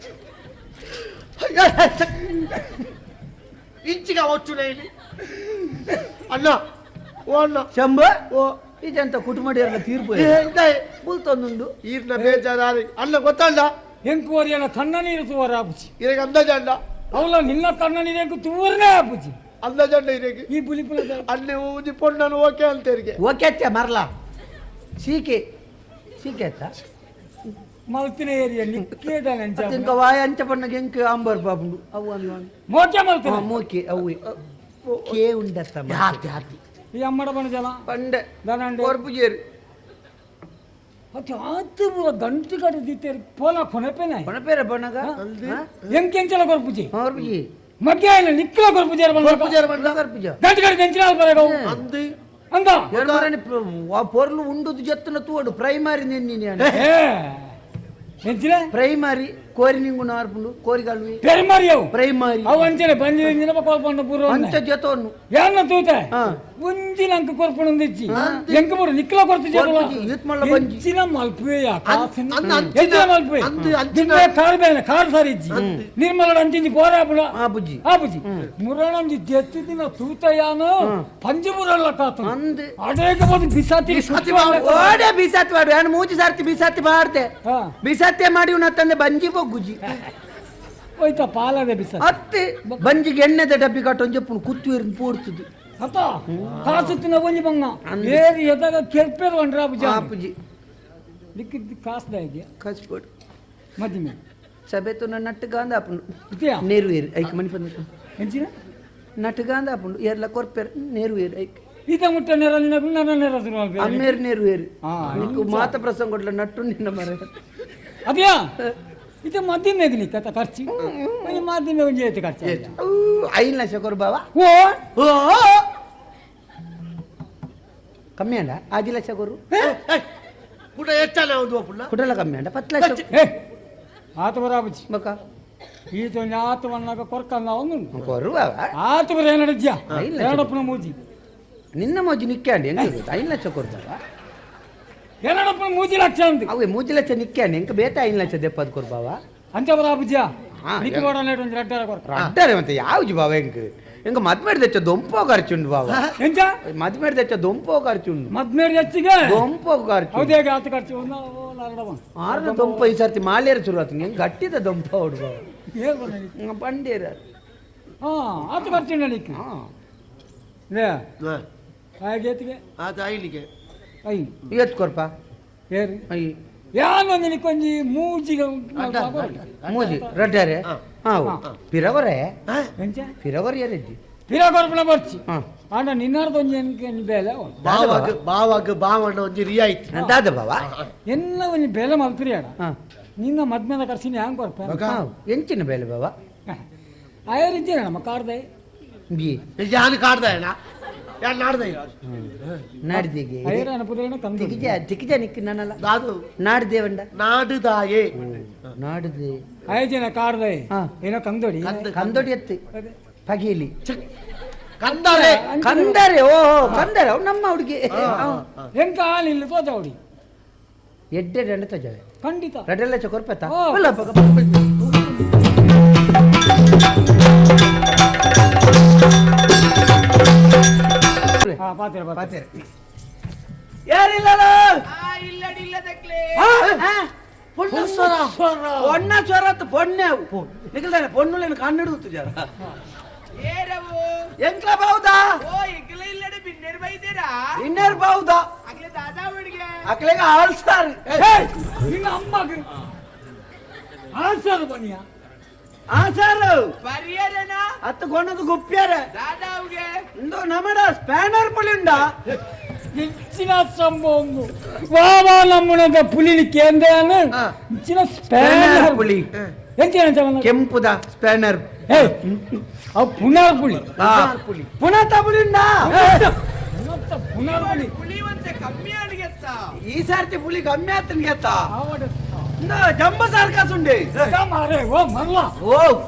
Speaker 14: ಇಂಚಿಗೆ ಒಚ್ಚು ಇಲ್ಲಿ ಅಣ್ಣ ಓ ಅಣ್ಣ
Speaker 3: ಶಂಭ ಓ ಇದಂತ ಕುಟುಂಬ ತೀರ್ಪು ಬುಲ್ತೊಂದುಂಡು
Speaker 14: ಈರ್ನ ಬೇಜಾರು ಅಣ್ಣ ಗೊತ್ತಣ್ಣ
Speaker 8: ಎಂಕುವರಿಯನ ಕಣ್ಣ ನೀರು ತೂವರ ಆಪುಜಿ
Speaker 14: ಇರಗೆ ಅಂದಾಜಣ್ಣ
Speaker 8: ಅವಳ ನಿನ್ನ ಕಣ್ಣ ನೀರು ಎಂಕು ತೂವರನೇ ಆಪುಜಿ
Speaker 14: ಅಂದಾಜಣ್ಣ ಇರಗೆ
Speaker 8: ಈ ಬುಲಿಪುಲ
Speaker 14: ಅಣ್ಣೆ ಊಜಿ ಪೊಣ್ಣನು ಓಕೆ ಅಂತ ಇರಿಗೆ
Speaker 3: ಓಕೆ ಅತ್ತೆ ಮರಲ ಸೀಕೆ ಸೀಕೆ ಅತ್ತ
Speaker 8: ಮಲ್ತಿನ ಏರಿಯಾ ನಿಕ್ಕೇದಾನೆ ಅಂಚ
Speaker 3: ಇಂಕ ವಾಯ ಅಂಚ ಪಣ್ಣಗೆ ಎಂಕ್ ಆಂಬರ್ ಬಾಬುಂಡು ಅವು ಅನ್ನು
Speaker 8: ಮೋಕೆ ಮಲ್ತಿನ
Speaker 3: ಮೋಕೆ ಅವು ಕೇ ಉಂಡತ್ತ
Speaker 14: ಹಾತಿ ಹಾತಿ
Speaker 8: ಈ ಅಮ್ಮಡ ಬಣ್ಣ ಜನ
Speaker 3: ಪಂಡೆ
Speaker 8: ದನಂಡೆ
Speaker 3: ಕೊರ್ಪುಜೇರು
Speaker 8: ಅತಿ ಆತು ಪೂರ ಗಂಟು ಕಡೆ ದಿತ್ತೇರಿ ಪೋಲ ಕೊನೆಪೇನೆ
Speaker 3: ಕೊನೆಪೇರ ಬಣ್ಣಗ
Speaker 8: ಎಂಕೆಂಚಲ ಕೊರ್ಪುಜಿ
Speaker 3: ಕೊರ್ಪುಜಿ
Speaker 8: ಮಧ್ಯಾಹ್ನ ನಿಕ್ಕಲ ಕೊರ್ಪುಜೇರು ಬಂದ
Speaker 14: ಕೊರ್ಪುಜೇರು ಬಂದ
Speaker 3: ಕೊರ್ಪುಜ
Speaker 8: ಗಂಟು ಕಡೆ ದೆಂಚಿನ ಬರಗ
Speaker 14: ಅಂದು
Speaker 8: ಅಂದ
Speaker 3: ಪೊರ್ಲು ಉಂಡುದು ಜತ್ತನ ತೂಡು ಪ್ರೈಮರಿ ನಿನ್ನಿ
Speaker 8: ಎಂಚಿನ
Speaker 3: ಪ್ರೈಮರಿ ಕೋರಿ ನಿಂಗು ನಾರ್ಪುಂಡು ಕೋರಿಗಲ್ವಿ
Speaker 8: ಪೆರ್ಮರಿ ಅವು
Speaker 3: ಪ್ರೈಮರಿ
Speaker 8: ಅವು ಅಂಚನೆ ಬಂಜಿ ನಿನಪ ಕೋಲ್ಪಂಡ ಪೂರ್ವ
Speaker 3: ಅಂಚ ಜತೋನು
Speaker 8: ಯಾರನ್ನ ತೂತೆ ಒಂಜಿನ ಅಂಕ ಕೊರ್ಪುಣಂದಿಚ್ಚಿ ಎಂಕ ಪೂರ ನಿಕ್ಕಲ ಕೊರ್ತು ಜೇರುಲ ಎಂಚಿನ ಮಲ್ಪುವೆಯ ಎಂಚಿನ ಮಲ್ಪುವೆ ದಿನ ಕಾರ್ ಬೇನೆ ಕಾರ್ ಸಾರಿ ಇಜ್ಜಿ ನಿರ್ಮಲ ಅಂಚಿಂಜಿ ಪೋರಾಪುಣ
Speaker 3: ಆಪುಜಿ
Speaker 8: ಆಪುಜಿ ಮುರಣಂಜಿ ಜೆತ್ತಿ ದಿನ ತೂತಯಾನು ಪಂಜಮುರಲ್ಲ ಕಾತು ಅಡೇಕ ಬಂದು ಬಿಸಾತಿ
Speaker 3: ಓಡೆ ಬಿಸಾತಿ ಮಾಡು ಯಾನು ಮೂಜಿ ಸಾರ್ತಿ ಬಿಸಾತಿ ಮಾಡ್ದೆ ಬಿಸಾತಿ ಮಾಡಿ ತಂದೆ ಬಂಜಿ ಬೊಗ್ಗುಜಿ
Speaker 8: ಹೋಯ್ತಾ ಪಾಲದೆ ಬಿಸಾತಿ
Speaker 3: ಅತ್ತೆ ಬಂಜಿಗೆ ಎಣ್ಣೆದ ಡಬ್ಬಿ ಕಟ್ಟೊಂದು ಜಪ್ಪುನು ಕುತ್ತು ಇருந்து ಪೋಡ್ತದೆ
Speaker 8: ಅತ್ತ ಕಾಸುತ್ತಿನ ಒಂಜಿ ಬಂಗ ಏರಿ ಎದಾಗ ಕೆರ್ಪೇರು ಒಂಡ್ರ ಆಪುಜಿ
Speaker 3: ಆಪುಜಿ
Speaker 8: ಲಿಕ್ಕಿದ್ದು ಕಾಸ್ದ ಇದೆಯಾ
Speaker 3: ಕಾಸು ಕೊಡು
Speaker 8: ಮದಿಮೆ
Speaker 3: ಸಭೆ ತುನ ನಟ್ಟುಗಾಂದ ಆಪುಂಡು
Speaker 8: ಇದೆಯಾ
Speaker 3: ನೇರು ಏರು ಐಕ್ ಮಣಿ ಬಂದ
Speaker 8: ಎಂಚಿನ
Speaker 3: ನಟ್ಟುಗಾಂದ ಆಪುಂಡು ಏರ್ಲ ಕೊರ್ಪೇರು ನೇರು ಏರು ಐಕ್
Speaker 8: ಈತ ಮುಟ್ಟ ನೇರ ನಿನ್ನ ನನ್ನ ನೇರ
Speaker 3: ಅಮ್ಮೇರು ನೇರು ಏರು నీకు ಮಾತ ಪ್ರಸಂಗ ಕೊಡ್ಲ ನಟ್ಟು ನಿನ್ನ ಮರ
Speaker 8: ಅದ್ಯಾ ಇದು ಮಧ್ಯಮೇಗ ನಿಕ್ಕ ಖರ್ಚು ಮಾಧ್ಯಮ ಒಂಜಿ ಐತೆ ಖರ್ಚು
Speaker 3: ಐದು ಲಕ್ಷ ಕೊರು ಬಾವ
Speaker 8: ಓ
Speaker 3: ಓ ಕಮ್ಮಿ ಅಲ್ಲ ಆಜಿ ಲಕ್ಷ ಕೊರು
Speaker 14: ಕುಟ ಹೆಚ್ಚಾನೆ ಒಂದು ಪುಣ್ಣ
Speaker 3: ಕುಟಲ ಕಮ್ಮಿ ಅಂಡ ಪತ್ತು ಲಕ್ಷ
Speaker 8: ಆತ ಬರಾಬುಜಿ
Speaker 3: ಬಕ್ಕ
Speaker 8: ಈತ ಆತ ವನ್ನಾಗ ಕೊರ್ಕಲ್ಲ ಒಂದು
Speaker 3: ಕೊರು ಬಾವ
Speaker 8: ಆತ ಬರ ಏನಡಿದ್ಯಾ ಎರಡಪ್ಪನ ಮೂಜಿ
Speaker 3: ನಿನ್ನ ಮೋಜಿ ನಿಕ್ಕೆ ಅಂಡಿ ಎಂತ ಗೊತ್ತಾ ಐದು ಲಕ್ಷ ಕೊಡ್ತಾವ
Speaker 8: ಎರಡಪ್ಪನ ಮೂಜಿ ಲಕ್ಷ ಅಂದು
Speaker 3: ಅವೇ ಮೂಜಿ ಲಕ್ಷ ನಿಕ್ಕೆ ಅಂಡಿ ಎಂಕ ಬೇತ ಐದು ಲಕ್ಷ ದೆಪ್ಪದು ಕೊರು ಬಾವ
Speaker 8: ಅಂಚ ಬರಾಬುಜ್ಯಾ ನಿಕ್ಕೆ ಬೋಡ ಒಂದು ರಡ್ಡಾರ ಕೊರ್ಕ
Speaker 3: ರಡ್ಡಾರೆ ಮತ್ತೆ ಯಾವ್ಜಿ ಬಾವ ಎಂಕ್ ಎಂಕ ಮದ್ಮೇಡ್ తెచ్చ ದೊಂಪೋ ಖರ್ಚುಂಡು ಬಾವ
Speaker 8: ಎಂಚ
Speaker 3: ಮದ್ಮೇಡ್ తెచ్చ ದೊಂಪೋ ಖರ್ಚುಂಡು
Speaker 8: ಮದ್ಮೇಡ್ తెచ్చిಗೆ
Speaker 3: ದೊಂಪೋ ಖರ್ಚು
Speaker 8: ಹೌದೇ ಆತ ಖರ್ಚು
Speaker 3: ಆರ್ನ ದೊಂಪ ಈ ಸರ್ತಿ ಮಾಲೇರ ಶುರು ಆತು ಹೆಂಗ್ ಗಟ್ಟಿದ ದೊಂಪ ಹೊಡು ಬಾವ ಬಂಡೇರ
Speaker 8: ಹಾ ಆತ ಖರ್ಚುಂಡ ನಿಕ್ಕೆ ಲೇ ಹಾಗೇತಿಗೆ
Speaker 14: ಆತ ಐಲಿಗೆ
Speaker 8: I
Speaker 3: ಇವತ್ತು ಕೊರ್ಪ
Speaker 8: ಏರಿ
Speaker 3: I
Speaker 8: ಯಾನೊಂದು ನಿಕ್ಕೊಂಜಿ ಮೂಜಿಗೆ
Speaker 3: ಮೂಜಿ ರಡ್ಡಾರೆ ಹಾ ಪಿರವರೆ
Speaker 8: ಎಂಚ
Speaker 3: ಪಿರವರ್ ಏರಿದ್ದಿ
Speaker 8: ಪಿರ ಕೊರ್ಪಣ ಬರ್ಚಿ ಆಂಡ ನಿನ್ನಾರ್ದೊಂಜಿ ಎನ್ಕೆ ಬೇಲೆ
Speaker 14: ಬಾವಾಗ ಬಾವಾಗ ಬಾವಣ್ಣ ಒಂಜಿ ರಿಯಾಯಿತಿ
Speaker 3: ದಾದ ಬಾವ
Speaker 8: ಎಲ್ಲ ಒಂಜಿ ಬೇಲೆ ಮಲ್ತಿರಿ ಅಡ ನಿನ್ನ ಮದ್ಮೇದ ಖರ್ಚಿನ ಹ್ಯಾಂಗ್ ಕೊರ್ಪ
Speaker 3: ಎಂಚಿನ ಬೇಲೆ ಬಾವ
Speaker 8: ಆಯರಿದ್ದೀರ ನಮ್ಮ ಕಾರ್ದೆ
Speaker 3: ಬಿ
Speaker 14: ಯಾನು ಕಾಡ್ದ ಯಾರು ನಾಡ್ದ
Speaker 3: ನಾಡ್ದಿಗೆ
Speaker 8: ಐರನ ಪುರೇಣ ಕಂದು
Speaker 3: ತಿಕ್ಕಿಜ ತಿಕ್ಕಿಜ ನಿಕ್ಕಿ ನನ್ನಲ್ಲ ನಾಡ್ದೇವಂಡ
Speaker 14: ನಾಡುದಾಯೇ
Speaker 3: ನಾಡುದೆ
Speaker 8: ಆಯಜನ ಕಾರ್ದೆ ಏನೋ ಕಂದೋಡಿ
Speaker 3: ಕಂದೋಡಿ ಎತ್ತಿ ಪಗೀಲಿ
Speaker 14: ಕಂದರೆ
Speaker 3: ಕಂದರೆ ಓ ಕಂದರೆ ಅವ್ ನಮ್ಮ ಹುಡುಗಿ
Speaker 8: ಎಂಕ ಇಲ್ಲಿ ತೋಜ ಹುಡಿ
Speaker 3: ಎಡ್ಡೆ ದಂಡ ತೋಜವೆ
Speaker 8: ಖಂಡಿತ
Speaker 3: ರಡ್ಡೆಲ್ಲ ಚೊಕೊರ್ಪತ್ತ ಯಾರಿಲ್ಲ పొన్న చొరత్ పొన్నే ನಿಕಲ್ದಾನೆ ಪೊಣ್ಣುಲೇನು ಕಣ್ಣು ಜರ ಎಂಕ್ಲ ಬಾವುದಾ ಬಿನ್ನೇರ್ ಬಾವುದಾ ಅಕ್ಲೆಗ ಆಲ್ಸಾರ್
Speaker 8: ನಿನ್ನ ಅಮ್ಮಗ ಆಲ್ಸಾರ್ ಬನ್ನಿಯ
Speaker 3: ಆಸಾರು ಅತ್ತ ಕೊನದು ಗುಪ್ಪ್ಯಾರ ಇಂದು ನಮಡ ಸ್ಪ್ಯಾನರ್ ಪುಲಿಂಡ
Speaker 8: ಇಚ್ಚಿನ ಸಂಭವ ವಾವಾ ನಮ್ಮುನದ ಪುಲಿನಿ ಕೇಂದ್ರನ ಇಚ್ಚಿನ ಸ್ಪ್ಯಾನರ್
Speaker 3: ಪುಲಿ
Speaker 8: ಎಂಚಿನ
Speaker 3: ಕೆಂಪುದ ಸ್ಪ್ಯಾನರ್
Speaker 8: ಅವು ಪುನರ್ ಪುಲಿ
Speaker 3: ಪುಲಿ ಪುನಃ ಪುಲಿಂಡ
Speaker 8: ಪುನರ್ ಪುಲಿ
Speaker 3: ಈ ಸರ್ತಿ ಪುಲಿ ಕಮ್ಮಿ ಆತನ ಗೆತ್ತ ಜಂಬ ಸಾರ್ಕಾಸುಂಡೆ
Speaker 8: ಮಾರೆ ಓ ಮಲ್ಲ
Speaker 3: ಓ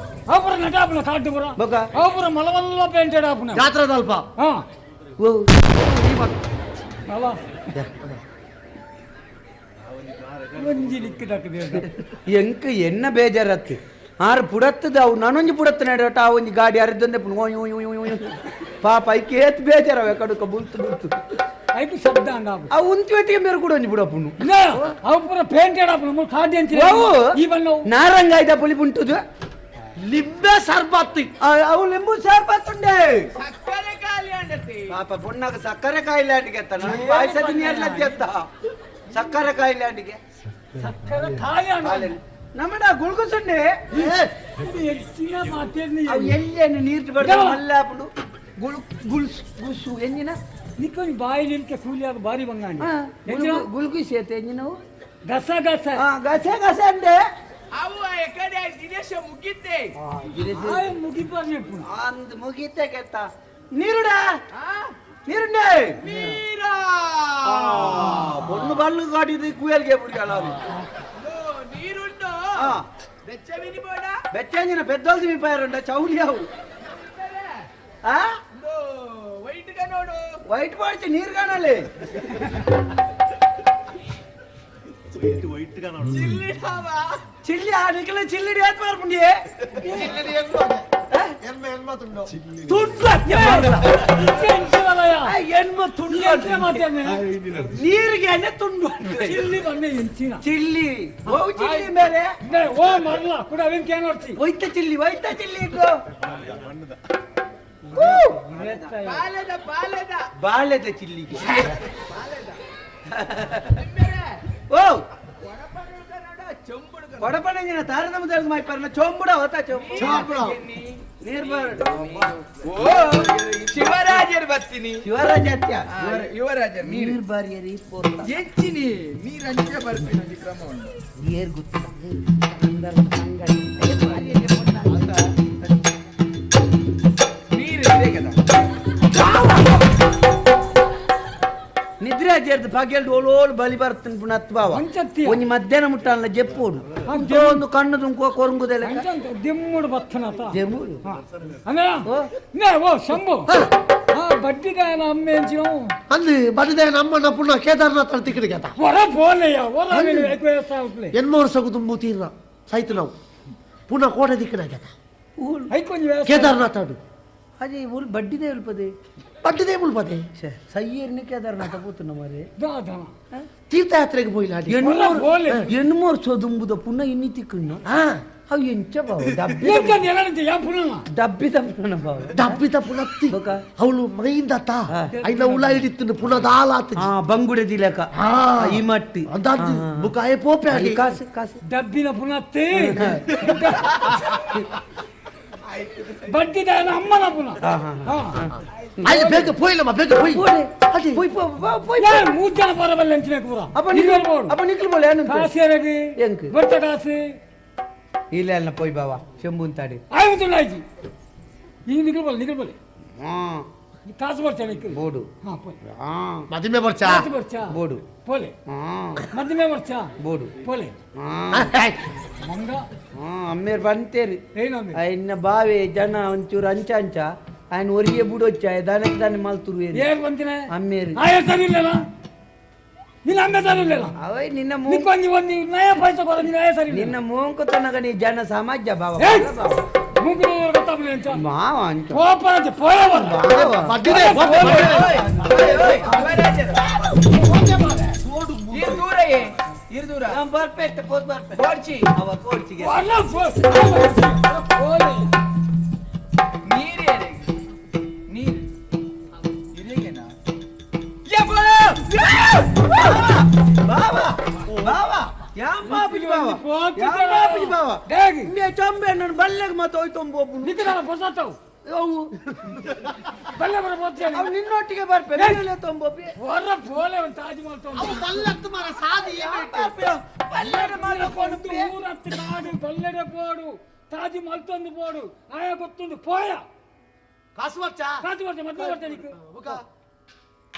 Speaker 8: ಅವರ ನಟಾಪನ ಕಾಟು ಬರ ಅವರ ಮಲವಲ್ಲ ಪೇಂಟೆಡ್ ಆಪನ
Speaker 14: ಜಾತ್ರೆದಲ್ಪ
Speaker 8: ಹಾ
Speaker 3: ಓ
Speaker 8: ಅಲ್ಲ ಒಂಜಿ ಲಿಕ್ಕಿದಾಕದೆ
Speaker 3: ಎಂಕ್ ಎನ್ನ ಬೇಜಾರತ್ತು ಆರು ಪುಡತ್ತದ ಅವು ನಾನೊಂಜಿ ಪುಡತ್ತ ನಡೋಟ ಆ ಒಂಜಿ ಗಾಡಿ ಅರಿದೊಂದೆ ಪಾಪ ಐಕೆ ಏತ್ ಬೇಜಾರವೆ ಕಡುಕ ಬುಲ್ತು ಬುಲ್ತು
Speaker 8: ಐಕು ಶಬ್ದ ಅಂಡ
Speaker 3: ಆ ಉಂತಿ ಮೇರು ಕೂಡ ಒಂಜಿ ಬುಡಪ್ಪುನು
Speaker 8: ಅವು ಪೂರ ಪೇಂಟೆಡ್ ಆಪನ ಕಾಡಿ ಅಂಚಿನ ಈ ಬಣ್ಣ
Speaker 3: ನಾರಂಗಾಯ್ದ ಪುಲಿ ಪುಂಟುದು
Speaker 14: ಲಿಂಬೆ ಸರ್ಬತ್
Speaker 3: ಅವು ಲಿಂಬು ಸರ್ಬತ್ ಉಂಡೆ
Speaker 6: ಸಕ್ಕರೆ ಕಾಲಿ ಅಂಡತಿ
Speaker 3: ಪಾಪ ಪೊಣ್ಣಗ ಸಕ್ಕರೆ ಕಾಯಿಲೆ ಅಂಡಿಗೆ ಪಾಯಸ ತಿನ್ನಿಯಲ್ಲ ಎತ್ತ ಸಕ್ಕರೆ ಕಾಯಿಲೆ ಅಂಡಿಗೆ
Speaker 8: ಸಕ್ಕರೆ ಕಾಲಿ ಅಂಡ
Speaker 3: ನಮ್ಮಡ ಗುಳ್ಗುಸುಂಡೆ ಎಲ್ಲೇನು ನೀರು ಬರ್ತದೆ ಮಲ್ಲಾಪುಡು ಗುಳು ಗುಳ್ಸು ಗುಸು ಎಂಜಿನ
Speaker 8: ನಿಕ್ಕೊಂದು ಬಾಯಿ ನಿಲ್ಕೆ ಕೂಲಿ ಅದು ಬಾರಿ ಬಂಗಾಣಿ
Speaker 3: ಗುಲ್ಗುಸಿ ಐತೆ ಎಂಜಿನವು
Speaker 8: ಗಸ ಗಸ
Speaker 3: ಗಸ ಗಸ ಅಂಡೆ
Speaker 6: ಅವು ಎಕಡೆ ದಿನೇಶ ಮುಗಿತೆ
Speaker 8: ಮುಗಿಪಾರ್ನೆ
Speaker 3: ಅಂದ್ ಮುಗಿತೆ ಕೆತ್ತ ನೀರುಡ ನೀರುಂಡೆ
Speaker 6: ನೀರಾ
Speaker 3: பொண்ணு பல்லு காட்டிட்டு குயல்கே பிடிக்கலாம்
Speaker 6: ನೀರುಂಡು ಬೆಚ್ಚವಿನಿ ಬೋಡ
Speaker 3: ಬೆಚ್ಚಂಜಿನ పెద్దోళ్ళు తిమిపోయారుండ చౌలియావు
Speaker 6: వైట్ గా ನೋಡು
Speaker 3: వైట్ పడిచి నీరు కానాలి
Speaker 7: ವೈಟ್ గా
Speaker 6: ಚಿಲ್ಲಿಡಾವಾ
Speaker 3: చిల్లి ఆ నిఖిల చిల్లిడి ఏత్పారు ನೀರಿಗೆ ತುಂಡು
Speaker 8: ಚಿಲ್ಲಿ ಬಣ್ಣ ಎಂಚಿನ
Speaker 3: ಚಿಲ್ಲಿ ಓ ಚಿಲ್ಲಿ ಮೇರೆ
Speaker 8: ಓ ಮರಲ ಕೂಡ ಅವೇನ್ ಕೇನ್ ಹೊಡ್ತಿ
Speaker 3: ಒಯ್ತ ಚಿಲ್ಲಿ ಒಯ್ತ ಚಿಲ್ಲಿ ಇದು
Speaker 6: ಬಾಲೆದ ಬಾಲೆದ
Speaker 3: ಬಾಳೆದ ಚಿಲ್ಲಿಗೆ ಓ ಕೊಡಪಣಂಜಿನ ತಾರದ ಮುದಲ್ಗೆ ಮಾಯ್ಪಾರನ ಚೊಂಬುಡ ಹೋತ ಚೊಂಬು ನೀರ್ ಬಾರಡು
Speaker 6: ಓ ಶಿವರಾಜರು ಬರ್ತೀನಿ
Speaker 3: ಶಿವರಾಜ ಅತ್ಯ
Speaker 6: ಯುವರಾಜ
Speaker 3: ನೀರ್ ಬಾರಿಯರಿ
Speaker 6: ಎಂಚಿನಿ ನೀರ್ ಅಂಚೆ ಬರ್ತೀನಿ ಒಂಜಿ ಕ್ರಮ ಉಂಟು
Speaker 3: ನೀರ್ ಗೊತ್ತಿಲ್ಲ
Speaker 6: ನೀರು ಇದೆ కదా
Speaker 3: ನಿದ್ರೆ ಜೇರ್ದು ಪಗೆಲ್ಡು ಓಲೋಲು ಬಲಿ ಬರ್ತನ್ ಪುನತ್ ಬಾವ ಒಂಜಿ ಮಧ್ಯಾಹ್ನ ಮುಟ್ಟಾಲ ಜೆಪ್ಪೋಡು ಒಂದು ಕಣ್ಣು ದುಂಕುವ ಕೊರಂಗುದೆಲ್ಲ
Speaker 8: ದಿಮ್ಮುಡು ಬತ್ತನತ
Speaker 3: ದೆಮ್ಮುಡು
Speaker 8: ಅಣ್ಣ ಓ ಶಂಭು ಬಡ್ಡಿದಾಯನ ಅಮ್ಮ ಎಂಚಿನ
Speaker 14: ಅಂದು ಬಡ್ಡಿದಾಯನ ಅಮ್ಮನ ಪುಣ್ಣ ಕೇದಾರನಾಥ ತಿಕ್ಕಡಿಗೆ ಕೇತ
Speaker 8: ಹೊರ ಪೋಲೆಯ ಹೊರ
Speaker 14: ಎನ್ಮ ವರ್ಷ ತುಂಬು ತೀರ್ನ ಸೈತು ನಾವು ಪುನಃ ಕೋಟೆ ದಿಕ್ಕಿನ ಕೇತ ಕೇದಾರನಾಥ
Speaker 3: ಅದೇ ಊರು ಬಡ್ಡಿದೇ ಉಲ್ಪದೆ
Speaker 14: ಬಡ್ಡಿದೇ ಉಲ್ಪದೆ
Speaker 3: ಸಯ್ಯರ್ನ ಕೇದಾರನಾಥ ಪೂತನ ಮಾರೆ
Speaker 14: ತೀರ್ಥಯಾತ್ರೆಗೆ ಪೋಯಿಲ್ಲ
Speaker 3: ಎಣ್ಮೂರು ಸೊದುಂಬುದ ಪುನಃ ಇನ್ನಿ ತಿಕ್ಕಣ್ಣ ಅವು ಎಂಚ ಬಾವ ಡಬ್ಬಿ ಡಬ್ಬಿ ತಪ್ಪುನ ಬಾವ
Speaker 14: ಡಬ್ಬಿ ತಪ್ಪುನ ಅವಳು ಮೈಯಿಂದ ತಾ ಐನ ಉಲ ಹಿಡಿತು ಪುನಃ ದಾಲ ಆತ
Speaker 3: ಬಂಗುಡೆ ದಿಲಕ ಈ ಮಟ್ಟಿ
Speaker 14: ಬುಕಾಯ ಪೋಪೆ
Speaker 3: ಕಾಸು ಕಾಸು
Speaker 8: ಡಬ್ಬಿನ ಪುನಃ ಬಡ್ಡಿದಾಯನ ಅಮ್ಮನ ಪುನಃ
Speaker 14: ಅಲ್ಲಿ ಬೇಗ ಪೋಯಿಲ್ಲಮ್ಮ ಬೇಗ ಪೋಯಿ
Speaker 3: ಪೋಯ್ ಪೋಯ್
Speaker 8: ಮೂರು ಜನ ಬರಬಲ್ಲ ಅಂಚಿನ ಪೂರ
Speaker 3: ಅಪ್ಪ ಅಪ್ಪ ನಿಖಲ್ ಬೋಲೆ ಏನು
Speaker 8: ಕಾಸು ಯಾರಿಗೆ
Speaker 3: ಎಂಕ್
Speaker 8: ಬಟ್ಟ ಕಾಸು
Speaker 3: ಇಲ್ಲ ಅಲ್ಲ ಪೋಯ್ ಬಾವ ಶಂಭುಂತಾಡಿ
Speaker 8: ಆಯ್ತು ಆಯ್ತು ಈಗ ನಿಖಲ್ ಬೋಲೆ ನಿಖಲ್ ಬೋಲೆ ಕಾಸು ಬರ್ಚಾ ನಿಖಲ್
Speaker 3: ಬೋಡು
Speaker 8: ಹಾ ಪೋಯ್
Speaker 14: ಮದಿಮೆ ಬರ್ಚಾ
Speaker 8: ಕಾಸು ಬರ್ಚಾ
Speaker 3: ಬೋಡು
Speaker 8: ಪೋಲೆ ಮದಿಮೆ ಬರ್ಚಾ
Speaker 3: ಬೋಡು
Speaker 8: ಪೋಲೆ ಮಂಗ
Speaker 3: ಅಮ್ಮೇರ್ ಬಂತೇರಿ ಇನ್ನ ಬಾವೆ ಜನ ಒಂಚೂರು ಅಂಚ ಅಂಚ ఆయన ఒరిగే బుడొచ్చా దానికి దాన్ని మల్తురు
Speaker 8: ಏನ್ ಬಂತಿನ
Speaker 3: ಅಮ್ಮೇರು
Speaker 8: ಆಯ ಸರಿ ಇಲ್ಲ ನಿನ್ನ ಅಮ್ಮೆ ಸರಿ ಇಲ್ಲ
Speaker 3: ಅವಯ್ ನಿನ್ನ
Speaker 8: ನಿಕ್ಕೊಂಜಿ ಒಂದು ನಯ ಪೈಸೆ ಕೊರ ನಿನ್ನ ಆಯ ಸರಿ
Speaker 3: ನಿನ್ನ ಮೋಂಕುತನಗ ನೀ ಜನ ಸಮಾಜ ಬಾವ ಮಾವ ಅಂಚ
Speaker 8: ಕೋಪ ಪೋಯ
Speaker 6: ದೂರ
Speaker 3: ಬರ್ಪೆಟ್ಟ ಪೋಸ್ ಬರ್ಪೆ
Speaker 6: ಕೋಡ್ಚಿ
Speaker 3: ಅವ ಕೋಡ್ಚಿಗೆ
Speaker 6: ನೀರು ನೀರು ಇರೇಗೇನಾ
Speaker 3: ಬಾವಾ ಬಾವಾ ಯಾಂ ಪಾಪಿಜಿ ಬಾವಾ ಯಾಂ ಪಾಪಿಜಿ ಬಾವಾ ಇಂದೇ ಚೊಂಬೆ ನನ್ನ ಬಲ್ಲೆಗೆ ಮತ್ತೆ ಹೋಯ್ತೊಂಬ ಒಬ್ಬನು
Speaker 8: ನಿಖಿಲ ಬಸತ್ತವು
Speaker 3: ಅವು
Speaker 8: ಬಲ್ಲೆ ಬರ ಬೋತ್ತೇನೆ
Speaker 3: ಅವು ನಿನ್ನೊಟ್ಟಿಗೆ ಬರ್ಪೆ ನೀನೇ ತೊಂಬೋಪಿ
Speaker 8: ಹೊರ ಪೋಲೆ ಒಂದು ತಾಜ್ ಮಹಲ್ ತೊಂಬ
Speaker 5: ಅವು ಬಲ್ಲತ್ತು ಮರ ಸಾದಿ
Speaker 3: ಬಲ್ಲೆಡೆ ಮಾತ್ರ ಕೊಂಡು
Speaker 8: ಊರತ್ತು ಕಾಡು ಬಲ್ಲೆಡೆ ಪೋಡು ತಾಜ್ ಮಹಲ್ ತಂದು ಪೋಡು ಆಯ ಗೊತ್ತುಂಡು ಪೋಯ
Speaker 5: ಕಾಸು ಬರ್ಚಾ
Speaker 8: ಕಾಸು ಬರ್ಚಾ ಮತ್ತೆ ಬರ್ಚಾ ನಿಕ್ಕು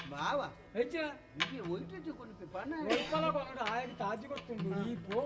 Speaker 3: ಬಾವಾ
Speaker 8: ಹೆಚ್ಚಿನ
Speaker 3: ಒಯ್ಟು ಕೊನ್ಪಿ ಪಣ
Speaker 8: ಒಯ್ಪಲ ಕೊನಡ ಆಯಗ್ ತಾಜಿ ಗೊತ್ತುಂಡು ಈ ಪೋ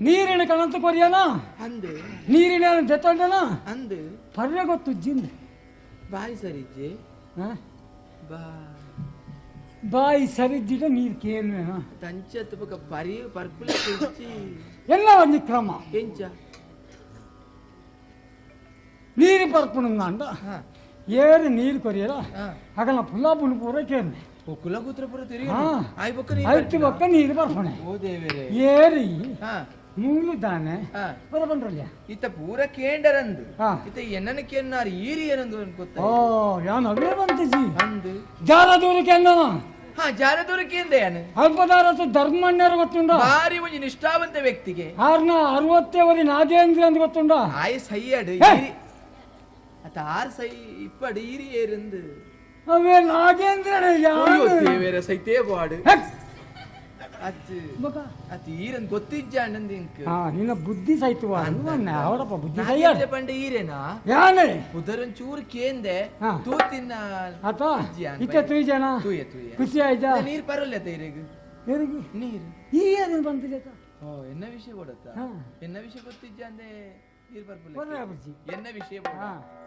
Speaker 8: ನೀರಿನ ಕಣಂತ ಕೊರಿಯನ
Speaker 6: ಅಂದು
Speaker 8: ನೀರಿನ ದೆತ್ತೊಂಡನ
Speaker 6: ಅಂದು
Speaker 8: ಪರ್ರೆ ಗೊತ್ತುಜ್ಜಿಂದ
Speaker 6: ಬಾಯಿ ಸರಿಜ್ಜೆ
Speaker 8: ಬಾಯಿ ಸರಿಜ್ಜಿಡ ನೀರು ಕೇನ್ವೇನ
Speaker 6: ತಂಚ ತುಪಕ ಪರಿ ಪರ್ಪುಲ
Speaker 8: ಎಲ್ಲ ಒಂದು ಕ್ರಮ
Speaker 6: ಎಂಚ
Speaker 8: ನೀರು ಪರ್ಪುಣಂದಾಂಡ ಏರು ನೀರು ಕೊರಿಯರ ಅಗಲ ಪುಲ್ಲಾಪುಣ ಪೂರ ಕೇನ್ವೆ
Speaker 6: ಕುಲಗೂತ್ರ ಪೂರ
Speaker 8: ಐತಿ ಬೊಕ್ಕ ನೀರು ಬರ್ಪಣೆ
Speaker 6: ಓ ದೇವರೇ
Speaker 8: ಏರಿ ಮೂಲು ದಾನೆ ಬರ ಬಂದ್ರಲ್ಲ
Speaker 6: ಇತ್ತ ಪೂರ ಕೇಂಡರಂದು ಇತ್ತ ಎನ್ನನ ಕೇನ್ನಾರು ಈರಿ ಏನಂದು ಗೊತ್ತ
Speaker 8: ಓ ಯಾನ್ ಅವೇ ಬಂತಜಿ
Speaker 6: ಅಂದು
Speaker 8: ಜಾಲದೂರು ಕೇಂದನ
Speaker 6: ಹಾ ಜಾಲದೂರು ಕೇಂದ ಯಾನು
Speaker 8: ಅಲ್ಪದಾರತ್ತು ಧರ್ಮಣ್ಯರು ಗೊತ್ತುಂಡ
Speaker 6: ಭಾರಿ ಒಂಜಿ ನಿಷ್ಠಾವಂತ ವ್ಯಕ್ತಿಗೆ
Speaker 8: ಆರ್ನ ಅರವತ್ತೇವರಿ ನಾಗೇಂದ್ರ ಅಂತ ಗೊತ್ತುಂಡ
Speaker 6: ಆಯ್ ಸೈಯಡು ಅತ ಆರ್ ಸೈ ಇಪ್ಪಡು ಈರಿ ಏರಂದು
Speaker 8: ಅವೇ ನಾಗೇಂದ್ರನ
Speaker 6: ಅಯ್ಯೋ ದೇವೇರ ಸೈತೇ ಬಾಡು ಅತ್ ಅತ್ ಈರನ್ ಗೊತ್ತಿಜ್ಜ ಅಣ್ಣಂದು ಇಂಕ್
Speaker 8: ಹಾ ನಿನ್ನ ಬುದ್ಧಿ ಸೈತುವ ಅವರಪ್ಪ ಬುದ್ಧಿ ಸೈಯಾಡ
Speaker 6: ಪಂಡ ಈರೇನಾ
Speaker 8: ಯಾನೆ
Speaker 6: ಉದರನ್ ಚೂರು ಕೇಂದೆ ತೂತಿನ
Speaker 8: ಆತ ಇತ್ತೆ ತುಯ್ಜನ
Speaker 6: ತೂಯ ತೂಯ
Speaker 8: ಖುಷಿ ಆಯ್ತಾ
Speaker 6: ನೀರ್ ಪರಲ್ಲ ಈರೆಗ್
Speaker 8: ಏರಿಗೆ
Speaker 6: ನೀರು
Speaker 8: ಈ ಏನೇನು ಬಂತು ಜೊತೆ
Speaker 6: ಓ ಎನ್ನ ವಿಷಯ ಕೊಡತ್ತ ಎನ್ನ ವಿಷಯ ಗೊತ್ತಿಜ್ಜ ಅಂದೆ ಎನ್ನ ವಿಷಯ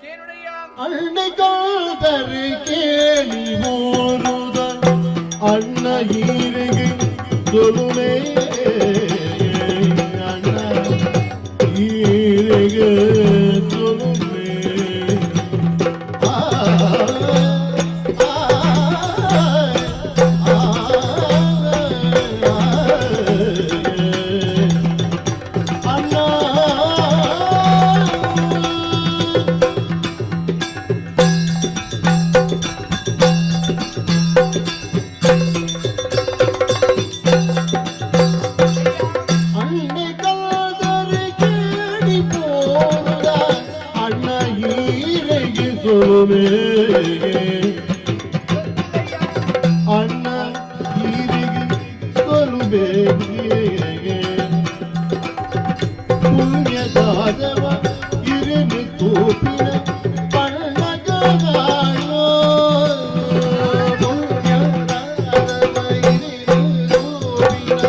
Speaker 6: ಕೇನುಡಯ್ಯ
Speaker 9: ಅಣ್ಣಗಾದರೆ ಕೇಳಿ ಓರುದ ಅಣ್ಣ ಈರಿಗೆ ಸೊಲುಮೆ ಅಣ್ಣ ಈರಿಗೆ ಸೊಲುಮೆ ಆ ಅಣ್ಣ ಅಣ್ಣೆ ಕಲ್ದರೆ ಕೇಳಿ ಪೋರುದ ಅಣ್ಣ ಈರೆಗೆ ಸೊಲುಮೆ ಅಣ್ಣ ಈರೆಗೆ ಸೊಲುಮೆ ಪುಣ್ಯದಾದವ ಇರಿನು ತೋಪಿನ ಬಣ್ಣಗಾಳೋ ಪುಣ್ಯದಾದವ ಇರಿನು ತೋಪಿನ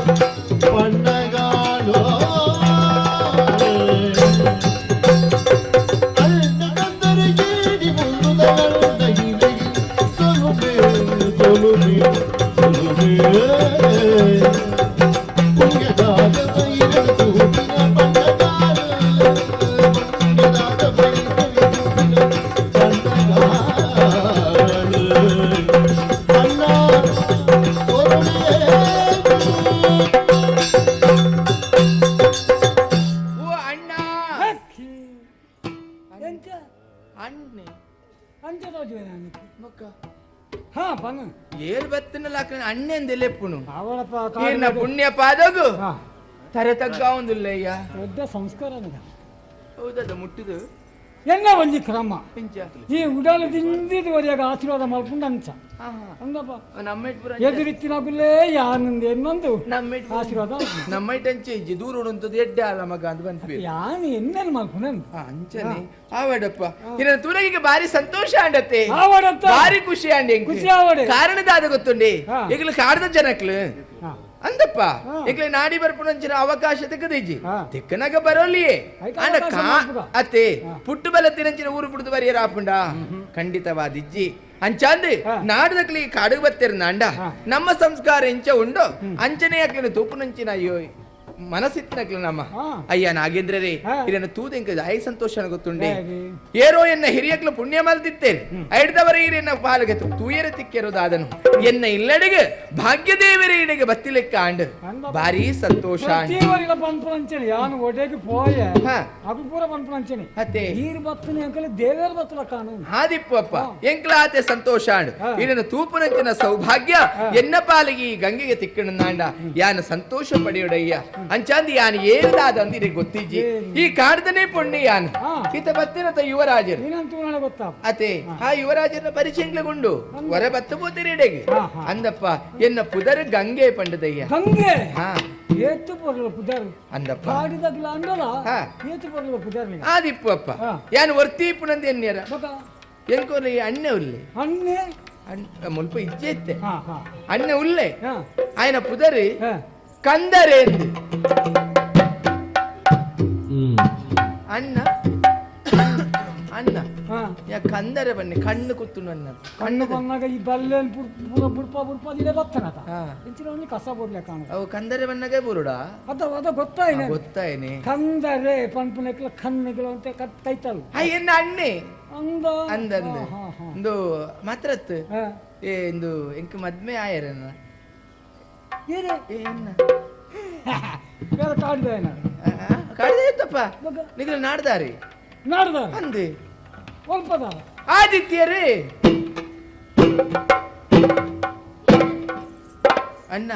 Speaker 9: ಬಣ್ಣಗಾಳೋ ಅಣ್ಣ ಕಂದರೆ ಕೇಳಿ ಮುರುದ ಅಣ್ಣ ಹಿರಿಗೆ ಸೊಲುಮೆ ಸೊಲುಮೆ ಸೊಲುಮೆ ಪುಣ್ಯದಾದವ ಇರಿನು ತೋಪಿನ ಬಣ್ಣಗಾಳೋ ಪುಣ್ಯದಾದವ ಇರಿನು ತೋಪಿನ ಬಣ್ಣಗಾಳೋ ಅಣ್ಣ ಸೊಲುಮೆ.
Speaker 6: ಓ ಅಣ್ಣ
Speaker 8: ಎಂಚ
Speaker 6: ಅಣ್ಣೆ
Speaker 8: ಅಂಚ ತೋಜುವೆ ನಾನು
Speaker 6: ಮಕ್ಕ
Speaker 8: ಹಾ ಪಂಗ
Speaker 6: ಏರ್ ಬತ್ತನಲ್ಲ ಅಣ್ಣೆಂದೆಲ್ಲ ಎಪ್ಪುನು
Speaker 8: ಅವಳಪ್ಪ
Speaker 6: ಈರ್ನ ಪುಣ್ಯ ಪಾದಗು ತರೆ ತಗ್ಗ ಒಂದುಲ್ಲಯ್ಯ
Speaker 8: ದೊಡ್ಡ ಸಂಸ್ಕಾರ ಅದ.
Speaker 6: ಹೌದದ ಮುಟ್ಟಿದು
Speaker 8: ಎನ್ನ ಒಂಜಿ ಕ್ರಮ
Speaker 6: ಇಂಚ
Speaker 8: ಈ ಉಡಾಲ ದಿಂದಿದುವರೆಗೆ ಆಶೀರ್ವಾದ ಮಲ್ಪುಂಡು ಅಂಚ ಅಂದಪ್ಪ
Speaker 6: ನಮ್ಮ
Speaker 8: ಎದುರಿತ್ತಿನಗುಲೇ ಯಾನಂದ ಇನ್ನೊಂದು ಆಶೀರ್ವಾದ
Speaker 6: ನಮ್ಮ ಇಟ್ಟಂಚೆ ಇಜ್ಜಿ ದೂರ ಉಂಟದ್ದು ಎಡ್ಡೆ ಅಲ್ಲ ಮಗ ಅಂತ ಬಂದ್ವಿ
Speaker 8: ಯಾನು ಎನ್ನೇನು ಮಲ್ಪುನ
Speaker 6: ಅಂಚನೆ ಆವಡಪ್ಪ ಇನ್ನ ತೂರಗಿಗೆ ಬಾರಿ ಸಂತೋಷ ಆಂಡತ್ತೆ
Speaker 8: ಆವಡತ್ತ.
Speaker 6: ಬಾರಿ ಖುಷಿ ಆಂಡೆ
Speaker 8: ಖುಷಿ ಆವಡೆ.
Speaker 6: ಕಾರಣದಾದ ಗೊತ್ತುಂಡೆ ಈಗಲೂ ಕಾಡ್ದ ಜನಕ್ಲು ಅಂದಪ್ಪ ಈಗಲೇ ನಾಡಿ ಬರ್ಪುನಂಚಿನ ಅವಕಾಶ ತೆಕ್ಕದಿಜ್ಜಿ ತಿಕ್ಕನಾಗ ಬರೋಲಿಯೇ
Speaker 8: ಐಕ
Speaker 6: ಅಂಡ
Speaker 8: ಅವಕಾಶ
Speaker 6: ಕಾ
Speaker 8: ಮಲ್ಪುಗ.
Speaker 6: ಅತ್ತೆ ಪುಟ್ಟು ಬಲ ತಿರಂಚಿನ ಊರು ಪುಡ್ದು ಬರಿಯರ ಆಪುಂಡ ಖಂಡಿತವಾದಿಜ್ಜಿ ಅಂಚಾಂದ್ ನಾಡದಕ್ಲಿ ಕಾಡುಗ್ ಬತ್ತಿರ ನಾಂಡ ನಮ್ಮ ಸಂಸ್ಕಾರ ಎಂಚ ಉಂಡು ಅಂಚನೆ ಅಕ್ಲಿನ ತೂಪುನಂಚಿನ ಅಯ್ಯೋ ಮನಸ್ಸಿತ್ತಿನಕ್ಲು ನಮ್ಮ ಅಯ್ಯ ನಾಗೇಂದ್ರರೇ ಇದನ್ನು ತೂದೆಂಕ ಆಯ್ ಸಂತೋಷ ಗೊತ್ತುಂಡೆ ಏರೋ ಎನ್ನ ಹಿರಿಯಕ್ಲು ಪುಣ್ಯ ಮಲ್ತಿತ್ತೇನೆ ಐಡ್ದವರ ಎನ್ನ ಪಾಲಗೆ ತೂಯರ ತಿಕ್ಕೆರುದಾದನು ಎನ್ನ ಇಲ್ಲಡೆಗೆ ಭಾಗ್ಯದೇವರೇ ಇಡೆಗೆ ಬತ್ತಿಲೆಕ್ಕ ಆಂಡ್ ಭಾರಿ ಸಂತೋಷ ಆಂಡ್.
Speaker 8: ಪ್ರತಿ ಪನ್ಪುನಂಚನೆ ಯಾನು ಒಡೆಗೆ ಪೋಯೆ ಅವು ಪೂರ ಪನ್ಪುನಂಚನೆ
Speaker 6: ಅತ್ತೆ
Speaker 8: ನೀರು ಬತ್ತನೆ ಅಂಕಲ್ ದೇವೇರ್ ಬತ್ತಲ ಕಾನು
Speaker 6: ಆದಿಪ್ಪಪ್ಪ ಎಂಕ್ಲಾತೆ ಸಂತೋಷ ಆಂಡ್ ಇದನ್ನು ತೂಪುನಂಚಿನ ಸೌಭಾಗ್ಯ ಎನ್ನ ಪಾಲಿಗೆ ಈ ಗಂಗೆಗೆ ತಿಕ್ಕಣನಾಂಡ ಯಾನ ಸಂತೋಷ ಪಡೆಯುಡಯ್ಯ ಅಂಚಾಂದಿ ಯಾನ್ ಏರ್ದಾದ ಅಂದಿರಿ ಗೊತ್ತಿಜ್ಜಿ ಈ ಕಾಡ್ದನೇ ಪೊಣ್ಣೆ ಯಾನ್ ಈತ ಬತ್ತಿನತ ಯುವರಾಜರು
Speaker 8: ಏನಂತೂ ನನಗೆ ಗೊತ್ತಾ
Speaker 6: ಅತೆ ಆ ಯುವರಾಜನ ಪರಿಚಯಗುಂಡು ಹೊರ ಬತ್ತ ಬೋತಿರೆಡೆಗೆ ಅಂದಪ್ಪ ಎನ್ನ ಪುದರ್ ಗಂಗೆ ಪಂಡದಯ್ಯ
Speaker 8: ಗಂಗೆ
Speaker 6: ಹಾ
Speaker 8: ಏತು ಪೊರ್ಲ ಪುದರ್
Speaker 6: ಅಂದಪ್ಪ
Speaker 8: ಕಾಡಿದಾಗ್ಲ ಅಂಡಲ ಏತು ಪೊರ್ಲ ಪುದರ್
Speaker 6: ಆದಿಪ್ಪಪ್ಪ ಯಾನ್ ವರ್ತೀಪುನಂದ ಎನ್ಯರ ಎಂಕೋಲಿ ಅಣ್ಣೆ ಉಲ್ಲೆ
Speaker 8: ಅಣ್ಣೆ
Speaker 6: ಮುಲ್ಪ ಇಜ್ಜೆ ಇತ್ತೆ
Speaker 8: ಹಾ ಹಾ
Speaker 6: ಅಣ್ಣೆ ಉಲ್ಲೆ ಆಯನ ಪುದರಿ ಕಂದರೆ ಎಂದು ಅಣ್ಣ ಅಣ್ಣ ಯಾ ಕಂದರೆ ಬನ್ನಿ ಕಣ್ಣು ಕುತ್ತು ನನ್ನ
Speaker 8: ಕಣ್ಣು ಬಂದಾಗ ಈ ಬಲ್ಲೆನ್ ಪೂರ ಬುಡ್ಪ ಬುಡ್ಪ ಅದಿದೆ ಬತ್ತನತ ಇಂಚಿನ ಒಂಜಿ ಕಸ ಬೋಡ್ಲೆ ಕಾಣು
Speaker 6: ಅವು ಕಂದರೆ ಬಣ್ಣಗೆ ಬುರುಡ
Speaker 8: ಅದ ಅದ ಗೊತ್ತಾಯ್ನೆ
Speaker 6: ಗೊತ್ತಾಯ್ನೆ
Speaker 8: ಕಂದರೆ ಪನ್ಪುನೆಕ್ಲ ಕಣ್ಣಿಗ್ಲ ಅಂತ ಕೈತಲ್
Speaker 6: ಎನ್ನ ಅಣ್ಣೆ
Speaker 8: ಅಂದ
Speaker 6: ಅಂದ ಅಂದ ಇಂದು ಮಾತ್ರತ್ ಏ ಇಂದು ಎಂಕ್ ಮದ್ಮೆ ಆಯರನ
Speaker 8: ಏನೇ
Speaker 6: ಎನ್ನ
Speaker 8: ಬೇರೆ ಕಾಡಿದ
Speaker 6: ಕಾಡಿದ ಇತ್ತಪ್ಪ ನಿಗ್ಲ ನಾಡ್ದಾರಿ
Speaker 8: ನಾಡ್ದಾರ
Speaker 6: ಅಂದೆ
Speaker 8: ಒಲ್ಪದ
Speaker 6: ಆದಿತ್ಯರೇ ಅಣ್ಣ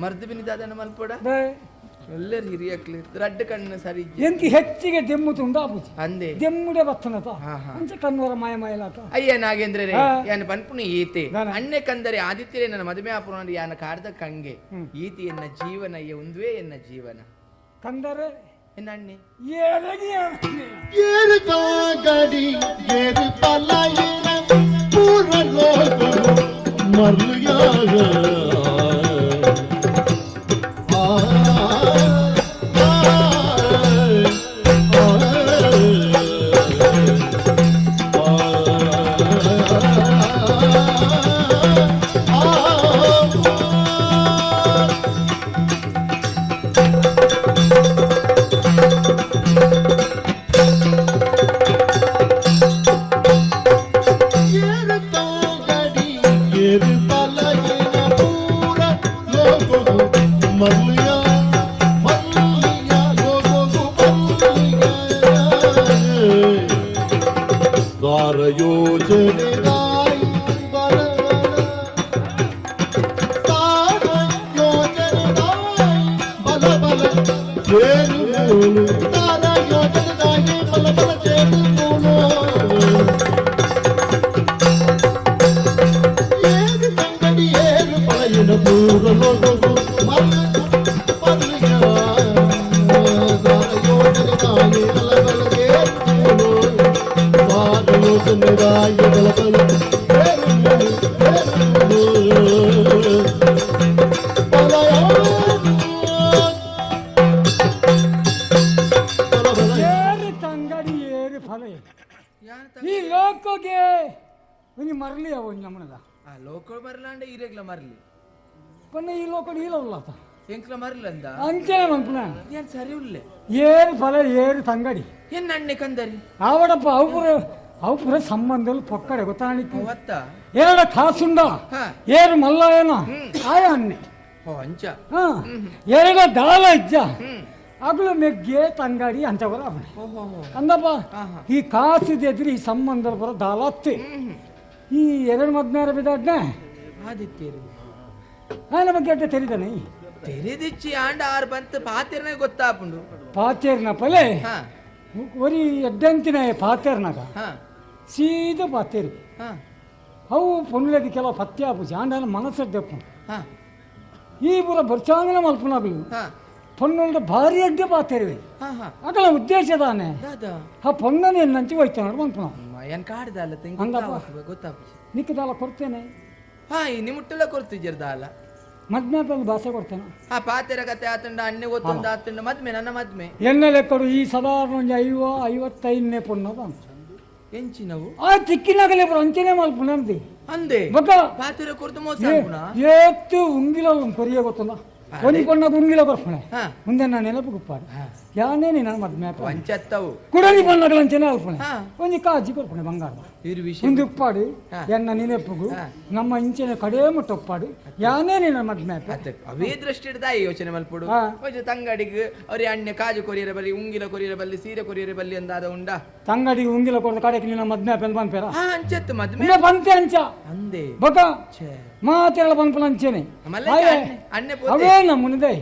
Speaker 6: ಮರ್ದು ಬಿನಿದಾದನ ಮಲ್ಪೋಡ ಎಲ್ಲರೂ ಹಿರಿಯಕ್ಲಿ ರಡ್ಡ ಕಣ್ಣು ಸರಿ
Speaker 8: ಎಂಕಿ ಹೆಚ್ಚಿಗೆ ದೆಮ್ಮು ತುಂಡ ಆಪುಜಿ
Speaker 6: ಅಂದೆ
Speaker 8: ದೆಮ್ಮುಡೆ ಬತ್ತನತ ಅಂಚ ಕಣ್ಣುವರ ಮಾಯ ಮಾಯಲಾತ
Speaker 6: ಅಯ್ಯ ನಾಗೇಂದ್ರರೇ ಯಾನ ಪನ್ಪುನು ಈತೆ ಅಣ್ಣೆ ಕಂದರೆ ಆದಿತ್ಯರೇ ನನ್ನ ಮದುವೆ ಆಪುನ ಯಾನ ಕಾಡ್ದ ಕಂಗೆ ಈತಿ ಎನ್ನ ಜೀವನ ಅಯ್ಯ ಉಂದುವೇ ಎನ್ನ ಜೀವನ
Speaker 8: ಕಂದರೆ
Speaker 6: ಎನ್ನ ಅಣ್ಣೆ
Speaker 9: ಏರು ಕಾಗಡಿ ಏರು ಪಲಾಯನ ಪೂರ್ವ ಲೋಕನು ಮರುಯಾಗ ಆ ಆ ಆ ಯೋಜನೆದಾಯಿ ಬಲ ಬಲ ಸಾರ ಯೋಜನೆದಾಯಿ ಬಲ ಬಲ ಸೇರು ಮೂಲು ಸಾರ ಯೋಜನೆದಾಯಿ ಬಲ ಬಲ ಸೇರು ಮೂಲು ಏರು ತಂಗಡಿ ಏರು ಪಳೆಯಿನ ಪೂರ ಲೋಕವು
Speaker 8: ಏರು ತಂಗಡಿ ಏರು ಫಲ ಈ ಲೋಕಗೆ ಒಂಜಿ ಮರಲಿ ಅವು ನಮ್ಮನದ
Speaker 6: ಆ ಲೋಕ ಮರಲಾಂಡ ಇರೆಗ್ಲ ಮರಲಿ
Speaker 8: ಪನ್ನ ಈ ಲೋಕ ನೀಲವಲ್ಲ
Speaker 6: ಎಂಕ್ಲ ಮರಲಂದ
Speaker 8: ಅಂಚನೆ ಮನ್ಪುನ
Speaker 6: ಏನ್ ಸರಿ ಉಲ್ಲೆ
Speaker 8: ಏರು ಫಲ ಏರು ತಂಗಡಿ
Speaker 6: ಏನ್ ಅಣ್ಣೆ ಕಂದರಿ
Speaker 8: ಆವಡಪ್ಪ ಅವು ಅವು ಪೂರ ಸಂಬಂಧలు ಪೊಕ್ಕಡೆ ಗೊತ್ತಾಣಿಕ್ಕೆ
Speaker 6: ಒತ್ತ
Speaker 8: ಏರಡ ಕಾಸುಂಡ ಏರು ಮಲ್ಲ ಏನ ಆಯ ಅನ್ನೆ
Speaker 6: ಓ ಅಂಚ
Speaker 8: ಎರಡ ದಾಲ ಇಜ್ಜ ಅಗಲು ಮೆಗ್ಗೆ ತಂಗಡಿ ಅಂತ ಬರ ಅಂದಪ್ಪ ಈ ಕಾಸಿದೆ ಎದುರು ಈ ಸಂಬಂಧ ಬರೋ ದಾಲ ಅತ್ತೆ ಈ ಎರಡು ಮದ್ನಾರ ಬಿದ್ದಾಡ್ನೆ
Speaker 6: ಆದಿತ್ಯರು
Speaker 8: ಆಯನ ಬಗ್ಗೆ ಅಡ್ಡ ತೆರಿದಾನೆ
Speaker 6: ತೆರೆದಿಚ್ಚಿ ಆಂಡ ಆರು ಬಂತ ಪಾತೆರ್ನ ಗೊತ್ತಾಪುಂಡು
Speaker 8: ಪಾತೇರ್ನ ಪಲೆ ಒರಿ ಎಡ್ಡಂತಿನ ಪಾತೇರ್ನಾಗ ಸೀದಾ ಪಾತೇರಿ ಅವು ಪೊನ್ನುಲకి ಕೆಲವು ಪತ್ಯ ಆಪುಜಿ ಆಂಡನ ಮನಸ್ಸಡ್ಡೆಪ್ಪು ಈ ಪೂರ ಬರ್ಚಾಂಗನ ಮಲ್ಪನಾಗಲು ಪೊನ್ನುಲ್ದ ಭಾರಿ ಅಡ್ಡೆ ಪಾತೇರಿವೆ ಅಕಲ ಉದ್ದೇಶ ತಾನೆ ಆ ಪೊನ್ನನೆ ಎನ್ನಂಚಿ ಹೋಯ್ತಾನೆ ಮನ್ಪುನ
Speaker 6: ಏನ್ ಕಾಡ್ದಲ್ಲ
Speaker 8: ಅಂದಪ್ಪ
Speaker 6: ಗೊತ್ತಾಪುಜಿ
Speaker 8: ನಿಕ್ಕದಾಲ ಕೊಡ್ತೇನೆ
Speaker 6: ಹಾ ನಿಮ್ಮಟ್ಟೆಲ್ಲ ಕೊಡ್ತಿದ್ದೀರ ದಾಲ
Speaker 8: ಮದ್ಮೆ ಭಾಷೆ ಕೊಡ್ತೇನೆ
Speaker 6: ಹಾ ಪಾತೆರ ಕತೆ ಆತಂಡ ಅಣ್ಣೆ ಗೊತ್ತೊಂದು ಆತಂಡ ಮದ್ಮೆ ನನ್ನ ಮದ್ಮೆ
Speaker 8: ಎನ್ನ ಲೆಕ್ಕಡು ಈ ಸಾಧಾರಣ ಒಂಜಿ 50-55 ಪೊನ್ನದ
Speaker 6: ಎಂಚಿನವು
Speaker 8: ಆ ತಿಕ್ಕಿನಾಗಲೇ ಬರೋ ಅಂಚನೆ ಮಲ್ಪುನಂದಿ
Speaker 6: ಅಂದೆ
Speaker 8: ಬೊಕ್ಕ
Speaker 6: ಪಾತೆರ ಕೊರ್ದು ಮೋಸ ಆಪುನ
Speaker 8: ಏತ್ತು ಉಂಗಿಲ ಕೊರಿಯ ಗೊತ್ತಲ್ಲ ಒಂಜಿ ಪೊಣ್ಣಗ ಉಂಗಿಲ ಬರ್ಪುಣೆ ಮುಂದೆ ನಾನು ನೆನಪು ಗುಪ್ಪಾಡು ಯಾನೇ ನೀನು ಮದ್ಮೆ
Speaker 6: ವಂಚತ್ತವು
Speaker 8: ಕುಡಲಿ ಪೊಣ್ಣಗಳ ಅಂಚನೆ ಅಲ್ಪುಣೆ ಒಂಜಿ ಕಾಜಿ ಕೊರ್ಪುಣೆ ಬಂಗಾರ ಒಂದು ಉಪ್ಪಾಡು ಎನ್ನ ನೆನಪುಗು ನಮ್ಮ ಇಂಚಿನ ಕಡೆ ಮುಟ್ಟ ಉಪ್ಪಾಡು ಯಾನೇ ನೀನು ಮದ್ಮೆ
Speaker 6: ಅವೇ ದೃಷ್ಟಿ ಹಿಡ್ದ ಯೋಚನೆ ಮಲ್ಪುಡು ಒಂಜಿ ತಂಗಡಿಗೆ ಅವ್ರಿ ಅಣ್ಣೆ ಕಾಜು ಕೊರಿಯರ ಬಲ್ಲಿ ಉಂಗಿಲ ಕೊರಿಯರ ಬಲ್ಲಿ ಸೀರೆ ಕೊರಿಯರ ಬಲ್ಲಿ ಅಂದಾದ ಉಂಡಾ
Speaker 8: ತಂಗಡಿಗೆ ಉಂಗಿಲ ಕೊಡ್ದ ಕಡೆಗೆ ನಿನ್ನ ಮದ್ಮೆ ಆಪೆಂದು ಬಂದ್ಪೇರ
Speaker 6: ಅಂಚತ್ತು ಮದ್ಮೆ
Speaker 8: ಬಂತೆ ಅಂಚ
Speaker 6: ಅಂದೆ
Speaker 8: ಬೊಕ ಮಾತೆಲ್ಲ ಬಂದ್ಪುನ ಅಂಚೆನೆ ಅವೇ ನಮ್ಮನಿದೆ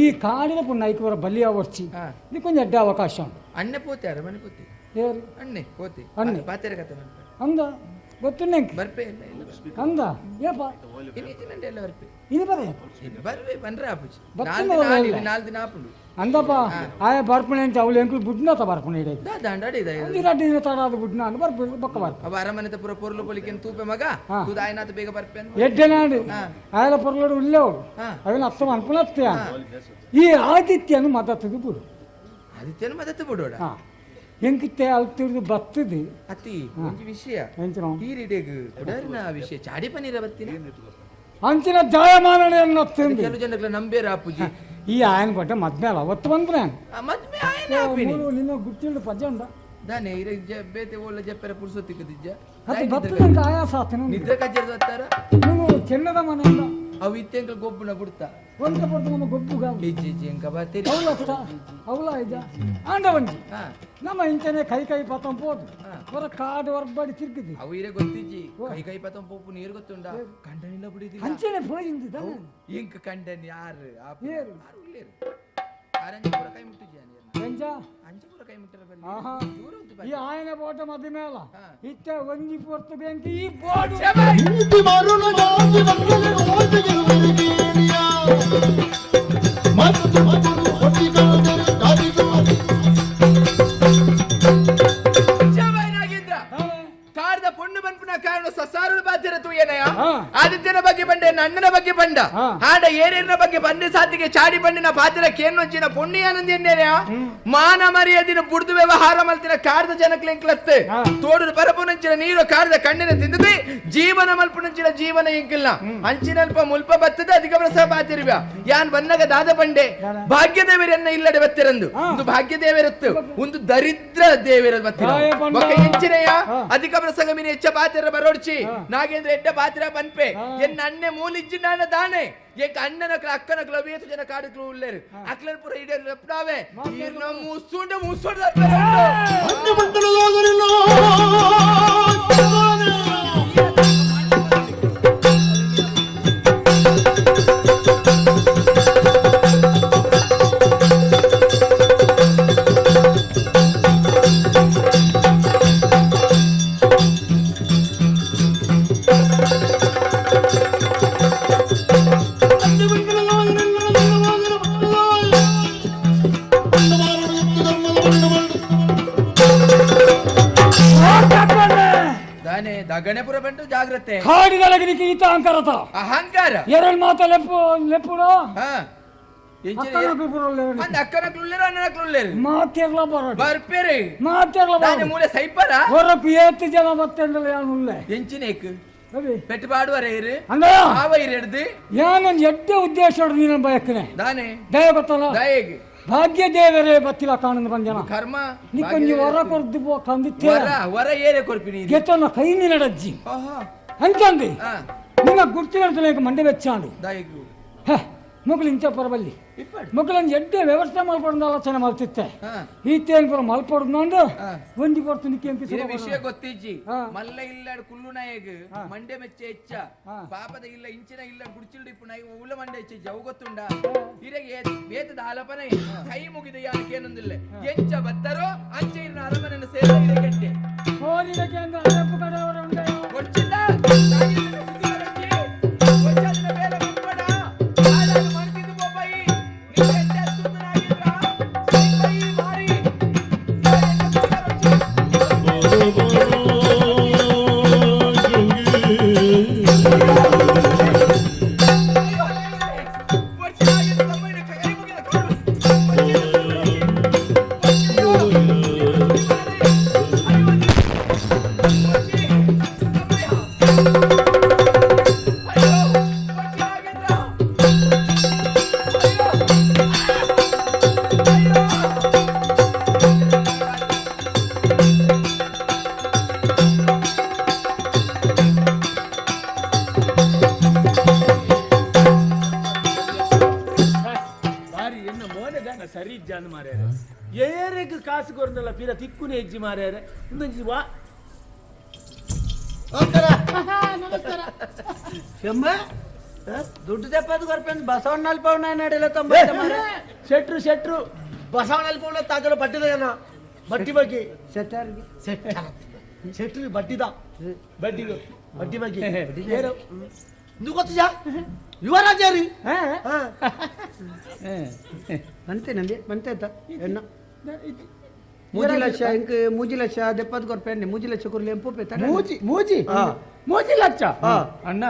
Speaker 8: ಈ ಕಾಡಿನ ಪುಣ್ಯ ಐಕುವರ ಬಲಿ ಅವರ್ಚಿ ಇದು ಕೊಂಚ ಅಡ್ಡ ಅವಕಾಶ
Speaker 6: ಅಣ್ಣೆ ಪೋತೆ ಅರಮನೆ ಪೋತೆ ಅಣ್ಣೆ ಪೋತೆ
Speaker 8: ಅಣ್ಣೆ
Speaker 6: ಪಾತೆರ ಕತೆ
Speaker 8: ಅಂದ ಗೊತ್ತು
Speaker 6: ಬರ್ಪೆ
Speaker 8: ಅಂದ ಏಪ
Speaker 6: ಎಲ್ಲ ಬರ್ಪೆ
Speaker 8: ಇನ್ನು ಬರ
Speaker 6: ಬರ್ವೆ ಬನ್ರೆ ಆಪುಜಿ ನಾಲ್ಕು ದಿನ ಆಪುಂಡು
Speaker 8: ಅಂದಪ್ಪ ಆಯ ಬರ್ಪಣೆ ಅಂತ ಅವಳು ಎಂಕುಲು ಬುಡ್ನಾತ ಬರ್ಪಣೆ ಇಡ ರಡ್ಡು ದಿನ ತಡ ಬುಡ್ನ ಅಂತ ಬರ್ಪು ಬೊಕ್ಕ ಬರ್ಪ
Speaker 6: ಅವ ಅರಮನೆತ ಪೂರ ಪೊರ್ಲು ಪೊಲಿಕೆನ್ ತೂಪೆ ಮಗ ತೂದ ಆಯ್ನಾತ ಬೇಗ ಬರ್ಪೆ
Speaker 8: ಎಡ್ಡೆನಾಡು ಆಯಲ ಪೊರ್ಲೋಡು ಉಲ್ಲೇವಳು ಅವನ ಅತ್ತ ಅನ್ಪುಣತ್ತೆ ಈ ಆದಿತ್ಯನು ಮದತ್ತದು ಬಿಡು
Speaker 6: ಆದಿತ್ಯನು ಮದತ್ತು ಬಿಡೋಡ
Speaker 8: ಎಂಕಿತ್ತೆ ಅಲ್ತಿರ್ದು ಬತ್ತದು
Speaker 6: ಅತಿ ಒಂಜಿ ವಿಷಯ ಈ ಕುಡರಿನ ವಿಷಯ ಚಾಡಿ ಪನೀರ ಬತ್ತಿನ
Speaker 8: ಅಂಚಿನ ಜಾಯಮಾನನೆಯನ್ನು
Speaker 6: ಕೆಲವು ಜನಗಳ ನಂಬೇರ ಅಪ್ಪುಜಿ
Speaker 8: ಈ ಆಯನ ಕೊಟ್ಟ ಮದ್ಮೆ ಅಲ್ಲ ಒತ್ತು ಬಂದ್ರೆ
Speaker 6: ಮದ್ಮೆ ಆಯನ ಆಪಿನಿ
Speaker 8: ನಿನ್ನ ಗುತ್ತಿಂಡು ಪಜ್ಜೆ ಉಂಡ
Speaker 6: ದಾನೆ ಇರ ಬೇತೆ ಓಲ ಜಪ್ಪೆರ ಪುರ್ಸೊತ್ತಿಕ್ಕದಿಜ್ಜ
Speaker 8: ಅದು ಬತ್ತದಂತ ಆಯಾಸ ಆತನ
Speaker 6: ನಿದ್ರೆ ಕಜ್ಜರ ಬರ್ತಾರ
Speaker 8: ನೀವು ಚೆನ್ನದ ಮನೆಯಿಂದ
Speaker 6: ಅವು ಇತ್ತೆಂಕಲ್ ಗೊಬ್ಬುನ ಬಿಡ್ತಾ
Speaker 8: ಒಂತ ಪೊರ್ತು ನಮ್ಮ ಗೊಬ್ಬುಗ
Speaker 6: ಇಜ್ಜಿ ಇಜ್ಜಿ ಎಂಕ ಬಾತೇರಿ
Speaker 8: ಅವಳ ಅವಳ ಇಜ ಆಂಡ ಒಂಜಿ ನಮ್ಮ ಇಂಚನೆ ಕೈ ಕೈ ಪತಂ ಪೋದು ಹೊರ ಕಾಡು ಹೊರಬಾಡಿ ತಿರ್ಗಿದ್ವಿ
Speaker 6: ಅವು ಇರೆ ಗೊತ್ತಿಜ್ಜಿ ಕೈ ಕೈ ಪತಂ ಪೋಪು ನೀರು ಗೊತ್ತುಂಡ ಕಂಡನಿಲ್ಲ ಬಿಡಿದಿಲ್ಲ
Speaker 8: ಅಂಚನೆ ಪೋಯಿಂದಿ
Speaker 6: ಇಂಕ್ ಕಂಡನ್ ಯಾರು ಯಾರು ಉಲ್ಲೇರು ಆರಂಜ ಪೂರ ಕೈ ಮುಟ್ಟಿಜ್ಜಿ
Speaker 8: ಎಂಜ
Speaker 6: ಅಂಚ ಪೂರ ಕೈ ಮುಟ್ಟರ ಬಲ್ಲಿ
Speaker 8: ಈ ಆಯನ ಬೋಟ ಮದಿ ಮೇಲ ಇತ್ತ ಒಂಜಿ ಪೊರ್ತು ಬೆಂಕಿ ಈ ಬೋಡು
Speaker 9: ನೀತಿ ಮರುಳು ಜಾತಿ ಬಂದರೆ ಓದಿಗಿರುವಿರಿಗೇಣಿಯ ಮತ್ತು ಮಗಳು ಹೊಟ್ಟಿಗಾದರೆ ದಾರಿದು
Speaker 6: ಕಾರದ ಪೊಣ್ಣು ಬನ್ಪುನ ಕಾರಣ ಸಸಾರುಳು ಬಾಧ್ಯರ ತೂಯನಯ ಆದಿತ್ಯನ ಬಗ್ಗೆ ಬಂಡೆ ಅಣ್ಣನ ಬಗ್ಗೆ ಬಂಡ ಹಾಡ ಏನೇನ ಬಗ್ಗೆ ಬಂಡೆ ಸಾತಿಗೆ ಚಾಡಿ ಬಂಡಿನ ಪಾತ್ರ ಕೇನ್ನೊಂಚಿನ ಪೊಣ್ಣಿಯಾನಂದ ಎನ್ನೇನೆಯ ಮಾನ ಮರ್ಯಾದಿನ ಬುಡ್ದು ವ್ಯವಹಾರ ಮಲ್ತಿನ ಕಾರದ ಜನಕ್ಲೆಂಕ್ಲತ್ತೆ ತೋಡು ಪರಪುನಂಚಿನ ನೀರು ಕಾರದ ಕಣ್ಣಿನ ತಿಂದು ಜೀವನ ಮಲ್ಪುನಂಚಿನ ಜೀವನ ಇಂಕಿಲ್ಲ ಅಂಚಿನಲ್ಪ ಮುಲ್ಪ ಬತ್ತದ ಅಧಿಕ ಪ್ರಸ ಬಾತಿರುವ ಯಾನ್ ಬನ್ನಗ ದಾದ ಬಂಡೆ ಭಾಗ್ಯದೇವರನ್ನ ಇಲ್ಲಡೆ ಬತ್ತಿರಂದು ಒಂದು ಭಾಗ್ಯದೇವರತ್ತು ಒಂದು ದರಿದ್ರ ದೇವರ ಬತ್ತಿರ ಎಂಚಿನೆಯ ಅಧಿಕ ಪ್ರಸಂಗ ಮೀನು ಹೆಚ್ಚ ಪಾತ್ರ ಬರೋಡ್ಚಿ ನಾಗೇಂದ್ರ ಎಡ್ಡ ಪಾತ್ರ ಪನ್ಪೆ ಎನ್ನ ಅಣ್ಣೆ ಮೂಲಿಜ್ಜಿ ನಾನ ದಾನೆ ಏಕ ಅಣ್ಣನ ಅಕ್ಕನ ಕ್ಲವೇತು ಜನ ಕಾಡುಕ್ಲು ಉಲ್ಲೇರು ಅಕ್ಲನ್ ಪುರ ಇಡೇ ಲೆಪ್ನಾವೆ ಈರ್ನ ಮೂಸುಂಡ ಮೂಸುಂಡ
Speaker 9: ಅನ್ಯ ಮಂಡಲದಾಗಲಿಲ್ಲ.
Speaker 6: ದಾನೆ ದಗಣೆಪುರ ಬಂಟು ಜಾಗ್ರತೆ
Speaker 8: ಕಾಡಿದೊಳಗೆ ಈತ ಅಹಂಕಾರತ
Speaker 6: ಅಹಂಕಾರ
Speaker 8: ಎರಡು ಮಾತ ಲೆಪ್ಪು ಲೆಪ್ಪುಡು ಜನ ಬತ್ತೆಂಡಲ ಯಾನುಲ್ಲೆ
Speaker 6: ಎಂಚಿನೇಕ್ ಪೆಟ್ಟು ಪಾಡುವರೆ ಇರು ಆವ ಇರೆಡ್ದು
Speaker 8: ಯಾನೊಂದು ಎಡ್ಡೆ ಉದ್ದೇಶ ನೀನು ಬಯಕನೆ
Speaker 6: ದಾನೆ
Speaker 8: ದಯ ಗೊತ್ತಲ್ಲ
Speaker 6: ದಯಗೆ
Speaker 8: ಭಾಗ್ಯ ದೇವರೇ ಬತ್ತಿಲ್ಲ ಕಾಣಂದು ಬಂಜನ
Speaker 6: ಕರ್ಮ
Speaker 8: ನಿಕ್ಕೊಂಜಿ ವರ ಕೊರ್ದು ಕಂದಿತ್ತೆ
Speaker 6: ವರ ವರ ಏರೆ ಕೊರ್ಪಿನಿ
Speaker 8: ಗೆತ್ತನ ಕೈ ನಿನಡಜ್ಜಿ ಅಂಚಂದಿ ನಿನ್ನ ಗುರ್ತಿನ ಮಂಡೆ ಬೆಚ್ಚಾಂಡು
Speaker 6: ದಯಗು
Speaker 8: ಮೊಗಲು ಇಂಚ ಪರಬಲ್ಲಿ ಮೊಗಲೊಂದು ಎಡ್ಡೆ ವ್ಯವಸ್ಥೆ ಮಲ್ಪಡೋದು ಆಲೋಚನೆ ಮಲ್ತಿತ್ತೆ ಈತೇನು ಪುರ ಮಲ್ಪಡ್ದು ಒಂಜಿ ಕೊಡ್ತು ನಿಕ್ಕೆ
Speaker 6: ಇರೆ ವಿಷಯ ಗೊತ್ತಿಜ್ಜಿ ಮಲ್ಲ ಇಲ್ಲ ಕುಲ್ಲು ನಾಯಗ್ ಮಂಡೆ ಮೆಚ್ಚೆ ಹೆಚ್ಚ ಪಾಪದ ಇಲ್ಲ ಇಂಚಿನ ಇಲ್ಲ ಗುಡ್ಚಿಲ್ಡು ಇಪ್ಪು ನಾಯಿ ಉಲ್ಲ ಮಂಡೆ ಹೆಚ್ಚ ಅವು ಗೊತ್ತುಂಡ ಇರೆಗೆ ಬೇತದ ಆಲಪನೆ ಕೈ ಮುಗಿದ ಯಾನಕ್ಕೇನೊಂದಿಲ್ಲ ಎಂಚ ಬತ್ತರೋ ಅಂಚೆ ಇರ್ನ ಅರಮನೆಯನ್ನು ಸೇರ ಇರೆ ಕೆಟ್ಟೆ ಕೊಡ್ಚಿಲ್ಲ
Speaker 10: ತಿಕ್ಕುನೆ ಹೆಜ್ಜಿ ಮಾರ್ಯಾರೆ ಇನ್ನೊಂದು ವಾ
Speaker 3: ಶಂಭ ದುಡ್ಡು ತೆಪ್ಪದು ಕೊರ್ಪೆಂದು ಬಸವಣ್ಣ ಅಲ್ಪವನ ನಡಿಲ ತೊಂಬ
Speaker 10: ಶೆಟ್ರು ಶೆಟ್ರು
Speaker 14: ಬಸವಣ್ಣ ಅಲ್ಪವನ ತಾಜಲ ಬಟ್ಟಿದ ಜನ ಬಟ್ಟಿ ಬಗ್ಗೆ
Speaker 3: ಶೆಟ್ಟರ್ಗೆ
Speaker 14: ಶೆಟ್ರು ಬಟ್ಟಿದ
Speaker 10: ಬಡ್ಡಿ
Speaker 14: ಬಡ್ಡಿ ಬಗ್ಗೆ ನೀವು ಗೊತ್ತಿಜಾ ಯುವರಾಜರಿ
Speaker 3: ಬಂತೆ ನಂದಿ ಬಂತೆ ಆಯ್ತಾ ಎಣ್ಣ ಮೂಜಿ ಲಕ್ಷ ಇಂಕ್ ಮೂಜಿ ಲಕ್ಷ ದೆಪ್ಪದು ಕೊರ್ಪೆಂಡೆ ಮೂಜಿ ಲಕ್ಷ ಕೊರ್ಲಿ ಎಂಪು
Speaker 10: ಮೂಜಿ ಮೂಜಿ ಮೂಜಿ ಲಕ್ಷ ಅಣ್ಣ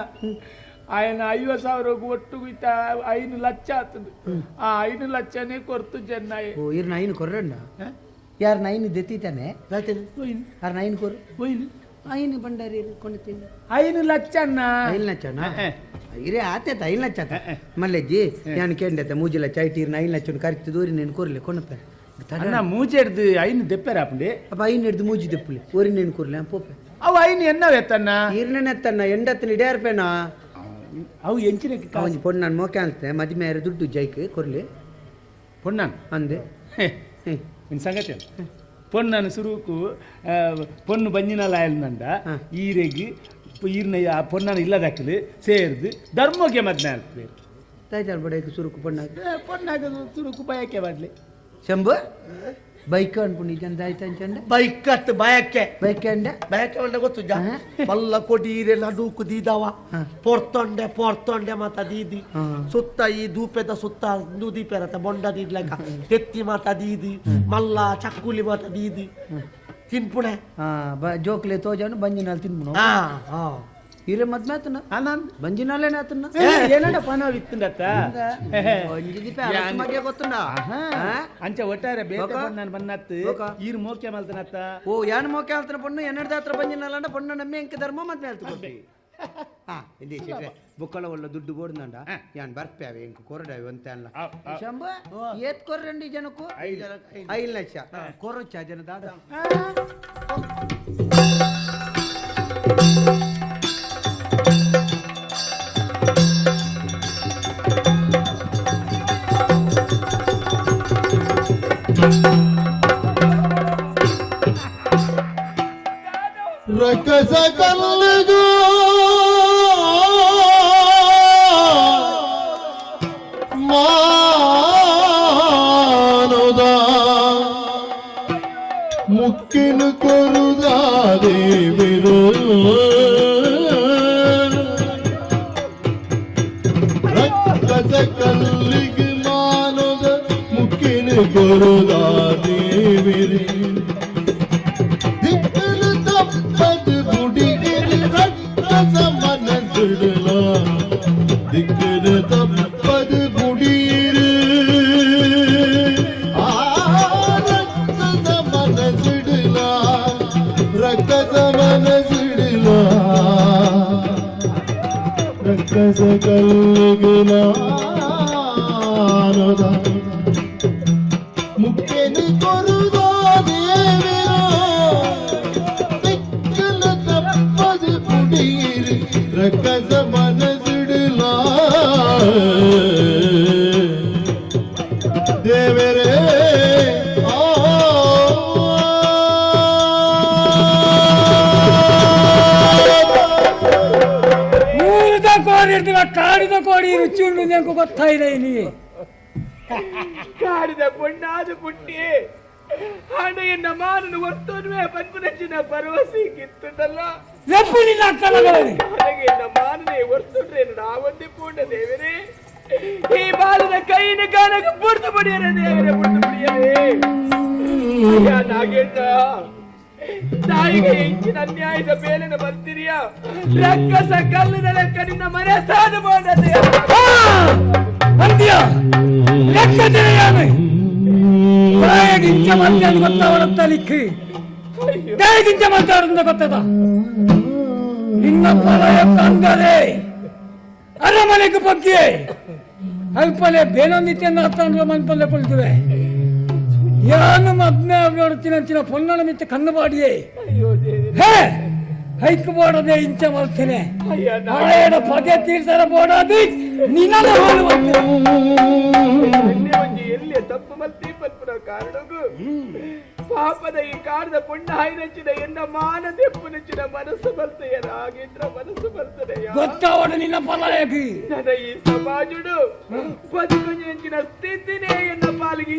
Speaker 10: ఆయన 50,000 ಒಟ್ಟು ಇತ್ತ 5 ಲಕ್ಷ ಆತದು ಆ 5 ಲಕ್ಷನೇ ಕೊರ್ತು ಚೆನ್ನೈ
Speaker 3: ಓ ಇರ್ ನೈನ್ ಕೊರ್ರಣ್ಣ ಯಾರು ನೈನ್ ದೆತ್ತಿತಾನೆ ಯಾರು ನೈನ್ ಕೊರು ಐನು ಬಂಡಾರಿ ಕೊಂಡಿತೀನಿ
Speaker 10: 5 ಲಕ್ಷ ಅಣ್ಣ
Speaker 3: 5 ಲಕ್ಷ ಇರೇ ಆತೇತ 5 ಲಕ್ಷ ಆತ ಮಲ್ಲೆಜ್ಜಿ ನಾನು ಕೇಂಡತೆ ಮೂಜಿ ಲಕ್ಷ ಐಟಿ ಇರ್ನ 5 ಲಕ್ಷ ಕರಿತು ದೂರಿ నేను ಕೊರ್ಲೆ ಕೊಣಪೆ
Speaker 10: ಅಣ್ಣ ಮೂಜಿ ಹಿಡ್ದು ಐನು ದೆಪ್ಪೆರ ಆಪುಂಡೆ
Speaker 3: ಅಪ್ಪ ಐನು ಹಿಡ್ದು ಮೂಜಿ ದೆಪ್ಪುಲೆ ಓರಿ నేను ಕೊರ್ಲೆ ಪೋಪೆ
Speaker 10: ಅವು ಐನು ಎನ್ನವೆತ್ತಣ್ಣ
Speaker 3: ಇರ್ನೆತ್ತಣ್ಣ ಎಂಡತ್ತನ ಇಡೇರ್ಪೇನಾ
Speaker 10: ಅವು ಎಂಚಿನ
Speaker 3: ಒಂಜಿ ಪೊಣ್ಣನ್ ಮೋಕೆ ಅನ್ತೆ ಮದಿಮೆ ದುಡ್ಡು ಜೈಕ್ ಕೊರ್ಲಿ
Speaker 10: ಪೊಣ್ಣನ್
Speaker 3: ಅಂದೆ
Speaker 10: ಒಂದು ಸಂಗತಿ ಪೊಣ್ಣನ ಸುರುಕು ಪೊಣ್ಣು ಬಂಜಿನ ಲಾಯಲ್ನಂಡ ಈರೆಗ್ ಈರ್ನ ಆ ಪೊಣ್ಣನ ಇಲ್ಲದಾಕಲು ಸೇರ್ದು ಧರ್ಮಕ್ಕೆ ಮದ್ನೆ ಅಲ್ಪೇರು
Speaker 3: ತಾಯ್ತಾರ ಬಡಕ್ಕೆ ಸುರುಕು ಪೊಣ್ಣ
Speaker 10: ಪೊಣ್ಣಾಗ ಸುರುಕು ಬಯಕೆ ಮಾಡ್ಲಿ
Speaker 3: ಶಂಭು ಬೈಕ್ ಅನ್ಪುಂಡು ಜನ ದಾಯ್ತ ಅಂಚಂಡ
Speaker 14: ಬೈಕ್ ಅತ್ತು ಬಯಕೆ
Speaker 3: ಬೈಕೆ ಅಂಡ
Speaker 14: ಬಯಕೆ ಅಂಡ ಗೊತ್ತು ಜಾ ಮಲ್ಲ ಕೊಡೀರೆ ನಡುಕು ದೀದವ ಪೊರ್ತೊಂಡೆ ಪೊರ್ತೊಂಡೆ ಮಾತ ದೀದಿ ಸುತ್ತ ಈ ದೂಪೆದ ಸುತ್ತ ದೀಪೆರತ ಬೊಂಡ ದೀದ್ಲಕ ತೆತ್ತಿ ಮಾತ ದೀದಿ ಮಲ್ಲ ಚಕ್ಕುಲಿ ಮಾತ ದೀದಿ ತಿನ್ಪುಣೆ
Speaker 3: ಜೋಕ್ಲೆ ತೋಜಾನು ಬಂಜಿನಾಲ್ ತಿನ್ಪುಣ ಇರೆ ಮದ್ಮೆ ಆತನ ಬಂಜಿನಾಲೇನೆ ಆತನ
Speaker 10: ಏನಂಡ ಪನ ವಿತ್ತುಂಡತ್ತ
Speaker 3: ಮಗೆ ಗೊತ್ತುಂಡ
Speaker 10: ಅಂಚ ಒಟ್ಟಾರೆ ಬೇತೆ ಪೊಣ್ಣನ್ ಬನ್ನತ್ತು ಈರ್ ಮೋಕೆ ಮಲ್ತನತ್ತ
Speaker 3: ಓ ಯಾನ್ ಮೋಕೆ ಮಲ್ತನ ಪೊಣ್ಣು ಎನ್ನಡ್ದ ಹತ್ರ ಬಂಜಿನಾಲಂಡ ಪೊಣ್ಣ ನಮ್ಮೆ ಎಂಕ ಧರ್ಮ ಮದ್ಮೆ ಆಲ್ತು ಕೊರ್ಪಿ ಹಾ ಇಲ್ಲಿ ಶೆಟ್ರೆ ಬುಕ್ಕಳ ಒಳ್ಳ ದುಡ್ಡು ಬೋಡ್ದಂಡ ಯಾನ್ ಬರ್ಪೆ ಎಂಕ ಕೊರಡಾವೆ ಅಂತ ಅಲ್ಲ ಶಂಭ ಏತ್ ಕೊರ್ರಂಡಿ ಜನಕ್ಕೂ 5 ಲಕ್ಷ ಕೊರೊಚ್ಚ ಜನ ದಾದ
Speaker 9: ರಕಸ ಕಲ್ಲುಗೋ ಮಾನುದ ಮುಕ್ಕಿನ ಕೊರುದ ದೇವಿರು ರಕ್ಕಸ ಕಲ್ಲಿಗೆ ಮಾನುದ ಮುಕ್ಕಿನ ಕೊರುದಾ ದೇವಿರಿ ದಿಕ್ಕಲು ತಪ್ಪದು ಗುಡಿಗಿರಿ ರಕ್ಕಸ ಮನಸ್ಸಿಡಲ ದಿಕ್ಕಲು ತಪ್ಪದು ಗುಡಿಯಿರು ಆ ರಕ್ಕಸ ಮನಸ್ಸಿಡಲ ರಕ್ಕಸ ಮನಸ್ಸಿಡಲ ರಕ್ಕಸ ಕಲ್ಲುಗುಲಾನದ ಮುಕ್ಕೆನು ಕೊರುದಾ ದೇವಿರೋ ದಿಕ್ಕಲು ತಪ್ಪದು ಪುಡೀರು ರಕ್ಕಸ ಮನಸ್ಸಿಡಲ ದೇವರೇ
Speaker 8: ಊರದ ಕೋಡಿ ಇರ್ತೀವ ಕಾಡಿದ ಕೋಡಿ ರುಚಿ ಉಂಡು ನೆಂಕು ಗೊತ್ತಾಯಿಲ್ಲ ಇಲ್ಲಿ.
Speaker 6: ಕಾಡಿದ ಪೊಣ್ಣಾದ ಪುಟ್ಟಿ ಹಣ ಎನ್ನ ಮಾನನು ಒರ್ತೋನ್ವೆ ಪನ್ಪುನಚ್ಚಿನ ಭರವಸೆ ಗಿತ್ತುಂಡಲ್ಲ.
Speaker 8: ಎಪ್ಪು ನಿನ್ನ ಅಕ್ಕಲಗಳಲ್ಲಿ
Speaker 6: ನನಗೆ ಎನ್ನ ಮಾನನೆ ಒರ್ತುಂಡ್ರೆ ನಾವೊಂದೇ ಪೂರ್ಣ ದೇವರೇ. ಈ ಬಾಲದ ಕೈನ ಕಾಲಕ್ಕೆ ಪುಡ್ದು ಬಡಿಯರೆ ದೇವರೇ, ಪುಡ್ದು ಬಡಿಯರೆ. ಅಯ್ಯ ನಾಗೇಂದ್ರ, ತಾಯಿಗೆ ಹೆಚ್ಚಿನ ಅನ್ಯಾಯದ ಮೇಲಿನ ಬರ್ತೀರಿಯ ರಕ್ಕಸ ಕಲ್ಲಿನ ಲೆಕ್ಕ ನಿನ್ನ ಮನೆ ಸಾಧು ಮಾಡದೆ
Speaker 8: ಅಂದ್ಯ ಲೆಕ್ಕದಿರೆಯಾನೆ ತಾಯಿಗಿಂಚ ಮಂದಿ ಅಂತ ಗೊತ್ತಾವಡತ್ತಲಿಕ್ಕೆ ತಾಯಿಗಿಂಚ ಮಾತಾಡೋದ ಗೊತ್ತದ. ನಿನ್ನ ಫಲಯ ಕಂದರೆ ಅರಮನೆಗೆ ಬಗ್ಗೆ ಅಲ್ಪಲೆ ಬೇನೊಂದಿತ್ತೆಂದು ಅರ್ಥಂದ್ರೆ ಮನ್ಪಲ್ಲೆ ಕೊಳ್ತುವೆ. ಯಾನು ಮದ್ಮೆ ನೋಡುತ್ತೀನಿ ಅಂಚಿನ ಪೊನ್ನಣ ಮಿತ್ತ ಕಣ್ಣು ಬಾಡಿಯೇ ಹೇ ಹೈಕ್ ಬೋಡದೆ ಇಂಚ ಮಾಡ್ತೇನೆ. ಆಯಡ ಪದೇ ತೀರ್ಸರ ಬೋಡಾದಿ ನಿನ್ನನ್ನು ಹೋಲುವಂತೆ.
Speaker 6: ಒಂಜಿ ಎಲ್ಲಿ ತಪ್ಪು ಮಲ್ತಿ ಪನ್ಪುನ ಕಾರಣಗು ಪಾಪದ ಈ ಕಾಡದ ಪುಣ್ಣ ಹಾಯಿನಚ್ಚಿದ ಎನ್ನ ಮಾನ ತೆಪ್ಪುನಚ್ಚಿನ ಮನಸ್ಸು ಬರ್ತದೆ ನಾಗೇಂದ್ರ, ಮನಸ್ಸು ಬರ್ತದೆ.
Speaker 8: ಗೊತ್ತಾವಡ ನಿನ್ನ ಫಲಯಾಗಿ
Speaker 6: ನನ್ನ ಈ ಸಮಾಜುಡು ಬದುಕೊಂಜಿನ ಸ್ಥಿತಿನೇ ಎನ್ನ ಪಾಲಿಗೆ.